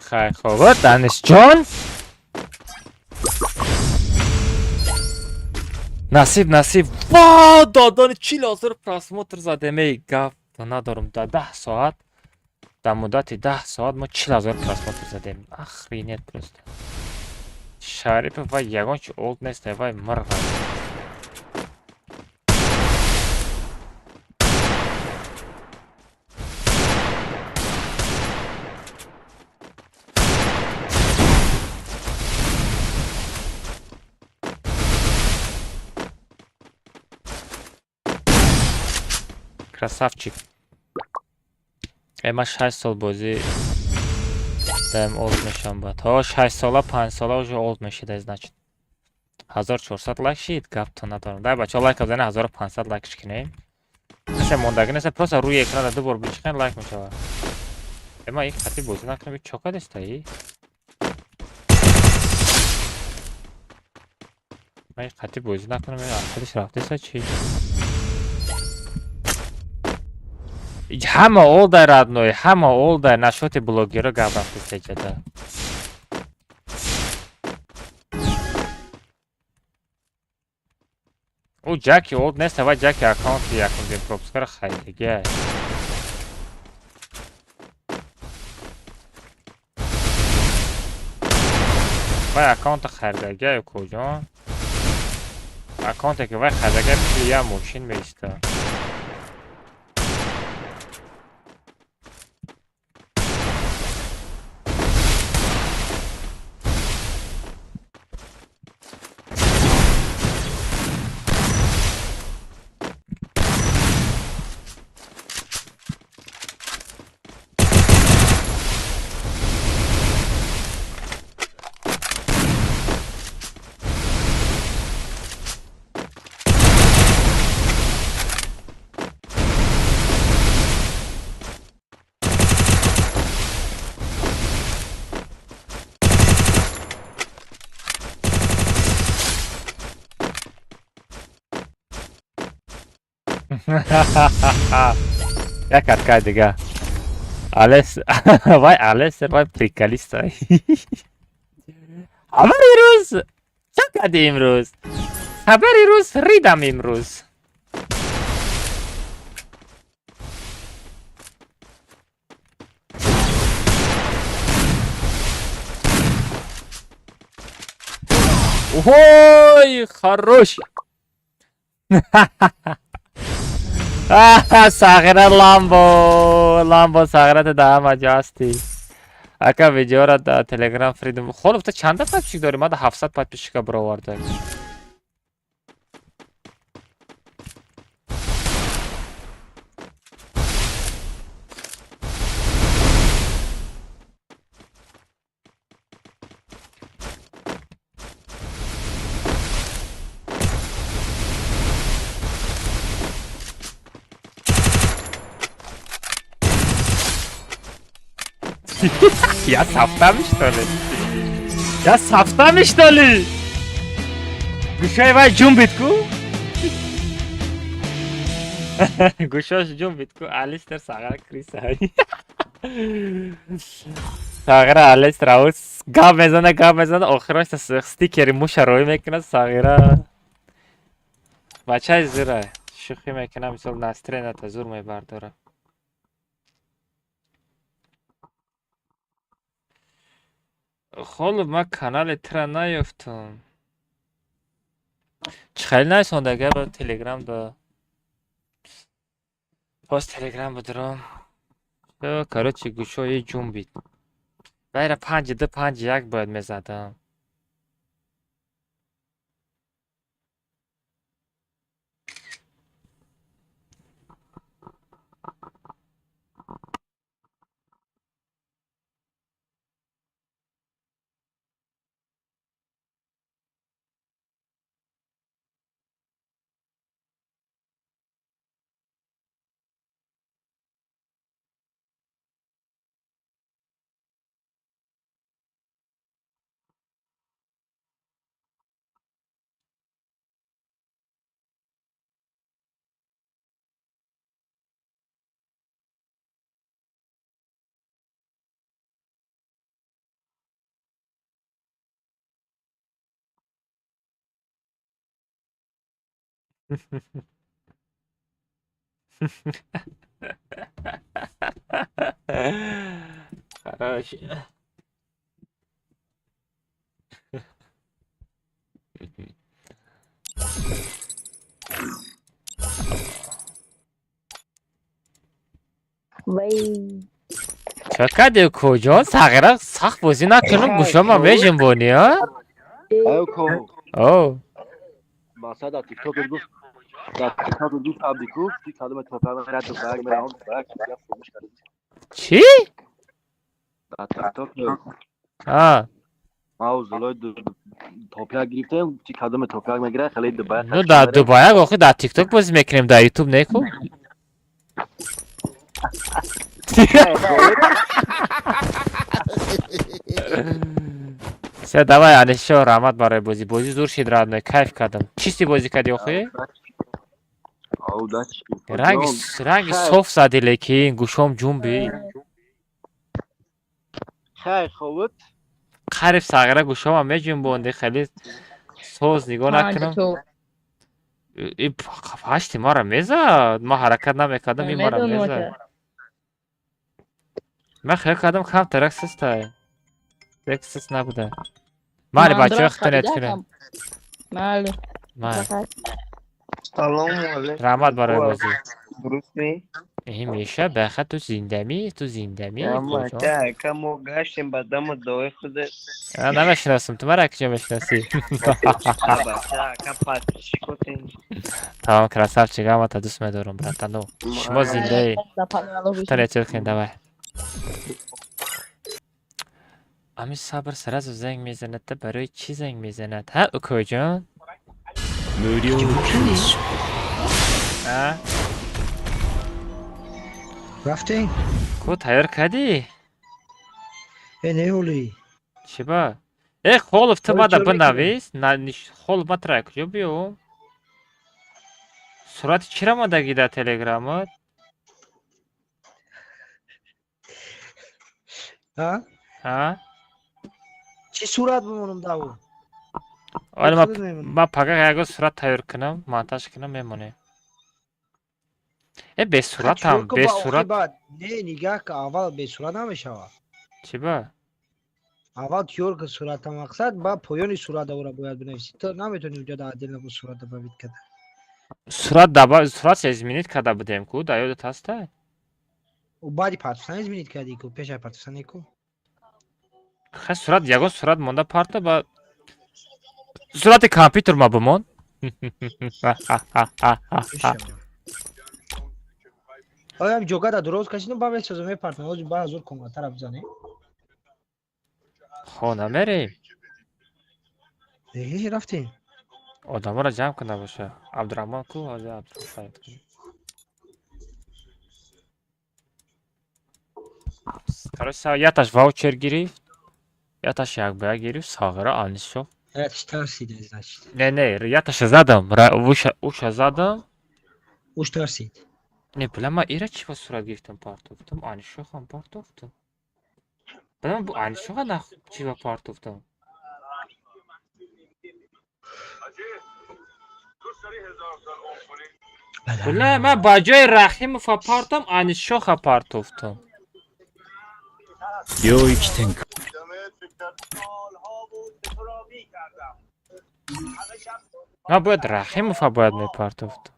Хай хоб, Данишҷон. Насиб, насиб. Ва, додани 40 000 просмотр задем, эй, гап надорам. Да 10 соат, дар муддати 10 соат мо 40 000 просмотр задем. Охренеть просто. Шарипов вай ягон чи олд нест, вай мырға. Красавчик. Ман 6 сол бозӣ даем, олд мешавам баъд. Ҳо, 6 сола, 5 сола уже олд мешида, значит. 1400 лайк шид, гапто надорам. Дай, бачаҳо, лайк бизанед, 1500 лайкш кинем. Неса мондагӣ неса, просто рӯи экрана ду бор бичиқен, лайк мешавад. Ман ин хати бозӣ накунам, чо кадестаи? Ман ин хати бозӣ накунам, хадиш рафтеса чӣ? Ҳама олдай, родной, ҳама олдай, нашоти блогеро гап рафтеса ҷада. Ӯ ҷаки олд нест, ва ҷаки аккаунти якумдин пропускара харидагиай. Вай аккаунта харидагиай, куҷон? Аккаунте ки вай харидагиай, пули як мошин меиста. Як каткай дига. Алес, вай Алесер, вай приколист. Хабари рӯз чӣ кардӣ имрӯз? Хабари рӯз ридам имрӯз. Ой, хорош. Сағира ламбо, ламбо сағирата да ҳама ҷо ҳастӣ. Ака, видеора да Телеграм Фридом. Холов, ту чанда подписчик дорӣ? Ман да 700 подписчика бароварда. Я сафтами, что ли? Я сафтами, что ли? Гӯшаи вай ҷунбид ку? Гӯшош ҷунбид ку? Алистер сағара криса. Сағира Алистер авз гап мезана, гап мезана, охираш стикери муша роӣ мекунад сағира. Бачаи зура. Шӯхӣ мекунам, мисол настроенията зур мебардорад. Холуб, ман канали тра наёфтам. Чӣ хеле наисондага ба Телеграм да. Боз Телеграм будурам. Короче, гӯшои ҷунбид. Вайра 5-2, 5-1 бояд мезадам. Хорош. Ча кардӣ куҷо? Сағира сахт бозӣ накунам, гӯшома меҷунбонӣ, а? О. Масалан, дар тикток гуфт, дар тикток гуфт абдику, ки калима топа мерад дубак мерам дубак фурӯш кард. Чӣ? Дар тикток. А. Ма узулой топяк гирифтем, ки кадоме топяк мегирад, хеле дубай. Ну дар Дубаяк охи дар тикток бозӣ мекунем, дар ютуб не ку? Все, давай, Алишо, раҳмат барои бозӣ. Бозӣ зур шид, родной, кайф кардам. Чисти бозӣ кардӣ охи? Ранги ранги соф зади, лекин гӯшом ҷунби. Хай ховут. Қариб сағира гӯшомам меҷунбонди, хеле соз нигоҳ накунам. И ҳашти мара мезад. Ман ҳаракат намекардам, ин мара мезад. Ман хиёл кардам камтарак систай. Лек сис набуда. Майли бачаҳо, хитон эткунед. Майли. Майли. Салому алейкум. Раҳмат барои бозӣ. Дурустми? Э, меша, баха ту зиндамӣ, ту зиндамӣ. Ака, ака, мо гаштем ба даму дои худат. Ман намешиносам, ту мара куҷо мешиносӣ? Ака, подписчикотем. Тамом, красавчик, ҳамата дӯст медорам, братану. Шумо зиндаи. Хитон эътиёт кунед, давай. Ами сабр сразу занг мезанад, та барои чӣ занг мезанад? Ҳа, укоҷон? 無料禁止 А? Рафтем? Ку тайёр кардӣ? Э, не ҳоли. Чӣ ба? Э, Холов, ту Ҳоли мада чӣ мекунӣ? бинавис, Холов ма тра куҷо биём? Сурати чира мондагӣ дар телеграмат? А? А? Чӣ сурат бимонам даву? Оли Худат мемонӣ. ма пага ягон сурат тайёр кунам, монтаж кунам, мемонем. Э, бесуратам, Чӣ ку ба охи бесурат. баъд? Не, нигаҳ ка, аввал бесурат намешавад. Чӣ ба? Аввал тиёр ка сурата мақсад, ба поёни сурат ора бояд бинависӣ. Ту наметавонӣ уҷо дар отдельно бо сурат добавить карда. Сурат даба сурат изменить карда будем ку, дар ёдат ҳаста? У баъди партофтан изменить кардӣ ку, пешаи партофтан ку. Хай сурат ягон сурат монда парта ба сурати компютер ма бимон. Оям ҷога да дуроз кашидам, ба месозам мепартам. Ҳозир ба ҳазор комнатара бизанем. Хона мерем. Э, рафтем. Одаморо ҷамъ кунда боша. Абдурахмон ку, ҳозир Абдурахмон. Короче, яташ ваучер гирифт, яташ як ба як гирифт, сағира Анисшо. Яташ тарсида, значит. Не, не, яташа задам, уша задам. Уш тарсид. Не, бля, ма ира чӣ ба сурат гирифтам партофтам, Анишохам партофтам. Бля, бу Анишоха нах чӣ ба партофтам. Бля, ман ба ҷои Рахимова партом, Анишоха партофтам. 領域展開 Ман бояд Рахимова бояд мепартофтам.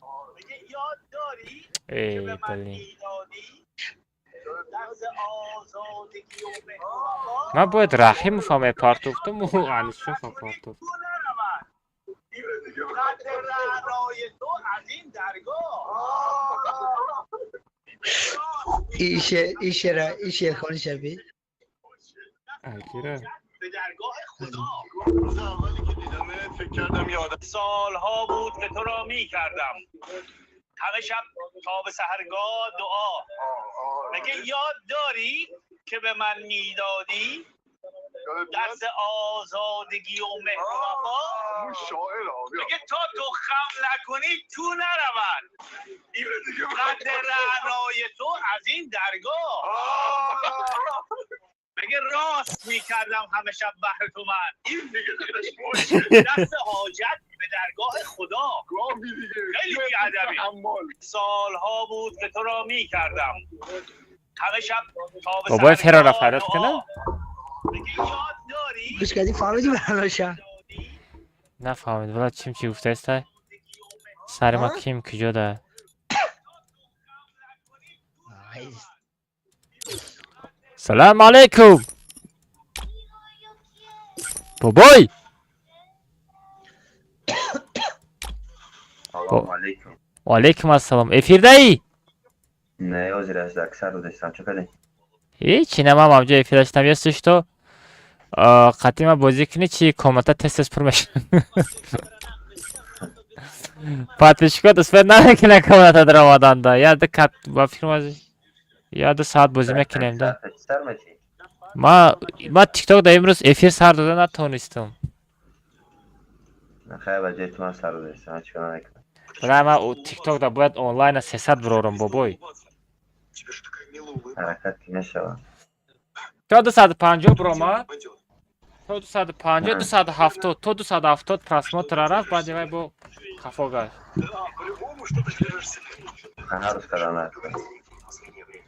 Эй, блин. Ман бояд Рахимова мепартофтам, ӯ Анишоха партофтам. И шера, и шерхони шаби. Акира. سالها بود که تو را می کردم همه شب تا به سحرگاه دعا. مگه یاد داری که به من میدادی درس آزادگی و مهر و وفا؟ مگه تا تو خم نکنی تو نرود قد رعنای تو از این درگاه. مگه راست میکردم همه شب بهر تو من دست حاجت. Бобои Ферора фарёд кунад? Гӯш кардӣ, фаҳмидӣ маъноша? Нафаҳмид, вала чим чӣ гуфтаестай? Сари ма ким куҷо да? Салам алейкум! Бобой! Салому алейкум. Ва алейкум ассалом. Эфирдаӣ? Не, ҳозир аз аксар додестам. Чо кардем? Ҳечи, на, ман ҳамҷо эфир даштам. Если что, қатъи ма бозӣ кунӣ, чи комната тез-тез пур мешавад. Подписчикот успеть намекунад комната даромаданда. Я ду кат ба фикрам аз я 2 соат бозӣ мекунем да. Сар мечи? Ма тикток да имрӯз эфир сар дода натонистам. Хайр, ба ҷои ту ман сар додестам. Чӣ кор намекунам? Бля, ма тикток да бояд онлайна 300 бирорам, бобой. Ҳаракат ки мешавад. То 250 биромад. То 250, 270, то 270 просмотра рафт, баъди вай бо хафо гашт. Ҳар рӯз кардан накун.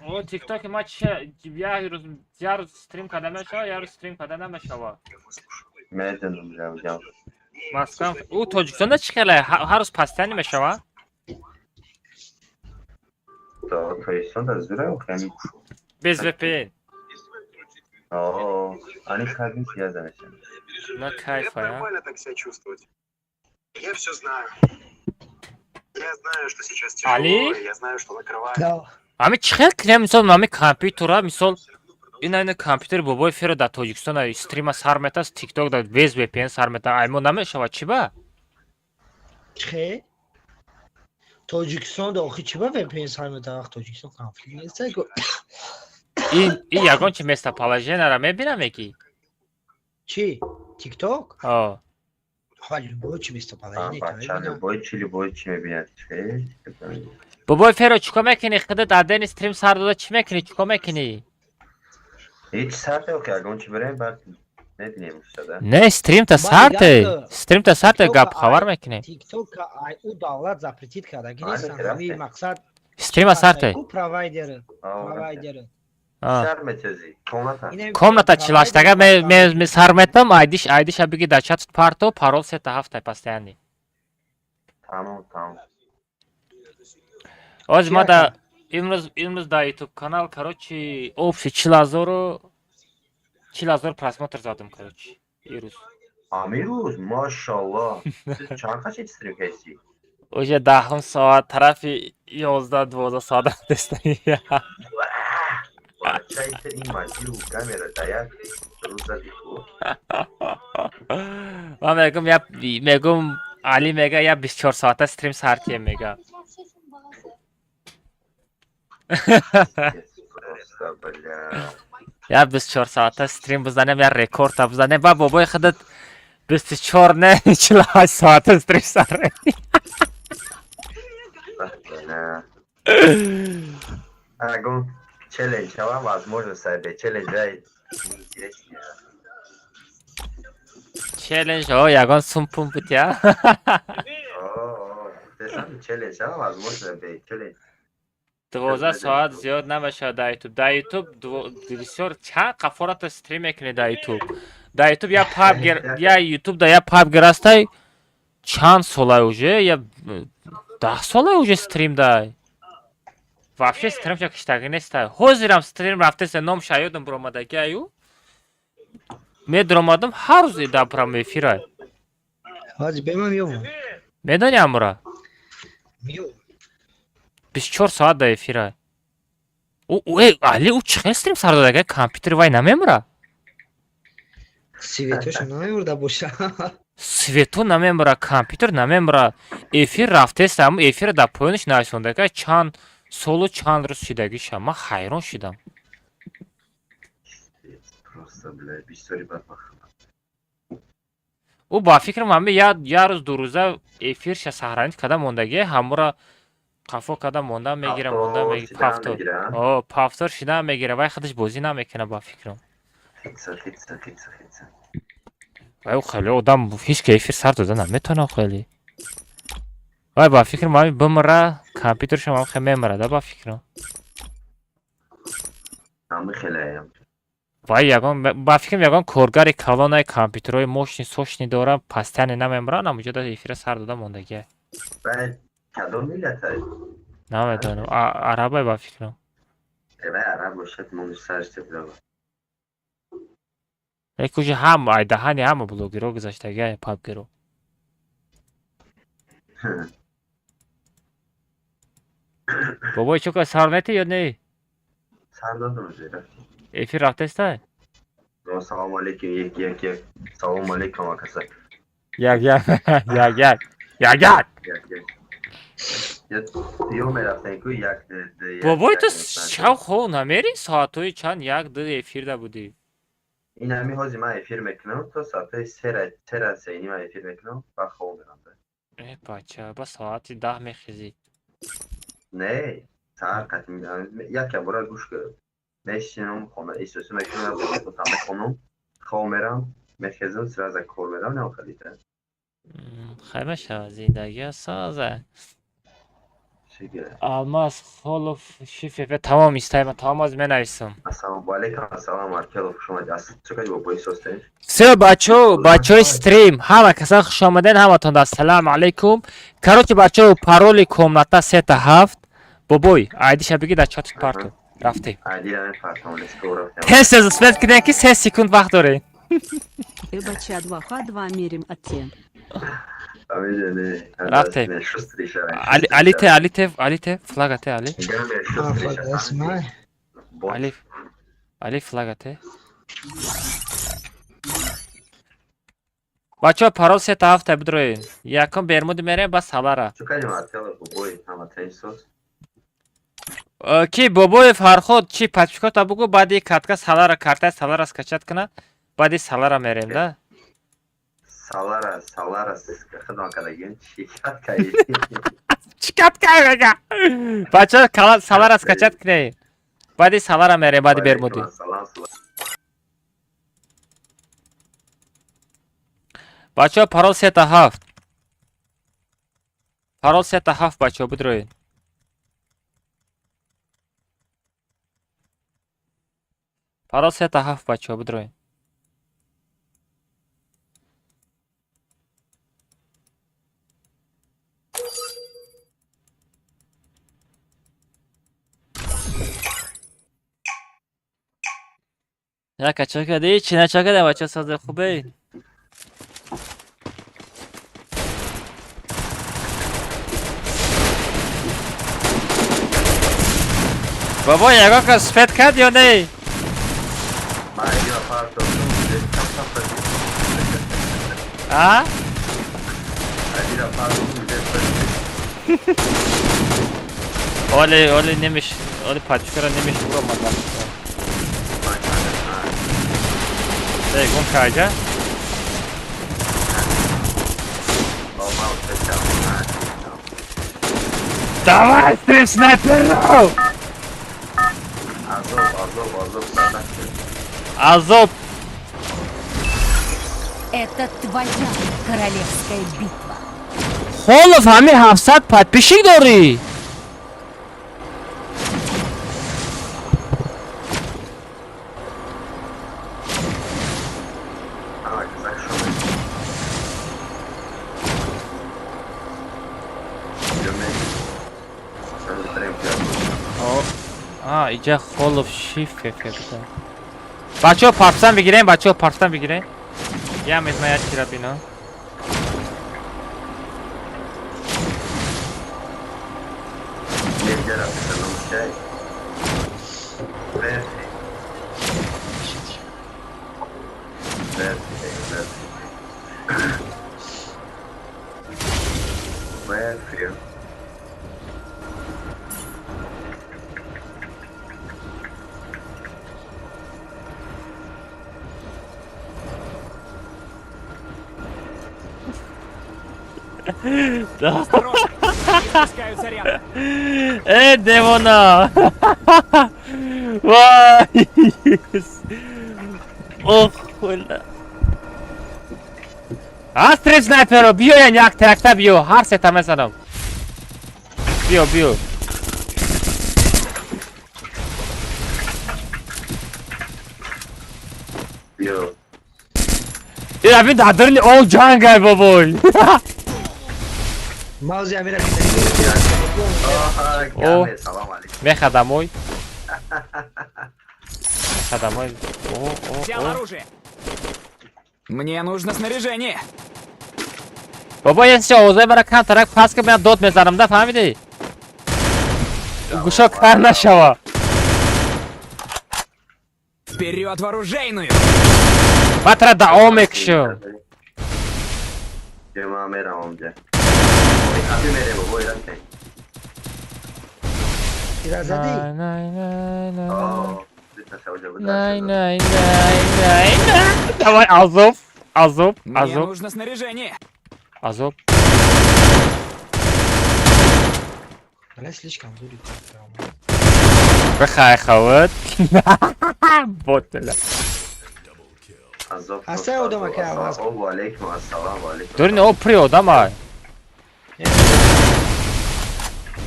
О, тиктоки ма чи як рӯз, як рӯз стрим карда мешавад, як рӯз стрим карда намешавад. Медонам, ҷавҷав. Москва, ӯ Тоҷикистонда чӣ хеле ҳар рӯз постоянно мешавад? То Тоҷикистон да зура охи. Без VPN. О, ани кабин пияза мешавад. На кайфа, я. Нормально так себя чувствовать. Я все знаю. Я знаю, что сейчас тяжело, Али? я знаю, что накрывает. Ами чӣ хел кунем, мисол, ами компютера, мисол, ина компютери бобои Феро дар Тоҷикистон стрима сар метаст, тикток да без VPN сар мета, аймо намешавад, чӣ ба? Чӣ? Тоҷикистон да охи чӣ ба VPN сар мета, вақт Тоҷикистон конфликт нест? Ин ягон чи местоположениеро мебинам ки? Чӣ? Тикток? О. Ха, любой чи местоположение Бача, любой чи, любой чи мебинад. Чӣ? Бобои Феро, чӣ кор мекунӣ? Худат адени стрим сар дода чӣ мекунӣ? Чӣ кор мекунӣ? Ҳеҷ, сарте охи, ягон чи бирем, баъд мебинем устада. Не, стримта сарте. Стримта сарте, гап хабар мекунем. Тикток ай ӯ давлат запретить кардаги нестан. Ҳамин мақсад Стрима сарте. ку провайдеры, провайдеры. Сар метезӣ. Комната. Комната чилаштага ме сар метам, айдиш айдиша биги дар чат парто, парол сета ҳафта постоянный. Тамом, тамом. Оз ма да имрӯз дар YouTube канал, короче, общий 40 000 просмотр задам, короче, ирӯз. Амирӯз, машаллоҳ. Чанд қачи стрим кардӣ? Уже 10-ум соат, тарафи 11-12 соат дестаи. Бачаи ин маҷиру камера да як рӯз зади ку. Ман мегум, я мегум, Али мега, я 24 соата стрим сартием мега. Просто, бля. Я 24 соата стрим бизанем, я рекорд бизанем. Ба бобои худат 24 не, 48 соата стрим сар. Не. Ягон челлендж шава, возможно, бе челлендж ай интереснее. Челлендж, о, ягон сум пум бутя. О, десам челлендж шава, возможно, бе челлендж. 12 соат зиёд намешавад дар ютуб. Дар ютуб бисёр чанд қафората стрим мекунӣ дар ютуб. Дар ютуб я пабгер, я ютуб да я пабгер ҳастай, чанд солай уже, я 10 солай уже стрим дай. Вообще стримша киштагӣ нестай. Ҳозирам стрим рафтеса, ном шаёдам биромадаги аю. Медиромадам ҳар рӯз дар прямой эфирай. Ҳозир беман меёвам. Медонӣ амура? Меёвам. 24 соат дар эфирай. Э, Али, ӯ чӣ хел стрим сар додага? Компютери вай намемура? Светошо намемурда боша. Свето намемура, компютер намемура. Эфир рафтеста, аммо эфира дар поёнаш нарасондага, чанд солу чанд рӯз шидагиша. Ман ҳайрон шидам. Просто, бля, бисёри бадбахт. Ӯ ба фикрам ҳами як рӯз 2 рӯза эфирша сохранить карда мондагӣ, ҳамура қафо карда монда мегира, монда мегира, повтор. О, повтор шида мегира, вай худаш бозӣ намекунад ба фикрам. Хитса, хитса, хитса, хитса. Вай хеле одам ҳеч ки эфир сар дода наметавонад хеле. Вай ба фикрам ҳамин бимра, компютершам ҳам хеле мемра да ба фикрам. Ҳами хелеям. Вай ягон ба фикрам ягон коргари калонаи компютерҳои мощный сочный дорам, постоянно намемран, ҳамуҷо да эфира сар дода мондагия. Вай кадом миллатай? Намедонам, арабай ба фикрам. Вай араб бошад, мониш сарш тепла. Як уже ҳама ай даҳани ҳама блогерҳо гузаштагия пабгеро. Бобой чӣ кор сар метӣ ё не? Сар додам уже рафтем. Эфир рафтеста? Салому алейкум, як як як. Салому алейкум акаса. Як як як як як як. Як як. Ё мерафтем ку як д як. Бобой ту шав хов намери? Соатҳои чанд як ду эфирда будӣ? Ин ҳами ҳозир ман эфир мекунам то соатҳои сера сеи ман эфир мекунам ба хов мерам. Э бача, ба соати 10 мехезӣ. Не, саҳар қатъи як бора гӯш кун. Мешинам хона эҳсосӣ мекунам, мехонам, хов мерам, мехезам, сразу кор мерам, не охалита. Хай мешавад зиндагӣ соза. Алмаз Холов шифе тамом истайма, тамом аз менависам. Ассалому алейкум, ассалому Аркелов, хуш омадед. Чӣ кардӣ бобои состен? Всё бачо, бачои стрим, ҳама касан хуш омаден, ҳаматон ассалому алейкум. Короче бачо, пароли комната 3-7. Бобой, айдиша бигӣ дар чатик парту. Рафтем. Тез тез успеть кунем ки 3 секунд вақт дорем. Бача 2х2 мерим атте. Рафтем. Алите, Алите, Алите, флагате, Али. Али, Али флагате. Бачо парол 3-7 бидроин. Якум Бермуд мерем ба Салара. Ки бобои Фарход чи пачкота бугу баъди катка Салара карта Салара скачать куна, баъди Салара мерем да. Салара, Салара хидмат кардагим, чӣ каткаи? Чӣ каткаи мега? Бача Салара скачать кунед. Баъди Салара мерем, баъди Бермуди. Бача парол 3-7. Парол 3-7 бача бидроин. Парол 3-7 бача бидроин. Яка чӣ кардӣ? Чӣ нача кардам бача соза хубе? Бобо ягон кас сфет кард ё не? А? Оле, оле немиш, оле пачкара немиш уромад. Эй, гум кайҷа? Давай, стрим снайперу! Азоб, азоб, азоб, азоб! Это твоя королевская битва. Холов, ҳами 700 подписчик дорӣ? Иҷа Холов шиф буда. Бачаҳо парфсан бигирем, бачаҳо парфсан бигирем. Я мезма як чира бино. Э, девона! Вай! Ох, хула! Астрид снайперо, биёян якта якта биё, ҳар сета мезанам. Биё, биё. Биё. Ира бин дар даруни ол ҷангай бобой. Маузи амира. О, Салом алейкум. Мехадамой. Мехадамой. О, о, Взял о. оружие. Мне нужно снаряжение. Бобо, ин си овозои мара камтарак пас ки ман дод мезанам да, фаҳмидӣ? Гӯшо кар нашава. Вперед в оружейную! Ман тара даъво мекушам. Биё, ман мерам онҷа. Ой, қафи мерем, бобой, рафтем. Ира задӣ? О, биташа оҷа буд. Най, най, най, най, най. Давай, азоб, азоб, Мне азоб, нужно снаряжение. Азоб. Бля, слишком дури. Бихай хават. Ботела. Азоб. Ҳастай одама ки аваз. Ва алейкум ассалом, ва алейкум. Дурни о при одама.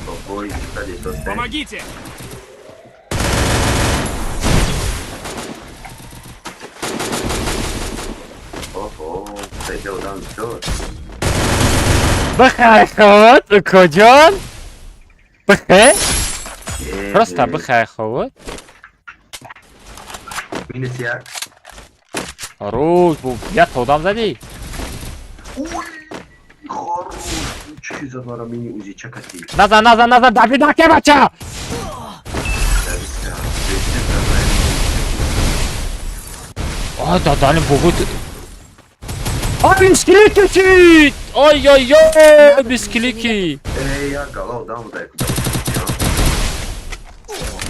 Бобой, кстати, что ты? Помогите! Охо, кстати, одам всё. Бихай хават, укоҷон. Бихай. Просто бихай хават. Минус як. Рӯз бу як одам задӣ. Хорош. Чӣ зад мара мини узи чакати. Назан, назан, назан, дави наке бача. Ой, дадани бугут. Ой, мисклики чит! Ой, ой, ой, мисклики. Эй, як гала одам буда.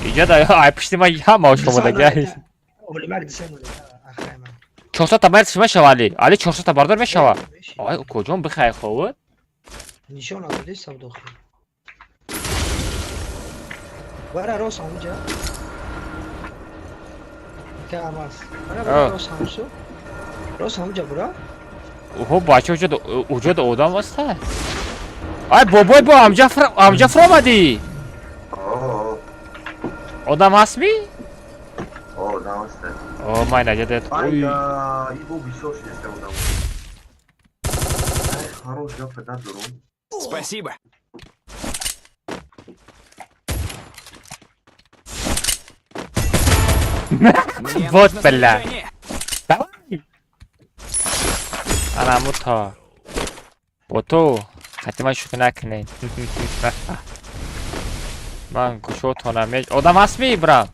Иҷа да, ай пушти ман ҳама ошомадагай. Олимак дисен ахай ман. 400 та бард мешава Али. Али 400 та бардор мешава. Ой, куҷон бихай ховуд? Нишон надоди савдохи. Бара рос ҳамуҷа. Ка амас. Бара бара рос ҳамусу. Рос ҳамуҷа бура. Оҳо, бача уҷода одам аста. Ай бобой бо амҷа амҷа фуромадӣ. Одам ҳастми? Одам аст. О, май наҷа дед. Ай, ибо бисёр шудеста одам. Ай, хорош гап надорум. Спасибо. Вот бля. Давай. Ана муто. Бо ту хати ман шӯхӣ накунед. Ман гӯшотонам. Одам ҳастми, брат?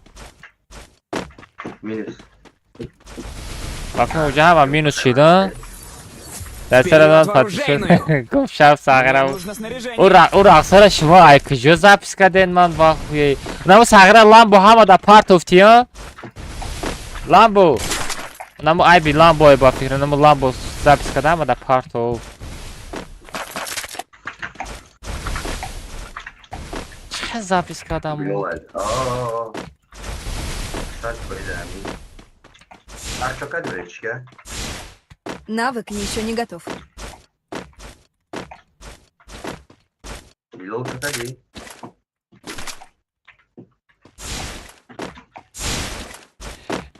Минус. Бафи уҷа ҳама минус шида. Дар сара дан патишон. Гуфт шаб сағира. Ӯ рақсара шумо ай куҷо запис карден ман вахуе. Намо сағира ламбо ҳама да партофти, а? Ламбо. Намо айби ламбо ба фикр, намо ламбо запис карда ҳама да партофт. Чӣ запис кардам? Навык еще не готов.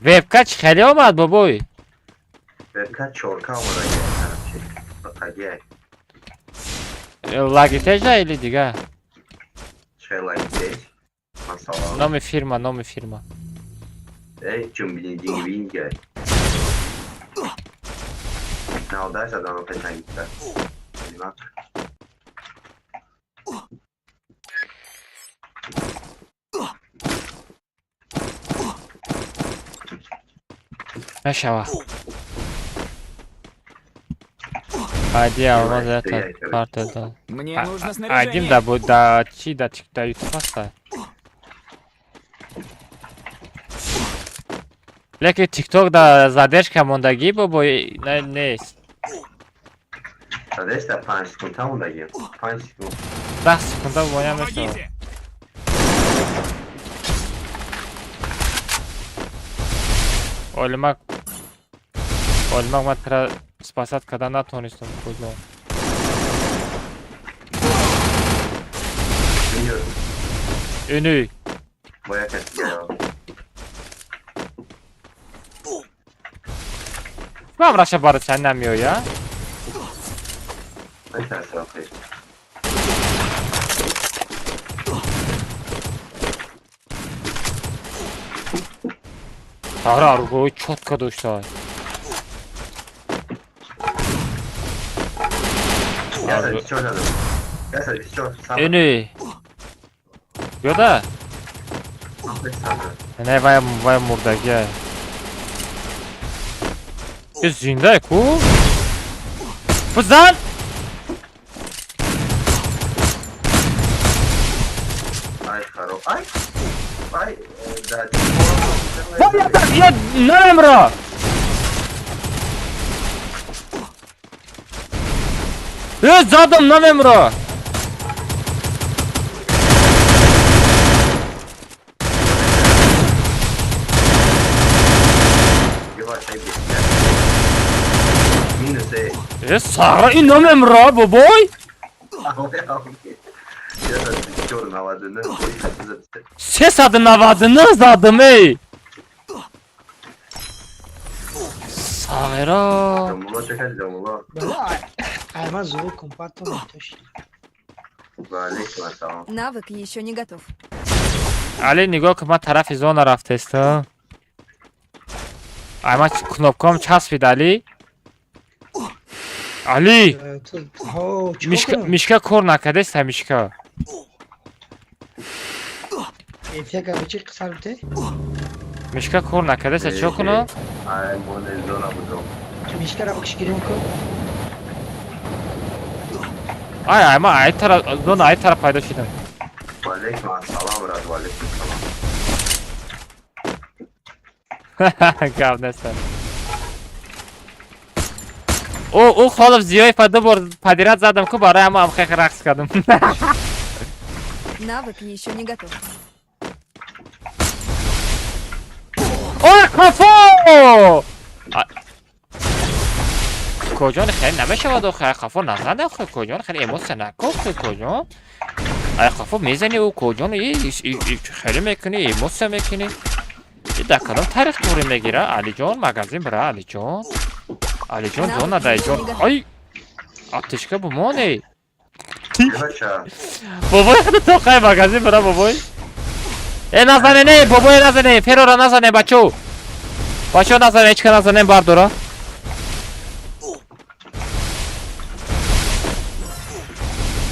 Вебка чӣ хеле омад, бобой? Вебка чорка омада. Лагитежа или дига? Чӣ лагитеж? Масалан. Номи фирма, номи фирма. Эй, чумбини дингвинга. Навда задан петангита. Мешава. Айди алмаз это карта да. Мне нужно снаряжение. Айдим да бу да чи да чик да ютуб аста. Лекин тикток да задержка мондагӣ бобо нест. Задержка 5 секунда мондагӣ. 5 секунд. 10 секунда боя мешава. Олимак. Олимак ма тра Спасать карда натонистам, куҷо. Ини. Бо як каси дига. Ман раша барача намеоя. Метарсам хел. Ара аргои чётко дошта. 124 задам. 124. Ини. Ёда? Не, вай вай мурдагия. Э, зинда ку? Бизан! Ай хароб. Ай. Ай, да. Я намемра! Э, задам намемра! Минус э. Э, сара ин намемра, бобой! 124 99. 399 задам, эй! Сағира. Домулло чӣ кардӣ, домулло? Ай, ман зур компактом тош. Ва алейкум ассалом. Навык еще не готов. Али, нигоҳ кун, ман тарафи зона рафтестам. Ай, ман кнопкаам часпид, Али. Али! Ҳо, чӣ Мишка, кунам? мишка кор накардеста, мишка. Эфяка чӣ қисар бите? Мишка кор накардеста, чӣ кунам? Ай, моне зона будам. Мишкара бикш гирем ку. Ай, ай, ман ай тараф, зона ай тараф пайдо шидам. Ва алейкум ассалом, брат, ва алейкум ассалом. Гап нест. Ӯ Холов Зиёев ду бор подряд задам ку, барои ҳама ам хех рақс кардам. Навык еще не готов. Ой, қафо! Коҷон, хеле намешавад охе, ай қафо назан охе, коҷон, хеле эмоция нако охе, коҷон. Ай қафо мезани ӯ коҷон, хеле мекунӣ, эмоция мекунӣ. И дар кадом тарих туре мегира? Алиҷон, магазин бира, Алиҷон. Алиҷон, зона даиҷон. Ай! Аптечка бумоне. Бача. Бобой, тоқай магазин бира, бобой. Э, назане, не, бобой, назане, ферора назане, бачо. Бачо, назане, ҳечка назане, бардора.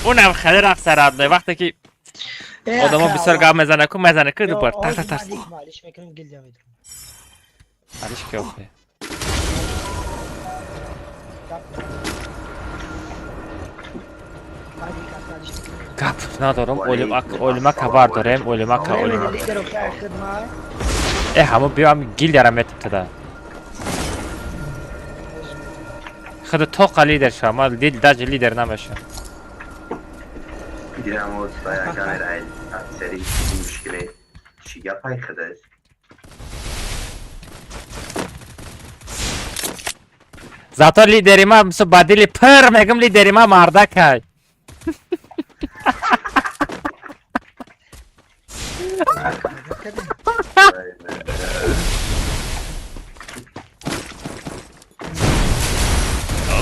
Унам хеле рақса радне, вақте ки одамо бисёр гап мезана ку, мезана ку, дубор. Тар тар тар. Алиш мекунем, гилдия медурам. Алиш ки охе. Гап надорам, олимака бардорем, олимака, олимака. Лидер охе хидма. Э, ҳамо биём гилдияра метим тада. Худ тоқа лидер шава, ман дил даже лидер намешавам. Гирам вот ба камера сери мушкиле. Чӣ гапай худаш? Зато лидери ма мисо ба дили пир мегум, лидери ма мардакай.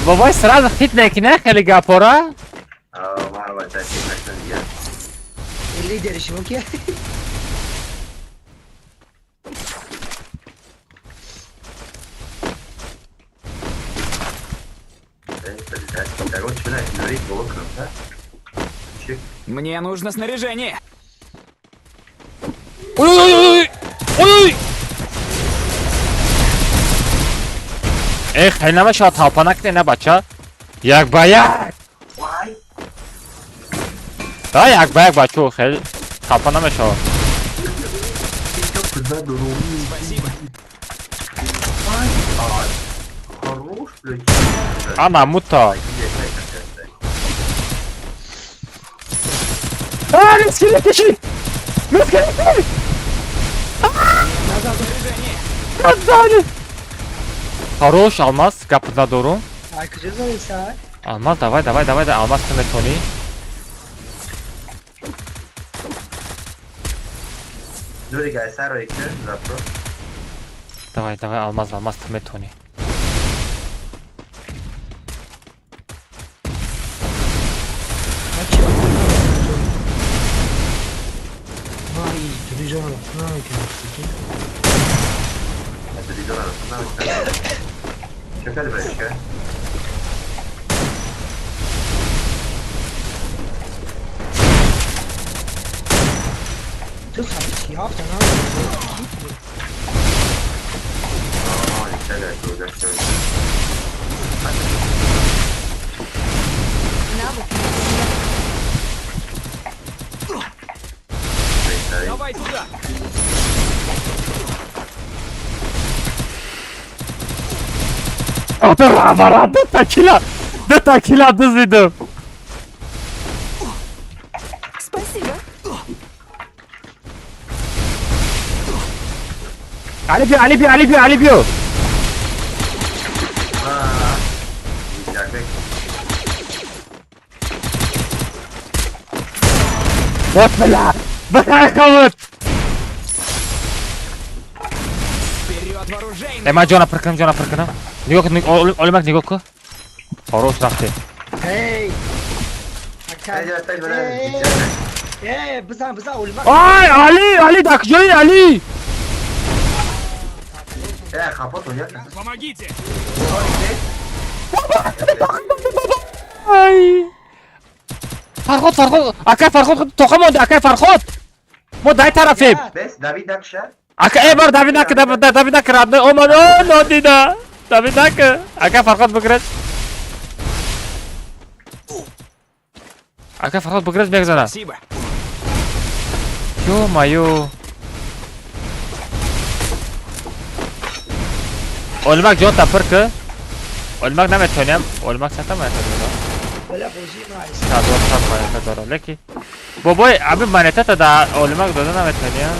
Бобой сразу хит мекунӣ хеле гапора? Ман бача хит накунам дигар. Лидери шумо ки? Мне нужно снаряжение. Ой-ой-ой! Ой! Э, хеле намешавад талпа накунӣ, на бача. Як ба як! Да, як ба як, бачо, хеле талпа намешавад. Спасибо. Хорош, блядь. Ана, мута. А, мискили киши! Мискили киши! Хорош, алмаз, гап надорум. Ай куҷо задиса? Алмаз, давай, давай, давай, Алмаз, ту метавонӣ? Дури гайсаро икки, запрос. Давай, давай, Алмаз, Алмаз, ту метавонӣ. Чекали, братишка. Ту сабтиёфта на. Давай туда. Равара, дата кила дызидым. Спасибо. Али бio, Али бio, Али бio, Али бio. Вот бля, бля, Вперед, Э, ман ҷона пир кунам, ҷона пир кунам. Нигоҳ кун, Олимак, нигоҳ кун. Хорош рафте. Эй! Эй, бизан, бизан, Олимак. Ай, Али, Али, дар куҷои Али? Э, хапот он як. Помогите! Ай! Фарход, Фарход, акай Фарход, тоқа монда, акай Фарход. Мо дай тарафем. Бес, Давид дакша. Ака, э, бар Давид нака, Давид нака, родной. Омад, о, нодида. Давид нака. Ака Фарход бигиред. Ака Фарход бигиред мегзана. Спасибо. Ё-моё. Олимак ҷон тапир ки. Олимак наметонем. Олимак чата наметонем. Бля, бозӣ ма. Садор сад монета дорам, леки. Бобой, аби монетата да Олимак дода наметонем.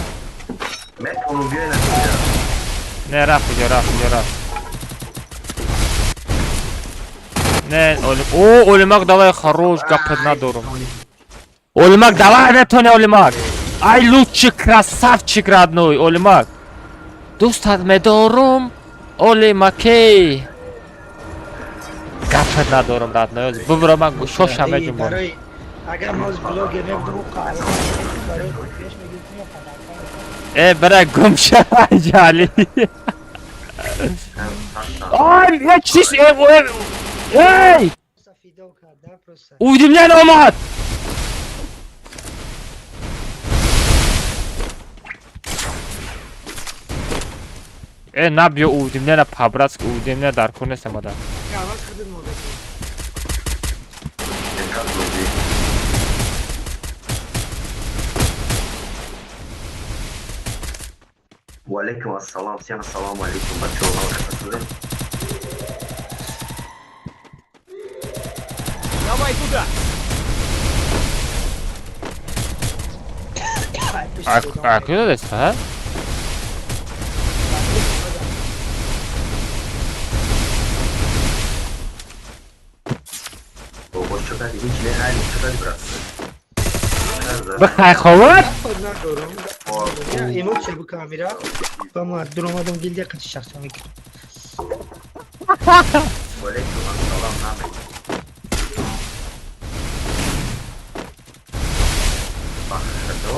Метонум биёй накунҷа. Не, рафт куҷо, рафт куҷо, рафт. Не, Олим. О, Олимак, давай, хорош, гапат надорам. Олимак, давай, метони, Олимак. Ай, лучший красавчик, родной, Олимак. Дӯстат медорум, Олимакей. Гапат надорам, родной. Бубро ман шоша меҷумбонам. Агар мо блогер мебудем, барои пеш мегирифтем. Э, бра, гум ша, Али. Ай, я чиз, э, эй! Уведомление омад! Э, набиё уведомление по-братски, уведомление дар кор нест омада. Валейкум ассалам, всем ассаламу алейкум, бачо, Давай туда! А куда здесь, а? Бихай ховат? Эмоция бу камера. Ба ма дуромадам гилдия қати шахсон мекунам. Валейкум ассалам, нами. Бахшадо.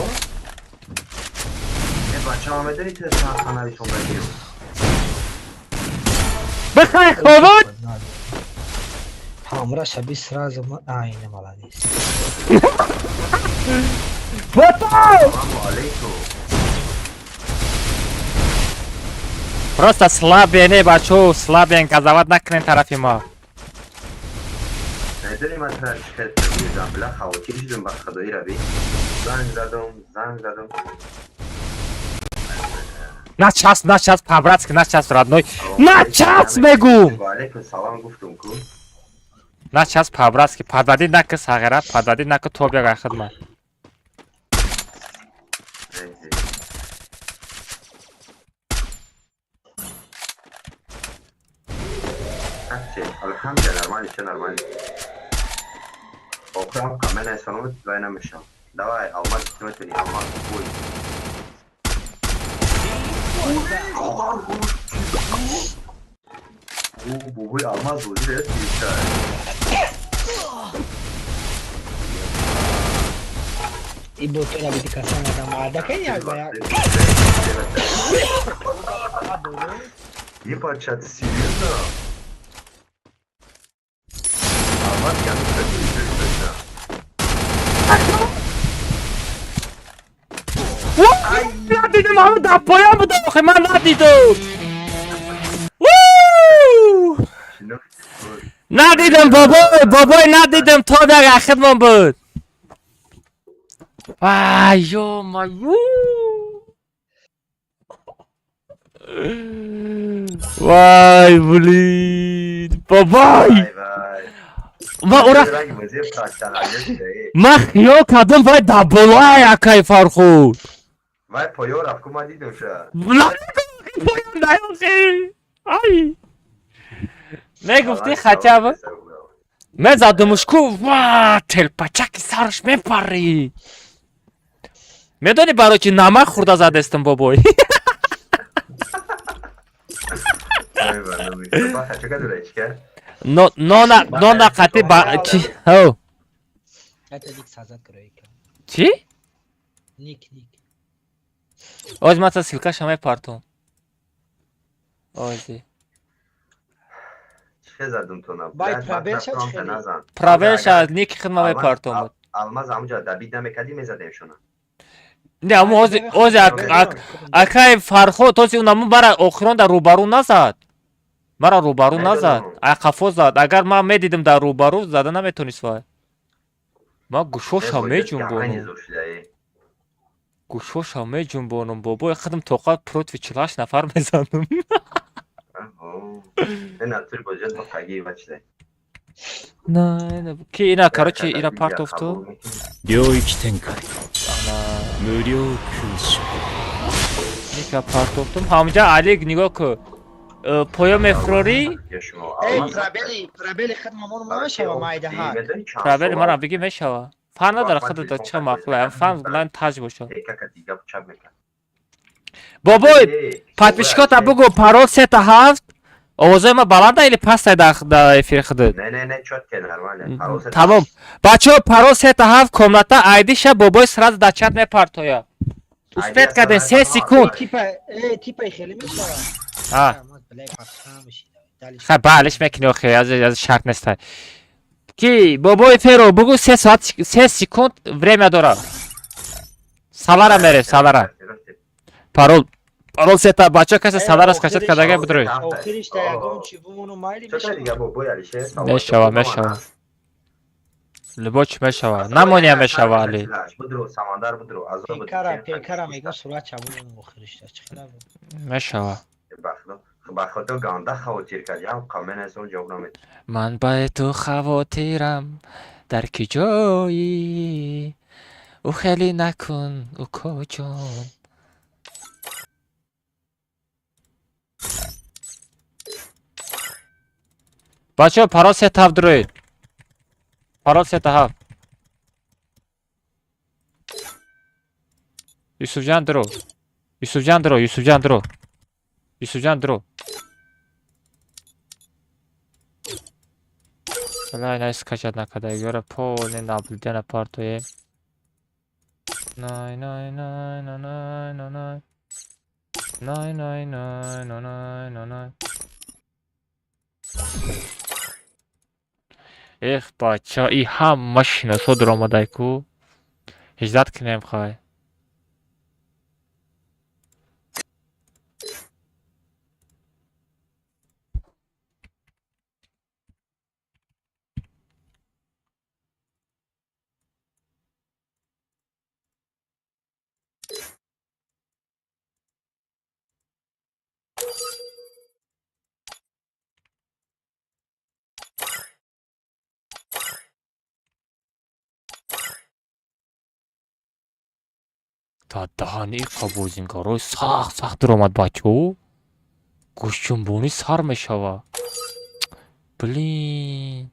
Э, бачаҳо медонӣ ту сарханавитон бадиё? Бихай ховат? Ҳамра шаби сразу ма айна молодец. Ассаламу алейкум. Просто слабые не бачо, слабые казават накунен тарафи мо. Медонӣ ман тра чӣ хел дидам, бля, хавотир шудам ба худои раби. Занг задам, занг задам. Начасп, начасп, по-братски, начасп, родной. Начасп мегум! Ва алейкум салам гуфтум ку. Начасп по-братски, подводи нака сағира, подводи нака тобя гай хидмат. Маҳкам ша, нормально, всё нормально. Охирам камера эсоновит, вай намешам. Давай, алмаз метони, алмаз, бой. Бубой, алмаз бозӣ рест гирифта. И ботора бити касан адам мардака як ба як. Ебать, ты серьезно? Алмаз, я не хочу. Надидам, ҳама дар поён будам, охи ман надидам. Надидам, бобой, бобой, надидам, то дар ахидмон буд. Вай, ё-моё! Вай, блин, бобой! Ма ура ман хиёл кардам, вай дар болои акаи Фархуд. Вай поён рафт, ку ман дидам ша. Поён наёхи. Ай. Мегуфтӣ хотя бы мезадумш ку, ва телпачаки сараш мепарӣ. Медонӣ барои чи намак хӯрда задестам, бобой? Нона нона қати ба чи? Ҳо. Чи? Ник ник. Оз ман та ссылкаша мепартом. Ози. Правелша ники хидма мепартом. Алмаз ҳамуҷа дабид намекардӣ, мезадем шуна. Не, аму ози ози акай Фарход ози унаму бара охирон дар рӯбарӯ назад. Мара рӯбарӯ назад. Ай қафо зад. Агар ман медидим дар рӯбарӯ зада наметонист вай. Ман гӯшошам меҷунбонам. Гӯшошам меҷунбонам, бобой, худам тоқат против 48 нафар мезанам. На, ки ина, короче, ина партофту. 領域展開無料空所 Ника партофтум. Ҳамҷа Алик нигоҳ ку. Поё мефурорӣ? Пробели, пробели хидмамон мешава майдаҳа. Пробели мара биги мешава. Фан надора худата ча мақлаям. Фан лан таҷ боша. Бобой, подписчикота бугу парол 3 7. Овозои ма баланда или пастай дар эфири худат? Не, не, не, чётко, нормально. Тамом. Бачаҳо, парол 3 7, комната айдиша бобой сразу дар чат мепартоя. Успеть кардем 3 секунд. Типа, типа хеле мешава. А. Хай, балиш мекунӣ охи, аз шарт нестай. Ки бобои Феро бугу 3 соат 3 секунд время дора. Салара мерем, салара. Парол сета, бача, касе салара скачать кардага бидрои. Охириш да ягон чи бумону майли мешава. Мешава, мешава. Любой чи мешава. Намония мешава, али. Будро, самандар будро, азоб. Пекара, пекара мегам сурат чабумону охириш да чи хела. Мешава. Ба худо ганда хавотир кардям, камен аз он ҷавоб намед. Ман ба ту хавотирам, дар ки ҷоӣ? Ӯ хеле накун, укоҷон. Бачаҳо, парол 3 7 дуроед. Парол 3 7. Юсуфҷан дуро. Юсуфҷан дуро, Юсуфҷан дуро. Юсуфҷан дуро. Валай, най скачать накарда, ёра полный наблюдение партоем. Най най най най най най най. Най най най най най най най. Эх, бача, и ҳама шиносо дуромадай ку. Ҳиҷрат кунем, хай. Та даҳани қабозингарои сахт сахт дуромад, бачаҳо. Гӯшҷунбонӣ сар мешава. Блин.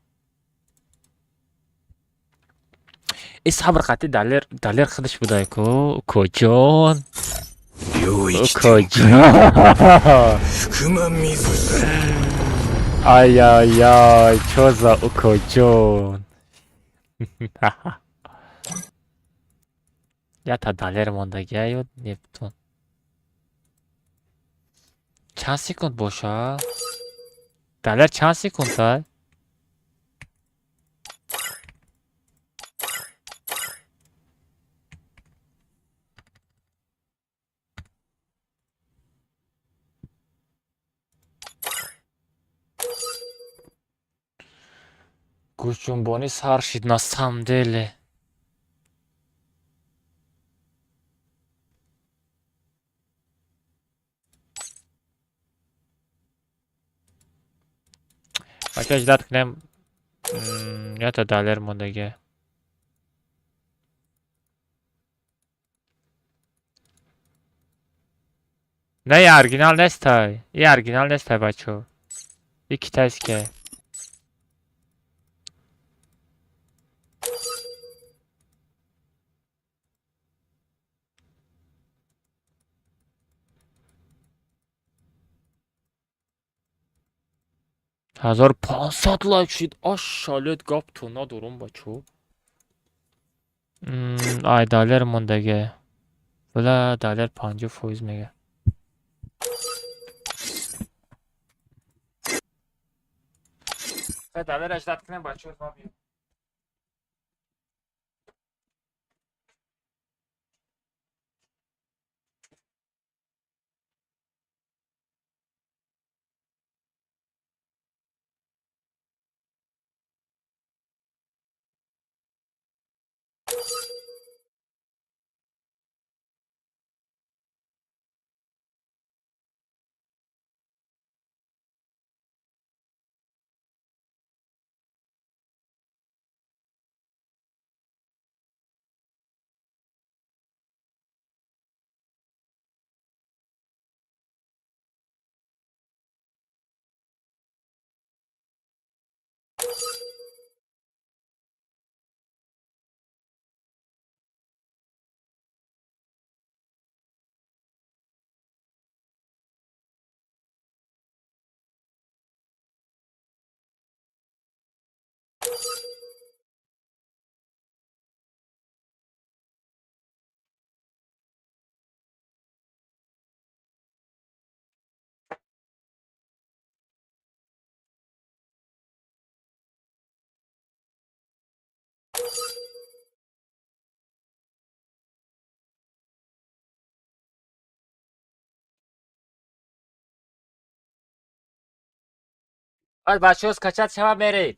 И сабр қати Далер, Далер худаш будай ку, Укоҷон. Укоҷон. Ай ай ай, чо за Укоҷон. Ята Далер мондагия ё Нептун. Чанд секунд боша? Далер чанд секунд ай? Гӯшҷунбонӣ сар шид на самом деле. Бача ждать кунем. Ята Далер мондагия. Не, и оригинал нестай. И оригинал нестай, бачо. И китайский. 1500 лайк шид. Ашалет гап надорум бачо. Ай Далер мондаге. Бла Далер 50% мега. Далер ждать кунем бачо ма биё. Бачаҳо скачать шава меред.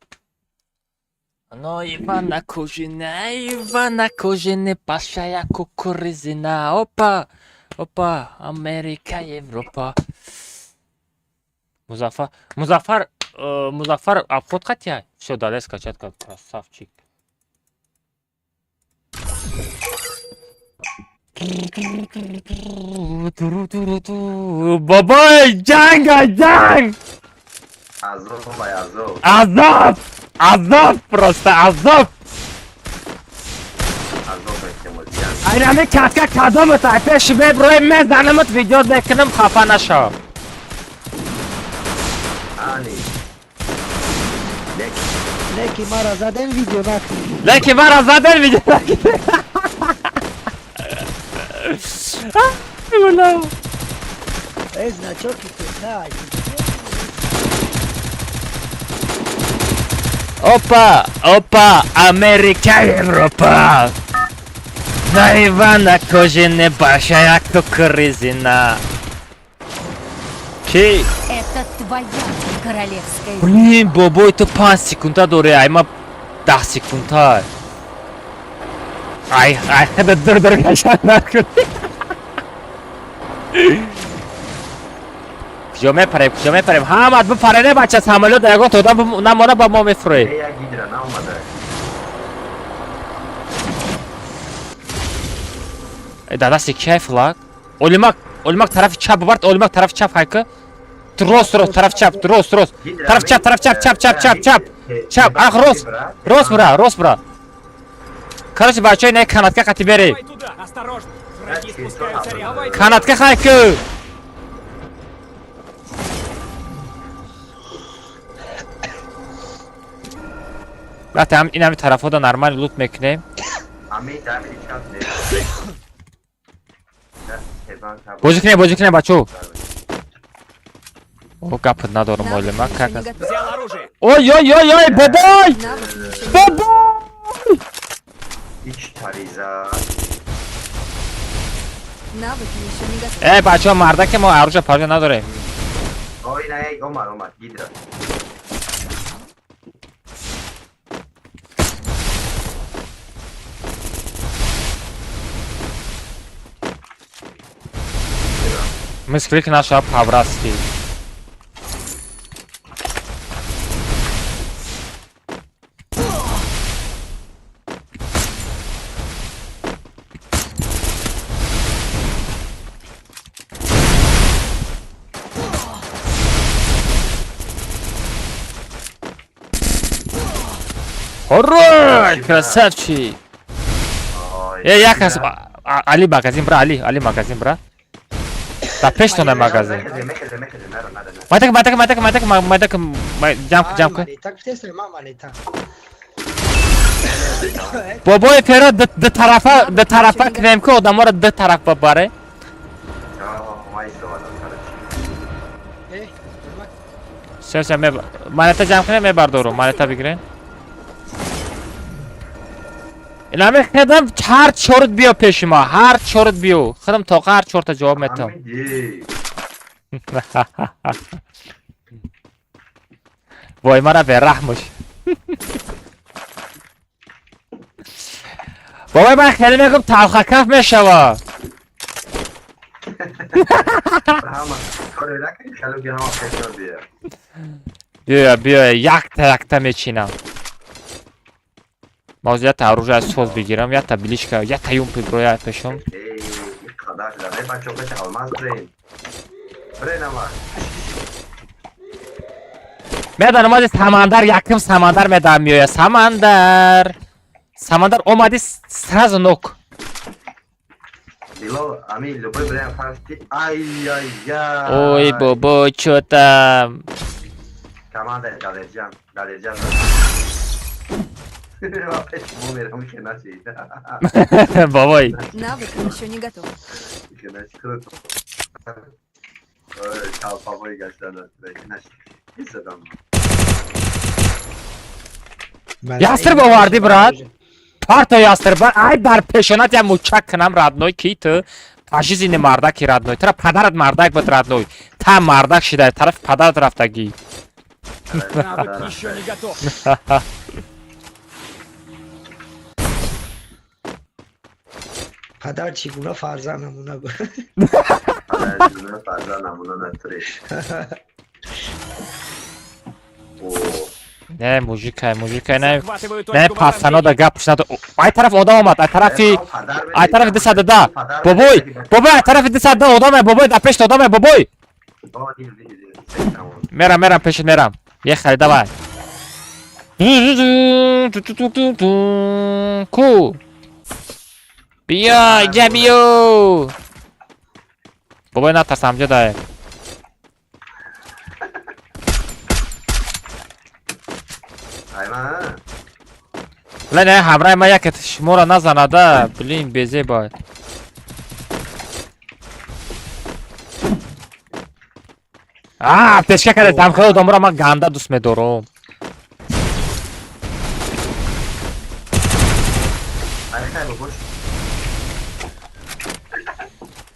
Но Ивана Кожина, Ивана Кожина, большая кукурузина. Опа, опа, Америка, Европа. Музаффар, Музаффар, Музаффар обход хотя? Все, далее скачать как красавчик. Бабай, ҷанг, ҷанг! Азоб, ай азоб. Азоб! Азоб просто, азоб! Азоб мекунем. Айнами катка кадомат ай пеши меброи мезанамат видео мекунам хафа нашав. Ани. Леки мара заден видео накунӣ. Леки мара заден видео накунӣ. Ула. Э, значок и ты Опа, опа, Америка, Европа. На Ивана Кожина большая кукурузина. Ки? Это твоя королевская. Блин, бобой, ту 5 секунда дори, ай ма 10 секунда. Ай, ай, хада дур-дур кашан накун. Куҷо мепарем, куҷо мепарем? Ҳамат бипарене бача, самолёт ягон одам намона ба мо мефуред. Як гидра наомада. Дадасти кай флаг? Олимак, Олимак тарафи чап бибард, Олимак тарафи чап хайка. рост, рост, тараф чап, рост, рост. Тараф чап, тараф чап, чап, чап, чап, чап. Чап, ах, рост. Рост бра, рост бра. Короче, бачаҳои не канатка қати бери. Осторожно, враги спускаются рядом. Канатка хайку. Вақте ҳам ин ҳами тарафҳода нормал лут мекунем. Бозӣ кунем, бозӣ кунем, бачаҳо. О, гап надорам, оле, ман как аз. Взял оружие. Ой, ой, ой, ой, бобой! Бобой! Ич тариза. Навыки еще не готовы. Э, бачаҳо, мардаке мо оружие паржа надорем. Ой, не, омад, омад, гидра. Мисклик наша по-братски. Хорош, красавчик! Э, я кас... Али магазин бра, Али, Али магазин бра. Да пештона магазин. Майдак, майдак, майдак, майдак, майдак, ҷамп, ҷамп. Бобои Феро ду тарафа, ду тарафа кунем ки одаморо ду тараф бабаре. Всё, всё, монета ҷамъ кунем, мебардорум, монета бигирем. Инаме хедам ҳар чорт биё пеши мо, ҳар чорт биё. Худам тоқа ҳар чорта ҷавоб метам. Вой, мара бераҳмуш. Бобой, ман хеле мегум талхакаф мешава. Биё, биё, якта якта мечинам. Ман ята оружие соз бигирам, ята билишка, ята юмпи броя пешом. Медонам ози Самандар, яким Самандар медам меоя. Самандар. Самандар омади сразу нок. Билол, ами любой бренд фарсти. Ай-яй-яй. Ой, бобо, чё там? Команда Далерджан, Далерджан. Бобой. Навык еще не готов. Ястр боварди, брат. Парто ястр бар. Ай, бар пешонат я мучак кунам, родной, ки ту пажизини мардаки, родной. Тура падарат мардак буд, родной. Та мардак шида, тарафи падарат рафтагӣ. Навык еще не готов. Падар чӣ гуна фарзанд намуна гу. Падар чӣ гуна фарзанд намуна натуриш. Не, мужикай, мужикай, не, не, пацано да гап надо. Ай тараф одам омад, ай тарафи, ай тарафи 210. Бобой, бобой, ай тарафи 210 одам, бобой, да пешт одам, бобой. Мерам, мерам, пешт мерам. Ехали, давай. Ку. Биё, иҷа биё. Бобой, натарсам, ҷо дае. Ле, не, ҳамраи ман яке шуморо назанада, блин, безеба. А, пешка карда, тамхел одаморо ман ганда дӯст медорам.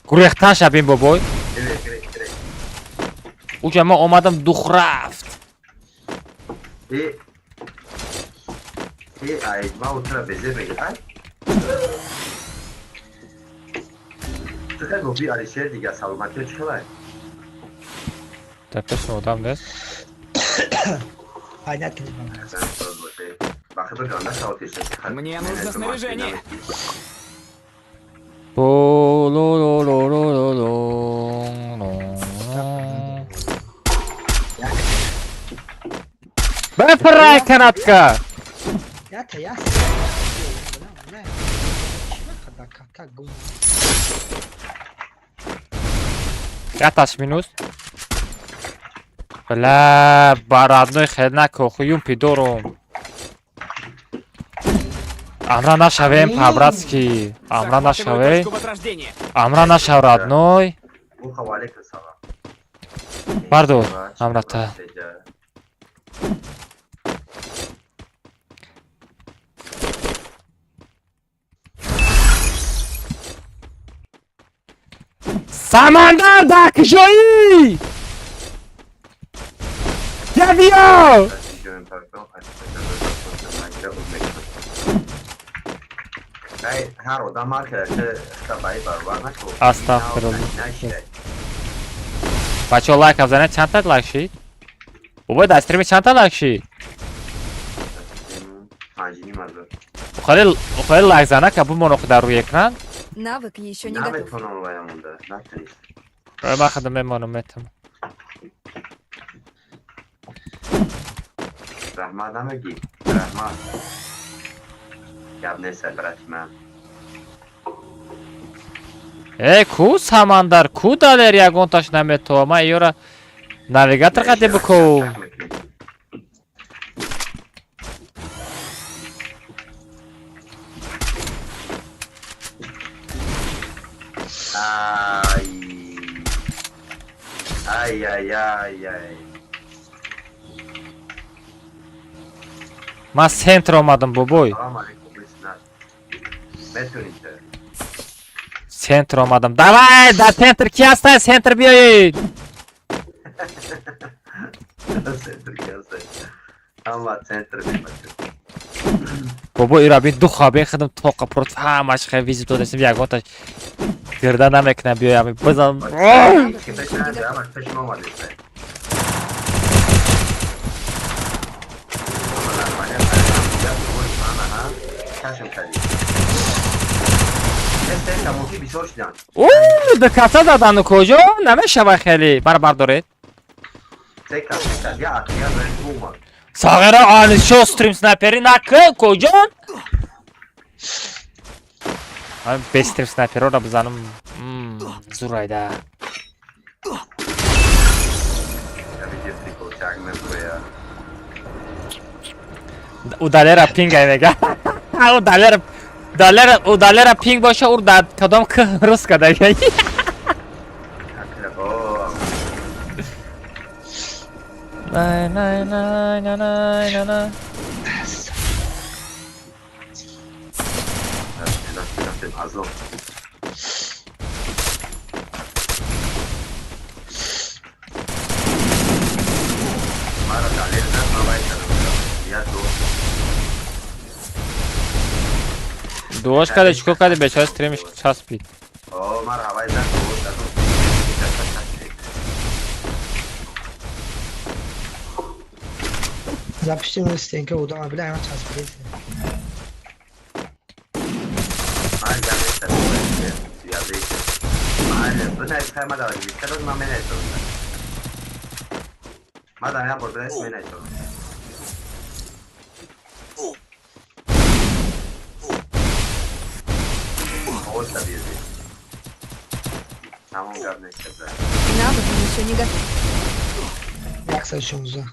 Гурехтан шабин, бобой. Уҷа ман омадам, дух рафт. Дар пеши одам нест. Мне нужно снаряжение. ай канатка. Ята яс. Яташ минус. Бля, барадной хел накоху, юмпи дорум. Амра нашавем по-братски. Амра нашаве. Амра нашав родной. Бардор, амрата. Самандар дар куҷоӣ? Я биё! Астағфируллоҳ. Бачаҳо лайк бизанед, чанд та лайк шид? Бобои дар стрими чанд та лайк шид? Ухали лайк зана ка бумон охи дар рӯи экран. Навык еще не готов. Ман худам мемонам метам. Раҳмат намегӣ? Раҳмат. Гап нест, брати ман. Э, ку Самандар, ку Далер ягонташ наметова. Ман ёра навигатор қаде биков. Ай. Ай ай ай ай. Ман центр омадам, бобой. Центр омадам. Давай, дар центр ки ҳастай? Центр биёед. Центр ки ҳастай? Ҳама центр бимачу. Бобо ира бин ду хабин хидм тоқа против ҳамаш хе визит додасим ягонташ гирда намекунам биёям бизан. О, дукаса задану куҷо? Намешава хеле. Бара бардоред. Сағира анишо стрим снайпери накун куҷон? Ман бе стрим снайпероро бизанам. Зурайда. У Далера пинг ай мега. У Далера Далера у Далера пинг боша ур дар кадом к рус када. Най най най най най най най. Дуош каде чикор каде бечора стримиш часпид. Запустил стенка удама, бля, она часпид. Навык еще не готов. 116.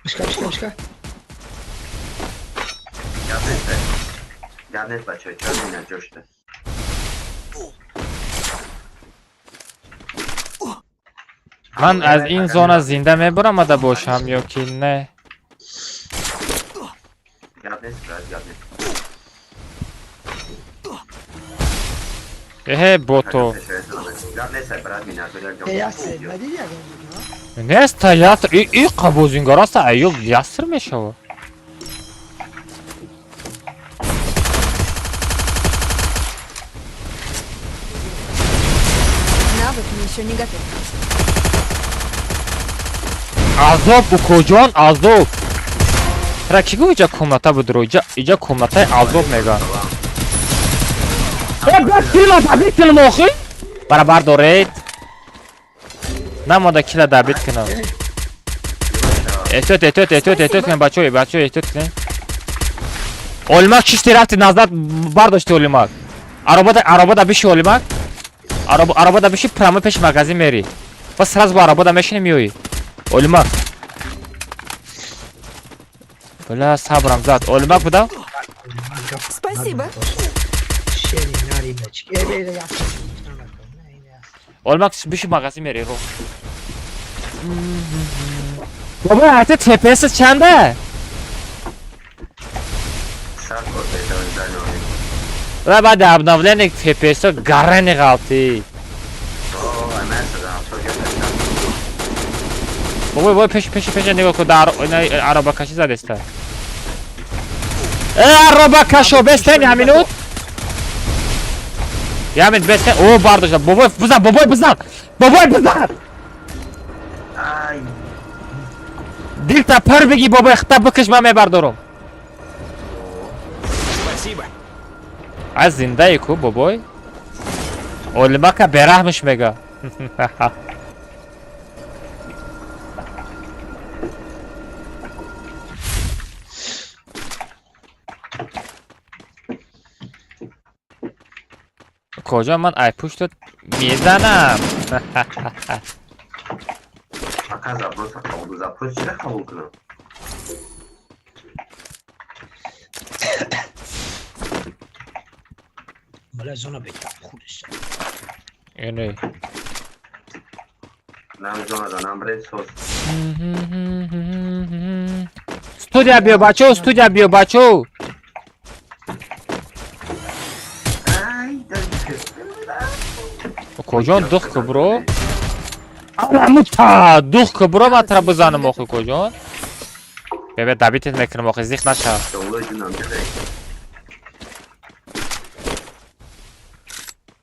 Бишка, бишка, бишка. Гап нест, бачаҳо, чор мина ҷошта. Ман аз ин зона зинда мебаромада бошам ё ки не? Гап нест, брат, гап нест. Эҳе, бото. Гап нест, брат, мина Нест, яср, и қабозингар аст, аюб яср мешавад. Навык еще не готов. Азоб, укоҷон, азоб. Тра ки гуфт иҷа комната будро? Иҷа комнатаи азоб мега. Э, бля, килма, таби килма охи? Барабар доред. Намонда кила добить кунам. Эҳтиёт, эҳтиёт, эҳтиёт, эҳтиёт кунем, бачаҳо, бачаҳо, эҳтиёт кунем. Олимак чисти рафти назад бардошти Олимак. Аробада, аробада биши Олимак. Аробада биши прямо пеши магазин мери. Бас сразу ба аробада мешини миёӣ. Олимак. Бля, сабрам зад. Олимак буда? Спасибо. Шери нари бачки. Э, бе, я. Олимак биши магазин мери ро. Бобо, ҳатто ТПС чанде? Ва баъд обновление FPS гарани ғалтӣ. Бобой, бобой, пеш, пеш, пеш нигоҳ кун, дар арабакашӣ задеста. Э, арабакашо, бестен я минут. Я минут бестен. О, бардошта. Бобой, бизан, бобой, бизан. Бобой, бизан. Ай. Дилта пар бигӣ, бобой, хита бикиш, ман мебардорам. Спасибо. Аз зиндаи ку, бобой? Олимака бераҳмиш мега. Куҷо ман ай пуштат мезанам. Фақат запрос қабул, запрос чира қабул кунам? Бля, зона бета худиш. Ине. Нам зона да нам бред сос. Студия биё, бачо, студия биё, бачо. Куҷон дух кубро? Аламута, дух кубро ман тара бизанам охи куҷон? Бебе добитет мекунам охи, зих наша.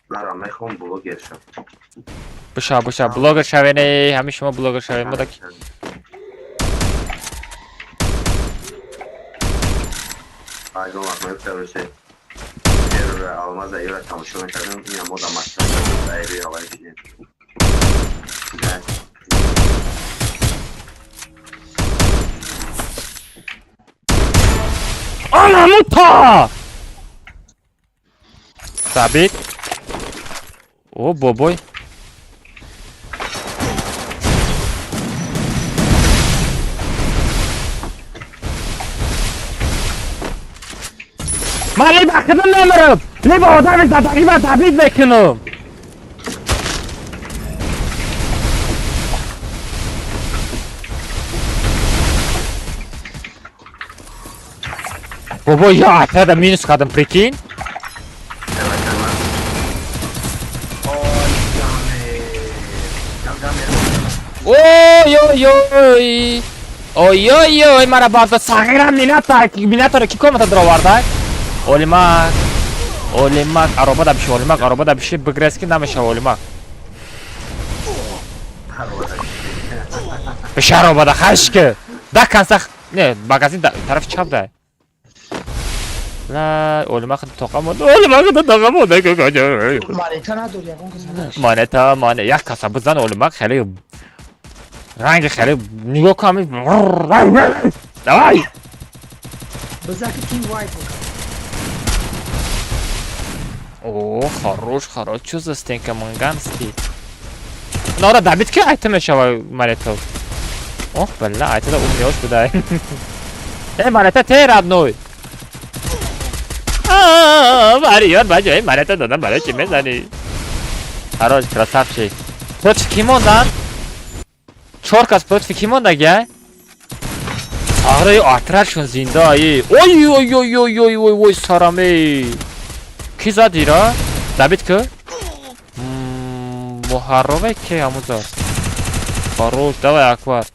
Лара, мехоҳам блогер шавам. Биша, биша, блогер шаве, не, ҳамин шумо блогер шаве, мо даки. Айгон вақт мегуфта боше. Алмаза ира тамошо мекардам, ина мо да машина айри аввали шидем. Аламута! Добит. О, бобой. Ман либо худам намерам, либо одами задагӣ ба добит мекунам. Бобой, я отряда минус кардам, прикинь? Ой, ой, ой. Ой, ой, ой, мара бардо сағирам мината, минатора ки комната дароварда? Олимак. Олимак, аробада биши, Олимак, аробада биши, бигрез ки намешава Олимак. Биши аробада, хаш ки. Да канса, не, магазин тарафи чап да. ла, Олимак тоқа монд. Олимак тоқа монд. Монета надори, ягон каса надошт. Монета, монета, як каса бизан Олимак хеле ранги хеле нигоҳ кун ҳамин. Давай! Бизан ки team wipe букун. О, хорош, хорош, чё за стенка манганский? Нора добит ки айтем мешава монета. Ох, бля, айтада умнёш будай. Э, монета те родной. Вариёр, ба ҷои монета додам, барои чӣ мезанӣ? Хорош, красавчик. Против ки мондан? Чор кас против ки мондаги? Сағраи отрядшон зиндаи. Ой, ой, ой, ой, ой, ой, ой, сараме. Ки зад ира? Добит ки? Муҳаррове ки ҳамуза? Хорош, давай, Акбар.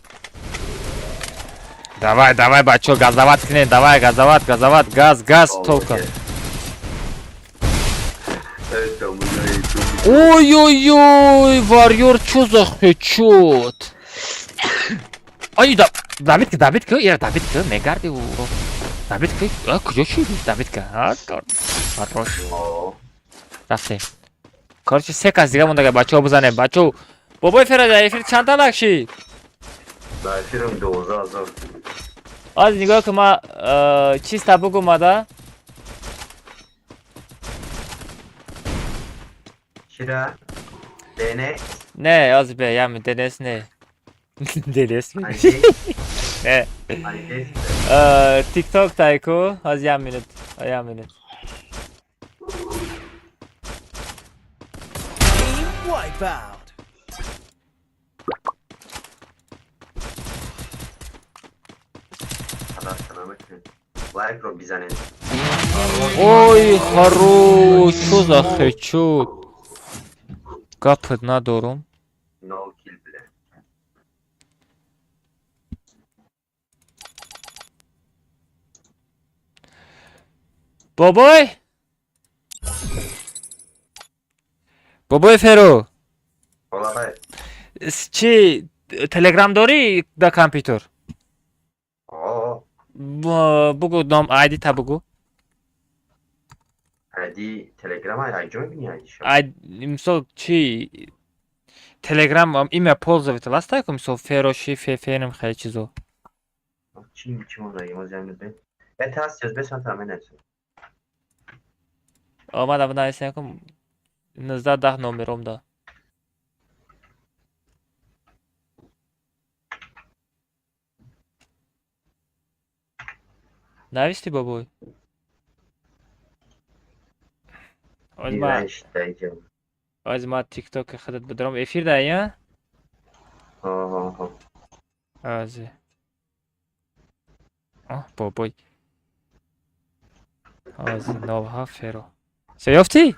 Давай, давай, бачо, газоват кунед, давай, газоват, газоват, газ, газ, толка. Ой, ой, ой, варьёр, чё за хечот? Ай, да, добит ки, добит ки, ира добит ки, мегарди уро. Добит ки, а, куҷо шуди? Добит ки, а, хорош. Рафтем. Короче, се кас дига мондага, бачаҳо, бизанем, бачаҳо. Бобои Фера, дар эфир чандта лайк шид? Дар эфирам 12 000. Аз нигоҳ ки ма чиста бугум ада. Чира? ДНС? Не, аз бе, ями ДНС не. ДНС ми. Не. TikTok тайку, аз я минут, я минут. Team Wipeout. Лайкро бизанед. Ой, хорош, чё за хедшот? Гапат надорум. Нол кил, бля. Бобой? Бобой Феро. Олабай. Чи Телеграм дорӣ да компютер? О. Бугу ном айди та бугу. Айди Телеграм ай ҷо мебини айди шо? Ай мисол чи Телеграм имя пользователя аст ку, мисол Фероши фефенм хеле чизо. Чи мондаги мо зиён бе. Э таст ёз бес ман менависам. Омада бинависем ку 19 10 номером да. Нависти, бобой? Аз ма тиктоки худат бидаром эфир да я? Ҳо. Ази. Оҳ, бобой. Ази 07 Феро. Се ёфтӣ?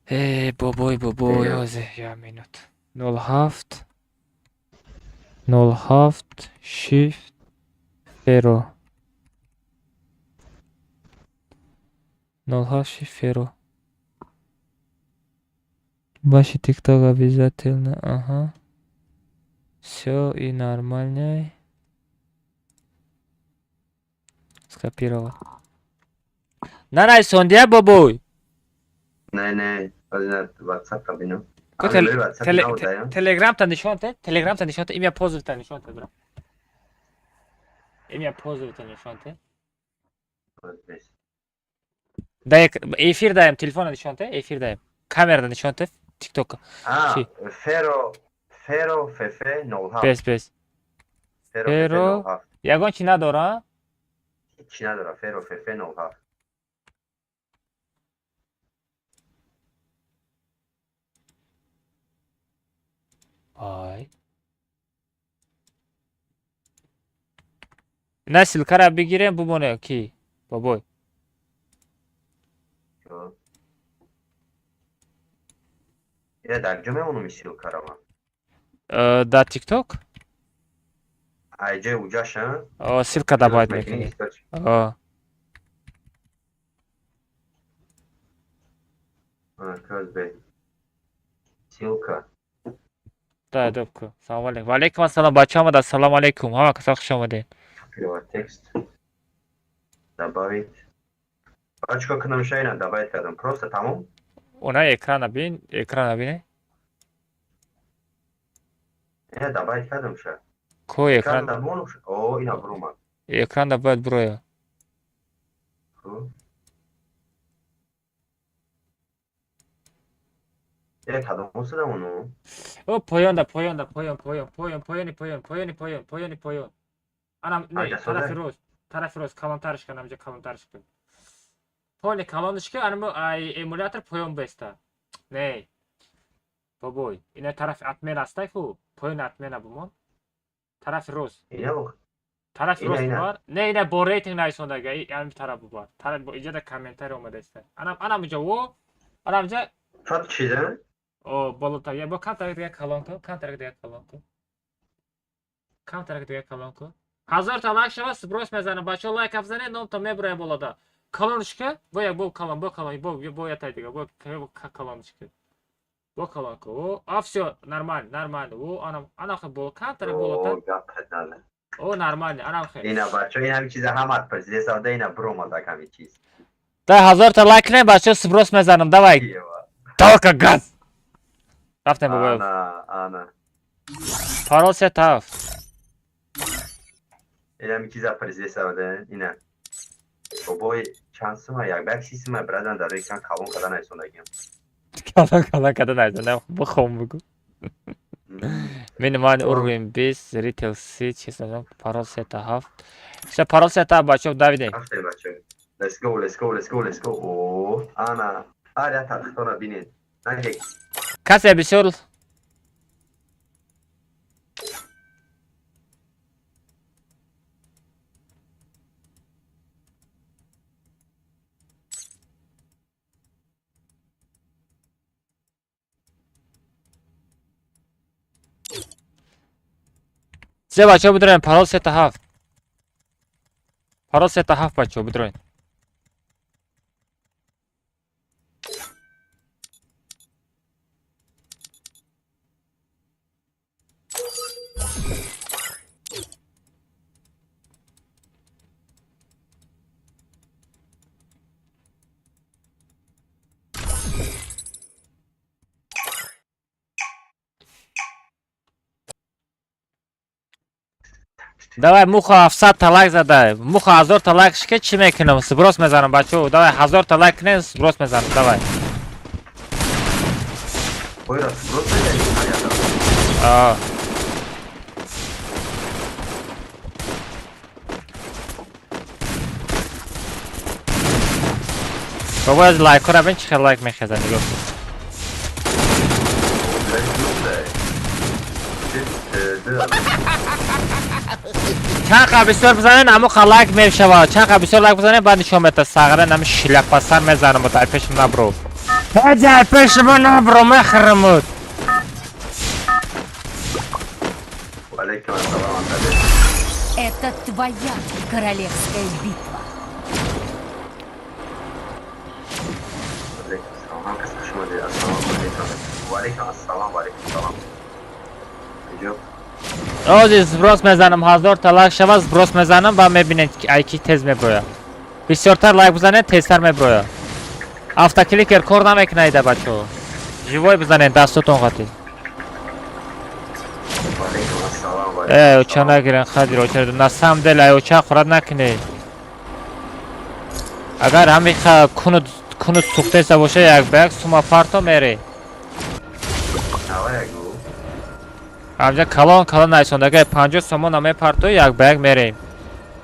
Э, бобой, бобой, ази, я минут. 07 07 shift Феро. 07 shift Феро. Ваши тикток обязательно, ага. Все и нормально. Скопировал. Нанайсондия, бобой? Не, не, аз WhatsApp та бинам. Телеграм та нишон те, Телеграм та нишон те, имя пользователя нишон те, брат. Имя пользователя нишон те. Да, эфир даем, телефона нишон те, эфир даем. Камера нишон те, TikTok. А, Феро, Феро ФФ 07. Бес, бес. Феро, ягон чи надора? Чи надора, Феро ФФ 07. Ай. На ссылкара бигирем бумоне ки бобой. Ира дар ҷо мемонум ссылкара ман? Дар TikTok? Ай ҷои уҷаша? О, ссылка добавить мекунӣ. О. Казбе. Ссылка. Да, добко. Салом алейкум. Ва алейкум ассалом, бачаҳо омада. Ассалому алейкум. Ҳама каса хуш омадед. Перевод текст. Добавить. Баъд чикор кунам шайна добавить кардам. Просто тамом? Она экрана бин, экрана бин. Ина добавить кардам ша. Ко экран? Да бонус. О, ина брума. Экран да бояд броя. Хуб. Э, кадом садам оно? О, поён да, поён да, поён, поён, поён, поёни, поён, поёни, поён, поёни, поён. Анам, не, тарафи рост, тарафи рост, калонтарш кан, амҷа калонтарш кун. Пони калонш ки, анам ай эмулятор поён беста. Не. Бобой, ина тарафи отмена астай ку, поён отмена бумон. Тарафи рост. Ина Тарафи рост бубар. Не, ина бо рейтинг нависондага, ами тараф бубар. Тараф иҷа да комментари омадаста. Анам, анам иҷа во, анам иҷа. Чот чиза? О, болотар. Я бо камтарак дига калон кун, камтарак дига калон кун. Камтарак дига калон кун. 1000 та лайк шава, сброс мезанам. Бачаҳо, лайк бизанед, ном то мебурая болода. Калоншка, бо як бо калон, бо калон, бо ятай дига, бо калоншка. Бо калон ку. О, а всё, нормально, нормально. О, анам, анам хе бол, камтарак болотар. О, гап надо. О, нормально, анам хе. Ина бачаҳо, ин ҳами чиза ҳамат пурсида, савда ина бромада ҳами чиз. Да 1000 та лайк кунем, бачаҳо, сброс мезанам. Давай. Только газ. Рафтем, бобоев. Ана, ана. Парол 3 7. Инам чиза президент савда, ина. Бобой чанд сума, як ба як 30 сума брадан дар экран калон карда нарисондагиам. Калон калон карда нарисондагиам. Бихом бугу. Минимальный уровень 20, ритейл С, честно, парол 3 7. Всё, парол 3 7, бачаҳо, давидем. Рафтем, бачаҳо. Let's go, let's go, let's go, let's go. О, ана. Ҳар як тахтона бинед. Наге. Касе бисёр се бачаҳо бидроем, парол 3 7, парол 3 7, бачаҳо, бидроем. Давай, муха 700 та лайк задай. Муха 1000 та лайк шике, чӣ мекунам? Сброс мезанам, бачаҳо. Давай, 1000 та лайк кунем, сброс мезанам. Давай. Ойра, сброс мезанӣ? А. Бобо, аз лайкҳоро бин, чӣ хел лайк мехезад, нигоҳ кун. Чанд қа бисёр бизанен, амо қа лайк мешавад. Чанд қа бисёр лайк бизанен, баъд нишон мета. Сағра нами шляпасар мезанам, дай пешим набро. Дай пешим набро, мехӯрамуд. Алейкум ассалам, Анталия. Это твоя королевская битва. Алейкум ассалам. Ҳам кас хуш омадед. Ассалому алейкум. Ва алейкум ассалом, ва алейкум ассалом. Иҷо. Ози сброс мезанам, 1000 та лайк шавад, сброс мезанам ва мебинед, ки ай ки тез меброяд. Бисёртар лайк бизанед, тезтар меброяд. Автокликер кор намекунад, бачаҳо. Живой бизанед дастотон қатӣ. Ва алейкум ассалом, ва Э, оча нагирен, хадир, оча. На самом деле, ай оча хӯрат накунед. Агар ҳами куну куну сӯхтеса боша, як ба як сума парто мере. Давай, гу. Ҳамҷа калон калон найсондага 50 сомон мепарто, як ба як мерем.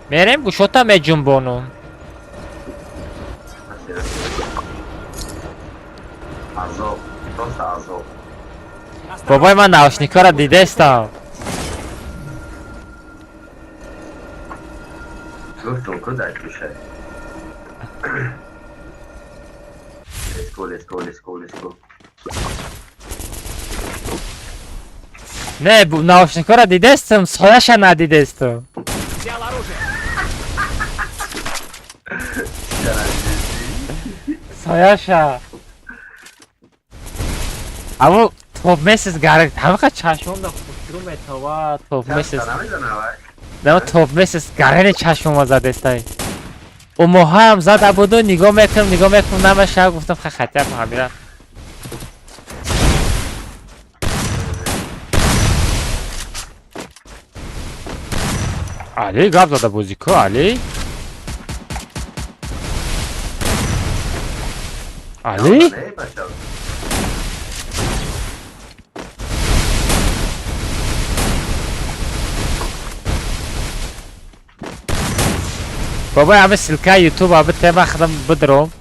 Мерем, гӯшота меҷунбонум. Азоб, просто азоб. Бобои ман наушникҳоро дидестам. Гуфтум ку дар кӯша. Let's go, let's go, let's go, let's go. Не, наушникҳоро дидестам, сояша надидестам. Взял оружие. Сояша. Аво топ месяц гарик, ҳамақа чашмонда хушрӯ метова, топ месяц. Намезана вай. На, топ месяц гарени чашмома задестай. Умоҳаам зада буду, нигоҳ мекунам, нигоҳ мекунам, намешава, гуфтам ха хатя ҳамира. Али гап зада бозӣ ку, Али? Али? Не, бача. Бобои, ҳами ссылка ютуб аби тема худам бидром.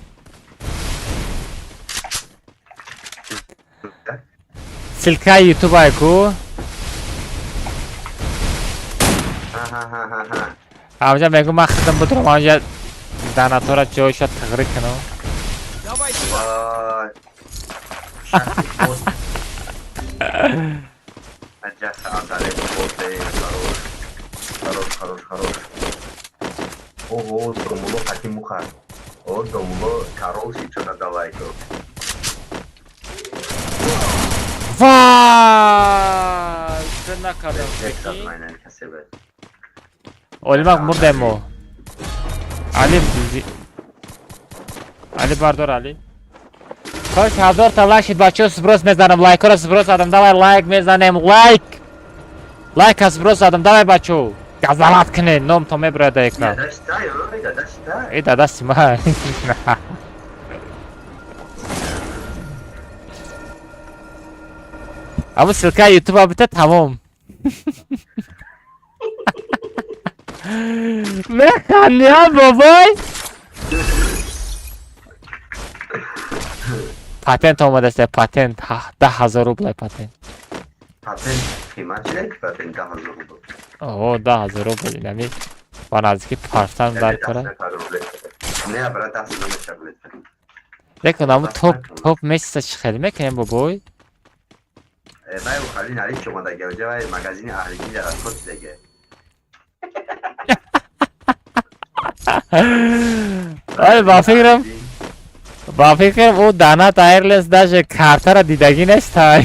Ссылка ютуб ай ку. Ха ха ха ха ха. Ҳамҷа мегӯм, ман худам бидром, ҳамҷа данатора ҷойша тағри кунам. Давай сюда. Вай. Шахси бот. Аҷаб Анталия бот, эй, хорош. Хорош, хорош, хорош. Ого, домуло хати муха. О, домуло корол шид, что-то давай ку. Вай! Чӣ накардам? Як майнан касе бед. Олимак мурдем мо. Али. Али бардор, Али. Кош 1000 та лайк шид, бачаҳо, сброс мезанам, лайкҳоро сброс задам, давай лайк мезанем, лайк! Лайка сброс задам, давай бачаҳо. Газалат кунед, ном то меброяд дар экран. И дадасти ман. Аммо ссылка ютуба бита тамом. Механдиам бобой. Патент омадааст, патент 10,000 рублай патент. Патент қимат чида ки патент 10,000 рубл? О, 10,000 рубл инами ба наздики парфтан дар кора. Не, брат, даст намешавад. Лекин аммо топ топ месяца чӣ хеле мекунем бобой? Вай хали налич омадаги, оҷа вай магазини аҳлигӣ дар асос чидаги. Ай, ба фикрам ӯ Данат Айрлес даже картара дидагӣ нестай.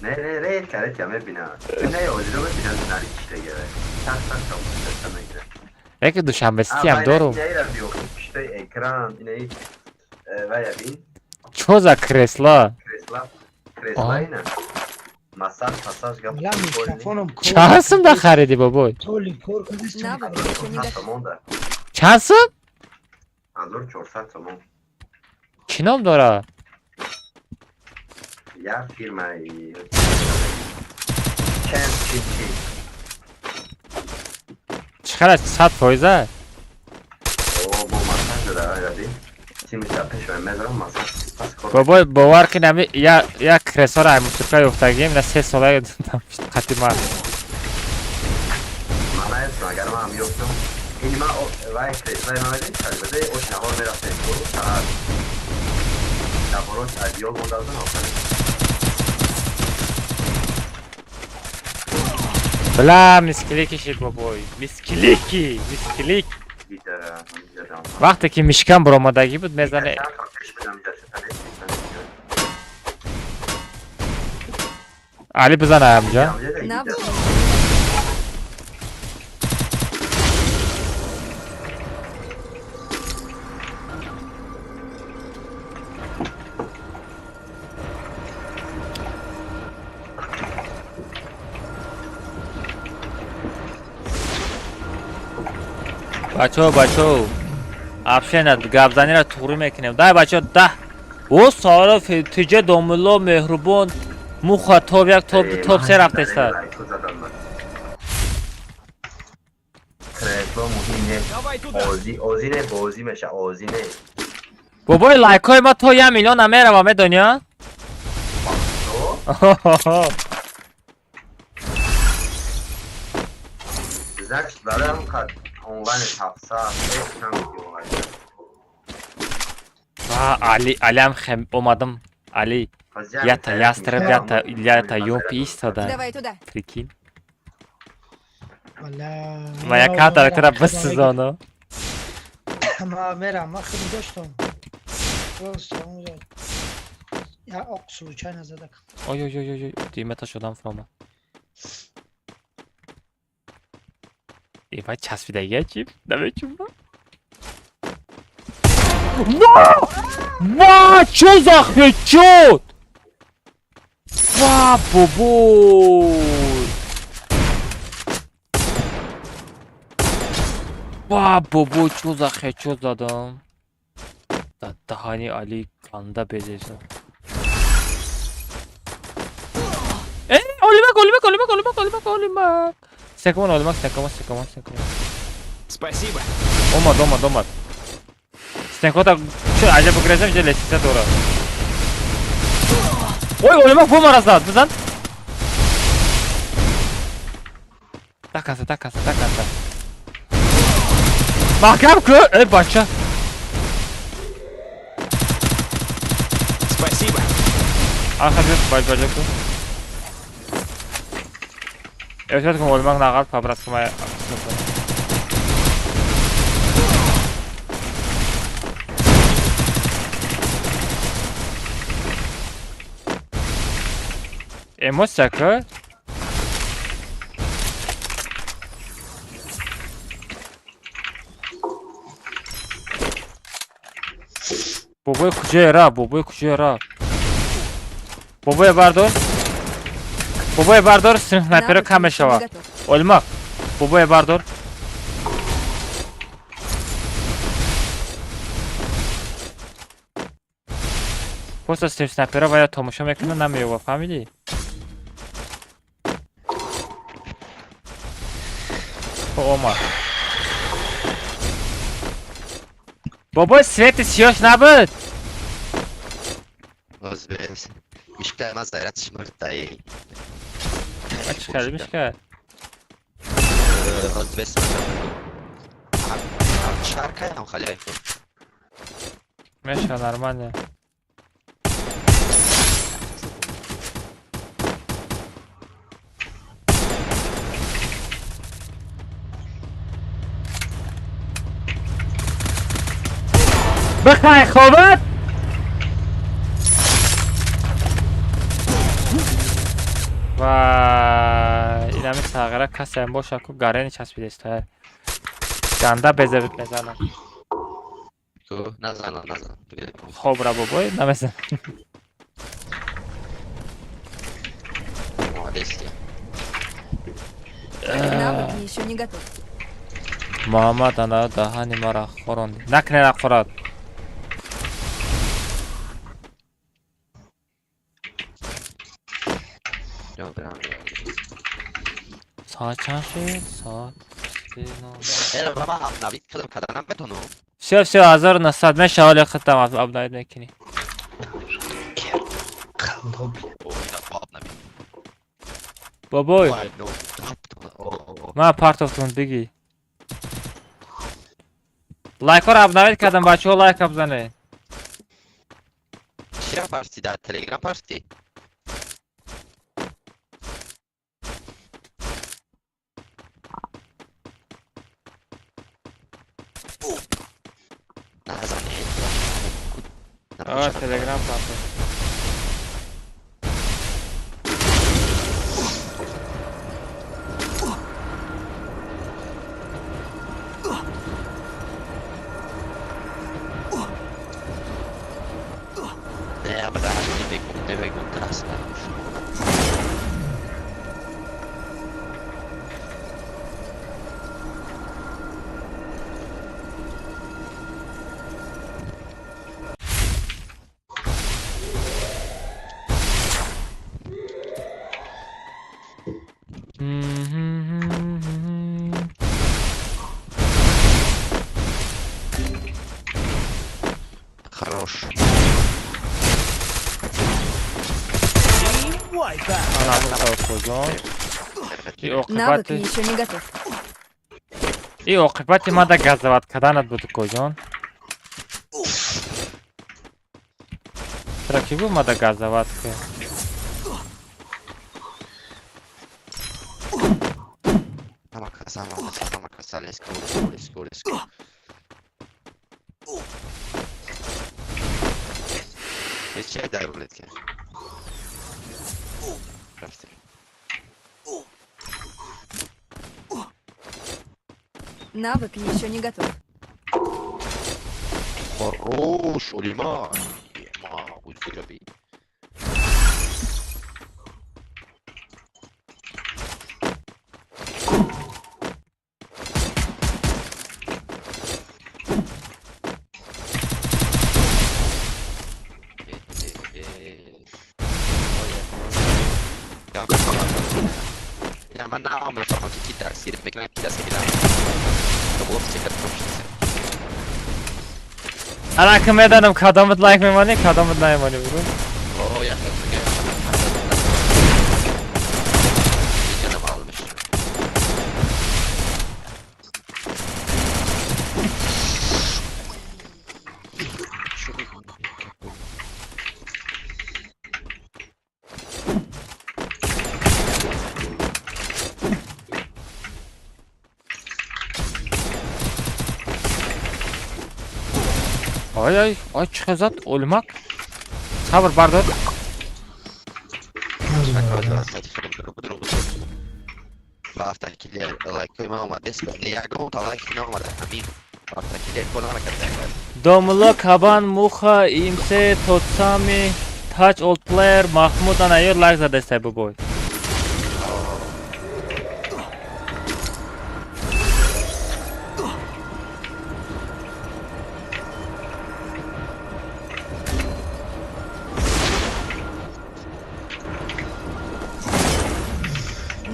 Не, не, ре, карет я мебинам. Не, озиро мебинам налич чидаги вай. Сар сар сар мегирам. Лекин Душанбе Сити ҳам дорум. Инаира биё, пуштои экран, инаи вай бин. Чо за кресла? Кресла. Кресла ина. Массаж, массаж гап. Чанд сум да хариди бобой? Чанд сум? 1400 сомон. Чӣ ном дорад? Як фирмаи чанд чи чи. Чӣ қадар 100%? О, бо массаж дора, яби. Тимиша пеш мезарам массаж. Бобой, бовар кун ами як кресора ай мусиқа ёфтагим, на 3 сола қати ман. Ман наёфтам, агар ман ёфтам. Ин ман вай креслаи ман медонӣ чӣ баде ош наҳор мерафтем ку саат. Наҳорот аз ёл монда будам охир. Бла, мискилики шид бобой. Мискилики, мискилик. Вақте ки мишкам баромадагӣ буд, мезане. Али бизан ҳамҷа. Бачаҳо, бачаҳо, абшена гапзаниро туғрӣ мекунем. Дай бачаҳо, даҳ. О саро тиҷа домулло меҳрубон муха топ як топ ду топ се рафтеста. Кресло муҳим не. Озӣ, озӣ не, бозӣ меша, озӣ не. Бобои лайкҳои ма то 1 миллион намерава, медонӣ, а? Значит, барам қад онлайн 700 намегирам. Ва Али, Алиам хем омадам. Али, ята ястреб, ята ята юмпи истода. Давай туда. Прикинь. Ма як катара тара бисизоно. Ма мерам, ма худам доштам. Просто онҷо я оқ случайно задак. Ой ой ой ой, димета шудам фрома. Эй, вай часпидагия чи? Намечум. Ва! Ва, чё за хедшот? Ва, бобой! Ва, бобой, чё за хедшот задам? Да даҳани Али ганда безеза. Э, олимак, олимак, олимак, олимак, олимак, олимак. Секомон, олимак, секомон, секомон, секомон. Спасибо. Омад, омад, омад. Стенкота, чё, аҷаб бигрезам, ҷа лестница дора. Ой, олимак бо мара зад, бизан. Дакаса, дакаса, дакаса. Маҳкам кӯ, эй бача. Спасибо. Аха, баҷ баҷа кӯ. Эҳтиёт кун, олимак нағал пабрас кун, май. Эмоция ку? Бобой куҷое рафт? Бобой куҷое рафт? Бобое бардор. Бобое бардор, снайпера кам мешавад. Олимак, бобое бардор. Просто снайпера вая тамошо мекунад, намеёва, фаҳмидӣ? Омад. Бобой свети сиёш набуд? Мишка, ман зарядш мурдаи. Чӣ кардӣ, Мишка? Шаркаям хале. Меша, нормально. Бихай хобат! Вай, инами сағира касеам боша ку гарени часпидеста. Ганда безебит мезанам. Назана, назан. Хоб ра бобой, намезанам. Навык еще не готов. Муҳаммад ана даҳани мара хӯронд. Накне нахӯрад. Соат чанд шуд? Соат Всё, всё, 1900 меша, ҳоли худтам обновить мекунӣ. Бобой, ман партофтун бигӣ. Лайкҳоро обновить кардам, бачаҳо лайк бизанед. Чира парсти дар Телеграм парсти? Телеграм партофт. Хорош. Навык еще не готов. И оқибати мада газават карданат буд, коҷон. Чара ки буд мада газават ки? Навык еще не готов. Хорош, Улима. Ана медонам кадомат лайк мемонӣ, кадомат намемонӣ, буру. Ай ай ай, чӣ зад олимак? Сабр бардор. Домулло, Кабан, Муха, Имсе, Тотсами, Тач, Олд Плеер, Маҳмуд, ана ё лайк задестай бубой.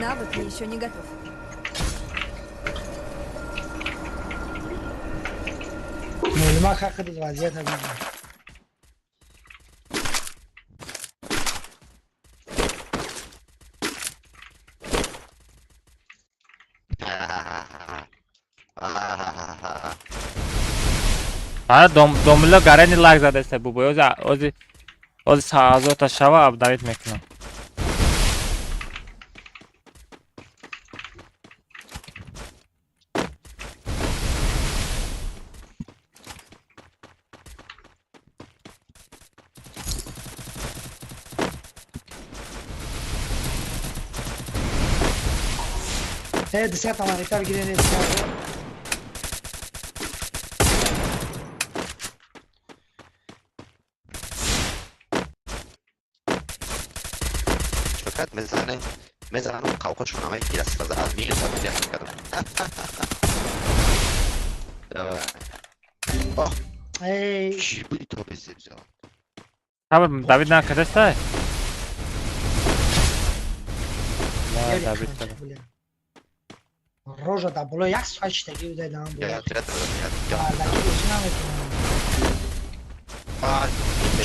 Навык еще не готов. Мулма хақи вазъията дида. Ара Домулло гарени лайк задестай бубой. Ози ози ози саазота шава абдавид мекунам. Десята манита бигирен. Шокат мезане, мезанам қавқошон ҳамаи кирасраза аз минус апелят кардам. Давай. Оҳ. Эй. Чӣ буди то безебзо? Хаба Давид накардестай? На Давид кардам. Рожа да боло як соат шидаги буда дан боло. Я я. Бардаки бозӣ наметавонам.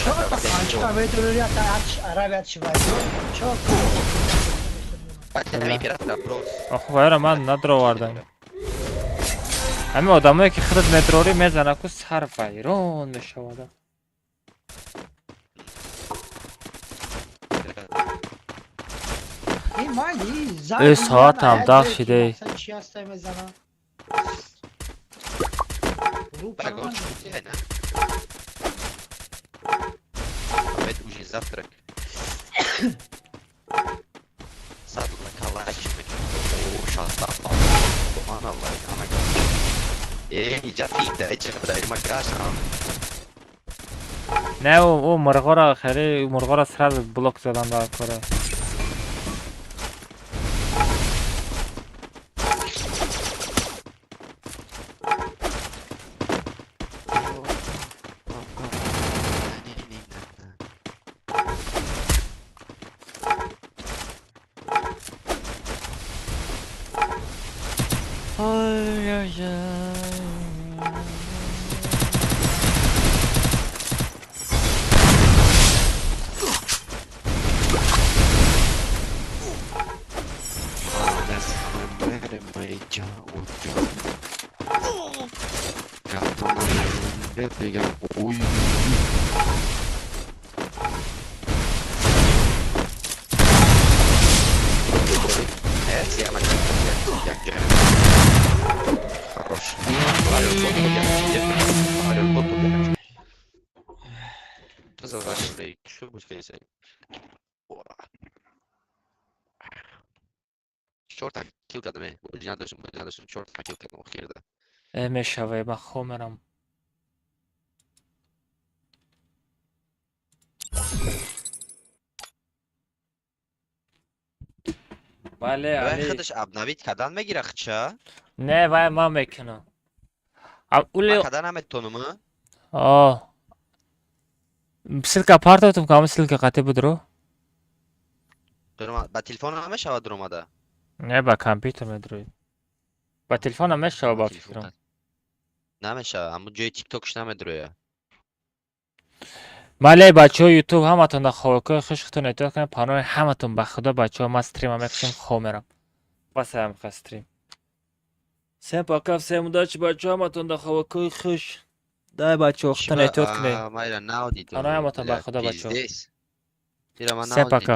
Чор та панҷ та метавонӣ та арабият шивай. Чор. Охо вайра ман надровардам. Ҳамин одамое ки худат метрорӣ мезанад ку сар вайрон мешавад. Э соатам даҳ шидей. Чӣ ҳастай мезанам? Опять уже завтрак. Не ӯ мурғоро хеле мурғоро сразу блок задан дар кора. Мешаве ба хомерам. Бале, Вай худаш обновить кардан мегира хча? Не, вай ман мекунам. Ман кардан наметонам, а? Ссылка партотум, кама ссылка қатӣ будро? Ба телефон намешавад дуромада? Не, ба компютер медроид. Ба телефон намешава ба фикрам. Намешава, аммо ҷои тиктокш намедроя. Мале бачаҳо ютуб ҳаматон да ховакои хушктон эътироф кунед, паноҳи ҳаматон ба худо бачаҳо ман стрима мекушам хоб мерам. Бас ҳамқа стрим. Всем пока, всем удачи бачаҳо ҳаматон да ховакои хуш. Дай бачаҳо худтон эҳтиёт кунед. Майра наодидам. Паноҳи ҳаматон ба худо бачаҳо. Всем пока.